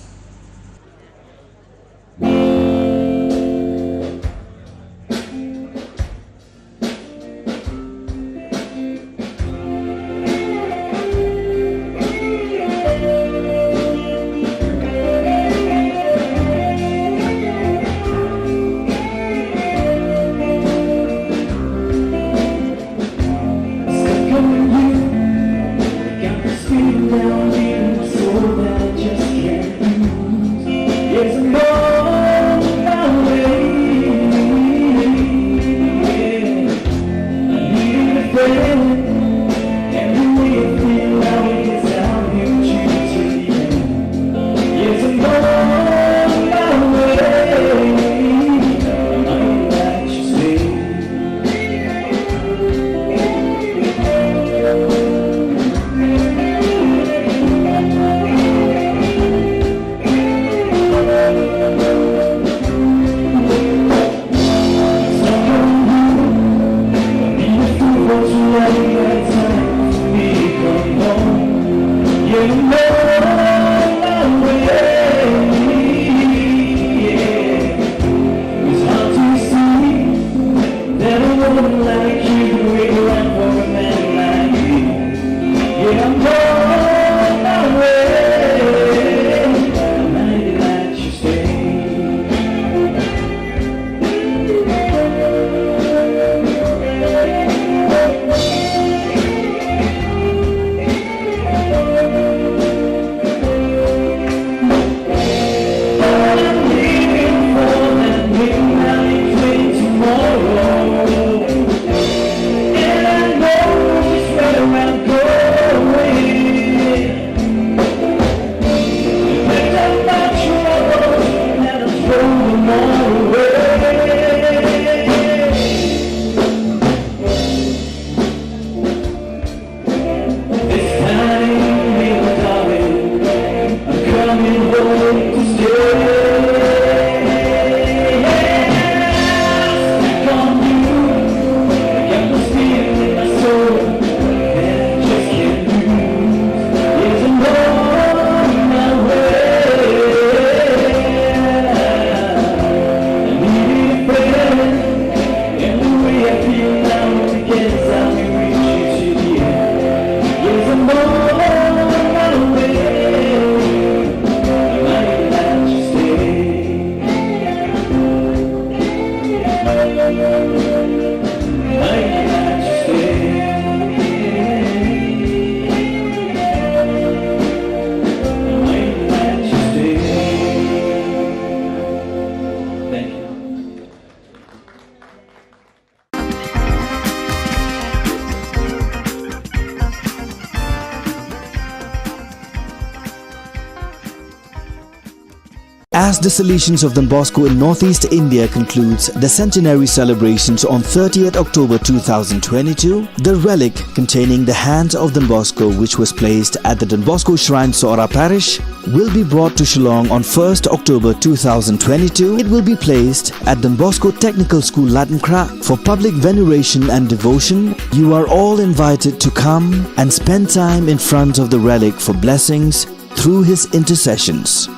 As the Salesians of Don Bosco in Northeast India concludes the centenary celebrations on thirtieth October two thousand twenty-two, the relic containing the hands of Don Bosco, which was placed at the Don Bosco Shrine, Sohra Parish, will be brought to Shillong on first October two thousand twenty-two. It will be placed at Don Bosco Technical School, Latenkhrah, for public veneration and devotion. You are all invited to come and spend time in front of the relic for blessings through his intercessions.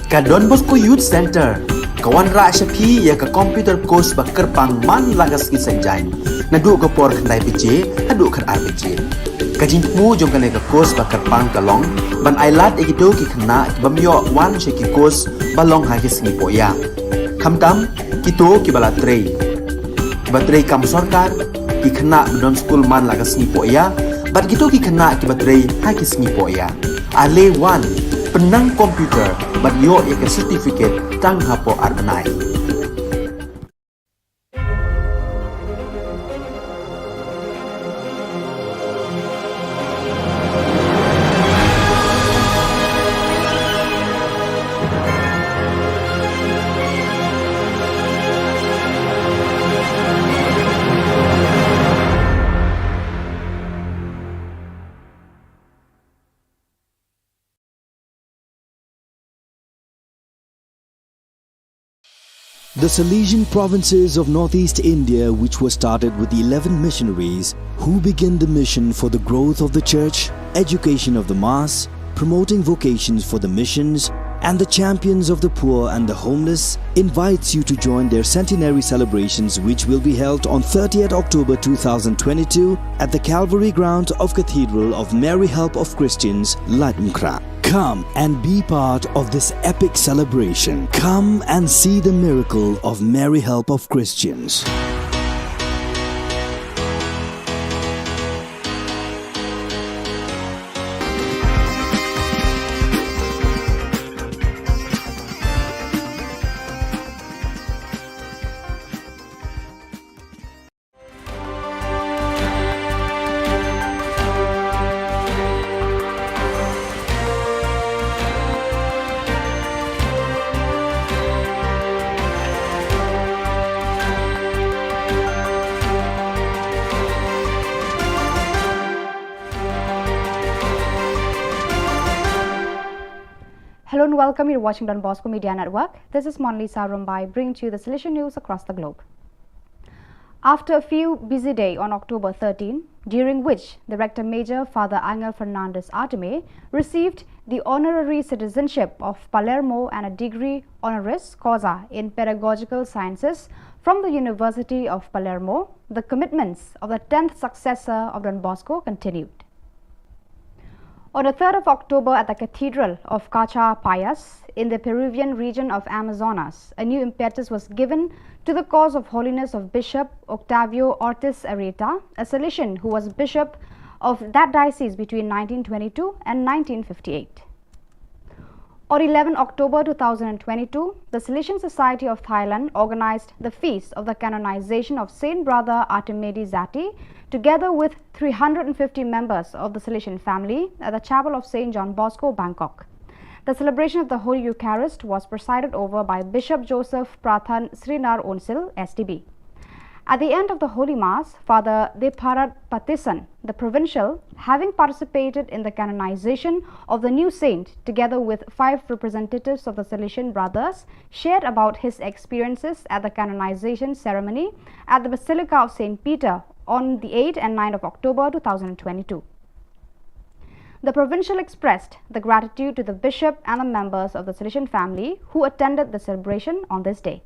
Ka Don Bosco Youth Center ka wanrah sha phi ïa ka computer course ba kyrpang man la ka sngi Saitjaiñ, naduh ka por khyndai baje haduh khatar baje. Ka jingthmu jong kane ka course ba kyrpang ka long ban ailad ïa kito ki khynnah ki bym ïoh wan sha ki course ba long ha ki sngi pohïa, khamtam kito kiba la trei, kiba trei kam sorkar, ki khynnah ba don skul man la ka sngi pohïa, bad kito ki khynnah kiba trei ha ki sngi pohïa. Ale wan, pynnang computer bad ïoh ïa ka certificate tang hapoh ar bnai. The Salesian provinces of northeast India, which were started with eleven missionaries who began the mission for the growth of the church, education of the mass, promoting vocations for the missions, and the champions of the poor and the homeless, invites you to join their centenary celebrations, which will be held on thirtieth October two thousand twenty-two at the Calvary ground of Cathedral of Mary Help of Christians, Laitumkhrah. Come and be part of this epic celebration. Come and see the miracle of Mary Help of Christians. Hello and welcome. You're watching Don Bosco Media Network. This is Monalisa Rumbai, bringing to you the Salesian news across the globe. After a few busy days on October thirteen, during which the Rector Major Father Angel Fernandez Artime received the honorary citizenship of Palermo and a degree honoris causa in pedagogical sciences from the University of Palermo, the commitments of the tenth successor of Don Bosco continued. On the third of October at the Cathedral of Cacha Payas in the Peruvian region of Amazonas, a new impetus was given to the cause of holiness of Bishop Octavio Ortiz Arrieta, a Salesian who was bishop of that diocese between nineteen twenty-two and nineteen fifty-eight. On eleven October two thousand twenty-two, the Salesian Society of Thailand organized the feast of the canonization of Saint Brother Artimedi Zati, together with three hundred fifty members of the Salesian family, at the chapel of Saint John Bosco, Bangkok. The celebration of the Holy Eucharist was presided over by Bishop Joseph Prathan Srinar Onsil, S D B. At the end of the Holy Mass, Father Deparat Patisan, the provincial, having participated in the canonization of the new saint together with five representatives of the Salesian Brothers, shared about his experiences at the canonization ceremony at the Basilica of Saint Peter on the eighth and ninth of October two thousand twenty-two. The provincial expressed the gratitude to the bishop and the members of the Salesian family who attended the celebration on this day.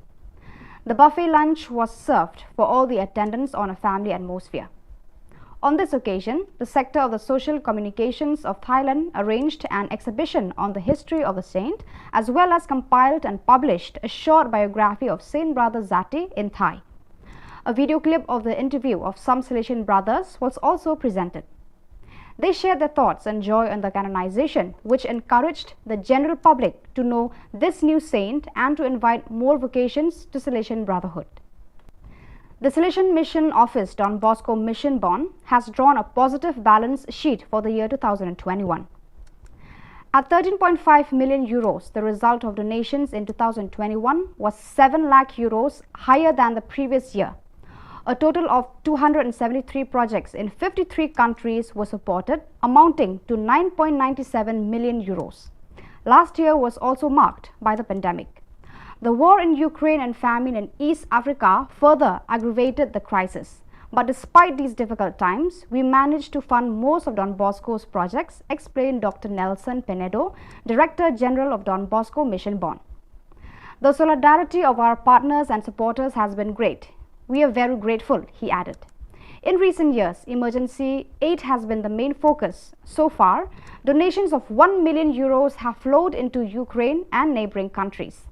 The buffet lunch was served for all the attendants on a family atmosphere. On this occasion, the Sector of the Social Communications of Thailand arranged an exhibition on the history of the saint, as well as compiled and published a short biography of Saint Brother Zati in Thai. A video clip of the interview of some Salesian brothers was also presented. They shared their thoughts and joy on the canonization, which encouraged the general public to know this new saint and to invite more vocations to Salesian brotherhood. The Salesian Mission Office, Don Bosco Mission, Bonn, has drawn a positive balance sheet for the year two thousand twenty-one. At thirteen point five million euros, the result of donations in two thousand twenty-one was seven lakh euros higher than the previous year. A total of two hundred seventy-three projects in fifty-three countries were supported, amounting to nine point nine seven million euros. Last year was also marked by the pandemic. The war in Ukraine and famine in East Africa further aggravated the crisis. But despite these difficult times, we managed to fund most of Don Bosco's projects, explained Doctor Nelson Penedo, Director General of Don Bosco Mission, Bonn. The solidarity of our partners and supporters has been great. We are very grateful, he added. In recent years, emergency aid has been the main focus. So far, donations of one million euros have flowed into Ukraine and neighboring countries.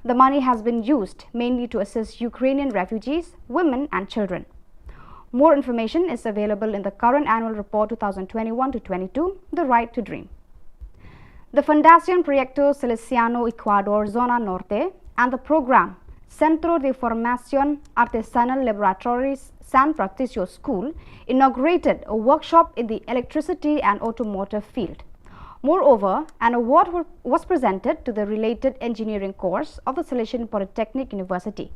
The money has been used mainly to assist Ukrainian refugees, women, and children. More information is available in the current annual report two thousand twenty-one to twenty-two, The Right to Dream. The Fundación Proyecto Salesiano Ecuador Zona Norte and the program Centro de Formación Artesanal Laboratories San Patricio School inaugurated a workshop in the electricity and automotive field. Moreover, an award wa- was presented to the related engineering course of the Salesian Polytechnic University,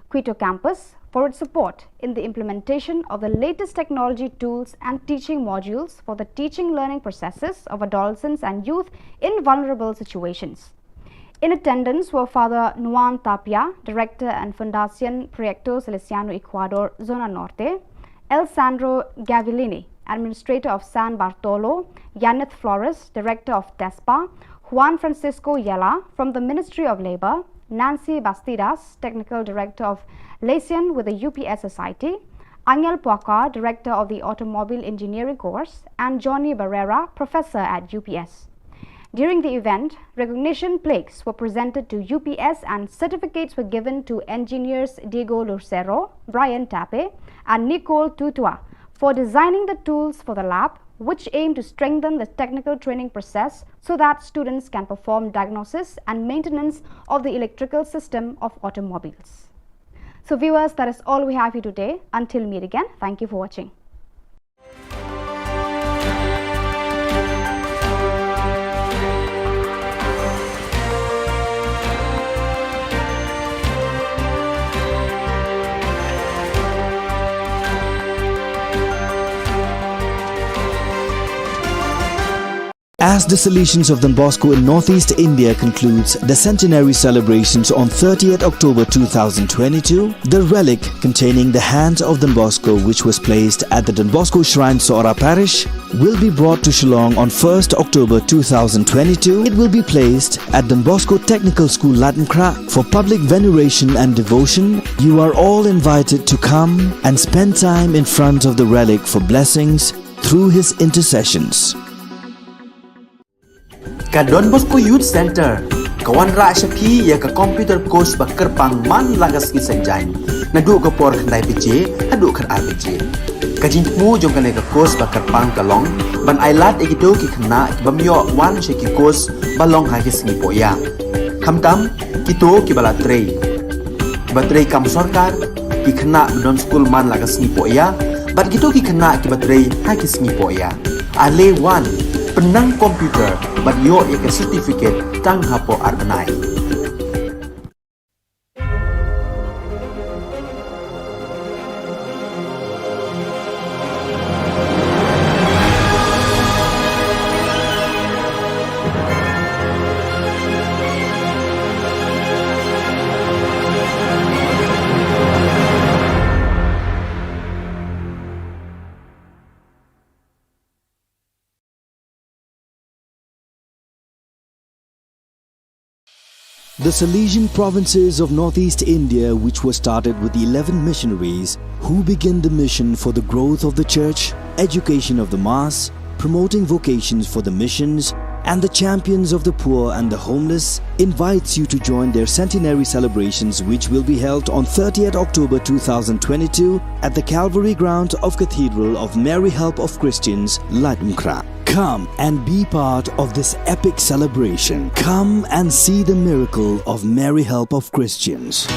Quito campus, for its support in the implementation of the latest technology tools and teaching modules for the teaching learning processes of adolescents and youth in vulnerable situations. In attendance were Father Nuan Tapia, Director and Fundación Proyecto Salesiano Ecuador, Zona Norte, El Sandro Gavillini, Administrator of San Bartolo, Yaneth Flores, Director of TESPA, Juan Francisco Yela from the Ministry of Labor, Nancy Bastidas, Technical Director of Lesian with the U P S Society, Angel Puaka, Director of the Automobile Engineering Course, and Johnny Barrera, Professor at U P S. During the event, recognition plaques were presented to U P S and certificates were given to engineers Diego Lucero, Brian Tape, and Nicole Tutua for designing the tools for the lab, which aim to strengthen the technical training process so that students can perform diagnosis and maintenance of the electrical system of automobiles. So viewers, that is all we have for you today. Until meet again, thank you for watching. As the Salesians of Don Bosco in Northeast India concludes the centenary celebrations on thirtieth October two thousand twenty-two, the relic containing the hand of Don Bosco, which was placed at the Don Bosco Shrine, Sohra Parish, will be brought to Shillong on first October two thousand twenty-two. It will be placed at Don Bosco Technical School, Laitumkhrah, for public veneration and devotion. You are all invited to come and spend time in front of the relic for blessings through his intercessions. Ka Don Bosco Youth Center ka wanrah sha phi ïa ka computer course ba kyrpang man la ka sngi Saitjaiñ, naduh ka por khyndai baje haduh khatar baje. Ka jingthmu jong kane ka course ba kyrpang ka long ban ailad ïa kito ki khynnah ki bym ïoh wan sha ki course ba long ha ki sngi pohïap. Khamtam kito kiba la trei, kiba trei kam sorkar, ki khynnah ba don skul man la ka sngi pohïap, bad kito ki khynnah kiba trei ha ki sngi pohïap. Ale wan, pynnang computer bad ïoh ïa ka certificate tang hapoh ar bnai. The Salesian provinces of Northeast India, which was started with eleven missionaries who began the mission for the growth of the church, education of the mass, promoting vocations for the missions, and the champions of the poor and the homeless, invites you to join their centenary celebrations, which will be held on thirtieth October two thousand twenty-two at the Calvary ground of Cathedral of Mary Help of Christians, Laitumkhrah. Come and be part of this epic celebration. Come and see the miracle of Mary Help of Christians.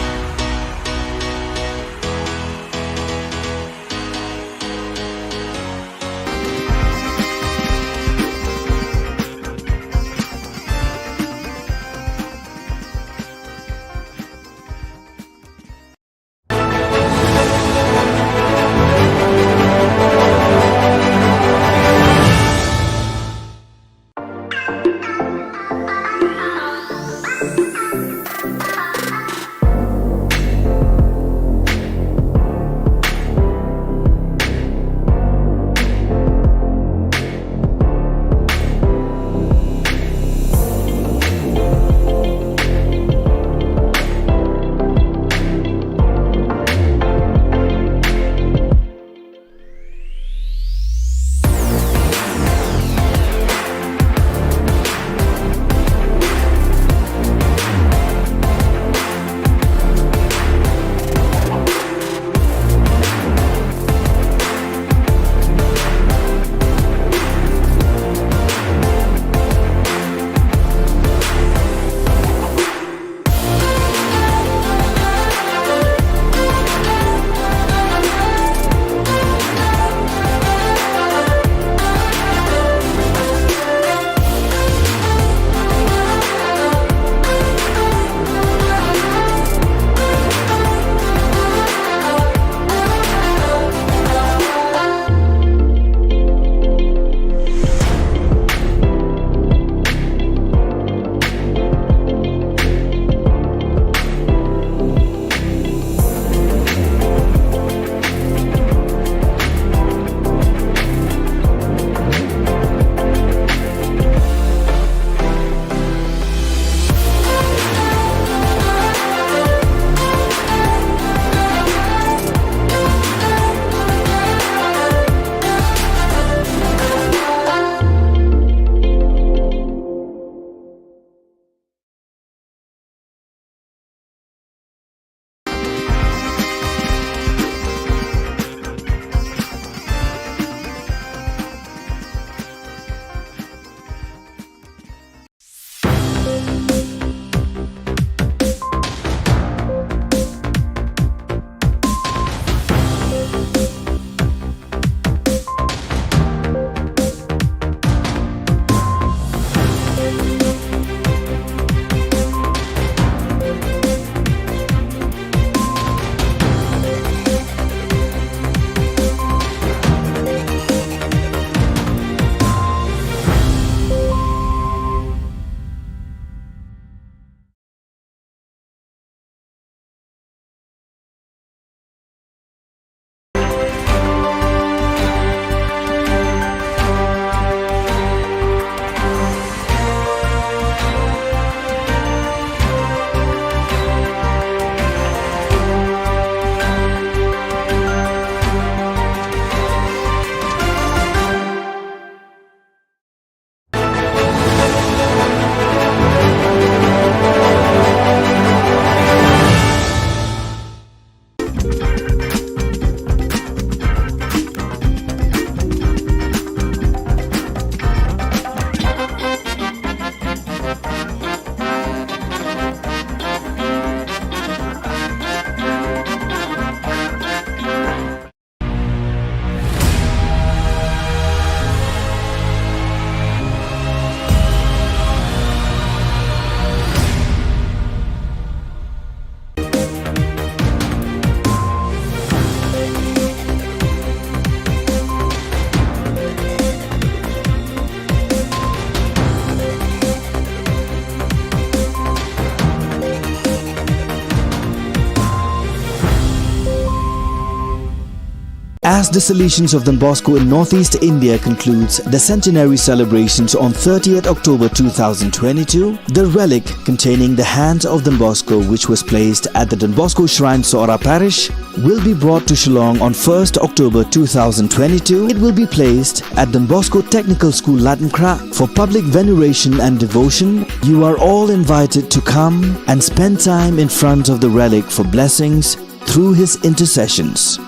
As the Salesians of Don Bosco in Northeast India concludes the centenary celebrations on thirtieth October two thousand twenty-two, the relic containing the hand of Don Bosco, which was placed at the Don Bosco Shrine, Sohra Parish, will be brought to Shillong on first October two thousand twenty-two. It will be placed at Don Bosco Technical School, Laitumkhrah, for public veneration and devotion. You are all invited to come and spend time in front of the relic for blessings through his intercessions.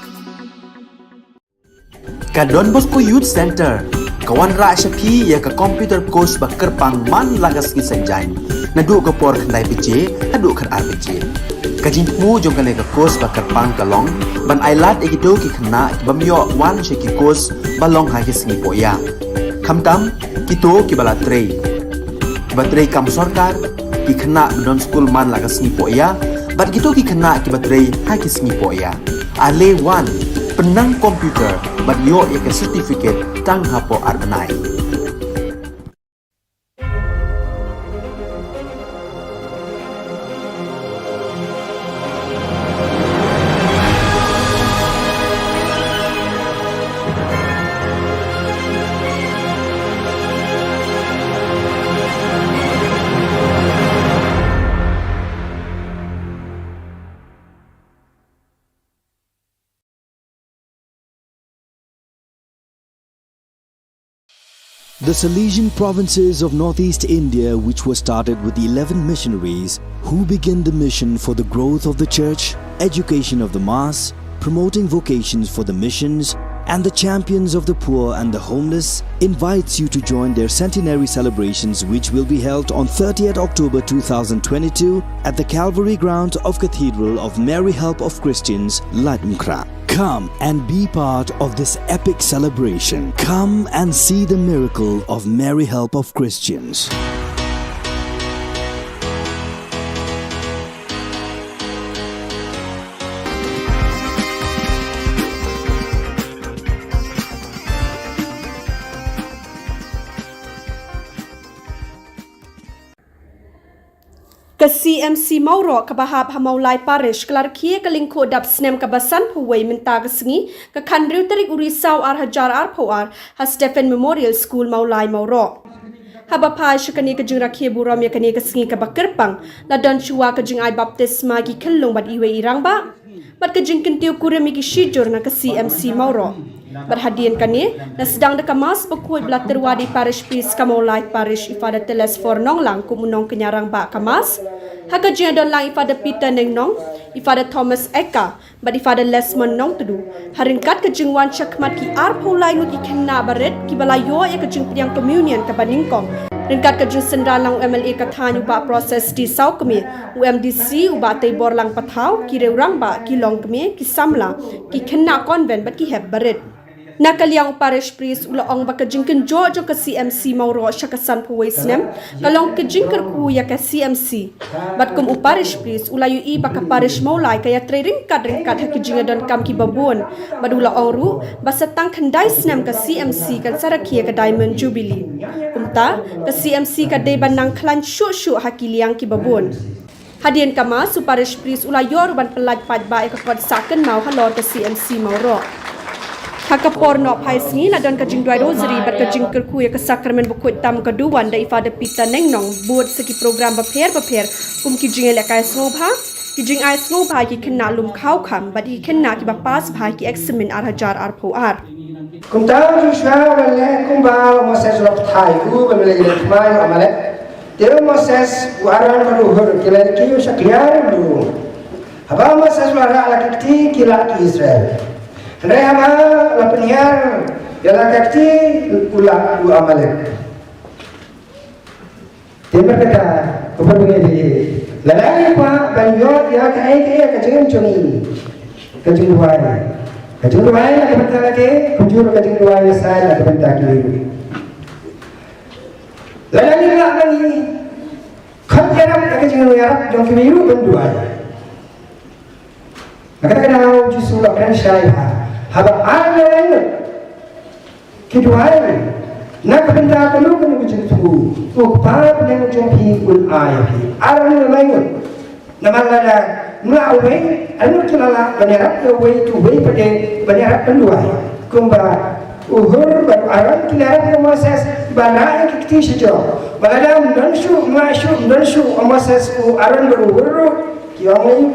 Ka Don Bosco Youth Centre ka wanrah sha phi ïa ka computer course ba kyrpang man la ka sngi Saitjaiñ, naduh ka por khyndai baje haduh khatar baje. Ka jingthmu jong kane ka course ba kyrpang ka long ban ailad ïa kito ki khynnah ki bym ïoh wan sha ki course ba long ha ki sngi pohïa, khamtam kito kiba la trei, kiba trei kam sorkar, ki khynnah ba don skul man la ka sngi pohïa, bad kito ki khynnah kiba trei ha ki sngi pohïa. Ale wan, pynnang computer bad ïoh ïa ka certificate tang hapoh ar bnai. The Salesian provinces of Northeast India, which was started with eleven missionaries who began the mission for the growth of the church, education of the mass, promoting vocations for the missions, and the champions of the poor and the homeless, invites you to join their centenary celebrations, which will be held on thirtieth October two thousand twenty-two at the Calvary ground of Cathedral of Mary Help of Christians, Laitumkhrah. Come and be part of this epic celebration. Come and see the miracle of Mary Help of Christians. Ka C M C Mawroh kaba hap ha Mawlai Parish ka la rkhie ka lyngkhuh dap snem kaba sanphew wei mynta ka sngi, ka khathynriew tarik u Risaw ar hajar arphew ar, ha Stephen Memorial School Mawlai Mawroh. Haba phai sha kane ka jingrakhe burom ïa kane ka sngi kaba kyrpang, la don shuwa ka jingai baptisma ki khyllung bad iwei i rangbah bad ka jingkyntiew kurim ïa ki shijur na ka C M C Mawroh. Bad hadien kane, la sdang da ka Mass bakhuid ba la tyrwa da i Parish Priest ka Mawlai Parish, i Father Telesphore Nonglang, kum u nongkñia rangbah ka Mass. Ha ka jingdon lang i Father Peter Nengnong, i Father Thomas Eka bad i Father Lesmond Nongtdu. Ha ryngkat ka jingwan shakhmat ki arphew lai ngut ki khynnah barit kiba la ïoh ïa ka jingpdiang communion kaba nyngkong, ryngkat ka jingsynran lang u M L A ka thaiñ u Bah Proses D Sawkmie, u M D C u Bah Teiborlang Pathaw, ki riew rangbah, ki longkmie, ki samla, ki khynnah convent bad ki hep barit. Na ka liang u Parish Priest u la ong ba ka jingkynjoh jong ka C M C Mawroh sha ka sanphew wei snem ka long ka jingkyrkhu ïa ka C M C. Bad kum u Parish Priest u la ïohi ba ka Parish Mawlai ka ïatrei ryngkat ryngkat ha ki jingïadonkam kiba bun. Bad u la ong ruh ba sa tang khyndai snem ka C M C kan sa rakhe ïa ka Diamond Jubilee. Kumta, ka C M C ka dei ban nang khlaiñ shuh shuh ha ki liang kiba bun. Hadien ka Mass, u Parish Priest u la ïoh ruh ban pyllait paidbah ïa ka kot sah kynmaw halor ka C M C Mawroh. Ha ka por noh phai sngi la don ka jingduwai Rosary bad ka jingkyrkhu ïa ka Sakramen bakhuid tam ka duwan da i Father Peter Nengnong, bud sa ki program bapher bapher kum ki jingïalehkai sngewbha, ki jingai sngewbha ïa ki khynnah lum khaw kham bad ïa ki khynnah kiba pass bha ha ki eksamin ar hajar arphew ar. Kumta u Joshua u la leh kumba u Moses u la kynthai u, ba u la leh kumba u Amalek. Te u Moses, u Aron bad u Hur ki la leit kiew sha kliar u lum. Haba u Moses u la rah la ka kti, ki lah ki Israel. Hynrei haba la pynhiar ïa la ka kti, u lah u Amalek. Te markata, ka por ba ngi dei, lada ngi kwah ban ïoh ïa kaei kaei ka jingim jong ngi, ka jingduwai, ka jingduwai na ka bynta lade, kumjuh ka jingduwai ïa sa na ka bynta kiwei. Lada ngi lah ban ïa khot ïarap ïa ka jingïarap jong kiwei ruh ban duwai. Na kata ka daw u Jisu u la kren shai bha, haba ar ne lai ngut ki duwai na ka bynta kano kano ka jingthmu, u Kpa bneng jong phi un ai ïa phi. Ar ne lai ngut. Namar lada ym lah uwei, ar ngut ki la lah ban ïarap ïa uwei, te uwei pat de ban ïarap ban duwai. Kumba u Hur bad u Aron ki la rep ïa u Moses ba lah ïa ki kti sha jrong. Ba lada ym don shuh, ym lah shuh, ym don shuh u Moses, u Aron bad u Hur ruh ki ong ïa u.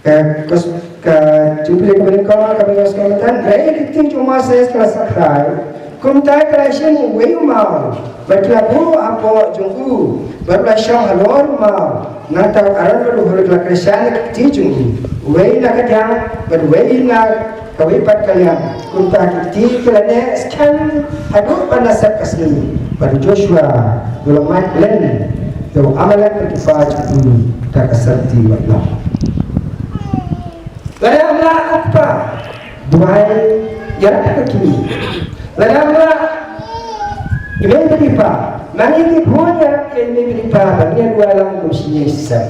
Ka, ka, ka Jubilee kaba nyngkong kaba ngi ïohsngew mynta, hynrei ki kti jong u Moses ki la sakrai. Kumta ki la shim uwei u maw bad ki la buh hapoh jong u bad u la shong halor u maw. Nangta u Aron bad u Hur ki la kyrshan ïa ki kti jong u, uwei na ka diang bad uwei na kawei pat ka liang. Kumta ki kti ki la neh skhem haduh ban da sep ka sngi. Bad u Joshua u la mad khlem ïa u Amalek bad ki paid jong u da ka syrti wat noh. Lada ym lah, ko kpa, duwai ïarap ïa ka kmie. Lada ym lah, i mei bad i pa, ma ngi ki khun ïarap ïa i mei bad i pa ba ngin duwai lang kum shisien shisien.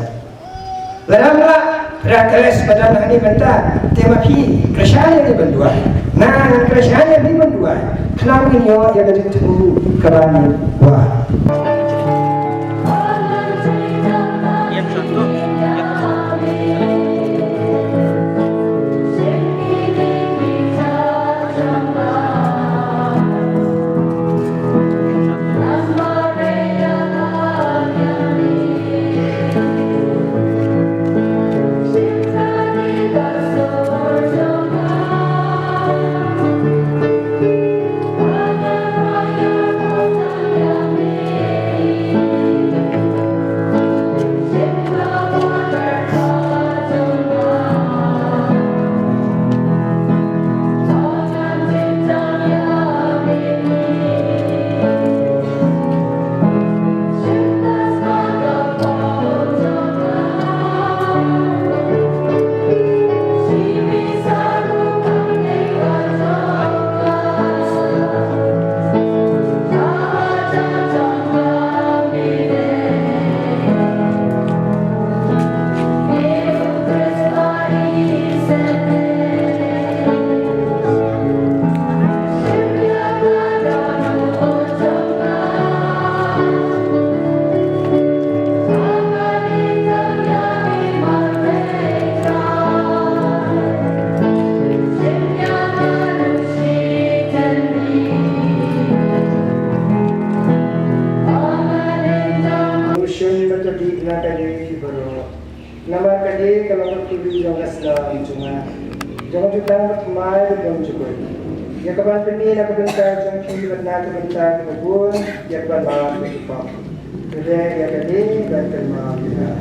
Lada ym lah, Hera Teres ba don hangne mynta, te ma phi kyrshan ïa ngi ban duwai. Nga ngan kyrshan ïa phi ban duwai. Khnang ba ngin ïoh ïa ka jingthmu kaba ngi kwah. Shim bad dih na ka dei baroh. Namar ka dei ka long ka kyrteng jong ka snam jong nga, jong ka jutang ka thymmai bad jong ka jukut, ïa kaban pyni na ka bynta jong phi bad na ka bynta kiba bun, ïa kaban map ïa ki pap. Te ïa ka dei ban kynmaw ïa nga.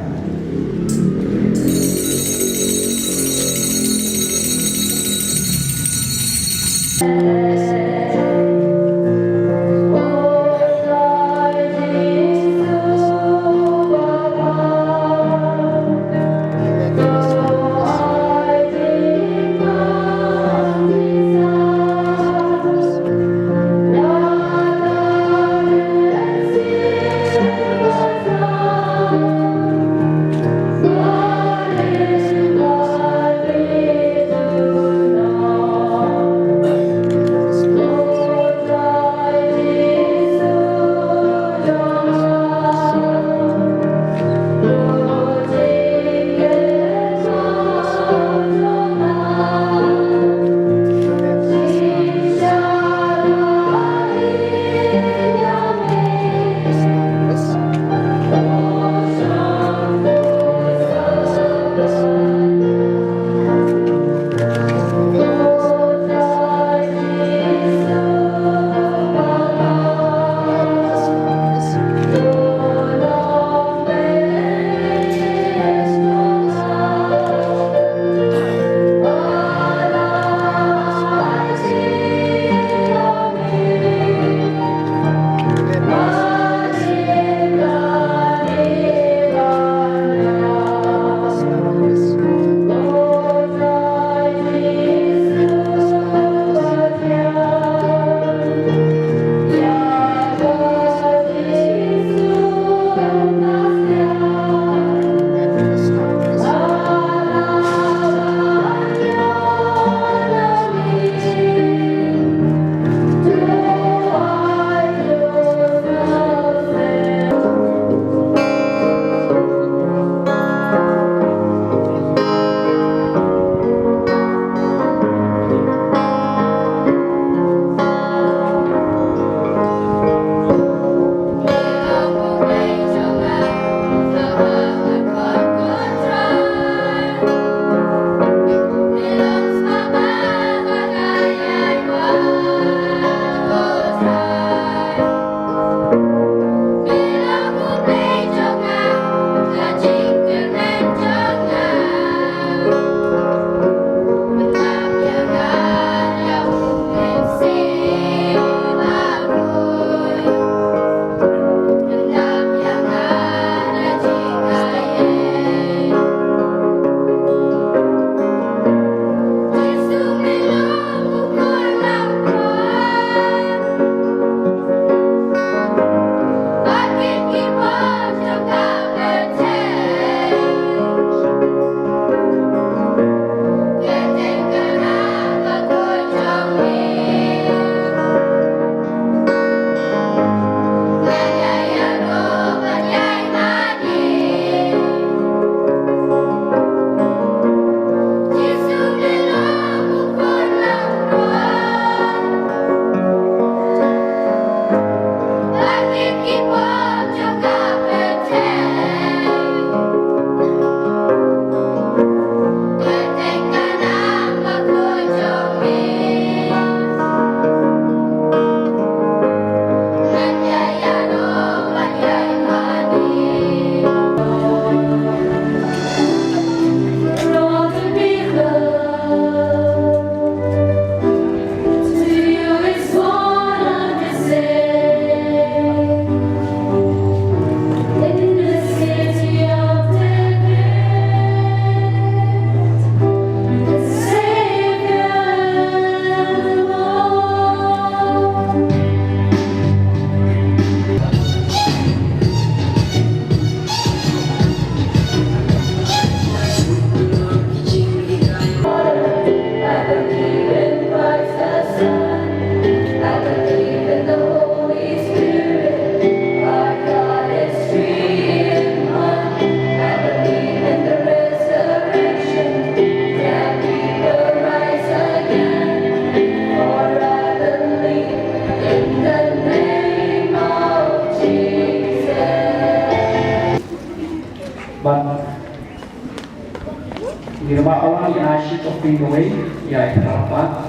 Phi kawei, ïa i Phra Bah,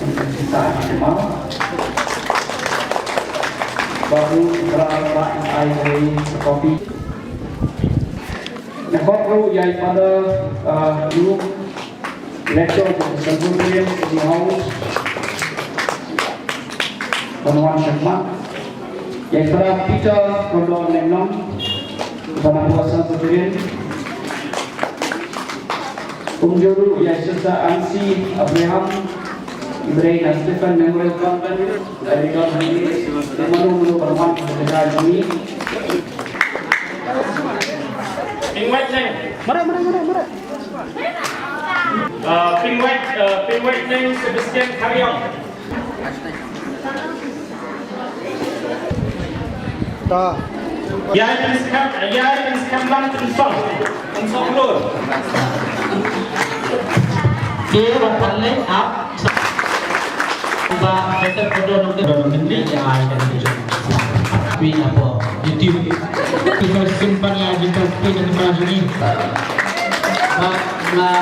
i Phra Bah, i Phra Bah, i ai kawei, copy. Nga khot ruh ïa i Father, uh, Luke, Lecturer jong ka Presbyterian City House, ban wan shakhmat. Ïa i Father Peter Kordor Lenglong, Father Presbyterian. Kumjuh ruh ïa i Sister Ansi Abraham, i briew na Stephen Memorial Convent, ïa i don hangne, mano mano ban wan ka jaka jong ngi. Pynwait neng. Mara, mara, mara, mara. Uh, pynwait, uh, pynwait neng Sebastian Khariong. Ta. Ïa pynskhem, ïa pynskhem lang pynsong. Pynsong lur. Dia ba paling up. Ba better photo nang dia nang dia ya ai kan dia. Wi apa? YouTube. Kita simpan ya kita speed dan kita sini. Ba la.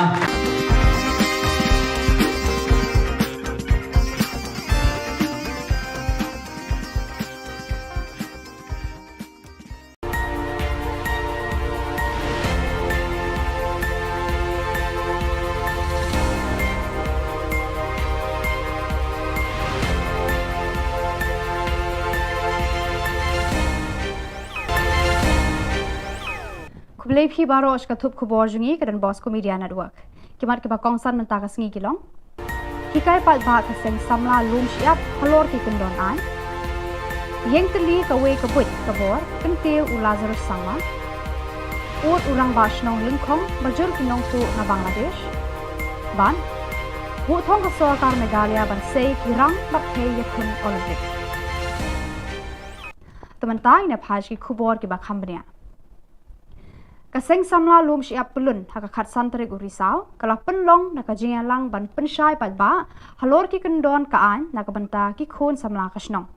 Khublei phi baroh sha ka thup khubor jong ngi ka Don Bosco Media Network. Ki mat kiba kongsan mynta ka sngi ki long: Hikai paidbah ka seng samla lum shyiap halor ki kyndon aiñ. Ïeng tylli kawei ka buit ka bor, kyntiew u Lazarus Sangma. Ud u rangbah shnong lyngkhong ba jur ki nongtuh na Bangladesh. Bad buh thong ka sorkar Meghalaya ban sei ki rang bad thei ïakhun Olympic. Te mynta ngin ïa phai sha ki khubor kiba kham bniah. Ka seng samla lum shyiap pyllun ha ka khatsan tarik u Risaw ka la pynlong na ka jingïalang ban pynshai paidbah halor ki kyndon ka aiñ na ka bynta ki khun samla ka shnong.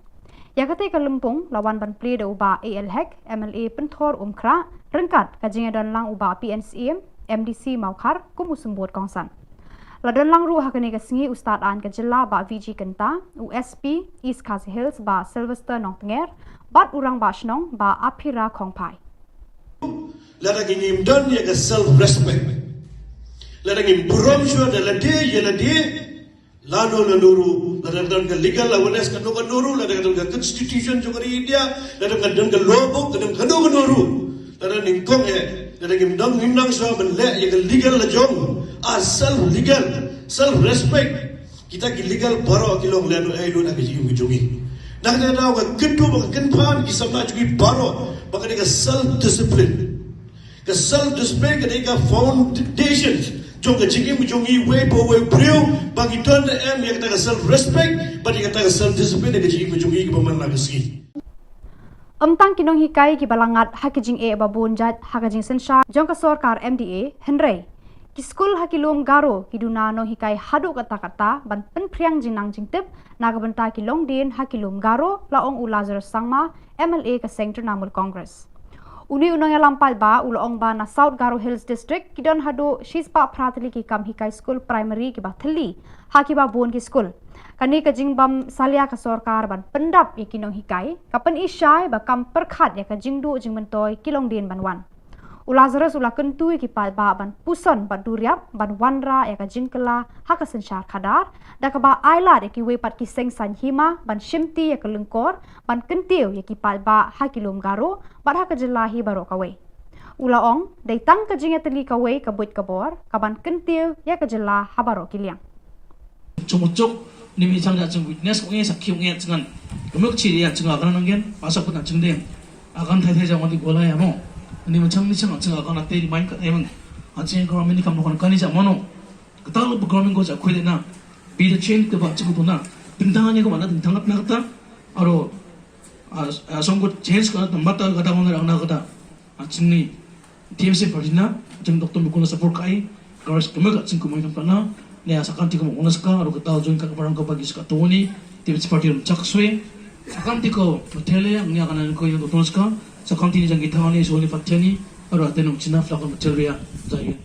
Ïa katei ka lympung la wan ban plie da u Bah A L Hek, M L A Pynthor Umkhrah, ryngkat ka jingïadonlang u Bah P N Syiem, M D C Mawkhar, kum u symbud kongsan. La don lang ruh ha kane ka sngi u Stad Aiñ ka Jylla Bah V G Kynta, u S P East Khasi Hills Bah Sylvester Nongtnger, bad u Rangbah Shnong Bah Aphira Khongphai. Lada ngim don ïa ka self respect, lada ngim burom shuwa da lade ïa lade, lano lano ruh, lada don ka legal awareness kano kano ruh, lada don ka constitution jong ka ri India, lada don ka law book, lada kano kano ruh, lada nyngkong eh, lada ngim don, ngim nang shuwa ban leh ïa ka legal la jong, a self legal, self respect. Kita ki legal baroh ki long lano ei lano ka jingim ka jong ngi. Na kata ka daw nga kyntu ba ka kynpham ki samla jong ngi baroh ba ka dei ka self discipline. Ka self discipline ka dei ka foundation jong ka jingim jong ngi, wei pa wei u briew, ba ngi don da em ïa kata ka self respect bad ïa kata ka self discipline ha ka jingim jong ngi kiba man la ka sngi. Ym tang ki nonghikai kiba la ngat ha ki jingeh ba bun jait ha ka jingsynshar jong ka sorkar M D A, hynrei ki skul ha ki lum Garo ki duna nonghikai haduh katta katta ban pynphriang jingnang jingtip na ka bynta ki longdien ha ki lum Garo, la ong u Lazarus Sangma, M L A ka seng Trinamool Congress. Une u nongïalam paidbah u la ong ba na South Garo Hills District ki don haduh shispah phra tylli ki kam hikai skul primary kiba thylli ha kiba bun ki skul. Kane ka jingbym salia ka sorkar ban pyndap ïa ki nonghikai ka pyni shai ba kam pyrkhat ïa ka jingduh jingmyntoi ki longdien ban wan. U Lazarus u la kyntu ïa ki paidbah ban puson bad duriap ban wanrah ïa ka jingkylla ha ka synshar khadar, da kaba ai lad ïa kiwei pat ki seng saiñ hima ban shimti ïa ka lyngkor ban kyntiew ïa ki paidbah ha ki lum Garo bad ha ka jylla hi baroh kawei. U la ong, dei tang ka jingïatylli kawei ka buit ka bor ka ban kyntiew ïa ka jylla ha baroh ki liang. Chungchuk, ni mi chang da chang witness ko ngi sakhi ngi chang. Kemuk chi dia chang akan nanggen, pasok pun chang deng. Akan thai thai jang wali gola ya mo. Ni mi chang ni chang chang akan ate di main ka emang. Aching ko mini kam bukan kani jang mono. Kata lo programming ko ja khuide na. Bi the change ke ba chang tu na. Bintang ni ko mana bintang na kata. Aro, ah, ah, song ko change ka na mata kata ko na kata. Aching ni T M C party na, aching Doctor Mukul na support kai, garis kemuk aching kumai kam kana, ne asakan ti kumuk unas ka, aro kata join ka barang ka bagi saka toni, T M C party rum chak sui, akan ti ko matele, ang ni akan ko yang Doctor Ska, sakan ti ni jang kita ni, so ni fateni, aro atenong China flak matele ya, jai.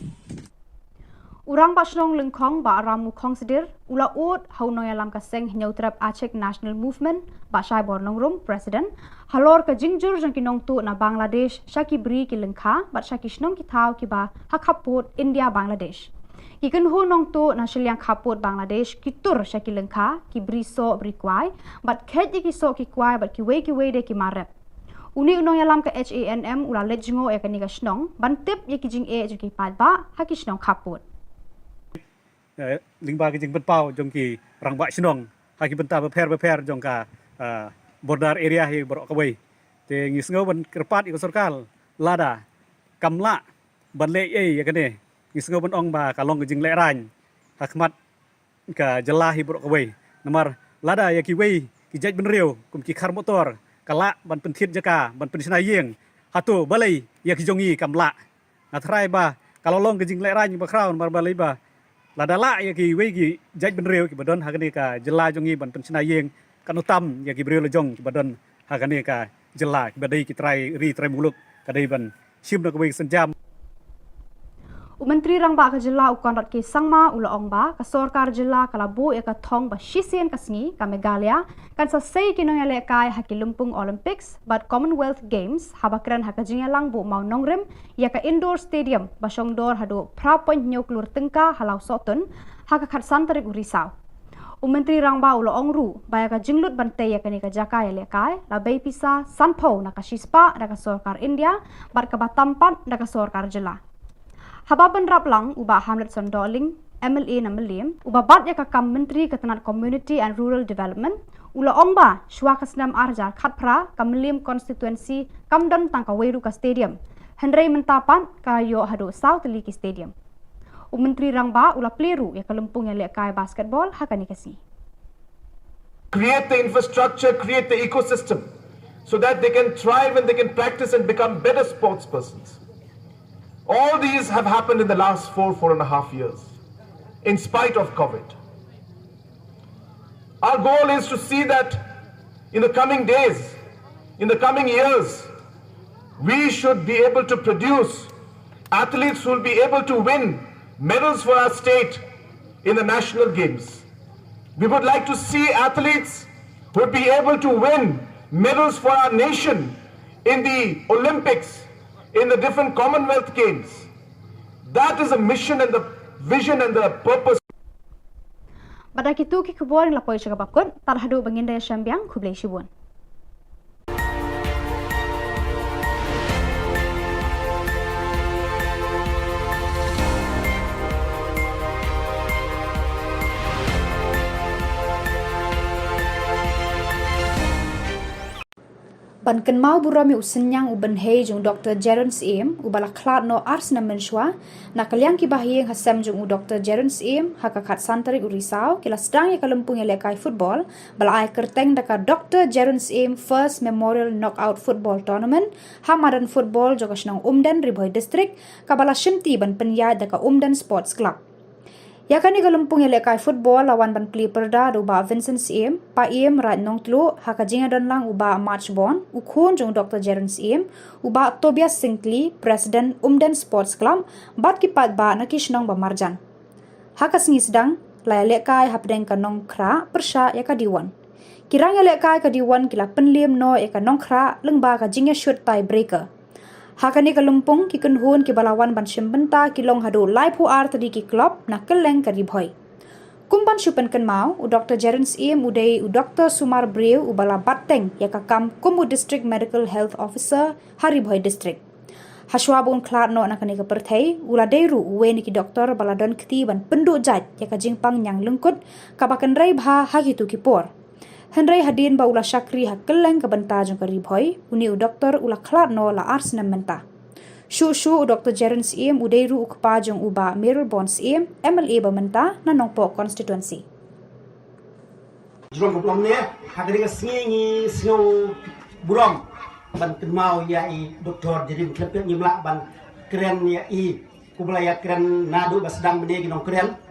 U Rangbah Shnong Lyngkhong Bah Ram Mukhong Sdir u la ud ha u nongïalam ka seng Hynñiewtrep Achik National Movement Bah Shaibor Nongrum, President, halor ka jingjur jong ki nongtuh na Bangladesh sha ki bri ki lyngkha bad sha ki shnong ki thaw kiba ha khappud India Bangladesh. Ki kynhun nongtuh na shiliang khappud Bangladesh ki tur sha ki lyngkha, ki bri soh bri kwai bad kheit ïa ki soh ki kwai bad kiwei kiwei de ki mar rep. Une u nongïalam ka H A N M u la leit jngoh ïa kane ka shnong ban tip ïa ki jingeh jong ki paidbah ha ki shnong khappud. Eh, lyngba ki jingpynpaw jong ki rangbah shnong ha ki bynta bapher bapher jong ka, eh, border area hi baroh kawei. Te ngi sngew ban kyrpad ïa ka sorkar lada kam lah ban leh ei ïa kane, ngi sngew ban ong ba ka long ka jinglehraiñ ha khmat ka jylla hi baroh kawei. Namar lada ïa kiwei ki jaitbynriew kum ki khar motor ka lah ban pynthied jaka, ban pynshna ïing, hato balei ïa ki jong ngi kam lah? Nga tharai ba ka la long ka jinglehraiñ bakhraw, namar balei ba lada lah ïa kiwei ki jaitbynriew kiba don ha kane ka jylla jong ngi ban pynshna ïing, kan ym tam ïa ki briew la jong kiba don ha kane ka jylla, kiba dei ki trai ri trai muluk, ka dei ban shim na kawei ka sienjam. U Myntri Rangbah ka jylla u Conrad K Sangma u la ong ba ka sorkar jylla ka la buh ïa ka thong ba shisien ka sngi ka Meghalaya kan sa sei ki nongïalehkai ha ki lympung Olympics bad Commonwealth Games haba kren ha ka jingïalang buh mawnongrim ïa ka indoor stadium ba shongdor haduh phra point hynñiew klur tyngka ha Lawsohtun ha ka khatsan tarik u Risaw. U Myntri Rangbah u la ong ruh ba ïa ka jinglut ban tei ïa kane ka jaka ïalehkai la bei pisa sanphew na ka shispah da ka sorkar India bad kaba tam pat da ka sorkar jylla. Haba bynrap lang u Bah Hamletson Dohling, M L A na Mylliem, uba bat ïa ka kam Myntri ka tnat Community and Rural Development, u la ong ba shuwa ka snem ar hajar khatphra ka Mylliem constituency kam don tang kawei ruh ka stadium, hynrei mynta pat ka ïoh haduh saw tylli ki stadium. U Myntri Rangbah u la plie ruh ïa ka lympung ïalehkai basketball ha kane ka sngi. Create the infrastructure, create the ecosystem so that they can thrive and they can practice and become better sports persons. All these have happened in the last four, four and a half years, in spite of COVID. Our goal is to see that in the coming days, in the coming years, we should be able to produce athletes who will be able to win medals for our state in the national games. We would like to see athletes who would be able to win medals for our nation in the Olympics, in the different Commonwealth Games. That is the mission and the vision and the purpose. Bad da kitu ki khubor ngi la poi sha kaba kut, tad haduh ba ngin da ïashem biang, khublei shibun. Ban kynmaw burom ïa u synñiang u bynhei jong u Doktor Jeron Syiem, uba la khlad noh ar snem mynshuwa, na ka liang ki bahaïing ha sem jong u Doktor Jeron Syiem, ha ka khatsan tarik u Risaw, ki la sdang ïa ka lympung ïalehkai football, ba la ai kyrteng da ka Doktor Jeron Syiem First Memorial Knockout Football Tournament, ha madan football jong ka shnong Umden, Ri Bhoi District, kaba la shimti ban pynïaid da ka Umden Sports Club. Ïa kane ka lympung ïalehkai football la wan ban plie pyrda da u Bah Vincent Syiem, Paiem Raid Nongtluh, ha ka jingïadon lang u Bah March Bond, u khun jong u Doktor Jeron Syiem, u Bah Tobias Syngkli, President Umden Sports Club, bad ki paidbah na ki shnong ba marjan. Ha ka sngi sdang, la ïalehkai hapdeng ka Nongkhrah pyrshah ïa ka Diwon. Ki rang ïalehkai ka Diwon ki la pynliem noh ïa ka Nongkhrah lyngba ka jingïashut tie breaker. Ha kane ka lympung ki kynhun kiba la wan ban shim bynta ki long haduh laiphew ar tylli ki club na kylleng ka Ri Bhoi. Kum ban shu pynkynmaw, u Doktor Jeron Syiem u dei u doktor sumar briew uba la bat teng ïa ka kam kum u District Medical Health Officer ha Ri Bhoi District. Hashwa ba un khlad noh na kane ka pyrthei, u la dei ruh uwei na ki doktor ba la don kti ban pynduh jait ïa ka jingpang ñiang lyngkut kaba kynrei bha ha kito ki por. Hynrei hadien ba u la shakri ha kylleng ka bynta jong ka Ri Bhoi, une u doktor u la khlad noh la ar snem mynta. Shuh shuh u Doktor Jeron Syiem u dei ruh u kpa jong u Bah Mayralborn Syiem, M L A ba mynta na Nongpoh Constituency. Jrong ka blong ne, ha ka dei ka sngi ngi sngew burom ban kynmaw ïa i Doktor Jeron, khlem pep ngim lah ban kren ïa i, kumba la ïakren naduh ba sdang mynne ki nongkren.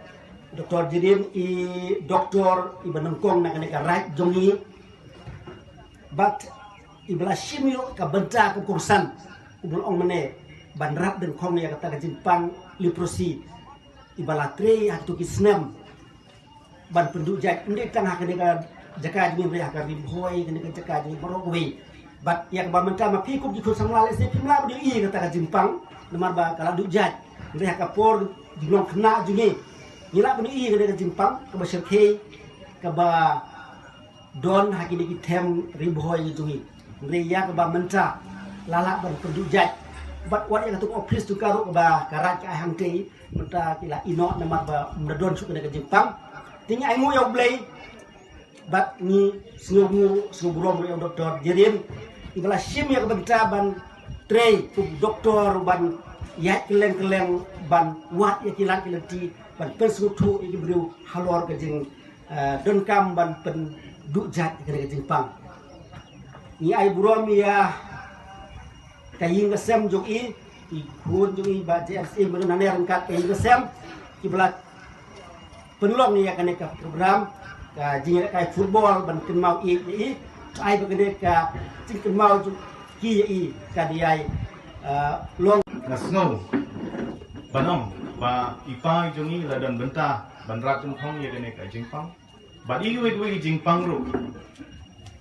Doktor Jeron i doktor iba nyngkong na kane ka raij jong ngi. Bad iba la shim ïoh ka bynta ka kongsan, kumba la ong mynne, ban rap dyngkhong ïa kata ka jingpang leprosy. Ba la trei ha kito ki snem ban pynduh jait, ym dei tang ha kane ka jaka jong ngi, hynrei ha ka Ri Bhoi, kane ka jaka jong ngi baroh kawei. Bad ïa kaba mynta ma phi kum ki khun samla lehse phim lah ban ïohi ïa kata ka jingpang namar ba ka la duh jait, hynrei ha ka por jinglong khynnah jong ngi ngi lah ban ïohi ïa kane ka jingpang kaba shyrkhei, kaba don ha kine ki them Ri Bhoi jong ngi. Hynrei ïa kaba mynta la lah ban pynduh jait. Bad wat ïa katu ka ophis tu ka ruh kaba ka Raid ka ai hangtei, mynta ki la ïehnoh namar ba ym da don shuh kane ka jingpang. Te ngi ai nguh ïa U Blei bad ngi sngewnguh, sngew burom ruh ïa u Doktor Jerin, iba la shim ïa ka bynta ban trei kum doktor, ban ïaid kylleng kylleng ban wad ïa ki lad ki lynti, ban pynsngewthuh ïa ki briew halor ka jing, eh, donkam ban pynduh jait ïa kane ka jingpang. Ngi ai burom ïa ka ïing ka sem jong i, i khun jong i Bah J S A, mynta nane ryngkat ka ïing ka sem, kiba la pynlong ïa kane ka program ka jingïalehkai football ban kynmaw ïa i. Ai ba kane ka jingkynmaw jong ki ïa i ka dei ai, eh, long. Nga sngew ban ong ba i pa jong i la don bynta ban rat jingkhong ïa kane ka jingpang. Bad iwei iwei i jingpang ruh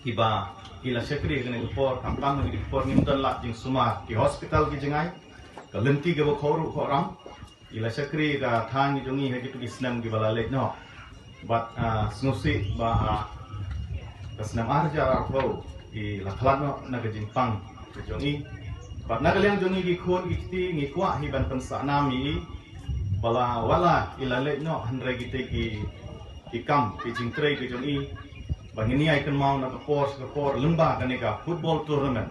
kiba i la shakri ha kane ka por, khamtam ha kane ka por ngim don lad jingsumar, ki hospital ki jngai, ka lynti kaba khawruh khawram. I la shakri ka thaiñ jong i ha kito ki snem kiba la leit noh. Bad, ah, sngewsih ba, ah, ka snem ar hajar arphew i la khlad noh na ka jingpang ka jong i. Bad na ka liang jong i ki khun ki kti ngi kwah hi ban pynsah nam ïa i. Ba la wat la i la leit noh hynrei kita ki, ki kam ki jingtrei ka jong i ba ngin ïai kynmaw na ka por sha ka por lyngba kane ka football tournament.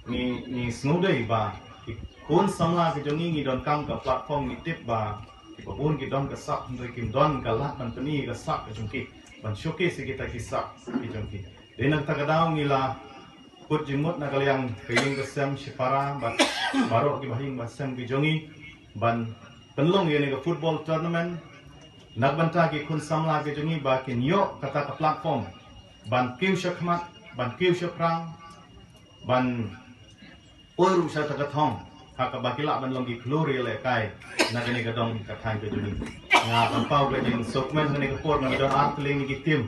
Ngi, ngi sngewdei ba ki khun samla ki jong ngi, ngi donkam ka platform, ngi tip ba kiba bun ki don ka sap hynrei kim don ka lad ban pyni ka sap ka jong ki, ban showcase ïa kita ki sap ki jong ki. Dei na kata ka daw ngi la kut jingmut na ka liang ka ïing ka sem shipara bad baroh kiba ha ïing ba sem ki jong ngi ban pynlong ïa kane ka football tournament na ka bynta ki khun samla ki jong ngi ba kin ïoh kata ka platform ban kiew shakhmat, ban kiew shaphrang, ban poi ruh sha kata ka thong ha kaba ki lah ban long ki khlur ïalehkai na kane ka dong ka thaiñ ka jong ngi. Nga pynpaw ka jingsngewkmen ha kane ka por, ngi don ar tylli ki team,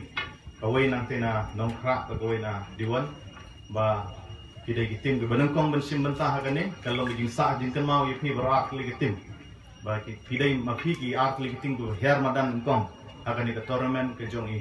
kawei nangta na Nongkhrah, kawei na Diwon, ba ki dei ki team kiba nyngkong ban shim bynta ha kane. Kan long ka jingsah jingkynmaw ïa phi baroh ar tylli ki team ba ki, phi dei ma phi ki ar tylli ki team kiba hiar madan nyngkong ha kane ka tournament ka jong i.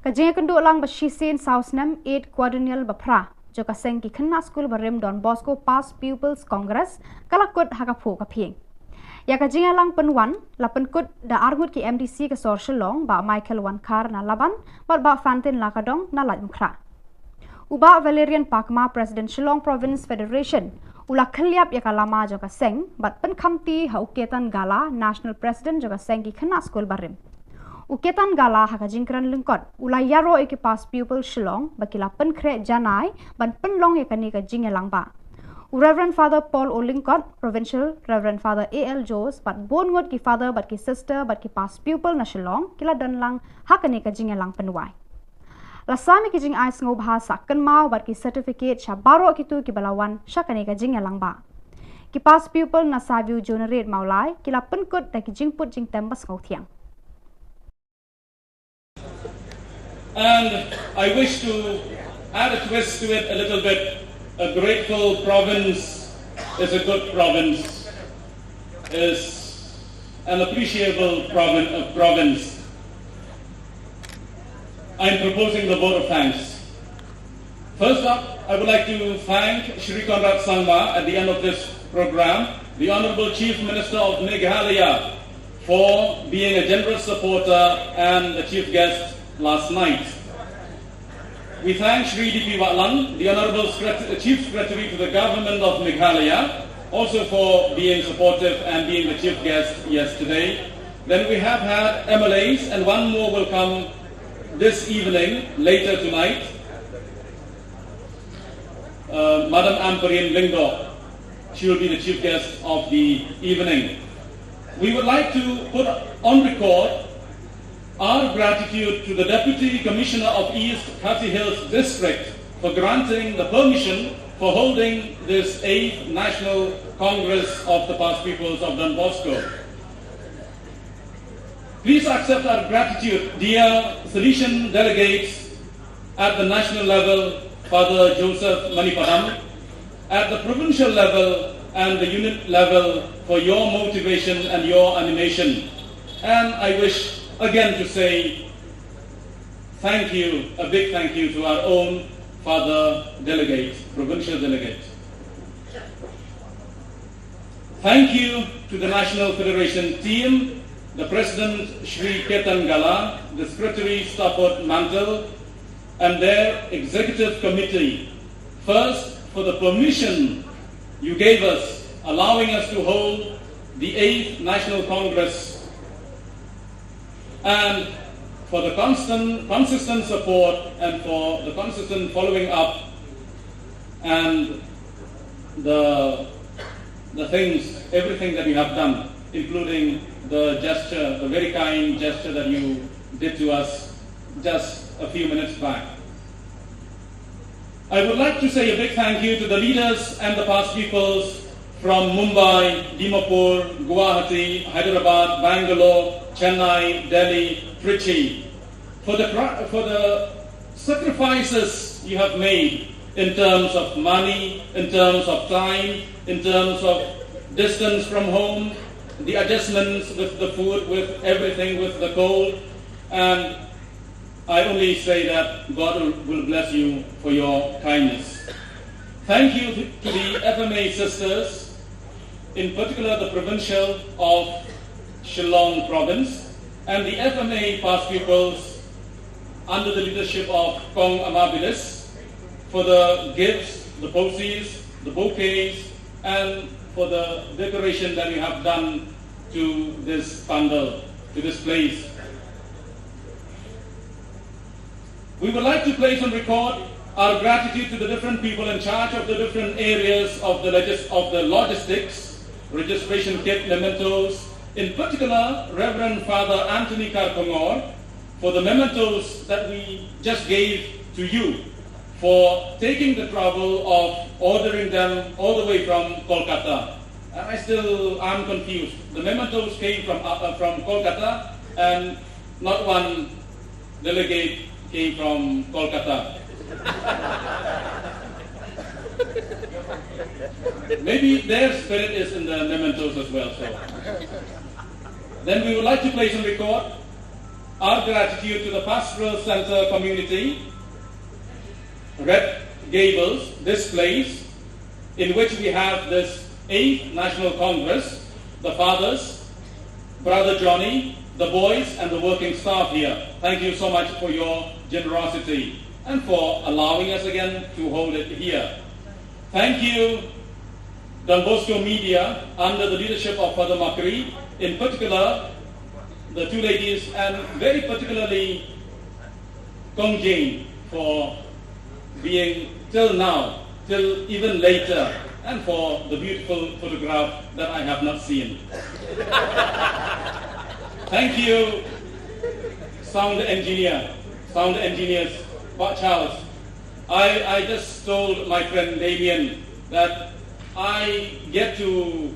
Ka jingïakynduh lang ba shisien saw snem, eighth quadrennial ba phra jong ka seng ki khynnah skul barim Don Bosco Past Pupils Congress ka la kut ha ka phuh ka phieng. Ïa ka jingïalang pynwan la pynkut da arngut ki M D C ka sor Shillong, Bah Michael Wankhar na Laban bad Bah Fantin Lakadong na Laitumkhrah. U Bah Valerian Pakma, President Shillong Province Federation, u la khylliap ïa ka lama jong ka seng bad pynkhamti ha u Ketan Gala, National President jong ka seng ki khynnah skul barim. U Ketan Gala ha ka jingkren lyngkot u la ïaroh ïa ki Past Pupil Shillong ba ki la pynkhreh janai ban pynlong ïa kane ka jingïalang ba. U Reverend Father Paul O Lyngkot, Provincial, Reverend Father A L Jones bad bun ngut ki Father bad ki Sister bad ki Past Pupil na Shillong ki la don lang ha kane ka jingïalang pynwai. La sam ïa ki jingai sngewbha sah kynmaw bad ki certificate sha baroh kito kiba la wan sha kane ka jingïalang ba. Ki Past Pupil na Saview Juniorate Mawlai ki la pynkut da ki jingput jingtem ba sngewthiang. And I wish to add a twist to it a little bit. A grateful province is a good province, is an appreciable provin-, uh, province. I'm proposing the vote of thanks. First up, I would like to thank Shri Conrad Sangma at the end of this program, the Honorable Chief Minister of Meghalaya, for being a generous supporter and the chief guest last night. We thank Shri D P Wahlang, the Honorable Secret-, Chief Secretary to the Government of Meghalaya, also for being supportive and being the chief guest yesterday. Then we have had M L As, and one more will come this evening, later tonight. Uh, Madam Ampareen Lyngdoh, she will be the chief guest of the evening. We would like to put on record our gratitude to the Deputy Commissioner of East Khasi Hills District for granting the permission for holding this eighth National Congress of the Past Pupils of Don Bosco. Please accept our gratitude, dear Salesian delegates at the national level, Father Joseph Manipadam, at the provincial level and the unit level for your motivation and your animation. And I wish again to say thank you, a big thank you to our own Father Delegate, Provincial Delegate. Thank you to the National Federation team, the President Shri Ketan Gala, the Secretary Stafford Mantle, and their Executive Committee, first for the permission you gave us, allowing us to hold the eighth National Congress, and for the constant, consistent support and for the consistent following up and the, the things, everything that you have done, including the gesture, the very kind gesture that you did to us just a few minutes back. I would like to say a big thank you to the leaders and the past pupils from Mumbai, Dimapur, Guwahati, Hyderabad, Bangalore, Chennai, Delhi, Trichy, for the, cra-, for the sacrifices you have made in terms of money, in terms of time, in terms of distance from home, the adjustments with the food, with everything, with the cold, and I only say that God will, will bless you for your kindness. Thank you to, to the F M A sisters, in particular the provincial of Shillong province, and the F M A past pupils under the leadership of Kong Amabilis for the gifts, the posies, the bouquets, and for the decoration that you have done to this pandal, to this place. We would like to place on record our gratitude to the different people in charge of the different areas of the logis-, of the logistics, registration kit, mementos, in particular, Reverend Father Anthony Karkongor, for the mementos that we just gave to you, for taking the trouble of ordering them all the way from Kolkata. And I still am confused. The mementos came from, uh, uh, from Kolkata, and not one delegate came from Kolkata. Maybe their spirit is in the mementos as well. So, then we would like to place on record Our gratitude to the Pastoral Center community, Red Gables, this place, in which we have this eighth National Congress, the fathers, Brother Johnny, the boys, and the working staff here. Thank you so much for your generosity and for allowing us again to hold it here. Thank you, Don Bosco Media, under the leadership of Father Makri, in particular, the two ladies, and very particularly Kong Jane, for being till now, till even later, and for the beautiful photograph that I have not seen. Thank you, sound engineer, sound engineers, Pak Charles. I, I just told my friend Damien that I get to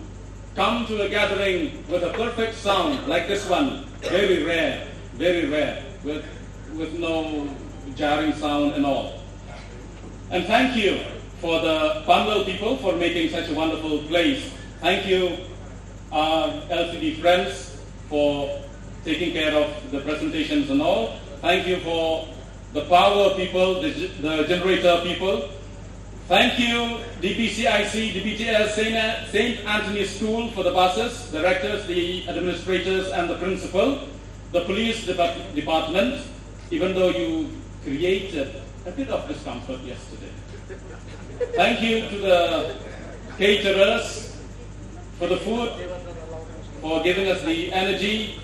come to a gathering with a perfect sound like this one. Very rare, very rare, with, with no jarring sound and all. And thank you for the Panvel people for making such a wonderful place. Thank you, our L C D friends, for taking care of the presentations and all. Thank you for the power people, the, the generator people. Thank you, D P C I C, D P T S, Saint, Saint Anthony's School for the buses, directors, the administrators, and the principal, the police depart- department, even though you created a bit of discomfort yesterday. Thank you to the caterers for the food, for giving us the energy.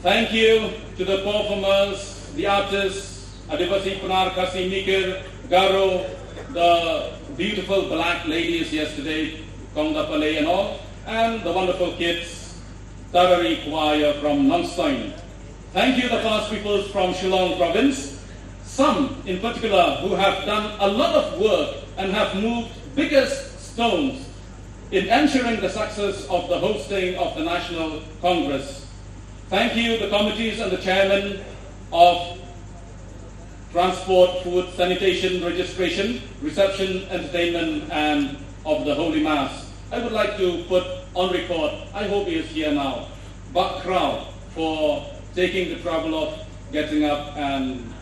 Thank you to the performers, the artists, Adivasi, Pnar, Khasi, Mikir, Garo, the beautiful black ladies yesterday, Kongda Palei and all, and the wonderful kids, Tarari Choir from Nongstoin. Thank you, the past peoples from Shillong province, some in particular who have done a lot of work and have moved biggest stones in ensuring the success of the hosting of the National Congress. Thank you, the committees and the chairman of transport, food, sanitation, registration, reception, entertainment, and of the Holy Mass. I would like to put on record, I hope he is here now, Bak Krau for taking the trouble of getting up and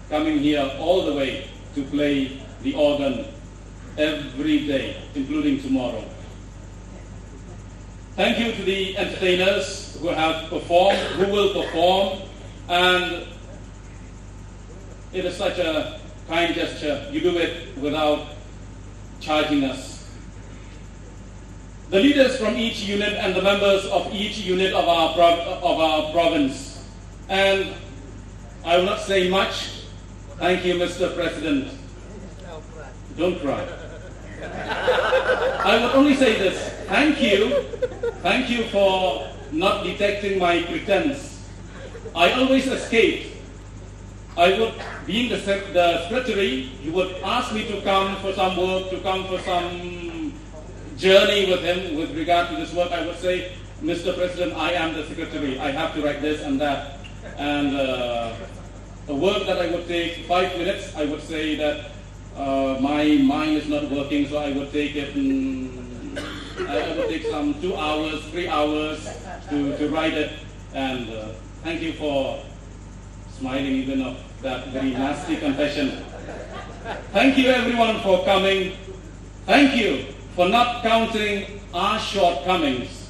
coming here all the way to play the organ every day, including tomorrow. Thank you to the entertainers who have performed, who will perform, and it is such a kind gesture. You do it without charging us. The leaders from each unit and the members of each unit of our, prov- of our province. And I will not say much. Thank you, Mister President. Don't cry. I would only say this. Thank you. Thank you for not detecting my pretense. I always escaped. I would, being the, sec- the secretary, you would ask me to come for some work, to come for some journey with him with regard to this work. I would say, Mister President, I am the secretary. I have to write this and that. And uh, a work that I would take five minutes, I would say that uh, my mind is not working, so I would take it. Mm, I I would take some two hours, three hours to, to write it. And uh, thank you for smiling even of that very nasty confession. Thank you, everyone, for coming. Thank you for not counting our shortcomings.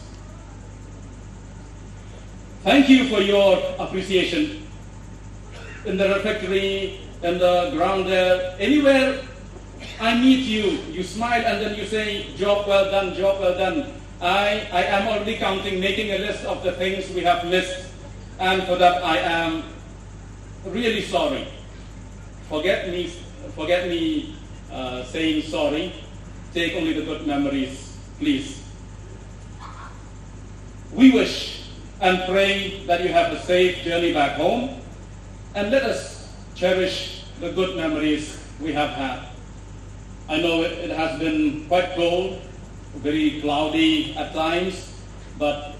Thank you for your appreciation. In the refectory, in the ground there, anywhere I meet you, you smile and then you say, "Job well done, job well done." I, I am already counting, making a list of the things we have missed, and for that I am really sorry. Forget me, forget me uh, saying sorry. Take only the good memories, please. We wish and pray that you have a safe journey back home, and let us cherish the good memories we have had. I know it, it has been quite cold, very cloudy at times, but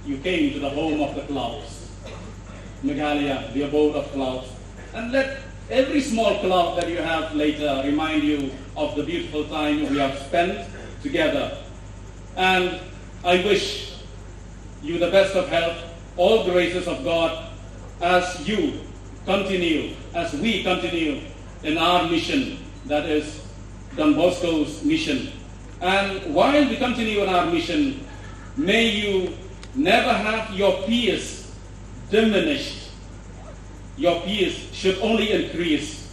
you came to the home of the clouds, Meghalaya, the abode of clouds. And let every small cloud that you have later remind you of the beautiful time we have spent together. And I wish you the best of health, all graces of God, as you continue, as we continue in our mission, that is Don Bosco's mission. And while we continue in our mission, may you never have your peace diminished. Your peace should only increase.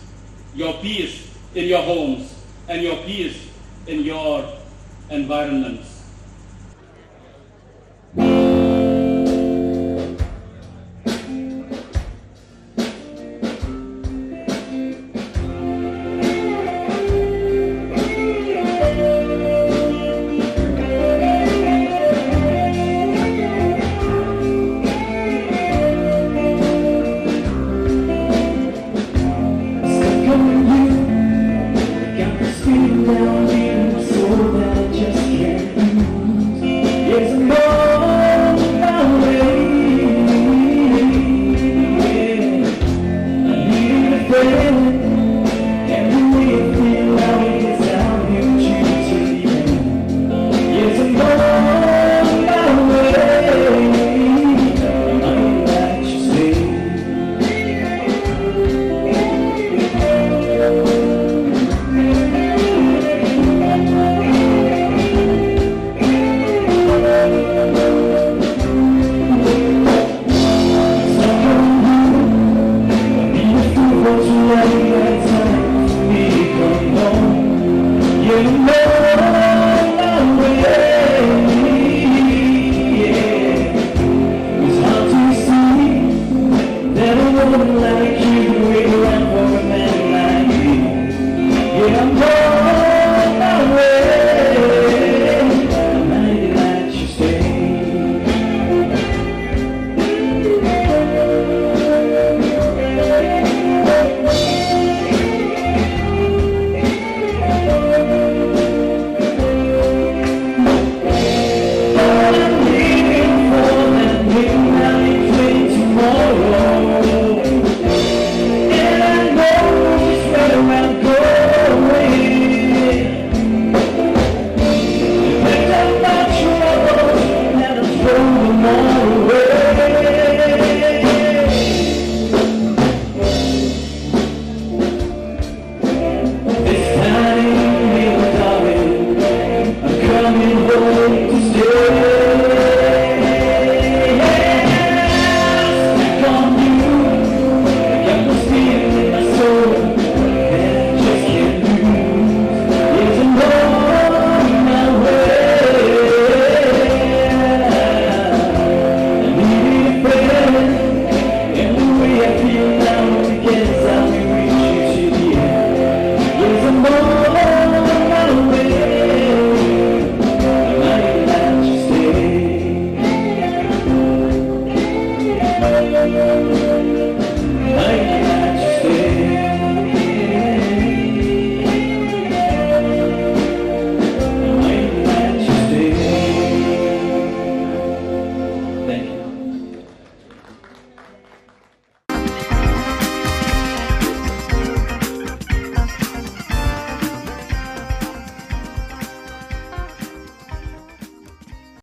Your peace in your homes and your peace in your environments.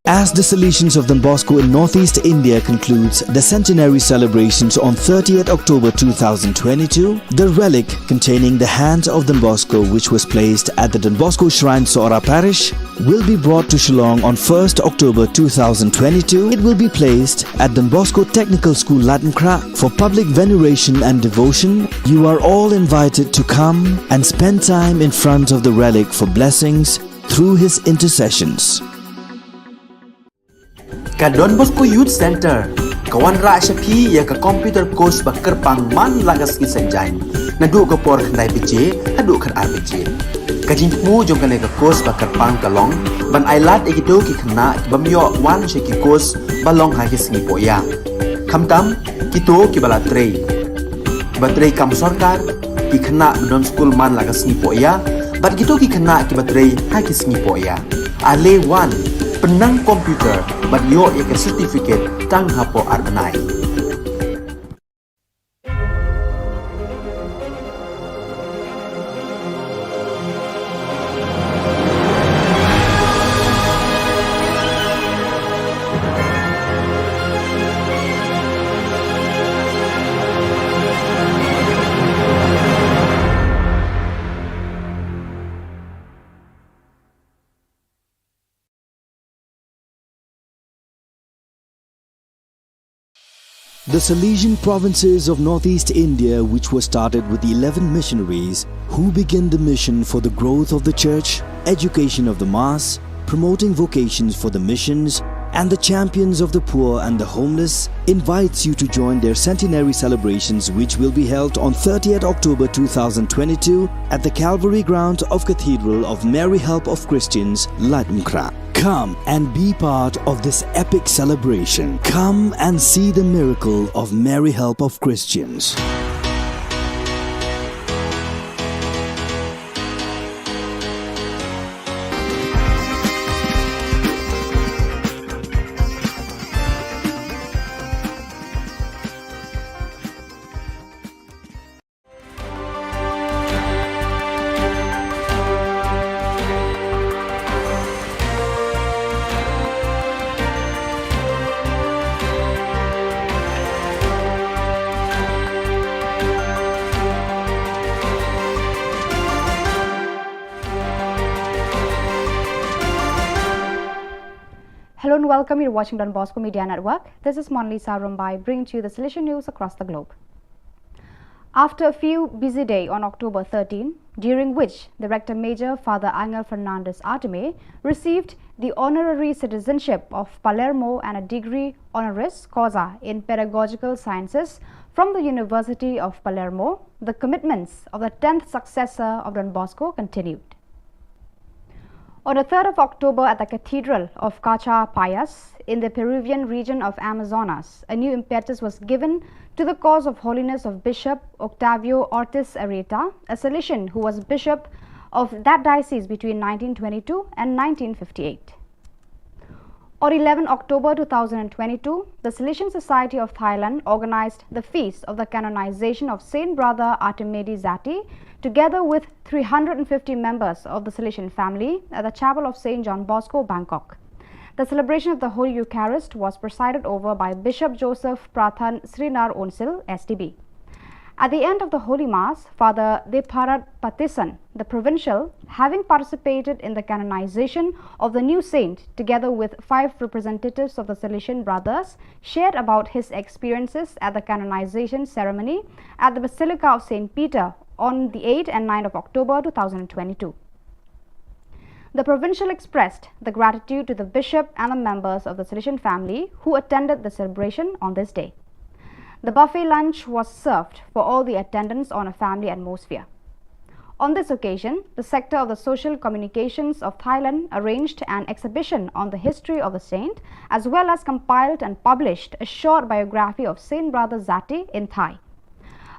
As the Salesians of Don Bosco in Northeast India concludes the centenary celebrations on thirtieth October two thousand twenty-two, the relic containing the hands of Don Bosco, which was placed at the Don Bosco Shrine, Sohra Parish, will be brought to Shillong on first October two thousand twenty-two. It will be placed at Don Bosco Technical School, Latinkrah, for public veneration and devotion. You are all invited to come and spend time in front of the relic for blessings through his intercessions. Ka Don Bosco Youth Center ka wanrah sha phi ïa ka computer course ba kyrpang man la ka sngi Saitjaiñ, naduh ka por khyndai baje haduh khatar baje. Ka jingthmu jong kane ka course ba kyrpang ka long ban ailad ïa kito ki khynnah ki bym ïoh wan sha ki course ba long ha ki sngi pohïa. Khamtam kito kiba la trei, kiba trei kam sorkar, ki khynnah ba don skul man la ka sngi pohïa, bad kito ki khynnah kiba trei ha ki sngi pohïa. Ale wan, pynnang computer bad ïoh ïa ka certificate tang hapoh ar bnai. The Salesian provinces of northeast India, which were started with eleven missionaries who began the mission for the growth of the church, education of the mass, promoting vocations for the missions, and the champions of the poor and the homeless, invites you to join their centenary celebrations, which will be held on thirtieth October two thousand twenty-two at the Calvary ground of Cathedral of Mary Help of Christians, Laitumkhrah. Come and be part of this epic celebration. Come and see the miracle of Mary Help of Christians. Hello and welcome. You're watching Don Bosco Media Network. This is Monlisa Rumbai bringing to you the Salesian news across the globe. After a few busy days on October thirteen, during which the Rector Major Father Angel Fernandez Artime received the honorary citizenship of Palermo and a degree honoris causa in pedagogical sciences from the University of Palermo, the commitments of the tenth successor of Don Bosco continued. On the third of October at the Cathedral of Cacha Payas in the Peruvian region of Amazonas, a new impetus was given to the cause of holiness of Bishop Octavio Ortiz Arreta, a Salesian who was bishop of that diocese between nineteen twenty-two and nineteen fifty-eight. On eleven October two thousand twenty-two, the Salesian Society of Thailand organized the feast of the canonization of Saint Brother Artimedi Zati, together with three hundred fifty members of the Salesian family, at the Chapel of Saint John Bosco, Bangkok. The celebration of the Holy Eucharist was presided over by Bishop Joseph Prathan Srinar Onsil, S D B. At the end of the Holy Mass, Father Debharat Patison, the provincial, having participated in the canonization of the new saint together with five representatives of the Salesian Brothers, shared about his experiences at the canonization ceremony at the Basilica of Saint Peter on the eighth and ninth of October two thousand twenty-two. The provincial expressed the gratitude to the bishop and the members of the Salesian family who attended the celebration on this day. The buffet lunch was served for all the attendants on a family atmosphere. On this occasion, the Sector of the Social Communications of Thailand arranged an exhibition on the history of the saint, as well as compiled and published a short biography of Saint Brother Zati in Thai.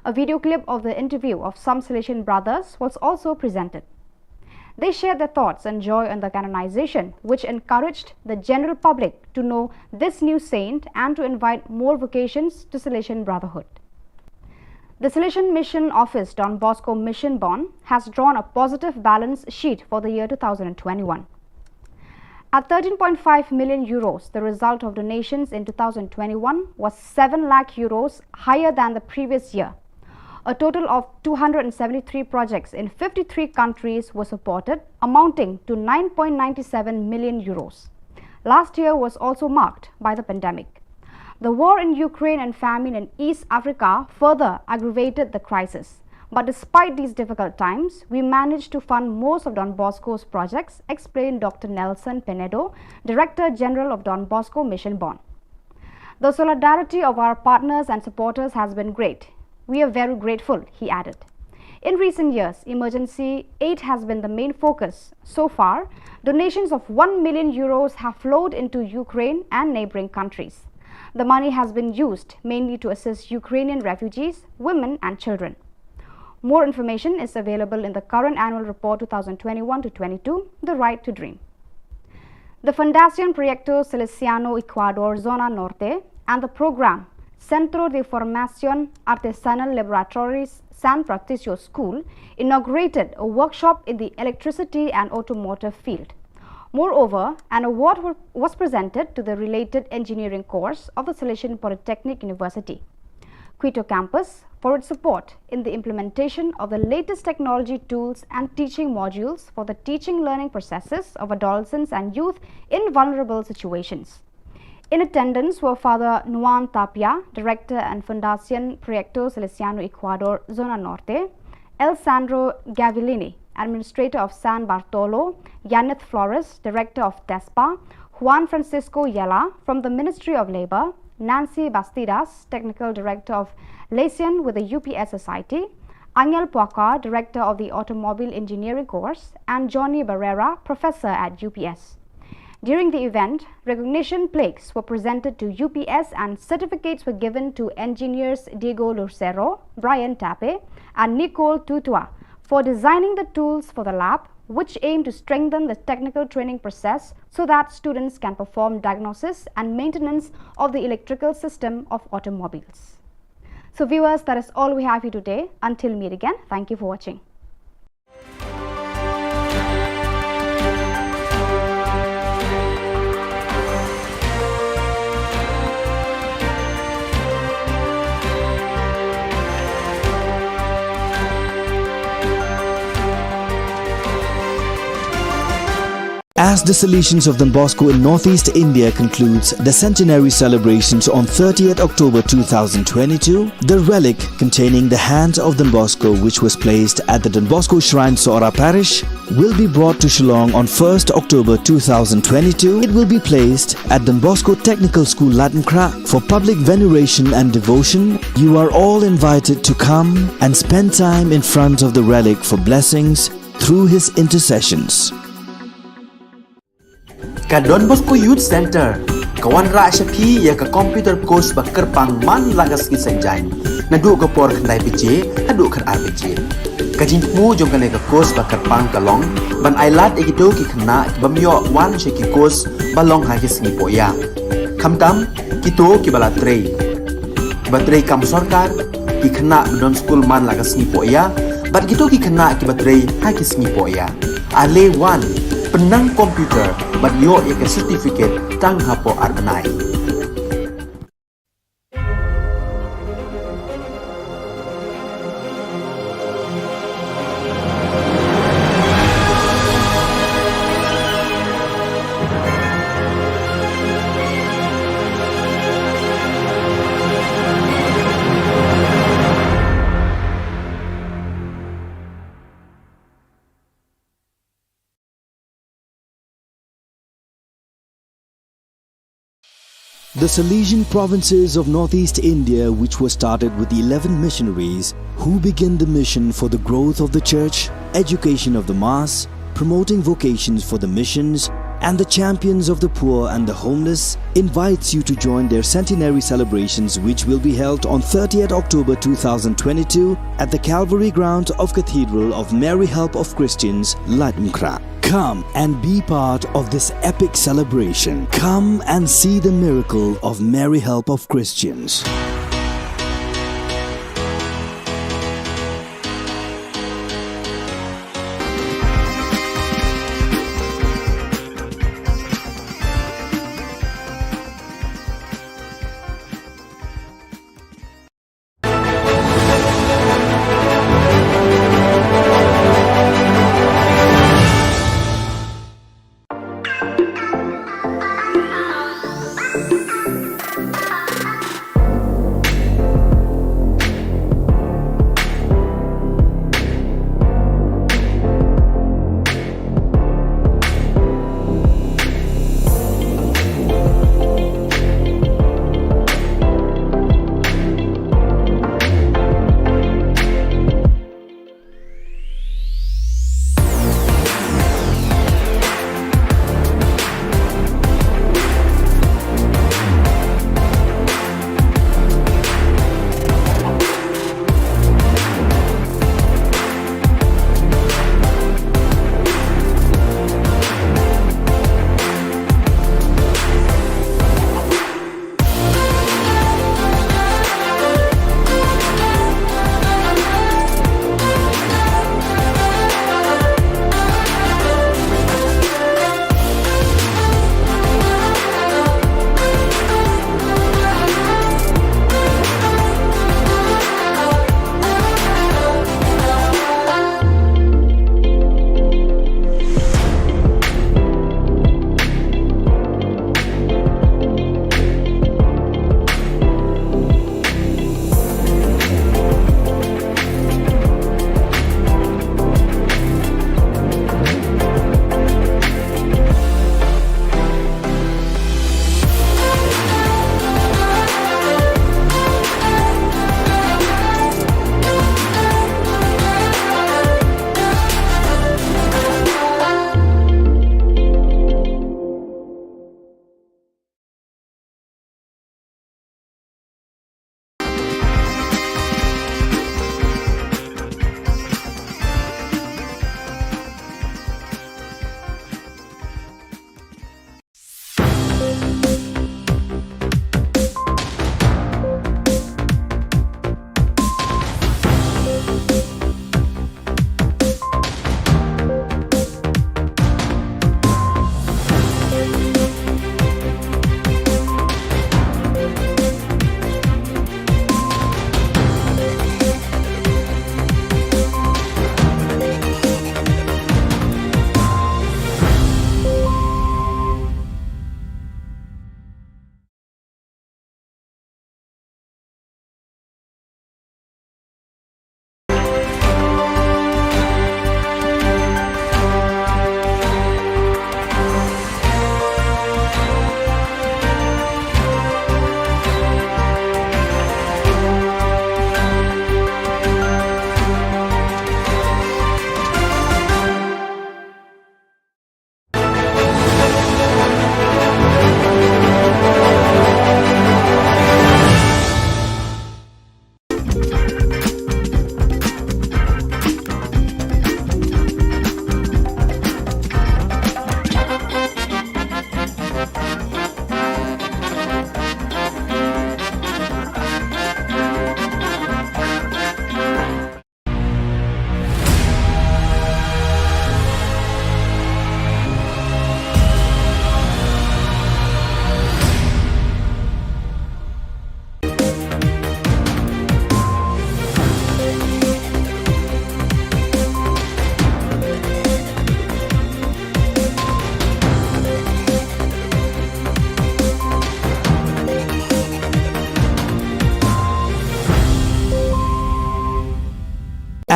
A video clip of the interview of some Salesian brothers was also presented. They shared their thoughts and joy on the canonization, which encouraged the general public to know this new saint and to invite more vocations to Salesian brotherhood. The Salesian Mission Office, Don Bosco Mission Bon, has drawn a positive balance sheet for the year two thousand twenty-one. At thirteen point five million euros, the result of donations in two thousand twenty-one was seven lakh euros higher than the previous year. A total of two hundred seventy-three projects in fifty-three countries were supported, amounting to nine point nine seven million euros. Last year was also marked by the pandemic. The war in Ukraine and famine in East Africa further aggravated the crisis. But despite these difficult times, we managed to fund most of Don Bosco's projects, explained Doctor Nelson Penedo, Director General of Don Bosco Mission Bon. The solidarity of our partners and supporters has been great. We are very grateful, he added. In recent years, emergency aid has been the main focus. So far, donations of one million euros have flowed into Ukraine and neighboring countries. The money has been used mainly to assist Ukrainian refugees, women, and children. More information is available in the current annual report two thousand twenty-one to twenty-two, The Right to Dream. The Fundación Proyecto Salesiano Ecuador Zona Norte and the program Centro de Formación Artesanal Laboratories San Patricio School inaugurated a workshop in the electricity and automotive field. Moreover, an award wa- was presented to the related engineering course of the Salesian Polytechnic University, Quito campus, for its support in the implementation of the latest technology tools and teaching modules for the teaching learning processes of adolescents and youth in vulnerable situations. In attendance were Father Nuan Tapia, Director and Fundación Proyecto Salesiano Ecuador, Zona Norte, El Sandro Gavillini, Administrator of San Bartolo, Yaneth Flores, Director of TESPA, Juan Francisco Yela from the Ministry of Labor, Nancy Bastidas, Technical Director of Liaison with the U P S Society, Angel Puaka, Director of the Automobile Engineering Course, and Johnny Barrera, Professor at U P S. During the event, recognition plaques were presented to U P S and certificates were given to engineers Diego Lucero, Brian Tape, and Nicole Tutua for designing the tools for the lab, which aim to strengthen the technical training process so that students can perform diagnosis and maintenance of the electrical system of automobiles. So viewers, that is all we have for you today. Until meet again, thank you for watching. As the Salesians of Don Bosco in Northeast India concludes the centenary celebrations on thirtieth October two thousand twenty-two, the relic containing the hand of Don Bosco, which was placed at the Don Bosco Shrine, Sohra Parish, will be brought to Shillong on first October two thousand twenty-two. It will be placed at Don Bosco Technical School, Laitumkhrah, for public veneration and devotion. You are all invited to come and spend time in front of the relic for blessings through his intercessions. Ka Don Bosco Youth Center ka wanrah sha phi ïa ka computer course ba kyrpang man la ka sngi Saitjaiñ, naduh ka por khyndai baje haduh khatar baje. Ka jingthmu jong kane ka course ba kyrpang ka long ban ailad ïa kito ki khynnah ki bym ïoh wan sha ki course ba long ha ki sngi pohïap. Khamtam kito kiba la trei, kiba trei kam sorkar, ki khynnah ba don skul man la ka sngi pohïap, bad kito ki khynnah kiba trei ha ki sngi pohïap. Ale wan, pynnang computer bad ïoh ïa ka certificate tang hapoh ar bnai. The Salesian provinces of Northeast India, which were started with eleven missionaries who began the mission for the growth of the church, education of the mass, promoting vocations for the missions, and the champions of the poor and the homeless, invites you to join their centenary celebrations, which will be held on thirtieth October two thousand twenty-two at the Calvary ground of Cathedral of Mary Help of Christians, Laitumkhrah. Come and be part of this epic celebration. Come and see the miracle of Mary Help of Christians.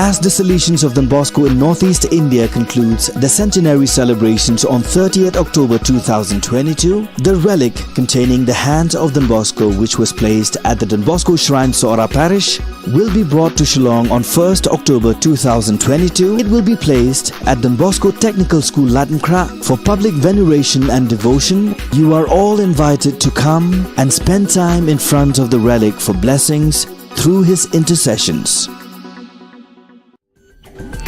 As the Salesians of Don Bosco in Northeast India concludes the centenary celebrations on thirtieth October two thousand twenty-two, the relic containing the hand of Don Bosco, which was placed at the Don Bosco Shrine, Sohra Parish, will be brought to Shillong on first October two thousand twenty-two. It will be placed at Don Bosco Technical School, Laitumkhrah, for public veneration and devotion. You are all invited to come and spend time in front of the relic for blessings through his intercessions.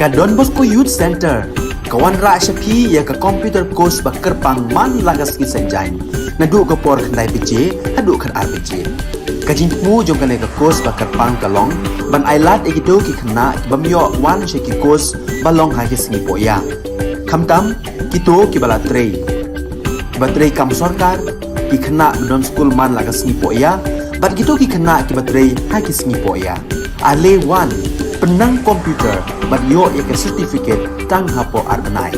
Ka Don Bosco Youth Centre ka wanrah sha phi ïa ka computer course ba kyrpang man la ka sngi Saitjaiñ, naduh ka por khyndai baje haduh khatar baje. Ka jingthmu jong kane ka course ba kyrpang ka long ban ailad ïa kito ki khynnah ki bym ïoh wan sha ki course ba long ha ki sngi pohïa, khamtam kito kiba la trei, kiba trei kam sorkar, ki khynnah ba don skul man la ka sngi pohïa, bad kito ki khynnah kiba trei ha ki sngi pohïa. Ale wan, pynnang computer bad ïoh ïa ka certificate tang hapoh ar bnai.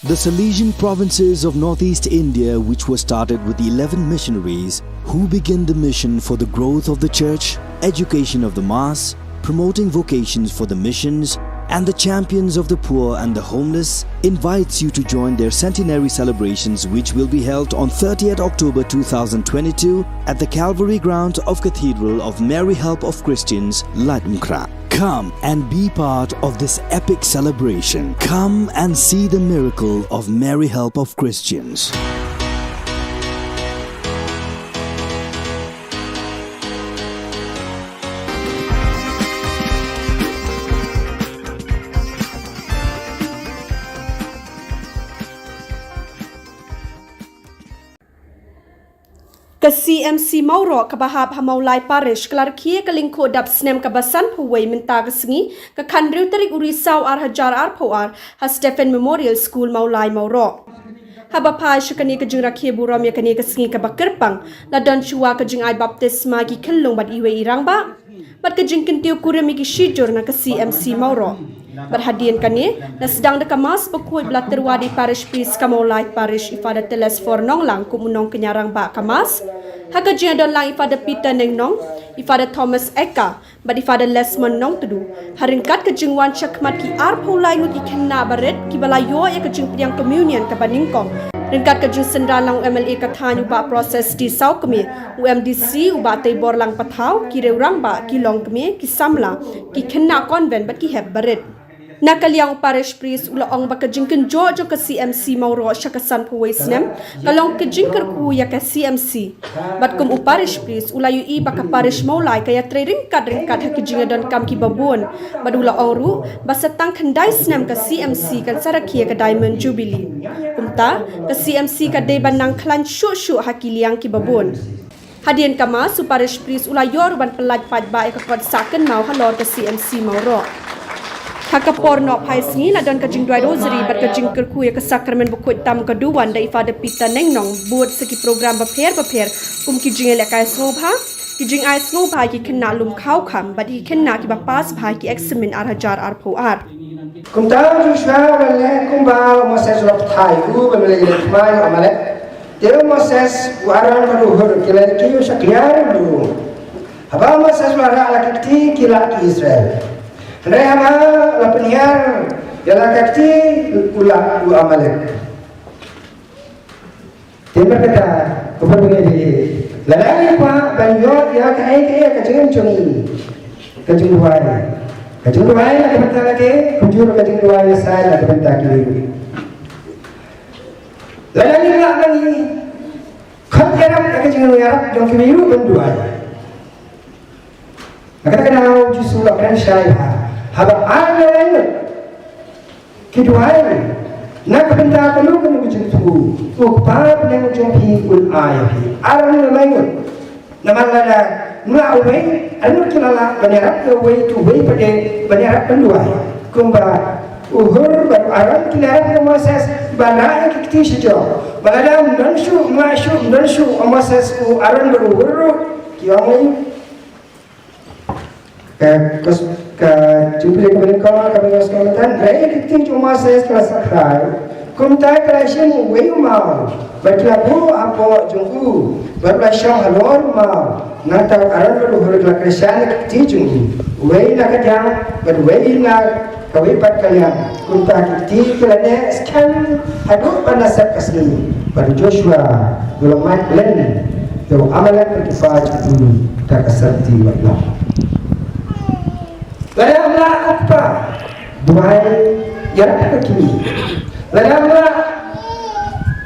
The Salesian provinces of Northeast India, which was started with eleven missionaries who began the mission for the growth of the church, education of the mass, promoting vocations for the missions, and the champions of the poor and the homeless, invites you to join their centenary celebrations, which will be held on thirtieth October two thousand twenty-two at the Calvary grounds of Cathedral of Mary Help of Christians, Laitumkhrah. Come and be part of this epic celebration. Come and see the miracle of Mary Help of Christians. Ka C M C Mawroh kaba hap ha Mawlai Parish ka la rkhie ka lyngkhuh dap snem kaba sanphew wei mynta ka sngi, ka khathynriew tarik u Risaw ar hajar arphew ar ha Stephen Memorial School Mawlai Mawroh. Haba phai sha kane ka jingrakhe burom ïa kane ka sngi kaba kyrpang, la don shuwa ka jingai baptisma ki khyllung bad iwei i rangbah bad ka jingkyntiew kurim ïa ki shijur na ka C M C Mawroh. Bad hadien kane, la sdang da ka Mass bakhuid ba la tyrwa da i Parish Priest ka Mawlai Parish, i Father Telesphore Nonglang, kum u nongkñia rangbah ka Mass, ha ka jingdon lang i Father Peter Nengnong, i Father Thomas Eka bad i Father Lesmond Nongtdu. Ha ryngkat ka jingwan shakhmat ki arphew lai ngut ki khynnah barit kiba la ïoh ïa ka jingpdiang communion kaba nyngkong, ryngkat ka jingsynran lang u M L A ka thaiñ u Bah Proses D Sawkmie, u M D C u Bah Teiborlang Pathaw, ki riew rangbah, ki longkmie, ki samla, ki khynnah convent bad ki hep barit. Na ka liang u Parish Priest u la ong ba ka jingkynjoh jong ka C M C Mawroh sha ka sanphew wei snem ka long ka jingkyrkhu ïa ka C M C. Bad kum u Parish Priest u la ïohi ba ka Parish Mawlai ka ïatrei ryngkat ryngkat ha ki jingïadonkam kiba bun. Bad u la ong ruh ba sa tang khyndai snem ka C M C kan sa rakhe ïa ka Diamond Jubilee. Kumta, ka C M C ka dei ban nang khlaiñ shuh shuh ha ki liang kiba bun. Hadien ka Mass, u Parish Priest u la ïoh ruh ban pyllait paidbah ïa ka kot sah kynmaw halor ka C M C Mawroh. Ha ka por noh phai sngi la don ka jingduwai Rosary bad ka jingkyrkhu ïa ka Sakramen bakhuid tam ka duwan da i Father Peter Nengnong, bud sa ki program bapher bapher kum ki jingïalehkai sngewbha, ki jingai sngewbha ïa ki khynnah lum khaw kham bad ïa ki khynnah kiba pass bha ha ki eksamin ar hajar arphew ar. Kumta u Joshua u la leh kumba u Moses u la pathai u ba me la ïaleh thma ïa u Amalek. Te u Moses, u Aaron bad u Hur ki la ïakhih ïa u shakliar u lum. Haba u Moses u la rah la ka kti ki lah ki Israel. Hynrei haba la pynhiar ïa la ka kti u lah u Amalek. Te namar kata, ko para bangeit, lada ngi kwah ban ïoh ïa kaei kaei ka jingim jong ngi, ka jingduwai. Ka jingduwai na ka bynta lade, kumjuh ka jingduwai ïa sa na ka bynta ki briew. Lada ngi lah ban ngi khot ïarap ïa ka jingïarap jong ki briew ban duwai. Na kata ka daw u Jisu u la kren shai bha, haba ar ne lai ngut ki duwai na ka bynta kano kano ka jingthmu, u Kpa bneng jong phi un ai ïa phi. Ar ne lai ngut. Namar lada Mla uwei, anu ki la lah ban ïarap ïa uwei, tu uwei pat de ban ïarap ban duwai. Kumba u Hur bad u Aron ki la ïarap ïa u Moses ban rah ïa ki kti shajrong. Ba lada ym don shuh, ym lah shuh, ym don shuh u Moses, u Aron bad u Hur ruh, ki ong, ka, ka, ka Jubilee ka banyngkong, ka banyngkong, ka banyngkong, rah ïa ki kti jong u Moses ka la sakrai. Kumta ka la shim uwei u maw bad ki la buh hapoh jong u, bad la shong halor u maw. Nangta u Aron bad u Hur ki la kyrshan ïa ki kti jong u, uwei na ka diang bad uwei na kawei pat ka liang. Kumta ki kti ki la neh skhem haduh ban da sep ka sngi, bad u Joshua u la mad len ïa u Amalek bad ki paid jong u da ka syrti wat noh. Lada ym lah, u kpa, duwai ïarap ïa ki kmie. Lada ym lah,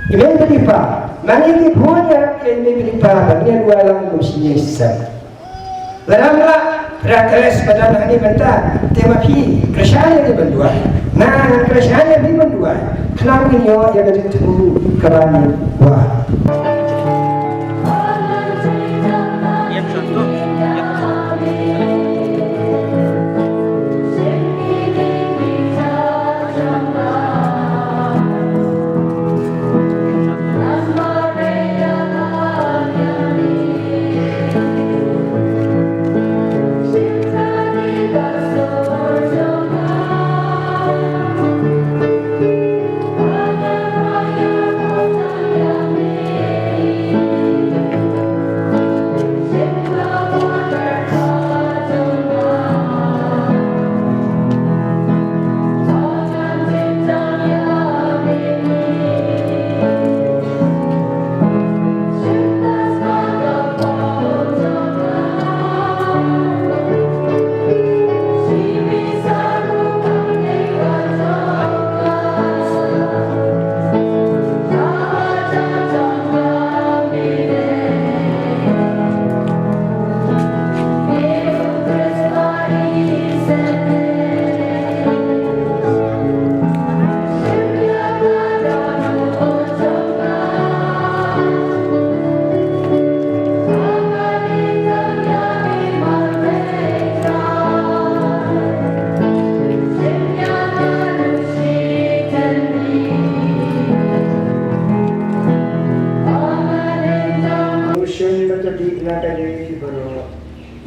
i mei bad i pa, ma ngi ki khun ïarap ïa i mei bad i pa ba ngin duwai lang kum shi sep. Lada ym lah, phi da kles ba don hangne mynta, te ma phi kyrshan ïa ngi ban duwai. Nga ngan kyrshan ïa phi ban duwai. Khnang ngin ïoh ïa ka jingthmu kaba ngi kwah.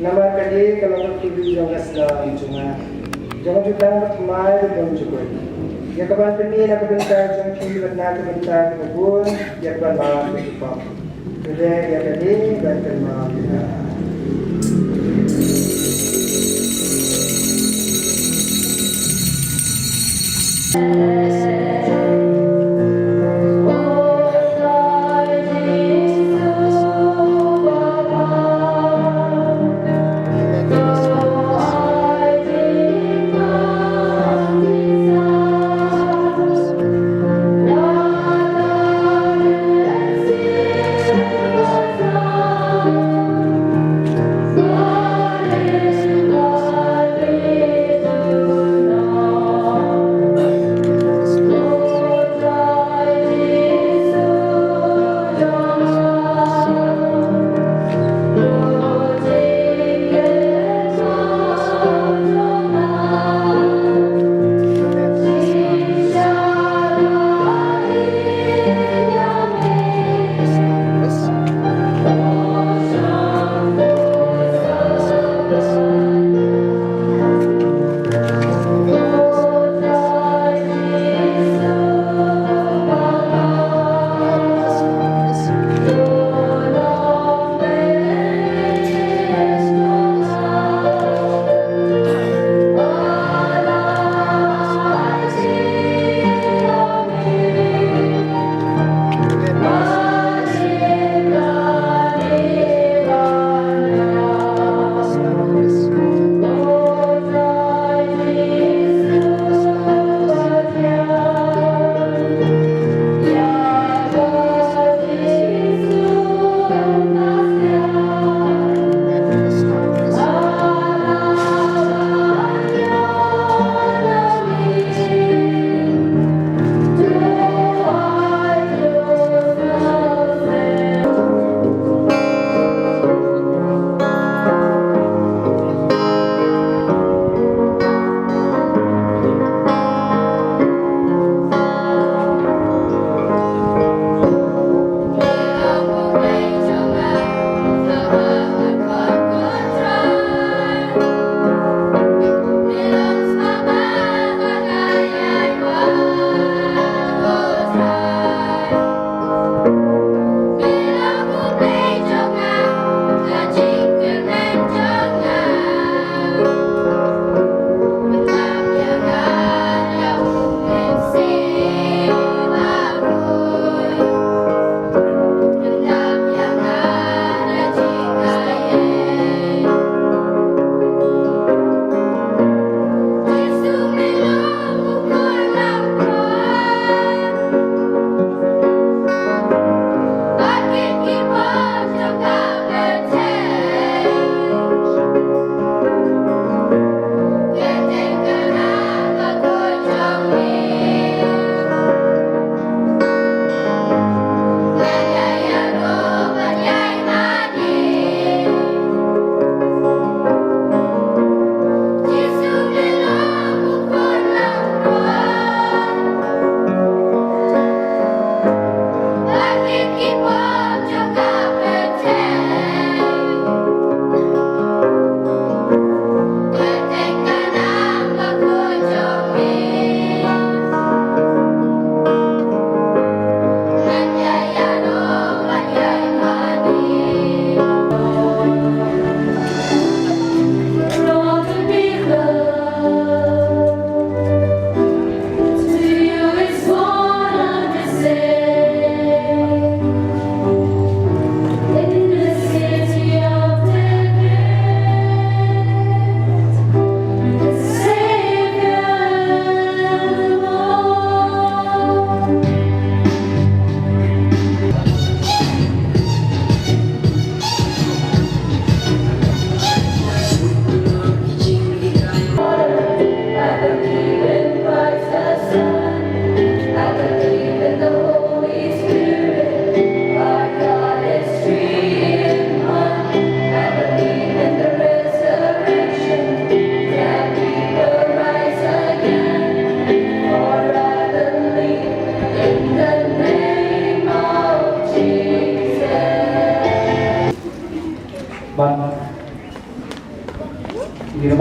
Namar kane ka long ka kylli jong ka sla jong nga, jong ka jutang bad thymmai bad jong ka jukut, ïa kaban pyni na ka bynta jong phi bad na ka bynta kiba bun, ïa kaban map ïa ki pop. Khublei ïa kane ban kynmaw ïa nga.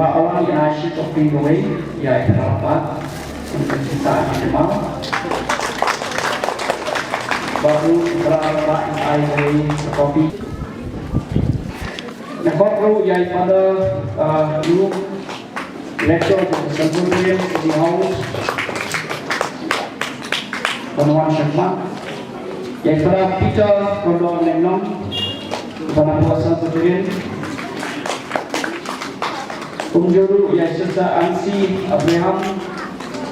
Ba awan ïa shi copy kawei ïa i Tharapa. Sa ki ma. Ba u Tharapa ïa i kawei copy. Na kot ru ïa i Father, uh, Luke, lecturer of the Presbyterian Study House. Ban wan shakma. Ïa i Father Peter Kordor Lenglong, Father Pastor Presbyterian. Kumjuh ruh ïa i Sister Ansi Abraham,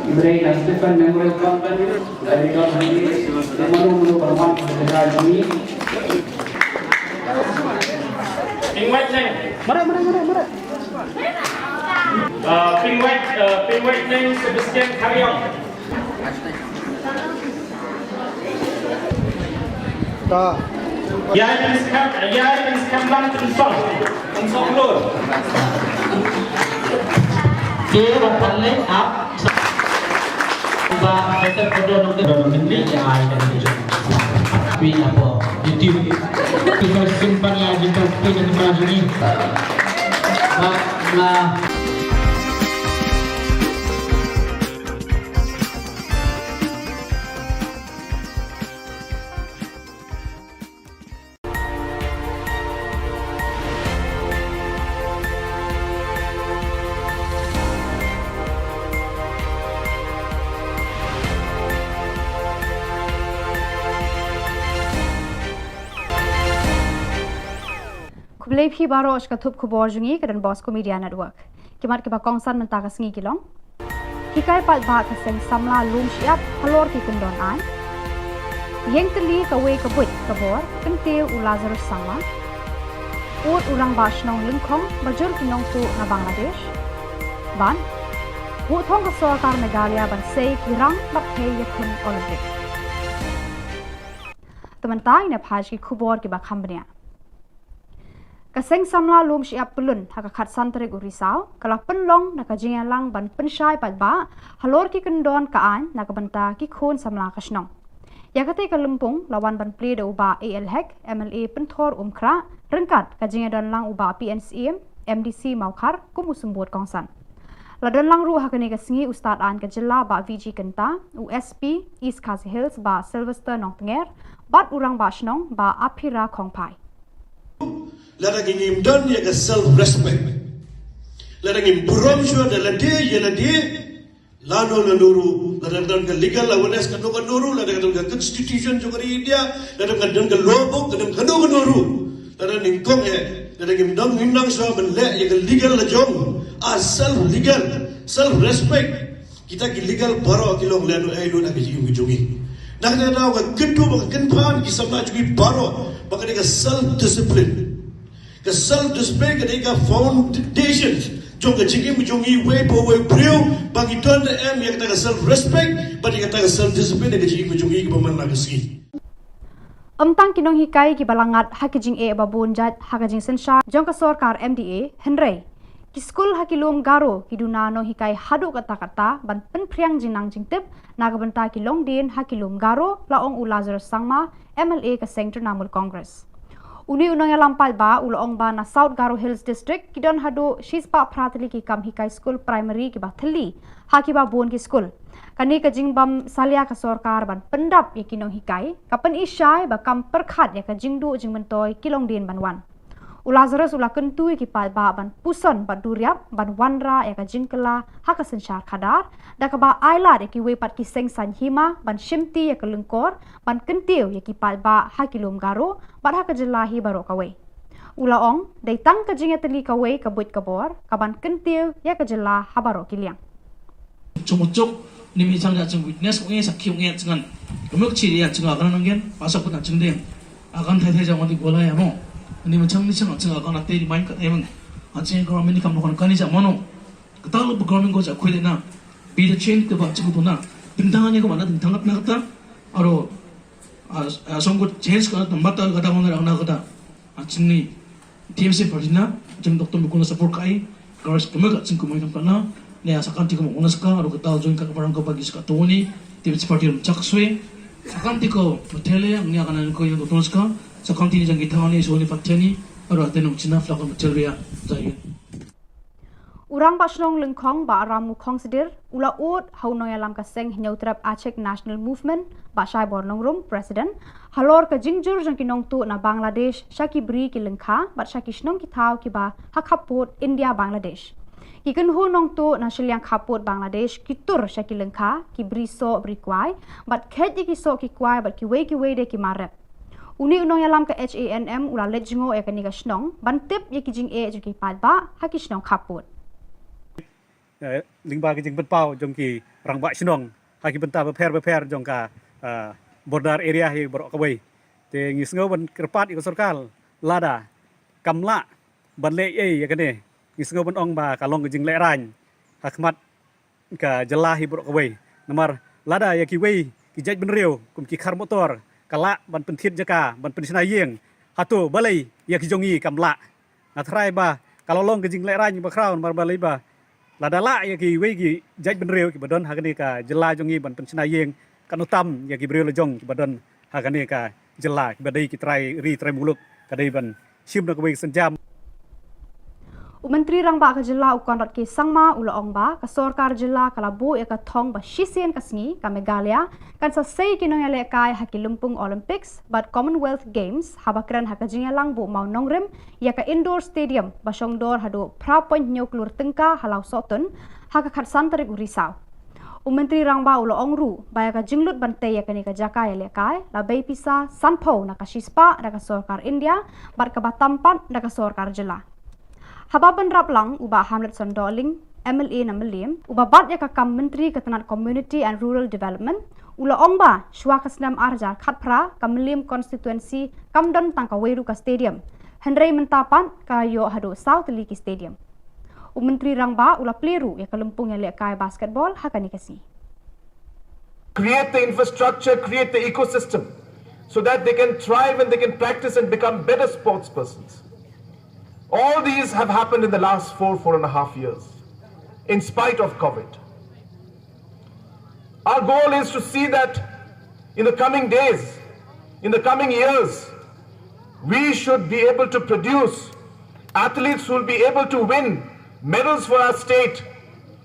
i briew na Stephen Memorial Convent, Director Hangi, Manu Manu Barman, Secretary Hangi. Ping wait name. Mara, mara, mara, mara. Uh, ping wait, uh, ping wait name Sebastian Kariong. Ta. Ïa, pynskhem, ïa, pynskhem lang pynsong. Pynsong lur. Ke ba pan leh ap. Ba kata kodo nong kodo nong ni ïa ai kan tu. Pi apa? YouTube. Kita simpan ya, kita pi dan kita ni. Ba, ba. Khublei phi baroh sha ka thup khubor jong ngi ka Don Bosco Media Network. Ki mat kiba kongsan mynta ka sngi ki long: Hikai paidbah ka seng samla lum shyiap halor ki kyndon aiñ. Ïeng tylli kawei ka buit ka bor kyntiew u Lazarus Sangma. Ud u rangbah shnong lyngkhong ba jur ki nongtuh na Bangladesh. Bad buh thong ka sorkar Meghalaya ban sei ki rang bad thei ïakhun Olympic. Te mynta ngin ïa peit ki khubor kiba kham bniah. Ka seng samla lum shyiap pyllun ha ka khatsan tarik u Risaw ka la pynlong na ka jingïalang ban pynshai paidbah halor ki kyndon ka aiñ na ka bynta ki khun samla ka shnong. Ïa kata ka lympung la wan ban plie da u Bah A L Hek, M L A Pynthor Umkhrah, ryngkat ka jingïadonlang u Bah P N Syiem, M D C Mawkhar, kum u symbud kongsan. La don lang ruh ha kane ka sngi u Stad Aiñ ka Jylla Bah V G Kynta, u S P East Khasi Hills Bah Sylvester Nongtnger, bad u Rangbah Shnong Bah Aphira Khongphai. Lada ngim don ïa ka self respect, lada ngim burom shuwa da lade ïa lade, lano lano ruh, lada don ka legal awareness kano kano ruh, lada don ka constitution jong ka ri India, lada don ka law book kano kano ruh, lada nyngkong eh, lada ngim don, ngim nang shuwa ban leh ïa ka legal la jong, a self legal, self respect. Kita ki legal baroh ki long lano ei lano ka jingim ka jong ngi. Na kata ka daw ka kyntu bad ka kynpham ki samla jong ngi baroh ba ka dei ka self discipline. Ka self respect ka dei ka foundation jong ka jingim jong ngi wei pa wei briew, ba ngi don da em ïa kata ka self respect bad ïa kata ka self discipline ïa ka jingim jong ngi kaba man la ka sngi. Ym tang ki nonghikai kiba la ngat ha ki jingeh ba bun jait ha ka jingsynshar jong ka sorkar M D A, hynrei ki skul ha ki lum Garo ki duna nonghikai haduh katta katta ban pynphriang jingnang jingtip na ka bynta ki longdien ha ki lum Garo, la ong u Lazarus Sangma, M L A ka seng Trinamool Congress. Une u nongïalam paidbah u la ong ba na South Garo Hills District ki don haduh shispah phra tylli ki kam hikai skul primary kiba thylli ha kiba bun ki skul. Kane ka jingbym salia ka sorkar ban pyndap ïa ki nonghikai ka pyni shai ba kam pyrkhat ïa ka jingduh jingmyntoi ki longdien ban wan. U Lazarus u la kyntu ïa ki paidbah ban puson bad duriap ban wanrah ïa ka jingkylla ha ka synshar khadar, da kaba ailad ïa kiwei pat ki seng saiñ hima ban shimti ïa ka lyngkor ban kyntiew ïa ki paidbah ha ki lum Garo bad ha ka jylla hi baroh kawei. U la ong, dei tang ka jingïatylli kawei ka buit ka bor ka ban kyntiew ïa ka jylla ha baroh ki liang. Chuk chuk, ni mi chang ja chang witness ko ngi sakhi ngi chang. Kemuk chi ria chang akan nang gen, pasok pun chang deng. Akan thai thai jang wati gola ya mo. Ni mi chang ni chang chang akan ate di main kat emang. Achang ko mini kam ko kan ni chang mono. Kata lo programming ko chang khui na. Bi the chain ke ba chang tu na. Ding tang ni ko mana ding tang na kata. Aro, a, a, song ko change ka na mata kata mana na kata. Achang ni. T M C party na, jong Doctor Mukul na support kai, kawas kemuk ka ching kumai kam kana, ne asa kan ti kumuk unas ka, aro kata join ka parang ka bagi ska toni, T M C party rum chak swe, sakan ti ko matele, ngi akan ko yang Doctor ska, sakan ti ni jang kita ni so ni pateni, aro atenong China flak matele ya, jai. U Rangbah Shnong Lyngkhong Bah Ramu Khongsdir u la ud ha u nongïalam ka seng Hynñiewtrep Achik National Movement Bah Shaibor Nongrum, President, halor ka jingjur jong ki nongtuh na Bangladesh sha ki bri ki lyngkha bad sha ki shnong ki thaw kiba ha khappud India Bangladesh. Ki kynhun nongtuh na shiliang khappud Bangladesh ki tur sha ki lyngkha, ki bri soh bri kwai bad kheit ïa ki soh ki kwai bad kiwei kiwei de ki mar rep. Une u nongïalam ka H A N M u la leit jngoh ïa kane ka shnong ban tip ïa ki jingeh jong ki paidbah ha ki shnong khappud. Eh, lyngba ki jingpynpaw jong ki rangbah shnong ha ki bynta bapher bapher jong ka, eh, border area hi baroh kawei. Te ngi sngew ban kyrpad ïa ka sorkar lada kam lah ban leh ei ïa kane, ngi sngew ban ong ba ka long ka jinglehraiñ ha khmat ka jylla hi baroh kawei. Namar lada ïa kiwei ki jaitbynriew kum ki khar motor ka lah ban pynthied jaka, ban pynshna ïing, hato balei ïa ki jong ngi kam lah? Nga tharai ba ka la long ka jinglehraiñ ba khraw, namar balei ba lada lah ïa kiwei ki jaitbynriew kiba don ha kane ka jylla jong ngi ban pynshna ïing, katno tam ïa ki briew la jong kiba don ha kane ka jylla, kiba dei ki trai ri trai muluk, ka dei ban shim na kawei ka sienjam. U Myntri Rangbah ka jylla u Conrad K Sangma u la ong ba ka sorkar jylla ka la buh ïa ka thong ba shisien ka sngi ka Meghalaya kan sa sei ki nongïalehkai ha ki lympung Olympics bad Commonwealth Games haba kren ha ka jingïalang buh mawnongrim ïa ka indoor stadium ba shongdor haduh phra point hynñiew klur tyngka ha Lawsohtun ha ka khatsan tarik u Risaw. U Myntri Rangbah u la ong ruh ba ïa ka jinglut ban tei ïa kane ka jaka ïalehkai la bei pisa sanphew na ka shispah da ka sorkar India bad kaba tam pat da ka sorkar jylla. Haba bynrap lang u Bah Hamletson Dohling, M L A na Mylliem, uba bat ïa ka kam Myntri ka tnat Community and Rural Development, u la ong ba shuwa ka snem ar hajar khatphra ka Mylliem constituency kam don tang kawei ruh ka stadium, hynrei mynta pat ka ïoh haduh saw tylli ki stadium. U Myntri Rangbah u la plie ruh ïa ka lympung ïalehkai basketball ha kane ka sngi. Create the infrastructure, create the ecosystem so that they can thrive and they can practice and become better sports persons. All these have happened in the last four, four and a half years, in spite of COVID. Our goal is to see that in the coming days, in the coming years, we should be able to produce athletes who will be able to win medals for our state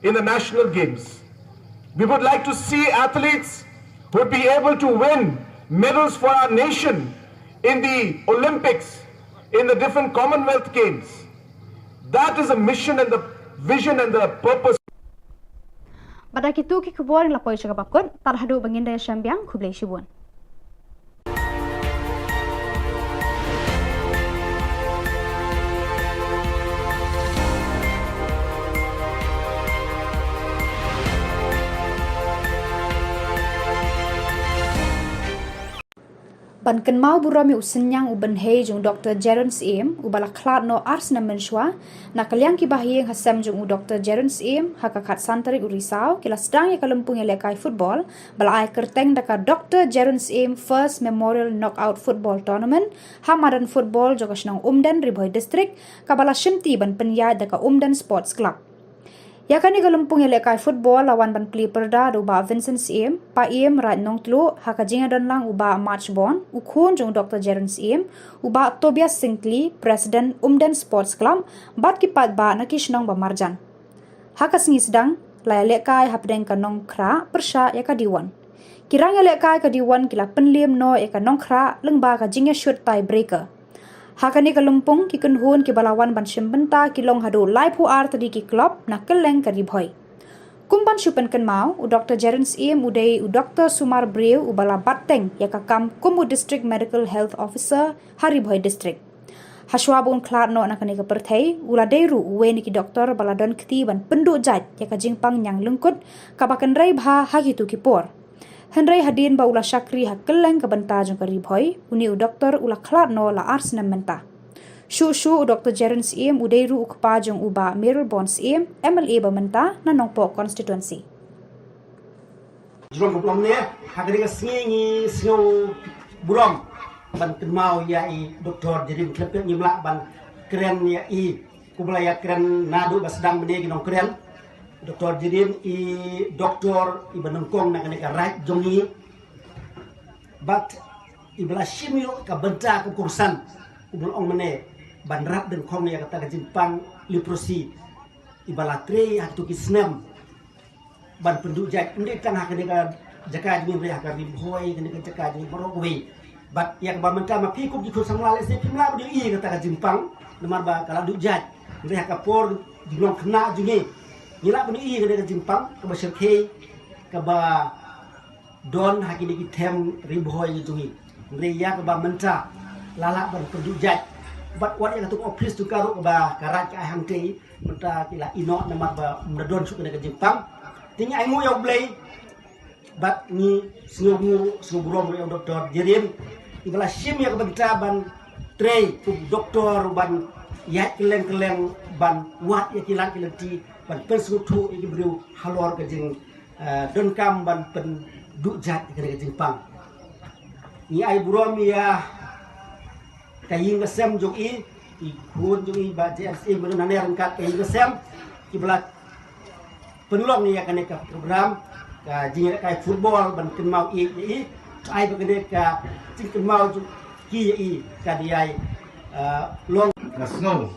in the national games. We would like to see athletes who will be able to win medals for our nation in the Olympics, in the different Commonwealth Games. That is a mission and the vision and the purpose. Bad da kitu ki khubor ngi la poi sha kaba kut, tad haduh ba ngin da ïashem biang, khublei shibun. Ban kynmaw burom ïa u synñiang u bynhei jong u Doktor Jeron Syiem, uba la khlad noh ar snem mynshuwa, na ka liang ki bahaïing hasem jong u Doktor Jeron Syiem, ha ka khatsan tarik u Risaw, ki la sdang ïa ka lympung ïalehkai football, ba la ai kyrteng da ka Doktor Jeron Syiem First Memorial Knockout Football Tournament, ha madan football jong ka shnong Umden, Ri Bhoi District, kaba la shimti ban pynïaid da ka Umden Sports Club. Ïa kane ka lympung ïalehkai football la wan ban plie pyrda da u Bah Vincent Syiem, Paiem Raid Nongtluh, ha ka jingïadon lang u Bah March Bond, u khun jong u Doktor Jeron Syiem, u Bah Tobias Syngkli, President Umden Sports Club, bad ki paidbah na ki shnong ba marjan. Ha ka sngi sdang, la ïalehkai hapdeng ka Nongkhrah pyrshah ïa ka Diwon. Ki rang ïalehkai ka Diwon ki la pynliem noh ïa ka Nongkhrah lyngba ka jingïashut tie breaker. Ha kane ka lympung ki kynhun kiba la wan ban shim bynta ki long haduh laiphew ar tylli ki club na kylleng ka Ri Bhoi. Kum ban shu pynkynmaw, u Doktor Jeron Syiem u dei u doktor sumar briew uba la bat teng ïa ka kam kum u District Medical Health Officer ha Ri Bhoi District. Hashwa ba un khlad noh na kane ka pyrthei, u la dei ruh uwei na ki doktor ba la don kti ban pynduh jait ïa ka jingpang ñiang lyngkut kaba kynrei bha ha kitu ki por. Hynrei hadien ba u la shakri ha kylleng ka bynta jong ka Ri Bhoi, une u doktor u la khlad noh la ar snem mynta. Shuh shuh u Doktor Jeron Syiem u dei ruh u kpa jong u Bah Mayralborn Syiem, M L A ba mynta na Nongpoh Constituency. Jrong ka pom ne, ha ka dei ka sngi ngi sngew burom ban kynmaw ïa i Doktor Jeron Khlem Pep, ngim lah ban kren ïa i kumba la ïa kren naduh ba sdang mynne ki nongkren. Doktor Jeron i doktor iba nyngkong na kane ka raij jong ngi. Bad iba la shim ïoh ka bynta ka kongsan kumba la ong mynne ban rat dyngkhong ïa kata ka jingpang leprosy. iba la trei ha kito ki snem ban pynduh jait, ym dei tang ha kane ka jaka jong ngi, hynrei ha ka Ri Bhoi, kane ka jaka jong ngi baroh kawei. Bad ïa kaba mynta ma phi kum ki khun samla, lehse phim lah ban ïohi ïa kata ka jingpang namar ba ka la duh jait, hynrei ha ka por jinglong khynnah jong ngi, ngi lah ban ïohi ïa kane ka jingpang kaba shyrkhei, kaba don ha kine ki them Ri Bhoi ki jong ngi. Hynrei ïa kaba mynta la lah ban pynduh jait. Bad wat ïa katu ka ophis jong ka ruh kaba ka Raid ka ai hangtei, mynta ki la ïehnoh namar ba ym da don shuh kane ka jingpang. Te ngi ainguh ïa U Blei bad ngi sngewnguh, sngew burom ruh ïa u Doktor Jerin, iba la shim ïa ka bynta ban trei kum doktor, ban ïaid kylleng kylleng, ban wad ïa ki lad ki lynti, ban pynsngewthuh ïa ki briew halor ka jing, eh, donkam ban pynduh jait ïa kane ka jingpang. Ngi ai burom ïa ka ïing ka sem jong i, i khun jong i Bah J M C, mynta nane ryngkat ka ïing ka sem, kiba la pynlong ïa kane ka program ka jingïalehkai football ban kynmaw ïa i. Ai ba kane ka jingkynmaw jong ki ïa i ka dei ai, eh, long. Nga sngew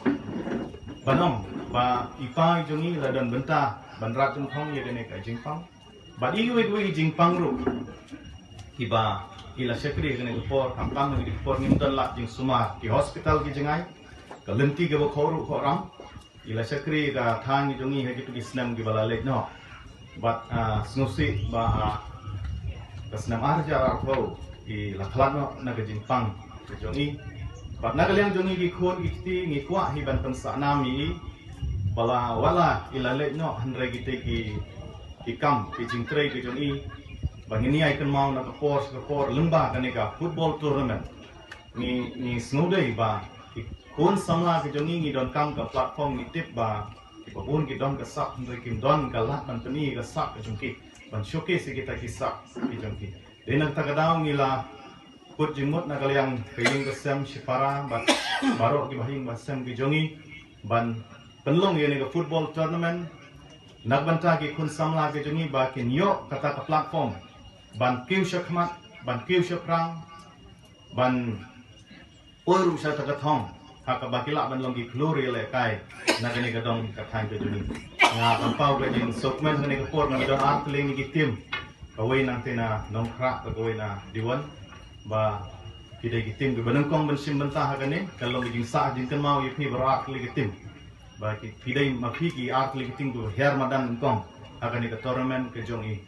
ban ong ba i pa i jong i la don bynta ban rat jingkhong ïa kane ka jingpang. Bad i wei wei i jingpang ruh kiba i la shakri kane ka por, khamtam kane ka por ngim don lad jingsumar, ki hospital ki jngai, ka lynti kaba khawruh khawram. I la shakri ka thaiñ jong i ha kito ki snem kiba la leit noh. Bad, ah, sngewsih ba, ah, ka snem ar hajar arphew i la khlad noh na ka jingpang ka jong i. Bad na ka liang jong i ki khun ki kti ngi kwah hi ban pynsah nam ïa i ba la, wat la i la leit noh, hynrei kitei ki, ki kam ki jingtrei ka jong i ba ngin ïai kynmaw na ka por sha ka por lyngba kane ka football tournament. Ngi, ngi sngewdei ba ki khun samla ki jong ngi, ngi donkam ka platform, ngi tip ba kiba bun ki don ka sap, hynrei kim don ka lad ban pyni ka sap ka jong ki, ban showcase ïa kita ki sap ki jong ki. Dei na kata ka daw ngi la kut jingmut na ka liang ka ïing ka sem shipara bad baroh kiba ha ïing ba sem ki jong ngi ban pynlong ïa kane ka football tournament na ka bynta ki khun samla ki jong ngi ba kin ïoh kata ka platform ban kiew shakhmat, ban kiew shaphrang, ban poi ruh sha kata ka thong ha kaba ki lah ban long ki khlur ïalehkai na kane ka dong ka thaiñ ka jong ngi. Nga pynpaw ka jingsngewkmen ha kane ka por, ngi don ar tylli ki team, kawei nangta na Nongkhrah, kawei na Diwon, ba ki dei ki team kiba nyngkong ban shim bynta ha kane. Ka long ka jingsah jingkynmaw ïa phi baroh ar tylli ki team ba ki, phi dei ma phi ki ar tylli ki team kiba hiar madan nyngkong ha kane ka tournament ka jong i.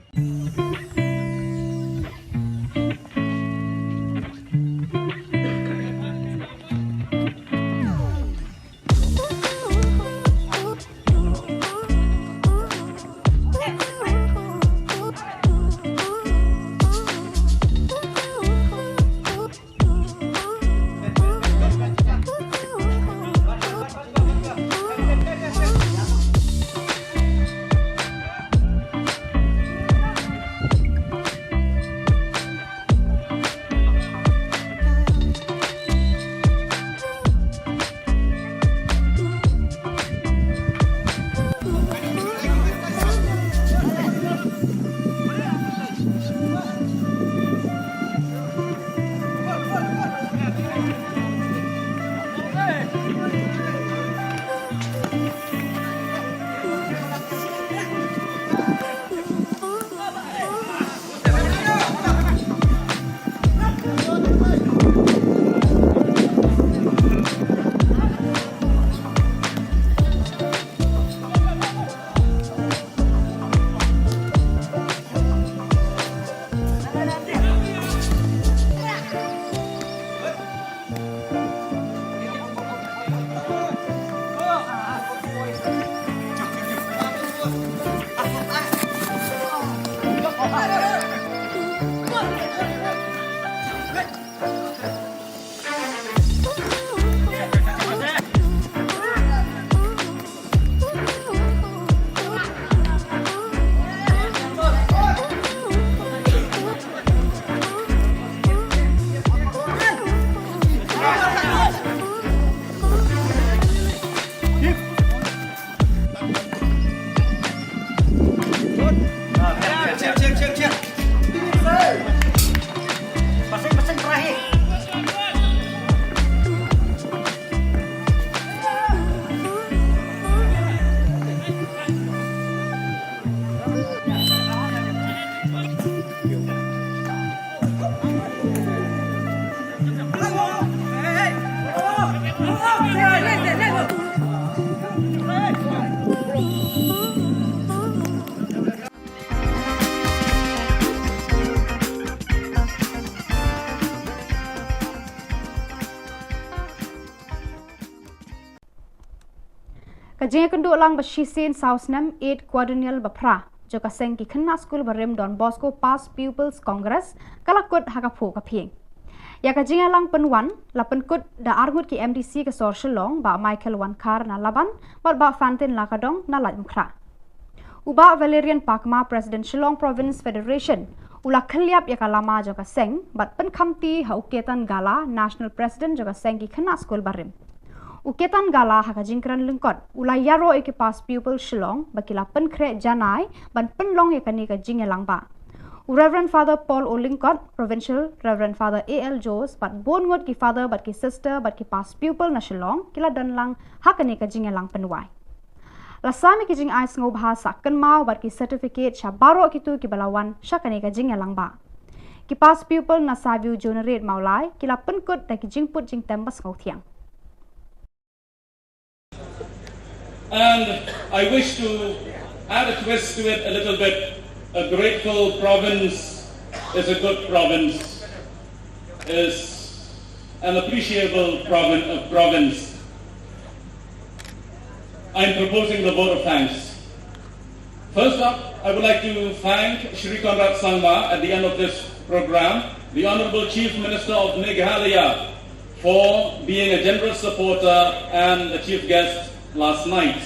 Ka jingïakynduh lang ba shisien saw snem, eighth quadrennial ba phra jong ka seng ki khynnah skul barim Don Bosco Past Pupils Congress, ka la kut ha ka phuh ka phieng. Ïa ka jingïalang pynwan la pynkut da arngut ki M D C ka sor Shillong, Bah Michael Wankhar na Laban bad Bah Fantin Lakadong na Laitumkhrah. U Bah Valerian Pakma, President Shillong Province Federation, u la khylliap ïa ka lama jong ka seng bad pynkhamti ha u Ketan Gala, National President jong ka seng ki khynnah skul barim. U Ketan Gala ha ka jingkren lyngkot u la ïaroh ïa ki past pupil Shillong ba ki la pynkhreh janai ban pynlong ïa kane ka jingïalang ba. U Reverend Father Paul O Lyngkot, Provincial, Reverend Father A L Jones bad bun ngut ki father bad ki sister bad ki past pupil na Shillong ki la don lang ha kane ka jingïalang pynwai. La sam ïa ki jingai sngewbha sah kynmaw bad ki certificate sha baroh kito kiba la wan sha kane ka jingïalang ba. Ki past pupil na Saview Juniorate Mawlai ki la pynkut da ki jingput jingtem ba sngewthiang. And I wish to add a twist to it a little bit. A grateful province is a good province, is an appreciable provin-, uh, province. I'm proposing the vote of thanks. First up, I would like to thank Shri Conrad Sangma at the end of this program, the Honorable Chief Minister of Meghalaya, for being a generous supporter and the chief guest last night.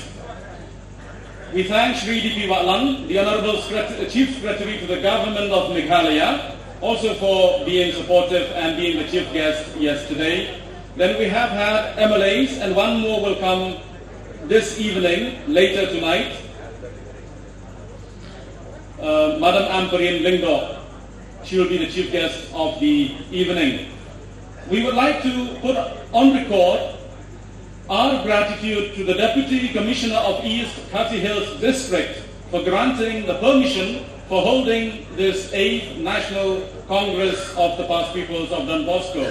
We thank Shri D P Watlang, the Honorable Secret-, Chief Secretary to the Government of Meghalaya, also for being supportive and being the chief guest yesterday. Then we have had M L As, and one more will come this evening, later tonight. Uh, Madam Ampareen Lyngdoh, she will be the chief guest of the evening. We would like to put on record our gratitude to the Deputy Commissioner of East Khasi Hills District for granting the permission for holding this eighth National Congress of the Past Pupils of Don Bosco.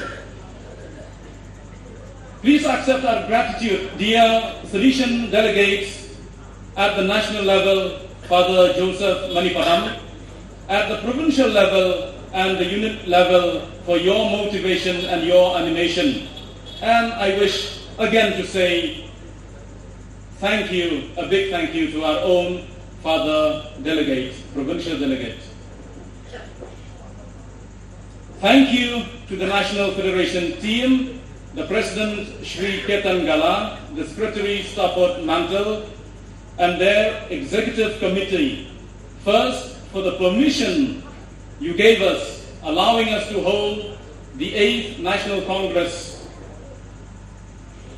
Please accept our gratitude, dear Salesian delegates at the national level, Father Joseph Manipadam, at the provincial level and the unit level for your motivation and your animation. And I wish again to say thank you, a big thank you to our own Father Delegate, Provincial Delegate. Thank you to the National Federation team, the President Shri Ketan Gala, the Secretary Stafford Mantle, and their Executive Committee, first for the permission you gave us, allowing us to hold the eighth National Congress,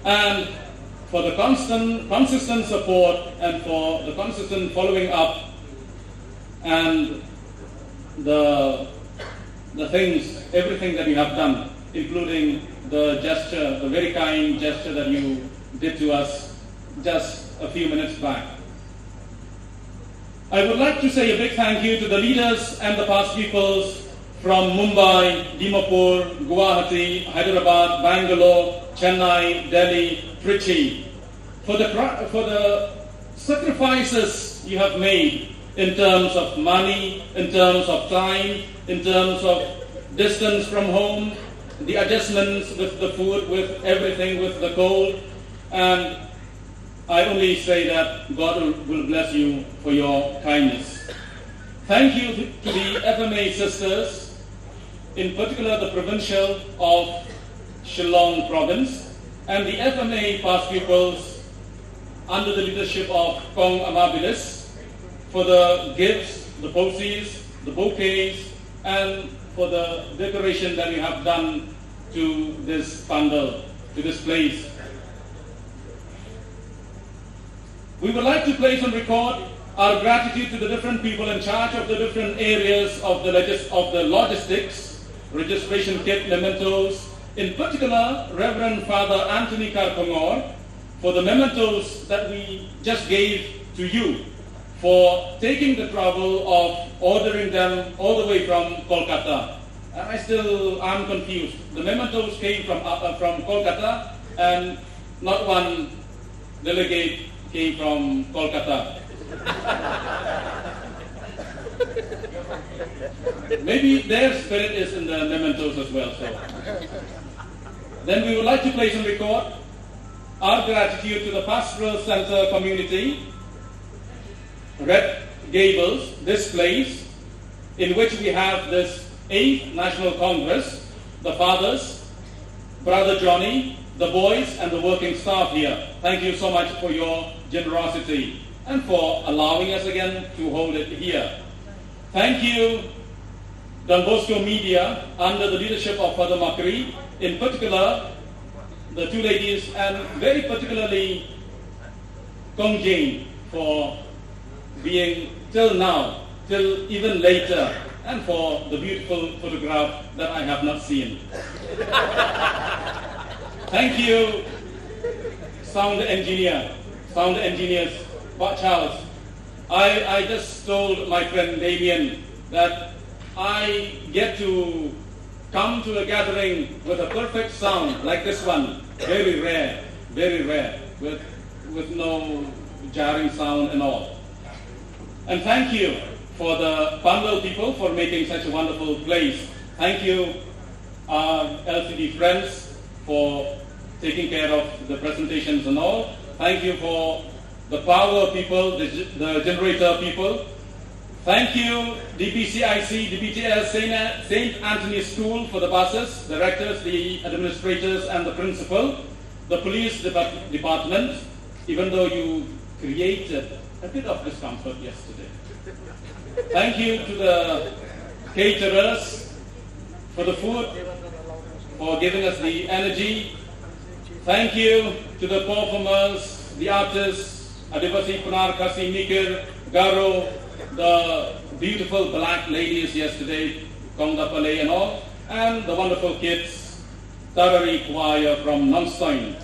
and for the constant, consistent support and for the consistent following up and the, the things, everything that you have done, including the gesture, the very kind gesture that you did to us just a few minutes back. I would like to say a big thank you to the leaders and the past pupils from Mumbai, Dimapur, Guwahati, Hyderabad, Bangalore, Chennai, Delhi, Trichy, for the, cra-, for the sacrifices you have made in terms of money, in terms of time, in terms of distance from home, the adjustments with the food, with everything, with the cold, and I only say that God will, will bless you for your kindness. Thank you to the F M A sisters, in particular the provincial of Shillong province, and the F M A past pupils under the leadership of Kong Amabilis for the gifts, the posies, the bouquets, and for the decoration that you have done to this pandal, to this place. We would like to place on record our gratitude to the different people in charge of the different areas of the logis-, of the logistics, registration kit, mementos, in particular Reverend Father Anthony Karkongor, for the mementos that we just gave to you, for taking the trouble of ordering them all the way from Kolkata. And I still am confused. The mementos came from, uh, uh, from Kolkata, and not one delegate came from Kolkata. Maybe their spirit is in the mementos as well. So, then we would like to place on record Our gratitude to the Pastoral Center community, Red Gables, this place in which we have this eighth National Congress, the fathers, Brother Johnny, the boys, and the working staff here. Thank you so much for your generosity and for allowing us again to hold it here. Thank you, Don Bosco Media, under the leadership of Father Makri, in particular, the two ladies, and very particularly Kong Jane, for being till now, till even later, and for the beautiful photograph that I have not seen. Thank you, sound engineer, sound engineers, Bah Charles. I, I just told my friend Damien that I get to come to a gathering with a perfect sound like this one. Very rare, very rare, with, with no jarring sound and all. And thank you for the Pandal people for making such a wonderful place. Thank you, our L C D friends, for taking care of the presentations and all. Thank you for the power people, the, the generator people. Thank you, D P C I C, D P T S, Saint, Saint Anthony's School for the buses, the rectors, the administrators, and the principal, the police depart- department, even though you created a bit of discomfort yesterday. Thank you to the caterers for the food, for giving us the energy. Thank you to the performers, the artists, Adivasi, Pnar, Khasi, Mikir, Garo, the beautiful black ladies yesterday, Kongda Palei and all, and the wonderful kids, Tarari Choir from Nongstoin.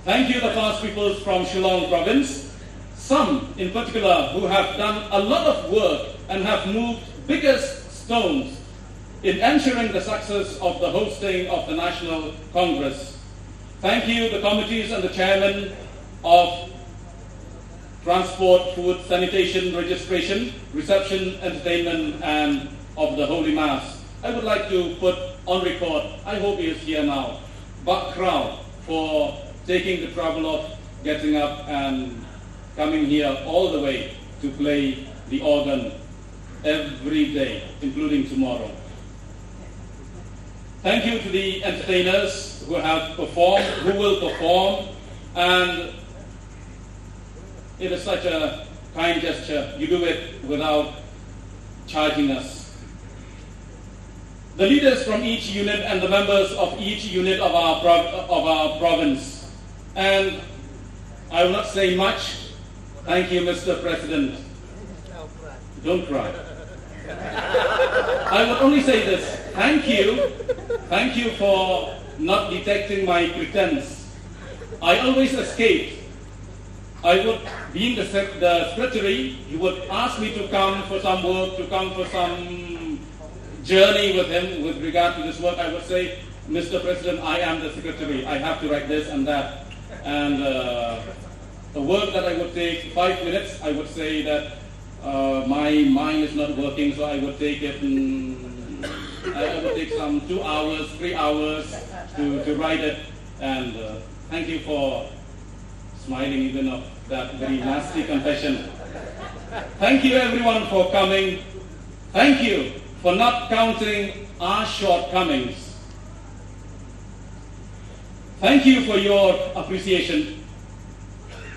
Thank you, the past peoples from Shillong province, some in particular who have done a lot of work and have moved biggest stones in ensuring the success of the hosting of the National Congress. Thank you, the committees and the chairman of transport, food, sanitation, registration, reception, entertainment, and of the Holy Mass. I would like to put on record, I hope he is here now, Bah Krau for taking the trouble of getting up and coming here all the way to play the organ every day, including tomorrow. Thank you to the entertainers who have performed, who will perform, and it is such a kind gesture. You do it without charging us. The leaders from each unit and the members of each unit of our, prov- of our province. And I will not say much. Thank you, Mister President. Don't cry. I would only say this. Thank you. Thank you for not detecting my pretense. I always escaped. I would, being the, sec- the secretary, he would ask me to come for some work, to come for some journey with him with regard to this work. I would say, Mister President, I am the secretary. I have to write this and that. And uh, the work that I would take five minutes, I would say that uh, my mind is not working, so I would take it. Mm, I I would take some two hours, three hours to, to write it. And uh, thank you for smiling even of that very nasty confession. Thank you, everyone, for coming. Thank you for not counting our shortcomings. Thank you for your appreciation.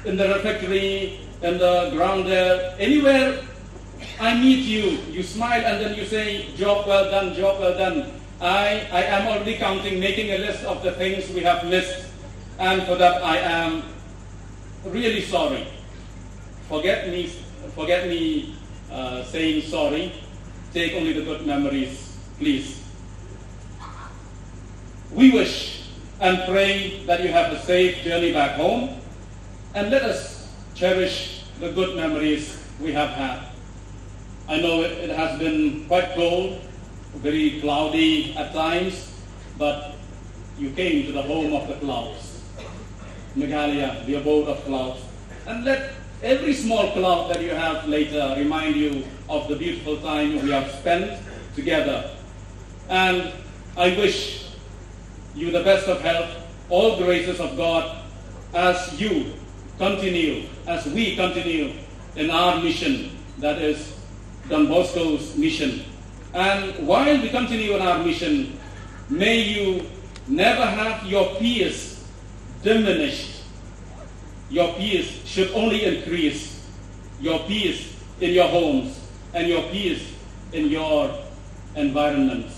In the refectory, in the ground there, anywhere I meet you, you smile and then you say, "Job well done, job well done." I, I am already counting, making a list of the things we have missed, and for that I am really sorry. Forget me, forget me uh, saying sorry. Take only the good memories, please. We wish and pray that you have a safe journey back home, and let us cherish the good memories we have had. I know it, it has been quite cold, very cloudy at times, but you came to the home of the clouds, Meghalaya, the abode of clouds. And let every small cloud that you have later remind you of the beautiful time we have spent together. And I wish you the best of health, all graces of God, as you continue, as we continue in our mission, that is Don Bosco's mission. And while we continue in our mission, may you never have your peace diminished. Your peace should only increase. Your peace in your homes and your peace in your environments.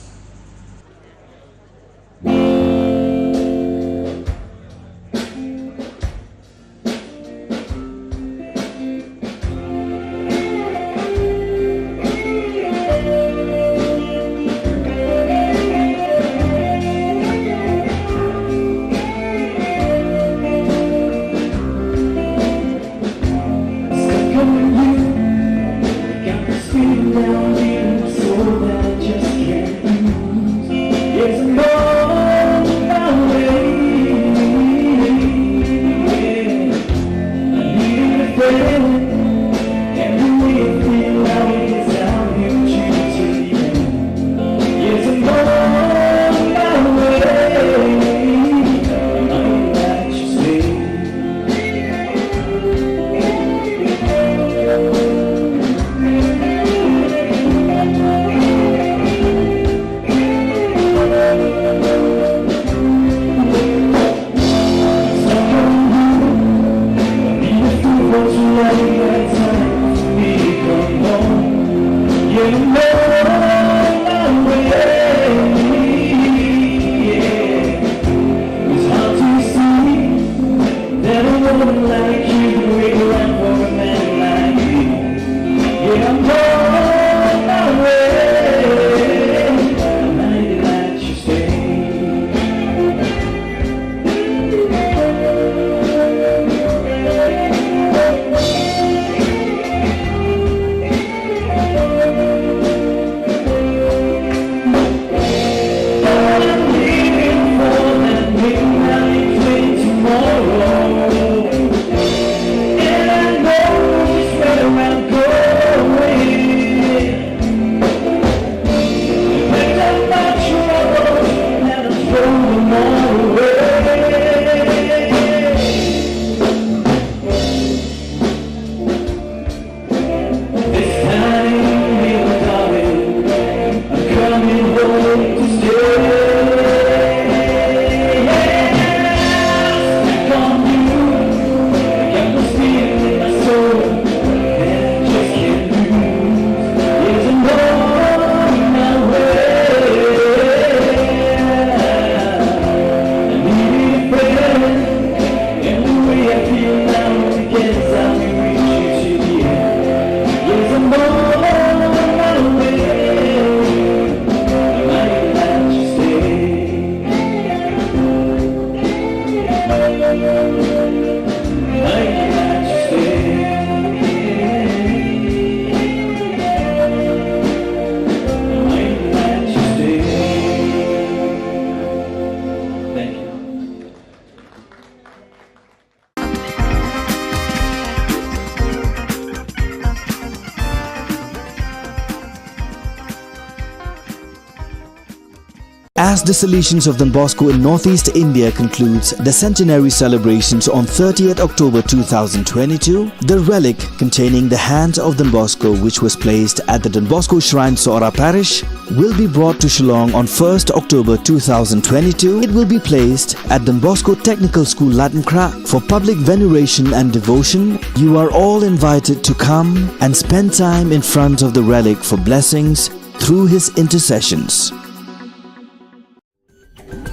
As the Salesians of Don Bosco in Northeast India concludes the centenary celebrations on thirtieth October two thousand twenty-two, the relic containing the hands of Don Bosco, which was placed at the Don Bosco Shrine, Sohra Parish, will be brought to Shillong on first October two thousand twenty-two. It will be placed at Don Bosco Technical School, Latinkrah, for public veneration and devotion. You are all invited to come and spend time in front of the relic for blessings through his intercessions.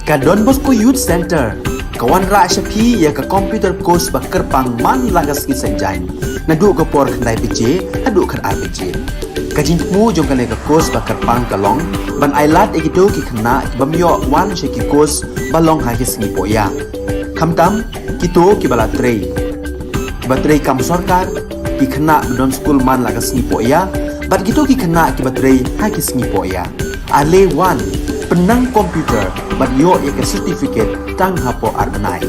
Ka Don Bosco Youth Centre ka wanrah sha phi ïa ka computer course ba kyrpang man la ka sngi Saitjaiñ, naduh ka por khyndai baje haduh khatar baje. Ka jingthmu jong kane ka course ba kyrpang ka long ban ailad ïa kito ki khynnah ki bym ïoh wan sha ki course ba long ha ki sngi pohïa. Khamtam kito kiba la trei, kiba trei kam sorkar, ki khynnah ba don skul man la ka sngi pohïa, bad kito ki khynnah kiba trei ha ki sngi pohïa. Ale wan, pynnang computer bad ïoh ïa ka certificate tang hapoh ar bnai.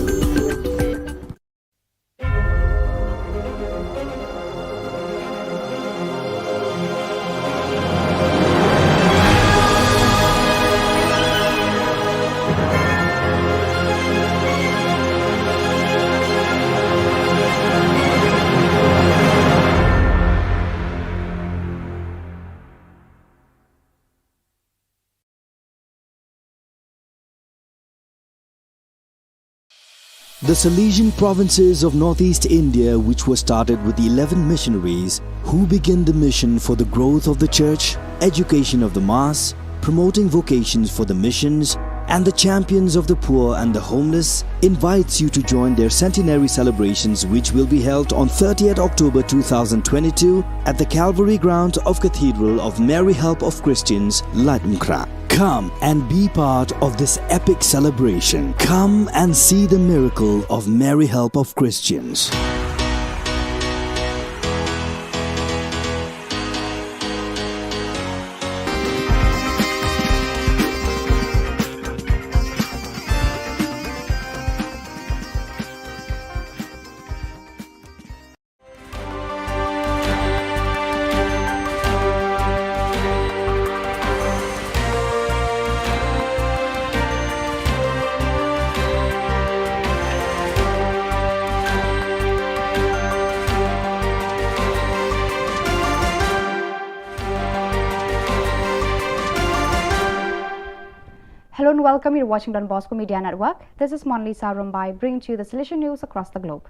The Salesian provinces of northeast India, which were started with eleven missionaries who began the mission for the growth of the church, education of the mass, promoting vocations for the missions, and the champions of the poor and the homeless, invites you to join their centenary celebrations, which will be held on thirtieth October two thousand twenty-two at the Calvary ground of Cathedral of Mary Help of Christians, Laitumkhrah. Come and be part of this epic celebration. Come and see the miracle of Mary Help of Christians. Hello and welcome. You're watching Don Bosco Media Network. This is Monlisa Rumbai bringing to you the Salesian news across the globe.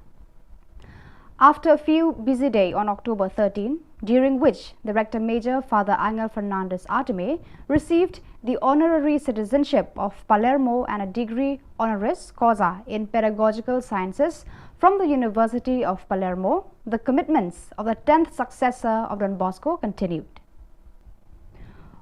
After a few busy days on October thirteen, during which the Rector Major Father Angel Fernandez Artime received the honorary citizenship of Palermo and a degree honoris causa in pedagogical sciences from the University of Palermo, the commitments of the tenth successor of Don Bosco continued.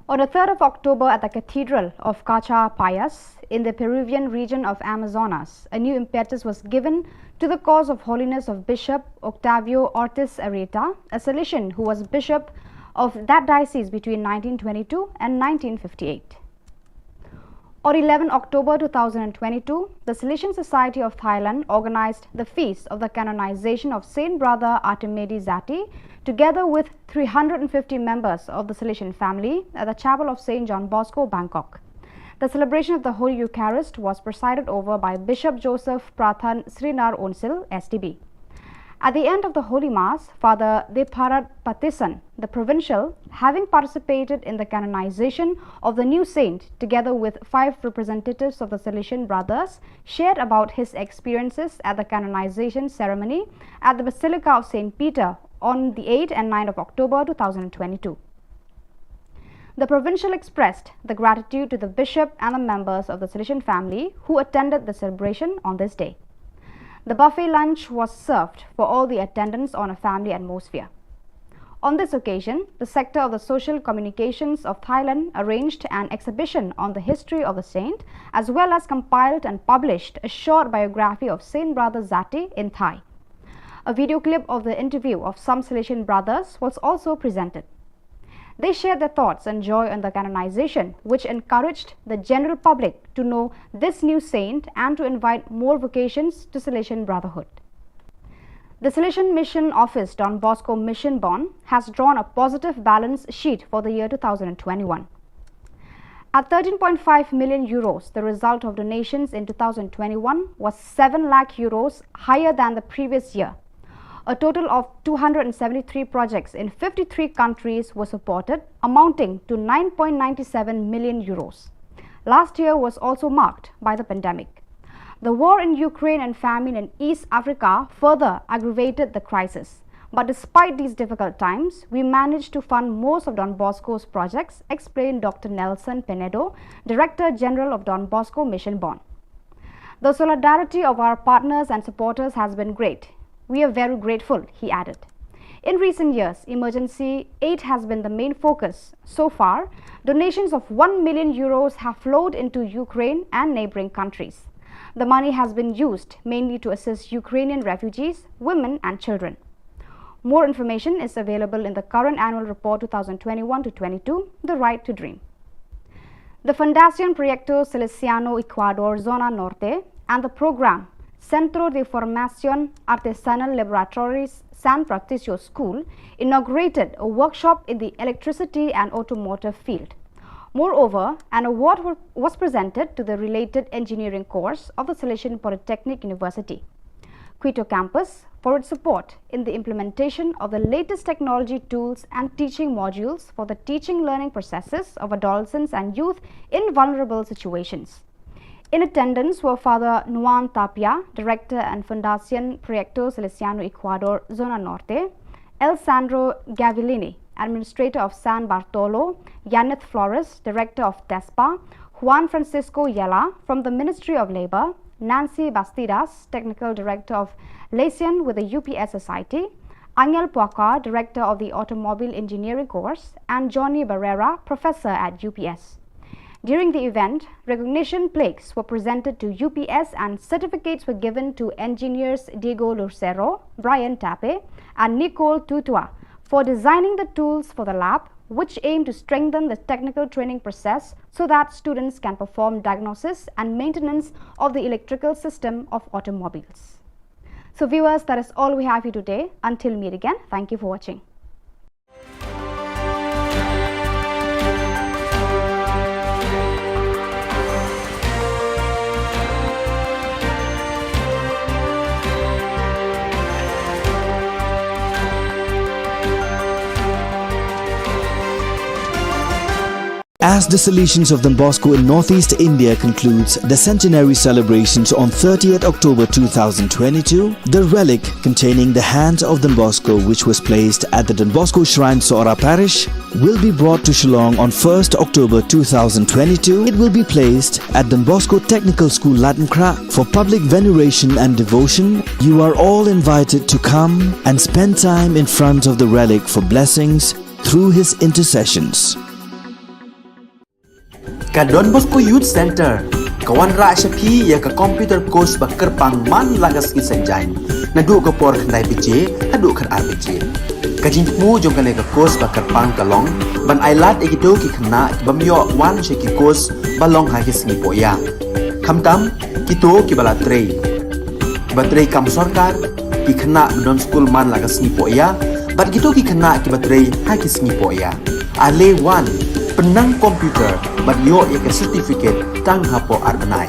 On the third of October at the Cathedral of Cacha Payas in the Peruvian region of Amazonas, a new impetus was given to the cause of holiness of Bishop Octavio Ortiz Arrieta, a Salesian who was bishop of that diocese between nineteen twenty-two and nineteen fifty-eight. On eleven October two thousand twenty-two, the Salesian Society of Thailand organized the feast of the canonization of Saint Brother Artimedi Zati, together with three hundred fifty members of the Salesian family, at the Chapel of Saint John Bosco, Bangkok. The celebration of the Holy Eucharist was presided over by Bishop Joseph Prathan Srinar Onsil, S D B. At the end of the Holy Mass, Father Debharat Patison, the provincial, having participated in the canonization of the new saint together with five representatives of the Salesian Brothers, shared about his experiences at the canonization ceremony at the Basilica of Saint Peter on the eighth and ninth of October two thousand twenty-two. The provincial expressed the gratitude to the bishop and the members of the Salesian family who attended the celebration on this day. The buffet lunch was served for all the attendants on a family atmosphere. On this occasion, the Sector of the Social Communications of Thailand arranged an exhibition on the history of the saint, as well as compiled and published a short biography of Saint Brother Zati in Thai. A video clip of the interview of some Salesian brothers was also presented. They shared their thoughts and joy on the canonization, which encouraged the general public to know this new saint and to invite more vocations to Salesian brotherhood. The Salesian Mission Office, Don Bosco Mission Bon, has drawn a positive balance sheet for the year two thousand twenty-one. At thirteen point five million euros, the result of donations in two thousand twenty-one was seven lakh euros higher than the previous year. A total of two hundred seventy-three projects in fifty-three countries were supported, amounting to nine point nine seven million euros. Last year was also marked by the pandemic. The war in Ukraine and famine in East Africa further aggravated the crisis. But despite these difficult times, we managed to fund most of Don Bosco's projects, explained Doctor Nelson Penedo, Director General of Don Bosco Mission Bon. The solidarity of our partners and supporters has been great. We are very grateful, he added. In recent years, emergency aid has been the main focus. So far, donations of one million euros have flowed into Ukraine and neighboring countries. The money has been used mainly to assist Ukrainian refugees, women, and children. More information is available in the current annual report two thousand twenty-one to twenty-two, The Right to Dream. The Fundación Proyecto Salesiano Ecuador Zona Norte and the program Centro de Formación Artesanal Laboratories San Patricio School inaugurated a workshop in the electricity and automotive field. Moreover, an award wa- was presented to the related engineering course of the Salesian Polytechnic University, Quito campus, for its support in the implementation of the latest technology tools and teaching modules for the teaching learning processes of adolescents and youth in vulnerable situations. In attendance were Father Nuan Tapia, Director and Fundación Proyecto Salesiano Ecuador, Zona Norte, El Sandro Gavillini, Administrator of San Bartolo, Yaneth Flores, Director of TESPA, Juan Francisco Yela from the Ministry of Labor, Nancy Bastidas, Technical Director of Liaison with the U P S Society, Angel Puaka, Director of the Automobile Engineering Course, and Johnny Barrera, Professor at U P S. During the event, recognition plaques were presented to U P S and certificates were given to engineers Diego Lucero, Brian Tape, and Nicole Tutua for designing the tools for the lab, which aim to strengthen the technical training process so that students can perform diagnosis and maintenance of the electrical system of automobiles. So viewers, that is all we have for you today. Until meet again, thank you for watching. As the Salesians of Don Bosco in Northeast India concludes the centenary celebrations on thirtieth October two thousand twenty-two, the relic containing the hand of Don Bosco, which was placed at the Don Bosco Shrine, Sohra Parish, will be brought to Shillong on first October two thousand twenty-two. It will be placed at Don Bosco Technical School, Laitumkhrah, for public veneration and devotion. You are all invited to come and spend time in front of the relic for blessings through his intercessions. Ka Don Bosco Youth Centre ka wanrah sha phi ïa ka computer course ba kyrpang man la ka sngi Saitjaiñ, naduh ka por khyndai baje haduh khatar baje. Ka jingthmu jong kane ka course ba kyrpang ka long ban ailad ïa kito ki khynnah ki bym ïoh wan sha ki course ba long ha ki sngi pohïa. Khamtam kito kiba la trei, kiba trei kam sorkar, ki khynnah ba don skul man la ka sngi pohïa, bad kito ki khynnah kiba trei ha ki sngi pohïa. Ale wan, pynnang computer bad ïoh ïa ka certificate tang hapoh ar bnai.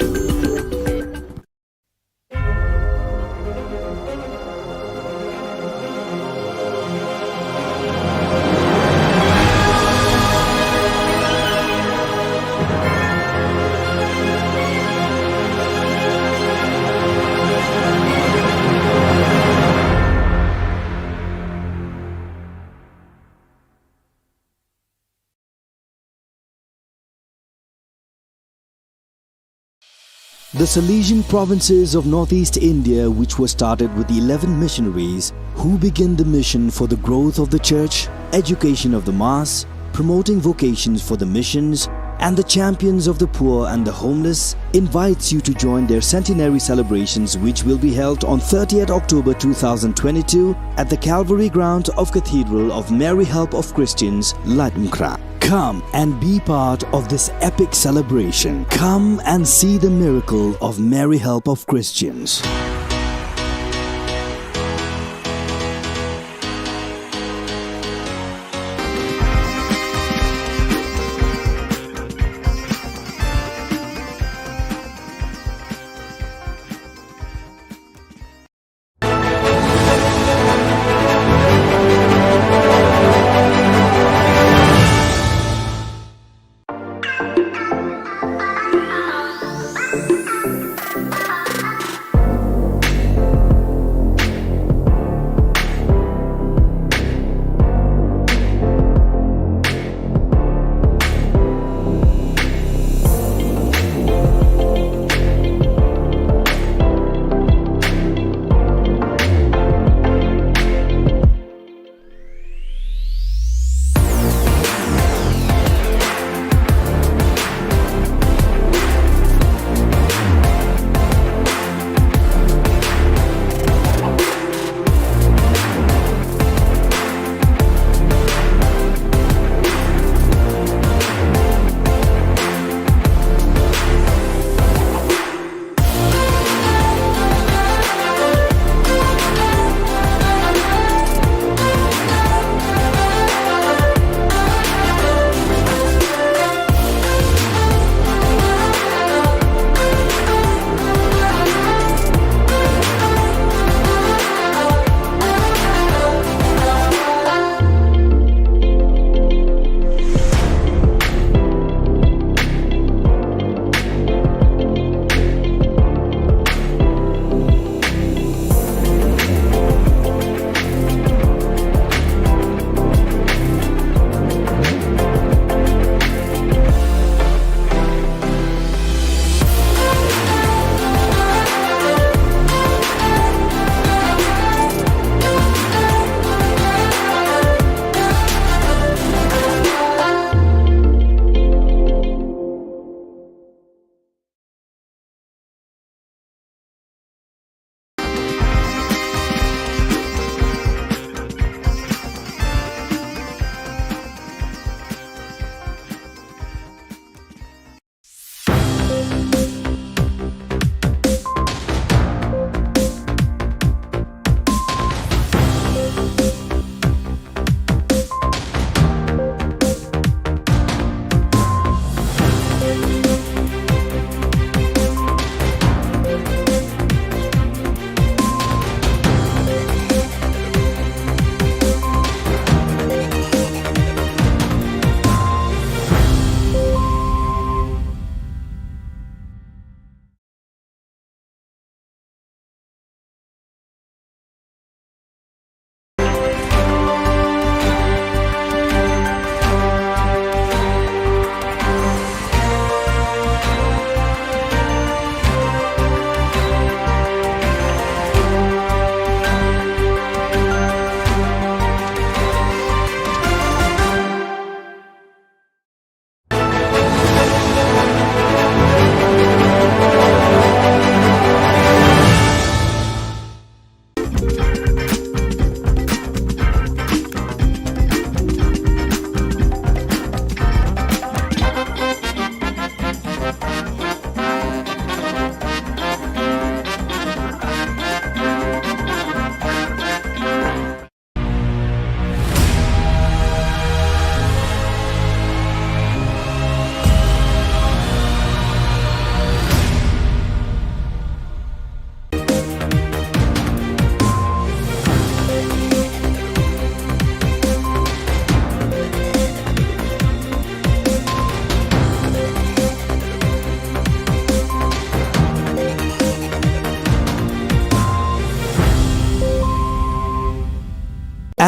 The Salesian provinces of Northeast India, which was started with eleven missionaries who began the mission for the growth of the church, education of the mass, promoting vocations for the missions, and the champions of the poor and the homeless, invites you to join their centenary celebrations, which will be held on thirtieth October two thousand twenty-two at the Calvary ground of Cathedral of Mary Help of Christians, Laitumkhrah. Come and be part of this epic celebration. Come and see the miracle of Mary Help of Christians.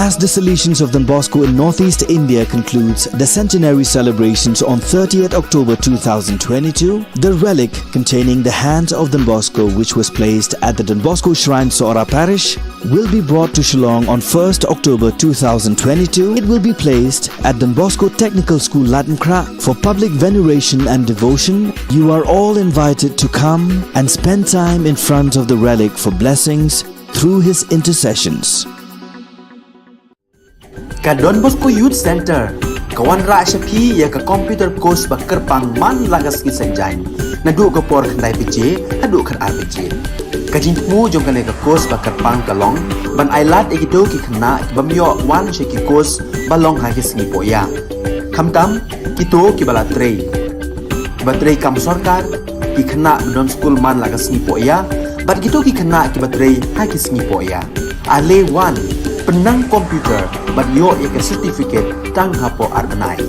As the Salesians of Don Bosco in Northeast India concludes the centenary celebrations on thirtieth October two thousand twenty-two, the relic containing the hand of Don Bosco, which was placed at the Don Bosco Shrine, Sohra Parish, will be brought to Shillong on first October two thousand twenty-two. It will be placed at Don Bosco Technical School, Laitumkhrah, for public veneration and devotion. You are all invited to come and spend time in front of the relic for blessings through his intercessions. Ka Don Bosco Youth Center ka wanrah sha phi ïa ka computer course ba kyrpang man la ka sngi Saitjaiñ, naduh ka por khyndai baje haduh khatar baje. Ka jingthmu jong kane ka course ba kyrpang ka long ban ailad ïa kito ki khynnah ki bym ïoh wan sha ki course ba long ha ki sngi pohïa, khamtam kito kiba la trei, kiba trei kam sorkar, ki khynnah ba don skul man la ka sngi pohïa, bad kito ki khynnah kiba trei ha ki sngi pohïa. Ale wan, pynnang computer bad ïoh ïa ka certificate tang hapoh ar bnai.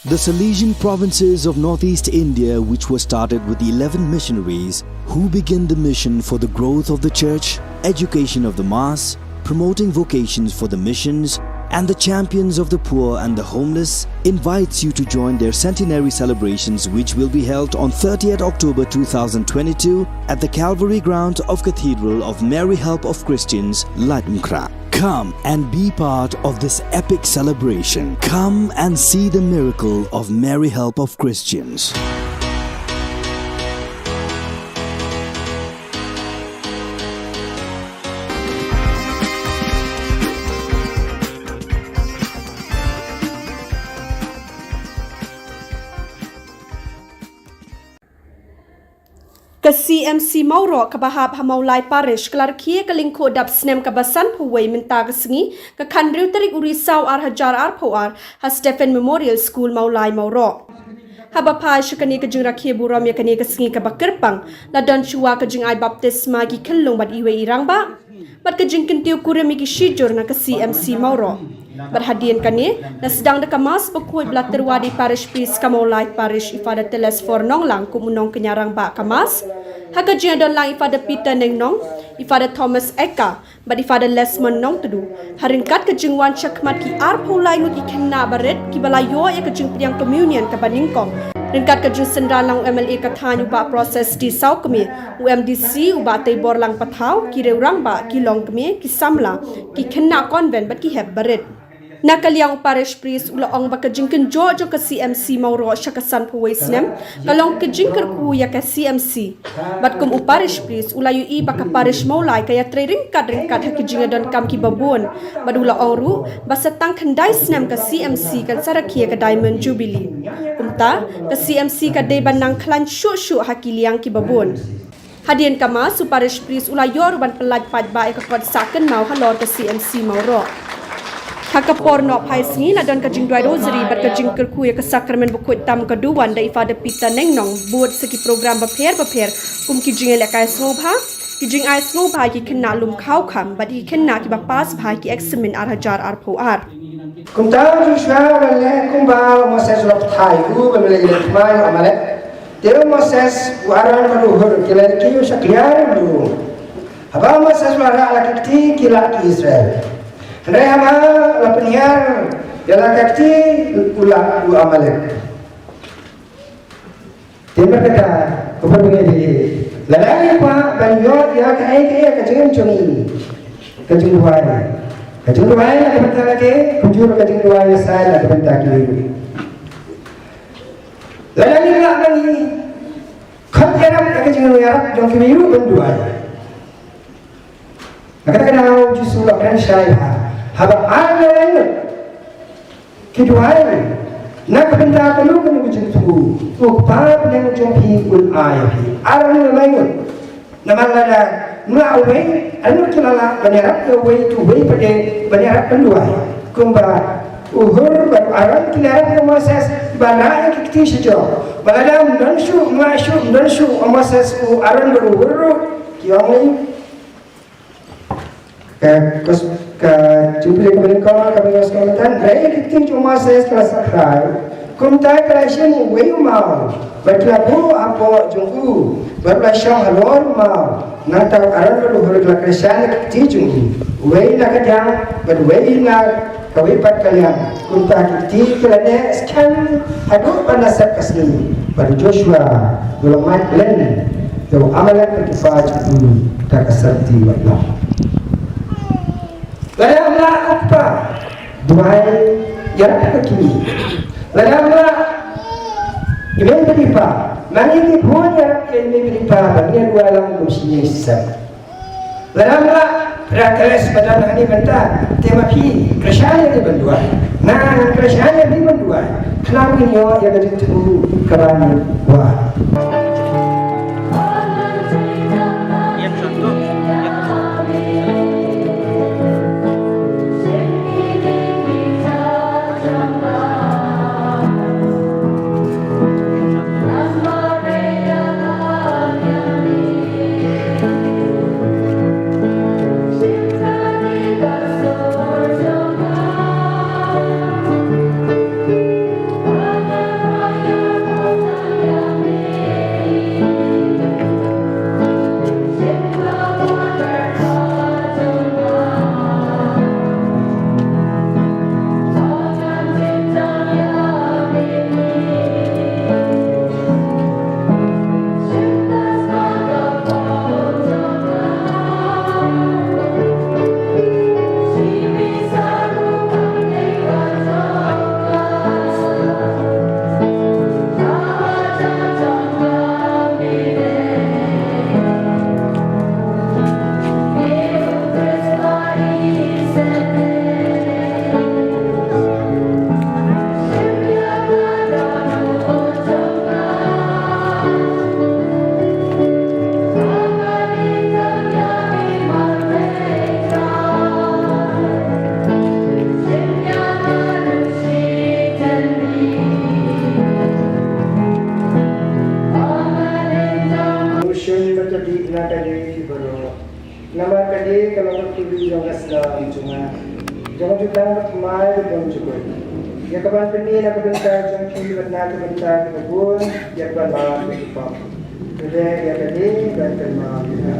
The Salesian provinces of Northeast India, which was started with eleven missionaries who began the mission for the growth of the church, education of the mass, promoting vocations for the missions, and the champions of the poor and the homeless, invites you to join their centenary celebrations, which will be held on thirtieth October two thousand twenty-two at the Calvary ground of Cathedral of Mary Help of Christians, Laitumkhrah. Come and be part of this epic celebration. Come and see the miracle of Mary Help of Christians. Ka C M C Mawroh kaba hap ha Mawlai Parish ka la rkhie ka lyngkhuh dap snem kaba sanphew wei mynta ka sngi, ka khathynriew tarik u Risaw ar hajar arphew ar, ha Stephen Memorial School Mawlai Mawroh. Haba phai sha kane ka jingrakhe burom ïa kane ka sngi kaba kyrpang, la don shuwa ka jingai baptisma ki khyllung bad iwei i rangbah bad ka jingkyntiew kurim ïa ki shijur na ka C M C Mawroh. Bad hadien kane, la sdang da ka Mass bakhuid ba la tyrwa da i Parish Priest ka Mawlai Parish, i Father Telesphore Nonglang, kum u nongkñia rangbah ka Mass, ha ka jingdon lang i Father Peter Nengnong, i Father Thomas Eka bad i Father Lesmond Nongtdu. Ha ryngkat ka jingwan shakhmat ki arphew lai ngut ki khynnah barit kiba la ïoh ïa ka jingpdiang Communion kaba nyngkong, ryngkat ka jingsynran lang u M L A ka thaiñ u Bah Proses D Sawkmie, u M D C u Bah Teiborlang Pathaw, ki riew rangbah, ki longkmie, ki samla, ki khynnah convent bad ki hep barit. Na ka liang u Parish Priest u la ong ba ka jingkynjoh jong ka C M C Mawroh sha ka sanphew wei snem ka long ka jingkyrkhu ïa ka C M C. Bad kum u Parish Priest u la ïohi ba ka Parish Mawlai ka ïatrei ryngkat ryngkat ha ki jingïadonkam kiba bun. Bad u la ong ruh ba sa tang khyndai snem ka C M C kan sa rakhe ïa ka Diamond Jubilee. Kumta, ka C M C ka dei ban nang khlaiñ shuh shuh ha ki liang kiba bun. Hadien ka Mass, u Parish Priest u la ïoh ruh ban pyllait paidbah ïa ka kot sah kynmaw halor ka C M C Mawroh. Ha ka por nohphai sngi la don ka jingduwai Rosary bad ka jingkyrkhu ïa ka Sakramen Bakhuid tam ka duwan da i Father Peter Nengnong, bud sa ki program bapher bapher kum ki jingïalehkai sngewbha, ki jingai sngewbha ïa ki khynnah lum khaw kham bad ïa ki khynnah kiba pass bha ha ki eksamin ar hajar arphew ar. Kumta u Joshua u la leh kumba u Moses u la kthai ïa u ba me leh ïa lade thma ïa u Amalek. Te u Moses, u Aaron bad u Hur ki la leit kiew sha kliar u lum. Haba u Moses u la rah la ki kti ki lah ki Israel. Hynrei haba la pynhiar ïa la ka kti u lah u Amalek. Te markata, ko para bangeit, lada ngi kwah ban ïoh ïa kaei kaei ka jingim jong ngi, ka jingduwai, ka jingduwai na ka bynta lade, kumjuh ka jingduwai ïa sa na ka bynta ki. Lada ngi lah ban ïa khot ïarap ïa ka jingïarap jong ki briew ban duwai. Na kata ka daw u Jisu u la kren shai bha, haba ar ne lai ngut ki duwai na ka bynta kano kano ka jingthmu, u Kpa bneng jong phi un ai ïa phi. Ar ne lai ngut. Namar lada Mla uwei, anu ki la lah ban ïarap ïa uwei, tu uwei pat de ban ïarap ban duwai. Kumba u Hur bad u Aron ki la ïarap ïa u Moses ban rah ïa ki kti sha jong. Ba lada ym don shuh, ym lah shuh, ym don shuh u Moses, u Aron bad u Hur ruh, ki ong ïa ka, ka, ka Jubilee ka ba nyngkong, ka ba nyngkong ka ba nyngkong, rah ïa ki kti jong u Moses ka la sakrai. Kumta ka la shim uwei u maw bad ki la buh hapoh jong u, bad u la shong halor u maw. Nangta u Aron bad u Hur ki la kyrshan ïa ki kti jong u, uwei na ka diang bad uwei na kawei pat ka liang. Kumta ki kti ki la neh skhem haduh ba la sep ka sngi, bad u Joshua u la mad len ïa u Amalek bad ki kpa jong u da ka syrti wat noh. Lada ym lah u kpa, duwai ïarap ïa ka kmie. Lada ym lah, i mei bad i pa, ma ngi ngi bun ïarap ïa i mei bad i pa ba ngin duwai lang kum shi sep. Lada ym lah, lada ka les ba don hangne bynta, te ma phi kyrshan ïa ngi ban duwai. Nga ngan kyrshan ïa ngi ban duwai. Khnang ngin ïoh ïa ka jingthmu kaba ngi kwah. Namar kane ka long ka kylli jong ka snam jong nga, jong ka jutang bad thymmai bad jong ka jukut, ïa kaban pyni na ka bynta jong ki bad na ka bynta kiba bun, ïa kaban map ïa ki pop. Te ïa kane ban kynmaw ïa nga.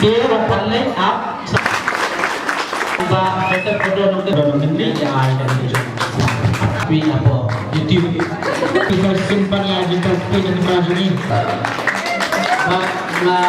Te ba pynleit ap ba kata photo nong te nong te ya ai kan te jong. Wi na po YouTube. Kita simpan ya kita pin yang kita sini. Ba la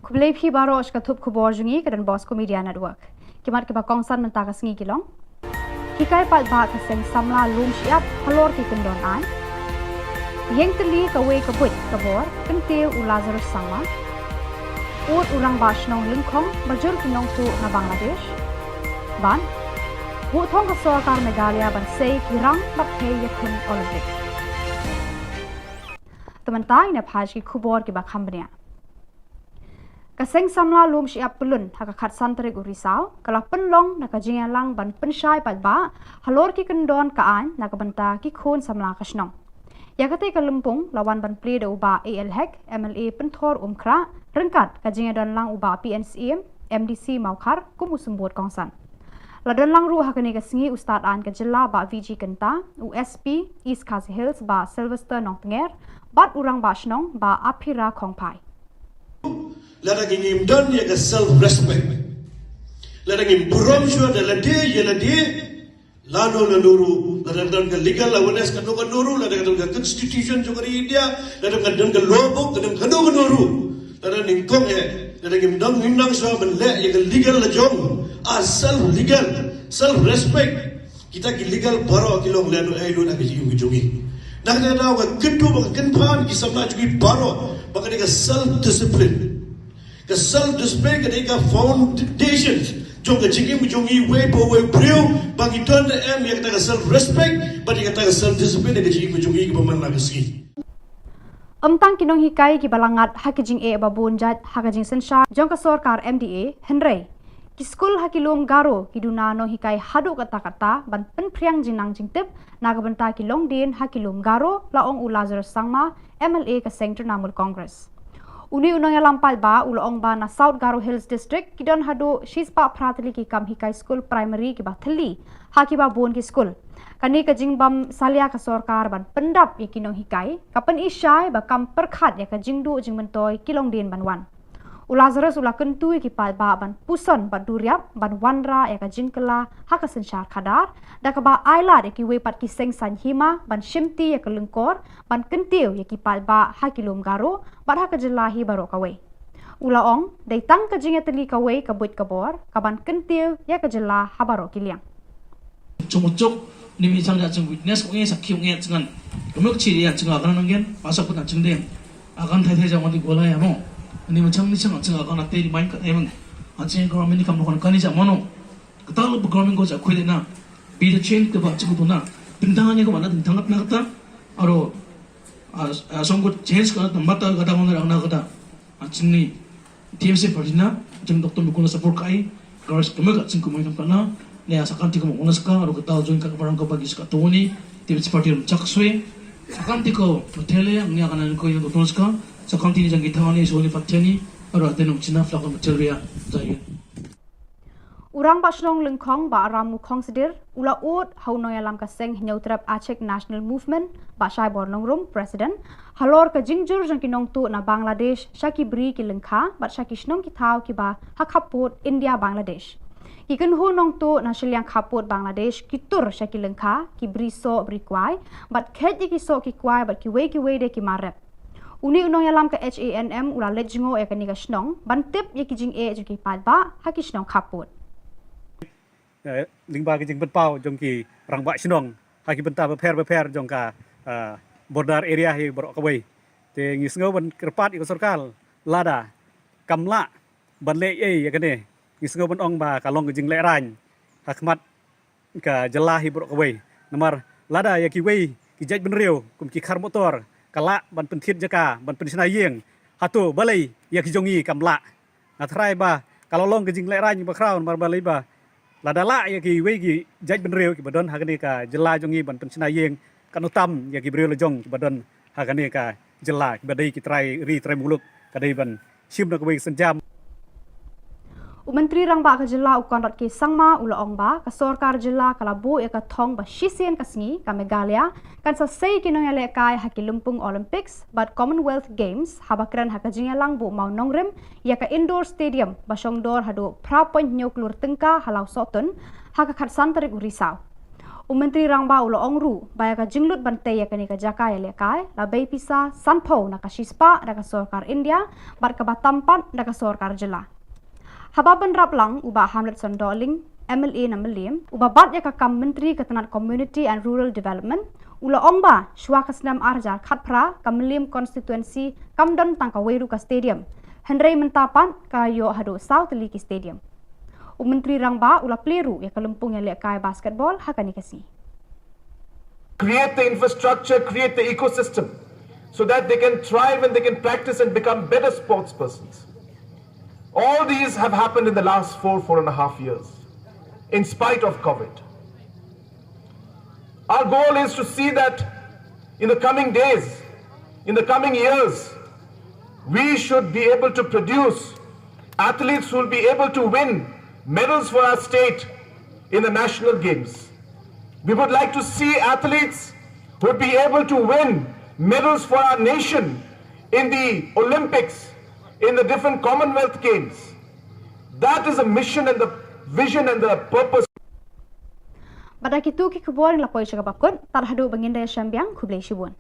Khublei phi baroh sha ka thup khubor jong ngi ka Don Bosco Media Network. Ki mat kiba kongsan mynta ka sngi ki long: Hikai paidbah ka seng samla lum shyiap halor ki kyndon aiñ. Ïeng tylli kawei ka buit ka bor, kyntiew u Lazarus Sangma. Ud u rangbah shnong lyngkhong ba jur ki nongtuh na Bangladesh. Bad buh thong ka sorkar Meghalaya ban sei ki rang bad thei ïakhun Olympic. Te mynta ngin ïa phai sha ki khubor kiba kham bniah. Ka seng samla lum shyiap pyllun ha ka khatsan tarik u Risaw ka la pynlong na ka jingïalang ban pynshai paidbah halor ki kyndon ka aiñ na ka bynta ki khun samla ka shnong. Ïa katei ka lympung la wan ban plie da u Bah A L Hek, M L A Pynthor Umkhrah, ryngkat ka jingïadon lang u Bah P N Syiem, M D C Mawkhar, kum u symbud kongsan. La don lang ruh ha kane ka sngi u Stad Aiñ ka jylla Bah V G Kynta, u S P East Khasi Hills Bah Sylvester Nongtnger, bad u rangbah shnong Bah Aphira Khongphai. Lada ngim don ïa ka self respect, lada ngim burom shuwa da lade ïa lade, lano lano ruh, lada don ka legal awareness kano kano ruh, lada don ka constitution jong ka ri India, lada don ka law book, lada kano kano ruh, lada nyngkong eh, lada ngim don, ngim nang shuwa ban leh ïa ka legal lajong, a self legal, self respect. Kita ki legal baroh ki long lano ei lut ha ka jingim ka jong ngi. Na kata ka daw nga kyntu ba ka kynpham ki samla jong ngi baroh ba ka dei ka self discipline. Ka self discipline ka dei ka foundation jong ka jingim ka jong ngi wei pa wei briew, ba ngi don da em ïa kata ka self respect bad ïa kata ka self discipline ha ka jingim ka jong ngi kaba man la ka sngi. Ym tang ki nonghikai kiba la ngat ha ki jingeh ba bun jait ha ka jingsynshar jong ka sorkar M D A, hynrei ki skul ha ki lum Garo ki duna nonghikai haduh katta katta ban pynphriang jingnang jingtip na ka bynta ki longdien ha ki lum Garo, la ong u Lazarus Sangma, M L A ka seng Trinamool Congress. Une u nongïalam paidbah u la ong ba na South Garo Hills District ki don haduh shispah phra tylli ki kam hikai skul primary kiba thylli ha kiba bun ki skul. Kane ka jingbym salia ka sorkar ban pyndap ïa ki nonghikai ka pyni shai ba kam pyrkhat ïa ka jingduh jingmyntoi ki longdien ban wan. U Lazarus u la kyntu ïa ki paidbah ban puson bad duriap ban wanrah ïa ka jingkylla ha ka synshar khadar, da kaba ai lad ïa kiwei pat ki seng saiñ hima ban shimti ïa ka lyngkor ban kyntiew ïa ki paidbah ha ki lum Garo bad ha ka jylla hi baroh kawei. U la ong, dei tang ka jingïatylli kawei ka buit ka bor ka ban kyntiew ïa ka jylla ha baroh ki liang. Chok chok, ni mi chang ja chang witness ko ngi sakhi ngi chang. Kemuk chi ria chang akan nanggen, pasok pun chang deng. Akan thai thai jang wadi gola ya mo. Ni ma chang ni chang chang akan ate di main kat emang. Achang ko mini kam lokon kani ja mono. Kata lo program ko ja khui na. Bi the change ke ba chang tu na. Tentang ni ko mana tentang na kata. Aro, ah, ah, song ko change ka mata kata mana na kata. Achang ni. T M C party na, jeng Doctor Mukul na support kai, garis kemel ka jeng kumai kam kana, ne asa kan ti kumai unas ka, aro kata join ka barang ka bagi saka toni, T M C party rum chak swe, akan ti ko matele, ang ni akan ko yang Doctor Ska, sakan ti ni jang kita ni, so ni pateni, aro ate nong China, flak matele ya, jai. U Rangbah Shnong Lyngkhong Bah Ramu Khongsdir u la ud ha u nongïalam ka seng Hynñiewtrep Achik National Movement Bah Shaibor Nongrum, President, halor ka jingjur jong ki nongtuh na Bangladesh sha ki bri ki lyngkha bad sha ki shnong ki thaw kiba ha khappud India Bangladesh. Ki kynhun nongtuh na shiliang khappud Bangladesh ki tur sha ki lyngkha, ki bri soh bri kwai bad kheit ïa ki soh ki kwai bad kiwei kiwei de ki mar rep. Une u nongïalam ka H A N M u la leit jngoh ïa kane ka shnong ban tip ïa ki jingeh jong ki paidbah ha ki shnong khappud. Eh, lyngba ki jingpynpaw jong ki rangbah shnong ha ki bynta bapher bapher jong ka, eh, border area hi baroh kawei. Te ngi sngew ban kyrpad ïa ka sorkar lada kam lah ban leh ei ïa kane, ngi sngew ban ong ba ka long ka jinglehraiñ ha khmat ka jylla hi baroh kawei. Namar lada ïa kiwei ki jaitbynriew kum ki khar motor ka lah ban pynthied jaka, ban pynshna ïing, hato balei ïa ki jong ngi kam lah? Nga tharai ba ka la long ka jinglehraiñ bakhraw, namar balei ba lada lah ïa kiwei ki jaitbynriew kiba don ha kane ka jylla jong ngi ban pynshna ïing, kan ym tam ïa ki briew la jong kiba don ha kane ka jylla, kiba dei ki trai ri trai muluk, ka dei ban shim na kawei ka sienjam. U Myntri Rangbah ka jylla u Conrad K Sangma u la ong ba ka sorkar jylla ka la buh ïa ka thong ba shisien ka sngi ka Meghalaya kan sa sei ki nongïalehkai ha ki lympung Olympics bad Commonwealth Games haba kren ha ka jingïalang buh mawnongrim ïa ka indoor stadium ba shongdor haduh phra point hynñiew klur tyngka ha Lawsohtun ha ka khatsan tarik u Risaw. U Myntri Rangbah u la ong ruh ba ïa ka jinglut ban tei ïa kane ka jaka ïalehkai la bei pisa sanphew na ka shispah da ka sorkar India bad kaba tam pat da ka sorkar jylla. Haba bynrap lang u Bah Hamletson Dohling, M L A na Mylliem, uba bat ïa ka kam Myntri ka tnat Community and Rural Development, u la ong ba shuwa ka snem ar hajar khatphra ka Mylliem constituency kam don tang kawei ruh ka stadium, hynrei mynta pat ka ïoh haduh saw tylli ki stadium. U Myntri Rangbah u la plie ruh ïa ka lympung ïalehkai basketball ha kane ka sngi. Create the infrastructure, create the ecosystem so that they can thrive and they can practice and become better sports persons. All these have happened in the last four, four and a half years, in spite of COVID. Our goal is to see that in the coming days, in the coming years, we should be able to produce athletes who will be able to win medals for our state in the national games. We would like to see athletes who would be able to win medals for our nation in the Olympics, in the different Commonwealth Games. That is the mission and the vision and the purpose. Bad da kitu ki khubor ngi la poi sha kaba kut, tad haduh ba ngin da ïashem biang, khublei shibun.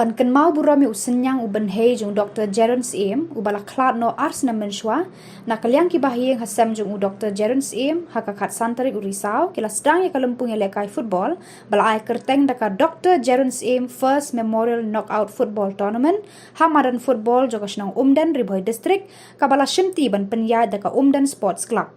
Ban kynmaw burom ïa u synñiang u bynhei jong u Doktor Jeron Syiem, uba la khlad noh ar snem mynshuwa, na ka liang ki bahaïing ha sem jong u Doktor Jeron Syiem, ha ka khatsan tarik u Risaw, ki la sdang ïa ka lympung ïalehkai football, ba la ai kyrteng da ka Doktor Jeron Syiem First Memorial Knockout Football Tournament, ha madan football jong ka shnong Umden, Ri Bhoi District, kaba la shimti ban pynïaid da ka Umden Sports Club.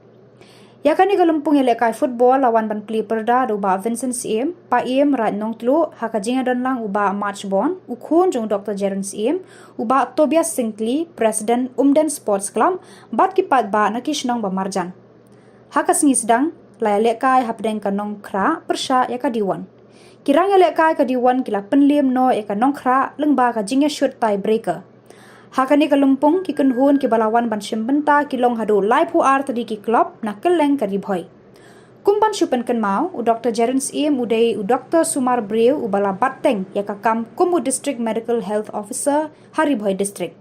Ïa kane ka lympung ïalehkai football la wan ban plie pyrda da u Bah Vincent Syiem, Paiem Raid Nongtluh, ha ka jingïadon lang u Bah March Bond, u khun jong u Doktor Jeron Syiem, u Bah Tobias Syngkli, President Umden Sports Club, bad ki paidbah na ki shnong ba marjan. Ha ka sngi sdang, la ïalehkai hapdeng ka Nongkhrah pyrshah ïa ka Diwon. Ki rang ïalehkai ka Diwon ki la pynliem noh ïa ka Nongkhrah lyngba ka jingïashut tie breaker. Ha kane ka lympung ki kynhun kiba la wan ban shim bynta ki long haduh laiphew ar tylli ki club na kylleng ka Ri Bhoi. Kum ban shu pynkynmaw, u Doktor Jeron Syiem u dei u doktor sumar briew uba la bat teng ïa ka kam kum u District Medical Health Officer ha Ri Bhoi District.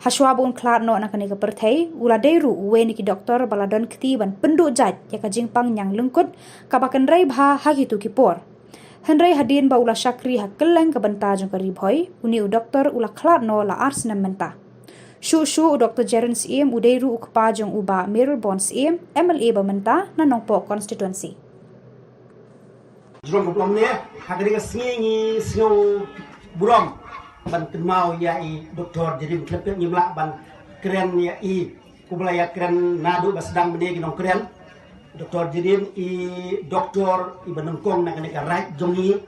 Hashwa ba un khlad noh na kane ka pyrthei, u la dei ruh uwei na ki doktor ba la don kti ban pynduh jait ïa ka jingpang ñiang lyngkut kaba kynrei bha ha kitu ki por. Hynrei hadien ba u la shakri ha kylleng ka bynta jong ka Ri Bhoi, une u doktor u la khlad noh la ar snem mynta. Shuh shuh u Doktor Jeron Syiem u dei ruh u kpa jong u Bah Mayralborn Syiem, M L A ba mynta na Nongpoh Constituency. Jrong ka blong ne, ha ka dei ka sngi ngi sngew burom ban kynmaw ïa i Doktor Jeron Khlem Pep, ngim lah ban kren ïa i, kumba la ïakren naduh ba sdang mynne ki nongkren. Doktor Jeron i doktor iba nyngkong na kane ka raij jong ngi.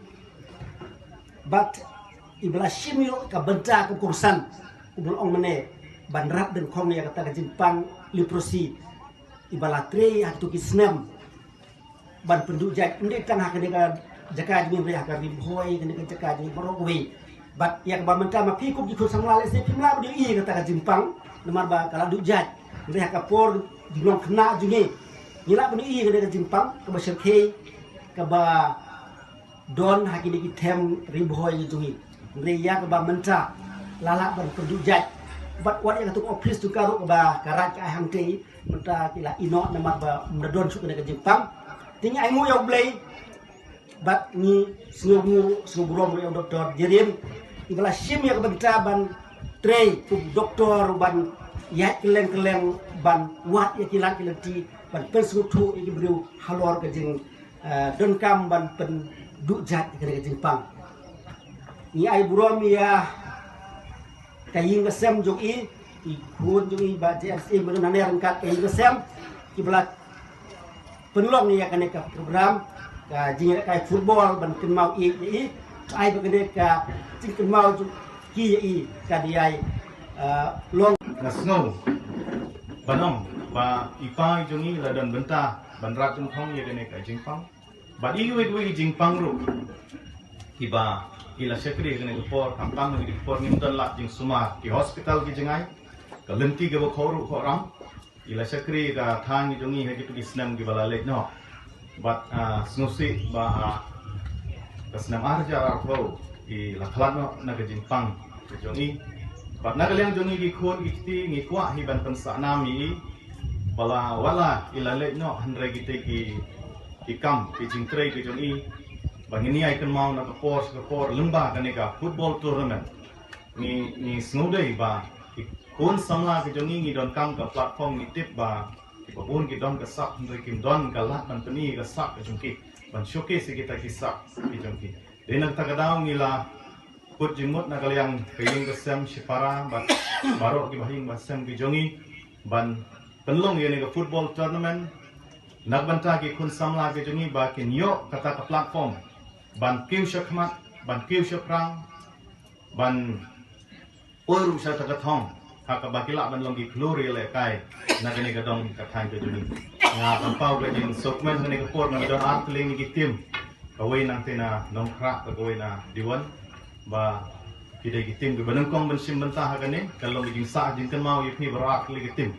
Bad iba la shim ïoh ka bynta ka kongsan, kumba la ong mynne, ban rap dyngkhong ïa kata ka jingpang leprosy. Iba la trei ha kito ki snem ban pynduh jait, ym dei tang ha kane ka jaka jong ngi, hynrei ha ka Ri Bhoi, kane ka jaka jong ngi baroh kawei. Bad ïa kaba mynta ma phi kum ki khun samla lehse phim lah ban ïohi ïa kata ka jingpang namar ba ka la duh jait, hynrei ha ka por jinglong khynnah jong ngi ngi lah ban ïohi ïa kane ka jingpang kaba shyrkhei, kaba don ha kine ki them Ri Bhoi ki jong ngi. Hynrei ïa kaba mynta la lah ban pynduh jait. Bad wat ïa katu ka ophis tu ka ruh kaba ka Raid ka ai hangtei, mynta ki la ïehnoh namar ba ym da don shuh kane ka jingpang. Te ngi ai nguh ïa U Blei bad ngi sngewnguh, sngew burom ruh ïa u Doktor Jerim, iba la shim ïa ka bynta ban trei kum doktor ban ïaid kylleng kylleng ban wad ïa ki lad ki lynti ban pynsngewthuh ïa ki briew halor ka jing eh, donkam ban pynduh jait ïa kane ka jingpang. Ngi ai burom ïa ka ïing ka sem jong i, i khun jong i Bah J S A, mynta nane ryngkat ka ïing ka sem kiba la pynlong ïa kane ka program ka jingïalehkai football ban kynmaw ïa i. Ai ba kane ka jingkynmaw jong ki ïa i ka dei ai, eh, long. Nga sngew ban ong ba i pa i jong i la don bynta ban rat jingthong ïa kane ka jingpang. Bad iwei iwei i jingpang ruh kiba i la shakri ha kane ka por, khamtam ha kane ka por ngim don lad jingsumar, ki hospital ki jngai, ka lynti kaba khawruh khawram, i la shakri ka thaiñ ki jong i ha kito ki snem kiba la leit noh. Bad, ah, sngewsih ba, ah, ka snem ar hajar arphew i la khlad noh na ka jingpang ka jong i. Bad na ka liang jong i ki khun ki kti ngi kwah hi ban pynsah nam ïa i ba la, wat la i la leit noh, hynrei kita ki ki kam ki jingtrei ki jong i ba ngin ïai kynmaw na ka por sha ka por lyngba kane ka football tournament. Ngi, ngi sngewdei ba ki khun samla ki jong i ngi donkam ka platform, ngi tip ba kiba bun ki don ka sap hynrei kim don ka lad ban pyni ka sap ka jong ki, ban showcase ïa kita ki sap ki jong ki. Dei na kata ka daw ngi la put jingmut na ka liang ka ïing ka sem shipara bad baroh kiba ha ïing ba sem ki jong i ban pynlong ïa kane ka football tournament na ka bynta ki khun samla ki jong i ba kin ïoh kata ka platform ban kiew shakhmat, ban kiew shaphrang, ban poi ruh sha kata ka thong ha kaba ki lah ban long ki khlur ïalehkai na kane ka dong ka thaiñ ka jong i. Nga pynpaw ka jingsngewkmen ha kane ka por, ngi don artylli ki team, kawei nangta na Nongkhrah, kawei na Diwon, ba ki dei ki team kiba nyngkong ban shim bynta ha kane. Ka long ka jingsah jingkynmaw ïa phi baroh artylli ki team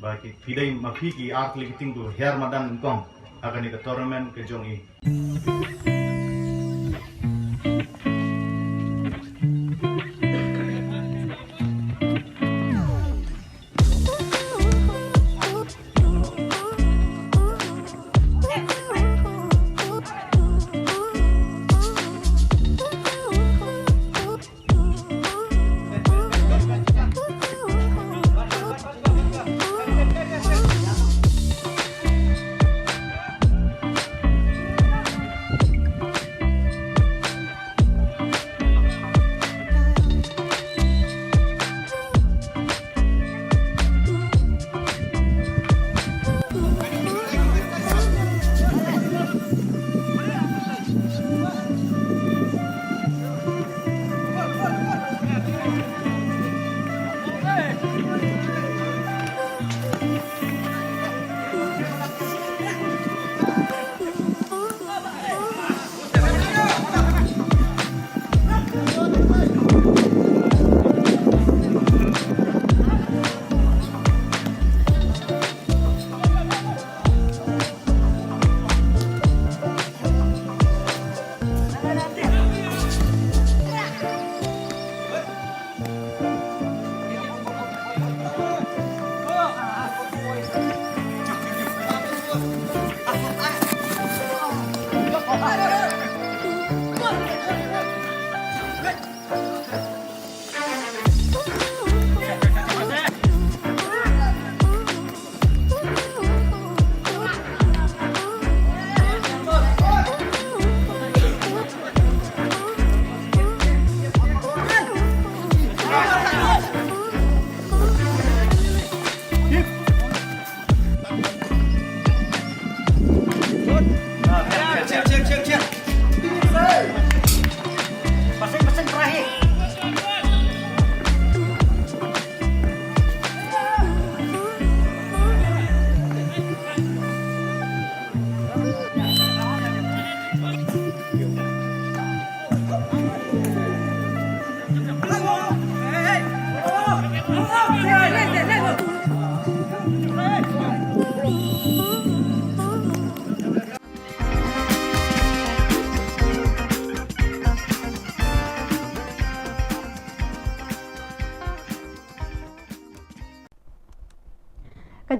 ba ki, phi dei ma phi ki artylli ki team kiba hiar madan nyngkong ha kane ka tournament ka jong i.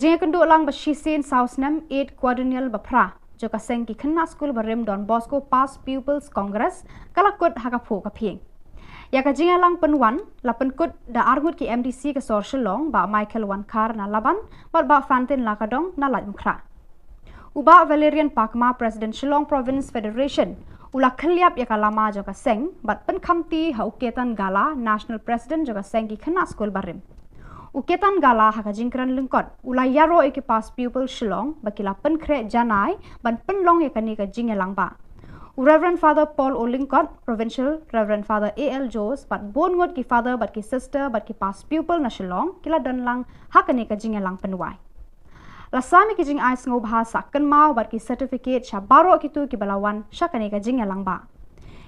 Jingïakynduh lang ba shisien saw snem, eighth quadrennial ba phra jong ka seng ki khynnah skul barim Don Bosco Past Pupils Congress ka la kut ha ka phuh ka phieng. Ïa ka jingïalang pynwan la pynkut da arngut ki M D C ka sor Shillong, Bah Michael Wankhar na Laban bad Bah Fantin Lakadong na Laitumkhrah. U Bah Valerian Pakma, President Shillong Province Federation, u la khylliap ïa ka lama jong ka seng bad pynkhamti ha u Ketan Gala, National President jong ka seng ki khynnah skul barim. U Ketan Gala ha ka jingkren lyngkot u la ïaroh ïa ki Past Pupil Shillong ba ki la pynkhreh janai ban pynlong ïa kane ka jingïalang ba. U Reverend Father Paul O Lyngkot, Provincial, Reverend Father A L Jones bad bun ngut ki Father bad ki Sister bad ki Past Pupil na Shillong ki la don lang ha kane ka jingïalang pynwai. La sam ïa ki jingai sngewbha sah kynmaw bad ki certificate sha baroh kito kiba la wan sha kane ka jingïalang ba.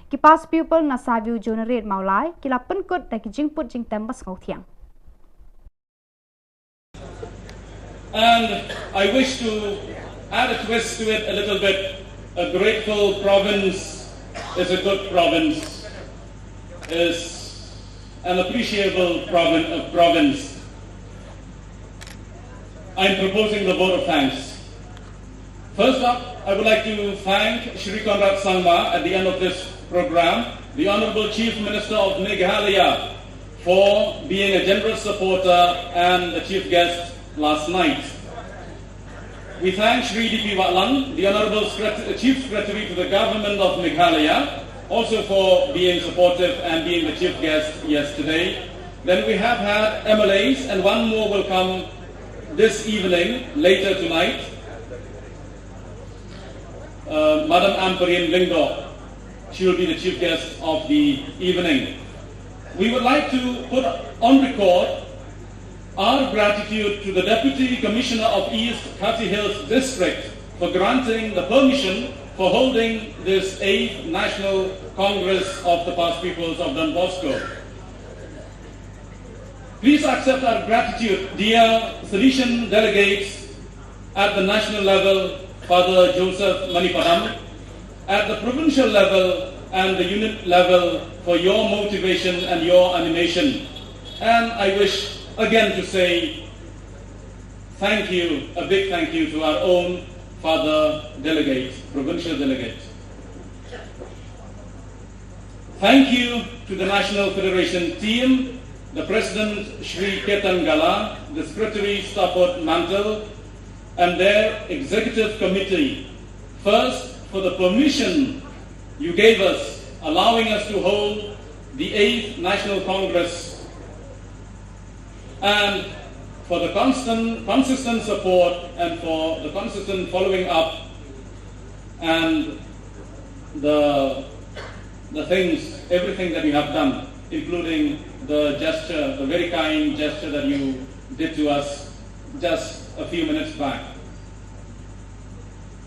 Ki Past Pupil na Saview Juniorate Mawlai ki la pynkut da ki jingput jingtem ba sngewthiang. And I wish to add a twist to it a little bit. A grateful province is a good province, is an appreciable provin- uh, province. I'm proposing the vote of thanks. First up, I would like to thank Shri Conrad Sangma at the end of this program, the Honorable Chief Minister of Meghalaya, for being a generous supporter and the chief guest last night. We thank Shri D P Wahlang, the Honorable Secret- Chief Secretary to the Government of Meghalaya, also for being supportive and being the chief guest yesterday. Then we have had M L As, and one more will come this evening, later tonight. Uh, Madam Ampareen Lyngdoh, she will be the chief guest of the evening. We would like to put on record our gratitude to the Deputy Commissioner of East Khasi Hills District for granting the permission for holding this eighth National Congress of the Past Pupils of Don Bosco. Please accept our gratitude, dear Salesian delegates at the national level, Father Joseph Manipadam, at the provincial level and the unit level for your motivation and your animation. And I wish again to say thank you, a big thank you to our own Father Delegate, Provincial Delegate. Thank you to the National Federation team, the President Shri Ketan Gala, the Secretary Stafford Mantle, and their Executive Committee, first for the permission you gave us, allowing us to hold the eighth National Congress, and for the constant, consistent support and for the consistent following up and the, the things, everything that you have done, including the gesture, the very kind gesture that you did to us just a few minutes back.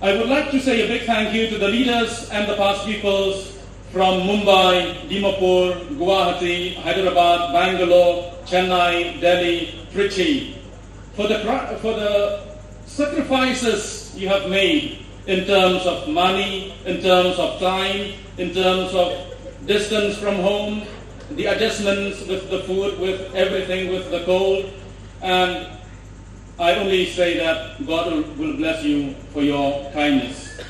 I would like to say a big thank you to the leaders and the past pupils from Mumbai, Dimapur, Guwahati, Hyderabad, Bangalore, Chennai, Delhi, Trichy, for the, for the sacrifices you have made in terms of money, in terms of time, in terms of distance from home, the adjustments with the food, with everything, with the cold, and I only say that God will bless you for your kindness.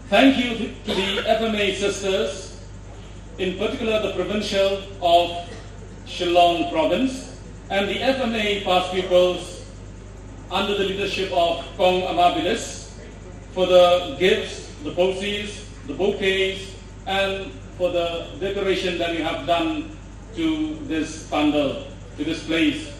Thank you to the F M A sisters, in particular the provincial of Shillong province, and the F M A past pupils under the leadership of Kong Amabilis for the gifts, the posies, the bouquets, and for the decoration that you have done to this pandal, to this place.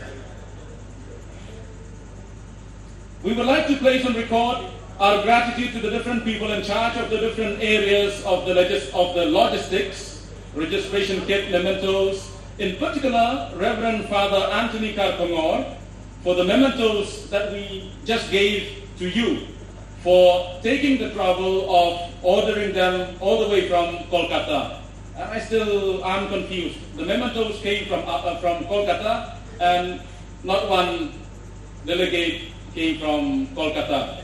We would like to place on record our gratitude to the different people in charge of the different areas of the, logis- of the logistics, registration kit, mementos, in particular Reverend Father Anthony Karkongor, for the mementos that we just gave to you, for taking the trouble of ordering them all the way from Kolkata. And I still am confused. The mementos came from, uh, from Kolkata, and not one delegate came from Kolkata.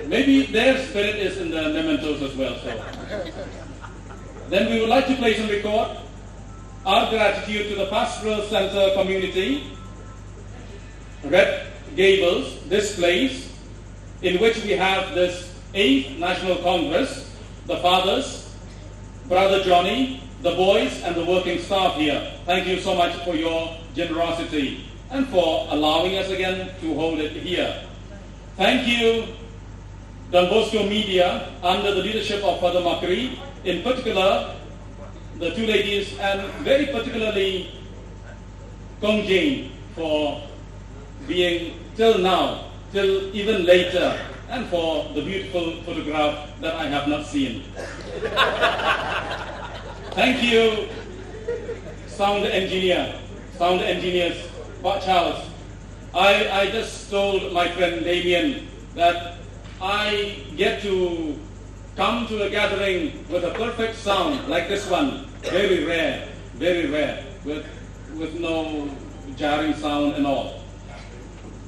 Maybe their spirit is in the mementos as well. So, then we would like to place on record Our gratitude to the Pastoral Center community, Red Gables, this place, in which we have this eighth National Congress, the fathers, Brother Johnny, the boys, and the working staff here. Thank you so much for your generosity and for allowing us again to hold it here. Thank you, Don Bosco Media, under the leadership of Father Makri, in particular, the two ladies, and very particularly Kong Jane, for being till now, till even later, and for the beautiful photograph that I have not seen. Thank you, sound engineer, sound engineers, Bah Charles. I, I just told my friend Damien that I get to come to a gathering with a perfect sound like this one. Very rare, very rare, with, with no jarring sound and all.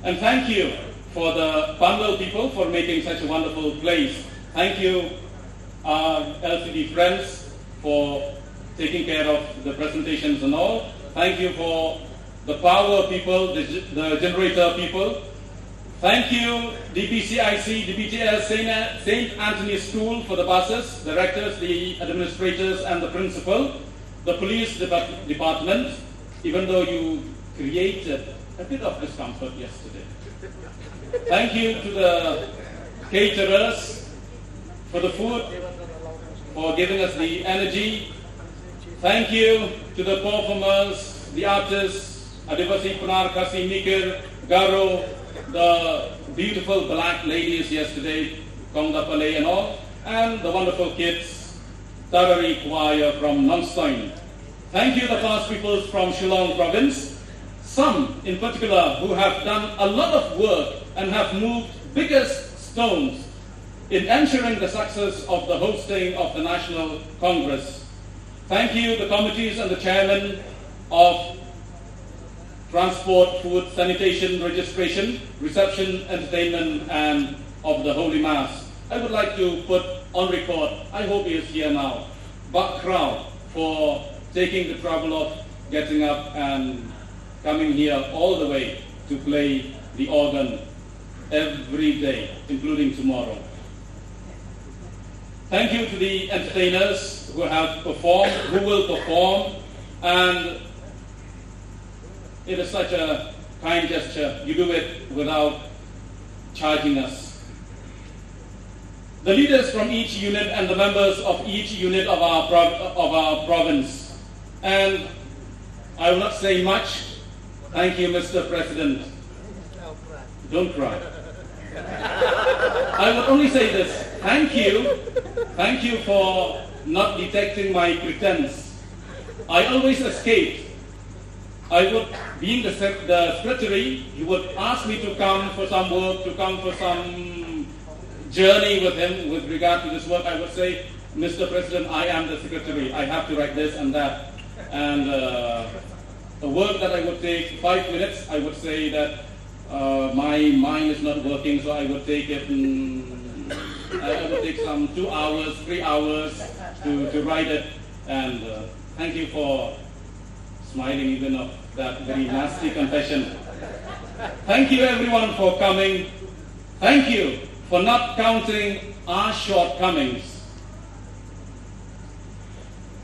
And thank you for the Pandal people for making such a wonderful place. Thank you, our L C D friends, for taking care of the presentations and all. Thank you for the power people, the, the generator people. Thank you, D P C I C, D P T S, Saint An-, Saint Anthony's School for the buses, directors, the administrators, and the principal, the police depart-, department, even though you created a bit of discomfort yesterday. Thank you to the caterers for the food, for giving us the energy. Thank you to the performers, the artists, Adivasi, Pnar, Khasi, Mikir, Garo, the beautiful black ladies yesterday, Kongda Palei and all, and the wonderful kids, Tarari Choir from Nongstoin. Thank you, the past peoples from Shillong province, some in particular who have done a lot of work and have moved biggest stones in ensuring the success of the hosting of the National Congress. Thank you, the committees and the chairman of transport, food, sanitation, registration, reception, entertainment, and of the Holy Mass. I would like to put on record, I hope he is here now, Bah Krau for taking the trouble of getting up and coming here all the way to play the organ every day, including tomorrow. Thank you to the entertainers who have performed, who will perform, and it is such a kind gesture. You do it without charging us. The leaders from each unit and the members of each unit of our prov-, of our province. And I will not say much. Thank you, Mister President. Don't cry. I would only say this. Thank you. Thank you for not detecting my pretense. I always escaped. I would, being the sec-, the secretary, he would ask me to come for some work, to come for some journey with him with regard to this work. I would say, "Mister President, I am the secretary. I have to write this and that." And, uh, the work that I would take five minutes, I would say that, uh, my mind is not working, so I would take it, mm, I, I would take some two hours, three hours to, to write it. And, uh, thank you for smiling even of that very nasty confession. Thank you everyone for coming. Thank you for not counting our shortcomings.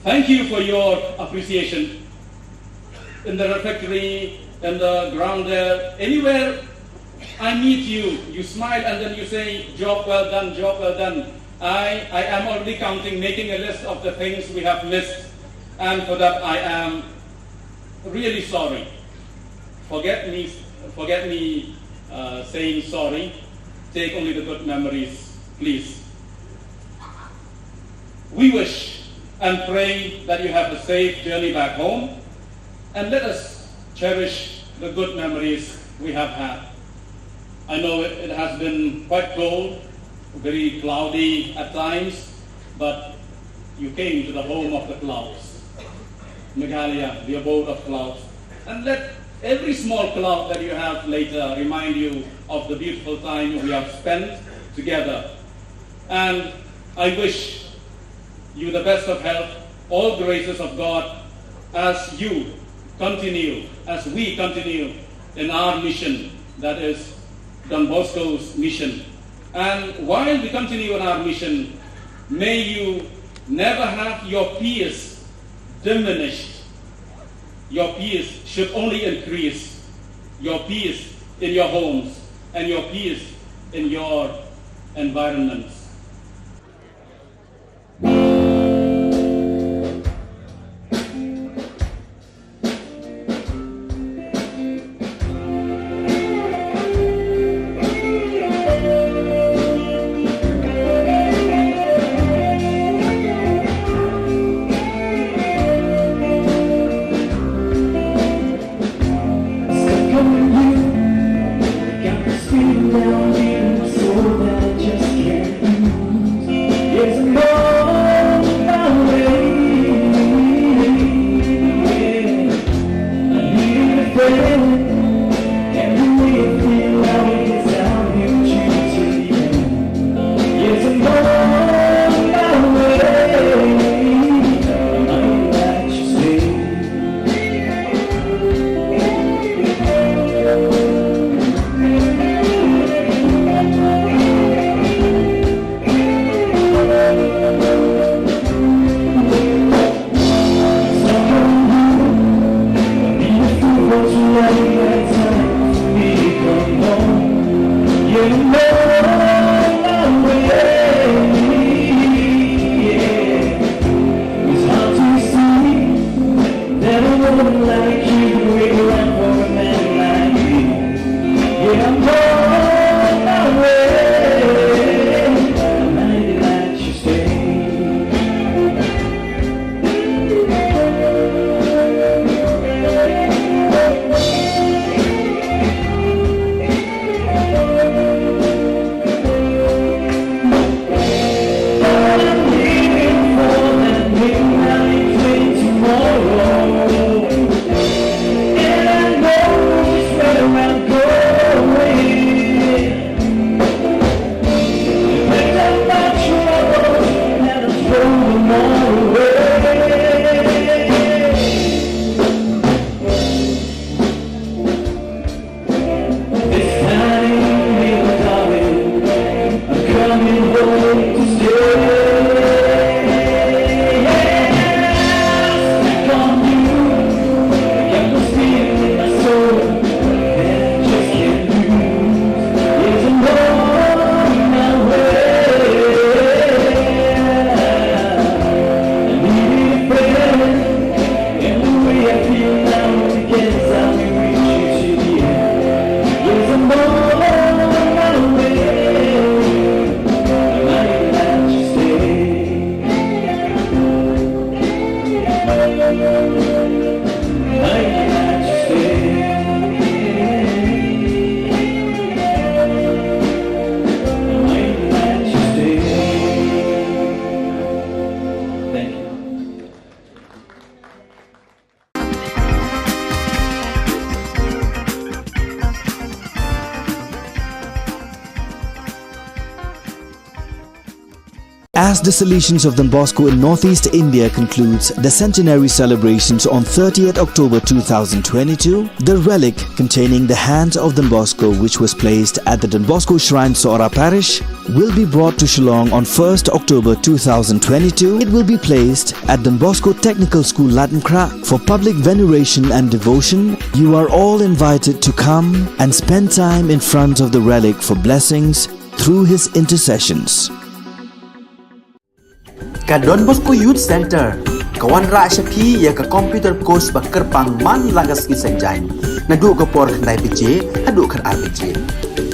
Thank you for your appreciation. In the refectory, in the ground there, anywhere I meet you, you smile and then you say, "Job well done, job well done." I, I am already counting, making a list of the things we have missed. And for that, I am really sorry. Forget me, forget me, uh, saying sorry. Take only the good memories, please. We wish and pray that you have a safe journey back home, and let us cherish the good memories we have had. I know it, it has been quite cold, very cloudy at times, but you came to the home of the clouds, Meghalaya, the abode of clouds. And let every small cloud that you have later remind you of the beautiful time we have spent together. And I wish you the best of health, all graces of God, as you continue, as we continue in our mission, that is Don Bosco's mission. And while we continue in our mission, may you never have your peace diminished. Your peace should only increase. Your peace in your homes and your peace in your environments. As the Salesians of Don Bosco in Northeast India concludes the centenary celebrations on thirtieth October two thousand twenty-two, the relic containing the hands of Don Bosco, which was placed at the Don Bosco Shrine, Sohra Parish, will be brought to Shillong on first October two thousand twenty-two. It will be placed at Don Bosco Technical School, Latnkrah, for public veneration and devotion. You are all invited to come and spend time in front of the relic for blessings through his intercessions. Ka Don Bosco Youth Center ka wanrah sha phi ïa ka computer course ba kyrpang man la ka sngi Saitjaiñ, naduh ka por khyndai baje haduh khatar baje.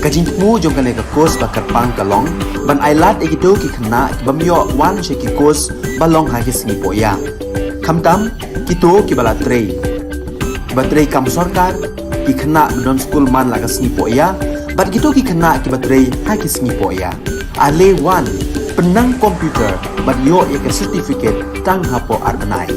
Ka jingthmu jong kane ka course ba kyrpang ka long ban ailad ïa kito ki khynnah ki bym ïoh wan sha ki course ba long ha ki sngi pohïa. Khamtam kito kiba la trei, kiba trei kam sorkar, ki khynnah ba don skul man la ka sngi pohïa, bad kito ki khynnah kiba trei ha ki sngi pohïa. Ale wan, pynnang computer bad ïoh ïa ka certificate tang hapoh ar bnai.